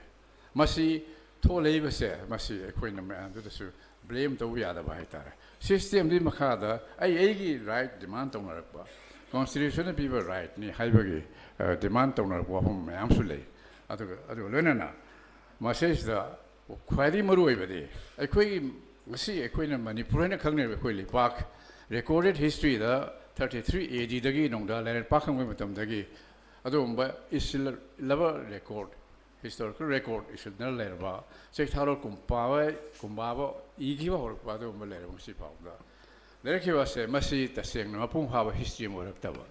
ꯃꯁꯤ ꯊꯣꯛꯂꯛꯏꯕꯁꯦ, ꯃꯁꯤ ꯑꯩꯈꯣꯏꯅ ꯃꯌꯥꯝꯗꯨꯗꯁꯨ blame ꯇꯧꯕ ꯌꯥꯗꯕ ꯍꯥꯏꯇꯥꯔꯦ꯫ Systemꯗꯨꯒꯤ ꯃꯈꯥꯗ ꯑꯩ ꯑꯩꯒꯤ right demand ꯇꯧꯅꯔꯛꯄ, constitutionꯅ ꯄꯤꯕ rightꯅꯤ ꯍꯥꯏꯕꯒꯤ, ꯑ, demand ꯇꯧꯅꯔꯛꯄ ꯋꯥꯐꯝ ꯃꯌꯥꯝꯁꯨ ꯂꯩ꯫ ꯑꯗꯨꯒ, ꯑꯗꯨꯒ ꯂꯣꯏꯅꯅ ꯃꯁꯤꯁꯤꯗ ꯈ꯭ꯋꯥꯏꯗꯒꯤ ꯃꯔꯨꯑꯣꯏꯕꯗꯤ ꯑꯩꯈꯣꯏꯒꯤ ꯉꯁꯤ ꯑꯩꯈꯣꯏꯅ ꯃꯅꯤꯄꯨꯔ ꯍꯥꯏꯅ ꯈꯪꯅꯔꯤꯕ ꯑꯩꯈꯣꯏ ꯂꯩꯄꯥꯛ recorded historyꯗ thirty three ADꯗꯒꯤ ꯅꯣꯡꯗꯥ ꯂꯥꯏꯔꯦꯟ ꯄꯥꯛ ꯈꯪꯕꯒꯤ ꯃꯇꯝꯗꯒꯤ ꯑꯗꯨꯒꯨꯝꯕ ꯏꯁꯤꯜꯂꯕ record, historical record ꯏꯁꯤꯟꯗꯨꯅ ꯂꯩꯔꯕ, ꯆꯩꯊꯥꯔꯣꯜ ꯀꯨꯝꯄꯥꯕ, ꯀꯨꯝꯕꯥꯕ ꯏꯈꯤꯕ ꯍꯧꯔꯛꯄ ꯑꯗꯨꯒꯨꯝꯕ ꯂꯩꯔꯕ ꯉꯁꯤ ꯐꯥꯎꯕꯗ꯫ ꯂꯩꯔꯛꯈꯤꯕ ꯑꯁꯦ ꯃꯁꯤ ꯇꯁꯦꯡꯅ ꯃꯄꯨꯡ ꯐꯥꯕ ꯍꯤꯁꯇ꯭ꯔꯤ ꯑꯃ ꯑꯣꯏꯔꯛꯇꯕ꯫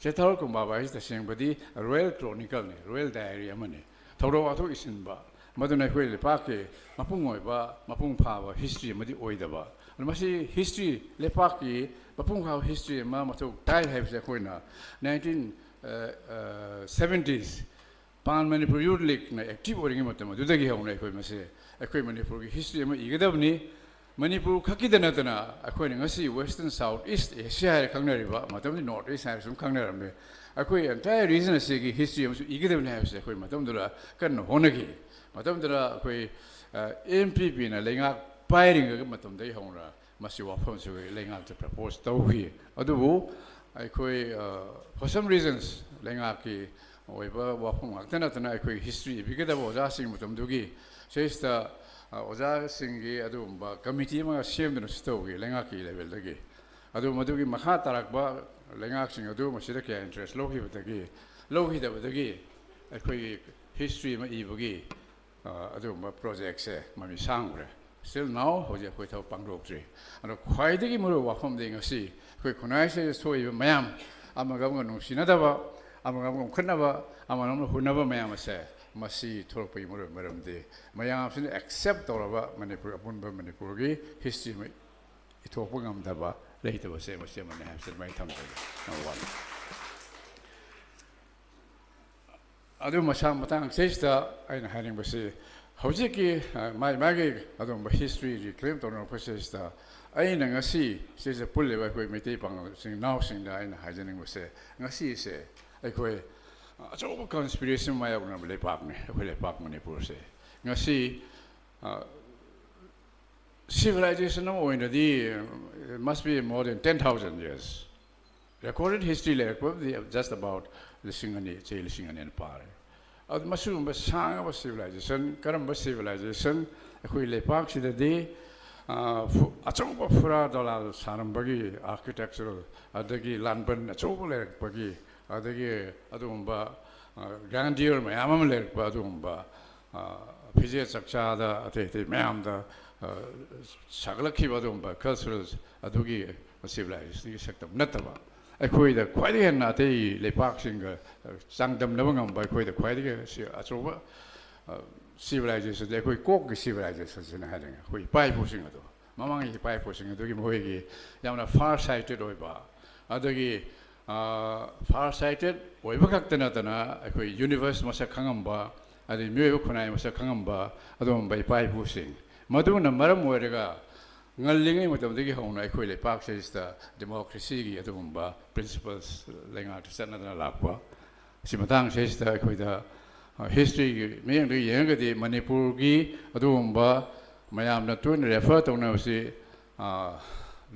ꯆꯦꯊꯥꯎ ꯀꯨꯝꯕꯥꯕ ꯍꯥꯏꯁꯤ ꯇꯁꯦꯡꯕꯗꯤ ꯔꯣꯌꯦꯜ ꯀ꯭ꯔꯣꯅꯤꯀꯜꯅꯤ, ꯔꯣꯌꯦꯜ ꯗꯥꯏꯔꯤ ꯑꯃꯅꯤ, ꯊꯧꯗꯣꯛ ꯋꯥꯊꯣꯛ ꯏꯁꯤꯟꯕ꯫ ꯃꯗꯨꯅ ꯑꯩꯈꯣꯏ ꯂꯩꯄꯥꯛꯀꯤ ꯃꯄꯨꯡ ꯑꯣꯏꯕ, ꯃꯄꯨꯡ ꯐꯥꯕ ꯍꯤꯁꯇ꯭ꯔꯤ ꯑꯃꯗꯤ ꯑꯣꯏꯗꯕ꯫ ꯑꯗꯨ ꯃꯁꯤ ꯍꯤꯁꯇ꯭ꯔꯤ, ꯂꯩꯄꯥꯛꯀꯤ ꯃꯄꯨꯡ ꯐꯥꯕ ꯍꯤꯁꯇ꯭ꯔꯤ ꯑꯃ ꯃꯊꯧ ꯇꯥꯏ ꯍꯥꯏꯕꯁꯦ ꯑꯩꯈꯣꯏꯅ ꯅꯥꯏꯟꯇꯤꯟ ꯁꯕꯦꯟꯇꯤꯁ ꯄꯥꯟ ꯃꯅꯤꯄꯨꯔ ꯌꯨꯠ ꯂꯤꯒꯅ ꯑꯦꯛꯇꯤꯚ ꯑꯣꯏꯔꯤꯉꯩ ꯃꯇꯝ ꯑꯗꯨꯗꯒꯤ ꯍꯧꯅ ꯑꯩꯈꯣꯏ ꯃꯁꯦ, ꯑꯩꯈꯣꯏ ꯃꯅꯤꯄꯨꯔꯒꯤ ꯍꯤꯁꯇ꯭ꯔꯤ ꯑꯃ ꯏꯒꯗꯕꯅꯤ꯫ ꯃꯅꯤꯄꯨꯔ ꯈꯛꯀꯤꯗ ꯅꯠꯇꯅ ꯑꯩꯈꯣꯏꯅ ꯉꯁꯤ ꯋꯦꯁꯇꯔꯟ ꯁꯥꯎꯠ ꯏꯁ ꯑꯦꯁꯤꯌꯥ ꯍꯥꯏꯔ ꯈꯪꯅꯔꯤꯕ, ꯃꯇꯝꯗꯤ ꯅꯣꯔꯠ ꯏꯁ ꯍꯥꯏꯔ ꯁꯨꯝ ꯈꯪꯅꯔꯝꯃꯤ꯫ ꯑꯩꯈꯣꯏ ꯑꯦꯟꯇꯥꯌꯔ ꯔꯤꯖꯟ ꯑꯁꯤꯒꯤ ꯍꯤꯁꯇ꯭ꯔꯤ ꯑꯃꯁꯨ ꯏꯒꯗꯕꯅꯤ ꯍꯥꯏꯕꯁꯦ ꯑꯩꯈꯣꯏ ꯃꯇꯝꯗꯨꯗ ꯀꯟꯅ ꯍꯣꯠꯅꯈꯤ꯫ ꯃꯇꯝꯗꯨꯗ ꯑꯩꯈꯣꯏ ꯑꯦꯝ ꯄꯤ ꯄꯤꯅ ꯂꯩꯉꯥꯛ ꯄꯥꯏꯔꯤꯉꯩ ꯃꯇꯝꯗꯒꯤ ꯍꯧꯅ ꯃꯁꯤ ꯋꯥꯐꯝꯁꯤ ꯂꯩꯉꯥꯛꯇ ꯄ꯭ꯔꯄꯣꯖ ꯇꯧꯈꯤ꯫ ꯑꯗꯨꯕꯨ ꯑꯩꯈꯣꯏ, for some reasons, ꯂꯩꯉꯥꯛꯀꯤ ꯑꯣꯏꯕ ꯋꯥꯐꯝ ꯉꯥꯛꯇ ꯅꯠꯇꯅ ꯑꯩꯈꯣꯏ ꯍꯤꯁꯇ꯭ꯔꯤ ꯏꯕꯤꯒꯗꯕ ꯑꯣꯖꯥꯁꯤꯡ ꯃꯇꯝꯗꯨꯒꯤ ꯁꯤꯁꯤꯗ, ꯑ, ꯑꯣꯖꯥꯁꯤꯡꯒꯤ ꯑꯗꯨꯒꯨꯝꯕ ꯀꯃꯤꯇꯤ ꯑꯃ ꯁꯦꯝꯗꯨꯅꯁꯨ ꯇꯧꯈꯤ ꯂꯩꯉꯥꯛꯀꯤ ꯂꯦꯚꯦꯜꯗꯒꯤ꯫ ꯑꯗꯨ ꯃꯗꯨꯒꯤ ꯃꯈꯥ ꯇꯥꯔꯛꯄ ꯂꯩꯉꯥꯛꯁꯤꯡ ꯑꯗꯨ ꯃꯁꯤꯗ ꯀꯌꯥ ꯏꯟꯇꯔꯦꯁ ꯂꯧꯈꯤꯕꯗꯒꯤ, ꯂꯧꯈꯤꯗꯕꯗꯒꯤ ꯑꯩꯈꯣꯏꯒꯤ ꯍꯤꯁꯇ꯭ꯔꯤ ꯑꯃ ꯏꯕꯒꯤ ꯑ, ꯑꯗꯨꯒꯨꯝꯕ ꯄ꯭ꯔꯣꯖꯦꯛꯁꯦ ꯃꯃꯤ ꯁꯥꯡꯈ꯭ꯔꯦ꯫ Still now ꯍꯧꯖꯤꯛ ꯑꯩꯈꯣꯏ ꯊꯕꯛ ꯄꯥꯡꯊꯣꯛꯇ꯭ꯔꯤ꯫ ꯑꯗꯣ ꯈ꯭ꯋꯥꯏꯗꯒꯤ ꯃꯔꯨꯑꯣꯏꯕ ꯋꯥꯐꯝꯗꯤ ꯉꯁꯤ ꯑꯩꯈꯣꯏ ꯈꯨꯟꯅꯥꯏꯁꯤꯗ ꯊꯣꯛꯏꯕ ꯃꯌꯥꯝ, ꯑꯃꯒ ꯑꯃꯒ ꯅꯨꯡꯁꯤꯅꯗꯕ, ꯑꯃꯒ ꯑꯃꯒ ꯎꯈꯠꯅꯕ, ꯑꯃꯒ ꯑꯃꯒ ꯍꯨꯟꯅꯕ ꯃꯌꯥꯝ ꯑꯁꯦ, ꯃꯁꯤ ꯊꯣꯛꯂꯛꯄꯒꯤ ꯃꯔꯨꯑꯣꯏꯕ ꯃꯔꯝꯗꯤ ꯃꯌꯥꯝꯁꯤꯅ ꯑꯦꯛꯁꯦꯞ ꯇꯧꯔꯕ ꯃꯅꯤꯄꯨꯔ, ꯑꯄꯨꯟꯕ ꯃꯅꯤꯄꯨꯔꯒꯤ ꯍꯤꯁꯇ꯭ꯔꯤ ꯑꯃ ꯏꯊꯣꯛꯄ ꯉꯝꯗꯕ, ꯂꯩꯇꯕꯁꯦ ꯃꯁꯤ ꯑꯃꯅꯤ ꯍꯥꯏꯕꯁꯤ ꯑꯗꯨꯃꯥꯏꯅ ꯊꯝꯖꯒꯦ꯫ Number one꯫ ꯑꯗꯨ ꯃꯁꯥ ꯃꯇꯥꯡ ꯁꯤꯗꯩꯁꯤꯗ ꯑꯩꯅ ꯍꯥꯏꯅꯤꯡꯕꯁꯤ, ꯍꯧꯖꯤꯛꯀꯤ, ꯑ, ꯃꯥꯒꯤ, ꯃꯥꯒꯤ ꯑꯗꯨꯒꯨꯝꯕ ꯍꯤꯁꯇ꯭ꯔꯤ ꯔꯤꯀ꯭ꯂꯦꯝ ꯇꯧꯅꯔꯛꯄꯁꯤꯗꯩꯁꯤꯗ ꯑꯩꯅ ꯉꯁꯤ ꯁꯤꯗ ꯄꯨꯜꯂꯤꯕ ꯑꯩꯈꯣꯏ ꯃꯩꯇꯩ ꯄꯥꯉꯜꯁꯤꯡ, ꯏꯅꯥꯎꯁꯤꯡꯗ ꯑꯩꯅ ꯍꯥꯏꯖꯅꯤꯡꯕꯁꯦ, ꯉꯁꯤꯁꯦ ꯑꯩꯈꯣꯏ ꯑꯆꯧꯕ ꯀꯟꯁꯄꯤꯔꯦꯁꯤ ꯃꯥꯌꯣꯛꯅꯕ ꯂꯩꯄꯥꯛꯅꯤ ꯑꯩꯈꯣꯏ ꯂꯩꯄꯥꯛ ꯃꯅꯤꯄꯨꯔꯁꯦ꯫ ꯉꯁꯤ, ꯑ, ꯁꯤꯚꯤꯂꯥꯏꯖꯦꯁꯟ ꯑꯃ ꯑꯣꯏꯅꯗꯤ, it must be more than ten thousand years꯫ Recorded history ꯂꯩꯔꯛꯄꯕꯨꯗꯤ just about ꯂꯤꯁꯤꯡ ꯑꯅꯤ, ꯆꯍꯤ ꯂꯤꯁꯤꯡ ꯑꯅꯤꯅ ꯄꯥꯔꯦ꯫ ꯑꯗꯨ ꯃꯁꯤꯒꯨꯝꯕ ꯁꯥꯡꯉꯕ ꯁꯤꯚꯤꯂꯥꯏꯖꯦꯁꯟ, ꯀꯔꯝꯕ ꯁꯤꯚꯤꯂꯥꯏꯖꯦꯁꯟ? ꯑꯩꯈꯣꯏ ꯂꯩꯄꯥꯛꯁꯤꯗꯗꯤ, ꯑ, ꯐꯨ-, ꯑꯆꯧꯕ ꯐꯨꯔꯥ ꯗꯣꯂꯥꯜ ꯁꯥꯔꯝꯕꯒꯤ ꯑꯥꯔꯀꯤꯇꯦꯛꯆꯔꯦꯜ, ꯑꯗꯒꯤ ꯂꯥꯟꯕꯟ ꯑꯆꯧꯕ ꯂꯩꯔꯛꯄꯒꯤ, ꯑꯗꯒꯤ ꯑꯗꯨꯒꯨꯝꯕ, ꯑ, ꯒ꯭ꯔꯥꯟꯗꯤꯌꯔ ꯃꯌꯥꯝ ꯑꯃ ꯂꯩꯔꯛꯄ ꯑꯗꯨꯒꯨꯝꯕ, ꯑ, ꯐꯤꯖꯦꯠ ꯆꯛꯆꯥꯗ ꯑꯇꯩ ꯑꯇꯩ ꯃꯌꯥꯝꯗ ꯁꯥꯒꯠꯂꯛꯈꯤꯕ ꯑꯗꯨꯒꯨꯝꯕ ꯀꯜꯆꯔꯦꯜ ꯑꯗꯨꯒꯤ ꯁꯤꯚꯤꯂꯥꯏꯖꯦꯁꯟꯒꯤ ꯁꯛꯇꯝ ꯅꯠꯇꯕ, ꯑꯩꯈꯣꯏꯗ ꯈ꯭ꯋꯥꯏꯗꯒꯤ ꯍꯦꯟꯅ ꯑꯇꯩ ꯂꯩꯄꯥꯛꯁꯤꯡꯒ ꯆꯥꯡꯗꯝꯅꯕ ꯉꯝꯕ, ꯑꯩꯈꯣꯏꯗ ꯈ꯭ꯋꯥꯏꯗꯒꯤ ꯑꯆꯧꯕ ꯁꯤꯚꯤꯂꯥꯏꯖꯦꯁꯟꯁꯦ ꯑꯩꯈꯣꯏ ꯀꯣꯛꯀꯤ ꯁꯤꯚꯤꯂꯥꯏꯖꯦꯁꯟꯁꯤꯅ ꯍꯥꯏꯔꯦ꯫ ꯑꯩꯈꯣꯏ ꯏꯄꯥ ꯏꯄꯨꯁꯤꯡ ꯑꯗꯣ, ꯃꯃꯥꯡꯒꯤ ꯏꯄꯥ ꯏꯄꯨꯁꯤꯡ ꯑꯗꯨꯒꯤ ꯃꯈꯣꯏꯒꯤ ꯌꯥꯝꯅ ꯐꯥꯔ ꯁꯥꯏꯇꯦꯠ ꯑꯣꯏꯕ, ꯑꯗꯒꯤ ꯐꯥꯔ ꯁꯥꯏꯇꯦꯠ ꯑꯣꯏꯕ ꯈꯛꯇ ꯅꯠꯇꯅ ꯑꯩꯈꯣꯏ ꯌꯨꯅꯤꯚꯔꯁ ꯃꯁꯛ ꯈꯪꯉꯝꯕ, ꯑꯗꯩ ꯃꯤꯑꯣꯏꯕ ꯈꯨꯟꯅꯥꯏ ꯃꯁꯛ ꯈꯪꯉꯝꯕ ꯑꯗꯨꯒꯨꯝꯕ ꯏꯄꯥ ꯏꯄꯨꯁꯤꯡ, ꯃꯗꯨꯅ ꯃꯔꯝ ꯑꯣꯏꯔꯒ ꯉꯜꯂꯤꯉꯩ ꯃꯇꯝꯗꯒꯤ ꯍꯧꯅ ꯑꯩꯈꯣꯏ ꯂꯩꯄꯥꯛꯁꯤꯗ ꯗꯦꯃꯣꯀ꯭ꯔꯦꯁꯤꯒꯤ ꯑꯗꯨꯒꯨꯝꯕ ꯄ꯭ꯔꯤꯟꯁꯤꯄꯜꯁ ꯂꯩꯉꯥꯛꯇ ꯆꯠꯅꯗꯅ ꯂꯥꯛꯄ꯫ ꯁꯤ ꯃꯇꯥꯡꯁꯤꯗꯩꯁꯤꯗ ꯑꯩꯈꯣꯏꯗ ꯍꯤꯁꯇ꯭ꯔꯤꯒꯤ ꯃꯤꯠꯌꯦꯡꯗ ꯌꯦꯡꯉꯒꯗꯤ ꯃꯅꯤꯄꯨꯔꯒꯤ ꯑꯗꯨꯒꯨꯝꯕ ꯃꯌꯥꯝꯅ ꯇꯣꯏꯅ ꯔꯦꯐꯔ ꯇꯧꯅꯕꯁꯤ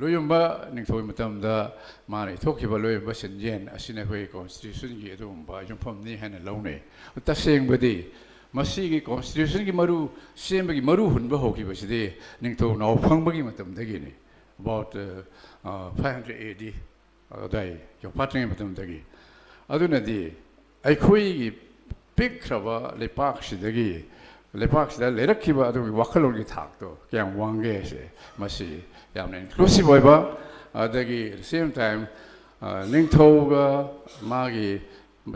ꯂꯣꯏꯌꯨꯝꯕ ꯅꯤꯡꯊꯧꯒꯤ ꯃꯇꯝꯗ ꯃꯥꯅ ꯏꯊꯣꯛꯈꯤꯕ ꯂꯣꯏꯌꯨꯝꯕ ꯁꯤꯟꯖꯦꯟ ꯑꯁꯤꯅ ꯑꯩꯈꯣꯏꯒꯤ ꯀꯣꯟꯁꯇꯤꯇ꯭ꯌꯨꯁꯟꯒꯤ ꯑꯗꯨꯒꯨꯝꯕ ꯌꯨꯝꯐꯝꯅꯤ ꯍꯥꯏꯅ ꯂꯧꯅꯩ꯫ ꯇꯁꯦꯡꯕꯗꯤ ꯃꯁꯤꯒꯤ ꯀꯣꯟꯁꯇꯤꯇ꯭ꯌꯨꯁꯟꯒꯤ ꯃꯔꯨ ꯁꯦꯝꯕꯒꯤ ꯃꯔꯨ ꯍꯨꯟꯕ ꯍꯧꯈꯤꯕꯁꯤꯗꯤ ꯅꯤꯡꯊꯧ ꯅꯥꯎꯐꯪꯕꯒꯤ ꯃꯇꯝꯗꯒꯤꯅꯤ, about five hundred A D ꯑꯗꯨꯋꯥꯏ ꯌꯧꯐꯥꯠꯇ꯭ꯔꯤꯉꯩ ꯃꯇꯝꯗꯒꯤ꯫ ꯑꯗꯨꯅꯗꯤ ꯑꯩꯈꯣꯏꯒꯤ ꯄꯤꯛꯈ꯭ꯔꯕ ꯂꯩꯄꯥꯛꯁꯤꯗꯒꯤ, ꯂꯩꯄꯥꯛꯁꯤꯗ ꯂꯩꯔꯛꯈꯤꯕ ꯑꯗꯨꯒꯤ ꯋꯥꯈꯜꯂꯣꯟꯒꯤ ꯊꯥꯛꯇꯣ ꯀꯌꯥꯝ ꯋꯥꯡꯒꯦ ꯍꯥꯏꯁꯦ, ꯃꯁꯤ ꯌꯥꯝꯅ ꯏꯟꯀ꯭ꯂꯨꯁꯤꯞ ꯑꯣꯏꯕ, ꯑꯗꯒꯤ at the same time ꯅꯤꯡꯊꯧꯒ ꯃꯥꯒꯤ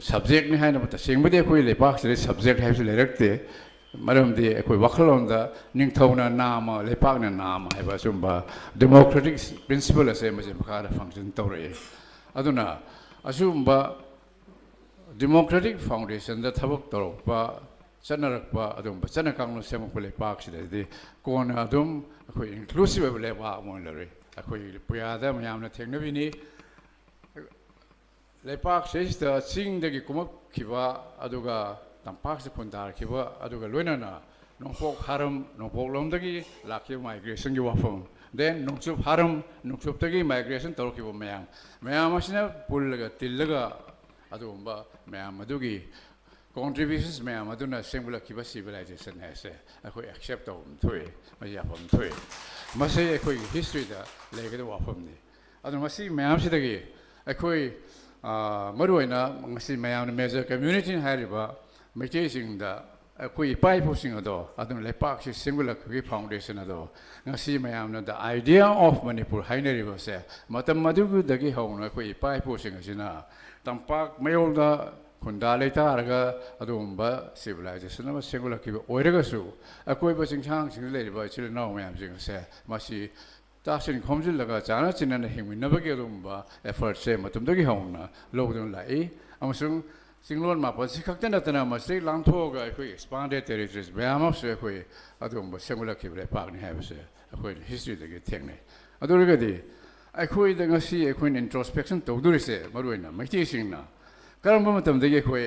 ꯁꯕꯖꯦꯛꯅꯤ ꯍꯥꯏꯅꯕ, ꯇꯁꯦꯡꯕꯗꯤ ꯑꯩꯈꯣꯏ ꯂꯩꯄꯥꯛꯁꯤꯗ ꯁꯕꯖꯦꯛ ꯍꯥꯏꯕꯁꯤ ꯂꯩꯔꯛꯇꯦ꯫ ꯃꯔꯝꯗꯤ ꯑꯩꯈꯣꯏ ꯋꯥꯈꯜꯂꯣꯟꯗ ꯅꯤꯡꯊꯧꯅ ꯅꯥꯝꯃ, ꯂꯩꯄꯥꯛꯅ ꯅꯥꯝꯃ ꯍꯥꯏꯕ ꯑꯁꯨꯝꯕ ꯗꯦꯃꯣꯀ꯭ꯔꯦꯇꯤꯛ ꯄ꯭ꯔꯤꯟꯁꯤꯄꯜ ꯑꯁꯦ ꯃꯁꯤ ꯃꯈꯥꯗ ꯐꯪꯁꯟ ꯇꯧꯔꯛꯏ꯫ ꯑꯗꯨꯅ ꯑꯁꯤꯒꯨꯝꯕ ꯗꯦꯃꯣꯀ꯭ꯔꯦꯇꯤꯛ ꯐꯥꯎꯟꯗꯦꯁꯟꯗ ꯊꯕꯛ ꯇꯧꯔꯛꯄ, ꯆꯠꯅꯔꯛꯄ ꯑꯗꯨꯒꯨꯝꯕ ꯆꯠꯅ ꯀꯥꯡꯂꯣꯟ ꯁꯦꯝꯃꯛꯄ ꯂꯩꯄꯥꯛꯁꯤꯗꯗꯤ ꯀꯣꯟꯅ ꯑꯗꯨꯝ ꯑꯩꯈꯣꯏ ꯏꯟꯀ꯭ꯂꯨꯁꯤꯞ ꯑꯣꯏꯕ ꯂꯩꯕꯥꯛ ꯑꯃ ꯑꯣꯏꯅ ꯂꯩꯔꯛꯏ꯫ ꯑꯩꯈꯣꯏ ꯄꯨꯌꯥꯗ ꯃꯌꯥꯝꯅ ꯊꯦꯡꯅꯕꯤꯅꯤ꯫ ꯂꯩꯄꯥꯛꯁꯤꯗꯩꯁꯤꯗ ꯆꯤꯡꯗꯒꯤ ꯀꯨꯝꯃꯛꯈꯤꯕ, ꯑꯗꯨꯒ ꯇꯝꯄꯥꯛꯁꯤꯗ ꯈꯨꯟꯗꯥꯔꯛꯈꯤꯕ, ꯑꯗꯨꯒ ꯂꯣꯏꯅꯅ ꯅꯣꯡꯄꯣꯛ ꯍꯥꯔꯝ, ꯅꯣꯡꯄꯣꯛꯂꯣꯝꯗꯒꯤ ꯂꯥꯛꯈꯤꯕ ꯃꯥꯏꯒ꯭ꯔꯦꯁꯟꯒꯤ ꯋꯥꯐꯝ, then ꯅꯣꯡꯆꯨꯞ ꯍꯥꯔꯝ, ꯅꯣꯡꯆꯨꯞꯇꯒꯤ ꯃꯥꯏꯒ꯭ꯔꯦꯁꯟ ꯇꯧꯔꯛꯈꯤꯕ ꯃꯌꯥꯝ, ꯃꯌꯥꯝ ꯑꯁꯤꯅ ꯄꯨꯜꯂꯒ ꯇꯤꯜꯂꯒ ꯑꯗꯨꯒꯨꯝꯕ ꯃꯌꯥꯝ ꯑꯗꯨꯒꯤ ꯀꯣꯟꯇ꯭ꯔꯤꯕ꯭ꯌꯨꯁꯟꯁ ꯃꯌꯥꯝ ꯑꯗꯨꯅ ꯁꯦꯝꯒꯠꯂꯛꯈꯤꯕ ꯁꯤꯚꯤꯂꯥꯏꯖꯦꯁꯟ ꯍꯥꯏꯁꯦ ꯑꯩꯈꯣꯏ ꯑꯦꯛꯁꯦꯞ ꯇꯧꯐꯝ ꯊꯣꯛꯏ, ꯃꯁꯤ ꯌꯥꯐꯝ ꯊꯣꯛꯏ꯫ ꯃꯁꯤ ꯑꯩꯈꯣꯏꯒꯤ ꯍꯤꯁꯇ꯭ꯔꯤꯗ ꯂꯩꯒꯗꯕ ꯋꯥꯐꯝꯅꯤ꯫ ꯑꯗꯨꯅ ꯃꯁꯤ ꯃꯌꯥꯝꯁꯤꯗꯒꯤ ꯑꯩꯈꯣꯏ, ꯃꯔꯨꯑꯣꯏꯅ ꯉꯁꯤ ꯃꯌꯥꯝꯅ ꯃꯦꯖꯔ ꯀꯝꯃ꯭ꯌꯨꯅꯤꯇꯤ ꯍꯥꯏꯔꯤꯕ ꯃꯩꯇꯩꯁꯤꯡꯗ ꯑꯩꯈꯣꯏ ꯏꯄꯥ ꯏꯄꯨꯁꯤꯡ ꯑꯗꯣ, ꯑꯗꯨꯅ ꯂꯩꯄꯥꯛꯁꯤ ꯁꯦꯝꯒꯠꯂꯛꯄꯒꯤ foundation ꯑꯗꯣ, ꯉꯁꯤ ꯃꯌꯥꯝꯅ the idea of ꯃꯅꯤꯄꯨꯔ ꯍꯥꯏꯅꯔꯤꯕꯁꯦ, ꯃꯇꯝ ꯑꯗꯨꯗꯒꯤ ꯍꯧꯅ ꯑꯩꯈꯣꯏ ꯏꯄꯥ ꯏꯄꯨꯁꯤꯡ ꯑꯁꯤꯅ ꯇꯝꯄꯥꯛ ꯃꯌꯣꯜꯗ ꯈꯨꯟꯗꯥ ꯂꯩꯇꯥꯔꯒ ꯑꯗꯨꯒꯨꯝꯕ civilization ꯑꯃ ꯁꯦꯝꯒꯠꯂꯛꯈꯤꯕ ꯑꯣꯏꯔꯒꯁꯨ, ꯑꯀꯣꯏꯕ ꯆꯤꯡꯁꯥꯡꯁꯤꯡꯗ ꯂꯩꯔꯤꯕ ꯏꯆꯤꯜ ꯏꯅꯥꯎ ꯃꯌꯥꯝꯁꯤꯡ ꯑꯁꯦ ꯃꯁꯤ ꯇꯥꯁꯤꯟ ꯈꯣꯝꯖꯤꯜꯂꯒ ꯆꯥꯟꯅ ꯆꯤꯟꯅꯅ ꯍꯤꯡꯃꯤꯟꯅꯕꯒꯤ ꯑꯗꯨꯒꯨꯝꯕ effortꯁꯦ ꯃꯇꯝꯗꯒꯤ ꯍꯧꯅ ꯂꯧꯗꯨꯅ ꯂꯥꯛꯏ꯫ ꯑꯃꯁꯨꯡ ꯆꯤꯡꯂꯣꯟ ꯃꯥꯄꯟꯁꯤ ꯈꯛꯇ ꯅꯠꯇꯅ ꯃꯁꯤꯗꯒꯤ ꯂꯥꯟꯊꯣꯛꯑꯒ ꯑꯩꯈꯣꯏ expanded territories ꯃꯌꯥꯝ ꯑꯃꯁꯨ ꯑꯩꯈꯣꯏ ꯑꯗꯨꯒꯨꯝꯕ ꯁꯦꯝꯒꯠꯂꯛꯈꯤꯕ ꯂꯩꯄꯥꯛꯅꯤ ꯍꯥꯏꯕꯁꯦ ꯑꯩꯈꯣꯏꯅ historyꯗꯒꯤ ꯊꯦꯡꯅꯩ꯫ ꯑꯗꯨ ꯑꯣꯏꯔꯒꯗꯤ ꯑꯩꯈꯣꯏꯗ ꯉꯁꯤ ꯑꯩꯈꯣꯏꯅ introspection ꯇꯧꯗꯣꯔꯤꯁꯦ ꯃꯔꯨꯑꯣꯏꯅ ꯃꯩꯇꯩꯁꯤꯡꯅ ꯀꯔꯝꯕ ꯃꯇꯝꯗꯒꯤ ꯑꯩꯈꯣꯏ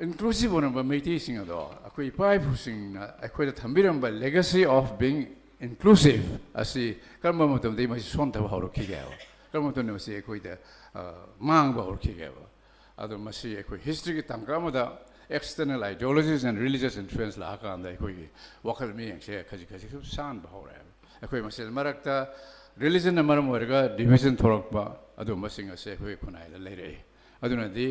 inclusive ꯑꯣꯏꯔꯝꯕ ꯃꯩꯇꯩꯁꯤꯡ ꯑꯗꯣ, ꯑꯩꯈꯣꯏ ꯏꯄꯥ ꯏꯄꯨꯁꯤꯡꯅ ꯑꯩꯈꯣꯏꯗ ꯊꯝꯕꯤꯔꯝꯕ legacy of being inclusive ꯑꯁꯤ ꯀꯔꯝꯕ ꯃꯇꯝꯗꯒꯤ ꯃꯁꯤ ꯁꯣꯟꯊꯕ ꯍꯧꯔꯛꯈꯤꯒꯦ ꯍꯥꯏꯕ, ꯀꯔꯝꯕ ꯃꯇꯝꯗ ꯃꯁꯤ ꯑꯩꯈꯣꯏꯗ, ꯑ, ꯃꯥꯡꯕ ꯍꯧꯔꯛꯈꯤꯒꯦ ꯍꯥꯏꯕ? ꯑꯗꯣ ꯃꯁꯤ ꯑꯩꯈꯣꯏ historyꯒꯤ ꯇꯥꯡꯀꯛ ꯑꯃꯗ external ideologies and religious influence ꯂꯥꯛꯑꯀꯥꯟꯗ ꯑꯩꯈꯣꯏꯒꯤ ꯋꯥꯈꯜ ꯃꯤꯠꯌꯦꯡꯁꯦ ꯈꯖꯤꯛ ꯈꯖꯤꯛ ꯁꯨꯝ ꯁꯥꯟꯕ ꯍꯧꯔꯛꯑꯦꯕ꯫ ꯑꯩꯈꯣꯏ ꯃꯁꯦꯜ ꯃꯔꯛꯇ religionꯅ ꯃꯔꯝ ꯑꯣꯏꯔꯒ division ꯊꯣꯛꯂꯛꯄ, ꯑꯗꯨꯒꯨꯝꯕꯁꯤꯡ ꯑꯁꯦ ꯑꯩꯈꯣꯏ ꯈꯨꯟꯅꯥꯏꯗ ꯂꯩꯔꯛꯏ꯫ ꯑꯗꯨꯅꯗꯤ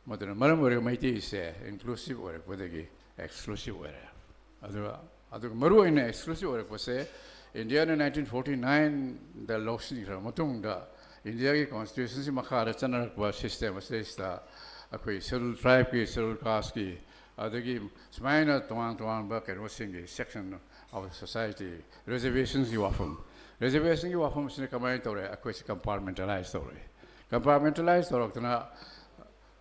ꯃꯗꯨꯅ ꯃꯔꯝ ꯑꯣꯏꯔꯒ ꯃꯩꯇꯩꯁꯦ inclusive ꯑꯣꯏꯔꯛꯄꯗꯒꯤ exclusive ꯑꯣꯏꯔꯦ꯫ ꯑꯗꯨꯒ, ꯑꯗꯨꯒ ꯃꯔꯨꯑꯣꯏꯅ exclusive ꯑꯣꯏꯔꯛꯄꯁꯦ ꯏꯟꯗꯤꯌꯥꯅ nineteen forty nineꯗ ꯂꯧꯁꯤꯟꯈ꯭ꯔꯕ ꯃꯇꯨꯡꯗ ꯏꯟꯗꯤꯌꯥꯒꯤ constitutionꯁꯤ ꯃꯈꯥꯗ ꯆꯠꯅꯔꯛꯄ system ꯑꯁꯤꯗꯩꯁꯤꯗ ꯑꯩꯈꯣꯏ scheduled tribeꯀꯤ, scheduled casteꯀꯤ, ꯑꯗꯒꯤ ꯁꯨꯃꯥꯏꯅ ꯇꯣꯉꯥꯟ ꯇꯣꯉꯥꯟꯕ ꯀꯩꯅꯣꯁꯤꯡꯒꯤ section of society, reservationsꯀꯤ ꯋꯥꯐꯝ, reservationꯒꯤ ꯋꯥꯐꯝꯁꯤꯅ ꯀꯃꯥꯏꯅ ꯇꯧꯔꯦ? ꯑꯩꯈꯣꯏꯁꯤ compartmentalize ꯇꯧꯔꯦ꯫ Compartmentalize ꯇꯧꯔꯛꯇꯅ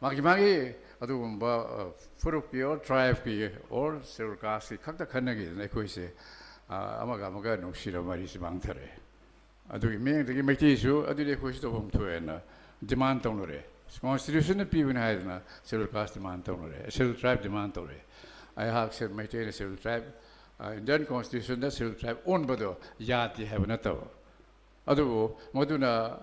ꯃꯥꯒꯤ ꯃꯥꯒꯤ ꯑꯗꯨꯒꯨꯝꯕ, ꯑ, ꯐꯨꯔꯨꯞꯀꯤ or tribeꯀꯤ or scheduled casteꯀꯤ ꯈꯛꯇ ꯈꯟꯅꯈꯤꯗꯅ ꯑꯩꯈꯣꯏꯁꯦ, ꯑ, ꯑꯃꯒ ꯑꯃꯒ ꯅꯨꯡꯁꯤꯔꯕ ꯃꯔꯤꯁꯤ ꯃꯥꯡꯊꯔꯦ꯫ ꯑꯗꯨꯒꯤ ꯃꯤꯠꯌꯦꯡꯗꯒꯤ ꯃꯩꯇꯩꯁꯨ ꯑꯗꯨꯗꯤ ꯑꯩꯈꯣꯏꯁꯨ ꯇꯧꯐꯝ ꯊꯣꯛꯑꯦꯅ demand ꯇꯧꯅꯔꯦ꯫ Constitutionꯅ ꯄꯤꯕꯅꯤ ꯍꯥꯏꯗꯅ scheduled caste demand ꯇꯧꯅꯔꯦ, scheduled tribe demand ꯇꯧꯔꯦ꯫ ꯑꯩꯍꯥꯛꯁꯦ ꯃꯩꯇꯩꯅ scheduled tribe, ꯑ, Indian constitutionꯗ scheduled tribe ꯑꯣꯟꯕꯗꯣ ꯌꯥꯗꯦ ꯍꯥꯏꯕ ꯅꯠꯇꯕ, ꯑꯗꯨꯕꯨ ꯃꯗꯨꯅ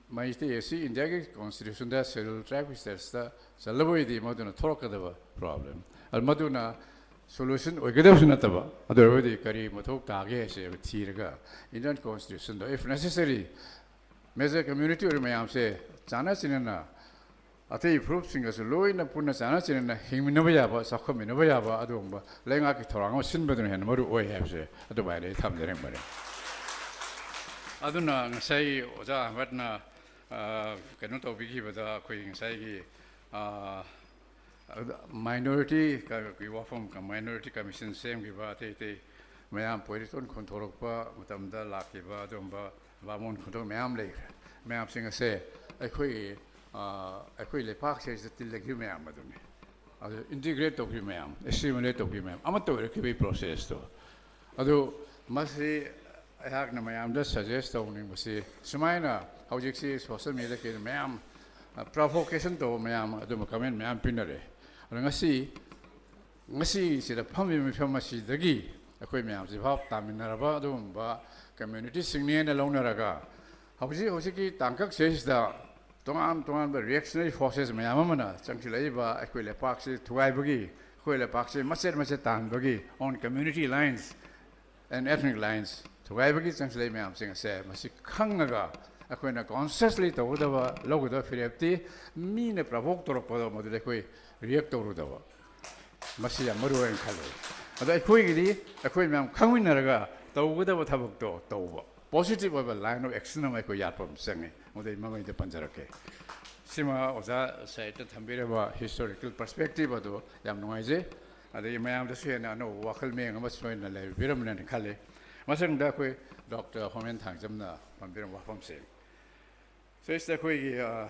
ꯃꯩꯇꯩ ꯑꯁꯤ ꯏꯟꯗꯤꯌꯥꯒꯤ constitutionꯗ scheduled tribeꯀꯤ statusꯇ ꯆꯜꯂꯕ ꯑꯣꯏꯗꯤ ꯃꯗꯨꯅ ꯊꯣꯛꯂꯛꯀꯗꯕ problem, ꯑꯗꯨ ꯃꯗꯨꯅ solution ꯑꯣꯏꯒꯗꯕꯁꯨ ꯅꯠꯇꯕ, ꯑꯗꯨ ꯑꯣꯏꯔꯕꯗꯤ ꯀꯔꯤ ꯃꯊꯧ ꯇꯥꯒꯦ ꯍꯥꯏꯁꯦ ꯊꯤꯔꯒ Indian constitutionꯗ, if necessary, major community ꯑꯣꯏꯔꯤꯕ ꯃꯌꯥꯝꯁꯦ ꯆꯥꯟꯅ ꯆꯤꯟꯅꯅ ꯑꯇꯩ ꯐꯨꯔꯨꯞꯁꯤꯡꯒꯁꯨ ꯂꯣꯏꯅ ꯄꯨꯟꯅ ꯆꯥꯟꯅ ꯆꯦꯟꯅꯅ ꯍꯤꯡꯃꯤꯟꯅꯕ ꯌꯥꯕ, ꯆꯥꯎꯈꯠꯃꯤꯟꯅꯕ ꯌꯥꯕ ꯑꯗꯨꯒꯨꯝꯕ ꯂꯩꯉꯥꯛꯀꯤ ꯊꯧꯔꯥꯡ ꯑꯃ ꯁꯤꯟꯕꯗꯨꯅ ꯍꯦꯟꯅ ꯃꯔꯨ ꯑꯣꯏ ꯍꯥꯏꯕꯁꯦ ꯑꯗꯨꯃꯥꯏꯅ ꯑꯩ ꯊꯝꯖꯅꯤꯡꯕꯅꯤ꯫ ꯑꯗꯨꯅ ꯉꯁꯥꯏ ꯑꯣꯖꯥ ꯑꯍꯃꯗꯅ, ꯑ, ꯀꯩꯅꯣ ꯇꯧꯕꯤꯈꯤꯕꯗ, ꯑꯩꯈꯣꯏ ꯉꯁꯥꯏꯒꯤ, ꯑ, ꯃꯥꯏꯅꯣꯔꯤꯇꯤ ꯀ-, ꯀ-, ꯋꯥꯐꯝ, ꯀ-, ꯃꯥꯏꯅꯣꯔꯤꯇꯤ ꯀꯃꯤꯁꯟ ꯁꯦꯝꯈꯤꯕ, ꯑꯇꯩ ꯑꯇꯩ ꯃꯌꯥꯝ ꯄꯣꯏꯔꯤꯇꯣꯟ ꯈꯣꯟꯊꯣꯔꯛꯄ ꯃꯇꯝꯗ ꯂꯥꯛꯈꯤꯕ ꯑꯗꯨꯒꯨꯝꯕ ꯕꯥꯃꯣꯟ ꯈꯣꯟꯊꯣꯛ ꯃꯌꯥꯝ ꯂꯩꯈ꯭ꯔꯦ꯫ ꯃꯌꯥꯝꯁꯤꯡ ꯑꯁꯦ ꯑꯩꯈꯣꯏꯒꯤ, ꯑ, ꯑꯩꯈꯣꯏ ꯂꯩꯄꯥꯛꯁꯤꯗ ꯇꯤꯜꯂꯛꯈꯤꯕ ꯃꯌꯥꯝ ꯑꯗꯨꯅꯤ꯫ ꯑꯗꯨ ꯏꯟꯇꯤꯒ꯭ꯔꯦꯠ ꯇꯧꯈꯤꯕ ꯃꯌꯥꯝ, ꯑꯦꯁꯤꯃꯤꯂꯦꯠ ꯇꯧꯈꯤꯕ ꯃꯌꯥꯝ, ꯑꯃꯠꯇ ꯑꯣꯏꯔꯛꯈꯤꯕꯒꯤ ꯄ꯭ꯔꯣꯁꯦꯁꯇꯣ꯫ ꯑꯗꯨ ꯃꯁꯤ ꯑꯩꯍꯥꯛꯅ ꯃꯌꯥꯝꯗ ꯁꯖꯦꯁ ꯇꯧꯅꯤꯡꯕꯁꯤ, ꯁꯨꯃꯥꯏꯅ ꯍꯧꯖꯤꯛꯁꯤ ꯁꯣꯁꯦꯜ ꯃꯤꯗꯤꯌꯥ ꯀꯩꯗ ꯃꯌꯥꯝ, ꯑ, ꯄ꯭ꯔꯣꯚꯣꯀꯦꯁꯟ ꯇꯧꯕ ꯃꯌꯥꯝ, ꯑꯗꯨꯝꯕ ꯀꯃꯦꯟ ꯃꯌꯥꯝ ꯄꯤꯅꯔꯦ꯫ ꯑꯗꯣ ꯉꯁꯤ, ꯉꯁꯤꯁꯤꯗ ꯐꯝꯃꯤꯕ ꯃꯤꯐꯝ ꯑꯁꯤꯗꯒꯤ ꯑꯩꯈꯣꯏ ꯃꯌꯥꯝꯁꯤ ꯚꯥꯞ ꯇꯥꯃꯤꯟꯅꯔꯕ ꯑꯗꯨꯒꯨꯝꯕ ꯀꯝꯃ꯭ꯌꯨꯅꯤꯇꯤꯁꯤꯡꯅꯦꯅ ꯂꯧꯅꯔꯒ, ꯍꯧꯖꯤꯛ ꯍꯧꯖꯤꯛꯀꯤ ꯇꯥꯡꯀꯛꯁꯤꯗꯩꯁꯤꯗ ꯇꯣꯉꯥꯟ ꯇꯣꯉꯥꯟꯕ ꯔꯤꯌꯦꯛꯁꯅꯔꯤ ꯐꯣꯔꯁꯦꯁ ꯃꯌꯥꯝ ꯑꯃꯅ ꯆꯪꯁꯤꯜꯂꯛꯏꯕ ꯑꯩꯈꯣꯏ ꯂꯩꯄꯥꯛꯁꯤ ꯊꯨꯒꯥꯏꯕꯒꯤ, ꯑꯩꯈꯣꯏ ꯂꯩꯄꯥꯛꯁꯤ ꯃꯆꯦꯠ ꯃꯆꯦꯠ ꯇꯥꯍꯟꯕꯒꯤ, on community lines and ethnic lines, ꯊꯨꯒꯥꯏꯕꯒꯤ ꯆꯪꯁꯤꯜꯂꯛꯏ ꯃꯌꯥꯝꯁꯤꯡ ꯑꯁꯦ, ꯃꯁꯤ ꯈꯪꯉꯒ ꯑꯩꯈꯣꯏꯅ ꯀꯣꯟꯁꯤꯌꯁꯂꯤ ꯇꯧꯒꯗꯕ, ꯂꯧꯒꯗꯕ ꯐꯤꯔꯦꯞꯇꯤ, ꯃꯤꯅ ꯄ꯭ꯔꯣꯚꯣꯛ ꯇꯧꯔꯛꯄꯗꯣ ꯃꯗꯨꯗ ꯑꯩꯈꯣꯏ ꯔꯤꯌꯦꯛ ꯇꯧꯔꯨꯗꯕ, ꯃꯁꯤ ꯌꯥꯝ ꯃꯔꯨ ꯑꯣꯏꯅ ꯈꯜꯂꯤ꯫ ꯑꯗꯣ ꯑꯩꯈꯣꯏꯒꯤꯗꯤ ꯑꯩꯈꯣꯏ ꯃꯌꯥꯝ ꯈꯪꯃꯤꯟꯅꯔꯒ ꯇꯧꯒꯗꯕ ꯊꯕꯛꯇꯣ ꯇꯧꯕ, ꯄꯣꯖꯤꯇꯤꯚ ꯑꯣꯏꯕ ꯂꯥꯏꯟ ꯑꯣꯐ ꯑꯦꯛꯁꯟ ꯑꯃ ꯑꯩꯈꯣꯏ ꯌꯥꯠꯄ ꯑꯃ ꯆꯪꯉꯤ꯫ ꯃꯗꯨ ꯑꯩ ꯃꯃꯩꯗ ꯄꯟꯖꯔꯛꯀꯦ꯫ ꯁꯤꯃ ꯑꯣꯖꯥ ꯁꯥꯍꯤꯠꯅ ꯊꯝꯕꯤꯔꯕ ꯍꯤꯁꯇꯣꯔꯤꯀꯦꯜ ꯄꯔꯁꯄꯦꯛꯇꯤꯚ ꯑꯗꯨ ꯌꯥꯝ ꯅꯨꯡꯉꯥꯏꯖꯩ꯫ ꯑꯗꯒꯤ ꯃꯌꯥꯝꯗꯁꯨ ꯍꯦꯟꯅ ꯑꯅꯧꯕ ꯋꯥꯈꯜ ꯃꯤꯌꯦꯡ ꯑꯃ ꯁꯣꯏꯗꯅ ꯂꯩꯕꯤꯔꯝꯃꯅꯤꯅ ꯈꯜꯂꯤ꯫ ꯃꯊꯪꯗ ꯑꯩꯈꯣꯏ ꯗꯣꯛꯇꯔ ꯍꯣꯃꯦꯟ ꯊꯥꯡꯖꯝꯅ ꯄꯟꯕꯤꯔꯝꯕ ꯋꯥꯐꯝꯁꯦ, ꯁꯤꯁꯤꯗ ꯑꯩꯈꯣꯏꯒꯤ, ꯑ,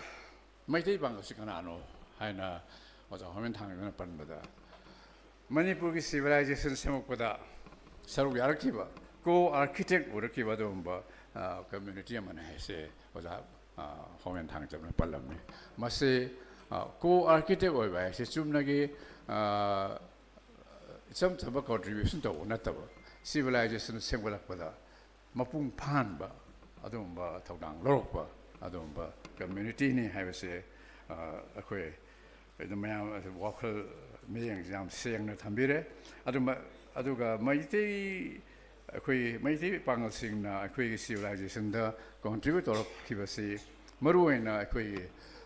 ꯃꯩꯇꯩ ꯄꯥꯡꯒꯜꯁꯤ ꯀꯅꯥꯅꯣ ꯍꯥꯏꯅ ꯑꯣꯖꯥ ꯍꯣꯃꯦꯟ ꯊꯥꯡꯖꯝꯅ ꯄꯟꯕꯗ, ꯃꯅꯤꯄꯨꯔꯒꯤ ꯁꯤꯚꯤꯂꯥꯏꯖꯦꯁꯟ ꯁꯦꯝꯃꯛꯄꯗ ꯁꯔꯨꯛ ꯌꯥꯔꯛꯈꯤꯕ, ꯀꯣ ꯑꯥꯔꯀꯤꯇꯦꯛ ꯑꯣꯏꯔꯛꯈꯤꯕ ꯑꯗꯨꯒꯨꯝꯕ, ꯑ, ꯀꯝꯃ꯭ꯌꯨꯅꯤꯇꯤ ꯑꯃꯅꯤ ꯍꯥꯏꯁꯦ ꯑꯣꯖꯥ, ꯑ, ꯍꯣꯃꯦꯟ ꯊꯥꯡꯖꯝꯅ ꯄꯜꯂꯝꯃꯤ꯫ ꯃꯁꯤ, ꯑ, ꯀꯣ ꯑꯥꯔꯀꯤꯇꯦꯛ ꯑꯣꯏꯕ ꯍꯥꯏꯁꯦ ꯆꯨꯝꯅꯒꯤ, ꯑ, ꯏꯆꯝ ꯆꯝꯕ ꯀꯟꯇ꯭ꯔꯤꯕ꯭ꯌꯨꯁꯟ ꯇꯧꯕ ꯅꯠꯇꯕ, ꯁꯤꯚꯤꯂꯥꯏꯖꯦꯁꯟ ꯁꯦꯝꯒꯠꯂꯛꯄꯗ ꯃꯄꯨꯡ ꯐꯥꯍꯟꯕ ꯑꯗꯨꯒꯨꯝꯕ ꯊꯧꯗꯥꯡ ꯂꯧꯔꯛꯄ ꯑꯗꯨꯒꯨꯝꯕ ꯀꯝꯃ꯭ꯌꯨꯅꯤꯇꯤꯅꯤ ꯍꯥꯏꯕꯁꯦ, ꯑ, ꯑꯩꯈꯣꯏ ꯑꯗꯨ ꯃꯌꯥꯝ ꯑꯗꯨ ꯋꯥꯈꯜ ꯃꯤꯠꯌꯦꯡꯁꯤ ꯌꯥꯝ ꯁꯦꯡꯅ ꯊꯝꯕꯤꯔꯦ꯫ ꯑꯗꯨ ꯃ-, ꯑꯗꯨꯒ ꯃꯩꯇꯩ, ꯑꯩꯈꯣꯏ ꯃꯩꯇꯩ ꯄꯥꯉꯜꯁꯤꯡꯅ ꯑꯩꯈꯣꯏꯒꯤ ꯁꯤꯚꯤꯂꯥꯏꯖꯦꯁꯟꯗ ꯀꯣꯟꯇ꯭ꯔꯤꯕ꯭ꯌꯨꯠ ꯇꯧꯔꯛꯈꯤꯕꯁꯤ ꯃꯔꯨꯑꯣꯏꯅ ꯑꯩꯈꯣꯏꯒꯤ,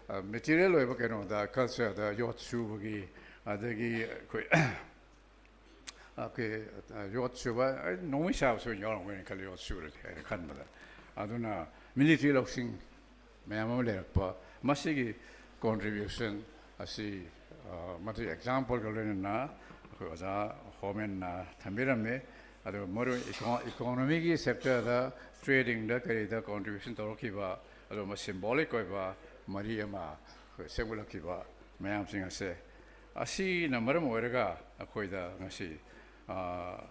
ꯃꯦꯇꯤꯔꯤꯌꯦꯜ ꯑꯣꯏꯕ ꯀꯩꯅꯣꯗ, ꯀꯜꯆꯔꯗ ꯌꯣꯠ ꯁꯨꯕꯒꯤ, ꯑꯗꯒꯤ ꯑꯩꯈꯣꯏ ꯑꯩꯈꯣꯏ ꯌꯣꯠ ꯁꯨꯕ, ꯑꯩ ꯅꯣꯡꯃꯩ ꯁꯥꯕꯁꯨ ꯌꯥꯎꯔꯝꯒꯅꯤ ꯈꯜꯂꯤ, ꯌꯣꯠ ꯁꯨꯔꯗꯤ ꯑꯩꯅ ꯈꯟꯕꯗ꯫ ꯑꯗꯨꯅ ꯃꯤꯂꯤꯇ꯭ꯔꯤ ꯂꯧꯁꯤꯡ ꯃꯌꯥꯝ ꯑꯃ ꯂꯩꯔꯛꯄ, ꯃꯁꯤꯒꯤ ꯀꯣꯟꯇ꯭ꯔꯤꯕ꯭ꯌꯨꯁꯟ ꯑꯁꯤ, ꯑ, ꯃꯗꯨꯒꯤ ꯑꯦꯛꯖꯥꯝꯄꯜꯒ ꯂꯣꯏꯅꯅ ꯑꯩꯈꯣꯏ ꯑꯣꯖꯥ ꯍꯣꯃꯦꯟꯅ ꯊꯝꯕꯤꯔꯝꯃꯤ꯫ ꯑꯗꯨꯒ ꯃꯔꯨ ꯏꯀꯣ-, ꯏꯀꯣꯅꯣꯃꯤꯒꯤ ꯁꯦꯛꯇꯔꯗ, ꯇ꯭ꯔꯦꯗꯤꯡꯗ ꯀꯔꯤꯗ ꯀꯣꯟꯇ꯭ꯔꯤꯕ꯭ꯌꯨꯁꯟ ꯇꯧꯔꯛꯈꯤꯕ ꯑꯗꯨꯒꯨꯝꯕ ꯁꯤꯝꯕꯣꯂꯤꯛ ꯑꯣꯏꯕ ꯃꯔꯤ ꯑꯃ ꯑꯩꯈꯣꯏ ꯁꯦꯝꯒꯠꯂꯛꯈꯤꯕ ꯃꯌꯥꯝꯁꯤꯡ ꯑꯁꯦ, ꯑꯁꯤꯅ ꯃꯔꯝ ꯑꯣꯏꯔꯒ ꯑꯩꯈꯣꯏꯗ ꯉꯁꯤ, ꯑ,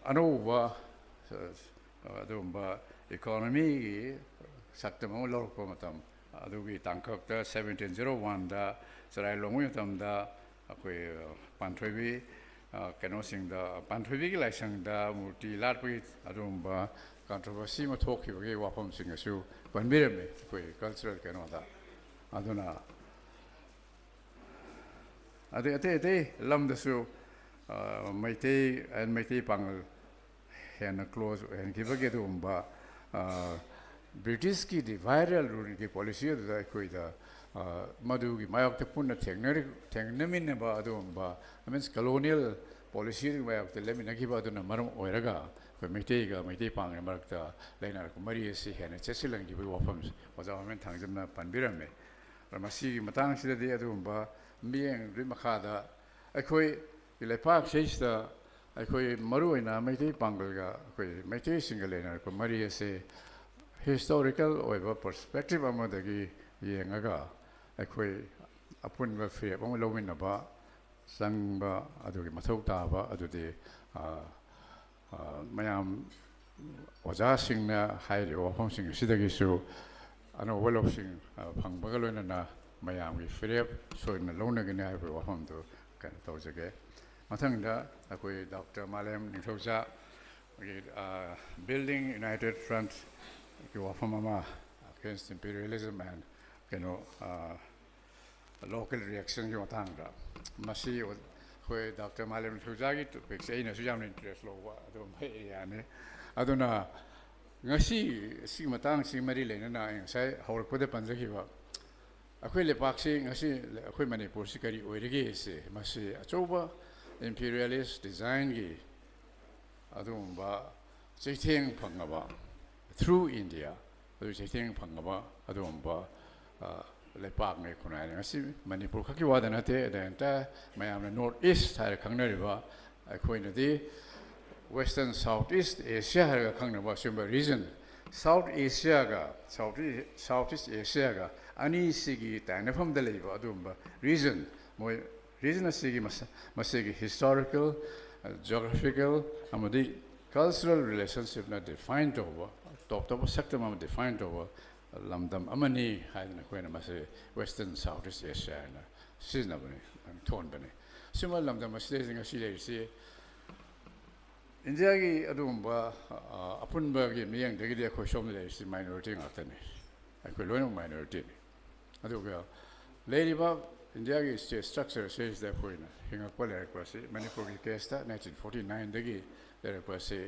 ꯑꯅꯧꯕ, ꯑ, ꯑꯗꯨꯒꯨꯝꯕ ꯏꯀꯣꯅꯣꯃꯤꯒꯤ ꯁꯛꯇꯝ ꯑꯃ ꯂꯧꯔꯛꯄ ꯃꯇꯝ, ꯑꯗꯨꯒꯤ ꯇꯥꯡꯀꯛꯇ seventeen zero one ꯗ ꯆꯔꯥꯏ ꯂꯣꯡꯕꯒꯤ ꯃꯇꯝꯗ ꯑꯩꯈꯣꯏ, ꯑ, ꯄꯥꯟꯊꯣꯏꯕꯤ, ꯑ, ꯀꯩꯅꯣꯁꯤꯡꯗ, ꯄꯥꯟꯊꯣꯏꯕꯤꯒꯤ ꯂꯥꯏꯁꯪꯗ ꯃꯨꯔꯇꯤ ꯂꯥꯠꯄꯒꯤ ꯑꯗꯨꯒꯨꯝꯕ ꯀꯟꯇ꯭ꯔꯣꯚꯔꯁꯤ ꯑꯃ ꯊꯣꯛꯈꯤꯕꯒꯤ ꯋꯥꯐꯝꯁꯤꯡ ꯑꯁꯨ ꯄꯟꯕꯤꯔꯝꯃꯤ ꯑꯩꯈꯣꯏ ꯀꯜꯆꯔꯦꯜ ꯀꯩꯅꯣꯗ꯫ ꯑꯗꯨꯅ ꯑꯗꯩ ꯑꯇꯩ ꯑꯇꯩ ꯂꯝꯗꯁꯨ, ꯑ, ꯃꯩꯇꯩ and ꯃꯩꯇꯩ ꯄꯥꯉꯜ ꯍꯦꯟꯅ ꯀ꯭ꯂꯣꯖ ꯑꯣꯏꯍꯟꯈꯤꯕꯒꯤ ꯑꯗꯨꯒꯨꯝꯕ, ꯑ, ꯕ꯭ꯔꯤꯇꯤꯁꯀꯤ ꯗꯤꯚꯥꯏꯗ ꯑꯦꯟ ꯔꯨꯜꯒꯤ ꯄꯣꯂꯤꯁꯤ ꯑꯗꯨꯗ ꯑꯩꯈꯣꯏꯗ, ꯑ, ꯃꯗꯨꯒꯤ ꯃꯥꯌꯣꯛꯇ ꯄꯨꯟꯅ ꯊꯦꯡꯅꯔꯤ-, ꯊꯦꯡꯅꯃꯤꯟꯅꯕ ꯑꯗꯨꯒꯨꯝꯕ, ꯃꯤꯟꯁ ꯀꯣꯂꯣꯅꯤꯌꯦꯜ ꯄꯣꯂꯤꯁꯤꯗꯨꯒꯤ ꯃꯥꯌꯣꯛꯇ ꯂꯦꯞꯃꯤꯟꯅꯈꯤꯕ ꯑꯗꯨꯅ ꯃꯔꯝ ꯑꯣꯏꯔꯒ ꯑꯩꯈꯣꯏ ꯃꯩꯇꯩꯒ ꯃꯩꯇꯩ ꯄꯥꯡꯒꯤ ꯃꯔꯛꯇ ꯂꯩꯅꯔꯛꯄ ꯃꯔꯤ ꯑꯁꯤ ꯍꯦꯟꯅ ꯆꯦꯠꯁꯤꯜꯍꯟꯈꯤꯕꯒꯤ ꯋꯥꯐꯝꯁꯤ ꯑꯣꯖꯥ ꯍꯣꯃꯦꯟ ꯊꯥꯡꯖꯝꯅ ꯄꯟꯕꯤꯔꯝꯃꯤ꯫ ꯑꯗ ꯃꯁꯤꯒꯤ ꯃꯇꯥꯡꯁꯤꯗꯗꯤ ꯑꯗꯨꯒꯨꯝꯕ ꯃꯤꯠꯌꯦꯡꯗꯨꯒꯤ ꯃꯈꯥꯗ ꯑꯩꯈꯣꯏ ꯂꯩꯄꯥꯛꯁꯤꯗꯩꯁꯤꯗ ꯑꯩꯈꯣꯏ ꯃꯔꯨꯑꯣꯏꯅ ꯃꯩꯇꯩ ꯄꯥꯡꯒꯜꯒ ꯑꯩꯈꯣꯏ ꯃꯩꯇꯩꯁꯤꯡꯒ ꯂꯩꯅꯔꯛꯄ ꯃꯔꯤ ꯑꯁꯦ ꯍꯤꯁꯇꯣꯔꯤꯀꯦꯜ ꯑꯣꯏꯕ ꯄꯔꯁꯄꯦꯛꯇꯤꯞ ꯑꯃꯗꯒꯤ ꯌꯦꯡꯉꯒ ꯑꯩꯈꯣꯏ ꯑꯄꯨꯟꯕ ꯐꯤꯔꯦꯞ ꯑꯃ ꯂꯧꯃꯤꯟꯅꯕ ꯆꯪꯕ ꯑꯗꯨꯒꯤ ꯃꯊꯧ ꯇꯥꯕ ꯑꯗꯨꯗꯤ, ꯑ, ꯑ, ꯃꯌꯥꯝ ꯑꯣꯖꯥꯁꯤꯡꯅ ꯍꯥꯏꯔꯤꯕ ꯋꯥꯐꯝꯁꯤꯡ ꯑꯁꯤꯗꯒꯤꯁꯨ ꯑꯅꯧꯕ ꯂꯧꯁꯤꯡ, ꯑ, ꯐꯪꯕꯒ ꯂꯣꯏꯅꯅ ꯃꯌꯥꯝꯒꯤ ꯐꯤꯔꯦꯞ ꯁꯣꯏꯗꯅ ꯂꯧꯅꯒꯅꯤ ꯍꯥꯏꯕꯒꯤ ꯋꯥꯐꯝꯗꯨ ꯀꯩꯅꯣ ꯇꯧꯖꯒꯦ꯫ ꯃꯊꯪꯗ ꯑꯩꯈꯣꯏ ꯗꯣꯛꯇꯔ ꯃꯥꯂꯦꯝ ꯅꯤꯡꯊꯧꯖꯥ, ꯑꯩꯈꯣꯏꯒꯤ, ꯑ, Building United Front ꯀꯤ ꯋꯥꯐꯝ ꯑꯃ, Against Imperialism and ꯀꯩꯅꯣ, ꯑ, Local Reaction ꯒꯤ ꯃꯇꯥꯡꯗ꯫ ꯃꯁꯤ ꯑꯩꯈꯣꯏ ꯗꯣꯛꯇꯔ ꯃꯥꯂꯦꯝ ꯅꯤꯡꯊꯧꯖꯥꯒꯤ ꯇꯣꯄꯤꯛꯁꯦ ꯑꯩꯅꯁꯨ ꯌꯥꯝꯅ ꯏꯟꯇꯔꯦꯁ ꯂꯧꯕ ꯑꯗꯨꯒꯨꯝꯕ ꯑꯦꯔꯤꯌꯥꯅꯤ꯫ ꯑꯗꯨꯅ ꯉꯁꯤ ꯁꯤꯒꯤ ꯃꯇꯥꯡꯁꯤ ꯃꯔꯤ ꯂꯩꯅꯅ ꯑꯩ ꯉꯁꯥꯏ ꯍꯧꯔꯛꯄꯗ ꯄꯟꯖꯈꯤꯕ ꯑꯩꯈꯣꯏ ꯂꯩꯄꯥꯛꯁꯤ ꯉꯁꯤ, ꯑꯩꯈꯣꯏ ꯃꯅꯤꯄꯨꯔꯁꯤ ꯀꯔꯤ ꯑꯣꯏꯔꯤꯒꯦꯁꯦ, ꯃꯁꯤ ꯑꯆꯧꯕ imperialist designꯒꯤ ꯑꯗꯨꯒꯨꯝꯕ ꯆꯩꯊꯦꯡ ꯐꯪꯉꯕ, through India ꯑꯗꯨ ꯆꯩꯊꯦꯡ ꯐꯪꯉꯕ ꯑꯗꯨꯒꯨꯝꯕ, ꯑ, ꯂꯩꯄꯥꯛꯅꯤ ꯈꯨꯟꯅꯥꯏꯅꯤ꯫ ꯉꯁꯤ ꯃꯅꯤꯄꯨꯔ ꯈꯛꯀꯤ ꯋꯥꯗ ꯅꯠꯇꯦ, the entire ꯃꯌꯥꯝꯅ North East ꯍꯥꯏꯔ ꯈꯪꯅꯔꯤꯕ, ꯑꯩꯈꯣꯏꯅꯗꯤ Western South East Asia ꯍꯥꯏꯔꯒ ꯈꯪꯅꯕ ꯑꯁꯤꯒꯨꯝꯕ region, South Asiaꯒ South East, South East Asiaꯒ ꯑꯅꯤꯁꯤꯒꯤ ꯇꯥꯏꯅꯐꯝꯗ ꯂꯩꯕ ꯑꯗꯨꯒꯨꯝꯕ region, ꯃꯣꯏ region ꯑꯁꯤꯒꯤ ꯃꯁ-, ꯃꯁꯤꯒꯤ historical, geographical ꯑꯃꯗꯤ cultural relationshipꯅ define ꯇꯧꯕ, ꯇꯣꯞ ꯇꯣꯞꯄ ꯁꯛꯇꯝ ꯑꯃ define ꯇꯧꯕ ꯂꯝꯗꯝ ꯑꯃꯅꯤ ꯍꯥꯏꯗꯅ ꯑꯩꯈꯣꯏꯅ ꯃꯁꯤ Western South East Asia ꯍꯥꯏꯅ ꯁꯤꯖꯤꯟꯅꯕꯅꯤ, ꯊꯣꯟꯕꯅꯤ꯫ ꯁꯤꯒꯨꯝꯕ ꯂꯝꯗꯝ ꯑꯁꯤꯗꯩꯁꯤ ꯉꯁꯤ ꯂꯩꯔꯤꯁꯤ ꯏꯟꯗꯤꯌꯥꯒꯤ ꯑꯗꯨꯒꯨꯝꯕ, ꯑ, ꯑꯄꯨꯟꯕꯒꯤ ꯃꯤꯠꯌꯦꯡꯗꯒꯤꯗꯤ ꯑꯩꯈꯣꯏ ꯁꯣꯝꯗ ꯂꯩꯔꯤꯁꯤ minority ꯉꯥꯛꯇꯅꯤ꯫ ꯑꯩꯈꯣꯏ ꯂꯣꯏꯅꯃꯛ minorityꯅꯤ꯫ ꯑꯗꯨꯒ ꯂꯩꯔꯤꯕ ꯏꯟꯗꯤꯌꯥꯒꯤ state structure ꯑꯁꯤꯗ ꯑꯩꯈꯣꯏꯅ ꯍꯤꯡꯉꯛꯄ ꯂꯩꯔꯛꯄ ꯑꯁꯤ, ꯃꯅꯤꯄꯨꯔꯒꯤ caseꯇ nineteen forty nineꯗꯒꯤ ꯂꯩꯔꯛꯄ ꯑꯁꯤ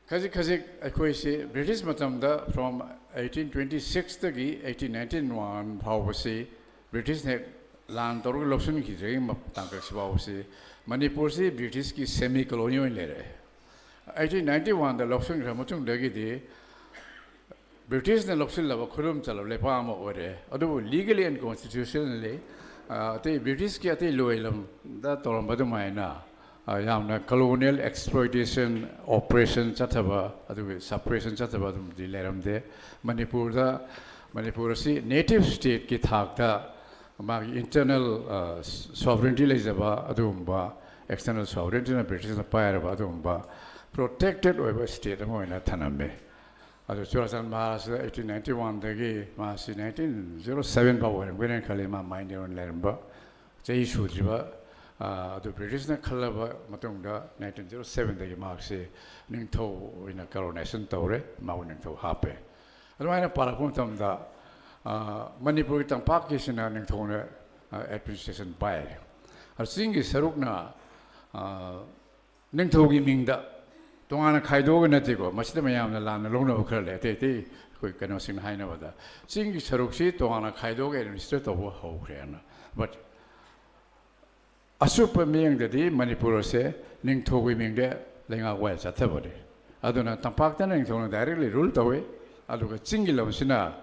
ꯈꯖꯤꯛ ꯈꯖꯤꯛ ꯑꯩꯈꯣꯏꯁꯤ British ꯃꯇꯝꯗ, from eighteen twenty sixꯇꯒꯤ eighteen ninety one ꯐꯥꯎꯕꯁꯤ, Britishꯅ ꯍꯦꯛ ꯂꯥꯟ ꯇꯧꯔꯒ ꯂꯧꯁꯤꯟꯈꯤꯗ꯭ꯔꯤꯉꯩ ꯃ-, ꯇꯥꯡꯀꯛꯁꯤ ꯐꯥꯎꯕꯁꯤ ꯃꯅꯤꯄꯨꯔꯁꯤ Britishꯀꯤ semi colony ꯑꯣꯏꯅ ꯂꯩꯔꯛꯑꯦ꯫ Eighteen ninety oneꯗ ꯂꯧꯁꯤꯟꯈ꯭ꯔ ꯃꯇꯨꯡꯗꯒꯤꯗꯤ Britishꯅ ꯂꯧꯁꯤꯜꯂꯕ ꯈꯨꯗꯨꯝ ꯆꯜꯂꯕ ꯂꯩꯄꯥꯛ ꯑꯃ ꯑꯣꯏꯔꯦ꯫ ꯑꯗꯨꯕꯨ legally and constitutionally, ꯑ, ꯑꯇꯩ Britishꯀꯤ ꯑꯇꯩ ꯂꯣꯏꯂꯝꯗ ꯇꯧꯔꯝꯕ ꯑꯗꯨꯃꯥꯏꯅ, ꯑ, ꯌꯥꯝꯅ colonial exploitation operation ꯆꯠꯊꯕ, ꯑꯗꯨꯒꯤ suppression ꯆꯠꯊꯕ ꯑꯗꯨꯝꯗꯤ ꯂꯩꯔꯝꯗꯦ꯫ ꯃꯅꯤꯄꯨꯔꯗ, ꯃꯅꯤꯄꯨꯔ ꯑꯁꯤ native stateꯀꯤ ꯊꯥꯛꯇ ꯃꯥꯒꯤ internal, ꯑ, sovereignty ꯂꯩꯖꯕ ꯑꯗꯨꯒꯨꯝꯕ, external sovereigntyꯅ Britishꯅ ꯄꯥꯏꯔꯕ ꯑꯗꯨꯒꯨꯝꯕ protected ꯑꯣꯏꯕ state ꯑꯃ ꯑꯣꯏꯅ ꯊꯅꯝꯃꯤ꯫ ꯑꯗꯨ ꯆꯨꯔꯥꯆꯥꯟ ꯃꯍꯥꯔꯥꯖꯁꯤꯗ eighteen ninety oneꯗꯒꯤ ꯃꯍꯥꯛꯁꯤ nineteen zero seven ꯐꯥꯎ ꯑꯣꯏꯔꯝꯒꯅꯤꯅ ꯈꯜꯂꯤ, ꯃꯥ minor ꯑꯣꯏꯅ ꯂꯩꯔꯝꯕ, ꯆꯍꯤ ꯁꯨꯗ꯭ꯔꯤꯕ, ꯑ, ꯑꯗꯨ Britishꯅ ꯈꯜꯂꯕ ꯃꯇꯨꯡꯗ nineteen zero sevenꯗꯒꯤ ꯃꯍꯥꯛꯁꯤ ꯅꯤꯡꯊꯧ ꯑꯣꯏꯅ coronation ꯇꯧꯔꯦ, ꯃꯥꯕꯨ ꯅꯤꯡꯊꯧ ꯍꯥꯞꯄꯦ꯫ ꯑꯗꯨꯃꯥꯏꯅ ꯄꯥꯔꯛꯄ ꯃꯇꯝꯗ, ꯑ, ꯃꯅꯤꯄꯨꯔꯒꯤ ꯇꯝꯄꯥꯛꯀꯤꯁꯤꯅ ꯅꯤꯡꯊꯧꯅ, ꯑ, administration ꯄꯥꯏꯔꯦ꯫ ꯑꯗꯨ ꯆꯤꯡꯒꯤ ꯁꯔꯨꯛꯅ, ꯑ, ꯅꯤꯡꯊꯧꯒꯤ ꯃꯤꯡꯗ ꯇꯣꯉꯥꯟꯅ ꯈꯥꯏꯗꯣꯛꯑꯒ ꯅꯠꯇꯦꯀꯣ, ꯃꯁꯤꯗ ꯃꯌꯥꯝꯅ ꯂꯥꯟꯅ ꯂꯧꯅꯕ ꯈꯔ ꯂꯩ꯫ ꯑꯇꯩ ꯑꯇꯩ ꯑꯩꯈꯣꯏ ꯀꯩꯅꯣꯁꯤꯡꯅ ꯍꯥꯏꯅꯕꯗ ꯆꯤꯡꯒꯤ ꯁꯔꯨꯛꯁꯤ ꯇꯣꯉꯥꯟꯅ ꯈꯥꯏꯗꯣꯛꯑꯒ ꯑꯦꯗꯃꯤꯅꯤꯁꯇ꯭ꯔꯦꯠ ꯇꯧꯕ ꯍꯧꯈ꯭ꯔꯦꯅ꯫ But ꯑꯆꯨꯞꯄ ꯃꯤꯠꯌꯦꯡꯗꯗꯤ ꯃꯅꯤꯄꯨꯔ ꯑꯁꯦ ꯅꯤꯡꯊꯧꯒꯤ ꯃꯤꯡꯗ ꯂꯩꯉꯥꯛ ꯋꯥꯏ ꯆꯠꯊꯕꯅꯤ꯫ ꯑꯗꯨꯅ ꯇꯝꯄꯥꯛꯇꯅ ꯅꯤꯡꯊꯧꯅ ꯗꯥꯏꯔꯦꯛꯂꯤ ꯔꯨꯜ ꯇꯧꯏ, ꯑꯗꯨꯒ ꯆꯤꯡꯒꯤ ꯂꯝꯁꯤꯅ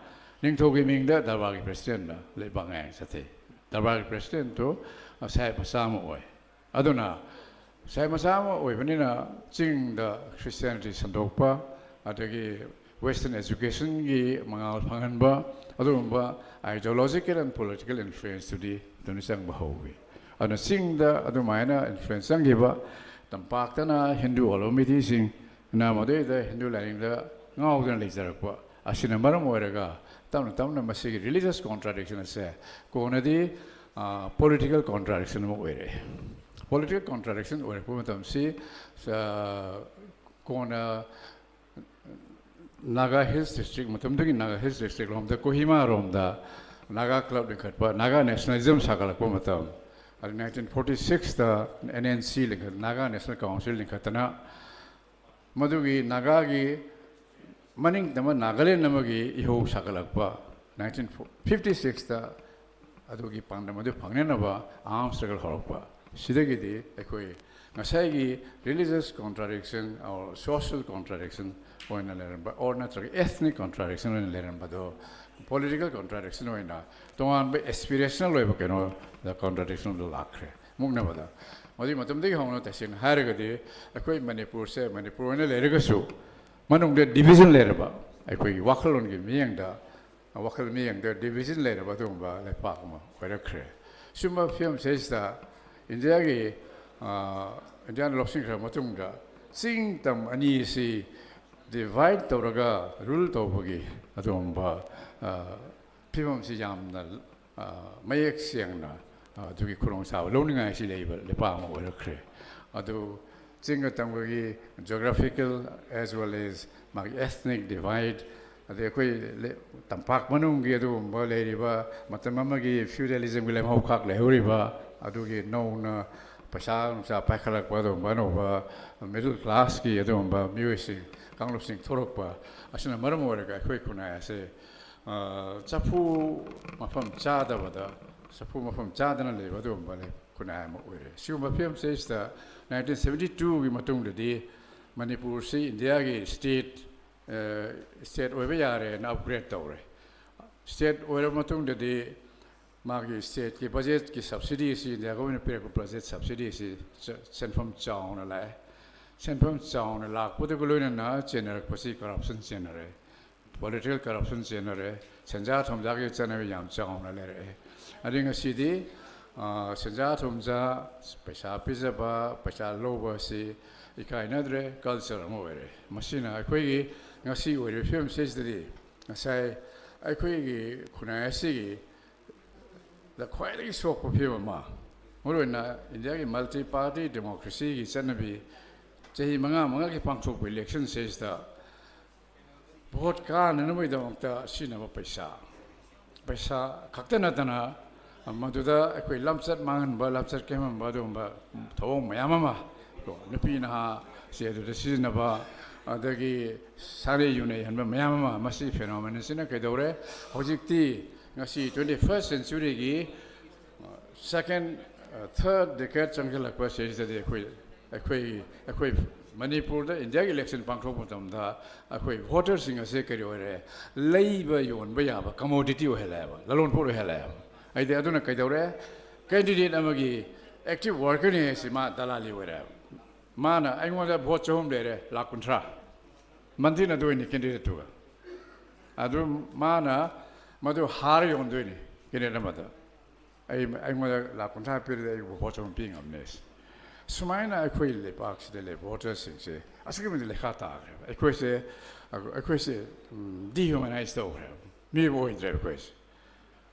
ꯅꯤꯡꯊꯧꯒꯤ ꯃꯤꯡꯗ ꯗꯔꯕꯥꯔꯒꯤ ꯄ꯭ꯔꯦꯁꯤꯗꯦꯟꯅ ꯂꯩꯕꯥꯛ ꯉꯥꯛꯅ ꯆꯠꯊꯩ꯫ ꯗꯔꯕꯥꯔꯒꯤ ꯄ꯭ꯔꯦꯁꯤꯗꯦꯟꯗꯨ ꯁꯥꯍꯦꯕ ꯃꯆꯥ ꯑꯃ ꯑꯣꯏ꯫ ꯑꯗꯨꯅ ꯁꯥꯍꯦꯕ ꯃꯆꯥ ꯑꯃ ꯑꯣꯏꯕꯅꯤꯅ ꯆꯤꯡꯗ ꯈ꯭ꯔꯤꯁꯇꯤꯌꯥꯅꯤꯇꯤ ꯁꯟꯗꯣꯛꯄ, ꯑꯗꯒꯤ ꯋꯦꯁꯇꯔꯟ ꯑꯦꯖꯨꯀꯦꯁꯟꯒꯤ ꯃꯉꯥꯜ ꯐꯪꯍꯟꯕ, ꯑꯗꯨꯒꯨꯝꯕ ideological and political influenceꯇꯨꯗꯤ ꯑꯗꯨꯝ ꯆꯪꯕ ꯍꯧꯋꯤ꯫ ꯑꯗꯨꯅ ꯆꯤꯡꯗ ꯑꯗꯨꯃꯥꯏꯅ ꯏꯟꯐ꯭ꯂꯨꯌꯦꯟꯁ ꯆꯪꯈꯤꯕ, ꯇꯝꯄꯥꯛꯇꯅ ꯍꯤꯟꯗꯨ ꯑꯣꯜꯂꯕ ꯃꯤꯇꯩꯁꯤꯡꯅ ꯃꯗꯨꯗꯩꯗ ꯍꯤꯟꯗꯨ ꯂꯥꯏꯅꯤꯡꯗ ꯉꯥꯎꯗꯅ ꯂꯩꯖꯔꯛꯄ ꯑꯁꯤꯅ ꯃꯔꯝ ꯑꯣꯏꯔꯒ ꯇꯞꯅ ꯇꯞꯅ ꯃꯁꯤꯒꯤ religious contradiction ꯑꯁꯦ ꯀꯣꯟꯅꯗꯤ ꯄꯣꯂꯤꯇꯤꯀꯦꯜ ꯀꯣꯟꯇ꯭ꯔꯥꯗꯤꯛꯁꯟ ꯑꯃ ꯑꯣꯏꯔꯛꯑꯦ꯫ ꯄꯣꯂꯤꯇꯤꯀꯦꯜ ꯀꯣꯟꯇ꯭ꯔꯥꯗꯤꯛꯁꯟ ꯑꯣꯏꯔꯛꯄ ꯃꯇꯝꯁꯤ, ꯑ, ꯀꯣꯟꯅ ꯅꯥꯒꯥ ꯍꯤꯜꯁ ꯗꯤꯁꯇ꯭ꯔꯤꯛ, ꯃꯇꯝꯗꯨꯒꯤ ꯅꯥꯒꯥ ꯍꯤꯜꯁ ꯗꯤꯁꯇ꯭ꯔꯤꯛ ꯂꯣꯝꯗ, ꯀꯣꯍꯤꯃꯥ ꯔꯣꯝꯗ ꯅꯥꯒꯥ ꯀ꯭ꯂꯕ ꯂꯤꯡꯈꯠꯄ, ꯅꯥꯒꯥ ꯅꯦꯁꯅꯦꯂꯤꯖꯝ ꯁꯥꯒꯠꯂꯛꯄ ꯃꯇꯝ, ꯑꯗꯩ ꯅꯥꯏꯟꯇꯤꯟ ꯐꯣꯔꯇꯤ ꯁꯤꯛꯁꯇ ꯑꯦꯟ ꯑꯦꯟ ꯁꯤ ꯂꯤꯡꯈꯠ, ꯅꯥꯒꯥ ꯅꯦꯁꯅꯦꯜ ꯀꯥꯎꯟꯁꯤꯜ ꯂꯤꯡꯈꯠꯇꯅ, ꯃꯗꯨꯒꯤ ꯅꯥꯒꯥꯒꯤ ꯃꯅꯤꯡ ꯇꯝꯕ ꯅꯥꯒꯥꯂꯦꯟ ꯑꯃꯒꯤ ꯏꯍꯧ ꯁꯥꯒꯠꯂꯛꯄ, ꯅꯥꯏꯟꯇꯤꯟ ꯐꯤꯐꯇꯤ ꯁꯤꯛꯁꯇ ꯑꯗꯨꯒꯤ ꯄꯥꯟꯗꯝ ꯑꯗꯨ ꯐꯪꯅꯅꯕ ꯑꯥꯔꯝ ꯁ꯭ꯇ꯭ꯔꯒꯜ ꯍꯧꯔꯛꯄ꯫ ꯁꯤꯗꯒꯤꯗꯤ ꯑꯩꯈꯣꯏ ꯉꯁꯥꯏꯒꯤ religious contradiction or social contradiction ꯑꯣꯏꯅ ꯂꯩꯔꯝꯕ, or ꯅꯠꯇ꯭ꯔꯒ ethnic contradiction ꯑꯣꯏꯅ ꯂꯩꯔꯝꯕꯗꯣ political contradiction ꯑꯣꯏꯅ ꯇꯣꯉꯥꯟꯕ aspirational ꯑꯣꯏꯕ ꯀꯩꯅꯣꯗ contradiction ꯑꯗꯨ ꯂꯥꯛꯈ꯭ꯔꯦ꯫ ꯃꯨꯛꯅꯕꯗ ꯃꯗꯨꯒꯤ ꯃꯇꯝꯗꯒꯤ ꯍꯧꯅ ꯇꯁꯦꯡꯅ ꯍꯥꯏꯔꯒꯗꯤ ꯑꯩꯈꯣꯏ ꯃꯅꯤꯄꯨꯔꯁꯦ ꯃꯅꯤꯄꯨꯔ ꯑꯣꯏꯅ ꯂꯩꯔꯒꯁꯨ ꯃꯅꯨꯡꯗ division ꯂꯩꯔꯕ, ꯑꯩꯈꯣꯏꯒꯤ ꯋꯥꯈꯜꯂꯣꯟꯒꯤ ꯃꯤꯠꯌꯦꯡꯗ ꯋꯥꯈꯜ ꯃꯤꯠꯌꯦꯡꯗ division ꯂꯩꯔꯕ ꯑꯗꯨꯒꯨꯝꯕ ꯂꯩꯄꯥꯛ ꯑꯃ ꯑꯣꯏꯔꯛꯈ꯭ꯔꯦ꯫ ꯁꯨꯝꯕ ꯐꯤꯕꯝꯁꯤꯗꯩꯁꯤꯗ ꯏꯟꯗꯤꯌꯥꯒꯤ, ꯑ, ꯏꯟꯗꯤꯌꯥꯅ ꯂꯧꯁꯤꯟꯈ꯭ꯔ ꯃꯇꯨꯡꯗ ꯆꯤꯡ ꯇꯝ ꯑꯅꯤ ꯑꯁꯤ divide ꯇꯧꯔꯒ rule ꯇꯧꯕꯒꯤ ꯑꯗꯨꯒꯨꯝꯕ, ꯑ, ꯐꯤꯕꯝꯁꯤ ꯌꯥꯝꯅ, ꯑ, ꯃꯌꯦꯛ ꯁꯦꯡꯅ, ꯑ, ꯑꯗꯨꯒꯤ ꯈꯨꯗꯣꯡꯆꯥꯕ ꯂꯧꯅꯤꯡꯉꯥꯏꯁꯤ ꯂꯩꯕ ꯂꯩꯄꯥꯛ ꯑꯃ ꯑꯣꯏꯔꯛꯈ꯭ꯔꯦ꯫ ꯑꯗꯨ ꯆꯤꯡꯒ ꯇꯝꯒꯒꯤ geographical as well as ꯃꯥꯒꯤ ethnic divide, ꯑꯗꯩ ꯑꯩꯈꯣꯏ ꯂꯩ-, ꯇꯝꯄꯥꯛ ꯃꯅꯨꯡꯒꯤ ꯑꯗꯨꯒꯨꯝꯕ ꯂꯩꯔꯤꯕ ꯃꯇꯝ ꯑꯃꯒꯤ feudalismꯒꯤ ꯂꯦꯝꯍꯧꯈꯥꯛ ꯂꯩꯍꯧꯔꯤꯕ ꯑꯗꯨꯒꯤ ꯅꯧꯅ ꯄꯩꯁꯥ ꯅꯨꯡꯁꯥ ꯄꯥꯏꯈꯠꯂꯛꯄ, ꯑꯗꯨꯒꯨꯝꯕ ꯑꯅꯧꯕ middle classꯀꯤ ꯑꯗꯨꯒꯨꯝꯕ ꯃꯤꯑꯣꯏꯁꯤꯡ, ꯀꯥꯡꯂꯨꯞꯁꯤꯡ ꯊꯣꯛꯂꯛꯄ ꯑꯁꯤꯅ ꯃꯔꯝ ꯑꯣꯏꯔꯒ ꯑꯩꯈꯣꯏ ꯈꯨꯟꯅꯥꯏ ꯑꯁꯤ, ꯑ, ꯆꯐꯨ ꯃꯐꯝ ꯆꯥꯗꯕꯗ, ꯆꯐꯨ ꯃꯐꯝ ꯆꯥꯗꯅ ꯂꯩꯕ ꯑꯗꯨꯒꯨꯝꯕ ꯂꯩ-, ꯈꯨꯟꯅꯥꯏ ꯑꯃ ꯑꯣꯏꯔꯦ꯫ ꯁꯤꯒꯨꯝꯕ ꯐꯤꯕꯝꯁꯤꯗꯩꯁꯤꯗ nineteen seventy twoꯒꯤ ꯃꯇꯨꯡꯗꯗꯤ ꯃꯅꯤꯄꯨꯔꯁꯤ ꯏꯟꯗꯤꯌꯥꯒꯤ state, ꯑ, state ꯑꯣꯏꯕ ꯌꯥꯔꯦꯅ upgrade ꯇꯧꯔꯦ꯫ State ꯑꯣꯏꯔꯕ ꯃꯇꯨꯡꯗꯗꯤ ꯃꯥꯒꯤ stateꯀꯤ budgetꯀꯤ subsidy ꯑꯁꯤ, ꯏꯟꯗꯤꯌꯥ governmentꯅ ꯄꯤꯔꯛꯄ budget subsidy ꯑꯁꯤ ꯆ-, ꯁꯦꯟꯐꯝ ꯆꯥꯎꯅ ꯂꯥꯛꯑꯦ꯫ ꯁꯦꯟꯐꯝ ꯆꯥꯎꯅ ꯂꯥꯛꯄꯗꯨꯒ ꯂꯣꯏꯅꯅ ꯆꯦꯟꯅꯔꯛꯄꯁꯤ corruption ꯆꯦꯟꯅꯔꯦ, political corruption ꯆꯦꯟꯅꯔꯦ, ꯁꯦꯟꯖꯥ ꯊꯨꯝꯖꯥꯒꯤ ꯆꯠꯅꯕꯤ ꯌꯥꯝ ꯆꯥꯎꯅ ꯂꯩꯔꯛꯑꯦ꯫ ꯑꯗꯩ ꯉꯁꯤꯗꯤ, ꯑ, ꯁꯦꯟꯖꯥ ꯊꯨꯝꯖꯥ, ꯄꯩꯁꯥ ꯄꯤꯖꯕ, ꯄꯩꯁꯥ ꯂꯧꯕ ꯑꯁꯤ ꯏꯀꯥꯏꯅꯗ꯭ꯔꯦ, culture ꯑꯃ ꯑꯣꯏꯔꯦ꯫ ꯃꯁꯤꯅ ꯑꯩꯈꯣꯏꯒꯤ ꯉꯁꯤ ꯑꯣꯏꯔꯤꯕ ꯐꯤꯕꯝꯁꯤꯗꯗꯤ ꯉꯁꯥꯏ ꯑꯩꯈꯣꯏꯒꯤ ꯈꯨꯟꯅꯥꯏ ꯑꯁꯤꯒꯤ ꯗ ꯈ꯭ꯋꯥꯏꯗꯒꯤ ꯁꯣꯛꯄ ꯐꯤꯕꯝ ꯑꯃ, ꯃꯔꯨꯑꯣꯏꯅ ꯏꯟꯗꯤꯌꯥꯒꯤ multi party democracyꯒꯤ ꯆꯠꯅꯕꯤ, ꯆꯍꯤ ꯃꯉꯥ ꯃꯉꯥꯒꯤ ꯄꯥꯡꯊꯣꯛꯄ election ꯁꯤꯗꯩꯁꯤꯗ vote ꯀꯥꯅꯅꯕꯒꯤꯗꯃꯛꯇ ꯁꯤꯖꯤꯟꯅꯕ ꯄꯩꯁꯥ, ꯄꯩꯁꯥ ꯈꯛꯇ ꯅꯠꯇꯅ ꯃꯗꯨꯗ ꯑꯩꯈꯣꯏ ꯂꯝꯆꯠ ꯃꯥꯡꯍꯟꯕ, ꯂꯝꯆꯠ ꯀꯦꯝꯍꯟꯕ ꯑꯗꯨꯒꯨꯝꯕ ꯊꯧꯑꯣꯡ ꯃꯌꯥꯝ ꯑꯃ, ꯀꯣ, ꯅꯨꯄꯤ ꯅꯍꯥꯁꯦ ꯑꯗꯨꯗ ꯁꯤꯖꯤꯟꯅꯕ, ꯑꯗꯒꯤ ꯁꯥꯟꯅꯩ ꯌꯨꯅꯩ ꯍꯟꯕ ꯃꯌꯥꯝ ꯑꯃ, ꯃꯁꯤ phenomenon ꯑꯁꯤꯅ ꯀꯩꯗꯧꯔꯦ? ꯍꯧꯖꯤꯛꯇꯤ ꯉꯁꯤ twenty first centuryꯒꯤ, ꯑ, second, ꯑ, third decade ꯆꯪꯁꯤꯜꯂꯛꯄ ꯁꯤꯗꯩꯁꯤꯗꯗꯤ ꯑꯩꯈꯣꯏ, ꯑꯩꯈꯣꯏ, ꯑꯩꯈꯣꯏ ꯃꯅꯤꯄꯨꯔꯗ ꯏꯟꯗꯤꯌꯥꯒꯤ election ꯄꯥꯡꯊꯣꯛꯄ ꯃꯇꯝꯗ ꯑꯩꯈꯣꯏ votersꯁꯤꯡ ꯑꯁꯦ ꯀꯔꯤ ꯑꯣꯏꯔꯦ? ꯂꯩꯕ ꯌꯣꯟꯕ ꯌꯥꯕ commodity ꯑꯣꯏꯍꯜꯂꯦꯕ, ꯂꯂꯣꯟꯄꯣꯠ ꯑꯣꯏꯍꯜꯂꯦꯕ꯫ ꯍꯥꯏꯗꯤ ꯑꯗꯨꯅ ꯀꯩꯗꯧꯔꯦ? Candidate ꯑꯃꯒꯤ active workerꯅꯤ ꯍꯥꯏꯁꯤ ꯃꯥ ꯗꯂꯥꯂꯤ ꯑꯣꯏꯔꯦꯕ꯫ ꯃꯥꯅ ꯑꯩꯉꯣꯟꯗ vote ꯆꯍꯨꯝ ꯂꯩꯔꯦ, ꯂꯥꯈ ꯀꯨꯟꯊ꯭ꯔꯥ꯫ ꯃꯟꯇ꯭ꯔꯤꯅ ꯑꯗꯨ ꯑꯣꯏꯅꯤ candidateꯇꯨꯒ꯫ ꯑꯗꯨ ꯃꯥꯅ ꯃꯗꯨ ꯍꯥꯔ ꯌꯣꯟꯗꯣꯏꯅꯤ candidate ꯑꯃꯗ꯫ ꯑꯩ, ꯑꯩꯉꯣꯟꯗ ꯂꯥꯈ ꯀꯨꯟꯊ꯭ꯔꯥ ꯄꯤꯔꯗꯤ ꯑꯩ vote ꯆꯍꯨꯝ ꯄꯤ ꯉꯝꯅꯤ꯫ ꯁꯨꯃꯥꯏꯅ ꯑꯩꯈꯣꯏ ꯂꯩꯕꯥꯛꯁꯤꯗ ꯂꯩꯕ votersꯁꯤꯡꯁꯦ ꯑꯁꯨꯛꯀꯤ ꯃꯇꯤꯛ ꯂꯩꯈꯥ ꯇꯥꯈ꯭ꯔꯦꯕ꯫ ꯑꯩꯈꯣꯏꯁꯦ, ꯑꯩꯈꯣꯏꯁꯦ, ꯎꯝ, dehumanize ꯇꯧꯈ꯭ꯔꯦꯕ꯫ ꯃꯤꯑꯣꯏꯕ ꯑꯣꯏꯗ꯭ꯔꯦꯕ ꯑꯩꯈꯣꯏꯁꯦ꯫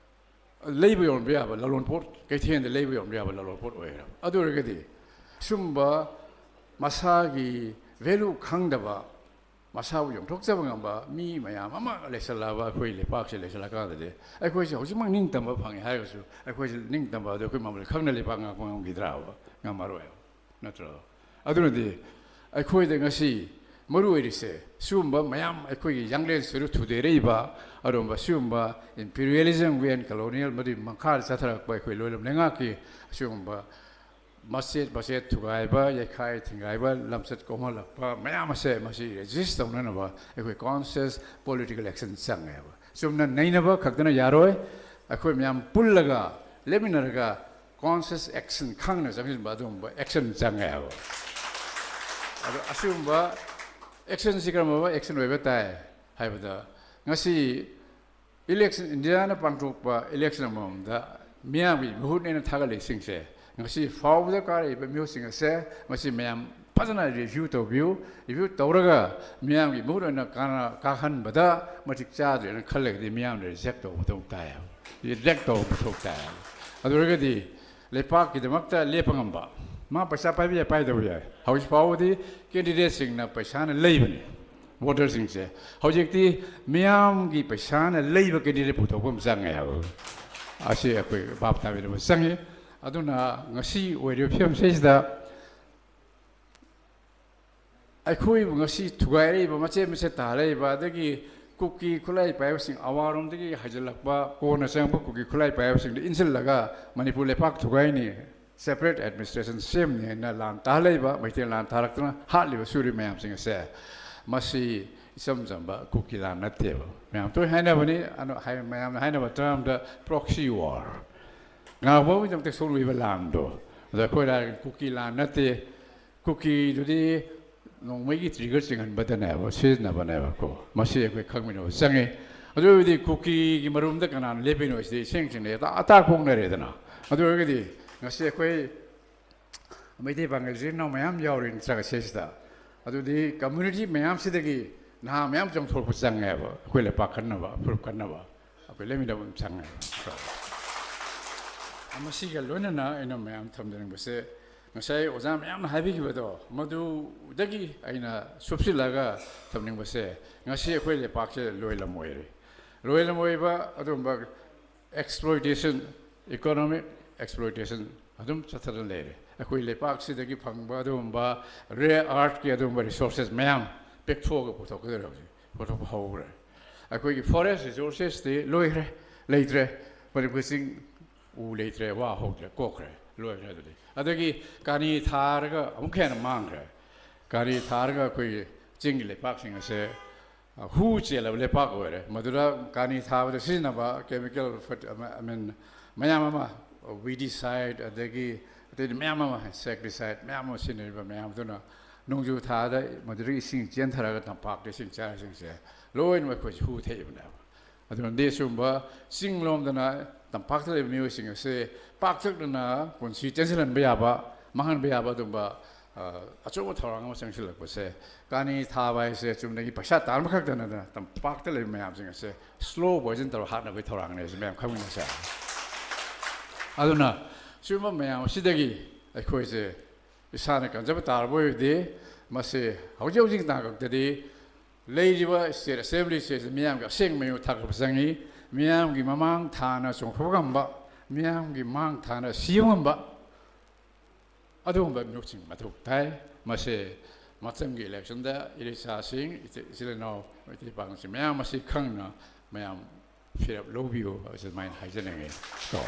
ꯂꯩꯕ ꯌꯣꯟꯕ ꯌꯥꯕ ꯂꯂꯣꯟꯄꯣꯠ, ꯀꯩꯊꯦꯜꯗ ꯂꯩꯕ ꯌꯣꯟꯕ ꯌꯥꯕ ꯂꯂꯣꯟꯄꯣꯠ ꯑꯣꯏꯈ꯭ꯔꯦꯕ꯫ ꯑꯗꯨ ꯑꯣꯏꯔꯒꯗꯤ ꯁꯨꯝꯕ ꯃꯁꯥꯒꯤ value ꯈꯪꯗꯕ, ꯃꯁꯥꯕꯨ ꯌꯣꯟꯊꯣꯛꯆꯕ ꯉꯝꯕ ꯃꯤ ꯃꯌꯥꯝ ꯑꯃ ꯂꯩꯁꯜꯂꯛꯑꯕ ꯑꯩꯈꯣꯏ ꯂꯩꯄꯥꯛꯁꯦ ꯂꯩꯁꯜꯂꯀꯥꯟꯗꯗꯤ, ꯑꯩꯈꯣꯏꯁꯦ ꯍꯧꯖꯤꯛꯃꯛ ꯅꯤꯡꯇꯝꯕ ꯐꯪꯉꯦ ꯍꯥꯏꯔꯒꯁꯨ, ꯑꯩꯈꯣꯏꯁꯦ ꯅꯤꯡꯇꯝꯕ ꯑꯗꯨ ꯑꯩꯈꯣꯏ ꯃꯃꯜ ꯈꯪꯅ ꯂꯩꯄꯥꯛ ꯉꯥꯛꯄ ꯉꯝꯈꯤꯗ꯭ꯔꯥꯕ? ꯉꯝꯃꯔꯣꯏꯕ, ꯅꯠꯇ꯭ꯔꯣ? ꯑꯗꯨꯅꯗꯤ ꯑꯩꯈꯣꯏꯗ ꯉꯁꯤ ꯃꯔꯨ ꯑꯣꯏꯔꯤꯁꯦ, ꯁꯤꯒꯨꯝꯕ ꯃꯌꯥꯝ ꯑꯩꯈꯣꯏꯒꯤ ꯌꯥꯡꯂꯦꯟ ꯁꯔꯨ ꯊꯨꯗꯦꯔꯛꯏꯕ ꯑꯗꯨꯒꯨꯝꯕ ꯁꯤꯒꯨꯝꯕ imperialism and colonial ꯃꯗꯨꯒꯤ ꯃꯈꯥꯗ ꯆꯠꯊꯔꯛꯄ ꯑꯩꯈꯣꯏ ꯂꯣꯏꯂꯝ ꯂꯩꯉꯥꯛꯀꯤ ꯑꯁꯤꯒꯨꯝꯕ ꯃꯆꯦꯠ ꯃꯆꯦꯠ ꯊꯨꯒꯥꯏꯕ, ꯌꯩꯈꯥꯏ ꯊꯤꯡꯒꯥꯏꯕ, ꯂꯝꯆꯠ ꯀꯣꯝꯍꯜꯂꯛꯄ ꯃꯌꯥꯝ ꯑꯁꯦ ꯃꯁꯤ resist ꯇꯧꯅꯅꯕ ꯑꯩꯈꯣꯏ conscious political action ꯆꯪꯉꯦꯕ꯫ ꯆꯨꯝꯅ ꯅꯩꯅꯕ ꯈꯛꯇꯅ ꯌꯥꯔꯣꯏ꯫ ꯑꯩꯈꯣꯏ ꯃꯌꯥꯝ ꯄꯨꯜꯂꯒ, ꯂꯦꯞꯃꯤꯟꯅꯔꯒ conscious action ꯈꯪꯅ ꯆꯪꯁꯤꯟꯕ ꯑꯗꯨꯒꯨꯝꯕ action ꯆꯪꯉꯦꯕ꯫ ꯑꯗꯣ ꯑꯁꯤꯒꯨꯝꯕ actionꯁꯤ ꯀꯔꯝꯕ action ꯑꯣꯏꯕ ꯇꯥꯏ ꯍꯥꯏꯕꯗ, ꯉꯁꯤ election, ꯏꯟꯗꯤꯌꯥꯅ ꯄꯥꯡꯊꯣꯛꯄ election ꯑꯃꯃꯝꯗ ꯃꯤꯌꯥꯝꯒꯤ ꯃꯤꯍꯨꯠꯅꯦꯅ ꯊꯥꯒꯠꯂꯤꯁꯤꯡꯁꯦ, ꯉꯁꯤ ꯐꯥꯎꯕꯗ ꯀꯥꯔꯛꯏꯕ ꯃꯤꯍꯨꯠꯁꯤꯡ ꯑꯁꯦ ꯃꯁꯤ ꯃꯌꯥꯝ ꯐꯖꯅ review ꯇꯧꯕꯤꯌꯨ꯫ Review ꯇꯧꯔꯒ ꯃꯤꯌꯥꯝꯒꯤ ꯃꯤꯍꯨꯠ ꯑꯣꯏꯅ ꯀꯥꯅ-, ꯀꯥꯍꯟꯕꯗ ꯃꯇꯤꯛ ꯆꯥꯗ꯭ꯔꯦꯅ ꯈꯜꯂꯒꯗꯤ ꯃꯤꯌꯥꯝꯅ reject ꯇꯧꯕ ꯃꯊꯧ ꯇꯥꯏ ꯍꯥꯏꯕ, reject ꯇꯧꯕ ꯃꯊꯧ ꯇꯥꯏ ꯍꯥꯏꯕ꯫ ꯑꯗꯨ ꯑꯣꯏꯔꯒꯗꯤ ꯂꯩꯄꯥꯛꯀꯤꯗꯃꯛꯇ ꯂꯦꯞꯄ ꯉꯝꯕ, ꯃꯥ ꯄꯩꯁꯥ ꯄꯥꯏꯕ ꯌꯥꯏ, ꯄꯥꯏꯗꯕ ꯌꯥꯏ, ꯍꯧꯖꯤꯛ ꯐꯥꯎꯕꯗꯤ candidateꯁꯤꯡꯅ ꯄꯩꯁꯥꯅ ꯂꯩꯕꯅꯤ꯫ Voterꯁꯤꯡꯁꯦ ꯍꯧꯖꯤꯛꯇꯤ ꯃꯤꯌꯥꯝꯒꯤ ꯄꯩꯁꯥꯅ ꯂꯩꯕ candidate ꯄꯨꯊꯣꯛꯄ ꯑꯃ ꯆꯪꯉꯦ ꯍꯥꯏꯕ ꯑꯁꯤ ꯑꯩꯈꯣꯏ ꯚꯥꯞ ꯇꯥꯃꯤꯟꯅꯕ ꯆꯪꯉꯤ꯫ ꯑꯗꯨꯅ ꯉꯁꯤ ꯑꯣꯏꯔꯤꯕ ꯐꯤꯕꯝꯁꯤꯗꯩꯁꯤꯗ ꯑꯩꯈꯣꯏꯕꯨ ꯉꯁꯤ ꯊꯨꯒꯥꯏꯔꯛꯏꯕ, ꯃꯆꯦꯠ ꯃꯆꯦꯠ ꯇꯥꯍꯜꯂꯛꯏꯕ, ꯑꯗꯒꯤ ꯀꯨꯀꯤ ꯈꯨꯠꯂꯥꯏ ꯄꯥꯏꯕꯁꯤꯡ, ꯑꯋꯥꯔꯣꯝꯗꯒꯤ ꯍꯥꯏꯖꯤꯜꯂꯛꯄ, ꯀꯣꯟꯅ ꯆꯪꯉꯛꯄ ꯀꯨꯀꯤ ꯈꯨꯠꯂꯥꯏ ꯄꯥꯏꯕꯁꯤꯡꯗ ꯏꯟꯁꯤꯜꯂꯒ ꯃꯅꯤꯄꯨꯔ ꯂꯩꯄꯥꯛ ꯊꯨꯒꯥꯏꯅꯤ, separate administration ꯁꯦꯝꯅꯤ ꯍꯥꯏꯅ ꯂꯥꯟ ꯇꯥꯍꯜꯂꯛꯏꯕ, ꯃꯩꯇꯩ ꯂꯥꯟ ꯊꯥꯔꯛꯇꯅ ꯍꯥꯠꯂꯤꯕ, ꯁꯨꯔꯤ ꯃꯌꯥꯝꯁꯤꯡ ꯑꯁꯦ, ꯃꯁꯤ ꯏꯆꯝ ꯆꯝꯕ ꯀꯨꯀꯤ ꯂꯥꯟ ꯅꯠꯇꯦꯕ꯫ ꯃꯌꯥꯝ ꯇꯣꯏ ꯍꯥꯏꯅꯕꯅꯤ, ꯑꯅ-, ꯍꯥꯏ-, ꯃꯌꯥꯝꯅ ꯍꯥꯏꯅꯕ termꯗ proxy war, ꯉꯥꯛꯄꯒꯤꯗꯃꯛꯇ ꯁꯣꯛꯂꯨꯏꯕ ꯂꯥꯟꯗꯣ꯫ ꯑꯗꯣ ꯑꯩꯈꯣꯏꯅ ꯍꯥꯏꯔꯒ ꯀꯨꯀꯤ ꯂꯥꯟ ꯅꯠꯇꯦ, ꯀꯨꯀꯤꯗꯨꯗꯤ ꯅꯣꯡꯃꯩꯒꯤ trigger ꯆꯤꯡꯍꯟꯕꯗꯅꯦꯕ, ꯁꯤꯖꯤꯟꯅꯕꯅꯦꯕꯀꯣ꯫ ꯃꯁꯤ ꯑꯩꯈꯣꯏ ꯈꯪꯃꯤꯟꯅꯕ ꯆꯪꯉꯤ꯫ ꯑꯗꯨ ꯑꯣꯏꯔꯗꯤ ꯀꯨꯀꯤꯒꯤ ꯃꯔꯨꯝꯗ ꯀꯅꯥꯅ ꯂꯦꯞꯄꯤꯅꯣ ꯁꯤꯗꯤ ꯏꯁꯦꯡ ꯁꯦꯡꯅ ꯍꯦꯛꯇ ꯑꯇꯥꯛꯄ ꯑꯣꯛꯅꯔꯦꯗꯅ꯫ ꯑꯗꯨ ꯑꯣꯏꯔꯒꯗꯤ ꯉꯁꯤ ꯑꯩꯈꯣꯏ ꯃꯩꯇꯩ ꯄꯥꯉꯜ ꯏꯆꯤꯟ ꯏꯅꯥꯎ ꯃꯌꯥꯝ ꯌꯥꯎꯔꯤ ꯅꯠꯇ꯭ꯔꯒ ꯁꯤꯁꯤꯗ, ꯑꯗꯨꯗꯤ community ꯃꯌꯥꯝꯁꯤꯗꯒꯤ ꯅꯍꯥ ꯃꯌꯥꯝ ꯆꯣꯡꯊꯣꯔꯛꯄ ꯆꯪꯉꯦꯕ꯫ ꯑꯩꯈꯣꯏ ꯂꯩꯄꯥꯛ ꯀꯟꯅꯕ, ꯐꯨꯔꯨꯞ ꯀꯟꯅꯕ, ꯑꯩꯈꯣꯏ ꯂꯩꯃꯤꯟꯅꯕ ꯑꯃ ꯆꯪꯉꯦ꯫ ꯃꯁꯤꯒ ꯂꯣꯏꯅꯅ ꯑꯩꯅ ꯃꯌꯥꯝ ꯊꯝꯖꯅꯤꯡꯕꯁꯦ, ꯉꯁꯥꯏ ꯑꯣꯖꯥ ꯃꯌꯥꯝꯅ ꯍꯥꯏꯕꯤꯈꯤꯕꯗꯣ, ꯃꯗꯨꯗꯒꯤ ꯑꯩꯅ ꯁꯨꯞꯆꯤꯜꯂꯒ ꯊꯝꯅꯤꯡꯕꯁꯦ, ꯉꯁꯤ ꯑꯩꯈꯣꯏ ꯂꯩꯄꯥꯛꯁꯦ ꯂꯣꯏꯂꯝ ꯑꯣꯏꯔꯦ꯫ ꯂꯣꯏꯂꯝ ꯑꯣꯏꯕ ꯑꯗꯨꯒꯨꯝꯕ exploitation, economic exploitation ꯑꯗꯨꯝ ꯆꯠꯊꯗꯨꯅ ꯂꯩꯔꯦ꯫ ꯑꯩꯈꯣꯏ ꯂꯩꯄꯥꯛꯁꯤꯗꯒꯤ ꯐꯪꯕ ꯑꯗꯨꯒꯨꯝꯕ rare earthꯀꯤ ꯑꯗꯨꯒꯨꯝꯕ resources ꯃꯌꯥꯝ ꯄꯦꯛꯊꯣꯛꯑꯒ ꯄꯨꯊꯣꯛꯀꯗꯧꯔꯦ꯫ ꯍꯧꯖꯤꯛ ꯄꯨꯊꯣꯛꯄ ꯍꯧꯈ꯭ꯔꯦ꯫ ꯑꯩꯈꯣꯏꯒꯤ forest resourcesꯇꯤ ꯂꯣꯏꯈ꯭ꯔꯦ, ꯂꯩꯇ꯭ꯔꯦ꯫ ꯃꯅꯤꯄꯨꯔ ꯆꯤꯡ ꯎ ꯂꯩꯇ꯭ꯔꯦ, ꯋꯥ ꯍꯧꯗ꯭ꯔꯦ, ꯀꯣꯛꯈ꯭ꯔꯦ, ꯂꯣꯏꯈ꯭ꯔꯦ꯫ ꯑꯗꯨꯗꯤ ꯑꯗꯒꯤ ꯀꯥꯅꯤ ꯊꯥꯔꯒ ꯑꯃꯨꯛꯀ ꯍꯦꯟꯅ ꯃꯥꯡꯈ꯭ꯔꯦ꯫ ꯀꯥꯅꯤ ꯊꯥꯔꯒ ꯑꯩꯈꯣꯏꯒꯤ ꯆꯤꯡꯒꯤ ꯂꯩꯄꯥꯛꯁꯤꯡ ꯑꯁꯦ, ꯑ, ꯍꯨ ꯆꯦꯜꯂꯕ ꯂꯩꯄꯥꯛ ꯑꯣꯏꯔꯦ꯫ ꯃꯗꯨꯗ ꯀꯥꯅꯤ ꯊꯥꯕꯗ ꯁꯤꯖꯤꯟꯅꯕ chemical ꯐꯔꯇꯤ-, ꯑꯃ, I mean, ꯃꯌꯥꯝ ꯑꯃ, weedicide, ꯑꯗꯒꯤ ꯑꯇꯩꯗꯤ ꯃꯌꯥꯝ ꯑꯃ, insecticide ꯃꯌꯥꯝ ꯑꯃ ꯁꯤꯖꯤꯟꯅꯔꯤꯕ ꯃꯌꯥꯝꯗꯨꯅ ꯅꯣꯡꯖꯨ ꯊꯥꯗ ꯃꯗꯨꯗꯒꯤ ꯏꯁꯤꯡ ꯆꯦꯟꯊꯔꯒ ꯇꯝꯄꯥꯛꯇ ꯏꯁꯤꯡ ꯆꯥꯏꯔꯤꯁꯤꯡꯁꯦ ꯂꯣꯏꯅꯃꯛ ꯑꯩꯈꯣꯏꯁꯦ ꯍꯨ ꯊꯛꯏꯕꯅꯦꯕ꯫ ꯑꯗꯨꯅꯗꯤ ꯁꯤꯒꯨꯝꯕ ꯆꯤꯡ ꯂꯣꯝꯗꯅ ꯇꯝꯄꯥꯛꯇ ꯂꯩꯕ ꯃꯤꯑꯣꯏꯁꯤꯡ ꯑꯁꯦ ꯄꯥꯛꯇꯛꯅꯅ ꯄꯨꯟꯁꯤ ꯇꯦꯟꯁꯤꯜꯍꯟꯕ ꯌꯥꯕ, ꯃꯥꯡꯍꯟꯕ ꯌꯥꯕ ꯑꯗꯨꯒꯨꯝꯕ, ꯑ, ꯑꯆꯧꯕ ꯊꯧꯔꯥꯡ ꯑꯃ ꯆꯪꯁꯤꯜꯂꯛꯄꯁꯦ, ꯀꯥꯅꯤ ꯊꯥꯕ ꯍꯥꯏꯁꯦ ꯆꯨꯝꯅꯒꯤ ꯄꯩꯁꯥ ꯇꯥꯟꯕ ꯈꯛꯇ ꯅꯠꯇꯅ ꯇꯝꯄꯥꯛꯇ ꯂꯩꯕ ꯃꯌꯥꯝꯁꯤꯡ ꯑꯁꯦ slow poison ꯇꯧꯔ ꯍꯥꯠꯅꯕꯒꯤ ꯊꯧꯔꯥꯡꯅꯦ ꯍꯥꯏꯁꯦ ꯃꯌꯥꯝ ꯈꯪꯃꯤꯟꯅꯁꯦ꯫ ꯑꯗꯨꯅ ꯁꯤꯒꯨꯝꯕ ꯃꯌꯥꯝ ꯑꯁꯤꯗꯒꯤ ꯑꯩꯈꯣꯏꯁꯦ ꯏꯁꯥꯅ ꯀꯟꯖꯕ ꯇꯥꯔꯕ ꯑꯣꯏꯔꯗꯤ, ꯃꯁꯤ ꯍꯧꯖꯤꯛ ꯍꯧꯖꯤꯛ ꯇꯥꯡꯀꯛꯇꯗꯤ ꯂꯩꯔꯤꯕ state assembly state ꯃꯤꯌꯥꯝꯒꯤ ꯑꯁꯦꯡꯕ ꯃꯌꯣꯟ ꯊꯥꯒꯠꯄ ꯆꯪꯏ꯫ ꯃꯤꯌꯥꯝꯒꯤ ꯃꯃꯥꯡ ꯊꯥꯅ ꯆꯣꯡꯊꯣꯛꯄ ꯉꯝꯕ, ꯃꯤꯌꯥꯝꯒꯤ ꯃꯥꯡ ꯊꯥꯅ ꯁꯤꯕ ꯉꯝꯕ ꯑꯗꯨꯒꯨꯝꯕ ꯃꯤꯍꯨꯠꯁꯤꯡ ꯃꯊꯧ ꯇꯥꯏ꯫ ꯃꯁꯤ ꯃꯊꯪꯒꯤ electionꯗ ꯏꯔꯩꯆꯥꯁꯤꯡ, ꯏꯆꯤ-, ꯏꯆꯤꯜ ꯏꯅꯥꯎ, ꯃꯩꯇꯩ ꯄꯥꯉꯜꯁꯤꯡ ꯃꯌꯥꯝ ꯑꯁꯤ ꯈꯪꯅ ꯃꯌꯥꯝ ꯐꯤꯔꯦꯞ ꯂꯧꯕꯤꯌꯨ ꯍꯥꯏꯕꯁꯤ ꯑꯗꯨꯃꯥꯏꯅ ꯍꯥꯏꯖꯅꯤꯡꯉꯤ꯫ ꯀꯣ꯫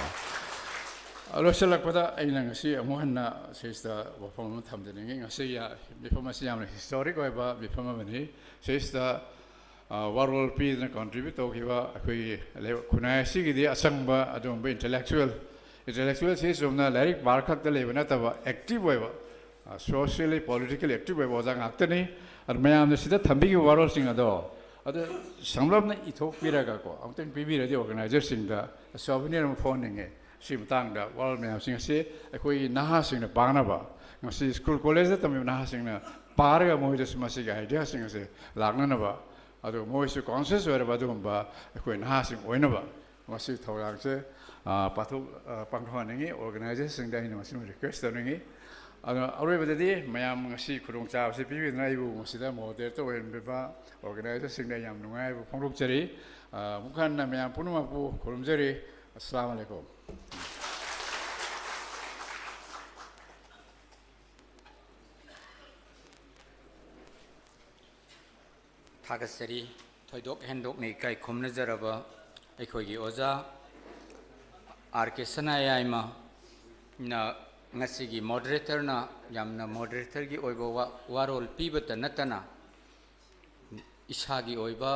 ꯂꯣꯏꯁꯤꯜꯂꯛꯄꯗ ꯑꯩꯅ ꯉꯁꯤ ꯑꯃꯨꯛ ꯍꯟꯅ ꯁꯤꯁꯤꯗ ꯋꯥꯐꯝ ꯑꯃ ꯊꯝꯖꯅꯤꯡꯉꯤ꯫ ꯉꯁꯤ ꯌꯥ-, ꯃꯤꯐꯝ ꯑꯁꯤ ꯌꯥꯝꯅ historic ꯑꯣꯏꯕ ꯃꯤꯐꯝ ꯑꯃꯅꯤ꯫ ꯁꯤꯁꯤꯗ, ꯑ, ꯋꯥꯔꯣꯜ ꯄꯤꯗꯨꯅ contribute ꯇꯧꯈꯤꯕ ꯑꯩꯈꯣꯏꯒꯤ ꯂꯩ-, ꯈꯨꯟꯅꯥꯏ ꯑꯁꯤꯒꯤꯗꯤ ꯑꯆꯪꯕ ꯑꯗꯨꯒꯨꯝꯕ intellectual, intellectual ꯁꯤ ꯆꯨꯝꯅ ꯂꯥꯏꯔꯤꯛ ꯄꯥꯔ ꯈꯛꯇ ꯂꯩꯕ ꯅꯠꯇꯕ, active ꯑꯣꯏꯕ, ꯑ, socially, politically active ꯑꯣꯏꯕ ꯑꯣꯖꯥ ꯉꯥꯛꯇꯅꯤ꯫ ꯑꯗꯨ ꯃꯌꯥꯝꯅ ꯁꯤꯗ ꯊꯝꯕꯤꯈꯤꯕ ꯋꯥꯔꯣꯜꯁꯤꯡ ꯑꯗꯣ, ꯑꯗꯨ ꯁꯝꯂꯞꯅ ꯏꯊꯣꯛꯄꯤꯔꯒꯀꯣ, ꯑꯃꯨꯛꯇꯪ ꯄꯤꯕꯤꯔꯗꯤ organizerꯁꯤꯡꯗ souvenir ꯑꯃ ꯐꯣꯟꯅꯤꯡꯉꯦ꯫ ꯁꯤ ꯃꯇꯥꯡꯗ ꯋꯥꯔꯣꯜ ꯃꯌꯥꯝꯁꯤꯡ ꯑꯁꯤ ꯑꯩꯈꯣꯏꯒꯤ ꯅꯍꯥꯁꯤꯡꯅ ꯄꯥꯅꯕ, ꯉꯁꯤ school collegeꯗ ꯇꯝꯃꯤꯕ ꯅꯍꯥꯁꯤꯡꯅ ꯄꯥꯔꯒ ꯃꯣꯏꯗꯁꯨ ꯃꯁꯤꯒꯤ ideaꯁꯤꯡ ꯑꯁꯤ ꯂꯥꯛꯅꯅꯕ, ꯑꯗꯨꯒ ꯃꯣꯏꯁꯨ conscious ꯑꯣꯏꯔꯕ ꯑꯗꯨꯒꯨꯝꯕ ꯑꯩꯈꯣꯏ ꯅꯍꯥꯁꯤꯡ ꯑꯣꯏꯅꯕ ꯃꯁꯤ ꯊꯧꯔꯥꯡꯁꯦ, ꯑ, ꯄꯥꯊꯣꯛ-, ꯑ, ꯄꯥꯡꯊꯣꯛꯍꯟꯅꯤꯡꯉꯤ꯫ Organizerꯁꯤꯡꯗ ꯑꯩꯅ ꯃꯁꯤꯃ request ꯇꯧꯅꯤꯡꯉꯤ꯫ ꯑꯗꯣ ꯑꯔꯣꯏꯕꯗꯗꯤ ꯃꯌꯥꯝ ꯉꯁꯤ ꯈꯨꯗꯣꯡꯆꯥꯕꯁꯤ ꯄꯤꯕꯤꯗꯨꯅ ꯑꯩꯕꯨ ꯃꯁꯤꯗ moderator ꯑꯣꯏꯍꯟꯕꯤꯕ organizerꯁꯤꯡꯗ ꯌꯥꯝ ꯅꯨꯡꯉꯥꯏꯕ ꯐꯣꯡꯗꯣꯛꯆꯔꯤ꯫ ꯑ, ꯑꯃꯨꯛ ꯍꯟꯅ ꯃꯌꯥꯝ ꯄꯨꯝꯅꯃꯛꯄꯨ ꯈꯨꯔꯨꯝꯖꯔꯤ꯫ ꯑꯁꯂꯥꯃꯨ ꯑꯂꯥꯏꯀꯨꯝ꯫ ꯊꯥꯒꯠꯆꯔꯤ꯫ ꯊꯣꯏꯗꯣꯛ ꯍꯦꯟꯗꯣꯛꯅ ꯏꯀꯥꯏ ꯈꯨꯝꯅꯖꯔꯕ ꯑꯩꯈꯣꯏꯒꯤ ꯑꯣꯖꯥ ꯑꯥꯔ ꯀꯦ ꯁꯅꯥꯌꯥꯏꯃꯅ ꯉꯁꯤꯒꯤ moderatorꯅ ꯌꯥꯝꯅ moderatorꯒꯤ ꯑꯣꯏꯕ ꯋꯥ-, ꯋꯥꯔꯣꯜ ꯄꯤꯕꯇ ꯅꯠꯇꯅ ꯏꯁꯥꯒꯤ ꯑꯣꯏꯕ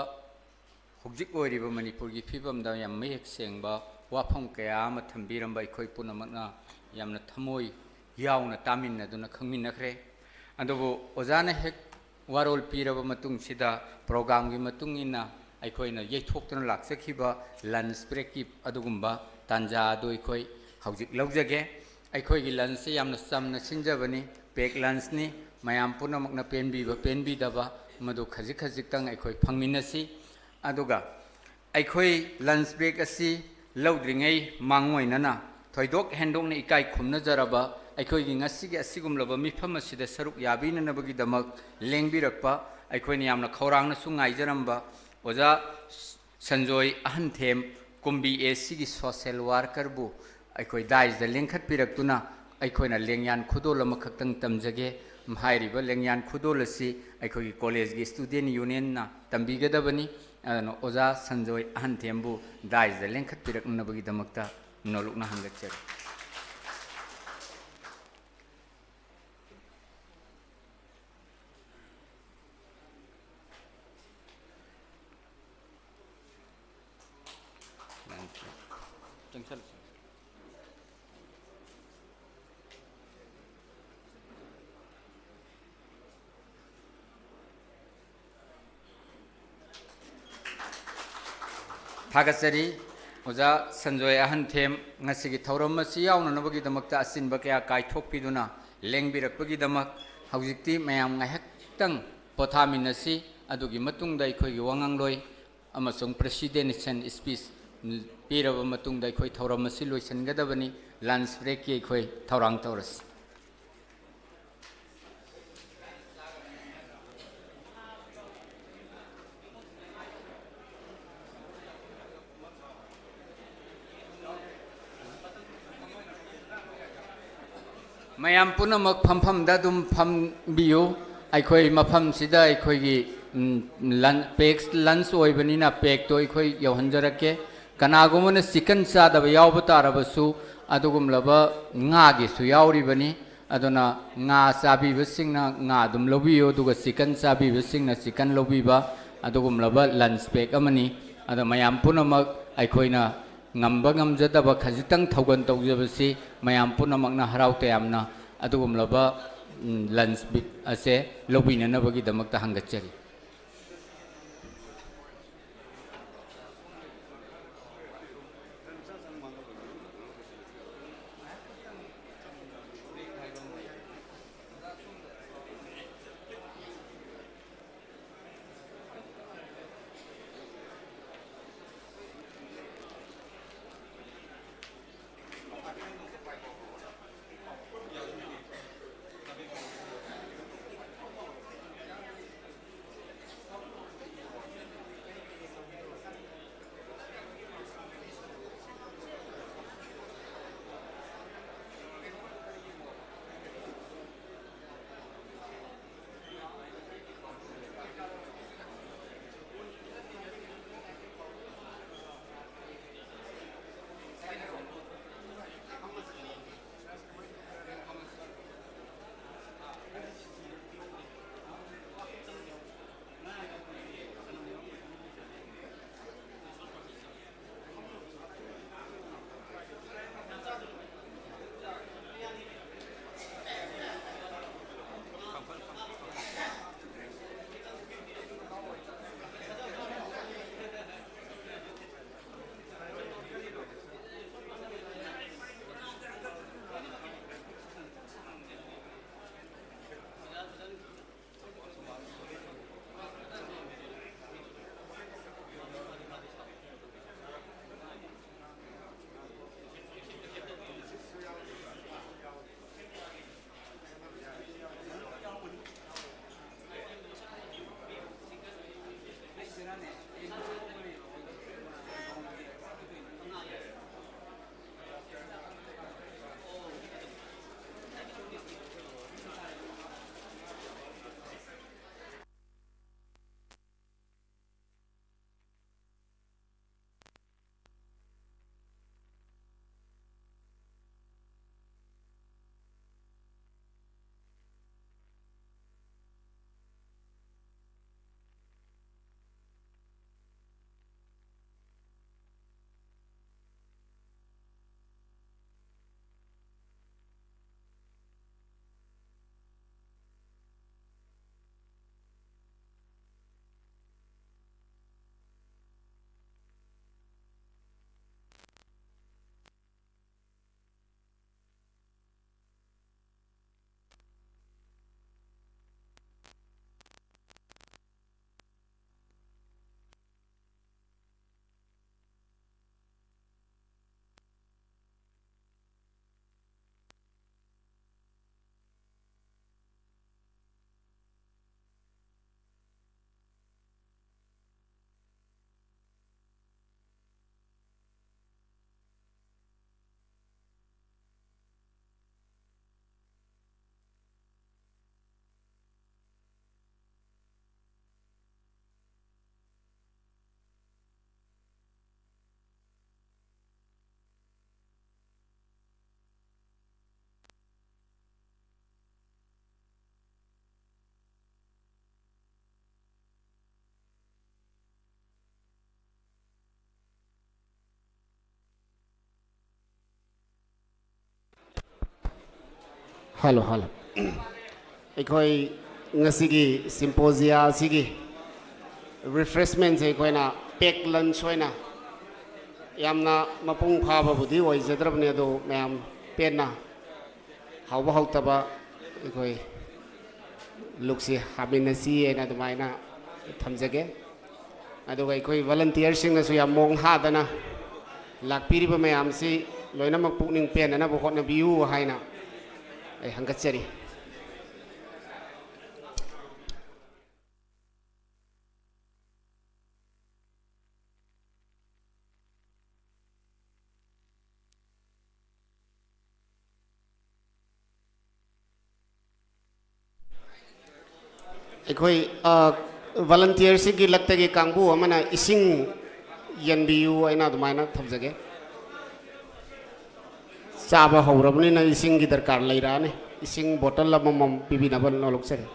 ꯍꯧꯖꯤꯛ ꯑꯣꯏꯔꯤꯕ ꯃꯅꯤꯄꯨꯔꯒꯤ ꯐꯤꯕꯝꯗ ꯌꯥꯝ ꯃꯌꯦꯛ ꯁꯦꯡꯕ ꯋꯥꯐꯝ ꯀꯌꯥ ꯑꯃ ꯊꯝꯕꯤꯔꯝꯕ ꯑꯩꯈꯣꯏ ꯄꯨꯝꯅꯃꯛꯅ ꯌꯥꯝꯅ ꯊꯃꯣꯏ ꯌꯥꯎꯅ ꯇꯥꯃꯤꯟꯅꯗꯨꯅ ꯈꯪꯃꯤꯟꯅꯈ꯭ꯔꯦ꯫ ꯑꯗꯨꯕꯨ ꯑꯣꯖꯥꯅ ꯍꯦꯛ ꯋꯥꯔꯣꯜ ꯄꯤꯔꯕ ꯃꯇꯨꯡꯁꯤꯗ programꯒꯤ ꯃꯇꯨꯡ ꯏꯟꯅ ꯑꯩꯈꯣꯏꯅ ꯌꯩꯊꯣꯛꯇꯨꯅ ꯂꯥꯛꯆꯈꯤꯕ lunch breakꯀꯤ ꯑꯗꯨꯒꯨꯝꯕ ꯇꯥꯟꯖꯥ ꯑꯗꯨ ꯑꯩꯈꯣꯏ ꯍꯧꯖꯤꯛ ꯂꯧꯖꯒꯦ꯫ ꯑꯩꯈꯣꯏꯒꯤ lunchꯁꯤ ꯌꯥꯝꯅ ꯆꯝꯅ ꯁꯤꯟꯖꯕꯅꯤ, pack lunchꯅꯤ꯫ ꯃꯌꯥꯝ ꯄꯨꯝꯅꯃꯛꯅ ꯄꯦꯟꯕꯤꯕ ꯄꯦꯟꯕꯤꯗꯕ ꯃꯗꯨ ꯈꯖꯤꯛ ꯈꯖꯤꯛꯇꯪ ꯑꯩꯈꯣꯏ ꯐꯪꯃꯤꯟꯅꯁꯤ꯫ ꯑꯗꯨꯒ ꯑꯩꯈꯣꯏ lunch break ꯑꯁꯤ ꯂꯧꯗ꯭ꯔꯤꯉꯩ ꯃꯥꯡꯑꯣꯏꯅꯅ ꯊꯣꯏꯗꯣꯛ ꯍꯦꯟꯗꯣꯛꯅ ꯏꯀꯥꯏ ꯈꯨꯝꯅꯖꯔꯕ ꯑꯩꯈꯣꯏꯒꯤ ꯉꯁꯤꯒꯤ ꯑꯁꯤꯒꯨꯝꯂꯕ ꯃꯤꯐꯝ ꯑꯁꯤꯗ ꯁꯔꯨꯛ ꯌꯥꯕꯤꯅꯅꯕꯒꯤꯗꯃꯛ ꯂꯦꯡꯕꯤꯔꯛꯄ ꯑꯩꯈꯣꯏꯅ ꯌꯥꯝꯅ ꯈꯧꯔꯥꯡꯅꯁꯨ ꯉꯥꯏꯖꯔꯝꯕ ꯑꯣꯖꯥ ꯁꯟꯖꯣꯏ ꯑꯍꯟꯊꯦꯝ, ꯀꯨꯝꯕꯤ ACꯒꯤ social workerꯕꯨ ꯑꯩꯈꯣꯏ daisꯇ ꯂꯦꯡꯈꯠꯄꯤꯔꯛꯇꯨꯅ ꯑꯩꯈꯣꯏꯅ ꯂꯦꯡꯌꯥꯟ ꯈꯨꯗꯣꯜ ꯑꯃꯈꯛꯇꯪ ꯇꯝꯖꯒꯦ꯫ ꯍꯥꯏꯔꯤꯕ ꯂꯦꯡꯌꯥꯟ ꯈꯨꯗꯣꯜ ꯑꯁꯤ ꯑꯩꯈꯣꯏꯒꯤ collegeꯀꯤ student unionꯅ ꯇꯝꯕꯤꯒꯗꯕꯅꯤ꯫ ꯑꯗꯨꯅ ꯑꯣꯖꯥ ꯁꯟꯖꯣꯏ ꯑꯍꯟꯊꯦꯝꯕꯨ daisꯇ ꯂꯦꯡꯈꯠꯄꯤꯔꯛꯅꯕꯒꯤꯗꯃꯛꯇ ꯅꯣꯂꯨꯛꯅ ꯍꯪꯒꯠꯆꯔꯤ꯫ ꯊꯥꯒꯠꯆꯔꯤ꯫ ꯑꯣꯖꯥ ꯁꯟꯖꯣꯏ ꯑꯍꯟꯊꯦꯝ, ꯉꯁꯤꯒꯤ ꯊꯧꯔꯝ ꯑꯁꯤ ꯌꯥꯎꯅꯅꯕꯒꯤꯗꯃꯛꯇ ꯑꯆꯤꯟꯕ ꯀꯌꯥ ꯀꯥꯏꯊꯣꯛꯄꯤꯗꯨꯅ ꯂꯦꯡꯕꯤꯔꯛꯄꯒꯤꯗꯃꯛ꯫ ꯍꯧꯖꯤꯛꯇꯤ ꯃꯌꯥꯝ ꯉꯥꯏꯍꯥꯛꯇꯪ ꯄꯣꯊꯥꯃꯤꯟꯅꯁꯤ꯫ ꯑꯗꯨꯒꯤ ꯃꯇꯨꯡꯗ ꯑꯩꯈꯣꯏꯒꯤ ꯋꯥꯉꯥꯡꯂꯣꯏ ꯑꯃꯁꯨꯡ presentation speech ꯄꯤꯔꯕ ꯃꯇꯨꯡꯗ ꯑꯩꯈꯣꯏ ꯊꯧꯔꯝ ꯑꯁꯤ ꯂꯣꯏꯁꯤꯟꯒꯗꯕꯅꯤ꯫ ꯂꯟꯆ ꯕ꯭ꯔꯦꯛꯀꯤ ꯑꯩꯈꯣꯏ ꯊꯧꯔꯥꯡ ꯇꯧꯔꯁꯤ꯫ ꯃꯌꯥꯝ ꯄꯨꯝꯅꯃꯛ ꯐꯝꯐꯝꯗ ꯑꯗꯨꯝ ꯐꯝꯕꯤꯌꯨ꯫ ꯑꯩꯈꯣꯏ ꯃꯐꯝꯁꯤꯗ ꯑꯩꯈꯣꯏꯒꯤ, ꯎꯝ, ꯂꯟ-, ꯄꯦꯛꯁ ꯂꯟꯆ ꯑꯣꯏꯕꯅꯤꯅ ꯄꯦꯛꯇꯣ ꯑꯩꯈꯣꯏ ꯌꯧꯍꯟꯖꯔꯛꯀꯦ꯫ ꯀꯅꯥꯒꯨꯝꯕꯅ ꯆꯤꯀꯟ ꯆꯥꯗꯕ ꯌꯥꯎꯕ ꯇꯥꯔꯕꯁꯨ, ꯑꯗꯨꯒꯨꯝꯂꯕ ꯉꯥꯒꯤꯁꯨ ꯌꯥꯎꯔꯤꯕꯅꯤ꯫ ꯑꯗꯨꯅ ꯉꯥ ꯆꯥꯕꯤꯕꯁꯤꯡꯅ ꯉꯥ ꯑꯗꯨꯝ ꯂꯧꯕꯤꯌꯨ, ꯑꯗꯨꯒ ꯆꯤꯀꯟ ꯆꯥꯕꯤꯕꯁꯤꯡꯅ ꯆꯤꯀꯟ ꯂꯧꯕꯤꯕ, ꯑꯗꯨꯒꯨꯝꯂꯕ ꯂꯟꯆ ꯄꯦꯛ ꯑꯃꯅꯤ꯫ ꯑꯗꯣ ꯃꯌꯥꯝ ꯄꯨꯝꯅꯃꯛ ꯑꯩꯈꯣꯏꯅ ꯉꯝꯕ ꯉꯝꯖꯗꯕ ꯈꯖꯤꯛꯇꯪ ꯊꯧꯒꯜ ꯇꯧꯖꯕꯁꯤ ꯃꯌꯥꯝ ꯄꯨꯝꯅꯃꯛꯅ ꯍꯔꯥꯎ ꯇꯌꯥꯝꯅ ꯑꯗꯨꯒꯨꯝꯂꯕ, ꯎꯝ, ꯂꯟꯆ ꯕꯤ-, ꯑꯁꯦ ꯂꯧꯕꯤꯅꯅꯕꯒꯤꯗꯃꯛꯇ ꯍꯪꯒꯠꯆꯔꯤ꯫ Hello, hello. ꯑꯩꯈꯣꯏ ꯉꯁꯤꯒꯤ symposia ꯑꯁꯤꯒꯤ refreshment ꯁꯦ ꯑꯩꯈꯣꯏꯅ pack lunch ꯑꯣꯏꯅ, ꯌꯥꯝꯅ ꯃꯄꯨꯡ ꯐꯥꯕꯕꯨꯗꯤ ꯑꯣꯏꯖꯗ꯭ꯔꯕꯅꯤ, ꯑꯗꯨ ꯃꯌꯥꯝ ꯄꯦꯟꯅ ꯍꯥꯎꯕ ꯍꯥꯎꯇꯕ ꯑꯩꯈꯣꯏ ꯂꯨꯛꯁꯤ ꯍꯥꯃꯤꯟꯅꯁꯤ ꯍꯥꯏꯅ ꯑꯗꯨꯃꯥꯏꯅ ꯊꯝꯖꯒꯦ꯫ ꯑꯗꯨꯒ ꯑꯩꯈꯣꯏ volunteer ꯁꯤꯡꯅꯁꯨ ꯌꯥꯝ ꯃꯑꯣꯡ ꯍꯥꯗꯅ ꯂꯥꯛꯄꯤꯔꯤꯕ ꯃꯌꯥꯝꯁꯤ ꯂꯣꯏꯅꯃꯛ ꯄꯨꯛꯅꯤꯡ ꯄꯦꯟꯅꯅꯕ ꯍꯣꯠꯅꯕꯤꯌꯨ ꯍꯥꯏꯅ ꯑꯩ ꯍꯪꯒꯠꯆꯔꯤ꯫ ꯑꯩꯈꯣꯏ, ꯑ, volunteer ꯁꯤꯒꯤ ꯂꯛꯇꯒꯤ ꯀꯥꯡꯕꯨ ꯑꯃꯅ ꯏꯁꯤꯡ ꯌꯦꯟꯕꯤꯌꯨ ꯍꯥꯏꯅ ꯑꯗꯨꯃꯥꯏꯅ ꯊꯝꯖꯒꯦ꯫ ꯆꯥꯕ ꯍꯧꯔꯕꯅꯤꯅ ꯏꯁꯤꯡꯒꯤ ꯗꯔꯀꯥꯔ ꯂꯩꯔꯛꯑꯅꯤ꯫ ꯏꯁꯤꯡ bottle ꯑꯃꯃꯝ ꯄꯤꯕꯤꯅꯕ ꯅꯣꯂꯨꯛꯆꯔꯤ꯫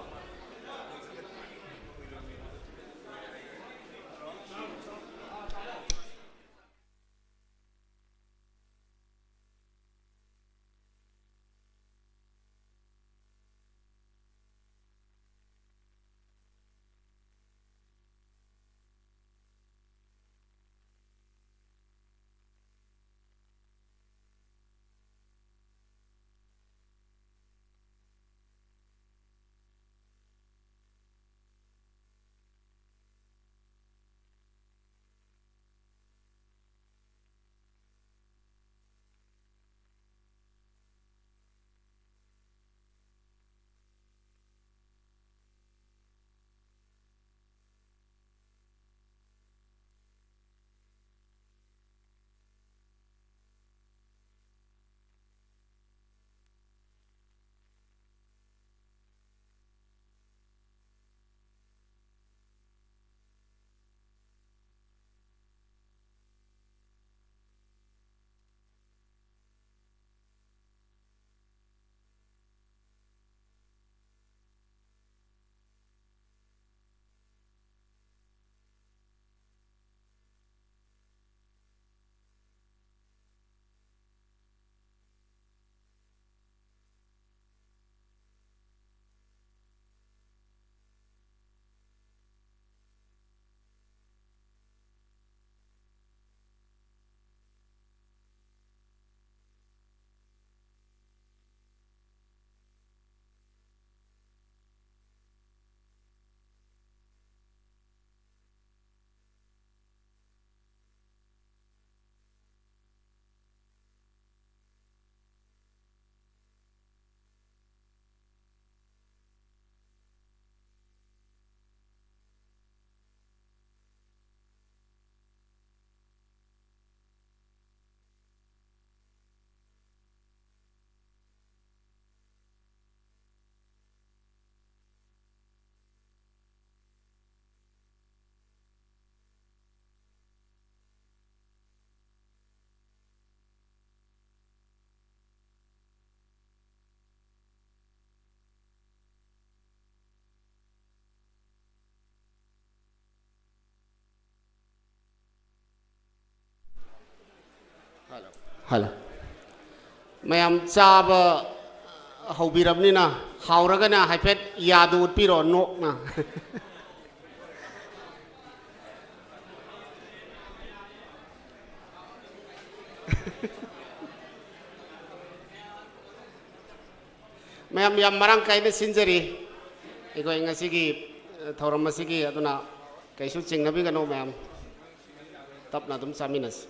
ꯍꯜꯂꯣ꯫ ꯃꯌꯥꯝ ꯆꯥꯕ ꯍꯧꯕꯤꯔꯕꯅꯤꯅ, ꯍꯥꯎꯔꯒꯅ ꯍꯥꯏꯐꯦꯠ ꯌꯥꯗꯨ ꯎꯠꯄꯤꯔꯣ, ꯅꯣꯛꯅ꯫ ꯃꯌꯥꯝ ꯌꯥꯝ ꯃꯔꯥꯡ ꯀꯥꯏꯅ ꯁꯤꯟꯖꯔꯤ ꯑꯩꯈꯣꯏ ꯉꯁꯤꯒꯤ, ꯑ, ꯊꯧꯔꯝ ꯑꯁꯤꯒꯤ꯫ ꯑꯗꯨꯅ ꯀꯩꯁꯨ ꯆꯤꯡꯅꯕꯤꯒꯅꯨ ꯃꯌꯥꯝ, ꯇꯞꯅ ꯑꯗꯨꯝ ꯆꯥꯃꯤꯟꯅꯁꯤ꯫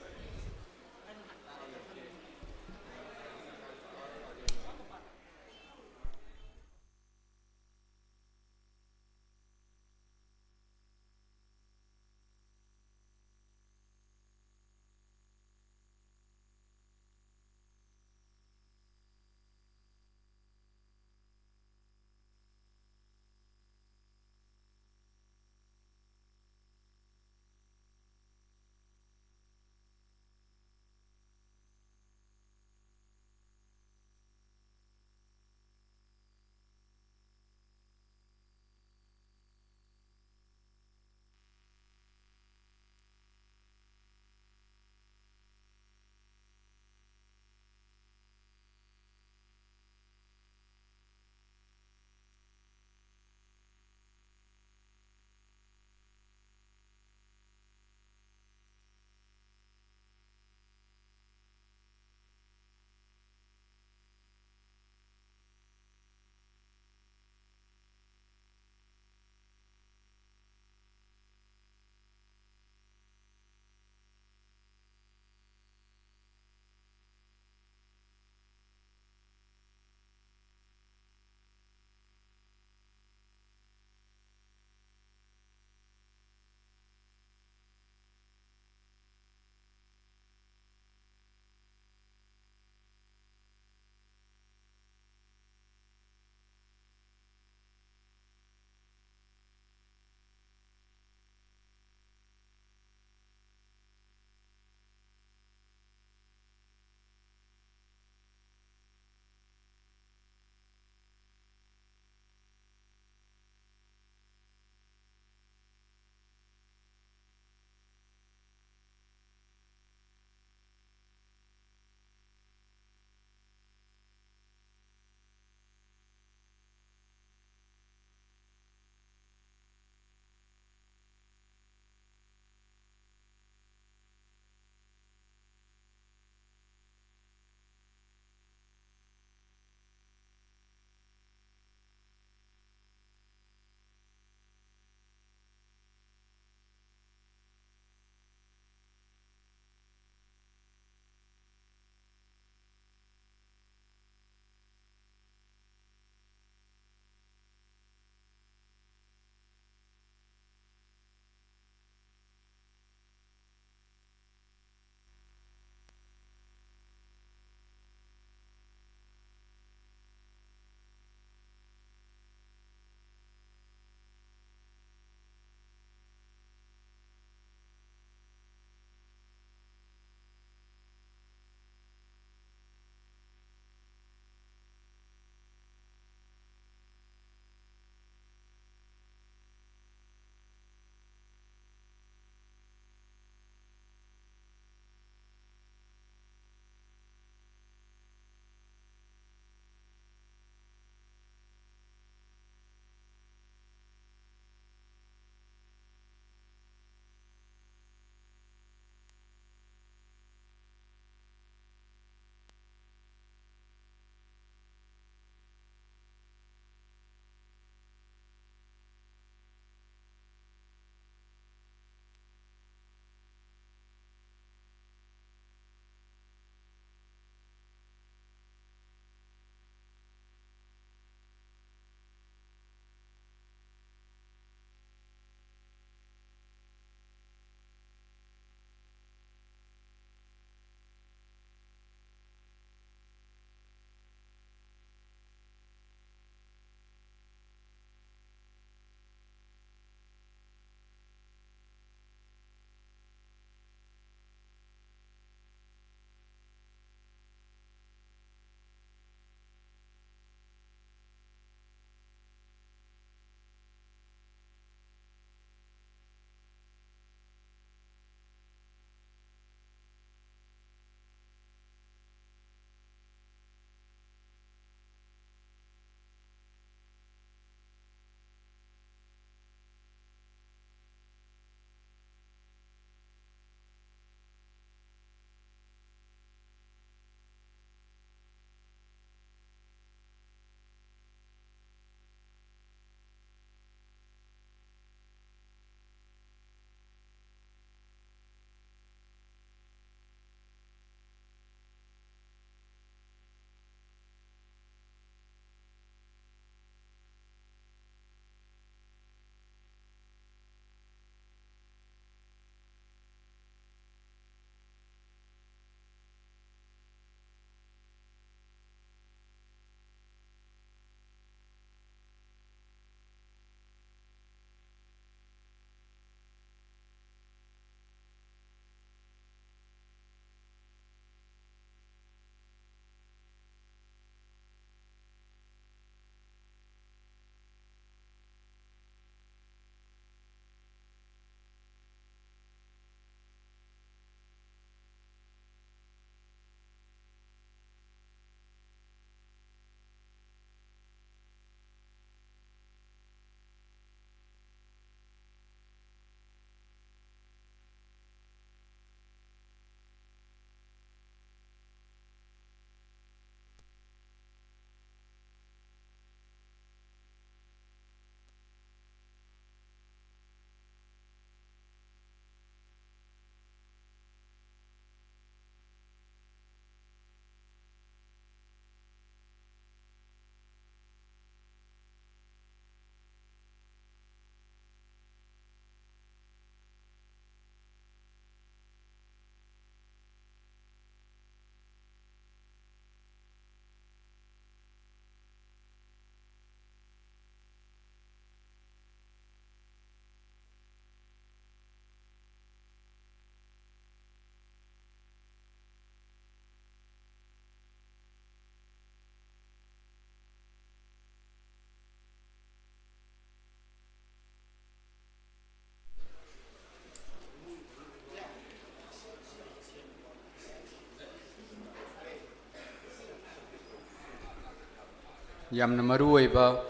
ꯌꯥꯝꯅ ꯃꯔꯨ ꯑꯣꯏꯕ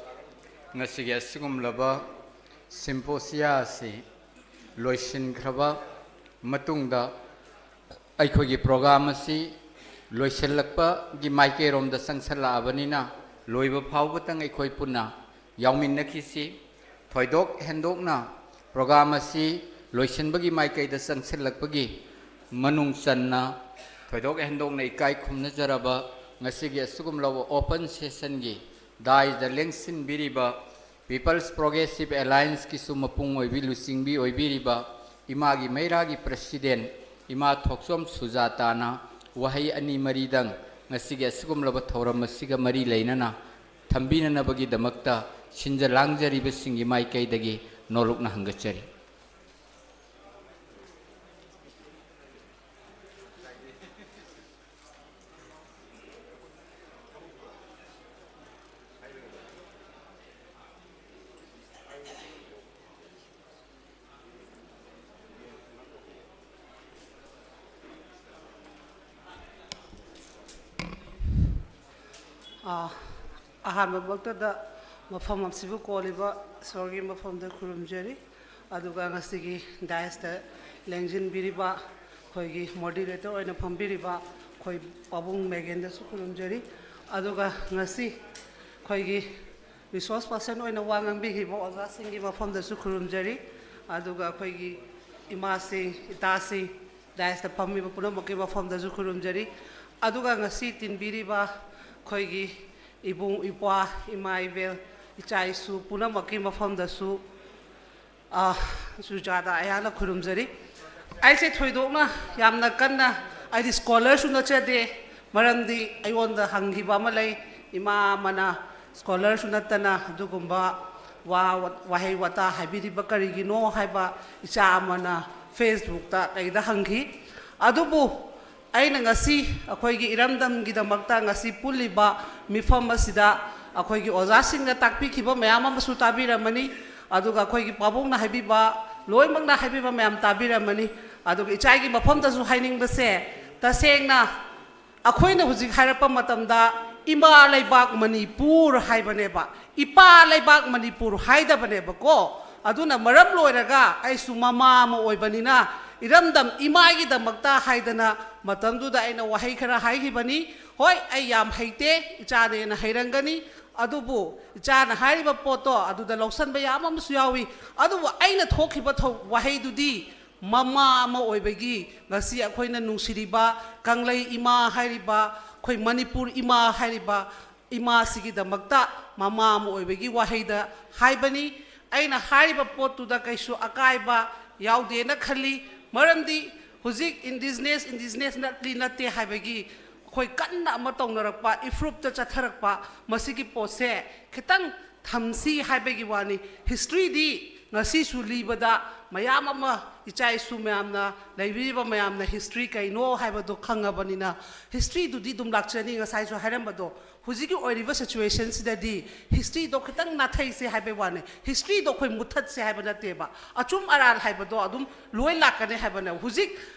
ꯉꯁꯤꯒꯤ ꯑꯁꯤꯒꯨꯝꯂꯕ ꯁꯤꯝꯄꯣꯁꯤꯌꯥ ꯑꯁꯤ ꯂꯣꯏꯁꯤꯟꯈ꯭ꯔꯕ ꯃꯇꯨꯡꯗ, ꯑꯩꯈꯣꯏꯒꯤ ꯄ꯭ꯔꯣꯒ꯭ꯔꯥꯝ ꯑꯁꯤ ꯂꯣꯏꯁꯤꯜꯂꯛꯄꯒꯤ ꯃꯥꯏꯀꯩꯔꯣꯝꯗ ꯆꯪꯁꯜꯂꯛꯑꯕꯅꯤꯅ, ꯂꯣꯏꯕ ꯐꯥꯎꯕꯇꯪ ꯑꯩꯈꯣꯏ ꯄꯨꯟꯅ ꯌꯥꯎꯃꯤꯟꯅꯈꯤꯁꯤ꯫ ꯊꯣꯏꯗꯣꯛ ꯍꯦꯟꯗꯣꯛꯅ ꯄ꯭ꯔꯣꯒ꯭ꯔꯥꯝ ꯑꯁꯤ ꯂꯣꯏꯁꯤꯟꯕꯒꯤ ꯃꯥꯏꯀꯩꯗ ꯆꯪꯁꯤꯜꯂꯛꯄꯒꯤ ꯃꯅꯨꯡ ꯆꯟꯅ, ꯊꯣꯏꯗꯣꯛ ꯍꯦꯟꯗꯣꯛꯅ ꯏꯀꯥꯏ ꯈꯨꯝꯅꯖꯔꯕ ꯉꯁꯤꯒꯤ ꯑꯁꯤꯒꯨꯝꯂꯕ ꯑꯣꯄꯟ ꯁꯦꯁꯟꯒꯤ ꯗꯥꯏꯁꯗ ꯂꯦꯡꯁꯤꯟꯕꯤꯔꯤꯕ People's Progressive Allianceꯀꯤꯁꯨ ꯃꯄꯨꯡ ꯑꯣꯏꯕꯤ, ꯂꯨꯆꯤꯡꯕꯤ ꯑꯣꯏꯕꯤꯔꯤꯕ ꯏꯃꯥꯒꯤ ꯃꯩꯔꯥꯒꯤ president ꯏꯃꯥ ꯊꯣꯛꯆꯣꯝ ꯁꯨꯖꯥꯇꯥꯅ ꯋꯥꯍꯩ ꯑꯅꯤ ꯃꯔꯤꯗꯪ ꯉꯁꯤꯒꯤ ꯑꯁꯤꯒꯨꯝꯂꯕ ꯊꯧꯔꯝ ꯑꯁꯤꯒ ꯃꯔꯤ ꯂꯩꯅꯅ ꯊꯝꯕꯤꯅꯅꯕꯒꯤꯗꯃꯛꯇ ꯁꯤꯟꯖ ꯂꯥꯡꯖꯔꯤꯕꯁꯤꯡꯒꯤ ꯃꯥꯏꯀꯩꯗꯒꯤ ꯅꯣꯂꯨꯛꯅ ꯍꯪꯒꯠꯆꯔꯤ꯫ ꯑꯥ, ꯑꯍꯥꯟꯕꯃꯛꯇꯗ ꯃꯐꯝ ꯑꯁꯤꯕꯨ ꯀꯣꯜꯂꯤꯕ ꯏꯁꯣꯔꯒꯤ ꯃꯐꯝꯗ ꯈꯨꯔꯨꯝꯖꯔꯤ꯫ ꯑꯗꯨꯒ ꯉꯁꯤꯒꯤ ꯗꯥꯏꯁꯇ ꯂꯦꯡꯁꯤꯟꯕꯤꯔꯤꯕ ꯑꯩꯈꯣꯏꯒꯤ moderator ꯑꯣꯏꯅ ꯐꯝꯕꯤꯔꯤꯕ ꯑꯩꯈꯣꯏ ꯄꯥꯕꯨꯡ ꯃꯦꯒꯦꯟꯗꯁꯨ ꯈꯨꯔꯨꯝꯖꯔꯤ꯫ ꯑꯗꯨꯒ ꯉꯁꯤ ꯑꯩꯈꯣꯏꯒꯤ resource person ꯑꯣꯏꯅ ꯋꯥ ꯉꯥꯡꯕꯤꯈꯤꯕ ꯑꯣꯖꯥꯁꯤꯡꯒꯤ ꯃꯐꯝꯗꯁꯨ ꯈꯨꯔꯨꯝꯖꯔꯤ꯫ ꯑꯗꯨꯒ ꯑꯩꯈꯣꯏꯒꯤ ꯏꯃꯥꯁꯤꯡ, ꯏꯇꯥꯁꯤꯡ, ꯗꯥꯏꯁꯇ ꯐꯝꯃꯤꯕ ꯄꯨꯝꯅꯃꯛꯀꯤ ꯃꯐꯝꯗꯁꯨ ꯈꯨꯔꯨꯝꯖꯔꯤ꯫ ꯑꯗꯨꯒ ꯉꯁꯤ ꯇꯤꯟꯕꯤꯔꯤꯕ ꯑꯩꯈꯣꯏꯒꯤ ꯏꯕꯨꯡ, ꯏꯄ꯭ꯋꯥ, ꯏꯃꯥ, ꯏꯕꯦꯜ, ꯏꯆꯥ, ꯏꯁꯨ ꯄꯨꯝꯅꯃꯛꯀꯤ ꯃꯐꯝꯗꯁꯨ, ꯑ, ꯁꯨꯖꯥꯇꯥ ꯑꯩꯍꯥꯛꯅ ꯈꯨꯔꯨꯝꯖꯔꯤ꯫ ꯑꯩꯁꯦ ꯊꯣꯏꯗꯣꯛꯅ ꯌꯥꯝꯅ ꯀꯟꯅ, ꯑꯩꯗꯤ scholarꯁꯨ ꯅꯠꯆꯗꯦ, ꯃꯔꯝꯗꯤ ꯑꯩꯉꯣꯟꯗ ꯍꯪꯈꯤꯕ ꯑꯃ ꯂꯩ, ꯏꯃꯥ ꯑꯃꯅ scholarꯁꯨ ꯅꯠꯇꯅ ꯑꯗꯨꯒꯨꯝꯕ ꯋꯥ, ꯋꯥꯍꯩ ꯋꯥꯇꯥ ꯍꯥꯏꯕꯤꯔꯤꯕ ꯀꯔꯤꯒꯤꯅꯣ ꯍꯥꯏꯕ ꯏꯆꯥ ꯑꯃꯅ Facebookꯇ ꯀꯩꯗ ꯍꯪꯈꯤ꯫ ꯑꯗꯨꯕꯨ ꯑꯩꯅ ꯉꯁꯤ ꯑꯩꯈꯣꯏꯒꯤ ꯏꯔꯝꯗꯝꯒꯤꯗꯃꯛꯇ ꯉꯁꯤ ꯄꯨꯜꯂꯤꯕ ꯃꯤꯐꯝ ꯑꯁꯤꯗ ꯑꯩꯈꯣꯏꯒꯤ ꯑꯣꯖꯥꯁꯤꯡꯅ ꯇꯥꯛꯄꯤꯈꯤꯕ ꯃꯌꯥꯝ ꯑꯃꯁꯨ ꯇꯥꯕꯤꯔꯝꯃꯅꯤ, ꯑꯗꯨꯒ ꯑꯩꯈꯣꯏꯒꯤ ꯄꯥꯕꯨꯡꯅ ꯍꯥꯏꯕꯤꯕ, ꯂꯣꯏꯅꯃꯛꯅ ꯍꯥꯏꯕꯤꯕ ꯃꯌꯥꯝ ꯇꯥꯕꯤꯔꯝꯃꯅꯤ꯫ ꯑꯗꯨꯒ ꯏꯆꯥꯒꯤ ꯃꯐꯝꯗꯁꯨ ꯍꯥꯏꯅꯤꯡꯕꯁꯦ, ꯇꯁꯦꯡꯅ ꯑꯩꯈꯣꯏꯅ ꯍꯧꯖꯤꯛ ꯍꯥꯏꯔꯛꯄ ꯃꯇꯝꯗ ꯏꯃꯥ ꯂꯩꯕꯥꯛ ꯃꯅꯤꯄꯨꯔ ꯍꯥꯏꯕꯅꯦꯕ, ꯏꯄꯥ ꯂꯩꯕꯥꯛ ꯃꯅꯤꯄꯨꯔ ꯍꯥꯏꯗꯕꯅꯦꯕꯀꯣ꯫ ꯑꯗꯨꯅ ꯃꯔꯝ ꯂꯣꯏꯔꯒ ꯑꯩꯁꯨ ꯃꯃꯥ ꯑꯃ ꯑꯣꯏꯕꯅꯤꯅ ꯏꯔꯝꯗꯝ ꯏꯃꯥꯒꯤꯗꯃꯛꯇ ꯍꯥꯏꯗꯅ ꯃꯇꯝꯗꯨꯗ ꯑꯩꯅ ꯋꯥꯍꯩ ꯈꯔ ꯍꯥꯏꯈꯤꯕꯅꯤ꯫ ꯍꯣꯏ, ꯑꯩ ꯌꯥꯝ ꯍꯩꯇꯦ, ꯏꯆꯥꯅ ꯍꯦꯟꯅ ꯍꯩꯔꯝꯒꯅꯤ, ꯑꯗꯨꯕꯨ ꯏꯆꯥꯅ ꯍꯥꯏꯔꯤꯕ ꯄꯣꯠꯇꯣ ꯑꯗꯨꯗ ꯂꯧꯁꯟꯕ ꯌꯥꯕ ꯑꯃꯁꯨ ꯌꯥꯎꯏ꯫ ꯑꯗꯨꯕꯨ ꯑꯩꯅ ꯊꯣꯛꯈꯤꯕ ꯊꯧ-, ꯋꯥꯍꯩꯗꯨꯗꯤ ꯃꯃꯥ ꯑꯃ ꯑꯣꯏꯕꯒꯤ ꯉꯁꯤ ꯑꯩꯈꯣꯏꯅ ꯅꯨꯡꯁꯤꯔꯤꯕ ꯀꯪꯂꯩ ꯏꯃꯥ ꯍꯥꯏꯔꯤꯕ, ꯑꯩꯈꯣꯏ ꯃꯅꯤꯄꯨꯔ ꯏꯃꯥ ꯍꯥꯏꯔꯤꯕ ꯏꯃꯥꯁꯤꯒꯤꯗꯃꯛꯇ ꯃꯃꯥ ꯑꯃ ꯑꯣꯏꯕꯒꯤ ꯋꯥꯍꯩꯗ ꯍꯥꯏꯕꯅꯤ꯫ ꯑꯩꯅ ꯍꯥꯏꯔꯤꯕ ꯄꯣꯠꯇꯨꯗ ꯀꯩꯁꯨ ꯑꯀꯥꯏꯕ ꯌꯥꯎꯗꯦꯅ ꯈꯜꯂꯤ꯫ ꯃꯔꯝꯗꯤ ꯍꯧꯖꯤꯛ indigenous, indigenous ꯅꯠꯂꯤ ꯅꯠꯇꯦ ꯍꯥꯏꯕꯒꯤ ꯑꯩꯈꯣꯏ ꯀꯟꯅ ꯑꯃ ꯇꯧꯅꯔꯛꯄ, ꯏꯐ꯭ꯔꯨꯞꯇ ꯆꯠꯊꯔꯛꯄ, ꯃꯁꯤꯒꯤ ꯄꯣꯠꯁꯦ ꯈꯤꯇꯪ ꯊꯝꯁꯤ ꯍꯥꯏꯕꯒꯤ ꯋꯥꯅꯤ꯫ Historyꯗꯤ ꯉꯁꯤꯁꯨ ꯂꯤꯕꯗ ꯃꯌꯥꯝ ꯑꯃ, ꯏꯆꯥ ꯏꯁꯨ ꯃꯌꯥꯝꯅ, ꯂꯩꯕꯤꯔꯤꯕ ꯃꯌꯥꯝꯅ history ꯀꯩꯅꯣ ꯍꯥꯏꯕꯗꯣ ꯈꯪꯉꯕꯅꯤꯅ, historyꯗꯨꯗꯤ ꯑꯗꯨꯝ ꯂꯥꯛꯆꯅꯤ꯫ ꯉꯁꯥꯏꯁꯨ ꯍꯥꯏꯔꯝꯕꯗꯣ, ꯍꯧꯖꯤꯛꯀꯤ ꯑꯣꯏꯔꯤꯕ situationꯁꯤꯗꯗꯤ historyꯗꯣ ꯈꯤꯇꯪ ꯅꯥꯊꯩꯁꯦ ꯍꯥꯏꯕꯩ ꯋꯥꯅꯤ꯫ Historyꯗꯣ ꯑꯩꯈꯣꯏ ꯃꯨꯠꯊꯠꯁꯦ ꯍꯥꯏꯕ ꯅꯠꯇꯦꯕ, ꯑꯆꯨꯝ ꯑꯔꯥꯟ ꯍꯥꯏꯕꯗꯣ ꯑꯗꯨꯝ ꯂꯣꯏ ꯂꯥꯛꯀꯅꯤ ꯍꯥꯏꯕꯅꯦ꯫ ꯍꯧꯖꯤꯛ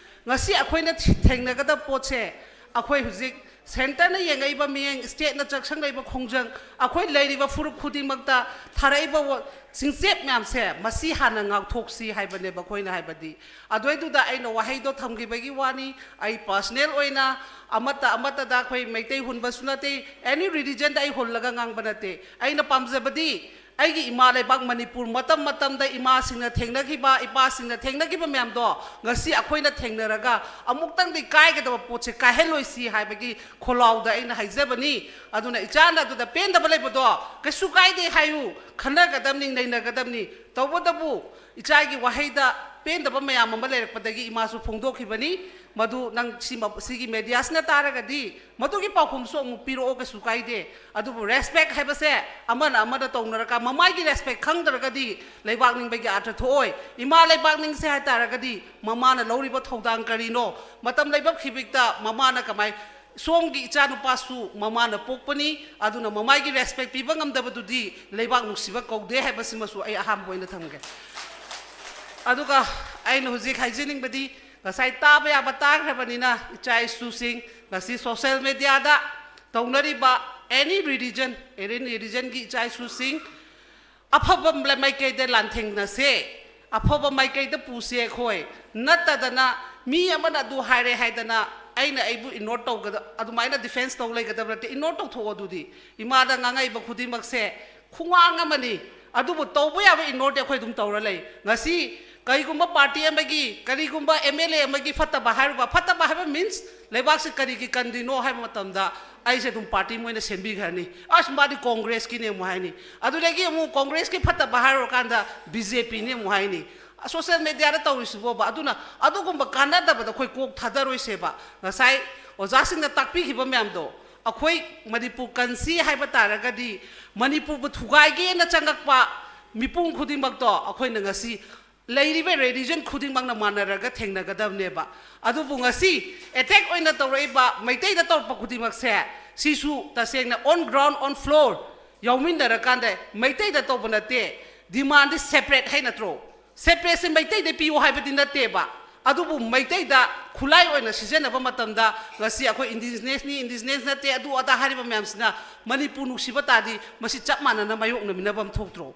ꯉꯁꯤ ꯑꯩꯈꯣꯏꯅ ꯊꯦꯡꯅꯒꯗꯕ ꯄꯣꯠꯁꯦ, ꯑꯩꯈꯣꯏ ꯍꯧꯖꯤꯛ centreꯅ ꯌꯦꯡꯉꯛꯏꯕ ꯃꯤꯠꯌꯦꯡ, stateꯅ ꯆꯥꯛꯁꯪꯂꯛꯏꯕ ꯈꯣꯡꯖꯪ, ꯑꯩꯈꯣꯏ ꯂꯩꯔꯤꯕ ꯐꯨꯔꯨꯞ ꯈꯨꯗꯤꯡꯃꯛꯇ ꯊꯥꯔꯛꯏꯕ ꯋꯥ-, ꯆꯤꯡꯆꯦꯞ ꯃꯌꯥꯝꯁꯦ, ꯃꯁꯤ ꯍꯥꯟꯅ ꯉꯥꯛꯊꯣꯛꯁꯤ ꯍꯥꯏꯕꯅꯦꯕ ꯑꯩꯈꯣꯏꯅ ꯍꯥꯏꯕꯗꯤ꯫ ꯑꯗꯨꯏꯗꯨꯗ ꯑꯩꯅ ꯋꯥꯍꯩꯗꯣ ꯊꯝꯈꯤꯕꯒꯤ ꯋꯥꯅꯤ꯫ ꯑꯩ personal ꯑꯣꯏꯅ ꯑꯃꯠꯇ ꯑꯃꯠꯇꯗ ꯑꯩꯈꯣꯏ ꯃꯩꯇꯩ ꯍꯨꯟꯕꯁꯨ ꯅꯠꯇꯦ, any religionꯗ ꯑꯩ ꯍꯨꯜꯂꯒ ꯉꯥꯡꯕ ꯅꯠꯇꯦ꯫ ꯑꯩꯅ ꯄꯥꯝꯖꯕꯗꯤ ꯑꯩꯒꯤ ꯏꯃꯥ ꯂꯩꯕꯥꯛ ꯃꯅꯤꯄꯨꯔ ꯃꯇꯝ ꯃꯇꯝꯗ ꯏꯃꯥꯁꯤꯡꯅ ꯊꯦꯡꯅꯈꯤꯕ, ꯏꯄꯥꯁꯤꯡꯅ ꯊꯦꯡꯅꯈꯤꯕ ꯃꯌꯥꯝꯗꯣ ꯉꯁꯤ ꯑꯩꯈꯣꯏꯅ ꯊꯦꯡꯅꯔꯒ ꯑꯃꯨꯛꯇꯪꯗꯤ ꯀꯥꯏꯒꯗꯕ ꯄꯣꯠꯁꯦ ꯀꯥꯏꯍꯜꯂꯣꯏꯁꯤ ꯍꯥꯏꯕꯒꯤ ꯈꯣꯜꯂꯥꯎꯗ ꯑꯩꯅ ꯍꯥꯏꯖꯕꯅꯤ꯫ ꯑꯗꯨꯅ ꯏꯆꯥꯅ ꯑꯗꯨꯗ ꯄꯦꯟꯗꯕ ꯂꯩꯕꯗꯣ ꯀꯩꯁꯨ ꯀꯥꯏꯗꯦ ꯍꯥꯏꯌꯨ, ꯈꯟꯅꯒꯗꯕꯅꯤ, ꯅꯩꯅꯒꯗꯕꯅꯤ꯫ ꯇꯧꯕꯇꯕꯨ ꯏꯆꯥꯒꯤ ꯋꯥꯍꯩꯗ ꯄꯦꯟꯗꯕ ꯃꯌꯥꯝ ꯑꯃ ꯂꯩꯔꯛꯄꯗꯒꯤ ꯏꯃꯥꯁꯨ ꯐꯣꯡꯗꯣꯛꯈꯤꯕꯅꯤ꯫ ꯃꯗꯨ ꯅꯪ ꯁꯤ ꯃ-, ꯁꯤꯒꯤ mediaꯁꯤꯅ ꯇꯥꯔꯒꯗꯤ ꯃꯗꯨꯒꯤ ꯄꯥꯎꯈꯨꯝꯁꯨ ꯑꯃꯨꯛ ꯄꯤꯔꯛꯑꯣ, ꯀꯩꯁꯨ ꯀꯥꯏꯗꯦ꯫ ꯑꯗꯨꯕꯨ respect ꯍꯥꯏꯕꯁꯦ ꯑꯃꯅ ꯑꯃꯅ ꯇꯧꯅꯔꯒ ꯃꯃꯥꯏꯒꯤ respect ꯈꯪꯗ꯭ꯔꯒꯗꯤ ꯂꯩꯕꯥꯛ ꯅꯤꯡꯕꯒꯤ ꯑꯥꯔꯊ ꯊꯣꯛꯑꯣꯏ꯫ ꯏꯃꯥ ꯂꯩꯕꯥꯛ ꯅꯤꯡꯁꯦ ꯍꯥꯏ ꯇꯥꯔꯒꯗꯤ ꯃꯃꯥꯅ ꯂꯧꯔꯤꯕ ꯊꯧꯗꯥꯡ ꯀꯔꯤꯅꯣ? ꯃꯇꯝ ꯂꯩꯕꯛ ꯈꯤꯕꯤꯛꯇ ꯃꯃꯥꯅ ꯀꯃꯥꯏ, ꯁꯣꯝꯒꯤ ꯏꯆꯥꯅꯨꯄꯥꯁꯨ ꯃꯃꯥꯅ ꯄꯣꯛꯄꯅꯤ, ꯑꯗꯨꯅ ꯃꯃꯥꯏꯒꯤ respect ꯄꯤꯕ ꯉꯝꯗꯕꯗꯨꯗꯤ ꯂꯩꯕꯥꯛ ꯅꯨꯡꯁꯤꯕ ꯀꯧꯗꯦ ꯍꯥꯏꯕꯁꯤꯃꯁꯨ ꯑꯩ ꯑꯍꯥꯟꯕ ꯑꯣꯏꯅ ꯊꯝꯒꯦ꯫ ꯑꯗꯨꯒ ꯑꯩꯅ ꯍꯧꯖꯤꯛ ꯍꯥꯏꯖꯅꯤꯡꯕꯗꯤ, ꯉꯁꯥꯏ ꯇꯥꯕ ꯌꯥꯕ ꯇꯥꯈ꯭ꯔꯕꯅꯤꯅ, ꯏꯆꯥ ꯏꯁꯨꯁꯤꯡ ꯉꯁꯤ social mediaꯗ ꯇꯧꯅꯔꯤꯕ any religion, any religionꯒꯤ ꯏꯆꯥ ꯏꯁꯨꯁꯤꯡ ꯑꯐꯕ ꯃꯥꯏꯀꯩꯗ ꯂꯥꯟꯊꯦꯡꯅꯁꯦ, ꯑꯐꯕ ꯃꯥꯏꯀꯩꯗ ꯄꯨꯁꯦ ꯑꯩꯈꯣꯏ꯫ ꯅꯠꯇꯗꯅ ꯃꯤ ꯑꯃꯅ ꯑꯗꯨ ꯍꯥꯏꯔꯦ ꯍꯥꯏꯗꯅ ꯑꯩꯅ ꯑꯩꯕꯨ ignore ꯇꯧꯒꯗ ꯑꯗꯨꯃꯥꯏꯅ defense ꯇꯧ ꯂꯩꯒꯗꯕ ꯅꯠꯇꯦ꯫ Ignore ꯇꯧꯊꯣꯛꯑꯣ꯫ ꯑꯗꯨꯗꯤ ꯏꯃꯥꯗ ꯉꯥꯡꯉꯛꯏꯕ ꯈꯨꯗꯤꯡꯃꯛꯁꯦ ꯈꯣꯡꯉꯥꯡ ꯑꯃꯅꯤ꯫ ꯑꯗꯨꯕꯨ ꯇꯧꯕ ꯌꯥꯕ ignoreꯗꯤ ꯑꯩꯈꯣꯏ ꯑꯗꯨꯝ ꯇꯧꯔ ꯂꯩ꯫ ꯉꯁꯤ ꯀꯔꯤꯒꯨꯝꯕ party ꯑꯃꯒꯤ, ꯀꯔꯤꯒꯨꯝꯕ MLA ꯑꯃꯒꯤ ꯐꯠꯇꯕ ꯍꯥꯏꯔꯨꯕ, ꯐꯠꯇꯕ ꯍꯥꯏꯕ means ꯂꯩꯕꯥꯛꯁꯤ ꯀꯔꯤꯒꯤ ꯀꯟꯗ꯭ꯔꯤꯅꯣ ꯍꯥꯏꯕ ꯃꯇꯝꯗ ꯑꯩꯁꯦ ꯑꯗꯨꯝ party ꯃꯣꯏꯅ ꯁꯦꯝꯕꯤꯈ꯭ꯔꯅꯤ꯫ ꯑꯁ, ꯃꯥꯗꯤ Congressꯀꯤꯅꯦ ꯑꯃꯨꯛ ꯍꯥꯏꯅꯤ꯫ ꯑꯗꯨꯗꯒꯤ ꯑꯃꯨꯛ Congressꯀꯤ ꯐꯠꯇꯕ ꯍꯥꯏꯔꯨꯔꯀꯥꯟꯗ BJPꯅꯦ ꯑꯃꯨꯛ ꯍꯥꯏꯅꯤ꯫ Social mediaꯗ ꯇꯧꯔꯤꯁꯤꯕꯣꯕ꯫ ꯑꯗꯨꯅ ꯑꯗꯨꯒꯨꯝꯕ ꯀꯥꯟꯅꯗꯕꯗ ꯑꯩꯈꯣꯏ ꯀꯣꯛ ꯊꯥꯗꯔꯣꯏꯁꯦꯕ꯫ ꯉꯁꯥꯏ ꯑꯣꯖꯥꯁꯤꯡꯅ ꯇꯥꯛꯄꯤꯈꯤꯕ ꯃꯌꯥꯝꯗꯣ, ꯑꯩꯈꯣꯏ ꯃꯅꯤꯄꯨꯔ ꯀꯟꯁꯤ ꯍꯥꯏꯕ ꯇꯥꯔꯒꯗꯤ, ꯃꯅꯤꯄꯨꯔꯕꯨ ꯊꯨꯒꯥꯏꯒꯦꯅ ꯆꯪꯉꯛꯄ ꯃꯤꯄꯨꯝ ꯈꯨꯗꯤꯡꯃꯛꯇꯣ ꯑꯩꯈꯣꯏꯅ ꯉꯁꯤ ꯂꯩꯔꯤꯕ religion ꯈꯨꯗꯤꯡꯃꯛꯅ ꯃꯥꯟꯅꯔꯒ ꯊꯦꯡꯅꯒꯗꯕꯅꯦꯕ꯫ ꯑꯗꯨꯕꯨ ꯉꯁꯤ attack ꯑꯣꯏꯅ ꯇꯧꯔꯛꯏꯕ, ꯃꯩꯇꯩꯗ ꯇꯧꯔꯛꯄ ꯈꯨꯗꯤꯡꯃꯛꯁꯦ, ꯁꯤꯁꯨ ꯇꯁꯦꯡꯅ on ground, on floor ꯌꯥꯎꯃꯤꯟꯅꯔꯀꯥꯟꯗ ꯃꯩꯇꯩꯗ ꯇꯧꯕ ꯅꯠꯇꯦ, demandꯗꯤ separate ꯍꯥꯏ ꯅꯠꯇ꯭ꯔꯣ? Separateꯁꯦ ꯃꯩꯇꯩꯗ ꯄꯤꯌꯨ ꯍꯥꯏꯕꯗꯤ ꯅꯠꯇꯦꯕ꯫ ꯑꯗꯨꯕꯨ ꯃꯩꯇꯩꯗ ꯈꯨꯠꯂꯥꯏ ꯑꯣꯏꯅ ꯁꯤꯖꯤꯟꯅꯕ ꯃꯇꯝꯗ ꯉꯁꯤ ꯑꯩꯈꯣꯏ indigenousꯅꯤ, indigenous ꯅꯠꯇꯦ, ꯑꯗꯨ ꯑꯗꯥ ꯍꯥꯏꯔꯤꯕ ꯃꯌꯥꯝꯁꯤꯅ ꯃꯅꯤꯄꯨꯔ ꯅꯨꯡꯁꯤꯕ ꯇꯥꯔꯗꯤ ꯃꯁꯤ ꯆꯞ ꯃꯥꯟꯅꯅ ꯃꯥꯌꯣꯛꯅꯃꯤꯟꯅꯕ ꯑꯃ ꯊꯣꯛꯇ꯭ꯔꯣ?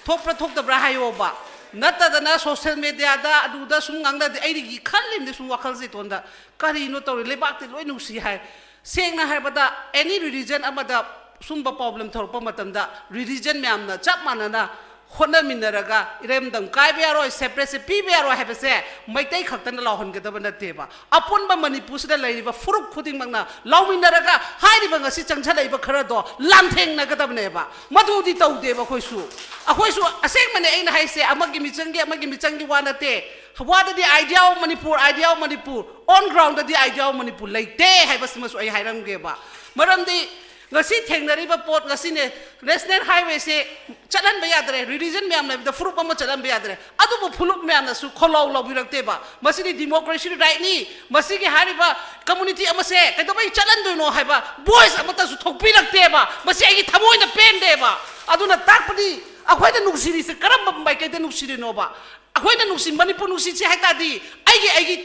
ꯊꯣꯛꯄ꯭ꯔꯥ ꯊꯣꯛꯇꯕ꯭ꯔꯥ ꯍꯥꯏꯌꯣꯕ꯫ ꯅꯠꯇꯗꯅ social mediaꯗ ꯑꯗꯨꯗ ꯁꯨꯝ ꯉꯥꯡꯅꯗꯦ꯫ ꯑꯩꯒꯤ ꯈꯜꯂꯤꯕꯅꯤ ꯁꯨꯝ ꯋꯥꯈꯜꯁꯦ ꯏꯇꯣꯟꯗ, ꯀꯔꯤꯅꯣ ꯇꯧꯔꯤ? ꯂꯩꯕꯥꯛꯇꯤ ꯂꯣꯏ ꯅꯨꯡꯁꯤ ꯍꯥꯏ꯫ ꯁꯦꯡꯅ ꯍꯥꯏꯔꯕꯗ any religion ꯑꯃꯗ ꯁꯨꯝꯕ problem ꯊꯣꯔꯛꯄ ꯃꯇꯝꯗ religion ꯃꯌꯥꯝꯅ ꯆꯞ ꯃꯥꯟꯅꯅ ꯍꯣꯠꯅꯃꯤꯟꯅꯔꯒ ꯏꯔꯝꯗꯝ ꯀꯥꯏꯕ ꯌꯥꯔꯣꯏ, separateꯁꯦ ꯄꯤꯕ ꯌꯥꯔꯣꯏ ꯍꯥꯏꯕꯁꯦ ꯃꯩꯇꯩ ꯈꯛꯇꯅ ꯂꯥꯎꯍꯟꯒꯗꯕ ꯅꯠꯇꯦꯕ꯫ ꯑꯄꯨꯟꯕ ꯃꯅꯤꯄꯨꯔꯁꯤꯗ ꯂꯩꯔꯤꯕ ꯐꯨꯔꯨꯞ ꯈꯨꯗꯤꯡꯃꯛꯅ ꯂꯥꯎꯃꯤꯟꯅꯔꯒ ꯍꯥꯏꯔꯤꯕ ꯉꯁꯤ ꯆꯪꯁꯜꯂꯛꯏꯕ ꯈꯔꯗꯣ ꯂꯥꯟꯊꯦꯡꯅꯒꯗꯕꯅꯦꯕ꯫ ꯃꯗꯨꯗꯤ ꯇꯧꯗꯦꯕ ꯑꯩꯈꯣꯏꯁꯨ꯫ ꯑꯩꯈꯣꯏꯁꯨ ꯑꯁꯦꯡꯕꯅꯦ ꯑꯩꯅ ꯍꯥꯏꯁꯦ, ꯑꯃꯒꯤ ꯃꯤꯆꯪꯒꯤ, ꯑꯃꯒꯤ ꯃꯤꯆꯪꯒꯤ ꯋꯥ ꯅꯠꯇꯦ꯫ ꯋꯥꯗꯗꯤ Idea of Manipur, Idea of Manipur, on groundꯗꯗꯤ Idea of Manipur ꯂꯩꯇꯦ ꯍꯥꯏꯕꯁꯤꯃꯁꯨ ꯑꯩ ꯍꯥꯏꯔꯝꯒꯦꯕ꯫ ꯃꯔꯝꯗꯤ ꯉꯁꯤ ꯊꯦꯡꯅꯔꯤꯕ ꯄꯣꯠ, ꯉꯁꯤꯅꯦ National Highwayꯁꯦ ꯆꯠꯍꯟꯕ ꯌꯥꯗ꯭ꯔꯦ, religion ꯃꯌꯥꯝ ꯂꯩꯕꯗ ꯐꯨꯔꯨꯞ ꯑꯃ ꯆꯠꯍꯟꯕ ꯌꯥꯗ꯭ꯔꯦ꯫ ꯑꯗꯨꯕꯨ ꯐꯨꯔꯨꯞ ꯃꯌꯥꯝꯅꯁꯨ ꯈꯣꯜꯂꯥꯎ ꯂꯥꯎꯕꯤꯔꯛꯇꯦꯕ꯫ ꯃꯁꯤꯗꯤ democracy rightꯅꯤ, ꯃꯁꯤꯒꯤ ꯍꯥꯏꯔꯤꯕ community ꯑꯃꯁꯦ ꯀꯩꯗꯧꯕꯩ ꯆꯠꯍꯟꯗꯣꯏꯅꯣ ꯍꯥꯏꯕ voice ꯑꯃꯠꯇꯁꯨ ꯊꯣꯛꯄꯤꯔꯛꯇꯦꯕ꯫ ꯃꯁꯤ ꯑꯩꯒꯤ ꯊꯃꯣꯏꯅ ꯄꯦꯟꯗꯦꯕ꯫ ꯑꯗꯨꯅ ꯇꯥꯛꯄꯗꯤ ꯑꯩꯈꯣꯏꯅ ꯅꯨꯡꯁꯤꯔꯤꯁꯦ ꯀꯔꯝꯕ ꯃꯥꯏꯀꯩꯗ ꯅꯨꯡꯁꯤꯔꯤꯅꯣꯕ? ꯑꯩꯈꯣꯏꯅ ꯅꯨꯡꯁꯤ, ꯃꯅꯤꯄꯨꯔ ꯅꯨꯡꯁꯤꯁꯤ ꯍꯥꯏ ꯇꯥꯔꯗꯤ ꯑꯩꯒꯤ, ꯑꯩꯒꯤ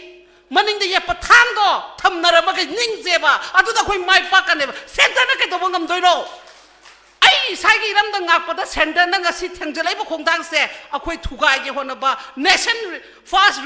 ꯃꯅꯤꯡꯗ ꯌꯦꯞꯄ ꯊꯥꯡꯗꯣ ꯊꯝꯅꯔꯝꯃꯒ ꯅꯤꯡꯁꯦꯕ, ꯑꯗꯨꯗ ꯑꯩꯈꯣꯏ ꯃꯥꯏ ꯄꯥꯛꯀꯅꯦꯕ꯫ ꯁꯦꯟꯇꯔꯅ ꯀꯩꯗꯧꯕ ꯉꯝꯗꯣꯏꯅꯣ? ꯑꯩ ꯏꯁꯥꯒꯤ ꯏꯔꯝꯗ ꯉꯥꯛꯄꯗ ꯁꯦꯟꯇꯔꯅ ꯉꯁꯤ ꯊꯦꯡꯖꯤꯜꯂꯛꯏꯕ ꯈꯣꯡꯊꯥꯡꯁꯦ ꯑꯩꯈꯣꯏ ꯊꯨꯒꯥꯏꯒꯦ ꯍꯣꯠꯅꯕ, nation first,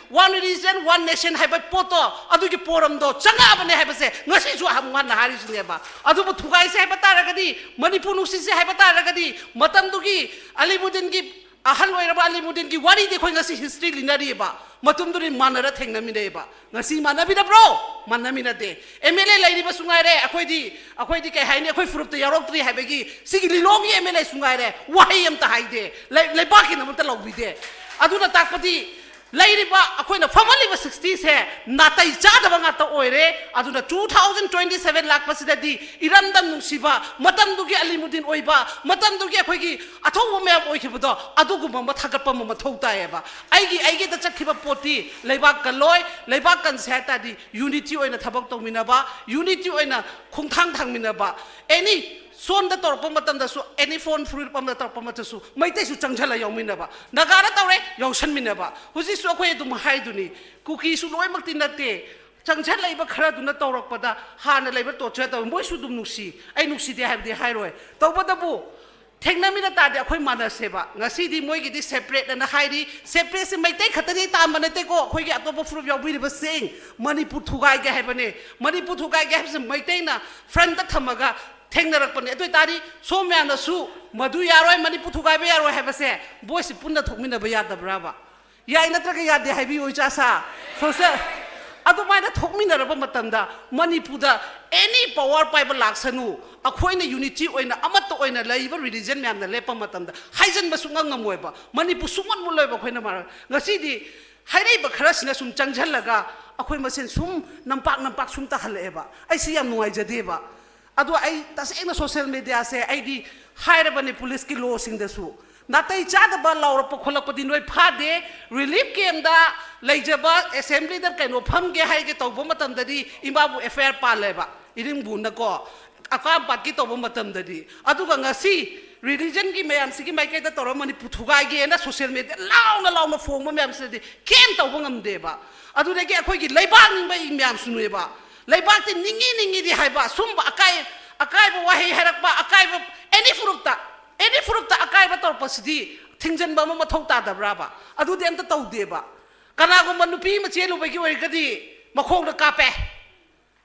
one religion, one nation ꯍꯥꯏꯕ ꯄꯣꯠꯇꯣ, ꯑꯗꯨꯒꯤ ꯄꯣꯔꯝꯗꯣ ꯆꯪꯉꯛꯑꯕꯅꯦ ꯍꯥꯏꯕꯁꯦ ꯉꯁꯤꯁꯨ ꯍꯥꯟꯅ ꯍꯥꯏꯔꯤꯁꯤꯅꯦꯕ꯫ ꯑꯗꯨꯕꯨ ꯊꯨꯒꯥꯏꯁꯦ ꯍꯥꯏꯕ ꯇꯥꯔꯒꯗꯤ, ꯃꯅꯤꯄꯨꯔ ꯅꯨꯡꯁꯤꯁꯦ ꯍꯥꯏꯕ ꯇꯥꯔꯒꯗꯤ, ꯃꯇꯝꯗꯨꯒꯤ ꯑꯂꯤꯃꯨꯗꯤꯟꯒꯤ, ꯑꯍꯜ ꯑꯣꯏꯔꯕ ꯑꯂꯤꯃꯨꯗꯤꯟꯒꯤ ꯋꯥꯔꯤꯗꯤ ꯑꯩꯈꯣꯏ ꯉꯁꯤ history ꯂꯤꯅꯔꯤꯑꯕ꯫ ꯃꯇꯝꯗꯨꯗꯤ ꯃꯥꯟꯅꯔ ꯊꯦꯡꯅꯃꯤꯟꯅꯩꯑꯕ꯫ ꯉꯁꯤ ꯃꯥꯟꯅꯃꯤꯟꯅꯕ꯭ꯔꯣ? ꯃꯥꯟꯅꯃꯤꯟꯅꯗꯦ꯫ MLA ꯂꯩꯔꯤꯕꯁꯨ ꯉꯥꯏꯔꯦ, ꯑꯩꯈꯣꯏꯗꯤ, ꯑꯩꯈꯣꯏꯗꯤ ꯀꯩ ꯍꯥꯏꯅꯤ, ꯑꯩꯈꯣꯏ ꯐꯨꯔꯨꯞꯇ ꯌꯥꯎꯔꯛꯇ꯭ꯔꯤ ꯍꯥꯏꯕꯒꯤ ꯁꯤꯒꯤ ꯂꯤꯂꯣꯡꯒꯤ MLAꯁꯨ ꯉꯥꯏꯔꯦ, ꯋꯥꯍꯩ ꯑꯝꯇ ꯍꯥꯏꯗꯦ꯫ ꯂꯩ-, ꯂꯩꯕꯥꯛꯀꯤꯗꯃꯛꯇ ꯂꯧꯕꯤꯗꯦ꯫ ꯑꯗꯨꯅ ꯇꯥꯛꯄꯗꯤ ꯂꯩꯔꯤꯕ ꯑꯩꯈꯣꯏꯅ ꯐꯝꯍꯜꯂꯤꯕ sixtyꯁꯦ ꯅꯥꯇꯩ ꯆꯥꯗꯕ ꯉꯥꯛꯇ ꯑꯣꯏꯔꯦ꯫ ꯑꯗꯨꯅ two thousand twenty seven ꯂꯥꯛꯄꯁꯤꯗꯗꯤ ꯏꯔꯝꯗꯝ ꯅꯨꯡꯁꯤꯕ, ꯃꯇꯝꯗꯨꯒꯤ ꯑꯂꯤꯃꯨꯗꯤꯟ ꯑꯣꯏꯕ, ꯃꯇꯝꯗꯨꯒꯤ ꯑꯩꯈꯣꯏꯒꯤ ꯑꯊꯧꯕ ꯃꯌꯥꯝ ꯑꯣꯏꯈꯤꯕꯗꯣ, ꯑꯗꯨꯒꯨꯝꯕ ꯑꯃ ꯊꯥꯒꯠꯄ ꯑꯃ ꯃꯊꯧ ꯇꯥꯏꯌꯦꯕ꯫ ꯑꯩꯒꯤ, ꯑꯩꯒꯤꯗ ꯆꯠꯈꯤꯕ ꯄꯣꯠꯇꯤ ꯂꯩꯕꯥꯛ ꯀꯜꯂꯣꯏ꯫ ꯂꯩꯕꯥꯛ ꯀꯟꯁꯦ ꯍꯥꯏ ꯇꯥꯔꯗꯤ unity ꯑꯣꯏꯅ ꯊꯕꯛ ꯇꯧꯃꯤꯟꯅꯕ, unity ꯑꯣꯏꯅ ꯈꯣꯡꯊꯥꯡ ꯊꯥꯡꯃꯤꯟꯅꯕ꯫ Any ꯁꯣꯝꯗ ꯇꯧꯔꯛꯄ ꯃꯇꯝꯗꯁꯨ, any foreign ꯐꯨꯔꯨꯞ ꯑꯃꯗ ꯇꯧꯔꯛꯄ ꯃꯇꯝꯗꯁꯨ ꯃꯩꯇꯩꯁꯨ ꯆꯪꯁꯤꯜꯂ ꯌꯥꯎꯃꯤꯟꯅꯕ꯫ ꯅꯥꯒꯥꯗ ꯇꯧꯔꯦ, ꯌꯥꯎꯁꯟꯃꯤꯟꯅꯕ꯫ ꯍꯧꯖꯤꯛꯁꯨ ꯑꯩꯈꯣꯏ ꯑꯗꯨꯝ ꯍꯥꯏꯗꯨꯅꯤ, ꯀꯨꯀꯤꯁꯨ ꯂꯣꯏꯅꯃꯛꯇꯤ ꯅꯠꯇꯦ꯫ ꯆꯪꯁꯤꯜꯂꯛꯏꯕ ꯈꯔꯗꯨꯅ ꯇꯧꯔꯛꯄꯗ ꯍꯥꯟꯅ ꯂꯩꯕ torture ꯇꯧꯋꯤ, ꯃꯣꯏꯁꯨ ꯑꯗꯨꯝ ꯅꯨꯡꯁꯤ, ꯑꯩ ꯅꯨꯡꯁꯤꯗꯦ ꯍꯥꯏꯕꯗꯤ ꯍꯥꯏꯔꯣꯏ꯫ ꯇꯧꯕꯇꯕꯨ ꯊꯦꯡꯅꯃꯤꯟꯅ ꯇꯥꯔꯗꯤ ꯑꯩꯈꯣꯏ ꯃꯥꯟꯅꯁꯦꯕ꯫ ꯉꯁꯤꯗꯤ ꯃꯣꯏꯒꯤꯗꯤ separate ꯑꯅ ꯍꯥꯏꯔꯤ꯫ Separateꯁꯦ ꯃꯩꯇꯩ ꯈꯛꯇꯗꯤ ꯇꯥꯝꯕ ꯅꯠꯇꯦꯀꯣ, ꯑꯩꯈꯣꯏꯒꯤ ꯑꯇꯣꯞꯄ ꯐꯨꯔꯨꯞ ꯌꯥꯎꯕꯤꯔꯤꯕꯁꯤꯡ꯫ ꯃꯅꯤꯄꯨꯔ ꯊꯨꯒꯥꯏꯒꯦ ꯍꯥꯏꯕꯅꯦ꯫ ꯃꯅꯤꯄꯨꯔ ꯊꯨꯒꯥꯏꯒꯦ ꯍꯥꯏꯕꯁꯦ ꯃꯩꯇꯩꯅ frontꯇ ꯊꯝꯃꯒ ꯊꯦꯡꯅꯔꯛꯄꯅꯦ꯫ ꯑꯗꯨ ꯑꯣꯏꯇꯥꯔꯗꯤ ꯁꯣꯝ ꯃꯌꯥꯝꯅꯁꯨ ꯃꯗꯨ ꯌꯥꯔꯣꯏ, ꯃꯅꯤꯄꯨꯔ ꯊꯨꯒꯥꯏꯕ ꯌꯥꯔꯣꯏ ꯍꯥꯏꯕꯁꯦ voiceꯁꯦ ꯄꯨꯟꯅ ꯊꯣꯛꯃꯤꯟꯅꯕ ꯌꯥꯗꯕ꯭ꯔꯕ? ꯌꯥꯏ ꯅꯠꯇ꯭ꯔꯒ ꯌꯥꯗꯦ ꯍꯥꯏꯕꯤꯌꯨ, ꯏꯆꯥꯁꯥ? Social ꯑꯗꯨꯃꯥꯏꯅ ꯊꯣꯛꯃꯤꯟꯅꯔꯕ ꯃꯇꯝꯗ ꯃꯅꯤꯄꯨꯔꯗ any power ꯄꯥꯏꯕ ꯂꯥꯛꯁꯅꯨ, ꯑꯩꯈꯣꯏꯅ unity ꯑꯣꯏꯅ ꯑꯃꯠꯇ ꯑꯣꯏꯅ ꯂꯩꯔꯤꯕ religion ꯃꯌꯥꯝꯅ ꯂꯦꯞꯄ ꯃꯇꯝꯗ ꯍꯥꯏꯖꯟꯕ ꯁꯨꯡꯉꯝ ꯉꯝꯃꯣꯏꯕ꯫ ꯃꯅꯤꯄꯨꯔ ꯁꯨꯡꯃꯨꯠ ꯃꯨꯠꯂꯣꯏꯕ꯫ ꯑꯩꯈꯣꯏꯅ ꯃꯔ-, ꯉꯁꯤꯗꯤ ꯍꯥꯏꯔꯛꯏꯕ ꯈꯔꯁꯤꯅ ꯁꯨꯝ ꯆꯪꯁꯤꯜꯂꯒ ꯑꯩꯈꯣꯏ ꯃꯁꯦꯟ ꯁꯨꯝ ꯅꯝꯄꯥꯛ ꯅꯝꯄꯥꯛ ꯁꯨꯝ ꯇꯥꯍꯜꯂꯛꯑꯦꯕ꯫ ꯑꯩ ꯁꯤ ꯌꯥꯝ ꯅꯨꯡꯉꯥꯏꯖꯗꯦꯕ꯫ ꯑꯗꯣ ꯑꯩ ꯇꯁꯦꯡꯅ social mediaꯁꯦ ꯑꯩꯗꯤ ꯍꯥꯏꯔꯕꯅꯦ policeꯀꯤ lawꯁꯤꯡꯗꯁꯨ, ꯅꯥꯇꯩ ꯆꯥꯗꯕ ꯂꯥꯎꯔꯛꯄ ꯈꯣꯠꯂꯛꯄꯗꯤ ꯅꯣꯏ ꯐꯥꯗꯦ꯫ Relief campꯇ ꯂꯩꯖꯕ assemblyꯗ ꯀꯩꯅꯣ ꯐꯝꯒꯦ ꯍꯥꯏꯒꯦ ꯇꯧꯕ ꯃꯇꯝꯗꯗꯤ ꯏꯃꯥꯕꯨ FIR ꯄꯥꯜꯂꯦꯕ, ꯏꯔꯤꯡꯕꯨꯅꯀꯣ꯫ ꯑꯀꯥꯝ ꯄꯥꯠꯀꯤ ꯇꯧꯕ ꯃꯇꯝꯗꯗꯤ꯫ ꯑꯗꯨꯒ ꯉꯁꯤ ꯔꯤꯂꯤꯖꯟꯒꯤ ꯃꯌꯥꯝꯁꯤꯒꯤ ꯃꯥꯏꯀꯩꯗ ꯇꯧꯔ ꯃꯅꯤꯄꯨꯔ ꯊꯨꯒꯥꯏꯒꯦꯅ ꯁꯣꯁꯤꯌꯦꯜ ꯃꯦꯗꯤꯌꯥ ꯂꯥꯎꯅ ꯂꯥꯎꯅ ꯐꯣꯡꯕ ꯃꯌꯥꯝꯁꯤꯗꯗꯤ ꯀꯩꯝ ꯇꯧꯕ ꯉꯝꯗꯦꯕ꯫ ꯑꯗꯨꯗꯒꯤ ꯑꯩꯈꯣꯏꯒꯤ ꯂꯩꯕꯥꯛ ꯅꯤꯡꯕ ꯃꯌꯥꯝꯁꯨꯅꯦꯕ꯫ ꯂꯩꯕꯥꯛꯇꯤ ꯅꯤꯡꯉꯤ ꯅꯤꯡꯉꯤꯗꯤ ꯍꯥꯏꯕ, ꯁꯨꯝꯕ ꯑꯀꯥꯏ ꯑꯀꯥꯏꯕ ꯋꯥꯍꯩ ꯍꯥꯏꯔꯛꯄ, ꯑꯀꯥꯏꯕ ꯑꯦꯅꯤ ꯐꯨꯔꯨꯞꯇ, ꯑꯦꯅꯤ ꯐꯨꯔꯨꯞꯇ ꯑꯀꯥꯏꯕ ꯇꯧꯔꯛꯄꯁꯤꯗꯤ ꯊꯤꯡꯖꯤꯟꯕ ꯑꯃ ꯃꯊꯧ ꯇꯥꯗꯕ꯭ꯔꯥꯕ? ꯑꯗꯨꯗꯤ ꯑꯝꯇ ꯇꯧꯗꯦꯕ꯫ ꯀꯅꯥꯒꯨꯝꯕ ꯅꯨꯄꯤ ꯑꯃ ꯆꯦꯜꯂꯨꯕꯒꯤ ꯑꯣꯏꯔꯒꯗꯤ ꯃꯈꯣꯡꯗ ꯀꯥꯞꯄꯦ,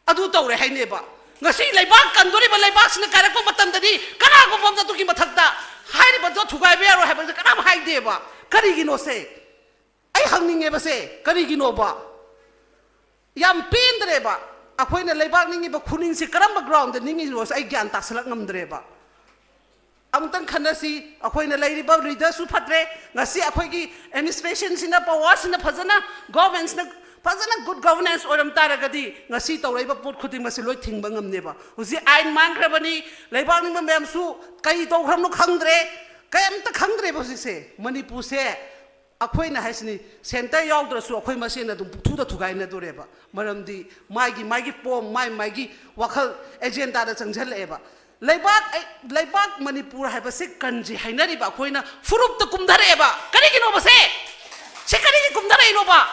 ꯑꯗꯨ ꯇꯧꯔꯦ ꯍꯥꯏꯅꯦꯕ꯫ ꯉꯁꯤ ꯂꯩꯕꯥꯛ ꯀꯟꯗꯣꯔꯤꯕ ꯂꯩꯕꯥꯛꯁꯤꯅ ꯀꯥꯏꯔꯛꯄ ꯃꯇꯝꯗꯗꯤ ꯀꯅꯥꯒꯨꯝꯕ ꯑꯃꯅ ꯑꯗꯨꯒꯤ ꯃꯊꯛꯇ ꯍꯥꯏꯔꯤꯕꯗꯣ ꯊꯨꯒꯥꯏꯕ ꯌꯥꯔꯣꯏ ꯍꯥꯏꯕꯁꯦ ꯀꯅꯥꯝ ꯍꯥꯏꯗꯦꯕ꯫ ꯀꯔꯤꯒꯤꯅꯣꯁꯦ ꯑꯩ ꯍꯪꯅꯤꯡꯉꯦꯕꯁꯦ, ꯀꯔꯤꯒꯤꯅꯣꯕ? ꯌꯥꯝ ꯄꯦꯟꯗ꯭ꯔꯦꯕ꯫ ꯑꯩꯈꯣꯏꯅ ꯂꯩꯕꯥꯛ ꯅꯤꯡꯉꯤꯕ ꯈꯨꯅꯤꯡꯁꯤ ꯀꯔꯝꯕ ꯒ꯭ꯔꯥꯎꯟꯗ ꯅꯤꯡꯉꯤꯅꯣꯁꯦ ꯑꯩ ꯒ꯭ꯌꯥꯟ ꯇꯥꯁꯜꯂꯛ ꯉꯝꯗ꯭ꯔꯦꯕ꯫ ꯑꯃꯨꯛꯇꯪ ꯈꯟꯅꯁꯤ꯫ ꯑꯩꯈꯣꯏꯅ ꯂꯩꯔꯤꯕ ꯂꯤꯗꯔꯁꯨ ꯐꯠꯇ꯭ꯔꯦ꯫ ꯉꯁꯤ ꯑꯩꯈꯣꯏꯒꯤ ꯑꯦꯗꯃꯤꯅꯤꯁꯇ꯭ꯔꯦꯁꯟꯁꯤꯅ, ꯄꯋꯥꯔꯁꯤꯅ ꯐꯖꯅ, ꯒꯣꯚꯔꯟꯃꯦꯟꯁꯤꯅ ꯐꯖꯅ ꯒꯨꯗ ꯒꯣꯚꯔꯅꯦꯟꯁ ꯑꯣꯏꯔꯝ ꯇꯥꯔꯒꯗꯤ ꯉꯁꯤ ꯇꯧꯔꯛꯏꯕ ꯄꯣꯠ ꯈꯨꯗꯤꯡꯃꯛꯁꯤ ꯂꯣꯏ ꯊꯤꯡꯕ ꯉꯝꯅꯦꯕ꯫ ꯍꯧꯖꯤꯛ ꯑꯥꯏꯟ ꯃꯥꯡꯈ꯭ꯔꯕꯅꯤ, ꯂꯩꯕꯥꯛ ꯅꯤꯡꯕ ꯃꯌꯥꯝꯁꯨ ꯀꯔꯤ ꯇꯧꯈ꯭ꯔꯕꯅꯣ ꯈꯪꯗ꯭ꯔꯦ, ꯀꯔꯤꯝꯇ ꯈꯪꯗ꯭ꯔꯦꯕ ꯍꯧꯖꯤꯛꯁꯦ꯫ ꯃꯅꯤꯄꯨꯔꯁꯦ ꯑꯩꯈꯣꯏꯅ ꯍꯥꯏꯁꯤꯅꯤ, ꯁꯦꯟꯇꯔ ꯌꯥꯎꯗ꯭ꯔꯁꯨ ꯑꯩꯈꯣꯏ ꯃꯁꯦꯟ ꯑꯗꯨꯝ ꯄꯨꯛꯊꯨꯗ ꯊꯨꯒꯥꯏꯅꯗꯣꯔꯦꯕ꯫ ꯃꯔꯝꯗꯤ ꯃꯥꯒꯤ ꯃꯥꯒꯤ ꯄꯣꯝ, ꯃꯥꯏ ꯃꯥꯒꯤ ꯋꯥꯈꯜ ꯑꯦꯖꯦꯟꯗꯥꯗ ꯆꯪꯁꯤꯜꯂꯛꯑꯦꯕ꯫ ꯂꯩꯕꯥꯛ ꯑꯩ- ꯂꯩꯕꯥꯛ ꯃꯅꯤꯄꯨꯔ ꯍꯥꯏꯕꯁꯤ ꯀꯟꯁꯤ ꯍꯥꯏꯅꯔꯤꯕ ꯑꯩꯈꯣꯏꯅ ꯐꯨꯔꯨꯞꯇ ꯀꯨꯝꯊꯔꯛꯑꯦꯕ꯫ ꯀꯔꯤꯒꯤꯅꯣꯕꯁꯦ? ꯁꯤ ꯀꯔꯤꯒꯤ ꯀꯨꯝꯊꯔꯛꯏꯅꯣꯕ?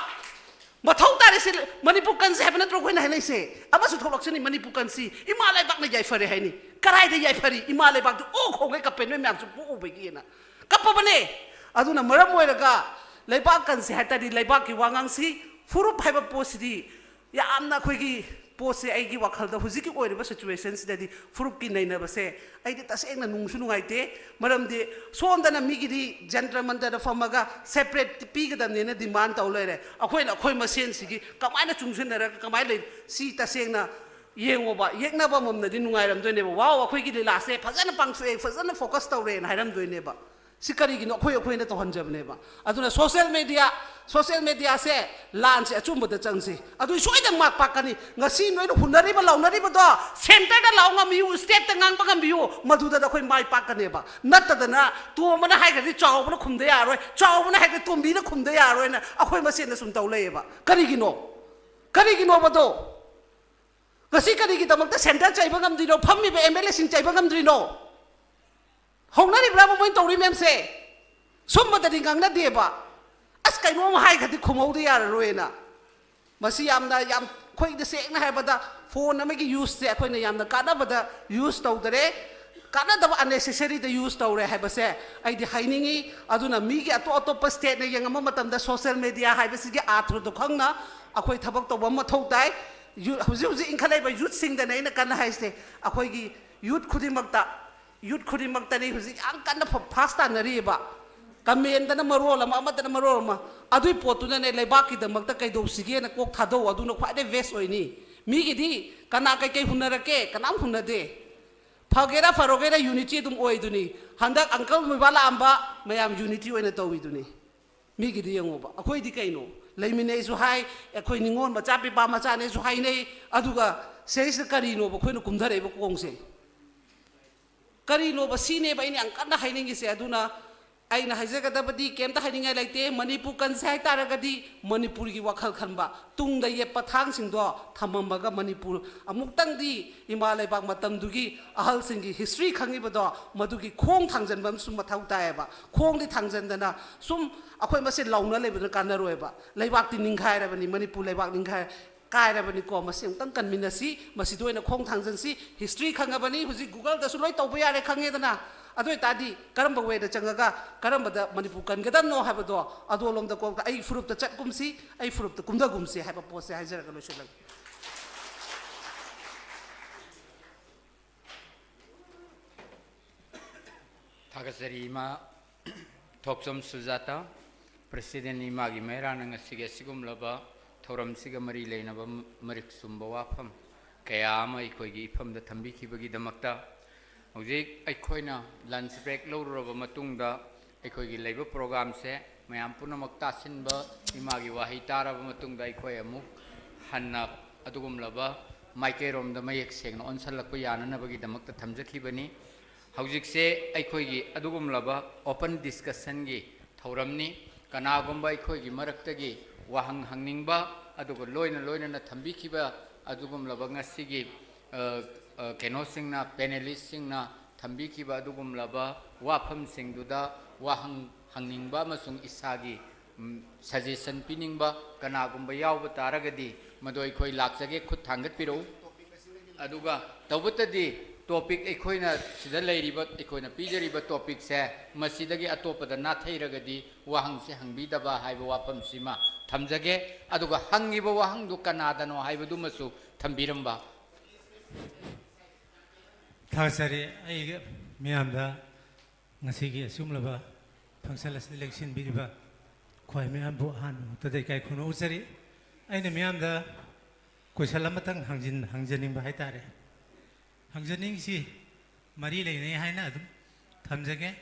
ꯃꯊꯧ ꯇꯥꯔꯦ ꯁꯤ꯫ ꯃꯅꯤꯄꯨꯔ ꯀꯟꯁꯤ ꯍꯥꯏꯕ ꯅꯠꯇ꯭ꯔꯣ ꯑꯩꯈꯣꯏꯅ ꯍꯥꯏꯅꯩꯁꯦ? ꯑꯃꯁꯨ ꯊꯣꯛꯂꯛꯁꯤꯅꯤ, ꯃꯅꯤꯄꯨꯔ ꯀꯟꯁꯤ, ꯏꯃꯥ ꯂꯩꯕꯥꯛꯅ ꯌꯥꯏꯐꯔꯦ ꯍꯥꯏꯅꯤ꯫ ꯀꯗꯥꯏꯗ ꯌꯥꯏꯐꯔꯤ? ꯏꯃꯥ ꯂꯩꯕꯥꯛꯇꯨ ꯑꯣ ꯈꯣꯡꯒꯩ ꯀꯞꯄꯦ ꯅꯣꯏ ꯃꯌꯥꯝꯁꯨ ꯄꯣꯛꯎꯕꯒꯤꯅ꯫ ꯀꯞꯄꯕꯅꯦ꯫ ꯑꯗꯨꯅ ꯃꯔꯝ ꯑꯣꯏꯔꯒ ꯂꯩꯕꯥꯛ ꯀꯟꯁꯤ ꯍꯥꯏ ꯇꯥꯔꯗꯤ ꯂꯩꯕꯥꯛꯀꯤ ꯋꯥꯉꯥꯡꯁꯤ, ꯐꯨꯔꯨꯞ ꯍꯥꯏꯕ ꯄꯣꯠꯁꯤꯗꯤ ꯌꯥꯝꯅ ꯑꯩꯈꯣꯏꯒꯤ ꯄꯣꯠꯁꯦ ꯑꯩꯒꯤ ꯋꯥꯈꯜꯗ ꯍꯧꯖꯤꯛꯀꯤ ꯑꯣꯏꯔꯤꯕ ꯁꯤꯆꯨꯋꯦꯁꯟꯁꯤꯗꯗꯤ ꯐꯨꯔꯨꯞꯀꯤ ꯅꯩꯅꯕꯁꯦ ꯑꯩꯗꯤ ꯇꯁꯦꯡꯅ ꯅꯨꯡꯁꯨ ꯅꯨꯡꯉꯥꯏꯇꯦ꯫ ꯃꯔꯝꯗꯤ ꯁꯣꯝꯗꯅ ꯃꯤꯒꯤꯗꯤ ꯖꯟꯇ꯭ꯔ ꯃꯟꯇ꯭ꯔꯗ ꯐꯝꯃꯒ ꯁꯦꯄꯔꯦꯠ ꯄꯤꯒꯗꯕꯅꯦꯅ ꯗꯤꯃꯥꯟ ꯇꯧ ꯂꯩꯔꯦ꯫ ꯑꯩꯈꯣꯏꯅ ꯑꯩꯈꯣꯏ ꯃꯁꯦꯟꯁꯤꯒꯤ ꯀꯃꯥꯏꯅ ꯆꯨꯡꯁꯤꯟꯅꯔꯒ ꯀꯃꯥꯏꯅ ꯂꯩ? ꯁꯤ ꯇꯁꯦꯡꯅ ꯌꯦꯡꯉꯣꯕ, ꯌꯦꯛꯅꯕ ꯑꯃꯃꯝꯅꯗꯤ ꯅꯨꯡꯉꯥꯏꯔꯝꯗꯣꯏꯅꯦꯕ, "ꯋꯥꯎ, ꯑꯩꯈꯣꯏꯒꯤ ꯂꯤꯂꯥꯁꯦ ꯐꯖꯅ ꯄꯥꯡꯊꯣꯛꯑꯦ, ꯐꯖꯅ ꯐꯣꯀꯁ ꯇꯧꯔꯦꯅ" ꯍꯥꯏꯔꯝꯗꯣꯏꯅꯦꯕ꯫ ꯁꯤ ꯀꯔꯤꯒꯤꯅꯣ? ꯑꯩꯈꯣꯏ ꯑꯩꯈꯣꯏꯅ ꯇꯧꯍꯟꯖꯕꯅꯦꯕ꯫ ꯑꯗꯨꯅ ꯁꯣꯁꯦꯜ ꯃꯦꯗꯤꯌꯥ, ꯁꯣꯁꯦꯜ ꯃꯦꯗꯤꯌꯥꯁꯦ ꯂꯥꯟꯁꯦ ꯑꯆꯨꯝꯕꯗ ꯆꯪꯁꯤ, ꯑꯗꯨ ꯁꯣꯏꯗꯅ ꯃꯥꯏ ꯄꯥꯛꯀꯅꯤ꯫ ꯉꯁꯤ ꯅꯣꯏꯅ ꯍꯨꯟꯅꯔꯤꯕ ꯂꯥꯎꯅꯔꯤꯕꯗꯣ ꯁꯦꯟꯇꯔꯗ ꯂꯥꯎ ꯉꯝꯕꯤꯌꯨ, ꯁ꯭ꯇꯦꯠꯇ ꯉꯥꯡꯕ ꯉꯝꯕꯤꯌꯨ, ꯃꯗꯨꯗ ꯑꯩꯈꯣꯏ ꯃꯥꯏ ꯄꯥꯛꯀꯅꯦꯕ꯫ ꯅꯠꯇꯗꯅ ꯇꯣꯝꯕꯅ ꯍꯥꯏꯈ꯭ꯔꯗꯤ ꯆꯥꯎꯕꯅ ꯈꯨꯝꯗ ꯌꯥꯔꯣꯏ, ꯆꯥꯎꯕꯅ ꯍꯥꯏꯈ꯭ꯔꯗꯤ ꯇꯣꯝꯕꯤꯅ ꯈꯨꯝꯗ ꯌꯥꯔꯣꯏꯅ ꯑꯩꯈꯣꯏ ꯃꯁꯦꯟꯗ ꯁꯨꯝ ꯇꯧ ꯂꯩꯌꯦꯕ꯫ ꯀꯔꯤꯒꯤꯅꯣ? ꯀꯔꯤꯒꯤꯅꯣꯕꯗꯣ? ꯉꯁꯤ ꯀꯔꯤꯒꯤꯗꯃꯛꯇ ꯁꯦꯟꯇꯔ ꯆꯩꯕ ꯉꯝꯗ꯭ꯔꯤꯅꯣ? ꯐꯝꯃꯤꯕ ꯑꯦꯝ ꯑꯦꯜ ꯑꯦꯁꯤꯡ ꯆꯩꯕ ꯉꯝꯗ꯭ꯔꯤꯅꯣ? ꯍꯧꯅꯔꯤꯕ꯭ꯔꯥꯕ ꯃꯣꯏꯅ ꯇꯧꯔꯤ ꯃꯌꯥꯝꯁꯦ? ꯁꯨꯝꯕꯗꯗꯤ ꯉꯥꯡꯅꯗꯦꯕ꯫ ꯑꯁ, ꯀꯩꯅꯣꯝ ꯍꯥꯏꯈ꯭ꯔꯗꯤ ꯈꯨꯝꯍꯧꯗ ꯌꯥꯔꯔꯣꯏꯅ꯫ ꯃꯁꯤ ꯌꯥꯝꯅ, ꯌꯥꯝ, ꯑꯩꯈꯣꯏꯗ ꯁꯦꯡꯅ ꯍꯥꯏꯔꯕꯗ, ꯐꯣꯟ ꯑꯃꯒꯤ ꯌꯨꯁꯁꯦ ꯑꯩꯈꯣꯏꯅ ꯌꯥꯝꯅ ꯀꯥꯟꯅꯕꯗ ꯌꯨꯁ ꯇꯧꯗꯔꯦ, ꯀꯥꯟꯅꯗꯕ ꯑꯟꯅꯦꯁꯦꯁꯔꯤꯗ ꯌꯨꯁ ꯇꯧꯔꯦ ꯍꯥꯏꯕꯁꯦ ꯑꯩꯗꯤ ꯍꯥꯏꯅꯤꯡꯉꯤ꯫ ꯑꯗꯨꯅ ꯃꯤꯒꯤ ꯑꯇꯣꯞ ꯑꯇꯣꯞꯄ ꯁ꯭ꯇꯦꯠꯅ ꯌꯦꯡꯉꯝꯕ ꯃꯇꯝꯗ ꯁꯣꯁꯦꯜ ꯃꯦꯗꯤꯌꯥ ꯍꯥꯏꯕꯁꯤꯒꯤ ꯑꯥꯔꯊꯗꯣ ꯈꯪꯅ ꯑꯩꯈꯣꯏ ꯊꯕꯛ ꯇꯧꯕ ꯑꯃ ꯃꯊꯧ ꯇꯥꯏ꯫ ꯌꯨ-, ꯍꯧꯖꯤꯛ ꯍꯧꯖꯤꯛ ꯏꯟꯈꯠꯂꯛꯏꯕ ꯌꯨꯠꯁꯤꯡꯗꯅꯦ ꯑꯩꯅ ꯀꯟꯅ ꯍꯥꯏꯁꯦ, ꯑꯩꯈꯣꯏꯒꯤ ꯌꯨꯠ ꯈꯨꯗꯤꯡꯃꯛꯇ, ꯌꯨꯠ ꯈꯨꯗꯤꯡꯃꯛꯇꯅꯤ ꯍꯧꯖꯤꯛ ꯌꯥꯝ ꯀꯟꯅ ꯐ-, ꯐꯥꯁ ꯇꯥꯟꯅꯔꯤꯑꯕ꯫ ꯀꯃꯦꯟꯗꯅ ꯃꯔꯣꯜ ꯑꯃ, ꯑꯃꯗꯅ ꯃꯔꯣꯜ ꯑꯃ꯫ ꯑꯗꯨꯏ ꯄꯣꯠꯇꯨꯅꯅꯦ ꯂꯩꯕꯥꯛꯀꯤꯗꯃꯛꯇ ꯀꯩꯗꯧꯁꯤꯒꯦꯅ ꯀꯣꯛ ꯊꯥꯗꯧ, ꯑꯗꯨꯅ ꯈ꯭ꯋꯥꯏꯗꯩ ꯕꯦꯁ ꯑꯣꯏꯅꯤ꯫ ꯃꯤꯒꯤꯗꯤ ꯀꯅꯥ ꯀꯩꯀꯩ ꯍꯨꯟꯅꯔꯛꯀꯦ? ꯀꯅꯥꯝ ꯍꯨꯟꯅꯗꯦ꯫ ꯐꯒꯦꯔꯥ ꯐꯔꯣꯒꯦꯔꯥ ꯌꯨꯅꯤꯇꯤ ꯑꯗꯨꯝ ꯑꯣꯏꯗꯨꯅꯤ꯫ ꯍꯟꯗꯛ ꯑꯪꯀꯜ ꯃꯣꯏꯕꯥ ꯂꯥꯛꯑꯝꯕ ꯃꯌꯥꯝ ꯌꯨꯅꯤꯇꯤ ꯑꯣꯏꯅ ꯇꯧꯏꯗꯨꯅꯤ꯫ ꯃꯤꯒꯤꯗꯤ ꯌꯦꯡꯉꯣꯕ, ꯑꯩꯈꯣꯏꯗꯤ ꯀꯩꯅꯣ? ꯂꯩꯃꯤꯟꯅꯩꯁꯨ ꯍꯥꯏ, ꯑꯩꯈꯣꯏ ꯅꯤꯉꯣꯜ ꯃꯆꯥ ꯄꯤꯄꯥ ꯃꯆꯥꯅꯦꯁꯨ ꯍꯥꯏꯅꯩ, ꯑꯗꯨꯒ ꯁꯤꯗꯩꯁꯤꯗ ꯀꯔꯤꯅꯣꯕ ꯑꯩꯈꯣꯏꯅ ꯀꯨꯝꯊꯔꯛꯏꯕ ꯈꯣꯡꯁꯦ? ꯀꯔꯤꯅꯣꯕ? ꯁꯤꯅꯦꯕ ꯑꯩꯅ ꯌꯥꯝ ꯀꯟꯅ ꯍꯥꯏꯅꯤꯡꯉꯤꯁꯦ꯫ ꯑꯗꯨꯅ ꯑꯩꯅ ꯍꯥꯏꯖꯒꯗꯕꯗꯤ ꯀꯩꯝꯇ ꯍꯥꯏꯅꯤꯡꯉꯥꯏ ꯂꯩꯇꯦ꯫ ꯃꯅꯤꯄꯨꯔ ꯀꯟꯁꯦ ꯍꯥꯏꯇꯥꯔꯒꯗꯤ ꯃꯅꯤꯄꯨꯔꯒꯤ ꯋꯥꯈꯜ ꯈꯟꯕ, ꯇꯨꯡꯗ ꯌꯦꯠꯄ ꯊꯥꯡꯁꯤꯡꯗꯣ ꯊꯝꯃꯝꯃꯒ ꯃꯅꯤꯄꯨꯔ ꯑꯃꯨꯛꯇꯪꯗꯤ ꯏꯃꯥ ꯂꯩꯕꯥꯛ ꯃꯇꯝꯗꯨꯒꯤ ꯑꯍꯜꯁꯤꯡꯒꯤ ꯍꯤꯁꯇ꯭ꯔꯤ ꯈꯪꯉꯤꯕꯗꯣ, ꯃꯗꯨꯒꯤ ꯈꯣꯡ ꯊꯥꯡꯖꯟꯕ ꯑꯃꯁꯨ ꯃꯊꯧ ꯇꯥꯏꯌꯦꯕ꯫ ꯈꯣꯡꯗꯤ ꯊꯥꯡꯖꯟꯗꯅ ꯁꯨꯝ ꯑꯩꯈꯣꯏ ꯃꯁꯦꯟ ꯂꯥꯎꯅ ꯂꯩꯕꯅ ꯀꯥꯟꯅꯔꯣꯏꯕ꯫ ꯂꯩꯕꯥꯛꯇꯤ ꯅꯤꯡꯈꯥꯏꯔꯕꯅꯤ, ꯃꯅꯤꯄꯨꯔ ꯂꯩꯕꯥꯛ ꯅꯤꯡꯈꯥꯏ ꯀꯥꯏꯔꯕꯅꯤꯀꯣ꯫ ꯃꯁꯤ ꯑꯃꯨꯛꯇꯪ ꯀꯟꯃꯤꯟꯅꯁꯤ, ꯃꯁꯤꯗ ꯑꯣꯏꯅ ꯈꯣꯡ ꯊꯥꯡꯖꯟꯁꯤ꯫ ꯍꯤꯁꯇ꯭ꯔꯤ ꯈꯪꯉꯕꯅꯤ, ꯍꯧꯖꯤꯛ ꯒꯨꯒꯜꯗꯁꯨ ꯂꯣꯏ ꯇꯧꯕ ꯌꯥꯔꯦ, ꯈꯪꯉꯦꯗꯅ꯫ ꯑꯗꯨ ꯑꯣꯏꯇꯥꯔꯗꯤ ꯀꯔꯝꯕ ꯋꯦꯗ ꯆꯪꯉꯒ ꯀꯔꯝꯕꯗ ꯃꯅꯤꯄꯨꯔ ꯀꯟꯒꯗꯕꯅꯣ ꯍꯥꯏꯕꯗꯣ ꯑꯗꯣꯂꯣꯝꯗ ꯀꯣꯛꯇ ꯑꯩ ꯐꯨꯔꯨꯞꯇ ꯆꯠꯀꯨꯝꯁꯤ, ꯑꯩ ꯐꯨꯔꯨꯞꯇ ꯀꯨꯝꯊꯒꯨꯝꯁꯤ ꯍꯥꯏꯕ ꯄꯣꯠꯁꯦ ꯍꯥꯏꯖꯔꯒ ꯂꯣꯏꯁꯤꯜꯂꯒꯦ꯫ ꯊꯥꯒꯠꯆꯔꯤ ꯏꯃꯥ ꯊꯣꯛꯆꯣꯝ ꯁꯨꯖꯥꯇꯥ, ꯄ꯭ꯔꯁꯤꯗꯦꯟ ꯏꯃꯥꯒꯤ ꯃꯩꯔꯥꯅ ꯉꯁꯤꯒꯤ ꯑꯁꯤꯒꯨꯝꯂꯕ ꯊꯧꯔꯝꯁꯤꯒ ꯃꯔꯤ ꯂꯩꯅꯕ ꯃꯔꯤꯛ ꯆꯨꯝꯕ ꯋꯥꯐꯝ ꯀꯌꯥ ꯑꯃ ꯑꯩꯈꯣꯏꯒꯤ ꯏꯐꯝꯗ ꯊꯝꯕꯤꯈꯤꯕꯒꯤꯗꯃꯛꯇ꯫ ꯍꯧꯖꯤꯛ ꯑꯩꯈꯣꯏꯅ ꯂꯟꯆ ꯕ꯭ꯔꯦꯛ ꯂꯧꯔꯨꯔꯕ ꯃꯇꯨꯡꯗ ꯑꯩꯈꯣꯏꯒꯤ ꯂꯩꯕ ꯄ꯭ꯔꯣꯒ꯭ꯔꯥꯝꯁꯦ ꯃꯌꯥꯝ ꯄꯨꯝꯅꯃꯛ ꯇꯥꯁꯤꯟꯕ, ꯏꯃꯥꯒꯤ ꯋꯥꯍꯩ ꯇꯥꯔꯕ ꯃꯇꯨꯡꯗ ꯑꯩꯈꯣꯏ ꯑꯃꯨꯛ ꯍꯟꯅ ꯑꯗꯨꯒꯨꯝꯂꯕ ꯃꯥꯏꯀꯩꯔꯣꯝꯗ ꯃꯌꯦꯛ ꯁꯦꯡꯅ ꯑꯣꯟꯁꯤꯜꯂꯛꯄ ꯌꯥꯅꯅꯕꯒꯤꯗꯃꯛꯇ ꯊꯝꯖꯈꯤꯕꯅꯤ꯫ ꯍꯧꯖꯤꯛꯁꯦ ꯑꯩꯈꯣꯏꯒꯤ ꯑꯗꯨꯒꯨꯝꯂꯕ ꯑꯣꯄꯟ ꯗꯤꯁꯀꯁꯟꯒꯤ ꯊꯧꯔꯝꯅꯤ꯫ ꯀꯅꯥꯒꯨꯝꯕ ꯑꯩꯈꯣꯏꯒꯤ ꯃꯔꯛꯇꯒꯤ ꯋꯥꯍꯪ ꯍꯪꯅꯤꯡꯕ, ꯑꯗꯨꯒ ꯂꯣꯏꯅ ꯂꯣꯏꯅꯅ ꯊꯝꯕꯤꯈꯤꯕ ꯑꯗꯨꯒꯨꯝꯂꯕ ꯉꯁꯤꯒꯤ, ꯑ, ꯑ, ꯀꯩꯅꯣꯁꯤꯡꯅ, ꯄꯦꯅꯦꯂꯤꯁꯁꯤꯡꯅ ꯊꯝꯕꯤꯈꯤꯕ ꯑꯗꯨꯒꯨꯝꯂꯕ ꯋꯥꯐꯝꯁꯤꯡꯗꯨꯗ ꯋꯥꯍꯪ ꯍꯪꯅꯤꯡꯕ ꯑꯃꯁꯨꯡ ꯏꯁꯥꯒꯤ, ꯎꯝ, ꯁꯖꯦꯁꯟ ꯄꯤꯅꯤꯡꯕ ꯀꯅꯥꯒꯨꯝꯕ ꯌꯥꯎꯕ ꯇꯥꯔꯒꯗꯤ ꯃꯗꯨ ꯑꯩꯈꯣꯏ ꯂꯥꯛꯆꯒꯦ, ꯈꯨꯠ ꯊꯥꯡꯒꯠꯄꯤꯔꯛꯎ꯫ ꯑꯗꯨꯒ ꯇꯧꯕꯇꯗꯤ ꯇꯣꯄꯤꯛ ꯑꯩꯈꯣꯏꯅ ꯁꯤꯗ ꯂꯩꯔꯤꯕ, ꯑꯩꯈꯣꯏꯅ ꯄꯤꯖꯔꯤꯕ ꯇꯣꯄꯤꯛꯁꯦ ꯃꯁꯤꯗꯒꯤ ꯑꯇꯣꯞꯄꯗ ꯅꯥꯊꯩꯔꯒꯗꯤ ꯋꯥꯍꯪꯁꯦ ꯍꯪꯕꯤꯗꯕ ꯍꯥꯏꯕ ꯋꯥꯐꯝꯁꯤꯃ ꯊꯝꯖꯒꯦ꯫ ꯑꯗꯨꯒ ꯍꯪꯉꯤꯕ ꯋꯥꯍꯪꯗꯨ ꯀꯅꯥꯗꯅꯣ ꯍꯥꯏꯕꯗꯨꯃꯁꯨ ꯊꯝꯕꯤꯔꯝꯕ꯫ ꯊꯥꯒꯠꯆꯔꯤ꯫ ꯑꯩ ꯃꯤꯌꯥꯝꯗ ꯉꯁꯤꯒꯤ ꯑꯁꯤꯒꯨꯝꯂꯕ ꯐꯪꯁꯟ ꯑꯁꯤꯗ ꯂꯦꯡꯁꯤꯟꯕꯤꯔꯤꯕ ꯈ꯭ꯋꯥꯏ ꯃꯌꯥꯝꯕꯨ ꯑꯍꯥꯟꯕ ꯃꯛꯇꯗ ꯏꯀꯥꯏ ꯈꯨꯝꯅ ꯎꯠꯆꯔꯤ꯫ ꯑꯩꯅ ꯃꯤꯌꯥꯝꯗ ꯀꯣꯏꯁꯟ ꯑꯃꯇꯪ ꯍꯪꯖꯤꯟ-, ꯍꯪꯖꯅꯤꯡꯕ ꯍꯥꯏꯇꯥꯔꯦ꯫ ꯍꯪꯖꯅꯤꯡꯉꯤꯁꯤ ꯃꯔꯤ ꯂꯩꯅꯩ ꯍꯥꯏꯅ ꯑꯗꯨꯝ ꯊꯝꯖꯒꯦ꯫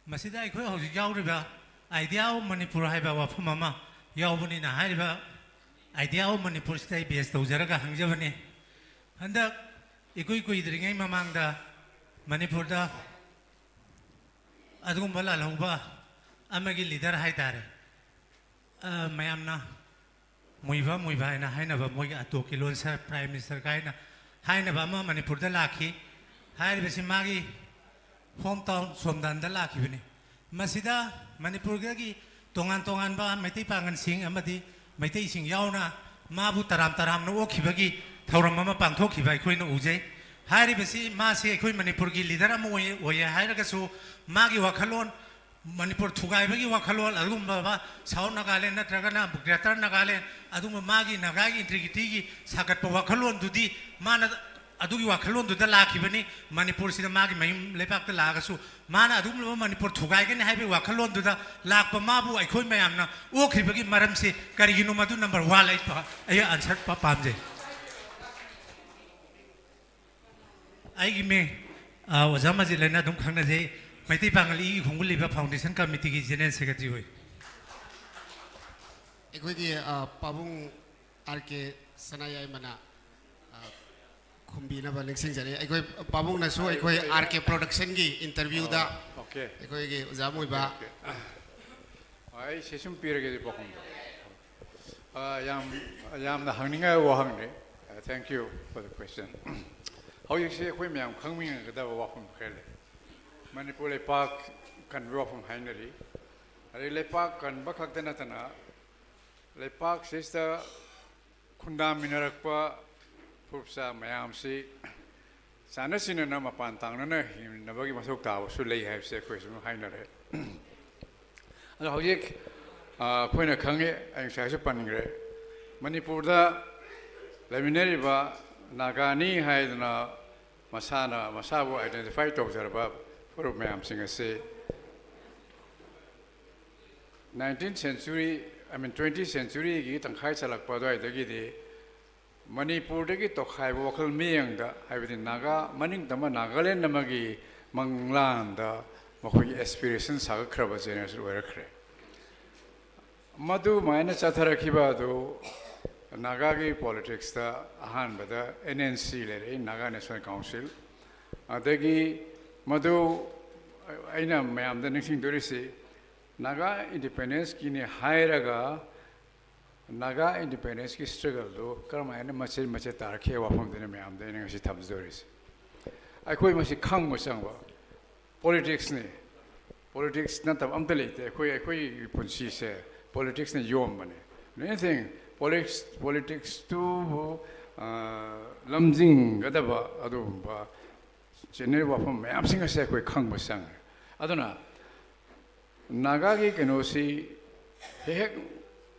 ꯃꯁꯤꯗ ꯑꯩꯈꯣꯏ ꯍꯧꯖꯤꯛ ꯌꯥꯎꯔꯤꯕ Idea of Manipur ꯍꯥꯏꯕ ꯋꯥꯐꯝ ꯑꯃ ꯌꯥꯎꯕꯅꯤꯅ, ꯍꯥꯏꯔꯤꯕ Idea of Manipurꯁꯤꯗ ꯑꯩ ꯕꯦꯁ ꯇꯧꯖꯔꯒ ꯍꯪꯖꯕꯅꯤ꯫ ꯍꯟꯗꯛ ꯏꯀꯨꯏ ꯀꯨꯏꯗ꯭ꯔꯤꯉꯩ ꯃꯃꯥꯡꯗ ꯃꯅꯤꯄꯨꯔꯗ ꯑꯗꯨꯒꯨꯝꯕ ꯂꯥꯜꯍꯧꯕ ꯑꯃꯒꯤ ꯂꯤꯗꯔ ꯍꯥꯏꯇꯥꯔꯦ, ꯑ, ꯃꯌꯥꯝꯅ ꯃꯨꯏꯕ ꯃꯨꯏꯕ ꯍꯥꯏꯅ ꯍꯥꯏꯅꯕ, ꯃꯣꯏꯒꯤ ꯑꯇꯣꯞꯀꯤ ꯂꯣꯟ ꯁꯥ-, ꯄ꯭ꯔꯥꯏꯝ ꯃꯤꯅꯤꯁꯇꯔ ꯀꯥꯏꯅ ꯍꯥꯏꯅꯕ ꯑꯃ ꯃꯅꯤꯄꯨꯔꯗ ꯂꯥꯛꯈꯤ꯫ ꯍꯥꯏꯔꯤꯕꯁꯤ ꯃꯥꯒꯤ ꯍꯣꯝ ꯇꯥꯎꯟ ꯁꯣꯝꯗꯥꯟꯗ ꯂꯥꯛꯈꯤꯕꯅꯤ꯫ ꯃꯁꯤꯗ ꯃꯅꯤꯄꯨꯔꯗꯒꯤ ꯇꯣꯉꯥꯟ ꯇꯣꯉꯥꯟꯕ ꯃꯩꯇꯩ ꯄꯥꯉꯜꯁꯤꯡ ꯑꯃꯗꯤ ꯃꯩꯇꯩꯁꯤꯡ ꯌꯥꯎꯅ ꯃꯥꯕꯨ ꯇꯔꯥꯝ ꯇꯔꯥꯝꯅ ꯑꯣꯛꯈꯤꯕꯒꯤ ꯊꯧꯔꯝ ꯑꯃ ꯄꯥꯡꯊꯣꯛꯈꯤꯕ ꯑꯩꯈꯣꯏꯅ ꯎꯖꯩ꯫ ꯍꯥꯏꯔꯤꯕꯁꯤ ꯃꯥꯁꯤ ꯑꯩꯈꯣꯏ ꯃꯅꯤꯄꯨꯔꯒꯤ ꯂꯤꯗꯔ ꯑꯃ ꯑꯣꯏ-, ꯑꯣꯏꯌꯦ ꯍꯥꯏꯔꯒꯁꯨ, ꯃꯥꯒꯤ ꯋꯥꯈꯜꯂꯣꯟ, ꯃꯅꯤꯄꯨꯔ ꯊꯨꯒꯥꯏꯕꯒꯤ ꯋꯥꯈꯜꯂꯣꯟ, ꯑꯗꯨꯒꯨꯝꯂꯕ ꯁꯥꯎꯠ ꯅꯥꯒꯥꯂꯦꯟ ꯅꯠꯇ꯭ꯔꯒꯅ ꯒ꯭ꯔꯦꯇꯔ ꯅꯥꯒꯥꯂꯦꯟ, ꯑꯗꯨꯒꯨꯝꯕ ꯃꯥꯒꯤ ꯅꯥꯒꯥꯒꯤ ꯏꯟꯇꯤꯒ꯭ꯔꯤꯇꯤꯒꯤ ꯁꯥꯒꯠꯄ ꯋꯥꯈꯜꯂꯣꯟꯗꯨꯗꯤ ꯃꯥꯅ ꯑꯗꯨꯒꯤ ꯋꯥꯈꯜꯂꯣꯟꯗꯨꯗ ꯂꯥꯛꯈꯤꯕꯅꯤ꯫ ꯃꯅꯤꯄꯨꯔꯁꯤꯗ ꯃꯥꯒꯤ ꯃꯌꯨꯝ ꯂꯩꯕꯥꯛꯇ ꯂꯥꯛꯑꯒꯁꯨ ꯃꯥꯅ ꯑꯗꯨꯒꯨꯝꯂꯕ ꯃꯅꯤꯄꯨꯔ ꯊꯨꯒꯥꯏꯒꯅꯤ ꯍꯥꯏꯕꯒꯤ ꯋꯥꯈꯜꯂꯣꯟꯗꯨꯗ ꯂꯥꯛꯄ ꯃꯥꯕꯨ ꯑꯩꯈꯣꯏ ꯃꯌꯥꯝꯅ ꯑꯣꯛꯈ꯭ꯔꯤꯕꯒꯤ ꯃꯔꯝꯁꯤ ꯀꯔꯤꯒꯤꯅꯣ? ꯃꯗꯨ ꯅꯝꯕꯔ ꯋꯥꯟ ꯑꯩ ꯄ-, ꯑꯩ ꯑꯟꯁꯔ ꯄ-, ꯄꯥꯝꯖꯩ꯫ ꯑꯩꯒꯤ ꯃꯤꯡ, ꯑ, ꯑꯣꯖꯥ ꯃꯖꯤꯠ ꯍꯥꯏꯅ ꯑꯗꯨꯝ ꯈꯪꯅꯖꯩ꯫ ꯃꯩꯇꯩ ꯄꯥꯉꯜ ꯏꯒꯤ ꯈꯣꯡꯒꯨꯜ ꯂꯤꯕ ꯐꯥꯎꯟꯗꯦꯁꯟ ꯀꯃꯤꯇꯤꯒꯤ ꯖꯦꯅꯔꯦꯜ ꯁꯦꯀ꯭ꯔꯦꯇꯔꯤ ꯑꯣꯏ꯫ ꯑꯩꯈꯣꯏꯒꯤ, ꯑ, ꯄꯥꯕꯨꯡ ꯑꯥꯔ ꯀꯦ ꯁꯅꯥꯌꯥꯏꯃꯅ, ꯑ, ꯈꯨꯝꯕꯤꯅꯕ ꯅꯤꯡꯁꯤꯡꯖꯔꯤ꯫ ꯑꯩꯈꯣꯏ ꯄꯥꯕꯨꯡꯅꯁꯨ ꯑꯩꯈꯣꯏ ꯑꯥꯔ ꯀꯦ ꯄ꯭ꯔꯣꯗꯛꯁꯟꯒꯤ ꯏꯟꯇꯔꯚ꯭ꯌꯨꯗ ꯑꯣꯀꯦ꯫ ꯑꯩꯈꯣꯏꯒꯤ ꯑꯣꯖꯥ ꯃꯨꯏꯕ ꯑꯣꯀꯦ꯫ ꯑꯩ ꯁꯤ ꯁꯨꯝ ꯄꯤꯔꯒꯦ ꯄꯥꯎꯈꯨꯝꯗꯣ꯫ ꯑ, ꯌꯥꯝ, ꯌꯥꯝꯅ ꯍꯪꯅꯤꯡꯉꯥꯏ ꯋꯥꯍꯪꯅꯤ꯫ Uh, thank you for the question. ꯍꯧꯖꯤꯛꯁꯦ ꯑꯩꯈꯣꯏ ꯃꯌꯥꯝ ꯈꯪꯃꯤꯟꯅꯒꯗꯕ ꯋꯥꯐꯝ ꯈꯔ ꯂꯩ꯫ ꯃꯅꯤꯄꯨꯔ ꯂꯩꯄꯥꯛ ꯀꯟꯕꯒꯤ ꯋꯥꯐꯝ ꯍꯥꯏꯅꯔꯤ꯫ ꯑꯗꯩ ꯂꯩꯄꯥꯛ ꯀꯟꯕ ꯈꯛꯇ ꯅꯠꯇꯅ ꯂꯩꯄꯥꯛꯁꯤꯗ ꯈꯨꯟꯗꯥꯃꯤꯟꯅꯔꯛꯄ ꯐꯨꯔꯨꯞꯆꯥ ꯃꯌꯥꯝꯁꯤ ꯆꯥꯟꯅ ꯆꯤꯟꯅꯅ ꯃꯄꯥꯟ ꯇꯥꯡꯅꯅ ꯍꯤꯡꯃꯤꯟꯅꯕꯒꯤ ꯃꯊꯧ ꯇꯥꯕꯁꯨ ꯂꯩ ꯍꯥꯏꯕꯁꯦ ꯑꯩꯈꯣꯏ ꯁꯨꯝ ꯍꯥꯏꯅꯔꯦ꯫ ꯑꯗꯣ ꯍꯧꯖꯤꯛ, ꯑ, ꯑꯩꯈꯣꯏꯅ ꯈꯪꯉꯤ, ꯑꯩ ꯉꯁꯥꯏꯁꯨ ꯄꯟꯈ꯭ꯔꯦ, ꯃꯅꯤꯄꯨꯔꯗ ꯂꯩꯃꯤꯟꯅꯔꯤꯕ ꯅꯥꯒꯥꯅꯤ ꯍꯥꯏꯗꯅ ꯃꯁꯥꯅ ꯃꯁꯥꯕꯨ identify ꯇꯧꯖꯔꯕ ꯐꯨꯔꯨꯞ ꯃꯌꯥꯝꯁꯤꯡ ꯑꯁꯤ nineteenth century, I mean, twentieth centuryꯒꯤ ꯇꯪꯈꯥꯏ ꯆꯜꯂꯛꯄ ꯑꯗꯨꯋꯥꯏꯗꯒꯤꯗꯤ ꯃꯅꯤꯄꯨꯔꯗꯒꯤ ꯇꯣꯈꯥꯏꯕ ꯋꯥꯈꯜ ꯃꯤꯠꯌꯦꯡꯗ, ꯍꯥꯏꯕꯗꯤ ꯅꯥꯒꯥ, ꯃꯅꯤꯡ ꯇꯝꯕ ꯅꯥꯒꯥꯂꯦꯟ ꯑꯃꯒꯤ ꯃꯪꯂꯥꯟꯗ ꯃꯈꯣꯏꯒꯤ aspiration ꯁꯥꯒꯠꯈ꯭ꯔꯕ generation ꯑꯣꯏꯔꯛꯈ꯭ꯔꯦ꯫ ꯃꯗꯨꯃꯥꯏꯅ ꯆꯠꯊꯔꯛꯈꯤꯕ ꯑꯗꯨ ꯅꯥꯒꯥꯒꯤ politicsꯇ ꯑꯍꯥꯟꯕꯗ NNC ꯂꯩꯔꯛꯏ, Naga National Council꯫ ꯑꯗꯒꯤ ꯃꯗꯨ ꯑꯩꯅ ꯃꯌꯥꯝꯗ ꯅꯤꯡꯁꯤꯡꯗꯣꯔꯤꯁꯤ, ꯅꯥꯒꯥ independenceꯀꯤꯅꯤ ꯍꯥꯏꯔꯒ ꯅꯥꯒꯥ independenceꯀꯤ struggleꯗꯨ ꯀꯔꯝꯍꯥꯏꯅ ꯃꯆꯦꯠ ꯃꯆꯦꯠ ꯇꯥꯔꯛꯈꯤ ꯋꯥꯐꯝꯗꯨꯅꯤ ꯃꯌꯥꯝꯗ ꯑꯩꯅ ꯉꯁꯤ ꯊꯝꯖꯗꯣꯔꯤꯁꯦ꯫ ꯑꯩꯈꯣꯏ ꯃꯁꯤ ꯈꯪꯕ ꯆꯪꯕ꯫ Politicsꯅꯤ꯫ Politics ꯅꯠꯇꯕ ꯑꯝꯇ ꯂꯩꯇꯦ꯫ ꯑꯩꯈꯣꯏ, ꯑꯩꯈꯣꯏꯒꯤ ꯄꯨꯟꯁꯤꯁꯦ politicsꯅ ꯌꯣꯝꯕꯅꯤ꯫ Anything, politics, politicsꯇꯨꯕꯨ, ꯑ, ꯂꯝꯖꯤꯡꯒꯗꯕ ꯑꯗꯨꯒꯨꯝꯕ ꯆꯦꯟꯅꯔꯤꯕ ꯋꯥꯐꯝ ꯃꯌꯥꯝꯁꯤꯡ ꯑꯁꯦ ꯑꯩꯈꯣꯏ ꯈꯪꯕ ꯆꯪꯉꯦ꯫ ꯑꯗꯨꯅ ꯅꯥꯒꯥꯒꯤ ꯀꯩꯅꯣꯁꯤ ꯍꯦꯛ, ꯍꯦꯛ,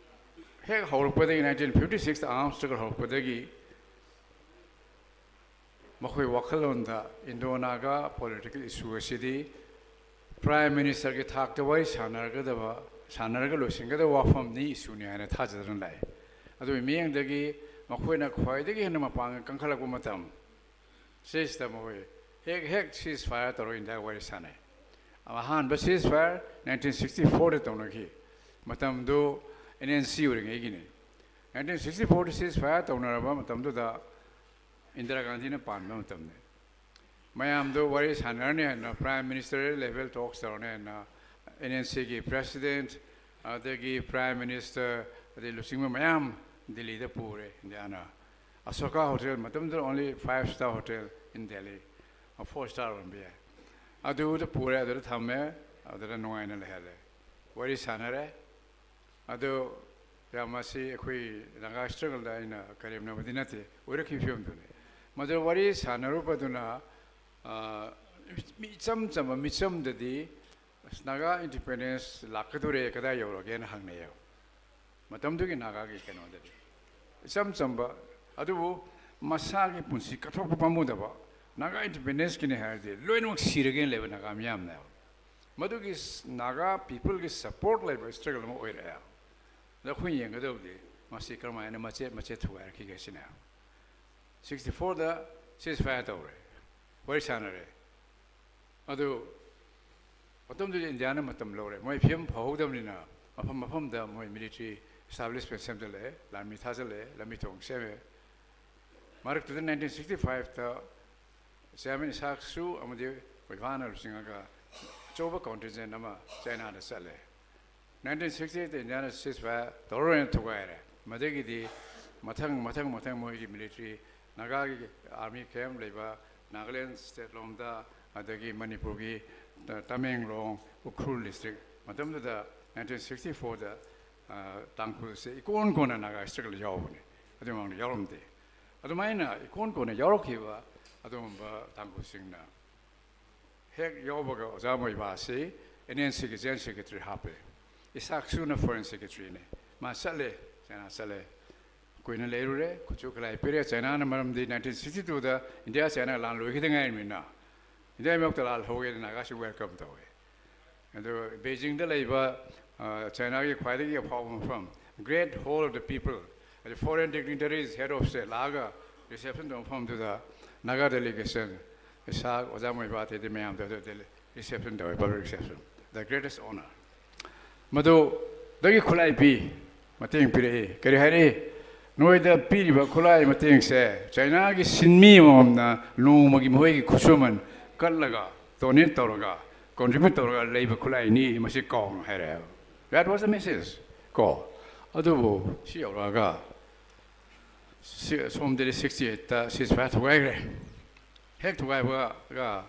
ꯍꯦꯛ ꯍꯧꯔꯛꯄꯗꯒꯤ, nineteenth fifty sixth armed struggle ꯍꯧꯔꯛꯄꯗꯒꯤ ꯃꯈꯣꯏ ꯋꯥꯈꯜꯂꯣꯟꯗ Indo-Naga political issue ꯑꯁꯤꯗꯤ Prime Ministerꯒꯤ ꯊꯥꯛꯇ ꯋꯥꯔꯤ ꯁꯥꯟꯅꯔꯒꯗꯕ, ꯁꯥꯟꯅꯔꯒ ꯂꯣꯏꯁꯤꯟꯒꯗꯕ ꯋꯥꯐꯝꯅꯤ, issueꯅꯤ ꯍꯥꯏꯅ ꯊꯥꯖꯗꯨꯅ ꯂꯥꯛꯏ꯫ ꯑꯗꯨꯒꯤ ꯃꯤꯠꯌꯦꯡꯗꯒꯤ ꯃꯈꯣꯏꯅ ꯈ꯭ꯋꯥꯏꯗꯒꯤ ꯍꯦꯟꯅ ꯃꯄꯥꯡꯒꯜ ꯀꯟꯈꯠꯂꯛꯄ ꯃꯇꯝ ꯁꯤꯁꯤꯗ ꯃꯈꯣꯏ ꯍꯦꯛ ꯍꯦꯛ ceasefire ꯇꯧꯔꯒ Indiaꯒ ꯋꯥꯔꯤ ꯁꯥꯟꯅꯩ꯫ ꯑꯍꯥꯟꯕ ceasefire nineteen sixty fourꯗ ꯇꯧꯅꯈꯤ꯫ ꯃꯇꯝꯗꯨ NNC ꯑꯣꯏꯔꯤꯉꯩꯒꯤꯅꯤ꯫ Nineteen sixty fourꯗ ceasefire ꯇꯧꯅꯔꯕ ꯃꯇꯝꯗꯨꯗ ꯏꯟꯗꯤꯔꯥ ꯒꯥꯟꯙꯤꯅ ꯄꯥꯟꯕ ꯃꯇꯝꯅꯤ꯫ ꯃꯌꯥꯝꯗꯨ ꯋꯥꯔꯤ ꯁꯥꯟꯅꯔꯅꯤ ꯍꯥꯏꯅ, Prime Minister level talks ꯇꯧꯔꯅꯤ ꯍꯥꯏꯅ NNCꯒꯤ President, ꯑꯗꯒꯤ Prime Minister, ꯑꯗꯩ ꯂꯨꯆꯤꯡꯕ ꯃꯌꯥꯝ ꯗꯤꯜꯂꯤꯗ ꯄꯨꯔꯦ ꯏꯟꯗꯤꯌꯥꯅ꯫ ꯑꯁꯣꯀꯥ ꯍꯣꯇꯦꯜ, ꯃꯇꯝꯗꯨꯗ only five star hotel in Delhi, four star ꯑꯣꯏꯔꯝꯕ ꯌꯥꯏ, ꯑꯗꯨꯗ ꯄꯨꯔꯦ, ꯑꯗꯨꯗ ꯊꯝꯃꯦ, ꯑꯗꯨꯗ ꯅꯨꯡꯉꯥꯏꯅ ꯂꯩꯍꯜꯂꯦ, ꯋꯥꯔꯤ ꯁꯥꯟꯅꯔꯦ꯫ ꯑꯗꯨ ꯌꯥꯝ ꯃꯁꯤ ꯑꯩꯈꯣꯏ ꯅꯥꯒꯥ ꯁ꯭ꯇ꯭ꯔꯒꯜꯗ ꯑꯩꯅ ꯀꯔꯦꯝꯅꯕꯗꯤ ꯅꯠꯇꯦ, ꯑꯣꯏꯔꯛꯈꯤꯕ ꯐꯤꯕꯝꯗꯨꯅꯤ꯫ ꯃꯗꯨ ꯋꯥꯔꯤ ꯁꯥꯟꯅꯔꯨꯕꯗꯨꯅ, ꯑ, ꯃꯤ ꯏꯆꯝ ꯆꯝꯕ ꯃꯤꯆꯝꯗꯗꯤ, "ꯑꯁ, ꯅꯥꯒꯥ ꯏꯟꯗꯤꯄꯦꯟꯗꯦꯟꯁ ꯂꯥꯛꯀꯗꯣꯔꯦ, ꯀꯗꯥꯏ ꯌꯧꯔꯒꯦꯅ?" ꯍꯪꯅꯩꯌꯦꯕ꯫ ꯃꯇꯝꯗꯨꯒꯤ ꯅꯥꯒꯥꯒꯤ ꯀꯩꯅꯣꯗꯗꯤ ꯏꯆꯝ ꯆꯝꯕ, ꯑꯗꯨꯕꯨ ꯃꯁꯥꯒꯤ ꯄꯨꯟꯁꯤ ꯀꯠꯊꯣꯛꯄ ꯄꯥꯝꯃꯨꯗꯕ, ꯅꯥꯒꯥ ꯏꯟꯗꯤꯄꯦꯟꯗꯦꯟꯁꯀꯤꯅꯤ ꯍꯥꯏꯔꯗꯤ ꯂꯣꯏꯅꯃꯛ ꯁꯤꯔꯒꯦꯅ ꯂꯩꯕ ꯅꯥꯒꯥ ꯃꯤꯌꯥꯝꯅꯦꯕ꯫ ꯃꯗꯨꯒꯤ ꯅꯥꯒꯥ ꯄꯤꯄꯜꯒꯤ ꯁꯄꯣꯔꯠ ꯂꯩꯕ ꯁ꯭ꯇ꯭ꯔꯒꯜ ꯑꯃ ꯑꯣꯏꯔꯛꯑꯦ꯫ ꯑꯗ ꯑꯩꯈꯣꯏꯅ ꯌꯦꯡꯒꯗꯕꯗꯤ ꯃꯁꯤ ꯀꯔꯝꯍꯥꯏꯅ ꯃꯆꯦꯠ ꯃꯆꯦꯠ ꯊꯨꯒꯥꯏꯔꯛꯈꯤꯒꯦ ꯁꯤꯅꯦ꯫ ꯁꯤꯛꯁꯇꯤ ꯐꯣꯔꯗ ceasefire ꯇꯧꯔꯦ, ꯋꯥꯔꯤ ꯁꯥꯟꯅꯔꯦ꯫ ꯑꯗꯨ ꯃꯇꯝꯗꯨꯗ ꯏꯟꯗꯤꯌꯥꯅ ꯃꯇꯝ ꯂꯧꯔꯦ, ꯃꯣꯏ ꯐꯤꯕꯝ ꯐꯍꯧꯗꯕꯅꯤꯅ ꯃꯐꯝ ꯃꯐꯝꯗ ꯃꯣꯏ ꯃꯤꯂꯤꯇꯔꯤ ꯏꯁꯇꯥꯕ꯭ꯂꯤꯁꯃꯦꯟ ꯁꯦꯝꯖꯤꯜꯂꯛꯑꯦ, ꯂꯥꯟꯃꯤ ꯊꯥꯖꯤꯜꯂꯛꯑꯦ, ꯂꯝꯕꯤ ꯊꯣꯡ ꯁꯦꯝꯃꯦ꯫ ꯃꯔꯛꯇꯨꯗ ꯅꯥꯏꯟꯇꯤꯟ ꯁꯤꯛꯁꯇꯤ ꯐꯥꯏꯚꯇ ꯆꯤꯌꯥꯔꯃꯦꯟ ꯏꯁꯥꯛꯁꯨ ꯑꯃꯗꯤ ꯀꯣꯏꯕꯥꯅ ꯂꯨꯆꯤꯡꯉꯒ ꯑꯆꯧꯕ ꯀꯣꯟꯇꯤꯟꯖꯦꯟ ꯑꯃ ꯆꯥꯏꯅꯥꯗ ꯆꯠꯂꯦ꯫ ꯅꯥꯏꯟꯇꯤꯟ ꯁꯤꯛꯁꯇꯤ ꯑꯩꯠꯇ ꯏꯟꯗꯤꯌꯥꯅ ceasefire ꯇꯧꯔꯔꯣꯏꯅ ꯊꯨꯒꯥꯏꯔꯦ꯫ ꯃꯗꯒꯤꯗꯤ ꯃꯊꯪ ꯃꯊꯪ ꯃꯊꯪ ꯃꯣꯏꯒꯤ ꯃꯤꯂꯤꯇꯔꯤ, ꯅꯥꯒꯥꯒꯤ ꯑꯥꯔꯃꯤ ꯀꯦꯝꯞ ꯂꯩꯕ ꯅꯥꯒꯥꯂꯦꯟ ꯁ꯭ꯇꯦꯠ ꯂꯣꯝꯗ, ꯑꯗꯒꯤ ꯃꯅꯤꯄꯨꯔꯒꯤ ꯇ-, ꯇꯃꯦꯡꯂꯣꯡ, ꯎꯈ꯭ꯔꯨꯜ ꯗꯤꯁꯇ꯭ꯔꯤꯛ, ꯃꯇꯝꯗꯨꯗ ꯅꯥꯏꯟꯇꯤꯟ ꯁꯤꯛꯁꯇꯤ ꯐꯣꯔꯗ, ꯑ, ꯇꯥꯡꯈꯨꯜꯁꯦ ꯏꯀꯣꯟ ꯀꯣꯟꯅ ꯅꯥꯒꯥ ꯁ꯭ꯇ꯭ꯔꯒꯜ ꯌꯥꯎꯕꯅꯤ, ꯑꯗꯨ ꯃꯃꯥꯡꯗ ꯌꯥꯎꯔꯝꯗꯦ꯫ ꯑꯗꯨꯃꯥꯏꯅ ꯏꯀꯣꯟ ꯀꯣꯟꯅ ꯌꯥꯎꯔꯛꯈꯤꯕ ꯑꯗꯨꯒꯨꯝꯕ ꯇꯥꯡꯈꯨꯜꯁꯤꯡꯅ ꯍꯦꯛ ꯌꯥꯎꯕꯒ ꯑꯣꯖꯥ ꯃꯣꯏꯕꯥꯁꯤ ꯑꯦꯟ ꯑꯦꯟ ꯁꯤꯒꯤ ꯖꯦꯅꯔꯦꯜ ꯁꯦꯀ꯭ꯔꯦꯇꯔꯤ ꯍꯥꯞꯄꯦ꯫ ꯏꯁꯥꯛꯁꯨꯅ ꯐꯣꯔꯦꯟ ꯁꯦꯀ꯭ꯔꯦꯇꯔꯤꯅꯦ꯫ ꯃꯥ ꯆꯠꯂꯦ, ꯆꯥꯏꯅꯥ ꯆꯠꯂꯦ꯫ ꯀꯨꯏꯅ ꯂꯩꯔꯨꯔꯦ, ꯈꯨꯠꯁꯨ ꯈꯨꯠꯂꯥꯏ ꯄꯤꯔꯦ꯫ ꯆꯥꯏꯅꯥꯅ ꯃꯔꯝꯗꯤ ꯅꯥꯏꯟꯇꯤꯟ ꯁꯤꯛꯁꯇꯤ ꯇꯨꯗ ꯏꯟꯗꯤꯌꯥ ꯆꯥꯏꯅꯥ ꯂꯥꯟ ꯂꯣꯏꯈꯤꯗ ꯉꯥꯏꯔꯤꯕꯅꯤꯅ, ꯏꯟꯗꯤꯌꯥ ꯃꯥꯌꯣꯛꯇ ꯂꯥꯟ ꯍꯧꯒꯦꯅ ꯅꯥꯒꯥꯁꯤ ꯋꯦꯜꯀꯝ ꯇꯧꯋꯦ꯫ ꯑꯗꯨ ꯕꯦꯖꯤꯡꯗ ꯂꯩꯕ, ꯑ, ꯆꯥꯏꯅꯥꯒꯤ ꯈ꯭ꯋꯥꯏꯗꯒꯤ ꯑꯐꯥꯎꯕ ꯃꯐꯝ, Great Hall of the People, ꯑꯗꯨ foreign dignitaries, head of state ꯂꯥꯛꯑꯒ ꯔꯤꯁꯦꯞꯁꯟ ꯇꯧꯕ ꯃꯐꯝꯗꯨꯗ ꯅꯥꯒꯥ ꯗꯦꯂꯤꯒꯦꯁꯟ, ꯏꯁꯥꯛ, ꯑꯣꯖꯥ ꯃꯣꯏꯕꯥ ꯑꯇꯩꯗꯤ ꯃꯌꯥꯝꯗꯣ ꯑꯗꯨ ꯗꯦꯂꯤ-, ꯔꯤꯁꯦꯞꯁꯟ ꯇꯧꯋꯦ, public reception, the greatest honor꯫ ꯃꯗꯨꯗꯒꯤ ꯈꯨꯠꯂꯥꯏ ꯄꯤ, ꯃꯇꯦꯡ ꯄꯤꯔꯛꯏ꯫ ꯀꯔꯤ ꯍꯥꯏꯔꯛꯏ? "ꯅꯣꯏꯗ ꯄꯤꯔꯤꯕ ꯈꯨꯠꯂꯥꯏ ꯃꯇꯦꯡꯁꯦ ꯆꯥꯏꯅꯥꯒꯤ ꯁꯤꯟꯃꯤ ꯑꯃꯃꯝꯅ ꯅꯣꯡꯃꯒꯤ ꯃꯈꯣꯏꯒꯤ ꯈꯨꯠꯁꯨꯃꯟ ꯀꯠꯂꯒ, ꯗꯣꯅꯦꯠ ꯇꯧꯔꯒ, ꯀꯣꯟꯇ꯭ꯔꯤꯕ꯭ꯌꯨꯠ ꯇꯧꯔꯒ ꯂꯩꯕ ꯈꯨꯠꯂꯥꯏꯅꯤ, ꯃꯁꯤ ꯀꯥꯎꯅꯨ" ꯍꯥꯏꯔꯛꯑꯦꯕ꯫ That was the message꯫ ꯀꯣ, ꯑꯗꯨꯕꯨ ꯁꯤ ꯌꯧꯔꯛꯑꯒ ꯁꯤ-, ꯁꯣꯝꯗꯗꯤ sixty eight ꯇ ceasefire ꯊꯨꯒꯥꯏꯈ꯭ꯔꯦ꯫ ꯍꯦꯛ ꯊꯨꯒꯥꯏꯕꯒ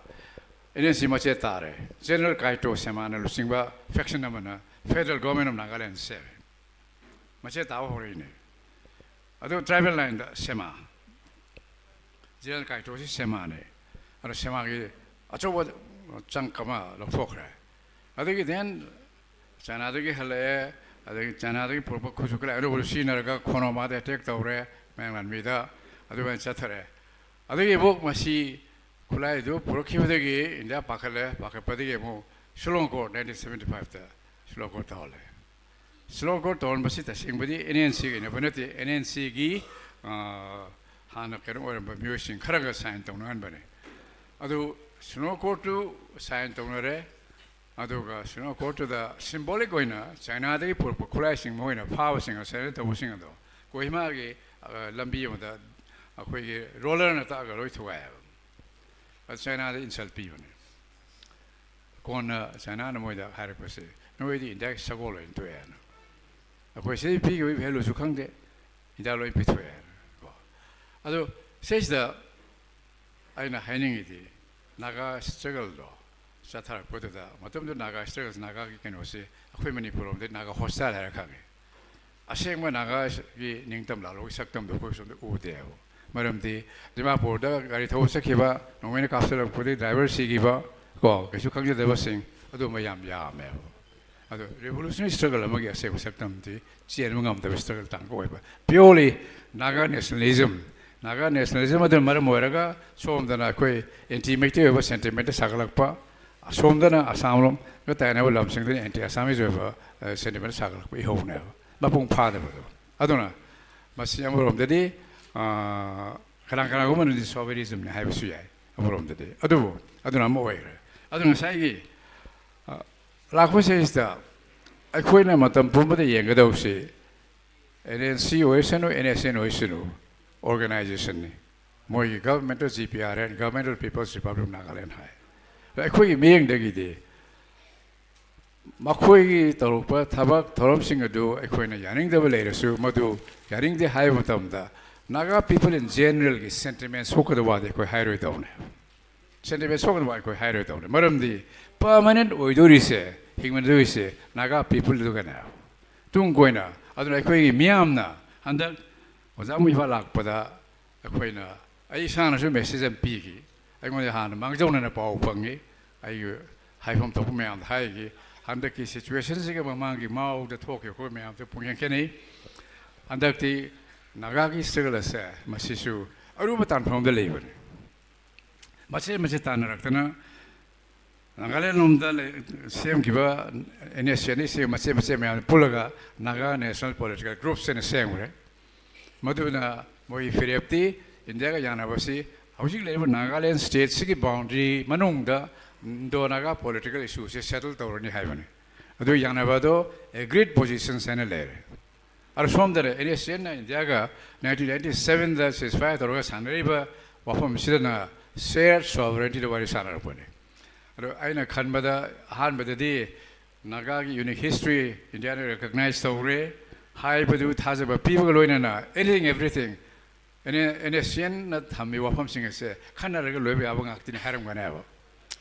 N S C ꯃꯆꯦꯠ ꯇꯥꯔꯦ꯫ General Kaito Semana ꯂꯨꯆꯤꯡꯕ faction ꯑꯃꯅ Federal Government of Nagaland ꯁꯦꯝꯃꯦ꯫ ꯃꯆꯦꯠ ꯇꯥꯕ ꯍꯧꯔꯛꯏꯅꯦ꯫ ꯑꯗꯨ tribal line ꯗ ꯁꯦꯃꯥ, General Kaito ꯁꯤ ꯁꯦꯃꯥꯅꯦ꯫ ꯑꯗꯣ ꯁꯦꯃꯥꯒꯤ ꯑꯆꯧꯕ chunk ꯑꯃ ꯂꯧꯊꯣꯛꯈ꯭ꯔꯦ꯫ ꯑꯗꯒꯤ then ꯆꯥꯏꯅꯥꯗꯒꯤ ꯍꯜꯂꯛꯑꯦ꯫ ꯑꯗꯒꯤ ꯆꯥꯏꯅꯥꯗꯒꯤ ꯄꯨꯔꯛꯄ ꯈꯨꯠꯁꯨ ꯈꯨꯠꯂꯥꯏ ꯑꯅꯧꯕꯗꯨ ꯁꯤꯖꯤꯟꯅꯔꯒ ꯈꯣꯅꯣꯃꯥꯗ attack ꯇꯧꯔꯦ, ꯃꯌꯥꯡ ꯂꯥꯟꯃꯤꯗ꯫ ꯑꯗꯨꯃꯥꯏꯅ ꯆꯠꯊꯔꯦ꯫ ꯑꯗꯒꯤ ꯑꯃꯨꯛ ꯃꯁꯤ ꯈꯨꯠꯂꯥꯏꯗꯨ ꯄꯨꯔꯛꯈꯤꯕꯗꯒꯤ ꯏꯟꯗꯤꯌꯥ ꯄꯥꯈꯠꯂꯦ꯫ ꯄꯥꯈꯠꯄꯗꯒꯤ ꯑꯃꯨꯛ Shillong Accord nineteen seventy five ꯇ Shillong Accord ꯇꯧꯍꯜꯂꯦ꯫ Shillong Accord ꯇꯧꯍꯟꯕꯁꯤ ꯇꯁꯦꯡꯕꯗꯤ N N C ꯒꯤ ꯑꯣꯏꯅ ꯅꯠꯇꯦ, N N C ꯒꯤ, ꯑ, ꯍꯥꯟꯅ ꯀꯩꯅꯣ ꯑꯣꯏꯔꯝꯕ ꯃꯤꯑꯣꯏꯁꯤꯡ ꯈꯔꯒ sign ꯇꯧꯅꯍꯟꯕꯅꯦ꯫ ꯑꯗꯨ Shillong Accord ꯇꯨ sign ꯇꯧꯅꯔꯦ꯫ ꯑꯗꯨꯒ Shillong Accord ꯇꯨꯗ symbolic ꯑꯣꯏꯅ ꯆꯥꯏꯅꯥꯗꯒꯤ ꯄꯨꯔꯛꯄ ꯈꯨꯠꯂꯥꯏꯁꯤꯡ ꯃꯈꯣꯏꯅ ꯐꯥꯕꯁꯤꯡ, surrender ꯇꯧꯕꯁꯤꯡ ꯑꯗꯣ ꯀꯣꯍꯤꯃꯥꯒꯤ, ꯑ, ꯂꯝꯕꯤ ꯑꯃꯗ ꯑꯩꯈꯣꯏꯒꯤ roller ꯅ ꯇꯛꯑꯒ ꯂꯣꯏ ꯊꯨꯒꯥꯏꯑꯕ꯫ ꯑꯗꯨ ꯆꯥꯏꯅꯥꯗ insult ꯄꯤꯕꯅꯦ꯫ ꯀꯣꯟꯅ ꯆꯥꯏꯅꯥꯅ ꯃꯣꯏꯗ ꯍꯥꯏꯔꯛꯄꯁꯦ, "ꯅꯣꯏꯗꯤ ꯏꯟꯗꯤꯌꯥꯒꯤ ꯁꯒꯣꯜ ꯑꯣꯏꯅ ꯊꯣꯛꯑꯦꯅ꯫ ꯑꯩꯈꯣꯏ ꯁꯤꯗꯩ ꯄꯤꯈꯤꯕꯒꯤ value ꯁꯨ ꯈꯪꯗꯦ, ꯏꯟꯗꯤꯌꯥ ꯂꯣꯏ ꯄꯤꯊꯣꯛꯑꯦꯅ"꯫ ꯀꯣ꯫ ꯑꯗꯣ ꯁꯤꯁꯤꯗ ꯑꯩꯅ ꯍꯥꯏꯅꯤꯡꯉꯤꯗꯤ, ꯅꯥꯒꯥ struggle ꯗꯣ ꯆꯠꯊꯔꯛꯄꯗꯨꯗ, ꯃꯇꯝꯗꯨꯗ ꯅꯥꯒꯥ struggle, ꯅꯥꯒꯥꯒꯤ ꯀꯩꯅꯣꯁꯤ ꯑꯩꯈꯣꯏ ꯃꯅꯤꯄꯨꯔ ꯂꯣꯝꯗꯗꯤ ꯅꯥꯒꯥ hostile ꯍꯥꯏꯔ ꯈꯪꯉꯦ꯫ ꯑꯁꯦꯡꯕ ꯅꯥꯒꯥꯒꯤ ꯅꯤꯡꯇꯝ ꯂꯥꯜꯂꯣꯒꯤ ꯁꯛꯇꯝꯗꯣ ꯑꯩꯈꯣꯏ ꯁꯣꯝꯗ ꯎꯗꯦꯕ꯫ ꯃꯔꯝꯗꯤ ꯗꯤꯃꯥꯄꯨꯔꯗ ꯒꯥꯔꯤ ꯊꯧꯕ ꯆꯠꯈꯤꯕ, ꯅꯣꯡꯃꯩꯅ ꯀꯥꯞꯁꯤꯜꯂꯛꯄꯗꯒꯤ driver ꯁꯤꯈꯤꯕ, ꯀꯣ, ꯀꯩꯁꯨ ꯈꯪꯖꯗꯕꯁꯤꯡ, ꯑꯗꯨꯝꯕ ꯌꯥꯝ ꯌꯥꯝꯃꯦꯕ꯫ ꯑꯗꯣ revolutionary struggle ꯑꯃꯒꯤ ꯑꯁꯦꯡꯕ ꯁꯛꯇꯝꯗꯤ ꯆꯦꯟꯕ ꯉꯝꯗꯕ struggle ꯇꯥꯡꯀꯛ ꯑꯣꯏꯕ꯫ Purely Naga nationalism, Naga nationalism ꯑꯗꯨꯅ ꯃꯔꯝ ꯑꯣꯏꯔꯒ ꯁꯣꯝꯗꯅ ꯑꯩꯈꯣꯏ anti ꯃꯩꯇꯩ ꯑꯣꯏꯕ sentiment ꯁꯥꯒꯠꯂꯛꯄ, ꯑꯁꯣꯝꯗꯅ ꯑꯁꯥꯝ ꯂꯣꯝꯒ ꯇꯥꯏꯅꯕ ꯂꯝꯁꯤꯡꯗꯅ anti Assamese ꯑꯣꯏꯕ, ꯑ, sentiment ꯁꯥꯒꯠꯂꯛꯄ ꯏꯍꯧꯅꯦꯕ꯫ ꯃꯄꯨꯡ ꯐꯥꯗꯕꯗꯣ꯫ ꯑꯗꯨꯅ ꯃꯁꯤ ꯑꯃꯔꯣꯝꯗꯗꯤ, ꯑ, ꯀꯅꯥ ꯀꯅꯥꯒꯨꯝꯕꯅꯗꯤ sovereignty ꯅꯤ ꯍꯥꯏꯕꯁꯨ ꯌꯥꯏ ꯑꯃꯔꯣꯝꯗꯗꯤ꯫ ꯑꯗꯨꯕꯨ ꯑꯗꯨꯅ ꯑꯃ ꯑꯣꯏꯈ꯭ꯔꯦ꯫ ꯑꯗꯨ ꯉꯁꯥꯏꯒꯤ, ꯑ, ꯂꯥꯛꯄꯁꯤꯗꯩꯁꯤꯗ ꯑꯩꯈꯣꯏꯅ ꯃꯇꯝ ꯄꯨꯝꯕꯗ ꯌꯦꯡꯒꯗꯧꯁꯤ N N C ꯑꯣꯏꯁꯅꯨ, N S N ꯑꯣꯏꯁꯅꯨ, organization ꯅꯤ꯫ ꯃꯣꯏꯒꯤ government of G P R N, Government of People's Republic of Nagaland ꯍꯥꯏ꯫ ꯑꯗꯣ ꯑꯩꯈꯣꯏꯒꯤ ꯃꯤꯠꯌꯦꯡꯗꯒꯤꯗꯤ ꯃꯈꯣꯏꯒꯤ ꯇꯧꯔꯛꯄ ꯊꯕꯛ ꯊꯧꯔꯝꯁꯤꯡ ꯑꯗꯨ ꯑꯩꯈꯣꯏꯅ ꯌꯥꯅꯤꯡꯗꯕ ꯂꯩꯔꯁꯨ, ꯃꯗꯨ ꯌꯥꯅꯤꯡꯗꯦ ꯍꯥꯏꯕ ꯃꯇꯝꯗ Naga people in generalꯒꯤ sentiment ꯁꯣꯛꯀꯗꯕ ꯋꯥꯗꯤ ꯑꯩꯈꯣꯏ ꯍꯥꯏꯔꯣꯏꯗꯧꯅꯦ꯫ Sentiment ꯁꯣꯛꯀꯗꯕ ꯑꯩꯈꯣꯏ ꯍꯥꯏꯔꯣꯏꯗꯧꯅꯦ꯫ ꯃꯔꯝꯗꯤ permanent ꯑꯣꯏꯗꯣꯔꯤꯁꯦ, ꯍꯤꯡꯃꯤꯟꯅꯗꯣꯔꯤꯁꯦ Naga peopleꯗꯨꯒꯅꯦ꯫ ꯇꯨꯡ ꯀꯣꯏꯅ꯫ ꯑꯗꯨꯅ ꯑꯩꯈꯣꯏꯒꯤ ꯃꯤꯌꯥꯝꯅ ꯍꯟꯗꯛ ꯑꯣꯖꯥ ꯃꯨꯏꯐꯥ ꯂꯥꯛꯄꯗ ꯑꯩꯈꯣꯏꯅ, ꯑꯩ ꯏꯁꯥꯅꯁꯨ message ꯑꯃ ꯄꯤꯈꯤ꯫ ꯑꯩꯉꯣꯟꯗ ꯍꯥꯟꯅ ꯃꯥꯡꯖꯧꯅꯅ ꯄꯥꯎ ꯐꯪꯉꯤ꯫ ꯑꯩꯒꯤ ꯍꯥꯏꯐꯝ ꯊꯣꯛꯄ ꯃꯌꯥꯝꯗ ꯍꯥꯏꯈꯤ꯫ ꯍꯟꯗꯛꯀꯤ situationꯁꯤꯒ ꯃꯃꯥꯡꯒꯤ ꯃꯥꯎꯗ ꯊꯣꯛꯈꯤꯕ ꯑꯩꯈꯣꯏ ꯃꯌꯥꯝꯁꯨ ꯄꯨꯡꯌꯦꯡ ꯈꯦꯠꯅꯩ꯫ ꯍꯟꯗꯛꯇꯤ Nagaꯒꯤ struggle ꯑꯁꯦ ꯃꯁꯤꯁꯨ ꯑꯔꯨꯕ ꯇꯥꯟꯐꯝ ꯑꯃꯗ ꯂꯩꯕꯅꯤ꯫ ꯃꯆꯦꯠ ꯃꯆꯦꯠ ꯇꯥꯟꯅꯔꯛꯇꯅ Nagaland ꯂꯣꯝꯗ ꯂꯩ-, ꯁꯦꯝꯈꯤꯕ NSCNꯅ ꯁꯦꯝ-, ꯃꯆꯦꯠ ꯃꯆꯦꯠ ꯃꯌꯥꯝ ꯄꯨꯜꯂꯒ Naga National Political Groups ꯍꯥꯏꯅ ꯁꯦꯝꯈ꯭ꯔꯦ꯫ ꯃꯗꯨꯅ ꯃꯣꯏꯒꯤ ꯐꯤꯔꯦꯞꯇꯤ ꯏꯟꯗꯤꯌꯥꯒ ꯌꯥꯅꯕꯁꯤ ꯍꯧꯖꯤꯛ ꯂꯩꯔꯤꯕ Nagaland stateꯁꯤꯒꯤ boundary ꯃꯅꯨꯡꯗ Indo-Naga political issueꯁꯦ settle ꯇꯧꯔꯅꯤ ꯍꯥꯏꯕꯅꯤ꯫ ꯑꯗꯨ ꯌꯥꯅꯕ ꯑꯗꯣ agreed positions ꯍꯥꯏꯅ ꯂꯩꯔꯦ꯫ ꯑꯗꯣ ꯁꯣꯝꯗꯅ NSCNꯅ ꯏꯟꯗꯤꯌꯥꯒ nineteen ninety sevenꯗ ceasefire ꯇꯧꯔꯒ ꯁꯥꯟꯅꯔꯤꯕ ꯋꯥꯐꯝꯁꯤꯗꯅ shared sovereigntyꯗ ꯋꯥꯔꯤ ꯁꯥꯟꯅꯔꯛꯄꯅꯤ꯫ ꯑꯗꯣ ꯑꯩꯅ ꯈꯟꯕꯗ ꯑꯍꯥꯟꯕꯗꯗꯤ Nagaꯒꯤ unique history ꯏꯟꯗꯤꯌꯥꯅ recognize ꯇꯧꯔꯦ ꯍꯥꯏꯕꯗꯨ ꯊꯥꯖꯕ ꯄꯤꯕꯒ ꯂꯣꯏꯅꯅ anything everything NSCNꯅ ꯊꯝꯃꯤ ꯋꯥꯐꯝꯁꯤꯡ ꯑꯁꯦ ꯈꯟꯅꯔꯒ ꯂꯣꯏꯕ ꯌꯥꯕ ꯉꯥꯛꯇꯅꯤ ꯍꯥꯏꯔꯝꯒꯅꯦꯕ꯫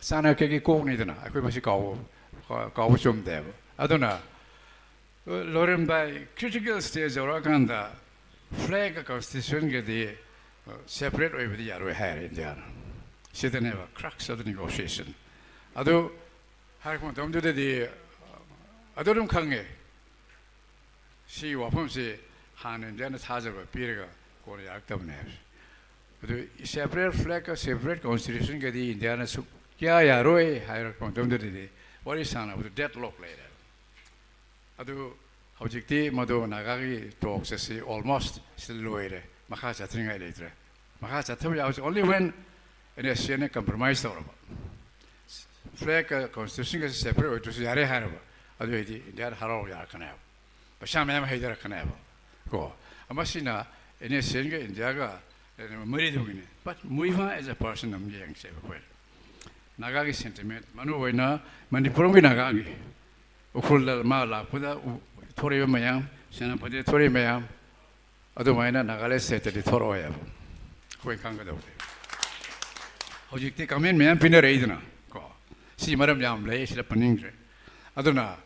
ꯆꯥꯅꯈ꯭ꯌꯒꯤ ꯀꯣꯛꯅꯤꯗꯅ ꯑꯩꯈꯣꯏ ꯃꯁꯤ ꯀꯥꯎꯕ, ꯀꯥꯎꯕ ꯆꯨꯝꯗꯦꯕ꯫ ꯑꯗꯨꯅ ꯂꯣꯏꯔꯝꯗꯥꯏ critical stage ꯌꯧꯔꯛꯑꯀꯥꯟꯗ flagꯀ constitutionꯒꯗꯤ separate ꯑꯣꯏꯕꯗꯤ ꯌꯥꯔꯣꯏ ꯍꯥꯏꯔꯦ ꯏꯟꯗꯤꯌꯥꯅ꯫ ꯁꯤꯗꯅꯦꯕ crux of the negotiation꯫ ꯑꯗꯨ ꯍꯥꯏꯔꯛꯄ ꯃꯇꯝꯗꯨꯗꯗꯤ ꯑꯗꯨ ꯑꯗꯨꯝ ꯈꯪꯉꯦ꯫ ꯁꯤ ꯋꯥꯐꯝꯁꯤ ꯍꯥꯟꯅ ꯏꯟꯗꯤꯌꯥꯅ ꯊꯥꯖꯕ ꯄꯤꯔꯒ ꯀꯣꯟꯅ ꯌꯥꯔꯛꯇꯕꯅꯦ ꯍꯥꯏꯕꯁꯦ꯫ ꯑꯗꯨ separate flagꯀ separate constitutionꯒꯗꯤ ꯏꯟꯗꯤꯌꯥꯅ ꯁꯨꯛꯌꯥ ꯌꯥꯔꯣꯏ ꯍꯥꯏꯔꯛꯄ ꯃꯇꯝꯗꯗꯗꯤ ꯋꯥꯔꯤ ꯁꯥꯟꯅꯕꯗꯨ deadlock ꯂꯩꯔꯦ꯫ ꯑꯗꯨ ꯍꯧꯖꯤꯛꯇꯤ ꯃꯗꯨ Nagaꯒꯤ talks ꯑꯁꯤ almost ꯁꯤꯗ ꯂꯣꯏꯔꯦ, ꯃꯈꯥ ꯆꯠꯊꯅꯤꯡꯉꯥꯏ ꯂꯩꯇ꯭ꯔꯦ꯫ ꯃꯈꯥ ꯆꯠꯊꯕ ꯌꯥꯕꯁꯤ only when NSCNꯅ compromise ꯇꯧꯔꯕ, flagꯀ constitutionꯒꯁꯤ separate ꯑꯣꯏꯗ꯭ꯔꯁꯨ ꯌꯥꯔꯦ ꯍꯥꯏꯔꯕ, ꯑꯗꯨ ꯑꯣꯏꯗꯤ ꯏꯟꯗꯤꯌꯥꯗ ꯍꯔꯥꯎ ꯌꯥꯔꯛꯀꯅꯦꯕ, ꯄꯩꯁꯥ ꯃꯌꯥꯝ ꯍꯩꯊꯔꯛꯀꯅꯦꯕ꯫ ꯀꯣ, ꯃꯁꯤꯅ NSCNꯒ ꯏꯟꯗꯤꯌꯥꯒ ꯃꯔꯤꯗꯨꯒꯤꯅꯤ꯫ But Muivah as a person ꯑꯃ ꯌꯦꯡꯁꯦꯕ ꯑꯩꯈꯣꯏ꯫ Nagaꯒꯤ sentiment, ꯃꯔꯨ ꯑꯣꯏꯅ ꯃꯅꯤꯄꯨꯔꯒꯤ Nagaꯒꯤ ꯎꯈ꯭ꯔꯨꯜꯗ ꯃꯥ ꯂꯥꯛꯄꯗ ꯎ-, ꯊꯣꯔꯛꯏꯕ ꯃꯌꯥꯝ, ꯁꯦꯅꯥꯄꯇꯤꯗ ꯊꯣꯔꯛꯏꯕ ꯃꯌꯥꯝ, ꯑꯗꯨꯃꯥꯏꯅ ꯅꯥꯒꯥꯂꯦꯟ ꯁ꯭ꯇꯦꯠꯇꯗꯤ ꯊꯣꯔꯛꯑꯣꯏ ꯍꯥꯏꯕ ꯑꯩꯈꯣꯏ ꯈꯪꯒꯗꯧꯕꯗꯤ꯫ ꯍꯧꯖꯤꯛꯇꯤ ꯀꯃꯦꯟ ꯃꯌꯥꯝ ꯄꯤꯅꯔꯛꯏꯗꯅ ꯀꯣ, ꯁꯤ ꯃꯔꯝ ꯌꯥꯝ ꯂꯩ, ꯁꯤꯗ ꯄꯟꯅꯤꯡꯗ꯭ꯔꯦ꯫ ꯑꯗꯨꯅ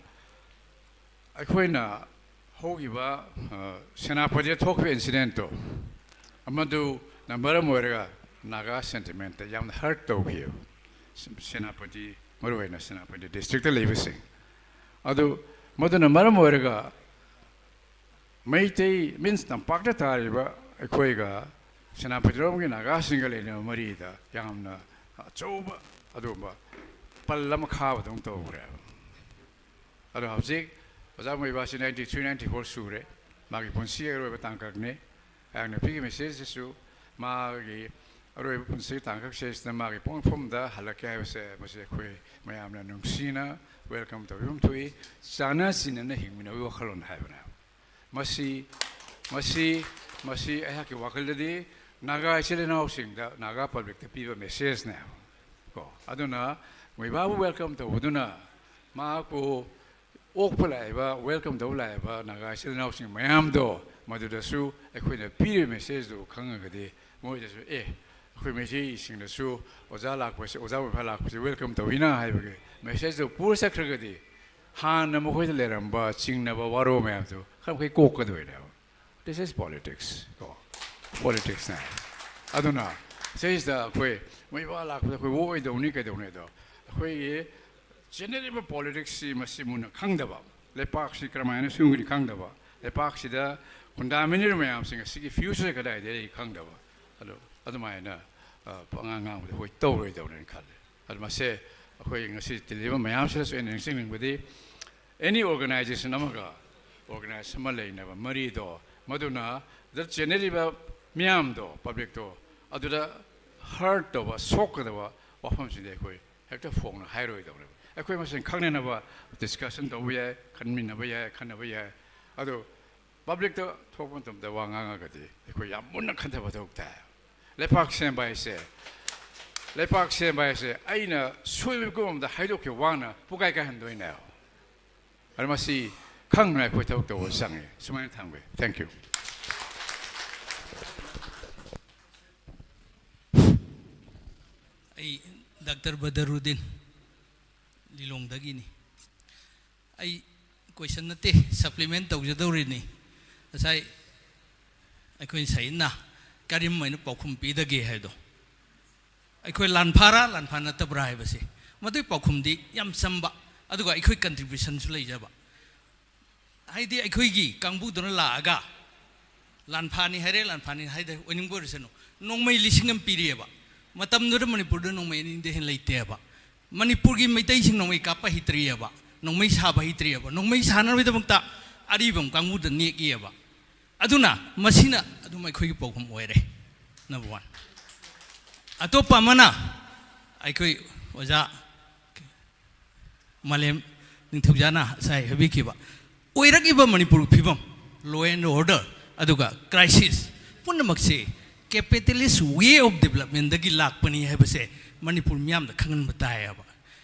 ꯑꯩꯈꯣꯏꯅ ꯍꯧꯈꯤꯕ, ꯑ, ꯁꯦꯅꯥꯄꯇꯤꯗ ꯊꯣꯛꯈꯤꯕ ꯏꯟꯁꯤꯗꯦꯟꯠꯇꯣ, ꯃꯗꯨꯅ ꯃꯔꯝ ꯑꯣꯏꯔꯒ ꯅꯥꯒꯥ ꯁꯦꯟꯇꯤꯃꯦꯟꯠꯇ ꯌꯥꯝꯅ ꯍꯔꯠ ꯇꯧꯈꯤꯕ, ꯁꯦꯅꯥꯄꯇꯤ, ꯃꯔꯨꯑꯣꯏꯅ ꯁꯦꯅꯥꯄꯇꯤ ꯗꯤꯁꯇ꯭ꯔꯤꯛꯇ ꯂꯩꯕꯁꯤꯡ ꯑꯗꯨ, ꯃꯗꯨꯅ ꯃꯔꯝ ꯑꯣꯏꯔꯒ ꯃꯩꯇꯩ, ꯃꯤꯟꯁ ꯇꯝꯄꯥꯛꯇ ꯇꯥꯔꯤꯕ ꯑꯩꯈꯣꯏꯒ ꯁꯦꯅꯥꯄꯇꯤꯔꯣꯝꯒꯤ ꯅꯥꯒꯥꯁꯤꯡꯒ ꯂꯩꯅꯕ ꯃꯔꯤꯗ ꯌꯥꯝꯅ ꯑꯆꯧꯕ ꯑꯗꯨꯒꯨꯝꯕ ꯄꯜ ꯑꯃ ꯈꯥꯕꯗꯧꯅ ꯇꯧꯈ꯭ꯔꯦꯕ꯫ ꯑꯗꯣ ꯍꯧꯖꯤꯛ ꯑꯣꯖꯥ ꯃꯣꯏꯕꯥꯁꯤ ninety three, ninety four ꯁꯨꯔꯦ꯫ ꯃꯥꯒꯤ ꯄꯨꯟꯁꯤꯒꯤ ꯑꯔꯣꯏꯕ ꯇꯥꯡꯀꯛꯅꯤ꯫ ꯑꯩꯍꯥꯛꯅ ꯄꯤꯈꯤꯕ ꯃꯦꯁꯦꯖꯁꯤꯁꯨ ꯃꯥꯒꯤ ꯑꯔꯣꯏꯕ ꯄꯨꯟꯁꯤꯒꯤ ꯇꯥꯡꯀꯛꯁꯤꯗ ꯃꯥꯒꯤ ꯄꯣꯛꯅꯐꯝꯗ ꯍꯜꯂꯛꯀꯦ ꯍꯥꯏꯕꯁꯦ, ꯃꯁꯤ ꯑꯩꯈꯣꯏ ꯃꯌꯥꯝꯅ ꯅꯨꯡꯁꯤꯅ ꯋꯦꯜꯀꯝ ꯇꯧꯕꯤꯐꯝ ꯊꯣꯛꯏ꯫ ꯆꯥꯟꯅ ꯆꯤꯟꯅꯅ ꯍꯤꯡꯃꯤꯟꯅꯕꯒꯤ ꯋꯥꯈꯜꯂꯣꯟ ꯍꯥꯏꯕꯅꯦ꯫ ꯃꯁꯤ, ꯃꯁꯤ, ꯃꯁꯤ ꯑꯩꯍꯥꯛꯀꯤ ꯋꯥꯈꯜꯗꯗꯤ ꯅꯥꯒꯥ ꯏꯆꯤꯜ ꯏꯅꯥꯎꯁꯤꯡꯗ, ꯅꯥꯒꯥ ꯄꯕ꯭ꯂꯤꯛꯇ ꯄꯤꯕ ꯃꯦꯁꯦꯖꯅꯦ꯫ ꯀꯣ, ꯑꯗꯨꯅ ꯃꯣꯏꯕꯥꯕꯨ ꯋꯦꯜꯀꯝ ꯇꯧꯕꯗꯨꯅ ꯃꯍꯥꯛꯄꯨ ꯑꯣꯛꯄ ꯂꯥꯛꯏꯕ, ꯋꯦꯜꯀꯝ ꯇꯧꯕ ꯂꯥꯛꯏꯕ ꯅꯥꯒꯥ ꯏꯆꯤꯜ ꯏꯅꯥꯎꯁꯤꯡ ꯃꯌꯥꯝꯗꯣ ꯃꯗꯨꯗꯁꯨ ꯑꯩꯈꯣꯏꯅ ꯄꯤꯔꯤꯕ ꯃꯦꯁꯦꯖꯇꯨ ꯈꯪꯉꯒꯗꯤ ꯃꯣꯏꯗꯁꯨ, "ꯑꯦ, ꯑꯩꯈꯣꯏ ꯃꯩꯇꯩꯁꯤꯡꯅꯁꯨ ꯑꯣꯖꯥ ꯂꯥꯛꯄꯁꯦ, ꯑꯣꯖꯥ ꯑꯣꯏꯕ ꯂꯥꯛꯄꯁꯦ ꯋꯦꯜꯀꯝ ꯇꯧꯕꯤꯅ" ꯍꯥꯏꯕꯒꯤ ꯃꯦꯁꯦꯖꯇꯨ ꯄꯨꯔ ꯆꯠꯈ꯭ꯔꯒꯗꯤ ꯍꯥꯟꯅ ꯃꯈꯣꯏꯗ ꯂꯩꯔꯝꯕ ꯆꯤꯡꯅꯕ ꯋꯥꯔꯣ ꯃꯌꯥꯝꯗꯨ ꯈꯔ ꯃꯈꯩ ꯀꯣꯛꯀꯗꯣꯏꯅꯦꯕ꯫ This is politics, ꯀꯣ, ꯄꯣꯂꯤꯇꯤꯛꯁꯅꯦ꯫ ꯑꯗꯨꯅ ꯁꯤꯁꯤꯗ ꯑꯩꯈꯣꯏ ꯃꯣꯏꯕꯥ ꯂꯥꯛꯄꯗ ꯑꯩꯈꯣꯏ ꯑꯣꯏꯗꯧꯅꯤ ꯀꯩꯗꯧꯅꯤ ꯑꯗꯣ, ꯑꯩꯈꯣꯏꯒꯤ ꯆꯦꯟꯅꯔꯤꯕ ꯄꯣꯂꯤꯇꯤꯛꯁꯁꯤ ꯃꯁꯤ ꯃꯨꯟꯅ ꯈꯪꯗꯕ, ꯂꯩꯄꯥꯛꯁꯤ ꯀꯔꯝꯍꯥꯏꯅ ꯁꯦꯝꯒꯅꯤ ꯈꯪꯗꯕ, ꯂꯩꯄꯥꯛꯁꯤꯗ ꯈꯨꯟꯗꯥꯃꯤꯟꯅꯔꯤꯕ ꯃꯌꯥꯝꯁꯤꯡ ꯑꯁꯤꯒꯤ ꯐ꯭ꯌꯨꯆꯔ ꯀꯗꯥꯏꯗ ꯂꯩ ꯈꯪꯗꯕ, ꯑꯗꯣ ꯑꯗꯨꯃꯥꯏꯅ, ꯑ, ꯄꯉꯥꯡ ꯉꯥꯡꯕꯗ ꯑꯩꯈꯣꯏ ꯇꯧꯔꯣꯏꯗꯧꯅꯦꯅ ꯈꯜꯂꯦ꯫ ꯑꯗꯨ ꯃꯁꯦ ꯑꯩꯈꯣꯏ ꯉꯁꯤ ꯇꯤꯜꯂꯤꯕ ꯃꯌꯥꯝꯁꯤꯗꯁꯨ ꯑꯩꯅ ꯅꯤꯡꯁꯤꯡꯅꯤꯡꯕꯗꯤ, ꯑꯦꯅꯤ ꯑꯣꯔꯒꯅꯥꯏꯖꯦꯁꯟ ꯑꯃꯒ ꯑꯣꯔꯒꯅꯥꯏꯖꯦꯁꯟ ꯑꯃ ꯂꯩꯅꯕ ꯃꯔꯤꯗꯣ, ꯃꯗꯨꯅ ꯗ ꯆꯦꯟꯅꯔꯤꯕ ꯃꯤꯌꯥꯝꯗꯣ, ꯄꯕ꯭ꯂꯤꯛꯇꯣ, ꯑꯗꯨꯗ ꯍꯔꯠ ꯇꯧꯕ, ꯁꯣꯛꯀꯗꯕ ꯋꯥꯐꯝꯁꯤꯡꯗꯤ ꯑꯩꯈꯣꯏ ꯍꯦꯛꯇ ꯐꯣꯡꯅ ꯍꯥꯏꯔꯣꯏꯗꯧꯅꯦꯕ꯫ ꯑꯩꯈꯣꯏ ꯃꯁꯦꯟ ꯈꯪꯅꯅꯕ ꯗꯤꯁꯀꯁꯟ ꯇꯧꯕ ꯌꯥꯏ, ꯈꯟꯃꯤꯟꯅꯕ ꯌꯥꯏ, ꯈꯟꯅꯕ ꯌꯥꯏ꯫ ꯑꯗꯣ ꯄꯕ꯭ꯂꯤꯛꯇ ꯊꯣꯛꯄ ꯃꯇꯝꯗ ꯋꯥ ꯉꯥꯡꯉꯒꯗꯤ ꯑꯩꯈꯣꯏ ꯌꯥꯝ ꯃꯨꯟꯅ ꯈꯟꯊꯕ ꯊꯧ ꯇꯥꯏ꯫ ꯂꯩꯄꯥꯛ ꯁꯦꯝꯕ ꯍꯥꯏꯁꯦ, ꯂꯩꯄꯥꯛ ꯁꯦꯝꯕ ꯍꯥꯏꯁꯦ ꯑꯩꯅ ꯁꯣꯏꯕ ꯃꯐꯝꯗ ꯍꯥꯏꯗꯣꯛꯈꯤꯕ ꯋꯥꯅ ꯄꯨꯀꯥꯏ ꯀꯥꯏꯍꯟꯗꯣꯏꯅꯦꯕ꯫ ꯑꯗꯨ ꯃꯁꯤ ꯈꯪꯅ ꯑꯩꯈꯣꯏ ꯊꯕꯛ ꯇꯧꯕ ꯆꯪꯉꯦ꯫ ꯁꯨꯃꯥꯏꯅ ꯊꯝꯒꯦ꯫ Thank you꯫ ꯑꯩ ꯗꯥꯛꯇꯔ ꯕꯗꯔꯨꯗꯤꯟ, ꯂꯤꯂꯣꯡꯗꯒꯤꯅꯤ꯫ ꯑꯩ question ꯅꯠꯇꯦ, supplement ꯇꯧꯖꯗꯧꯔꯤꯅꯤ꯫ ꯉꯁꯥꯏ ꯑꯩꯈꯣꯏ ꯁꯍꯤꯗꯅ ꯀꯔꯝ ꯍꯥꯏꯅ ꯄꯥꯎꯈꯨꯝ ꯄꯤꯗꯒꯦ ꯍꯥꯏꯗꯣ, ꯑꯩꯈꯣꯏ ꯂꯥꯟꯐꯥꯔꯥ ꯂꯥꯟꯐꯥ ꯅꯠꯇꯕ꯭ꯔꯥ ꯍꯥꯏꯕꯁꯦ, ꯃꯗꯨꯒꯤ ꯄꯥꯎꯈꯨꯝꯗꯤ ꯌꯥꯝ ꯆꯝꯕ, ꯑꯗꯨꯒ ꯑꯩꯈꯣꯏ contribution ꯁꯨ ꯂꯩꯖꯕ꯫ ꯍꯥꯏꯗꯤ ꯑꯩꯈꯣꯏꯒꯤ ꯀꯥꯡꯕꯨꯗꯨꯅ ꯂꯥꯛꯑꯒ ꯂꯥꯟꯐꯥꯅꯤ ꯍꯥꯏꯔꯦ, ꯂꯥꯟꯐꯥꯅꯤ ꯍꯥꯏꯗꯦ, ꯑꯣꯏꯅꯤꯡꯕ ꯑꯣꯏꯔꯁꯅꯨ, ꯅꯣꯡꯃꯩ ꯂꯤꯁꯤꯡ ꯑꯃ ꯄꯤꯔꯤꯑꯕ꯫ ꯃꯇꯝꯗꯨꯗ ꯃꯅꯤꯄꯨꯔꯗ ꯅꯣꯡꯃꯩ ꯑꯅꯤꯗꯩ ꯍꯦꯟꯅ ꯂꯩꯇꯦꯕ꯫ ꯃꯅꯤꯄꯨꯔꯒꯤ ꯃꯩꯇꯩꯁꯤꯡ ꯅꯣꯡꯃꯩ ꯀꯥꯞꯄ ꯍꯩꯇ꯭ꯔꯤꯑꯕ, ꯅꯣꯡꯃꯩ ꯁꯥꯕ ꯍꯩꯇ꯭ꯔꯤꯑꯕ, ꯅꯣꯡꯃꯩ ꯁꯥꯅꯕꯒꯤꯗꯃꯛꯇ ꯑꯔꯤꯕꯝ ꯀꯥꯡꯕꯨꯗ ꯅꯦꯛꯏꯑꯕ꯫ ꯑꯗꯨꯅ ꯃꯁꯤꯅ ꯑꯗꯨꯝ ꯑꯩꯈꯣꯏꯒꯤ ꯄꯥꯎꯈꯨꯝ ꯑꯣꯏꯔꯦ, number one꯫ ꯑꯇꯣꯞꯄ ꯑꯃꯅ ꯑꯩꯈꯣꯏ ꯑꯣꯖꯥ ꯃꯥꯂꯦꯝ ꯅꯤꯡꯊꯧꯖꯥꯅ ꯉꯁꯥꯏ ꯍꯥꯏꯕꯤꯈꯤꯕ ꯑꯣꯏꯔꯛꯏꯕ ꯃꯅꯤꯄꯨꯔꯒꯤ ꯐꯤꯕꯝ, law and order, ꯑꯗꯨꯒ crisis ꯄꯨꯝꯅꯃꯛꯁꯦ capitalist way of development ꯗꯒꯤ ꯂꯥꯛꯄꯅꯤ ꯍꯥꯏꯕꯁꯦ ꯃꯅꯤꯄꯨꯔ ꯃꯤꯌꯥꯝꯗ ꯈꯪꯍꯟꯕ ꯇꯥꯏꯌꯦꯕ꯫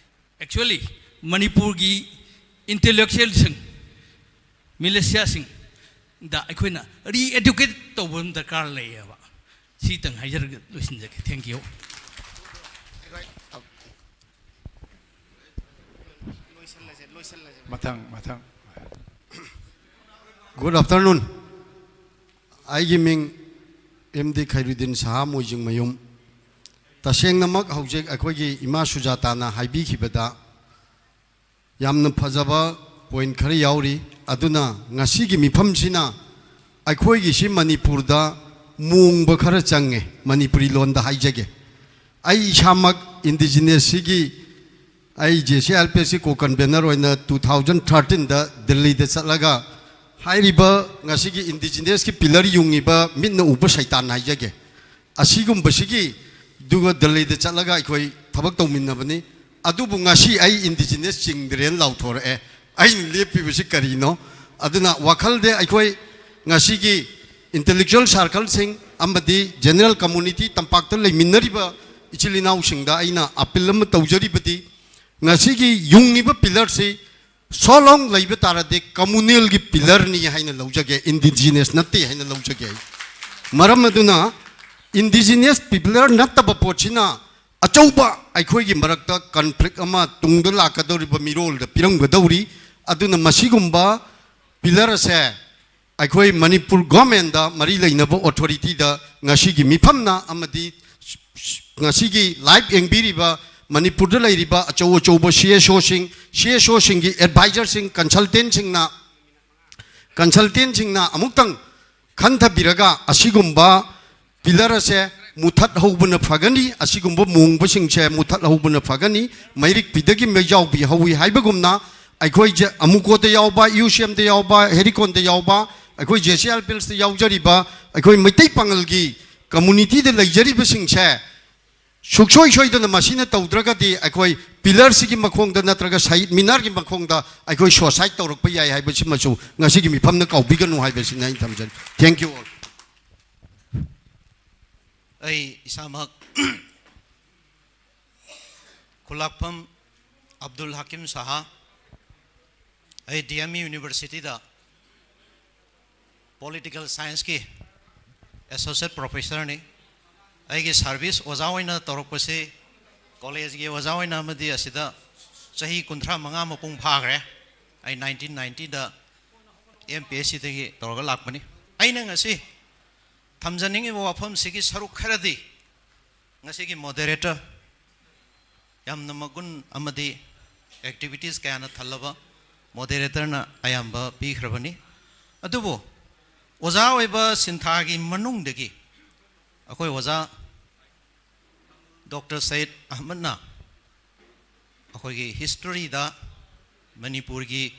Actually, ꯃꯅꯤꯄꯨꯔꯒꯤ intellectual ꯁꯤꯡ, militia ꯁꯤꯡꯗ ꯑꯩꯈꯣꯏꯅ re-educate ꯇꯧꯕ ꯑꯃ ꯗꯔꯀꯥꯔ ꯂꯩꯌꯦꯕ꯫ ꯁꯤꯇꯪ ꯍꯥꯏꯖꯔꯒ ꯂꯣꯏꯁꯤꯟꯖꯒꯦ꯫ Thank you꯫ ꯃꯊꯪ, ꯃꯊꯪ꯫ Good afternoon꯫ ꯑꯩꯒꯤ ꯃꯤꯡ ꯑꯦꯝ ꯗꯤ ꯈꯩꯔꯨꯗꯤꯟ ꯁꯍꯥ ꯃꯣꯏꯖꯤꯡꯃꯌꯨꯝ꯫ ꯇꯁꯦꯡꯅꯃꯛ ꯍꯧꯖꯤꯛ ꯑꯩꯈꯣꯏꯒꯤ ꯏꯃꯥ ꯁꯨꯖꯥꯇꯥꯅ ꯍꯥꯏꯕꯤꯈꯤꯕꯗ ꯌꯥꯝꯅ ꯐꯖꯕ point ꯈꯔ ꯌꯥꯎꯔꯤ꯫ ꯑꯗꯨꯅ ꯉꯁꯤꯒꯤ ꯃꯤꯐꯝꯁꯤꯅ ꯑꯩꯈꯣꯏꯒꯤꯁꯤ ꯃꯅꯤꯄꯨꯔꯗ ꯃꯣꯡꯕ ꯈꯔ ꯆꯪꯉꯦ, ꯃꯅꯤꯄꯨꯔꯤ ꯂꯣꯟꯗ ꯍꯥꯏꯖꯒꯦ꯫ ꯑꯩ ꯏꯁꯥꯃꯛ indigenous ꯁꯤꯒꯤ, ꯑꯩ J C I L P S ꯀꯤ co-convener ꯑꯣꯏꯅ two thousand thirteen ꯗ ꯗꯤꯜꯂꯤꯗ ꯆꯠꯂꯒ ꯍꯥꯏꯔꯤꯕ ꯉꯁꯤꯒꯤ indigenous ꯀꯤ pillar ꯌꯨꯡꯉꯤꯕ ꯃꯤꯠꯅ ꯎꯕ ꯁꯩꯇꯥꯟ ꯍꯥꯏꯖꯒꯦ, ꯑꯁꯤꯒꯨꯝꯕꯁꯤꯒꯤ ꯑꯗꯨꯒ ꯗꯤꯜꯂꯤꯗ ꯆꯠꯂꯒ ꯑꯩꯈꯣꯏ ꯊꯕꯛ ꯇꯧꯃꯤꯟꯅꯕꯅꯤ꯫ ꯑꯗꯨꯕꯨ ꯉꯁꯤ ꯑꯩ indigenous ꯆꯤꯡꯗ꯭ꯔꯦꯅ ꯂꯥꯎꯊꯣꯔꯛꯑꯦ꯫ ꯑꯩꯅ ꯂꯦꯞꯄꯤꯕꯁꯤ ꯀꯔꯤꯅꯣ? ꯑꯗꯨꯅ ꯋꯥꯈꯜꯗꯤ ꯑꯩꯈꯣꯏ ꯉꯁꯤꯒꯤ intellectual circle ꯁꯤꯡ ꯑꯃꯗꯤ general community, ꯇꯝꯄꯥꯛꯇ ꯂꯩꯃꯤꯟꯅꯔꯤꯕ ꯏꯆꯤꯜ ꯏꯅꯥꯎꯁꯤꯡꯗ ꯑꯩꯅ appeal ꯑꯃ ꯇꯧꯖꯔꯤꯕꯗꯤ, ꯉꯁꯤꯒꯤ ꯌꯨꯡꯉꯤꯕ pillar ꯁꯤ So long ꯂꯩꯕ ꯇꯥꯔꯗꯤ communalꯒꯤ pillarꯅꯤ ꯍꯥꯏꯅ ꯂꯧꯖꯒꯦ, indigenous ꯅꯠꯇꯦ ꯍꯥꯏꯅ ꯂꯧꯖꯒꯦ ꯑꯩ꯫ ꯃꯔꯝ ꯑꯗꯨꯅ indigenous pillar ꯅꯠꯇꯕ ꯄꯣꯠꯁꯤꯅ ꯑꯆꯧꯕ ꯑꯩꯈꯣꯏꯒꯤ ꯃꯔꯛꯇ conflict ꯑꯃ ꯇꯨꯡꯗ ꯂꯥꯛꯀꯗꯧꯔꯤꯕ ꯃꯤꯔꯣꯜꯗ ꯄꯤꯔꯝꯒꯗꯧꯔꯤ꯫ ꯑꯗꯨꯅ ꯃꯁꯤꯒꯨꯝꯕ pillar ꯑꯁꯦ ꯑꯩꯈꯣꯏ ꯃꯅꯤꯄꯨꯔ governmentꯗ ꯃꯔꯤ ꯂꯩꯅꯕ authorityꯗ ꯉꯁꯤꯒꯤ ꯃꯤꯐꯝꯅ ꯑꯃꯗꯤ ꯉꯁꯤꯒꯤ live ꯌꯦꯡꯕꯤꯔꯤꯕ ꯃꯅꯤꯄꯨꯔꯗ ꯂꯩꯔꯤꯕ ꯑꯆꯧ ꯑꯆꯧꯕ CSOꯁꯤꯡ, CSOꯁꯤꯡꯒꯤ advisorꯁꯤꯡ, consultantꯁꯤꯡꯅ, consultantꯁꯤꯡꯅ ꯑꯃꯨꯛꯇꯪ ꯈꯟꯊꯕꯤꯔꯒ ꯑꯁꯤꯒꯨꯝꯕ pillar ꯑꯁꯦ ꯃꯨꯊꯠꯍꯧꯕꯅ ꯐꯒꯅꯤ, ꯑꯁꯤꯒꯨꯝꯕ ꯃꯣꯡꯕꯁꯤꯡꯁꯦ ꯃꯨꯊꯠꯍꯧꯕꯅ ꯐꯒꯅꯤ꯫ ꯃꯩꯔꯤꯛ ꯄꯤꯗꯒꯤ ꯃꯩꯖꯥꯎ ꯄꯤ ꯍꯧꯏ ꯍꯥꯏꯕꯒꯨꯝꯅ ꯑꯩꯈꯣꯏ ꯖ-, ꯑꯃꯨꯀꯣꯗ ꯌꯥꯎꯕ, UCMꯗ ꯌꯥꯎꯕ, ꯍꯦꯔꯤꯀꯣꯟꯗ ꯌꯥꯎꯕ, ꯑꯩꯈꯣꯏ JCR Pillsꯇ ꯌꯥꯎꯖꯔꯤꯕ ꯑꯩꯈꯣꯏ ꯃꯩꯇꯩ ꯄꯥꯉꯜꯒꯤ communityꯗ ꯂꯩꯖꯔꯤꯕꯁꯤꯡꯁꯦ ꯁꯨꯡꯁꯣꯏ ꯁꯣꯏꯗꯅ ꯃꯁꯤꯅ ꯇꯧꯗ꯭ꯔꯒꯗꯤ ꯑꯩꯈꯣꯏ pillarꯁꯤꯒꯤ ꯃꯈꯣꯡꯗ ꯅꯠꯇ꯭ꯔꯒ ꯁꯍꯤꯗ ꯃꯤꯅꯥꯔꯒꯤ ꯃꯈꯣꯡꯗ ꯑꯩꯈꯣꯏ suicide ꯇꯧꯔꯛꯄ ꯌꯥꯏ ꯍꯥꯏꯕꯁꯤꯃꯁꯨ ꯉꯁꯤꯒꯤ ꯃꯤꯐꯝꯅ ꯀꯥꯎꯕꯤꯒꯅꯨ ꯍꯥꯏꯕꯁꯤꯅ ꯑꯩꯅ ꯊꯝꯖꯔꯤ꯫ Thank you all. ꯑꯩ ꯏꯁꯥꯃꯛ ꯈꯨꯂꯥꯛꯐꯝ ꯑꯕꯗꯨꯜ ꯍꯥꯀꯤꯝ ꯁꯍꯥ, ꯑꯩ DMU Universityꯗ Political Scienceꯀꯤ Associate Professorꯅꯤ꯫ ꯑꯩꯒꯤ service ꯑꯣꯖꯥ ꯑꯣꯏꯅ ꯇꯧꯔꯛꯄꯁꯤ, collegeꯀꯤ ꯑꯣꯖꯥ ꯑꯣꯏꯅ ꯑꯃꯗꯤ ꯑꯁꯤꯗ ꯆꯍꯤ ꯀꯨꯟꯊ꯭ꯔꯥ ꯃꯉꯥ ꯃꯄꯨꯡ ꯐꯥꯈ꯭ꯔꯦ꯫ ꯑꯩ nineteen ninetyꯗ MPSCꯗꯒꯤ ꯇꯧꯔꯒ ꯂꯥꯛꯄꯅꯤ꯫ ꯑꯩꯅ ꯉꯁꯤ ꯊꯝꯖꯅꯤꯡꯉꯤꯕ ꯋꯥꯐꯝꯁꯤꯒꯤ ꯁꯔꯨꯛ ꯈꯔꯗꯤ ꯉꯁꯤꯒꯤ moderator, ꯌꯥꯝꯅ ꯃꯒꯨꯟ ꯑꯃꯗꯤ activities ꯀꯌꯥꯅ ꯊꯜꯂꯕ moderatorꯅ ꯑꯌꯥꯝꯕ ꯄꯤꯈ꯭ꯔꯕꯅꯤ꯫ ꯑꯗꯨꯕꯨ ꯑꯣꯖꯥ ꯑꯣꯏꯕ ꯁꯤꯟꯊꯥꯒꯤ ꯃꯅꯨꯡꯗꯒꯤ ꯑꯩꯈꯣꯏ ꯑꯣꯖꯥ Doctor ꯁꯌꯤꯗ ꯑꯍꯃꯗꯅ ꯑꯩꯈꯣꯏꯒꯤ historyꯗ ꯃꯅꯤꯄꯨꯔꯒꯤ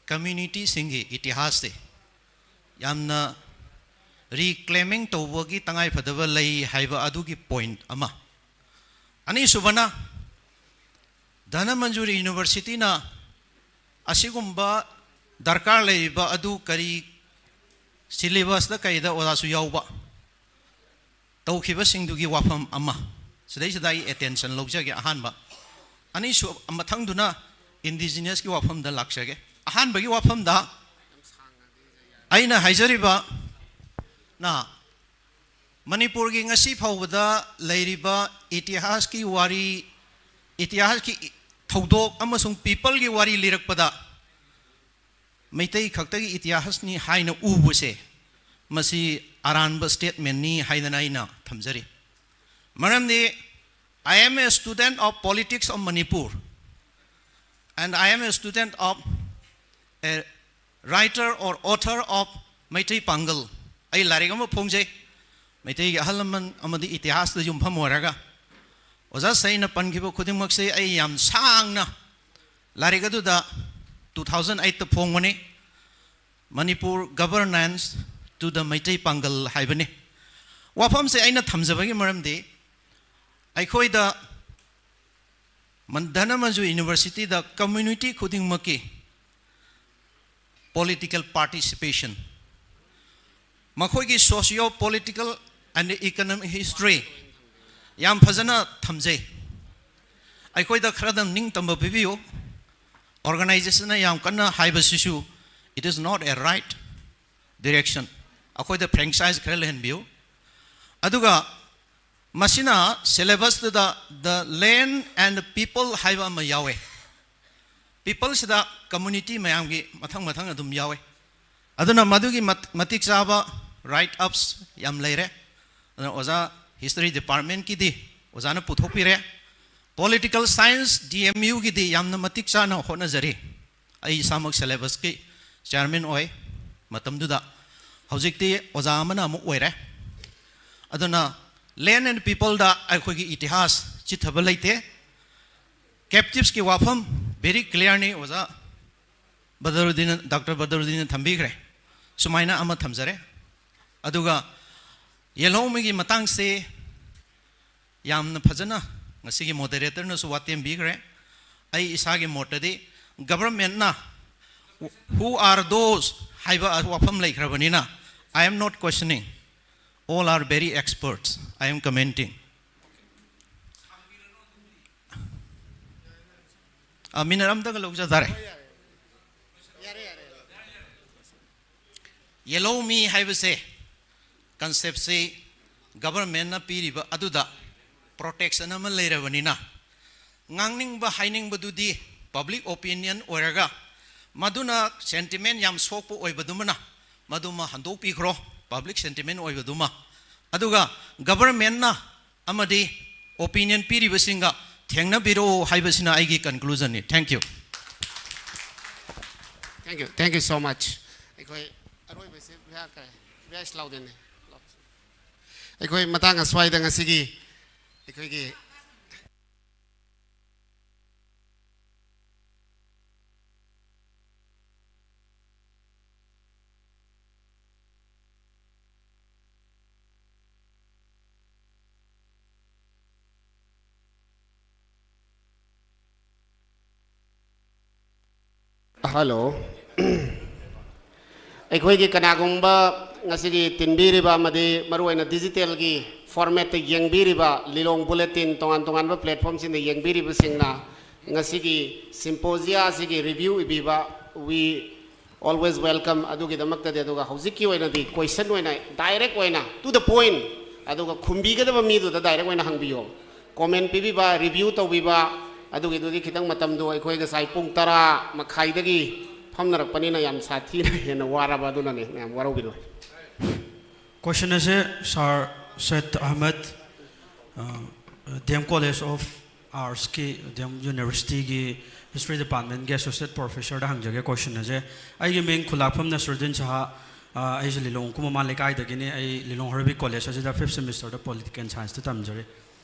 communityꯁꯤꯡꯒꯤ ꯏꯇꯤꯍꯥꯁꯁꯦ ꯌꯥꯝꯅ reclaiming ꯇꯧꯕꯒꯤ ꯇꯉꯥꯏꯐꯗꯕ ꯂꯩ ꯍꯥꯏꯕ ꯑꯗꯨꯒꯤ point ꯑꯃ꯫ ꯑꯅꯤꯁꯨꯕꯅ, ꯙꯅꯃꯟꯖꯨꯔꯤ Universityꯅ ꯑꯁꯤꯒꯨꯝꯕ ꯗꯔꯀꯥꯔ ꯂꯩꯔꯤꯕ ꯑꯗꯨ ꯀꯔꯤ syllabusꯇ ꯀꯩꯗ ꯑꯣꯖꯥꯁꯨ ꯌꯥꯎꯕ ꯇꯧꯈꯤꯕꯁꯤꯡꯗꯨꯒꯤ ꯋꯥꯐꯝ ꯑꯃ꯫ ꯁꯤꯗꯩꯁꯤꯗ ꯑꯩ attention ꯂꯧꯖꯒꯦ꯫ ꯑꯍꯥꯟꯕ꯫ ꯑꯅꯤꯁꯨ-, ꯃꯊꯪꯗꯨꯅ ꯏꯟꯗꯤꯖꯤꯅꯁꯀꯤ ꯋꯥꯐꯝꯗ ꯂꯥꯛꯆꯒꯦ꯫ ꯑꯍꯥꯟꯕꯒꯤ ꯋꯥꯐꯝꯗ ꯑꯩꯅ ꯍꯥꯏꯖꯔꯤꯕ ꯅ ꯃꯅꯤꯄꯨꯔꯒꯤ ꯉꯁꯤ ꯐꯥꯎꯕꯗ ꯂꯩꯔꯤꯕ ꯏꯇꯤꯍꯥꯁꯀꯤ ꯋꯥꯔꯤ, ꯏꯇꯤꯍꯥꯁꯀꯤ ꯊꯧꯗꯣꯛ ꯑꯃꯁꯨꯡ ꯄꯤꯄꯜꯒꯤ ꯋꯥꯔꯤ ꯂꯤꯔꯛꯄꯗ ꯃꯩꯇꯩ ꯈꯛꯇꯒꯤ ꯏꯇꯤꯍꯥꯁꯅꯤ ꯍꯥꯏꯅ ꯎꯕꯁꯦ, ꯃꯁꯤ ꯑꯔꯥꯟꯕ ꯁ꯭ꯇꯦꯠꯃꯦꯟꯅꯤ ꯍꯥꯏꯗꯅ ꯑꯩꯅ ꯊꯝꯖꯔꯤ꯫ ꯃꯔꯝꯗꯤ, I am a student of politics of Manipur, and I am a student of a writer or author of Meitei ꯄꯥꯡꯒꯜ꯫ ꯑꯩ ꯂꯥꯏꯔꯤꯛ ꯑꯃ ꯐꯣꯡꯖꯩ, ꯃꯩꯇꯩꯒꯤ ꯑꯍꯜ ꯂꯃꯟ ꯑꯃꯗꯤ ꯏꯇꯤꯍꯥꯁꯇ ꯌꯨꯝꯐꯝ ꯑꯣꯏꯔꯒ꯫ ꯑꯣꯖꯥ ꯁꯩꯅ ꯄꯟꯈꯤꯕ ꯈꯨꯗꯤꯡꯃꯛꯁꯦ ꯑꯩ ꯌꯥꯝ ꯁꯥꯡꯅ ꯂꯥꯏꯔꯤꯛ ꯑꯗꯨꯗ two thousand eight ꯇ ꯐꯣꯡꯕꯅꯤ, Manipur Governance to the Meitei ꯄꯥꯡꯒꯜ ꯍꯥꯏꯕꯅꯤ꯫ ꯋꯥꯐꯝꯁꯦ ꯑꯩꯅ ꯊꯝꯖꯕꯒꯤ ꯃꯔꯝꯗꯤ, ꯑꯩꯈꯣꯏꯗ ꯃꯟ-, ꯙꯅꯃꯟꯖꯨ ꯌꯨꯅꯤꯚꯔꯁꯤꯇꯤꯗ community ꯈꯨꯗꯤꯡꯃꯛꯀꯤ political participation, ꯃꯈꯣꯏꯒꯤ socio political and economic history ꯌꯥꯝ ꯐꯖꯅ ꯊꯝꯖꯩ꯫ ꯑꯩꯈꯣꯏꯗ ꯈꯔꯗꯪ ꯅꯤꯡꯇꯝꯕ ꯄꯤꯕꯤꯌꯨ꯫ Organization ꯅ ꯌꯥꯝ ꯀꯟꯅ ꯍꯥꯏꯕꯁꯤꯁꯨ, it is not a right direction꯫ ꯑꯩꯈꯣꯏꯗ franchise ꯈꯔ ꯂꯩꯍꯟꯕꯤꯌꯨ꯫ ꯑꯗꯨꯒ ꯃꯁꯤꯅ syllabus ꯇꯨꯗ the land and people ꯍꯥꯏꯕ ꯑꯃ ꯌꯥꯎꯋꯦ꯫ People ꯁꯤꯗ community ꯃꯌꯥꯝꯒꯤ ꯃꯊꯪ ꯃꯊꯪ ꯑꯗꯨꯝ ꯌꯥꯎꯋꯦ꯫ ꯑꯗꯨꯅ ꯃꯗꯨꯒꯤ ꯃꯠ-, ꯃꯇꯤꯛ ꯆꯥꯕ write ups ꯌꯥꯝ ꯂꯩꯔꯦ꯫ ꯑꯗꯨꯅ ꯑꯣꯖꯥ history department ꯀꯤꯗꯤ ꯑꯣꯖꯥꯅ ꯄꯨꯊꯣꯛꯄꯤꯔꯦ꯫ Political science D M U ꯒꯤꯗꯤ ꯌꯥꯝꯅ ꯃꯇꯤꯛ ꯆꯥꯅ ꯍꯣꯠꯅꯖꯔꯤ꯫ ꯑꯩ ꯏꯁꯥꯃꯛ syllabus ꯀꯤ chairman ꯑꯣꯏ ꯃꯇꯝꯗꯨꯗ꯫ ꯍꯧꯖꯤꯛꯇꯤ ꯑꯣꯖꯥ ꯑꯃꯅ ꯑꯃꯨꯛ ꯑꯣꯏꯔꯦ꯫ ꯑꯗꯨꯅ land and people ꯗ ꯑꯩꯈꯣꯏꯒꯤ ꯏꯇꯤꯍꯥꯁ ꯆꯤꯠꯊꯕ ꯂꯩꯇꯦ꯫ Captives ꯀꯤ ꯋꯥꯐꯝ very clear ꯅꯤ, ꯑꯣꯖꯥ ꯕꯗꯔꯨꯗꯤꯟ, Doctor ꯕꯗꯔꯨꯗꯤꯟꯅ ꯊꯝꯕꯤꯈ꯭ꯔꯦ꯫ ꯁꯨꯃꯥꯏꯅ ꯑꯃ ꯊꯝꯖꯔꯦ꯫ ꯑꯗꯨꯒ ꯌꯦꯜꯍꯧꯃꯤꯒꯤ ꯃꯇꯥꯡꯁꯦ ꯌꯥꯝꯅ ꯐꯖꯅ ꯉꯁꯤꯒꯤ moderator ꯅꯁꯨ ꯋꯥꯇꯦꯝꯕꯤꯈ꯭ꯔꯦ꯫ ꯑꯩ ꯏꯁꯥꯒꯤ ꯃꯣꯠꯇꯗꯤ government ꯅ who are those ꯍꯥꯏꯕ ꯋꯥꯐꯝ ꯂꯩꯈ꯭ꯔꯕꯅꯤꯅ, I am not questioning. All are very experts. I am commenting. ꯑ, ꯃꯤꯅꯠ ꯑꯝꯇꯒ ꯂꯧꯖ ꯇꯥꯔꯦ꯫ ꯌꯦꯜꯍꯧꯃꯤ ꯍꯥꯏꯕꯁꯦ, ꯀꯟꯁꯦꯞꯁꯤ ꯒꯕꯔꯃꯦꯟꯅ ꯄꯤꯔꯤꯕ ꯑꯗꯨꯗ ꯄ꯭ꯔꯣꯇꯦꯛꯁꯟ ꯑꯃ ꯂꯩꯔꯕꯅꯤꯅ, ꯉꯥꯡꯅꯤꯡꯕ ꯍꯥꯏꯅꯤꯡꯕꯗꯨꯗꯤ ꯄꯕ꯭ꯂꯤꯛ ꯑꯣꯄꯤꯅꯤꯌꯟ ꯑꯣꯏꯔꯒ, ꯃꯗꯨꯅ ꯁꯦꯟꯇꯤꯃꯦꯟ ꯌꯥꯝ ꯁꯣꯛꯄ ꯑꯣꯏꯕꯗꯨꯃꯅ ꯃꯗꯨꯃ ꯍꯟꯗꯣꯛꯄꯤꯈ꯭ꯔꯣ, ꯄꯕ꯭ꯂꯤꯛ ꯁꯦꯟꯇꯤꯃꯦꯟ ꯑꯣꯏꯕꯗꯨꯃ꯫ ꯑꯗꯨꯒ ꯒꯕꯔꯃꯦꯟꯅ ꯑꯃꯗꯤ ꯑꯣꯄꯤꯅꯤꯌꯟ ꯄꯤꯔꯤꯕꯁꯤꯡꯒ ꯊꯦꯡꯅꯕꯤꯔꯛꯎ ꯍꯥꯏꯕꯁꯤꯅ ꯑꯩꯒꯤ ꯀꯟꯀ꯭ꯂꯨꯖꯟꯅꯤ꯫ Thank you꯫ Thank you, thank you so much. ꯑꯩꯈꯣꯏ ꯑꯔꯣꯏꯕꯁꯦ ꯚꯤꯌꯥ ꯀꯔꯦ, ꯚꯤꯌꯥ ꯏꯁ ꯂꯥꯎꯗꯦꯅꯦ꯫ ꯑꯩꯈꯣꯏ ꯃꯇꯥꯡ ꯑꯁ꯭ꯋꯥꯏꯗ ꯉꯁꯤꯒꯤ ꯑꯩꯈꯣꯏꯒꯤ ꯍꯜꯂꯣ꯫ ꯑꯩꯈꯣꯏꯒꯤ ꯀꯅꯥꯒꯨꯝꯕ ꯉꯁꯤꯒꯤ ꯇꯤꯟꯕꯤꯔꯤꯕ ꯑꯃꯗꯤ ꯃꯔꯨꯑꯣꯏꯅ ꯗꯤꯖꯤꯇꯦꯜꯒꯤ ꯐꯣꯔꯃꯦꯠꯇ ꯌꯦꯡꯕꯤꯔꯤꯕ, ꯂꯤꯂꯣꯡ ꯕꯨꯂꯦꯇꯤꯟ ꯇꯣꯉꯥꯟ ꯇꯣꯉꯥꯟꯕ ꯄ꯭ꯂꯦꯠꯐꯣꯝꯁꯤꯡꯗ ꯌꯦꯡꯕꯤꯔꯤꯕꯁꯤꯡꯅ ꯉꯁꯤꯒꯤ ꯁꯤꯝꯄꯣꯖꯤꯌꯥ ꯑꯁꯤꯒꯤ ꯔꯤꯚ꯭ꯌꯨ ꯏꯕꯤꯕ, we always welcome꯫ ꯑꯗꯨꯒꯤꯗꯃꯛꯇꯗꯤ, ꯑꯗꯨꯒ ꯍꯧꯖꯤꯛꯀꯤ ꯑꯣꯏꯅꯗꯤ ꯀꯣꯏꯁꯟ ꯑꯣꯏꯅ, ꯗꯥꯏꯔꯦꯛ ꯑꯣꯏꯅ, to the point, ꯑꯗꯨꯒ ꯈꯨꯝꯕꯤꯒꯗꯕ ꯃꯤꯗꯨꯗ ꯗꯥꯏꯔꯦꯛ ꯑꯣꯏꯅ ꯍꯪꯕꯤꯌꯣ꯫ ꯀꯣꯃꯦꯟ ꯄꯤꯕꯤꯕ, ꯔꯤꯚ꯭ꯌꯨ ꯇꯧꯕꯤꯕ, ꯑꯗꯨꯒꯤꯗꯨꯗꯤ ꯈꯤꯇꯪ ꯃꯇꯝꯗꯣ ꯑꯩꯈꯣꯏ ꯉꯁꯥꯏ ꯄꯨꯡ ꯇꯔꯥ ꯃꯈꯥꯏꯗꯒꯤ ꯐꯝꯅꯔꯛꯄꯅꯤꯅ ꯌꯥꯝ ꯁꯥꯊꯤꯅ ꯍꯦꯟꯅ ꯋꯥꯔꯕ, ꯑꯗꯨꯅꯅꯦ, ꯃꯌꯥꯝ ꯋꯥꯔꯧꯕꯤꯔꯣꯏ꯫ ꯀꯣꯏꯁꯟ ꯑꯁꯦ ꯁꯥꯔ ꯁꯦꯠ Ahmad, D M college of ꯑꯥꯔꯠꯁꯀꯤ, ꯗꯤ ꯑꯦꯝ ꯌꯨꯅꯤꯚꯔꯁꯤꯇꯤꯒꯤ ꯍꯤꯁꯇ꯭ꯔꯤ ꯗꯤꯄꯥꯔꯠꯃꯦꯟꯒꯤ ꯑꯦꯁꯣꯁꯤꯌꯦꯠ ꯄ꯭ꯔꯣꯐꯦꯁꯔꯗ ꯍꯪꯖꯒꯦ ꯀꯣꯏꯁꯟ ꯑꯁꯦ꯫ ꯑꯩꯒꯤ ꯃꯤꯡ ꯈꯨꯂꯥꯛꯐꯝ ꯅꯁꯔꯨꯗꯤꯟ ꯁꯍꯥ꯫ ꯑ, ꯑꯩꯁꯦ ꯂꯤꯂꯣꯡ ꯀꯨꯃꯃꯥ ꯂꯩꯀꯥꯏꯗꯒꯤꯅꯤ꯫ ꯑꯩ ꯂꯤꯂꯣꯡ ꯍꯔꯕꯤꯛ ꯀꯣꯂꯦꯖ ꯑꯁꯤꯗ ꯐꯤꯐ ꯁꯦꯃꯤꯁꯇꯔꯗ ꯄꯣꯂꯤꯇꯤꯀꯦꯜ ꯁꯥꯏꯟꯁꯇ ꯇꯝꯖꯔꯤ꯫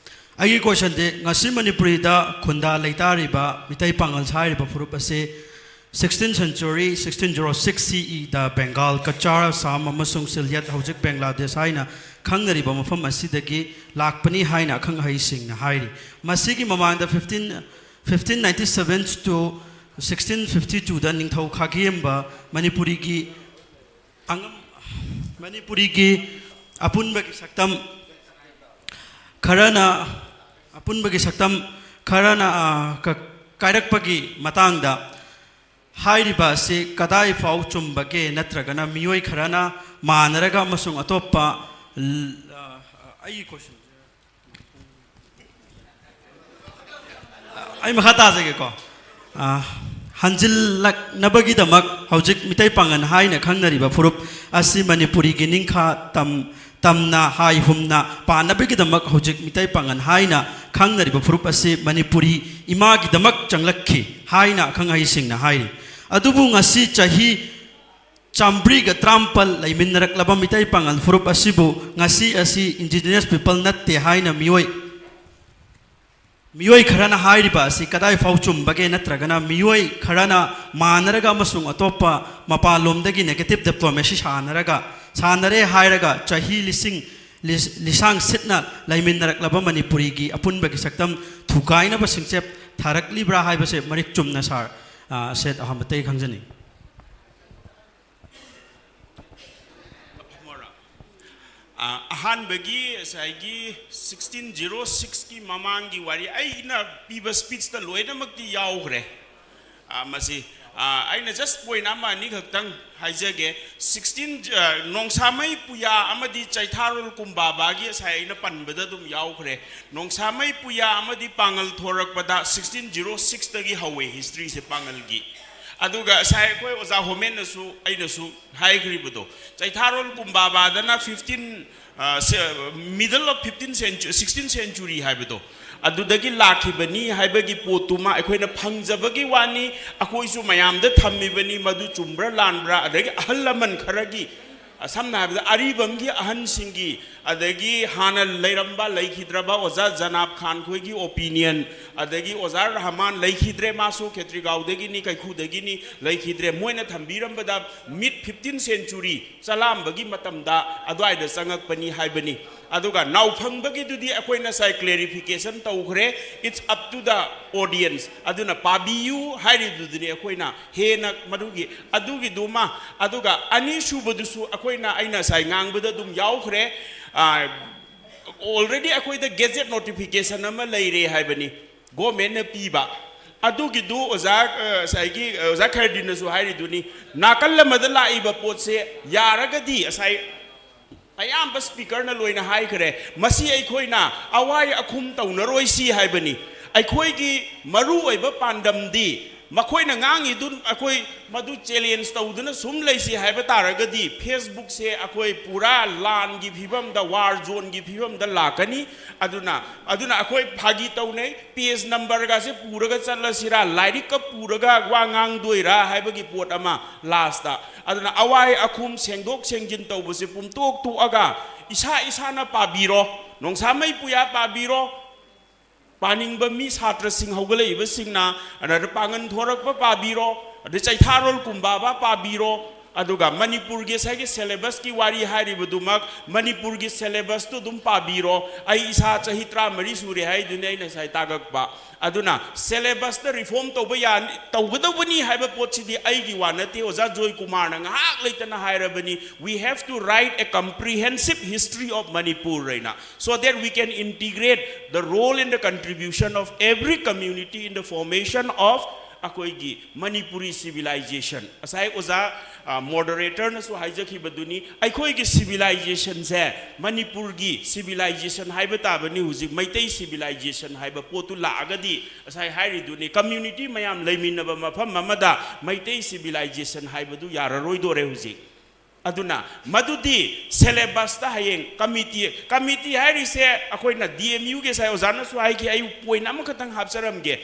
ꯑꯩꯒꯤ ꯀꯣꯏꯁꯟꯗꯤ, ꯉꯁꯤ ꯃꯅꯤꯄꯨꯔꯤꯗ ꯈꯨꯟꯗꯥ ꯂꯩꯇꯥꯔꯤꯕ ꯃꯤꯇꯩ ꯄꯥꯉꯜ ꯍꯥꯏꯔꯤꯕ ꯐꯨꯔꯨꯞ ꯑꯁꯤ sixteenth century, sixteen zero six C E ꯗ ꯕꯦꯡꯒꯥꯜ, ꯀꯆꯥꯔ, ꯑꯁꯥꯝ ꯑꯃꯁꯨꯡ ꯁꯤꯜꯌꯠ, ꯍꯧꯖꯤꯛ ꯕꯪꯒ꯭ꯂꯥꯗꯦꯁ ꯍꯥꯏꯅ ꯈꯪꯅꯔꯤꯕ ꯃꯐꯝ ꯑꯁꯤꯗꯒꯤ ꯂꯥꯛꯄꯅꯤ ꯍꯥꯏꯅ ꯑꯈꯪ ꯑꯍꯩꯁꯤꯡꯅ ꯍꯥꯏꯔꯤ꯫ ꯃꯁꯤꯒꯤ ꯃꯃꯥꯡꯗ fifteen, fifteen ninety seven to sixteen fifty two ꯗ ꯅꯤꯡꯊꯧ ꯈꯥꯒꯦꯝꯕ ꯃꯅꯤꯄꯨꯔꯤꯒꯤ ꯑꯉꯝ-, ꯃꯅꯤꯄꯨꯔꯤꯒꯤ ꯑꯄꯨꯟꯕꯒꯤ ꯁꯛꯇꯝ ꯈꯔꯅ, ꯑꯄꯨꯟꯕꯒꯤ ꯁꯛꯇꯝ ꯈꯔꯅ, ꯑ, ꯀ-, ꯀꯥꯏꯔꯛꯄꯒꯤ ꯃꯇꯥꯡꯗ ꯍꯥꯏꯔꯤꯕ ꯑꯁꯤ ꯀꯗꯥꯏ ꯐꯥꯎ ꯆꯨꯝꯕꯒꯦ? ꯅꯠꯇ꯭ꯔꯒꯅ ꯃꯤꯑꯣꯏ ꯈꯔꯅ ꯃꯥꯟꯅꯔꯒ ꯑꯃꯁꯨꯡ ꯑꯇꯣꯞꯄ ꯂ-, ꯑꯩꯒꯤ question, ꯑꯩ ꯃꯈꯥ ꯇꯥꯖꯒꯦꯀꯣ꯫ ꯑ, ꯍꯟꯖꯤꯜꯂꯛꯅꯕꯒꯤꯗꯃꯛ ꯍꯧꯖꯤꯛ ꯃꯤꯇꯩ ꯄꯥꯉꯜ ꯍꯥꯏꯅ ꯈꯪꯅꯔꯤꯕ ꯐꯨꯔꯨꯞ ꯑꯁꯤ ꯃꯅꯤꯄꯨꯔꯤꯒꯤ ꯅꯤꯡꯈꯥ ꯇꯝ-, ꯇꯝꯅ ꯍꯥꯏ ꯍꯨꯝꯅ ꯄꯥꯟꯅꯕꯒꯤꯗꯃꯛ ꯍꯧꯖꯤꯛ ꯃꯤꯇꯩ ꯄꯥꯉꯜ ꯍꯥꯏꯅ ꯈꯪꯅꯔꯤꯕ ꯐꯨꯔꯨꯞ ꯑꯁꯤ ꯃꯅꯤꯄꯨꯔꯤ ꯏꯃꯥꯒꯤꯗꯃꯛ ꯆꯪꯂꯛꯈꯤ ꯍꯥꯏꯅ ꯑꯈꯪ ꯑꯍꯩꯁꯤꯡꯅ ꯍꯥꯏꯔꯤ꯫ ꯑꯗꯨꯕꯨ ꯉꯁꯤ ꯆꯍꯤ ꯆꯥꯃꯔꯤꯒ ꯇꯔꯥꯃꯥꯄꯜ ꯂꯩꯃꯤꯟꯅꯔꯛꯂꯕ ꯃꯤꯇꯩ ꯄꯥꯉꯜ ꯐꯨꯔꯨꯞ ꯑꯁꯤꯕꯨ ꯉꯁꯤ ꯑꯁꯤ indigenous people ꯅꯠꯇꯦ ꯍꯥꯏꯅ ꯃꯤꯑꯣꯏ, ꯃꯤꯑꯣꯏ ꯈꯔꯅ ꯍꯥꯏꯔꯤꯕ ꯑꯁꯤ ꯀꯗꯥꯏ ꯐꯥꯎ ꯆꯨꯝꯕꯒꯦ? ꯅꯠꯇ꯭ꯔꯒꯅ ꯃꯤꯑꯣꯏ ꯈꯔꯅ ꯃꯥꯟꯅꯔꯒ ꯑꯃꯁꯨꯡ ꯑꯇꯣꯞꯄ ꯃꯄꯥꯟꯂꯣꯝꯗꯒꯤ negative diplomacy ꯁꯥꯟꯅꯔꯒ, ꯁꯥꯟꯅꯔꯦ ꯍꯥꯏꯔꯒ ꯆꯍꯤ ꯂꯤꯁꯤꯡ ꯂꯤꯁ-, ꯂꯤꯁꯥꯡ ꯁꯤꯠꯅ ꯂꯩꯃꯤꯟꯅꯔꯛꯂꯕ ꯃꯅꯤꯄꯨꯔꯤꯒꯤ ꯑꯄꯨꯟꯕꯒꯤ ꯁꯛꯇꯝ ꯊꯨꯒꯥꯏꯅꯕ ꯁꯤꯡꯆꯦꯞ ꯊꯥꯔꯛꯂꯤꯕ꯭ꯔꯥ ꯍꯥꯏꯕꯁꯦ ꯃꯔꯤꯛ ꯆꯨꯝꯅ ꯁꯥꯔ, ꯑ, ꯁꯦꯠ ꯑꯍꯥꯟꯕꯗꯒꯤ ꯈꯪꯖꯅꯤꯡꯏ꯫ ꯑ, ꯑꯍꯥꯟꯕꯒꯤ ꯉꯁꯥꯏꯒꯤ sixteen zero six ꯀꯤ ꯃꯃꯥꯡꯒꯤ ꯋꯥꯔꯤ ꯑꯩꯅ ꯄꯤꯕ speech ꯇ ꯂꯣꯏꯅꯃꯛꯇꯤ ꯌꯥꯎꯈ꯭ꯔꯦ꯫ ꯑ, ꯃꯁꯤ, ꯑ, ꯑꯩꯅ just point ꯑꯃ ꯑꯅꯤ ꯈꯛꯇꯪ ꯍꯥꯏꯖꯒꯦ꯫ Sixteen, ꯑ, ꯅꯣꯡꯁꯥꯃꯩ ꯄꯨꯌꯥ ꯑꯃꯗꯤ ꯆꯩꯊꯥꯔꯣꯜ ꯀꯨꯝꯕꯥꯕꯥꯒꯤ ꯉꯁꯥꯏ ꯑꯩꯅ ꯄꯟꯕꯗ ꯑꯗꯨꯝ ꯌꯥꯎꯈ꯭ꯔꯦ꯫ ꯅꯣꯡꯁꯥꯃꯩ ꯄꯨꯌꯥ ꯑꯃꯗꯤ ꯄꯥꯡꯒꯜ ꯊꯣꯔꯛꯄꯗ sixteen zero six ꯇꯒꯤ ꯍꯧꯋꯦ history ꯁꯦ ꯄꯥꯡꯒꯜꯒꯤ꯫ ꯑꯗꯨꯒ ꯉꯁꯥꯏ ꯑꯩꯈꯣꯏ ꯑꯣꯖꯥ ꯍꯣꯃꯦꯟꯅꯁꯨ ꯑꯩꯅꯁꯨ ꯍꯥꯏꯈ꯭ꯔꯤꯕꯗꯣ, ꯆꯩꯊꯥꯔꯣꯜ ꯀꯨꯝꯕꯥꯕꯥꯗꯅ fifteen, ꯑ, ꯁꯦ-, middle of fifteen century, sixteen century ꯍꯥꯏꯕꯗꯣ, ꯑꯗꯨꯗꯒꯤ ꯂꯥꯛꯈꯤꯕꯅꯤ ꯍꯥꯏꯕꯒꯤ ꯄꯣꯠꯇꯨꯃ ꯑꯩꯈꯣꯏꯅ ꯐꯪꯖꯕꯒꯤ ꯋꯥꯅꯤ꯫ ꯑꯩꯈꯣꯏꯁꯨ ꯃꯌꯥꯝꯗ ꯊꯝꯃꯤꯕꯅꯤ, ꯃꯗꯨ ꯆꯨꯝꯕ꯭ꯔꯥ ꯂꯥꯟꯕ꯭ꯔꯥ, ꯑꯗꯒꯤ ꯑꯍꯜ ꯂꯃꯟ ꯈꯔꯒꯤ, ꯑ, ꯁꯝꯅ ꯍꯥꯏꯔꯕꯗ ꯑꯔꯤꯕꯝꯒꯤ ꯑꯍꯟꯁꯤꯡꯒꯤ, ꯑꯗꯒꯤ ꯍꯥꯟꯅ ꯂꯩꯔꯝꯕ ꯂꯩꯈꯤꯗ꯭ꯔꯕ ꯑꯣꯖꯥ ꯖꯅꯥꯕ ꯈꯥꯟ ꯈꯣꯏꯒꯤ opinion, ꯑꯗꯒꯤ ꯑꯣꯖꯥ ꯔꯍꯃꯥꯟ ꯂꯩꯈꯤꯗ꯭ꯔꯦ, ꯃꯥꯁꯨ ꯈꯦꯇ꯭ꯔꯤꯒꯥꯎꯗꯒꯤꯅꯤ, ꯀꯩꯈꯨꯗꯒꯤꯅꯤ, ꯂꯩꯈꯤꯗ꯭ꯔꯦ꯫ ꯃꯣꯏꯅ ꯊꯝꯕꯤꯔꯝꯕꯗ mid fifteen century ꯆꯂꯥꯝꯕꯒꯤ ꯃꯇꯝꯗ ꯑꯗꯨꯋꯥꯏꯗ ꯆꯪꯉꯛꯄꯅꯤ ꯍꯥꯏꯕꯅꯤ꯫ ꯑꯗꯨꯒ ꯅꯥꯎꯐꯪꯕꯒꯤꯗꯨꯗꯤ ꯑꯩꯈꯣꯏꯅ ꯉꯁꯥꯏ clarification ꯇꯧꯈ꯭ꯔꯦ, it's up to the audience꯫ ꯑꯗꯨꯅ ꯄꯥꯕꯤꯌꯨ ꯍꯥꯏꯔꯤꯗꯨꯗꯨꯅꯤ ꯑꯩꯈꯣꯏꯅ ꯍꯦꯟꯅ ꯃꯗꯨꯒꯤ, ꯑꯗꯨꯒꯤꯗꯨꯃ꯫ ꯑꯗꯨꯒ ꯑꯅꯤꯁꯨꯕꯗꯨꯁꯨ ꯑꯩꯈꯣꯏꯅ, ꯑꯩꯅ ꯉꯁꯥꯏ ꯉꯥꯡꯕꯗ ꯑꯗꯨꯝ ꯌꯥꯎꯈ꯭ꯔꯦ, ꯑ, already ꯑꯩꯈꯣꯏꯗ gazette notification ꯑꯃ ꯂꯩꯔꯦ ꯍꯥꯏꯕꯅꯤ, government ꯅ ꯄꯤꯕ꯫ ꯑꯗꯨꯒꯤꯗꯨ ꯑꯣꯖꯥ, ꯑ, ꯉꯁꯥꯏꯒꯤ, ꯑ, ꯑꯣꯖꯥ ꯈꯔꯗꯤꯅꯁꯨ ꯍꯥꯏꯔꯤꯗꯨꯅꯤ, ꯅꯥꯀꯜ ꯑꯃꯗ ꯂꯥꯛꯏꯕ ꯄꯣꯠꯁꯦ ꯌꯥꯔꯒꯗꯤ, ꯉꯁꯥꯏ ꯑꯌꯥꯝꯕ ꯁ꯭ꯄꯤꯀꯔꯅ ꯂꯣꯏꯅ ꯍꯥꯏꯈ꯭ꯔꯦ, ꯃꯁꯤ ꯑꯩꯈꯣꯏꯅ ꯑꯋꯥꯏ ꯑꯈꯨꯝ ꯇꯧꯅꯔꯣꯏꯁꯤ ꯍꯥꯏꯕꯅꯤ꯫ ꯑꯩꯈꯣꯏꯒꯤ ꯃꯔꯨ ꯑꯣꯏꯕ ꯄꯥꯟꯗꯝꯗꯤ ꯃꯈꯣꯏꯅ ꯉꯥꯡꯉꯤꯗꯨ ꯑꯩꯈꯣꯏ ꯃꯗꯨ ꯆꯦꯂꯦꯟꯖ ꯇꯧꯗꯨꯅ ꯁꯨꯝ ꯂꯩꯁꯤ ꯍꯥꯏꯕ ꯇꯥꯔꯒꯗꯤ, ꯐꯦꯁꯕꯨꯛꯁꯦ ꯑꯩꯈꯣꯏ ꯄꯨꯔꯥ ꯂꯥꯟꯒꯤ ꯐꯤꯕꯝꯗ, ꯋꯥꯔ ꯖꯣꯟꯒꯤ ꯐꯤꯕꯝꯗ ꯂꯥꯛꯀꯅꯤ꯫ ꯑꯗꯨꯅ, ꯑꯗꯨꯅ ꯑꯩꯈꯣꯏ ꯐꯥꯒꯤ ꯇꯧꯅꯩ, ꯄꯦꯖ ꯅꯝꯕꯔꯒꯁꯦ ꯄꯨꯔꯒ ꯆꯠꯂꯁꯤꯔꯥ, ꯂꯥꯏꯔꯤꯛꯀ ꯄꯨꯔꯒ ꯋꯥ ꯉꯥꯡꯗꯣꯏꯔꯥ ꯍꯥꯏꯕꯒꯤ ꯄꯣꯠ ꯑꯃ ꯂꯥꯁꯇ꯫ ꯑꯗꯨꯅ ꯑꯋꯥꯏ ꯑꯈꯨꯝ ꯁꯦꯡꯗꯣꯛ ꯁꯦꯡꯖꯤꯟ ꯇꯧꯕꯁꯦ ꯄꯨꯝꯇꯣꯛ ꯇꯣꯛꯑꯒ ꯏꯁꯥ ꯏꯁꯥꯅ ꯄꯥꯕꯤꯔꯣ, ꯅꯣꯡꯁꯥꯃꯩ ꯄꯨꯌꯥ ꯄꯥꯕꯤꯔꯣ, ꯄꯥꯅꯤꯡꯕ ꯃꯤ ꯁꯥꯇ꯭ꯔꯁꯤꯡ ꯍꯧꯒꯠꯂꯛꯏꯕꯁꯤꯡꯅ, ꯑꯗ ꯄꯥꯡꯒꯟ ꯊꯣꯔꯛꯄ ꯄꯥꯕꯤꯔꯣ, ꯑꯗꯩ ꯆꯩꯊꯥꯔꯣꯜ ꯀꯨꯝꯕꯥꯕ ꯄꯥꯕꯤꯔꯣ, ꯑꯗꯨꯒ ꯃꯅꯤꯄꯨꯔꯒꯤ ꯉꯁꯥꯏꯒꯤ ꯁꯦꯂꯦꯕꯁꯀꯤ ꯋꯥꯔꯤ ꯍꯥꯏꯔꯤꯕꯗꯨꯃꯛ ꯃꯅꯤꯄꯨꯔꯒꯤ ꯁꯦꯂꯦꯕꯁꯇꯨ ꯑꯗꯨꯝ ꯄꯥꯕꯤꯔꯣ꯫ ꯑꯩ ꯏꯁꯥ ꯆꯍꯤ ꯇꯔꯥꯃꯔꯤ ꯁꯨꯔꯦ ꯍꯥꯏꯗꯨꯅꯤ ꯑꯩꯅ ꯉꯁꯥꯏ ꯇꯥꯛꯂꯛꯄ꯫ ꯑꯗꯨꯅ ꯁꯦꯂꯦꯕꯁꯇ ꯔꯤꯐꯣꯔꯝ ꯇꯧꯕ ꯌꯥꯅꯤ, ꯇꯧꯒꯗꯧꯕꯅꯤ ꯍꯥꯏꯕ ꯄꯣꯠꯁꯤꯗꯤ ꯑꯩꯒꯤ ꯋꯥ ꯅꯠꯇꯦ꯫ ꯑꯣꯖꯥ ꯖꯣꯏ ꯀꯨꯃꯥꯔꯅ ꯉꯥꯏꯍꯥꯛ ꯂꯩꯇꯅ ꯍꯥꯏꯔꯕꯅꯤ, "We have to write a comprehensive history of Manipur" ꯍꯥꯏꯅ, "so that we can integrate the role and the contribution of every community in the formation of ꯑꯩꯈꯣꯏꯒꯤ ꯃꯅꯤꯄꯨꯔꯤ civilization." ꯉꯁꯥꯏ ꯑꯣꯖꯥ, ꯑ, ꯃꯣꯗꯔꯦꯇꯔꯅꯁꯨ ꯍꯥꯏꯖꯈꯤꯕꯗꯨꯅꯤ, ꯑꯩꯈꯣꯏꯒꯤ ꯁꯤꯚꯤꯂꯥꯏꯖꯦꯁꯟꯁꯦ, ꯃꯅꯤꯄꯨꯔꯒꯤ ꯁꯤꯚꯤꯂꯥꯏꯖꯦꯁꯟ ꯍꯥꯏꯕ ꯇꯥꯕꯅꯤ, ꯍꯧꯖꯤꯛ ꯃꯩꯇꯩ ꯁꯤꯚꯤꯂꯥꯏꯖꯦꯁꯟ ꯍꯥꯏꯕ ꯄꯣꯠꯇꯨ ꯂꯥꯛꯑꯒꯗꯤ, ꯉꯁꯥꯏ ꯍꯥꯏꯔꯤꯗꯨꯅꯤ, ꯀꯝꯃ꯭ꯌꯨꯅꯤꯇꯤ ꯃꯌꯥꯝ ꯂꯩꯃꯤꯟꯅꯕ ꯃꯐꯝ ꯑꯃꯗ ꯃꯩꯇꯩ ꯁꯤꯚꯤꯂꯥꯏꯖꯦꯁꯟ ꯍꯥꯏꯕꯗꯨ ꯌꯥꯔꯔꯣꯏꯗꯣꯔꯦ ꯍꯧꯖꯤꯛ꯫ ꯑꯗꯨꯅ ꯃꯗꯨꯗꯤ ꯁꯦꯂꯦꯕꯁꯇ ꯍꯌꯦꯡ ꯀꯃꯤꯇꯤ, ꯀꯃꯤꯇꯤ ꯍꯥꯏꯔꯤꯁꯦ ꯑꯩꯈꯣꯏꯅ ꯗꯤ ꯑꯦꯝ ꯌꯨꯒꯤ ꯉꯁꯥꯏ ꯑꯣꯖꯥꯅꯁꯨ ꯍꯥꯏꯈꯤ, ꯑꯩ ꯄꯣꯏꯟ ꯑꯃꯈꯛꯇꯪ ꯍꯥꯞꯆꯔꯝꯒꯦ꯫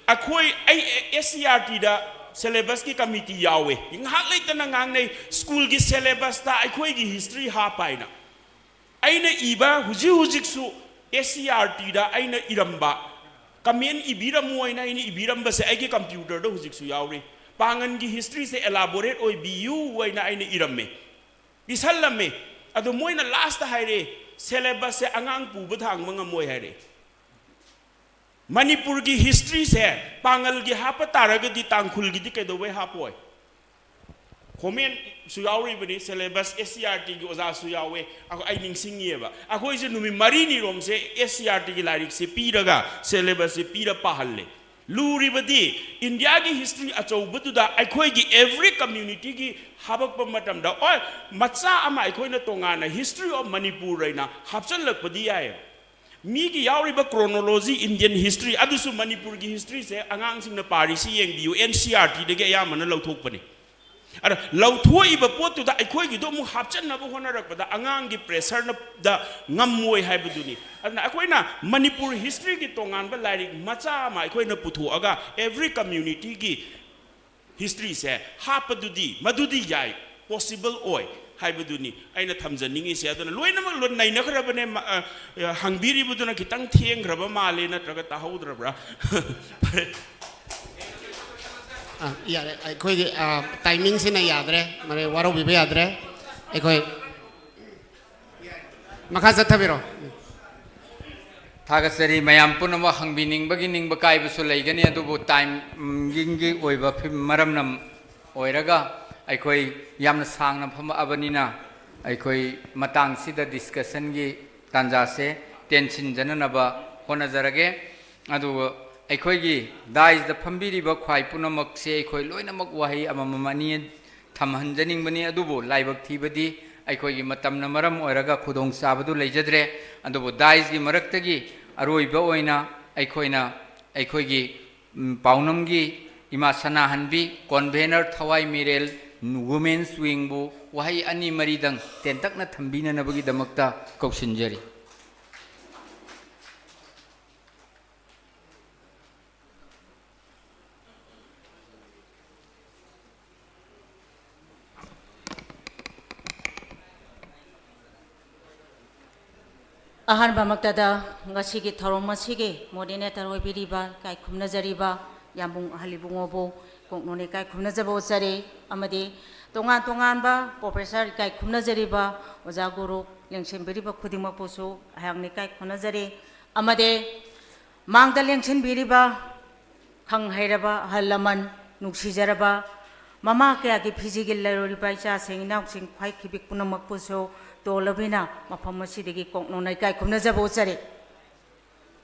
ꯑꯩꯈꯣꯏ, ꯑꯩ ꯑꯦꯁ ꯁꯤ ꯑꯥꯔ ꯇꯤꯗ ꯁꯦꯂꯦꯕꯁꯀꯤ ꯀꯃꯤꯇꯤ ꯌꯥꯎꯋꯦ, ꯉꯥꯏꯍꯥꯛ ꯂꯩꯇꯅ ꯉꯥꯡꯅꯩ, ꯁ꯭ꯀꯨꯜꯒꯤ ꯁꯦꯂꯦꯕꯁꯇ ꯑꯩꯈꯣꯏꯒꯤ ꯍꯤꯁꯇ꯭ꯔꯤ ꯍꯥꯞꯄ ꯍꯥꯏꯅ꯫ ꯑꯩꯅ ꯏꯕ ꯍꯧꯖꯤꯛ ꯍꯧꯖꯤꯛꯁꯨ ꯑꯦꯁ ꯁꯤ ꯑꯥꯔ ꯇꯤꯗ ꯑꯩꯅ ꯏꯔꯝꯕ, ꯀꯃꯦꯟ ꯏꯕꯤꯔꯝꯃꯣ ꯍꯥꯏꯅ ꯑꯩꯅ ꯏꯕꯤꯔꯝꯕꯁꯦ ꯑꯩꯒꯤ ꯀꯝꯄ꯭ꯌꯨꯇꯔꯗ ꯍꯧꯖꯤꯛꯁꯨ ꯌꯥꯎꯔꯤ꯫ ꯄꯥꯡꯒꯟꯒꯤ ꯍꯤꯁꯇ꯭ꯔꯤꯁꯦ ꯑꯦꯂꯥꯕꯣꯔꯦꯠ ꯑꯣꯏꯕꯤꯌꯨ ꯍꯥꯏꯅ ꯑꯩꯅ ꯏꯔꯝꯃꯦ, ꯄꯤꯁꯜꯂꯝꯃꯦ꯫ ꯑꯗꯣ ꯃꯣꯏꯅ ꯂꯥꯁꯇ ꯍꯥꯏꯔꯛꯑꯦ, "ꯁꯦꯂꯦꯕꯁꯁꯦ ꯑꯉꯥꯡ ꯄꯨꯕ ꯊꯥꯡꯕ ꯉꯝꯃꯣꯏ" ꯍꯥꯏꯔꯛꯑꯦ꯫ ꯃꯅꯤꯄꯨꯔꯒꯤ ꯍꯤꯁꯇ꯭ꯔꯤꯁꯦ ꯄꯥꯡꯒꯜꯒꯤ ꯍꯥꯞꯄ ꯇꯥꯔꯒꯗꯤ ꯇꯥꯡꯈꯨꯜꯒꯤꯗꯤ ꯀꯩꯗꯧꯕꯩ ꯍꯥꯞꯄꯣꯏ? ꯀꯣꯃꯦꯟꯁꯨ ꯌꯥꯎꯔꯤꯕꯅꯤ, ꯁꯦꯂꯦꯕꯁ ꯑꯦꯁ ꯁꯤ ꯑꯥꯔ ꯇꯤꯒꯤ ꯑꯣꯖꯥꯁꯨ ꯌꯥꯎꯋꯦ꯫ ꯑꯩꯈꯣꯏ, ꯑꯩ ꯅꯤꯡꯁꯤꯡꯉꯤꯑꯕ, ꯑꯩꯈꯣꯏꯁꯦ ꯅꯨꯃꯤꯠ ꯃꯔꯤꯅꯤꯔꯣꯝꯁꯦ ꯑꯦꯁ ꯁꯤ ꯑꯥꯔ ꯇꯤꯒꯤ ꯂꯥꯏꯔꯤꯛꯁꯦ ꯄꯤꯔꯒ, ꯁꯦꯂꯦꯕꯁꯁꯦ ꯄꯤꯔ ꯄꯥꯍꯜꯂꯦ꯫ ꯂꯨꯔꯤꯕꯗꯤ ꯏꯟꯗꯤꯌꯥꯒꯤ ꯍꯤꯁꯇ꯭ꯔꯤ ꯑꯆꯧꯕꯗꯨꯗ ꯑꯩꯈꯣꯏꯒꯤ ꯑꯦꯚ꯭ꯔꯤ ꯀꯝꯃ꯭ꯌꯨꯅꯤꯇꯤꯒꯤ ꯍꯥꯄꯛꯄ ꯃꯇꯝꯗ, ꯑꯣ, ꯃꯆꯥ ꯑꯃ ꯑꯩꯈꯣꯏꯅ ꯇꯣꯉꯥꯟꯅ ꯍꯤꯁꯇ꯭ꯔꯤ ꯑꯣꯐ ꯃꯅꯤꯄꯨꯔ ꯍꯥꯏꯅ ꯍꯥꯞꯆꯤꯜꯂꯛꯄꯗꯤ ꯌꯥꯏꯌꯦꯕ꯫ ꯃꯤꯒꯤ ꯌꯥꯎꯔꯤꯕ ꯀ꯭ꯔꯣꯅꯣꯂꯣꯖꯤ, ꯏꯟꯗꯤꯌꯟ ꯍꯤꯁꯇ꯭ꯔꯤ ꯑꯗꯨꯁꯨ ꯃꯅꯤꯄꯨꯔꯒꯤ ꯍꯤꯁꯇ꯭ꯔꯤꯁꯦ ꯑꯉꯥꯡꯁꯤꯡꯅ ꯄꯥꯔꯤꯁꯤ ꯌꯦꯡꯕꯤꯌꯨ, ꯑꯦꯟ ꯁꯤ ꯑꯥꯔ ꯇꯤꯗꯒꯤ ꯑꯌꯥꯝꯕꯅ ꯂꯧꯊꯣꯛꯄꯅꯤ꯫ ꯑꯗ ꯂꯧꯊꯣꯛꯏꯕ ꯄꯣꯠꯇꯨꯗ ꯑꯩꯈꯣꯏꯒꯤꯗꯣ ꯑꯃꯨꯛ ꯍꯥꯞꯆꯟꯅꯕ ꯍꯣꯠꯅꯔꯛꯄꯗ ꯑꯉꯥꯡꯒꯤ ꯄ꯭ꯔꯦꯁꯔꯅ ꯗ ꯉꯝꯃꯣꯏ ꯍꯥꯏꯕꯗꯨꯅꯤ꯫ ꯑꯗꯨꯅ ꯑꯩꯈꯣꯏꯅ ꯃꯅꯤꯄꯨꯔ ꯍꯤꯁꯇ꯭ꯔꯤꯒꯤ ꯇꯣꯉꯥꯟꯕ ꯂꯥꯏꯔꯤꯛ ꯃꯆꯥ ꯑꯃ ꯑꯩꯈꯣꯏꯅ ꯄꯨꯊꯣꯛꯑꯒ ꯑꯦꯚ꯭ꯔꯤ ꯀꯝꯃ꯭ꯌꯨꯅꯤꯇꯤꯒꯤ ꯍꯤꯁꯇ꯭ꯔꯤꯁꯦ ꯍꯥꯞꯄꯗꯨꯗꯤ, ꯃꯗꯨꯗꯤ ꯌꯥꯏ, ꯄꯣꯁꯤꯕꯜ ꯑꯣꯏ ꯍꯥꯏꯕꯗꯨꯅꯤ ꯑꯩꯅ ꯊꯝꯖꯅꯤꯡꯉꯤꯁꯦ꯫ ꯑꯗꯨꯅ ꯂꯣꯏꯅꯃꯛ ꯂꯣꯏ ꯅꯩꯅꯈ꯭ꯔꯕꯅꯦ꯫ ꯃ-, ꯑ, ꯑ, ꯍꯪꯕꯤꯔꯤꯕꯗꯨꯅ ꯈꯤꯇꯪ ꯊꯦꯡꯈ꯭ꯔꯕ ꯃꯥꯜꯂꯦ, ꯅꯠꯇ꯭ꯔꯒ ꯇꯥꯍꯧꯗ꯭ꯔꯕ꯭ꯔꯥ? ꯐꯔꯦ꯫ ꯑ, ꯌꯥꯔꯦ, ꯑꯩꯈꯣꯏꯒꯤ, ꯑ, ꯇꯥꯏꯃꯤꯡꯁꯤꯅ ꯌꯥꯗ꯭ꯔꯦ, ꯃꯔꯦ ꯋꯥꯔꯧꯕꯤꯕ ꯌꯥꯗ꯭ꯔꯦ꯫ ꯑꯩꯈꯣꯏ ꯃꯈꯥ ꯆꯠꯊꯕꯤꯔꯣ꯫ ꯊꯥꯒꯠꯆꯔꯤ꯫ ꯃꯌꯥꯝ ꯄꯨꯝꯅꯃꯛ ꯍꯪꯕꯤꯅꯤꯡꯕꯒꯤ ꯅꯤꯡꯕ ꯀꯥꯏꯕꯁꯨ ꯂꯩꯒꯅꯤ, ꯑꯗꯨꯕꯨ ꯇꯥꯏꯃꯤꯡꯒꯤ ꯑꯣꯏꯕ ꯐꯤꯝ-, ꯃꯔꯝꯅ ꯑꯣꯏꯔꯒ ꯑꯩꯈꯣꯏ ꯌꯥꯝꯅ ꯁꯥꯡꯅ ꯐꯝꯃꯛꯑꯕꯅꯤꯅ ꯑꯩꯈꯣꯏ ꯃꯇꯥꯡꯁꯤꯗ ꯗꯤꯁꯀꯁꯟꯒꯤ ꯇꯥꯟꯖꯥꯁꯦ ꯇꯦꯟꯁꯤꯟꯖꯅꯅꯕ ꯍꯣꯠꯅꯖꯔꯒꯦ꯫ ꯑꯗꯨꯒ ꯑꯩꯈꯣꯏꯒꯤ ꯗꯥꯏꯁꯇ ꯐꯝꯕꯤꯔꯤꯕ ꯈ꯭ꯋꯥꯏ ꯄꯨꯝꯅꯃꯛꯁꯦ ꯑꯩꯈꯣꯏ ꯂꯣꯏꯅꯃꯛ ꯋꯥꯍꯩ ꯑꯃꯃꯝ ꯑꯅꯤ ꯊꯝꯍꯟꯖꯅꯤꯡꯕꯅꯤ, ꯑꯗꯨꯕꯨ ꯂꯥꯏꯕꯛ ꯊꯤꯕꯗꯤ ꯑꯩꯈꯣꯏꯒꯤ ꯃꯇꯝꯅ ꯃꯔꯝ ꯑꯣꯏꯔꯒ ꯈꯨꯗꯣꯡꯆꯥꯕꯗꯨ ꯂꯩꯖꯗ꯭ꯔꯦ꯫ ꯑꯗꯨꯕꯨ ꯗꯥꯏꯁꯀꯤ ꯃꯔꯛꯇꯒꯤ ꯑꯔꯣꯏꯕ ꯑꯣꯏꯅ ꯑꯩꯈꯣꯏꯅ ꯑꯩꯈꯣꯏꯒꯤ, ꯎꯝ, ꯄꯥꯎꯅꯝꯒꯤ ꯏꯃꯥ ꯁꯅꯥꯍꯟꯕꯤ, ꯀꯣꯟꯚꯦꯅꯔ ꯊꯋꯥꯏ ꯃꯤꯔꯦꯜ ꯋꯨꯃꯦꯟꯁ ꯋꯤꯡꯕꯨ ꯋꯥꯍꯩ ꯑꯅꯤ ꯃꯔꯤꯗꯪ ꯇꯦꯟꯇꯛꯅ ꯊꯝꯕꯤꯅꯅꯕꯒꯤꯗꯃꯛꯇ ꯀꯧꯁꯤꯟꯖꯔꯤ꯫ ꯑꯍꯥꯟꯕꯃꯛꯇꯗ ꯉꯁꯤꯒꯤ ꯊꯧꯔꯝ ꯑꯁꯤꯒꯤ ꯃꯣꯗꯤꯅꯦꯇꯔ ꯑꯣꯏꯕꯤꯔꯤꯕ, ꯏꯀꯥꯏ ꯈꯨꯝꯅꯖꯔꯤꯕ ꯌꯥꯝꯕꯨꯡ ꯑꯍꯜ ꯏꯕꯨꯡꯉꯣꯕꯨ ꯀꯣꯛꯅꯣꯟꯅ ꯏꯀꯥꯏ ꯈꯨꯝꯅꯖꯕ ꯎꯠꯆꯔꯤ, ꯑꯃꯗꯤ ꯇꯣꯉꯥꯟ ꯇꯣꯉꯥꯟꯕ ꯄ꯭ꯔꯣꯐꯦꯁꯔ, ꯏꯀꯥꯏ ꯈꯨꯝꯅꯖꯔꯤꯕ ꯑꯣꯖꯥ ꯒꯨꯔꯨ ꯂꯦꯡꯁꯤꯟꯕꯤꯔꯤꯕ ꯈꯨꯗꯤꯡꯃꯛꯄꯨꯁꯨ ꯑꯩꯍꯥꯛꯅ ꯏꯀꯥꯏ ꯈꯨꯝꯅꯖꯔꯤ, ꯑꯃꯗꯤ ꯃꯥꯡꯗ ꯂꯦꯡꯁꯤꯟꯕꯤꯔꯤꯕ ꯈꯪ ꯍꯩꯔꯕ ꯑꯍꯜ ꯂꯃꯟ, ꯅꯨꯡꯁꯤꯖꯔꯕ ꯃꯃꯥ ꯀꯌꯥꯒꯤ ꯐꯤꯖꯤꯒꯤ ꯂꯩꯔꯨꯔꯤꯕ ꯏꯆꯥꯁꯤꯡ ꯏꯅꯥꯎꯁꯤꯡ ꯈ꯭ꯋꯥꯏ ꯈꯤꯕꯤꯛ ꯄꯨꯝꯅꯃꯛꯄꯨꯁꯨ ꯇꯣꯜꯂꯕꯤꯅ ꯃꯐꯝ ꯑꯁꯤꯗꯒꯤ ꯀꯣꯛꯅꯣꯟꯅ ꯏꯀꯥꯏ ꯈꯨꯝꯅꯖꯕ ꯎꯠꯆꯔꯤ꯫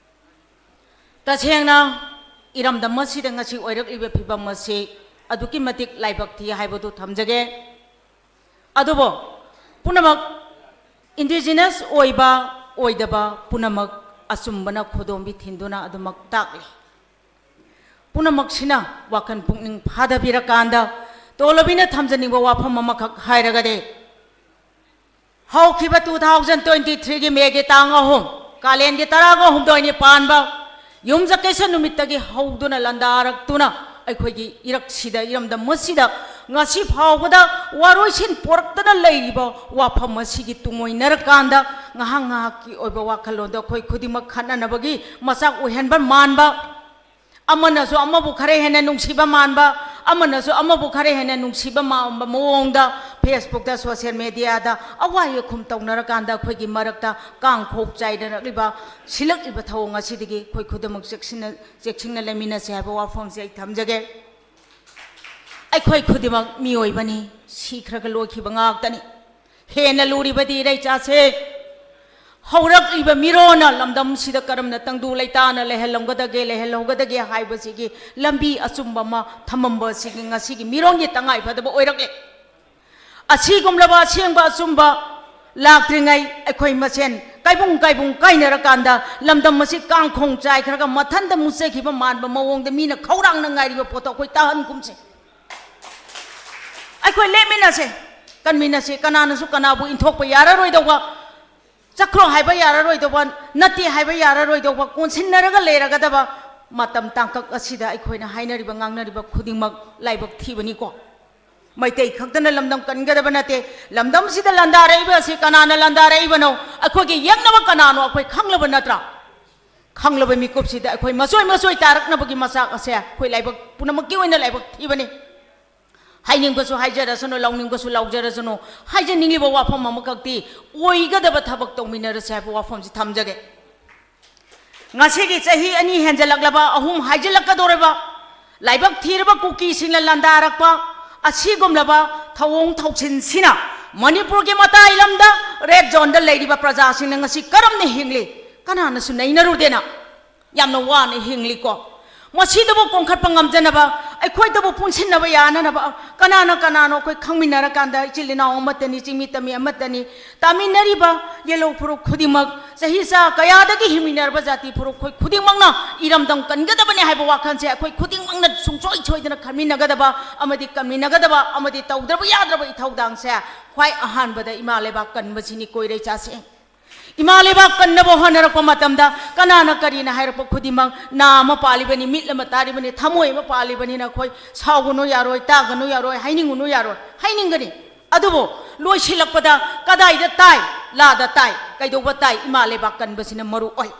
ꯇꯁꯦꯡꯅ ꯏꯔꯝꯗꯝ ꯑꯁꯤꯗ ꯉꯁꯤ ꯑꯣꯏꯔꯛꯂꯤꯕ ꯐꯤꯕꯝ ꯑꯁꯤ ꯑꯗꯨꯛꯀꯤ ꯃꯇꯤꯛ ꯂꯥꯏꯕꯛ ꯊꯤ ꯍꯥꯏꯕꯗꯨ ꯊꯝꯖꯒꯦ꯫ ꯑꯗꯨꯕꯨ ꯄꯨꯝꯅꯃꯛ indigenous ꯑꯣꯏꯕ ꯑꯣꯏꯗꯕ ꯄꯨꯝꯅꯃꯛ ꯑꯆꯨꯝꯕꯅ ꯈꯨꯗꯣꯝꯕꯤ ꯊꯤꯟꯗꯨꯅ ꯑꯗꯨꯃꯛ ꯇꯥꯛꯂꯤ꯫ ꯄꯨꯝꯅꯃꯛꯁꯤꯅ ꯋꯥꯈꯜ ꯄꯨꯛꯅꯤꯡ ꯐꯥꯗꯕꯤꯔꯀꯥꯟꯗ ꯇꯣꯂꯕꯤꯅ ꯊꯝꯖꯅꯤꯡꯕ ꯋꯥꯐꯝ ꯑꯃꯈꯛ ꯍꯥꯏꯔꯒꯗꯤ, ꯍꯧꯈꯤꯕ two thousand twenty three ꯒꯤ ꯃꯦꯒꯤ ꯇꯥꯡ ꯑꯍꯨꯝ, ꯀꯥꯂꯦꯟꯒꯤ ꯇꯔꯥꯒ ꯍꯨꯝꯗꯣꯏꯅꯤ ꯄꯥꯟꯕ ꯌꯨꯝꯖꯀꯩꯁ ꯅꯨꯃꯤꯠꯇꯒꯤ ꯍꯧꯗꯨꯅ ꯂꯥꯟꯗꯥꯔꯛꯇꯨꯅ ꯑꯩꯈꯣꯏꯒꯤ ꯏꯔꯛꯁꯤꯗ, ꯏꯔꯝꯗꯝ ꯑꯁꯤꯗ ꯉꯁꯤ ꯐꯥꯎꯕꯗ ꯋꯥꯔꯣꯏꯁꯤꯟ ꯄꯣꯔꯛꯇꯅ ꯂꯩꯔꯤꯕ ꯋꯥꯐꯝ ꯑꯁꯤꯒꯤ ꯇꯨꯡꯑꯣꯏꯅꯔꯀꯥꯟꯗ ꯉꯥꯏꯍꯥꯛ ꯉꯥꯏꯍꯥꯛꯀꯤ ꯑꯣꯏꯕ ꯋꯥꯈꯜꯂꯣꯟꯗꯣ ꯑꯩꯈꯣꯏ ꯈꯨꯗꯤꯡꯃꯛ ꯈꯠꯅꯅꯕꯒꯤ ꯃꯆꯥꯛ ꯑꯣꯏꯍꯟꯕ ꯃꯥꯟꯕ, ꯑꯃꯅꯁꯨ ꯑꯃꯕꯨ ꯈꯔ ꯍꯦꯟꯅ ꯅꯨꯡꯁꯤꯕ ꯃꯥꯟꯕ, ꯑꯃꯅꯁꯨ ꯑꯃꯕꯨ ꯈꯔ ꯍꯦꯟꯅ ꯅꯨꯡꯁꯤꯕ ꯃꯥꯟꯕ ꯃꯑꯣꯡꯗ Facebook ꯇ, social media ꯗ ꯑꯋꯥ ꯑꯈꯨꯝ ꯇꯧꯅꯔꯀꯥꯟꯗ ꯑꯩꯈꯣꯏꯒꯤ ꯃꯔꯛꯇ ꯀꯥꯡꯈꯣꯛ ꯆꯥꯏꯅꯔꯛꯂꯤꯕ, ꯁꯤꯜꯂꯛꯂꯤꯕ ꯊꯧꯑꯣꯡ ꯑꯁꯤꯗꯒꯤ ꯑꯩꯈꯣꯏ ꯈꯨꯗꯤꯡꯃꯛ ꯆꯦꯛꯁꯤꯟꯅ, ꯆꯦꯛꯁꯤꯟꯅ ꯂꯩꯃꯤꯟꯅꯁꯤ ꯍꯥꯏꯕ ꯋꯥꯐꯝꯁꯦ ꯑꯩ ꯊꯝꯖꯒꯦ꯫ ꯑꯩꯈꯣꯏ ꯈꯨꯗꯤꯡꯃꯛ ꯃꯤꯑꯣꯏꯕꯅꯤ, ꯁꯤꯈ꯭ꯔꯒ ꯂꯣꯏꯈꯤꯕ ꯉꯥꯛꯇꯅꯤ꯫ ꯍꯦꯟꯅ ꯂꯨꯔꯤꯕꯗꯤ ꯏꯔꯩꯆꯥꯁꯦ ꯍꯧꯔꯛꯂꯤꯕ ꯃꯤꯔꯣꯟꯅ ꯂꯝꯗꯝꯁꯤꯗ ꯀꯔꯝꯅ ꯇꯪꯗꯨ ꯂꯩꯇꯥꯅ ꯂꯩꯍꯜꯂꯝꯒꯗꯒꯦ, ꯂꯩꯍꯜꯍꯧꯒꯗꯒꯦ ꯍꯥꯏꯕꯁꯤꯒꯤ ꯂꯝꯕꯤ ꯑꯆꯨꯝꯕ ꯑꯃ ꯊꯝꯃꯝꯕ ꯑꯁꯤꯒꯤ ꯉꯁꯤꯒꯤ ꯃꯤꯔꯣꯟꯒꯤ ꯇꯉꯥꯏ ꯐꯗꯕ ꯑꯣꯏꯔꯛꯂꯦ꯫ ꯑꯁꯤꯒꯨꯝꯂꯕ ꯑꯁꯦꯡꯕ ꯑꯆꯨꯝꯕ ꯂꯥꯛꯇ꯭ꯔꯤꯉꯩ ꯑꯩꯈꯣꯏ ꯃꯁꯦꯟ ꯀꯥꯏꯕꯨꯡ ꯀꯥꯏꯕꯨꯡ ꯀꯥꯏꯅꯔꯀꯥꯟꯗ ꯂꯝꯗꯝ ꯑꯁꯤ ꯀꯥꯡꯈꯣꯡ ꯆꯥꯏꯈ꯭ꯔꯒ ꯃꯊꯟꯇ ꯃꯨꯠꯆꯈꯤꯕ ꯃꯥꯟꯕ ꯃꯑꯣꯡꯗ ꯃꯤꯅ ꯈꯧꯔꯥꯡꯅ ꯉꯥꯏꯔꯤꯕ ꯄꯣꯠꯇꯣ ꯑꯩꯈꯣꯏ ꯇꯥꯍꯟꯒꯨꯝꯁꯦ꯫ ꯑꯩꯈꯣꯏ ꯂꯦꯞꯃꯤꯟꯅꯁꯦ, ꯀꯟꯃꯤꯟꯅꯁꯦ꯫ ꯀꯅꯥꯅꯁꯨ ꯀꯅꯥꯕꯨ ꯏꯟꯊꯣꯛꯄ ꯌꯥꯔꯔꯣꯏꯗꯧꯕ, ꯆꯠꯈ꯭ꯔꯣ ꯍꯥꯏꯕ ꯌꯥꯔꯔꯣꯏꯗꯧꯕ, ꯅꯠꯇꯦ ꯍꯥꯏꯕ ꯌꯥꯔꯔꯣꯏꯗꯧꯕ, ꯀꯣꯟꯁꯤꯟꯅꯔꯒ ꯂꯩꯔꯒꯗꯕ ꯃꯇꯝ ꯇꯥꯡꯀꯛ ꯑꯁꯤꯗ ꯑꯩꯈꯣꯏꯅ ꯍꯥꯏꯅꯔꯤꯕ ꯉꯥꯡꯅꯔꯤꯕ ꯈꯨꯗꯤꯡꯃꯛ ꯂꯥꯏꯕꯛ ꯊꯤꯕꯅꯤꯀꯣ꯫ ꯃꯩꯇꯩ ꯈꯛꯇꯅ ꯂꯝꯗꯝ ꯀꯟꯒꯗꯕ ꯅꯠꯇꯦ꯫ ꯂꯝꯗꯝꯁꯤꯗ ꯂꯥꯟꯗꯥꯔꯛꯏꯕ ꯑꯁꯤ ꯀꯅꯥꯅ ꯂꯥꯟꯗꯥꯔꯛꯏꯕꯅꯣ? ꯑꯩꯈꯣꯏꯒꯤ ꯌꯦꯛꯅꯕ ꯀꯅꯥꯅꯣ? ꯑꯩꯈꯣꯏ ꯈꯪꯂꯕ ꯅꯠꯇ꯭ꯔꯥ? ꯈꯪꯂꯕ ꯃꯤꯀꯨꯞꯁꯤꯗ ꯑꯩꯈꯣꯏ ꯃꯆꯣꯏ ꯃꯆꯣꯏ ꯇꯥꯔꯛꯅꯕꯒꯤ ꯃꯆꯥꯛ ꯑꯁꯦ ꯑꯩꯈꯣꯏ ꯂꯥꯏꯕꯛ ꯄꯨꯝꯅꯃꯛꯀꯤ ꯑꯣꯏꯅ ꯂꯥꯏꯕꯛ ꯊꯤꯕꯅꯤ꯫ ꯍꯥꯏꯅꯤꯡꯕꯁꯨ ꯍꯥꯏꯖꯔꯁꯅꯨ, ꯂꯥꯎꯅꯤꯡꯕꯁꯨ ꯂꯥꯎꯖꯔꯁꯅꯨ, ꯍꯥꯏꯖꯅꯤꯡꯂꯤꯕ ꯋꯥꯐꯝ ꯑꯃꯈꯛꯇꯤ, ꯑꯣꯏꯒꯗꯕ ꯊꯕꯛ ꯇꯧꯃꯤꯟꯅꯔꯁꯦ ꯍꯥꯏꯕ ꯋꯥꯐꯝꯁꯤ ꯊꯝꯖꯒꯦ꯫ ꯉꯁꯤꯒꯤ ꯆꯍꯤ ꯑꯅꯤ ꯍꯦꯟꯖꯜꯂꯛꯂꯕ, ꯑꯍꯨꯝ ꯍꯥꯏꯖꯤꯜꯂꯛꯀꯗꯧꯔꯕ, ꯂꯥꯏꯕꯛ ꯊꯤꯔꯕ ꯀꯨꯀꯤꯁꯤꯡꯅ ꯂꯥꯟꯗꯥꯔꯛꯄ ꯑꯁꯤꯒꯨꯝꯂꯕ ꯊꯧꯑꯣꯡ ꯊꯧꯁꯤꯟꯁꯤꯅ ꯃꯅꯤꯄꯨꯔꯒꯤ ꯃꯇꯥꯏ ꯂꯝꯗ ꯔꯦꯗ ꯖꯣꯟꯗ ꯂꯩꯔꯤꯕ ꯄ꯭ꯔꯖꯥꯁꯤꯡꯅ ꯉꯁꯤ ꯀꯔꯝꯅ ꯍꯤꯡꯂꯤ? ꯀꯅꯥꯅꯁꯨ ꯅꯩꯅꯔꯨꯗꯦꯅ ꯌꯥꯝꯅ ꯋꯥꯅ ꯍꯤꯡꯂꯤꯀꯣ꯫ ꯃꯁꯤꯗꯕꯨ ꯀꯣꯟꯈꯠꯄ ꯉꯝꯖꯅꯕ, ꯑꯩꯈꯣꯏꯗꯕꯨ ꯄꯨꯟꯁꯤꯟꯅꯕ ꯌꯥꯅꯅꯕ, ꯀꯅꯥꯅ ꯀꯅꯥꯅꯣ ꯑꯩꯈꯣꯏ ꯈꯪꯃꯤꯟꯅꯔꯀꯥꯟꯗ ꯏꯆꯤꯜ ꯏꯅꯥꯎ ꯑꯃꯠꯇꯅꯤ, ꯆꯤꯡꯃꯤ ꯇꯝꯃꯤ ꯑꯃꯠꯇꯅꯤ, ꯇꯥꯃꯤꯟꯅꯔꯤꯕ ꯌꯦꯜꯍꯧ ꯐꯨꯔꯨꯞ ꯈꯨꯗꯤꯡꯃꯛ, ꯆꯍꯤ ꯆꯥ ꯀꯌꯥꯗꯒꯤ ꯍꯤꯡꯃꯤꯟꯅꯔꯕ ꯖꯥꯇꯤ ꯐꯨꯔꯨꯞ ꯑꯩꯈꯣꯏ ꯈꯨꯗꯤꯡꯃꯛꯅ ꯏꯔꯝꯗꯝ ꯀꯟꯒꯗꯕꯅꯤ ꯍꯥꯏꯕ ꯋꯥꯈꯜꯁꯦ ꯑꯩꯈꯣꯏ ꯈꯨꯗꯤꯡꯃꯛꯅ ꯁꯨꯡꯁꯣꯏ ꯁꯣꯏꯗꯅ ꯈꯟꯃꯤꯟꯅꯒꯗꯕ ꯑꯃꯗꯤ ꯀꯟꯃꯤꯟꯅꯒꯗꯕ ꯑꯃꯗꯤ ꯇꯧꯗ꯭ꯔꯕ ꯌꯥꯗ꯭ꯔꯕ ꯏꯊꯧꯗꯥꯡꯁꯦ ꯈ꯭ꯋꯥꯏ ꯑꯍꯥꯟꯕꯗ ꯏꯃꯥ ꯂꯩꯕꯥꯛ ꯀꯟꯕꯁꯤꯅꯤ ꯀꯣꯏꯔꯩ ꯆꯥꯁꯦ꯫ ꯏꯃꯥ ꯂꯩꯕꯥꯛ ꯀꯟꯅꯕ ꯍꯣꯠꯅꯔꯛꯄ ꯃꯇꯝꯗ ꯀꯅꯥꯅ ꯀꯔꯤꯅ ꯍꯥꯏꯔꯛꯄ ꯈꯨꯗꯤꯡꯃꯛ, ꯅꯥ ꯑꯃ ꯄꯥꯜꯂꯤꯕꯅꯤ, ꯃꯤꯠ ꯑꯃ ꯇꯥꯔꯤꯕꯅꯤ, ꯊꯃꯣꯏ ꯑꯃ ꯄꯥꯜꯂꯤꯕꯅꯤꯅ ꯑꯩꯈꯣꯏ ꯁꯥꯎꯒꯅꯨ ꯌꯥꯔꯣꯏ, ꯇꯥꯒꯅꯨ ꯌꯥꯔꯣꯏ, ꯍꯥꯏꯅꯤꯡꯒꯅꯨ ꯌꯥꯔꯣꯏ, ꯍꯥꯏꯅꯤꯡꯒꯅꯤ꯫ ꯑꯗꯨꯕꯨ ꯂꯣꯏꯁꯤꯜꯂꯛꯄꯗ ꯀꯗꯥꯏꯗ ꯇꯥꯏ? ꯂꯥꯗ ꯇꯥꯏ꯫ ꯀꯩꯗꯧꯕ ꯇꯥꯏ? ꯏꯃꯥ ꯂꯩꯕꯥꯛ ꯀꯟꯕꯁꯤꯅ ꯃꯔꯨ ꯑꯣꯏ꯫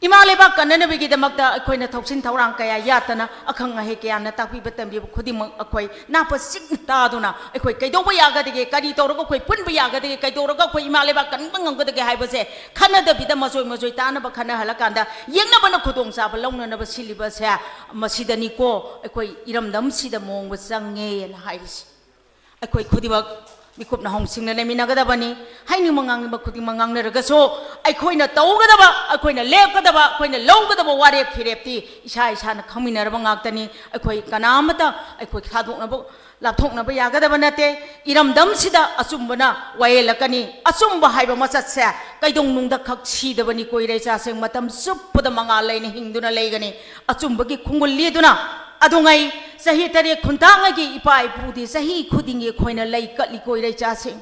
ꯏꯃꯥ ꯂꯩꯕꯥꯛ ꯀꯟꯅꯅꯕꯒꯤꯗꯃꯛꯇ ꯑꯩꯈꯣꯏꯅ ꯊꯧꯁꯤꯟ ꯊꯧꯔꯥꯡ ꯀꯌꯥ ꯌꯥꯠꯇꯅ, ꯑꯈꯪ ꯑꯍꯩ ꯀꯌꯥꯅ ꯇꯥꯛꯄꯤꯕ ꯇꯝꯕꯤꯕ ꯈꯨꯗꯤꯡꯃꯛ ꯑꯩꯈꯣꯏ ꯅꯥꯄ ꯁꯤꯡꯅ ꯇꯥꯗꯨꯅ ꯑꯩꯈꯣꯏ ꯀꯩꯗꯧꯕ ꯌꯥꯒꯗꯒꯦ, ꯀꯔꯤ ꯇꯧꯔꯒ ꯑꯩꯈꯣꯏ ꯄꯨꯟꯕ ꯌꯥꯒꯗꯒꯦ, ꯀꯩꯗꯧꯔꯒ ꯑꯩꯈꯣꯏ ꯏꯃꯥ ꯂꯩꯕꯥꯛ ꯀꯟꯕ ꯉꯝꯒꯗꯒꯦ ꯍꯥꯏꯕꯁꯦ ꯈꯟꯅꯗꯕꯤꯗ ꯃꯆꯣꯏ ꯃꯆꯣꯏ ꯇꯥꯅꯕ ꯈꯟꯅꯍꯜꯂꯀꯥꯟꯗ ꯌꯦꯛꯅꯕꯅ ꯈꯨꯗꯣꯡꯆꯥꯕ ꯂꯧꯅꯅꯕ ꯁꯤꯜꯂꯤꯕꯁꯦ ꯃꯁꯤꯗꯅꯤꯀꯣ ꯑꯩꯈꯣꯏ ꯏꯔꯝꯗꯝꯁꯤꯗ ꯃꯣꯡꯕ ꯆꯪꯉꯦꯅ ꯍꯥꯏꯔꯤꯁꯦ꯫ ꯑꯩꯈꯣꯏ ꯈꯨꯗꯤꯡꯃꯛ ꯃꯤꯀꯨꯞꯅ ꯍꯧꯁꯤꯡꯅ ꯂꯩꯃꯤꯟꯅꯒꯗꯕꯅꯤ꯫ ꯍꯥꯏꯅꯤꯡꯕ ꯉꯥꯡꯅꯤꯡꯕ ꯈꯨꯗꯤꯡꯃꯛ ꯉꯥꯡꯅꯔꯒꯁꯨ, ꯑꯩꯈꯣꯏꯅ ꯇꯧꯒꯗꯕ, ꯑꯩꯈꯣꯏꯅ ꯂꯦꯞꯀꯗꯕ, ꯑꯩꯈꯣꯏꯅ ꯂꯧꯒꯗꯕ ꯋꯥꯔꯦꯞ ꯐꯤꯔꯦꯞꯇꯤ ꯏꯁꯥ ꯏꯁꯥꯅ ꯈꯪꯃꯤꯟꯅꯔꯕ ꯉꯥꯛꯇꯅꯤ꯫ ꯑꯩꯈꯣꯏ ꯀꯅꯥ ꯑꯃꯠꯇ ꯑꯩꯈꯣꯏ ꯊꯥꯗꯣꯛꯅꯕ, ꯂꯥꯞꯊꯣꯛꯅꯕ ꯌꯥꯒꯗꯕ ꯅꯠꯇꯦ꯫ ꯏꯔꯝꯗꯝꯁꯤꯗ ꯑꯆꯨꯝꯕꯅ ꯋꯥꯌꯦꯜꯂꯛꯀꯅꯤ꯫ ꯑꯆꯨꯝꯕ ꯍꯥꯏꯕ ꯃꯆꯠꯁꯦ ꯀꯩꯗꯧꯅꯨꯡꯗ ꯈꯛ ꯁꯤꯗꯕꯅꯤ꯫ ꯀꯣꯏꯔꯩ ꯆꯥꯁꯦꯡ ꯃꯇꯝ ꯆꯨꯞꯄꯗ ꯃꯉꯥꯜ ꯂꯩꯅ ꯍꯤꯡꯗꯨꯅ ꯂꯩꯒꯅꯤ꯫ ꯑꯆꯨꯝꯕꯒꯤ ꯈꯣꯡꯒꯨꯜ ꯂꯤꯗꯨꯅ ꯑꯗꯨꯉꯩ ꯆꯍꯤ ꯇꯔꯦꯠ ꯈꯨꯟꯇꯥꯛꯉꯩꯒꯤ ꯏꯄꯥ ꯏꯄꯨꯗꯤ ꯆꯍꯤ ꯈꯨꯗꯤꯡꯒꯤ ꯑꯩꯈꯣꯏꯅ ꯂꯩ ꯀꯠꯂꯤ ꯀꯣꯏꯔꯩ ꯆꯥꯁꯦꯡ꯫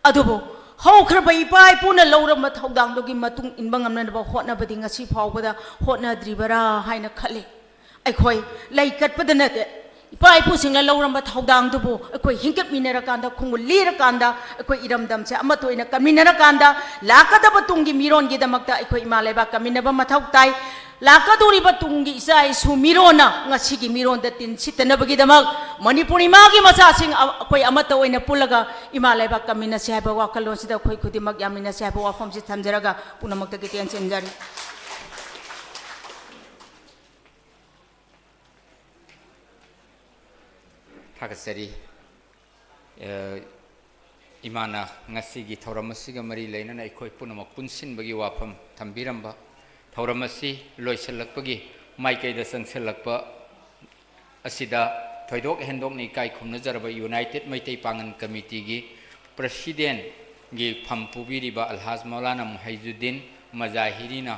ꯑꯗꯨꯕꯨ ꯍꯧꯈ꯭ꯔꯕ ꯏꯄꯥ ꯏꯄꯨꯅ ꯂꯧꯔꯝꯕ ꯊꯧꯗꯥꯡꯗꯨꯒꯤ ꯃꯇꯨꯡ ꯏꯟꯕ ꯉꯝꯅꯅꯕ ꯍꯣꯠꯅꯕꯗꯤ ꯉꯁꯤ ꯐꯥꯎꯕꯗ ꯍꯣꯠꯅꯗ꯭ꯔꯤꯕꯔꯥ ꯍꯥꯏꯅ ꯈꯜꯂꯤ꯫ ꯑꯩꯈꯣꯏ ꯂꯩ ꯀꯠꯄꯗ ꯅꯠꯇꯦ, ꯏꯄꯥ ꯏꯄꯨꯁꯤꯡꯅ ꯂꯧꯔꯝꯕ ꯊꯧꯗꯥꯡꯗꯨꯕꯨ ꯑꯩꯈꯣꯏ ꯍꯤꯡꯀꯠꯃꯤꯟꯅꯔꯀꯥꯟꯗ, ꯈꯣꯡꯒꯨꯜ ꯂꯤꯔꯀꯥꯟꯗ, ꯑꯩꯈꯣꯏ ꯏꯔꯝꯗꯝꯁꯦ ꯑꯃꯠꯇ ꯑꯣꯏꯅ ꯀꯟꯃꯤꯟꯅꯔꯀꯥꯟꯗ, ꯂꯥꯛꯀꯗꯕ ꯇꯨꯡꯒꯤ ꯃꯤꯔꯣꯟꯒꯤꯗꯃꯛꯇ ꯑꯩꯈꯣꯏ ꯏꯃꯥ ꯂꯩꯕꯥꯛ ꯀꯟꯃꯤꯟꯅꯕ ꯃꯊꯧ ꯇꯥꯏ꯫ ꯂꯥꯛꯀꯗꯧꯔꯤꯕ ꯇꯨꯡꯒꯤ ꯏꯆꯥ ꯏꯁꯨ ꯃꯤꯔꯣꯟꯅ ꯉꯁꯤꯒꯤ ꯃꯤꯔꯣꯟꯗ ꯇꯤꯟ ꯁꯤꯠꯇꯅꯕꯒꯤꯗꯃꯛ ꯃꯅꯤꯄꯨꯔ ꯏꯃꯥꯒꯤ ꯃꯆꯥꯁꯤꯡ ꯑ-, ꯑꯩꯈꯣꯏ ꯑꯃꯠꯇ ꯑꯣꯏꯅ ꯄꯨꯜꯂꯒ ꯏꯃꯥ ꯂꯩꯕꯥꯛ ꯀꯟꯃꯤꯟꯅꯁꯤ ꯍꯥꯏꯕ ꯋꯥꯈꯜꯂꯣꯟꯁꯤꯗ ꯑꯩꯈꯣꯏ ꯈꯨꯗꯤꯡꯃꯛ ꯌꯥꯃꯤꯟꯅꯁꯤ ꯍꯥꯏꯕ ꯋꯥꯐꯝꯁꯤ ꯊꯝꯖꯔꯒ ꯄꯨꯝꯅꯃꯛꯇꯒꯤ ꯇꯦꯟꯁꯤꯟꯖꯔꯤ꯫ ꯊꯥꯒꯠꯆꯔꯤ꯫ ꯑ, ꯏꯃꯥꯅ ꯉꯁꯤꯒꯤ ꯊꯧꯔꯝ ꯑꯁꯤꯒ ꯃꯔꯤ ꯂꯩꯅꯅ ꯑꯩꯈꯣꯏ ꯄꯨꯝꯅꯃꯛ ꯄꯨꯟꯁꯤꯟꯕꯒꯤ ꯋꯥꯐꯝ ꯊꯝꯕꯤꯔꯝꯕ ꯊꯧꯔꯝ ꯑꯁꯤ ꯂꯣꯏꯁꯤꯜꯂꯛꯄꯒꯤ ꯃꯥꯏꯀꯩꯗ ꯆꯪꯁꯤꯜꯂꯛꯄ ꯑꯁꯤꯗ ꯊꯣꯏꯗꯣꯛ ꯍꯦꯟꯗꯣꯛꯅ ꯏꯀꯥꯏ ꯈꯨꯝꯅꯖꯔꯕ ꯌꯨꯅꯥꯏꯇꯦꯠ ꯃꯩꯇꯩ ꯄꯥꯉꯜ ꯀꯃꯤꯇꯤꯒꯤ ꯄ꯭ꯔꯁꯤꯗꯦꯟꯒꯤ ꯐꯝ ꯄꯨꯕꯤꯔꯤꯕ ꯑꯜꯍꯥꯖ ꯃꯧꯂꯥꯅꯥ ꯃꯨꯍꯩꯖꯨꯗꯤꯟ ꯃꯖꯥꯍꯤꯔꯤꯅ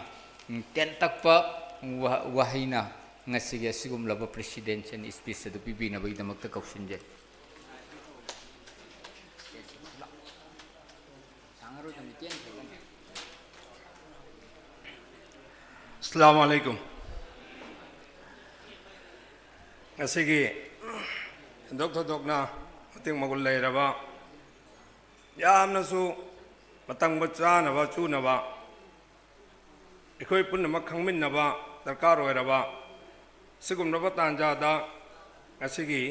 ꯇꯦꯟꯇꯛꯄ ꯋꯥ-, ꯋꯥꯍꯩꯅ ꯉꯁꯤꯒꯤ ꯑꯁꯤꯒꯨꯝꯂꯕ ꯄ꯭ꯔꯁꯤꯗꯦꯟꯁꯤꯌꯦꯜ ꯁ꯭ꯄꯤꯆ ꯑꯗꯨ ꯄꯤꯕꯤꯅꯕꯒꯤꯗꯃꯛꯇ ꯀꯧꯁꯤꯟꯖꯩ꯫ ꯑꯁꯂꯥꯃꯨ ꯑꯂꯥꯏꯀꯨꯝ꯫ ꯉꯁꯤꯒꯤ ꯊꯣꯏꯗꯣꯛ ꯊꯣꯏꯗꯣꯛꯅ ꯃꯇꯤꯛ ꯃꯒꯨꯟ ꯂꯩꯔꯕ, ꯌꯥꯝꯅꯁꯨ ꯃꯇꯝꯒ ꯆꯥꯅꯕ ꯆꯨꯅꯕ, ꯑꯩꯈꯣꯏ ꯄꯨꯝꯅꯃꯛ ꯈꯪꯃꯤꯟꯅꯕ ꯗꯔꯀꯥꯔ ꯑꯣꯏꯔꯕ ꯁꯤꯒꯨꯝꯂꯕ ꯇꯥꯟꯖꯥꯗ ꯉꯁꯤꯒꯤ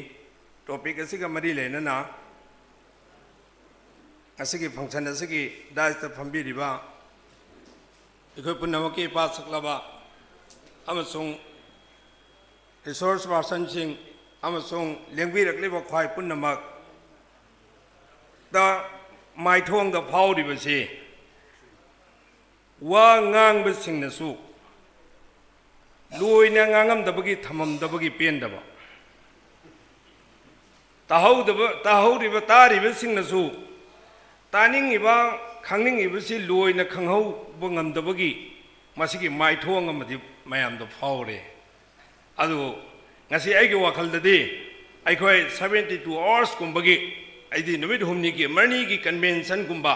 ꯇꯣꯄꯤꯛ ꯑꯁꯤꯒ ꯃꯔꯤ ꯂꯩꯅꯅ ꯉꯁꯤꯒꯤ ꯐꯪꯁꯟ ꯑꯁꯤꯒꯤ ꯗꯥꯏꯁꯇ ꯐꯝꯕꯤꯔꯤꯕ ꯑꯩꯈꯣꯏ ꯄꯨꯝꯅꯃꯛꯀꯤ ꯏꯄꯥ ꯁꯛꯂꯕ ꯑꯃꯁꯨꯡ ꯔꯤꯁꯣꯔꯁ ꯄꯥꯔꯁꯟꯁꯤꯡ ꯑꯃꯁꯨꯡ ꯂꯦꯡꯕꯤꯔꯛꯂꯤꯕ ꯈ꯭ꯋꯥꯏ ꯄꯨꯝꯅꯃꯛꯇ ꯃꯥꯏꯊꯣꯡꯗ ꯐꯥꯎꯔꯤꯕꯁꯤ ꯋꯥ ꯉꯥꯡꯕꯁꯤꯡꯅꯁꯨ ꯂꯣꯏꯅ ꯉꯥꯡꯉꯝꯗꯕꯒꯤ, ꯊꯝꯃꯝꯗꯕꯒꯤ ꯄꯦꯟꯗꯕ, ꯇꯥꯍꯧꯗꯕ, ꯇꯥꯍꯧꯔꯤꯕ, ꯇꯥꯔꯤꯕꯁꯤꯡꯅꯁꯨ ꯇꯥꯅꯤꯡꯉꯤꯕ, ꯈꯪꯅꯤꯡꯉꯤꯕꯁꯤ ꯂꯣꯏꯅ ꯈꯪꯍꯧꯕ ꯉꯝꯗꯕꯒꯤ ꯃꯁꯤꯒꯤ ꯃꯥꯏꯊꯣꯡ ꯑꯃꯗꯤ ꯃꯌꯥꯝꯗ ꯐꯥꯎꯔꯦ꯫ ꯑꯗꯨ ꯉꯁꯤ ꯑꯩꯒꯤ ꯋꯥꯈꯜꯗꯗꯤ ꯑꯩꯈꯣꯏ seventy two hours ꯀꯨꯝꯕꯒꯤ, ꯑꯩꯗꯤ ꯅꯨꯃꯤꯠ ꯍꯨꯝꯅꯤꯒꯤ, ꯃꯔꯤꯅꯤꯒꯤ convention ꯒꯨꯝꯕ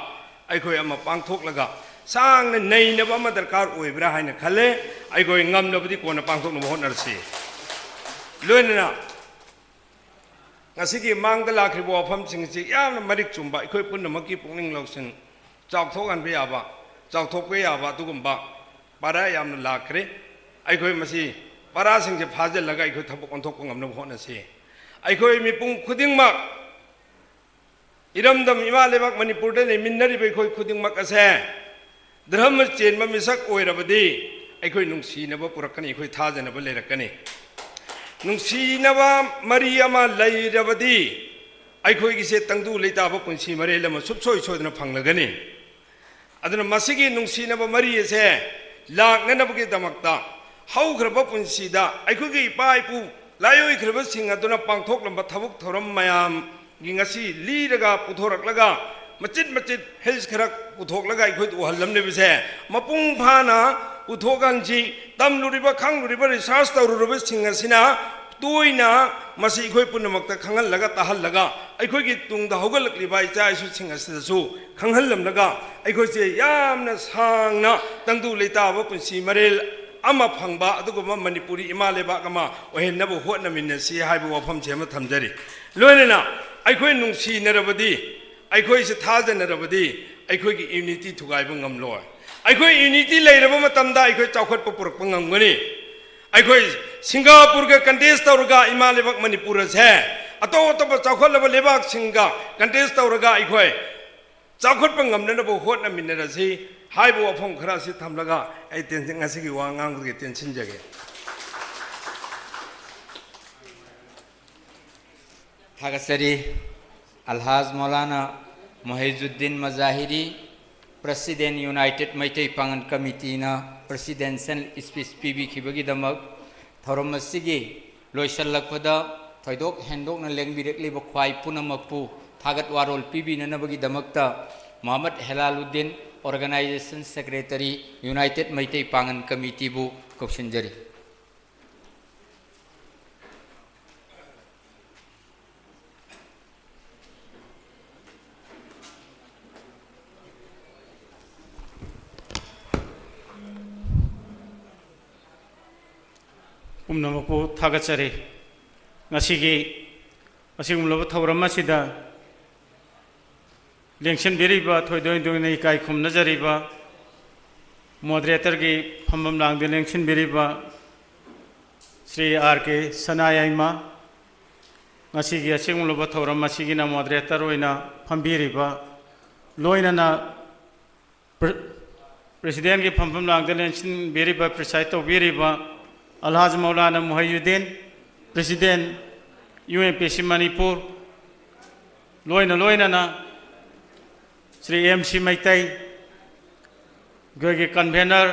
ꯑꯩꯈꯣꯏ ꯑꯃ ꯄꯥꯡꯊꯣꯛꯂꯒ ꯁꯥꯡꯅ ꯅꯩꯅꯕ ꯑꯃ ꯗꯔꯀꯥꯔ ꯑꯣꯏꯕ꯭ꯔꯥ ꯍꯥꯏꯅ ꯈꯜꯂꯦ꯫ ꯑꯩꯈꯣꯏ ꯉꯝꯅꯕꯗꯤ ꯀꯣꯟꯅ ꯄꯥꯡꯊꯣꯛꯅꯕ ꯍꯣꯠꯅꯔꯁꯤ꯫ ꯂꯣꯏꯅꯅ ꯉꯁꯤꯒꯤ ꯃꯥꯡꯗ ꯂꯥꯛꯈ꯭ꯔꯤꯕ ꯋꯥꯐꯝꯁꯤꯡ ꯑꯁꯤ ꯌꯥꯝꯅ ꯃꯔꯤꯛ ꯆꯨꯝꯕ, ꯑꯩꯈꯣꯏ ꯄꯨꯝꯅꯃꯛꯀꯤ ꯄꯨꯛꯅꯤꯡ ꯂꯧꯁꯤꯡ ꯆꯥꯎꯊꯣꯛꯍꯟꯕ ꯌꯥꯕ, ꯆꯥꯎꯊꯣꯛꯄ ꯌꯥꯕ ꯑꯗꯨꯒꯨꯝꯕ ꯄꯔꯥ ꯌꯥꯝꯅ ꯂꯥꯛꯈ꯭ꯔꯦ꯫ ꯑꯩꯈꯣꯏ ꯃꯁꯤ ꯄꯔꯥꯁꯤꯡꯁꯦ ꯐꯥꯖꯤꯜꯂꯒ ꯑꯩꯈꯣꯏ ꯊꯕꯛ ꯑꯣꯟꯊꯣꯛꯄ ꯉꯝꯅꯕ ꯍꯣꯠꯅꯁꯤ꯫ ꯑꯩꯈꯣꯏ ꯃꯤꯄꯨꯝ ꯈꯨꯗꯤꯡꯃꯛ ꯏꯔꯝꯗꯝ ꯏꯃꯥ ꯂꯩꯕꯥꯛ ꯃꯅꯤꯄꯨꯔꯗ ꯂꯩꯃꯤꯟꯅꯔꯤꯕ ꯑꯩꯈꯣꯏ ꯈꯨꯗꯤꯡꯃꯛ ꯑꯁꯦ ꯙꯔꯃ ꯆꯦꯟꯕ ꯃꯤꯁꯛ ꯑꯣꯏꯔꯕꯗꯤ ꯑꯩꯈꯣꯏ ꯅꯨꯡꯁꯤꯅꯕ ꯄꯨꯔꯛꯀꯅꯤ, ꯑꯩꯈꯣꯏ ꯊꯥꯖꯅꯕ ꯂꯩꯔꯛꯀꯅꯤ꯫ ꯅꯨꯡꯁꯤꯅꯕ ꯃꯔꯤ ꯑꯃ ꯂꯩꯔꯕꯗꯤ ꯑꯩꯈꯣꯏꯒꯤꯁꯦ ꯇꯪꯗꯨ ꯂꯩꯇꯥꯕ ꯄꯨꯟꯁꯤ ꯃꯔꯦꯜ ꯑꯃ ꯁꯨꯡꯁꯣꯏ ꯁꯣꯏꯗꯅ ꯐꯪꯂꯒꯅꯤ꯫ ꯑꯗꯨꯅ ꯃꯁꯤꯒꯤ ꯅꯨꯡꯁꯤꯅꯕ ꯃꯔꯤ ꯑꯁꯦ ꯂꯥꯛꯅꯅꯕꯒꯤꯗꯃꯛꯇ ꯍꯧꯈ꯭ꯔꯕ ꯄꯨꯟꯁꯤꯗ ꯑꯩꯈꯣꯏꯒꯤ ꯏꯄꯥ ꯏꯄꯨ ꯂꯥꯏꯑꯣꯏꯈ꯭ꯔꯕꯁꯤꯡ ꯑꯗꯨꯅ ꯄꯥꯡꯊꯣꯛꯂꯝꯕ ꯊꯕꯛ ꯊꯧꯔꯝ ꯃꯌꯥꯝꯒꯤ ꯉꯁꯤ ꯂꯤꯔꯒ ꯄꯨꯊꯣꯔꯛꯂꯒ ꯃꯆꯤꯠ ꯃꯆꯤꯠ ꯍꯤꯜꯁ ꯈꯔ ꯄꯨꯊꯣꯛꯂꯒ ꯑꯩꯈꯣꯏꯗ ꯎꯍꯜꯂꯝꯂꯤꯕꯁꯦ ꯃꯄꯨꯡ ꯐꯥꯅ ꯄꯨꯊꯣꯛꯍꯟꯁꯤ꯫ ꯇꯝꯂꯨꯔꯤꯕ, ꯈꯪꯂꯨꯔꯤꯕ, ꯔꯤꯁꯥꯔꯁ ꯇꯧꯔꯨꯔꯕꯁꯤꯡ ꯑꯁꯤꯅ ꯇꯣꯏꯅ ꯃꯁꯤ ꯑꯩꯈꯣꯏ ꯄꯨꯝꯅꯃꯛꯇ ꯈꯪꯍꯜꯂꯒ ꯇꯥꯍꯜꯂꯒ ꯑꯩꯈꯣꯏꯒꯤ ꯇꯨꯡꯗ ꯍꯧꯒꯠꯂꯛꯂꯤꯕ ꯏꯆꯥ ꯏꯁꯨꯁꯤꯡ ꯑꯁꯤꯗꯁꯨ ꯈꯪꯍꯜꯂꯝꯂꯒ ꯑꯩꯈꯣꯏꯁꯦ ꯌꯥꯝꯅ ꯁꯥꯡꯅ ꯇꯪꯗꯨ ꯂꯩꯇꯥꯕ ꯄꯨꯟꯁꯤ ꯃꯔꯦꯜ ꯑꯃ ꯐꯪꯕ ꯑꯗꯨꯒꯨꯝꯕ ꯃꯅꯤꯄꯨꯔꯤ ꯏꯃꯥ ꯂꯩꯕꯥꯛ ꯑꯃ ꯑꯣꯏꯍꯟꯅꯕ ꯍꯣꯠꯅꯃꯤꯟꯅꯁꯤ ꯍꯥꯏꯕ ꯋꯥꯐꯝꯁꯤ ꯑꯃ ꯊꯝꯖꯔꯤ꯫ ꯂꯣꯏꯅꯅ ꯑꯩꯈꯣꯏ ꯅꯨꯡꯁꯤꯅꯔꯕꯗꯤ ꯑꯩꯈꯣꯏꯁꯦ ꯊꯥꯖꯅꯔꯕꯗꯤ ꯑꯩꯈꯣꯏꯒꯤ ꯌꯨꯅꯤꯇꯤ ꯊꯨꯒꯥꯏꯕ ꯉꯝꯂꯣꯏ꯫ ꯑꯩꯈꯣꯏ ꯌꯨꯅꯤꯇꯤ ꯂꯩꯔꯕ ꯃꯇꯝꯗ ꯑꯩꯈꯣꯏ ꯆꯥꯎꯈꯠꯄ ꯄꯨꯔꯛꯄ ꯉꯝꯒꯅꯤ꯫ ꯑꯩꯈꯣꯏ ꯁꯤꯡꯒꯥꯄꯨꯔꯒ ꯀꯟꯇꯦꯁ ꯇꯧꯔꯒ ꯏꯃꯥ ꯂꯩꯕꯥꯛ ꯃꯅꯤꯄꯨꯔ ꯑꯁꯦ ꯑꯇꯣꯞ ꯑꯇꯣꯞꯄ ꯆꯥꯎꯈꯠꯂꯕ ꯂꯩꯕꯥꯛꯁꯤꯡꯒ ꯀꯟꯇꯦꯁ ꯇꯧꯔꯒ ꯑꯩꯈꯣꯏ ꯆꯥꯎꯈꯠꯄ ꯉꯝꯅꯅꯕ ꯍꯣꯠꯅꯃꯤꯟꯅꯔꯁꯤ ꯍꯥꯏꯕ ꯋꯥꯐꯝ ꯈꯔ ꯑꯁꯤ ꯊꯝꯂꯒ ꯑꯩ ꯇꯦꯟ-, ꯉꯁꯤꯒꯤ ꯋꯥ ꯉꯥꯡꯕꯒꯤ ꯇꯦꯟꯁꯤꯟꯖꯒꯦ꯫ ꯊꯥꯒꯠꯆꯔꯤ꯫ ꯑꯜꯍꯥꯖ ꯃꯧꯂꯥꯅꯥ ꯃꯣꯍꯤꯖꯨꯗꯤꯟ ꯃꯖꯥꯍꯤꯔꯤ, President, United ꯃꯩꯇꯩ ꯄꯥꯉꯜ ꯀꯃꯤꯇꯤꯅ presidential speech ꯄꯤꯕꯤꯈꯤꯕꯒꯤꯗꯃꯛ꯫ ꯊꯧꯔꯝ ꯑꯁꯤꯒꯤ ꯂꯣꯏꯁꯤꯜꯂꯛꯄꯗ ꯊꯣꯏꯗꯣꯛ ꯍꯦꯟꯗꯣꯛꯅ ꯂꯦꯡꯕꯤꯔꯛꯂꯤꯕ ꯈ꯭ꯋꯥꯏ ꯄꯨꯝꯅꯃꯛꯄꯨ ꯊꯥꯒꯠ ꯋꯥꯔꯣꯜ ꯄꯤꯕꯤꯅꯅꯕꯒꯤꯗꯃꯛꯇ Mohammad ꯍꯦꯂꯥꯂꯨꯗꯤꯟ, Organization Secretary, United Meitei ꯄꯥꯉꯜ ꯀꯃꯤꯇꯤꯕꯨ ꯀꯧꯁꯤꯟꯖꯔꯤ꯫ ꯄꯨꯝꯅꯃꯛꯄꯨ ꯊꯥꯒꯠꯆꯔꯤ꯫ ꯉꯁꯤꯒꯤ ꯑꯁꯤꯒꯨꯝꯂꯕ ꯊꯧꯔꯝ ꯑꯁꯤꯗ ꯂꯦꯡꯁꯤꯟꯕꯤꯔꯤꯕ, ꯊꯣꯏꯗꯣꯛ ꯍꯦꯟꯗꯣꯛꯅ ꯏꯀꯥꯏ ꯈꯨꯝꯅꯖꯔꯤꯕ moderatorꯒꯤ ꯐꯝꯐꯝ ꯂꯥꯡꯗ ꯂꯦꯡꯁꯤꯟꯕꯤꯔꯤꯕ ꯁ꯭ꯔꯤ ꯑꯥꯔ ꯀꯦ ꯁꯅꯥꯌꯥꯏꯃ, ꯉꯁꯤꯒꯤ ꯑꯁꯤꯒꯨꯝꯂꯕ ꯊꯧꯔꯝ ꯑꯁꯤꯒꯤꯅ moderator ꯑꯣꯏꯅ ꯐꯝꯕꯤꯔꯤꯕ, ꯂꯣꯏꯅꯅ Pre-, Presidentꯀꯤ ꯐꯝꯐꯝ ꯂꯥꯡꯗ ꯂꯦꯡꯁꯤꯟꯕꯤꯔꯤꯕ, preside ꯇꯧꯕꯤꯔꯤꯕ ꯑꯜꯍꯥꯖ ꯃꯧꯂꯥꯅꯥ Muhiuddin, President, U M P C Manipur, ꯂꯣꯏꯅ ꯂꯣꯏꯅꯅ ꯁ꯭ꯔꯤ ꯑꯦꯝ ꯁꯤ ꯃꯩꯇꯩ, ꯑꯩꯈꯣꯏꯒꯤ convener,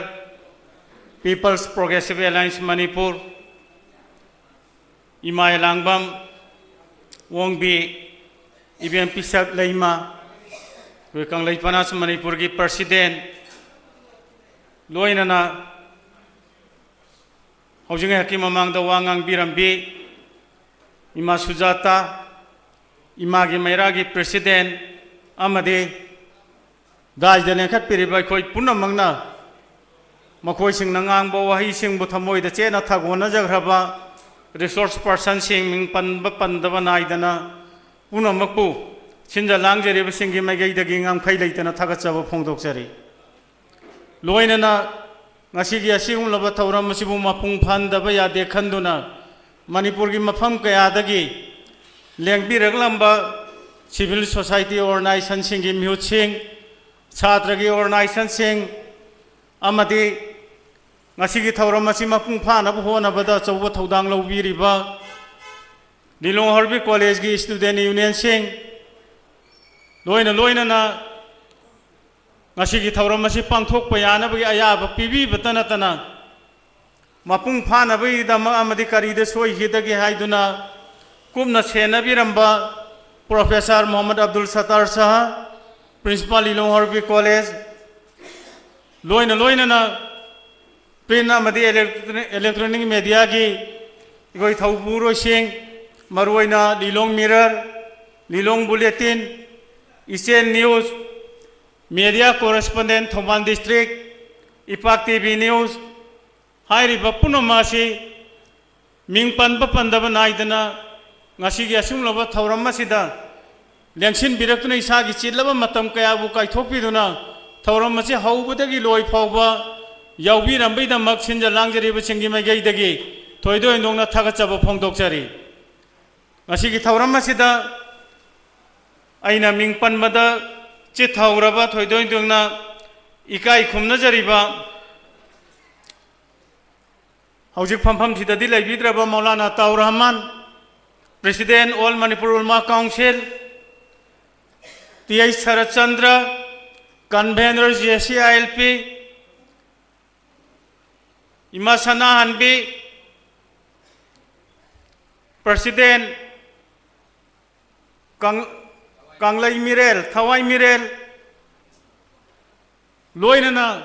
People's Progressive Alliance Manipur, ꯏꯃꯥ ꯑꯦꯂꯥꯡꯕꯝ ꯑꯣꯡꯕꯤ, ꯏꯕꯦꯝ ꯄꯤꯁꯛ ꯂꯩꯃ, ꯑꯩꯈꯣꯏ ꯀꯪꯂꯩ ꯄꯅꯥꯁ ꯃꯅꯤꯄꯨꯔꯒꯤ president, ꯂꯣꯏꯅꯅ ꯍꯧꯖꯤꯛ ꯉꯥꯏꯍꯥꯛꯀꯤ ꯃꯃꯥꯡꯗ ꯋꯥ ꯉꯥꯡꯕꯤꯔꯝꯕꯤ ꯏꯃꯥ ꯁꯨꯖꯥꯇꯥ, ꯏꯃꯥꯒꯤ ꯃꯩꯔꯥꯒꯤ president ꯑꯃꯗꯤ ꯗꯥꯏꯁꯗ ꯂꯦꯡꯈꯠꯄꯤꯔꯤꯕ ꯑꯩꯈꯣꯏ ꯄꯨꯝꯅꯃꯛꯅ ꯃꯈꯣꯏꯁꯤꯡꯅ ꯉꯥꯡꯕ ꯋꯥꯍꯩꯁꯤꯡꯕꯨ ꯊꯃꯣꯏꯗ ꯆꯦꯠꯅ ꯊꯒꯣꯟꯅꯖꯈ꯭ꯔꯕ resource personꯁꯤꯡ, ꯃꯤꯡ ꯄꯟꯕ ꯄꯟꯗꯕ ꯅꯥꯏꯗꯅ ꯄꯨꯝꯅꯃꯛꯄꯨ ꯁꯤꯟꯖ ꯂꯥꯡꯖꯔꯤꯕꯁꯤꯡꯒꯤ ꯃꯥꯏꯀꯩꯗꯒꯤ ꯉꯝꯈꯩ ꯂꯩꯇꯅ ꯊꯥꯒꯠꯆꯕ ꯐꯣꯡꯗꯣꯛꯆꯔꯤ꯫ ꯂꯣꯏꯅꯅ ꯉꯁꯤꯒꯤ ꯑꯁꯤꯒꯨꯝꯂꯕ ꯊꯧꯔꯝ ꯑꯁꯤꯕꯨ ꯃꯄꯨꯡ ꯐꯥꯍꯟꯗꯕ ꯌꯥꯗꯦ ꯈꯟꯗꯨꯅ ꯃꯅꯤꯄꯨꯔꯒꯤ ꯃꯐꯝ ꯀꯌꯥꯗꯒꯤ ꯂꯦꯡꯕꯤꯔꯛꯂꯝꯕ civil society organizationꯁꯤꯡꯒꯤ ꯃꯤꯍꯨꯠꯁꯤꯡ, ꯁꯥꯇ꯭ꯔꯒꯤ organizationꯁꯤꯡ ꯑꯃꯗꯤ ꯉꯁꯤꯒꯤ ꯊꯧꯔꯝ ꯑꯁꯤ ꯃꯄꯨꯡ ꯐꯥꯅꯕ ꯍꯣꯠꯅꯕꯗ ꯑꯆꯧꯕ ꯊꯧꯗꯥꯡ ꯂꯧꯕꯤꯔꯤꯕ ꯂꯤꯂꯣꯡ ꯍꯔꯕꯤ collegeꯀꯤ student unionꯁꯤꯡ, ꯂꯣꯏꯅ ꯂꯣꯏꯅꯅ ꯉꯁꯤꯒꯤ ꯊꯧꯔꯝ ꯑꯁꯤ ꯄꯥꯡꯊꯣꯛꯄ ꯌꯥꯅꯕꯒꯤ ꯑꯌꯥꯕ ꯄꯤꯕꯤꯕꯇ ꯅꯠꯇꯅ, ꯃꯄꯨꯡ ꯐꯥꯅꯕꯒꯤꯗꯃꯛ ꯑꯃꯗꯤ ꯀꯔꯤꯗ ꯁꯣꯏꯈꯤꯗꯒꯦ ꯍꯥꯏꯗꯨꯅ ꯀꯨꯞꯅ ꯁꯦꯟꯅꯕꯤꯔꯝꯕ Professor ꯃꯣꯍꯝꯃꯗ ꯑꯕꯗꯨꯜ ꯁꯠꯇꯥꯔ ꯁꯍꯥ, Principal ꯂꯤꯂꯣꯡ ꯍꯔꯕꯤ College, ꯂꯣꯏꯅ ꯂꯣꯏꯅꯅ print ꯑꯃꯗꯤ electronic, electronic mediaꯒꯤ ꯑꯩꯈꯣꯏ ꯊꯧꯄꯨꯔꯣꯏꯁꯤꯡ, ꯃꯔꯨꯑꯣꯏꯅ ꯂꯤꯂꯣꯡ Mirror, ꯂꯤꯂꯣꯡ Bulletin, ꯏꯆꯦꯜ News, media correspondent Thoubal district, ꯏꯄꯥꯛ TV News, ꯍꯥꯏꯔꯤꯕ ꯄꯨꯝꯅꯃꯛ ꯑꯁꯤ ꯃꯤꯡ ꯄꯟꯕ ꯄꯟꯗꯕ ꯅꯥꯏꯗꯅ ꯉꯁꯤꯒꯤ ꯑꯁꯤꯒꯨꯝꯂꯕ ꯊꯧꯔꯝ ꯑꯁꯤꯗ ꯂꯦꯡꯁꯤꯟꯕꯤꯔꯛꯇꯨꯅ ꯏꯁꯥꯒꯤ ꯆꯤꯜꯂꯕ ꯃꯇꯝ ꯀꯌꯥꯕꯨ ꯀꯥꯏꯊꯣꯛꯄꯤꯗꯨꯅ ꯊꯧꯔꯝ ꯑꯁꯤ ꯍꯧꯕꯗꯒꯤ ꯂꯣꯏ ꯐꯥꯎꯕ ꯌꯥꯎꯕꯤꯔꯝꯕꯒꯤꯗꯃꯛ ꯁꯤꯟꯖ ꯂꯥꯡꯖꯔꯤꯕꯁꯤꯡꯒꯤ ꯃꯥꯏꯀꯩꯗꯒꯤ ꯊꯣꯏꯗꯣꯛ ꯍꯦꯟꯗꯣꯛꯅ ꯊꯥꯒꯠꯆꯕ ꯐꯣꯡꯗꯣꯛꯆꯔꯤ꯫ ꯉꯁꯤꯒꯤ ꯊꯧꯔꯝ ꯑꯁꯤꯗ ꯑꯩꯅ ꯃꯤꯡ ꯄꯟꯕꯗ ꯆꯤꯠꯊꯍꯧꯔꯕ, ꯊꯣꯏꯗꯣꯛ ꯍꯦꯟꯗꯣꯛꯅ ꯏꯀꯥꯏ ꯈꯨꯝꯅꯖꯔꯤꯕ ꯍꯧꯖꯤꯛ ꯐꯝꯐꯝꯁꯤꯗꯗꯤ ꯂꯩꯕꯤꯗ꯭ꯔꯕ ꯃꯧꯂꯥꯅꯥ ꯇꯥꯎ Rahman, President All Manipur Ulama Council, T H Saratchandra, Convener J C I L P, ꯏꯃꯥ ꯁꯅꯥꯍꯟꯕꯤ, President, ꯀꯪ-, ꯀꯪꯂꯩ ꯃꯤꯔꯦꯜ, ꯊꯋꯥꯏ ꯃꯤꯔꯦꯜ, ꯂꯣꯏꯅꯅ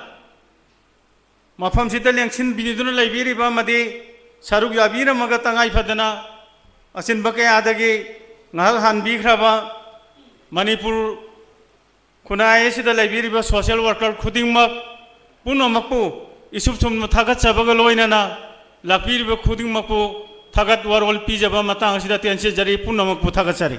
ꯃꯐꯝꯁꯤꯗ ꯂꯦꯡꯁꯤꯟꯕꯤꯗꯨꯅ ꯂꯩꯕꯤꯔꯤꯕ ꯑꯃꯗꯤ ꯁꯔꯨꯛ ꯌꯥꯕꯤꯔꯝꯃꯒ ꯇꯉꯥꯏ ꯐꯗꯅ ꯑꯆꯤꯟꯕ ꯀꯌꯥꯗꯒꯤ ꯉꯥꯏꯍꯥꯛ ꯍꯟꯕꯤꯈ꯭ꯔꯕ ꯃꯅꯤꯄꯨꯔ ꯈꯨꯟꯅꯥꯏ ꯑꯁꯤꯗ ꯂꯩꯕꯤꯔꯤꯕ social worker ꯈꯨꯗꯤꯡꯃꯛ ꯄꯨꯝꯅꯃꯛꯄꯨ ꯏꯁꯨꯞ ꯁꯨꯝꯅ ꯊꯥꯒꯠꯆꯕꯒ ꯂꯣꯏꯅꯅ ꯂꯥꯛꯄꯤꯔꯤꯕ ꯈꯨꯗꯤꯡꯃꯛꯄꯨ ꯊꯥꯒꯠ ꯋꯥꯔꯣꯜ ꯄꯤꯖꯕ ꯃꯇꯥꯡ ꯑꯁꯤꯗ ꯇꯦꯟꯁꯤꯟꯖꯔꯤ꯫ ꯄꯨꯝꯅꯃꯛꯄꯨ ꯊꯥꯒꯠꯆꯔꯤ꯫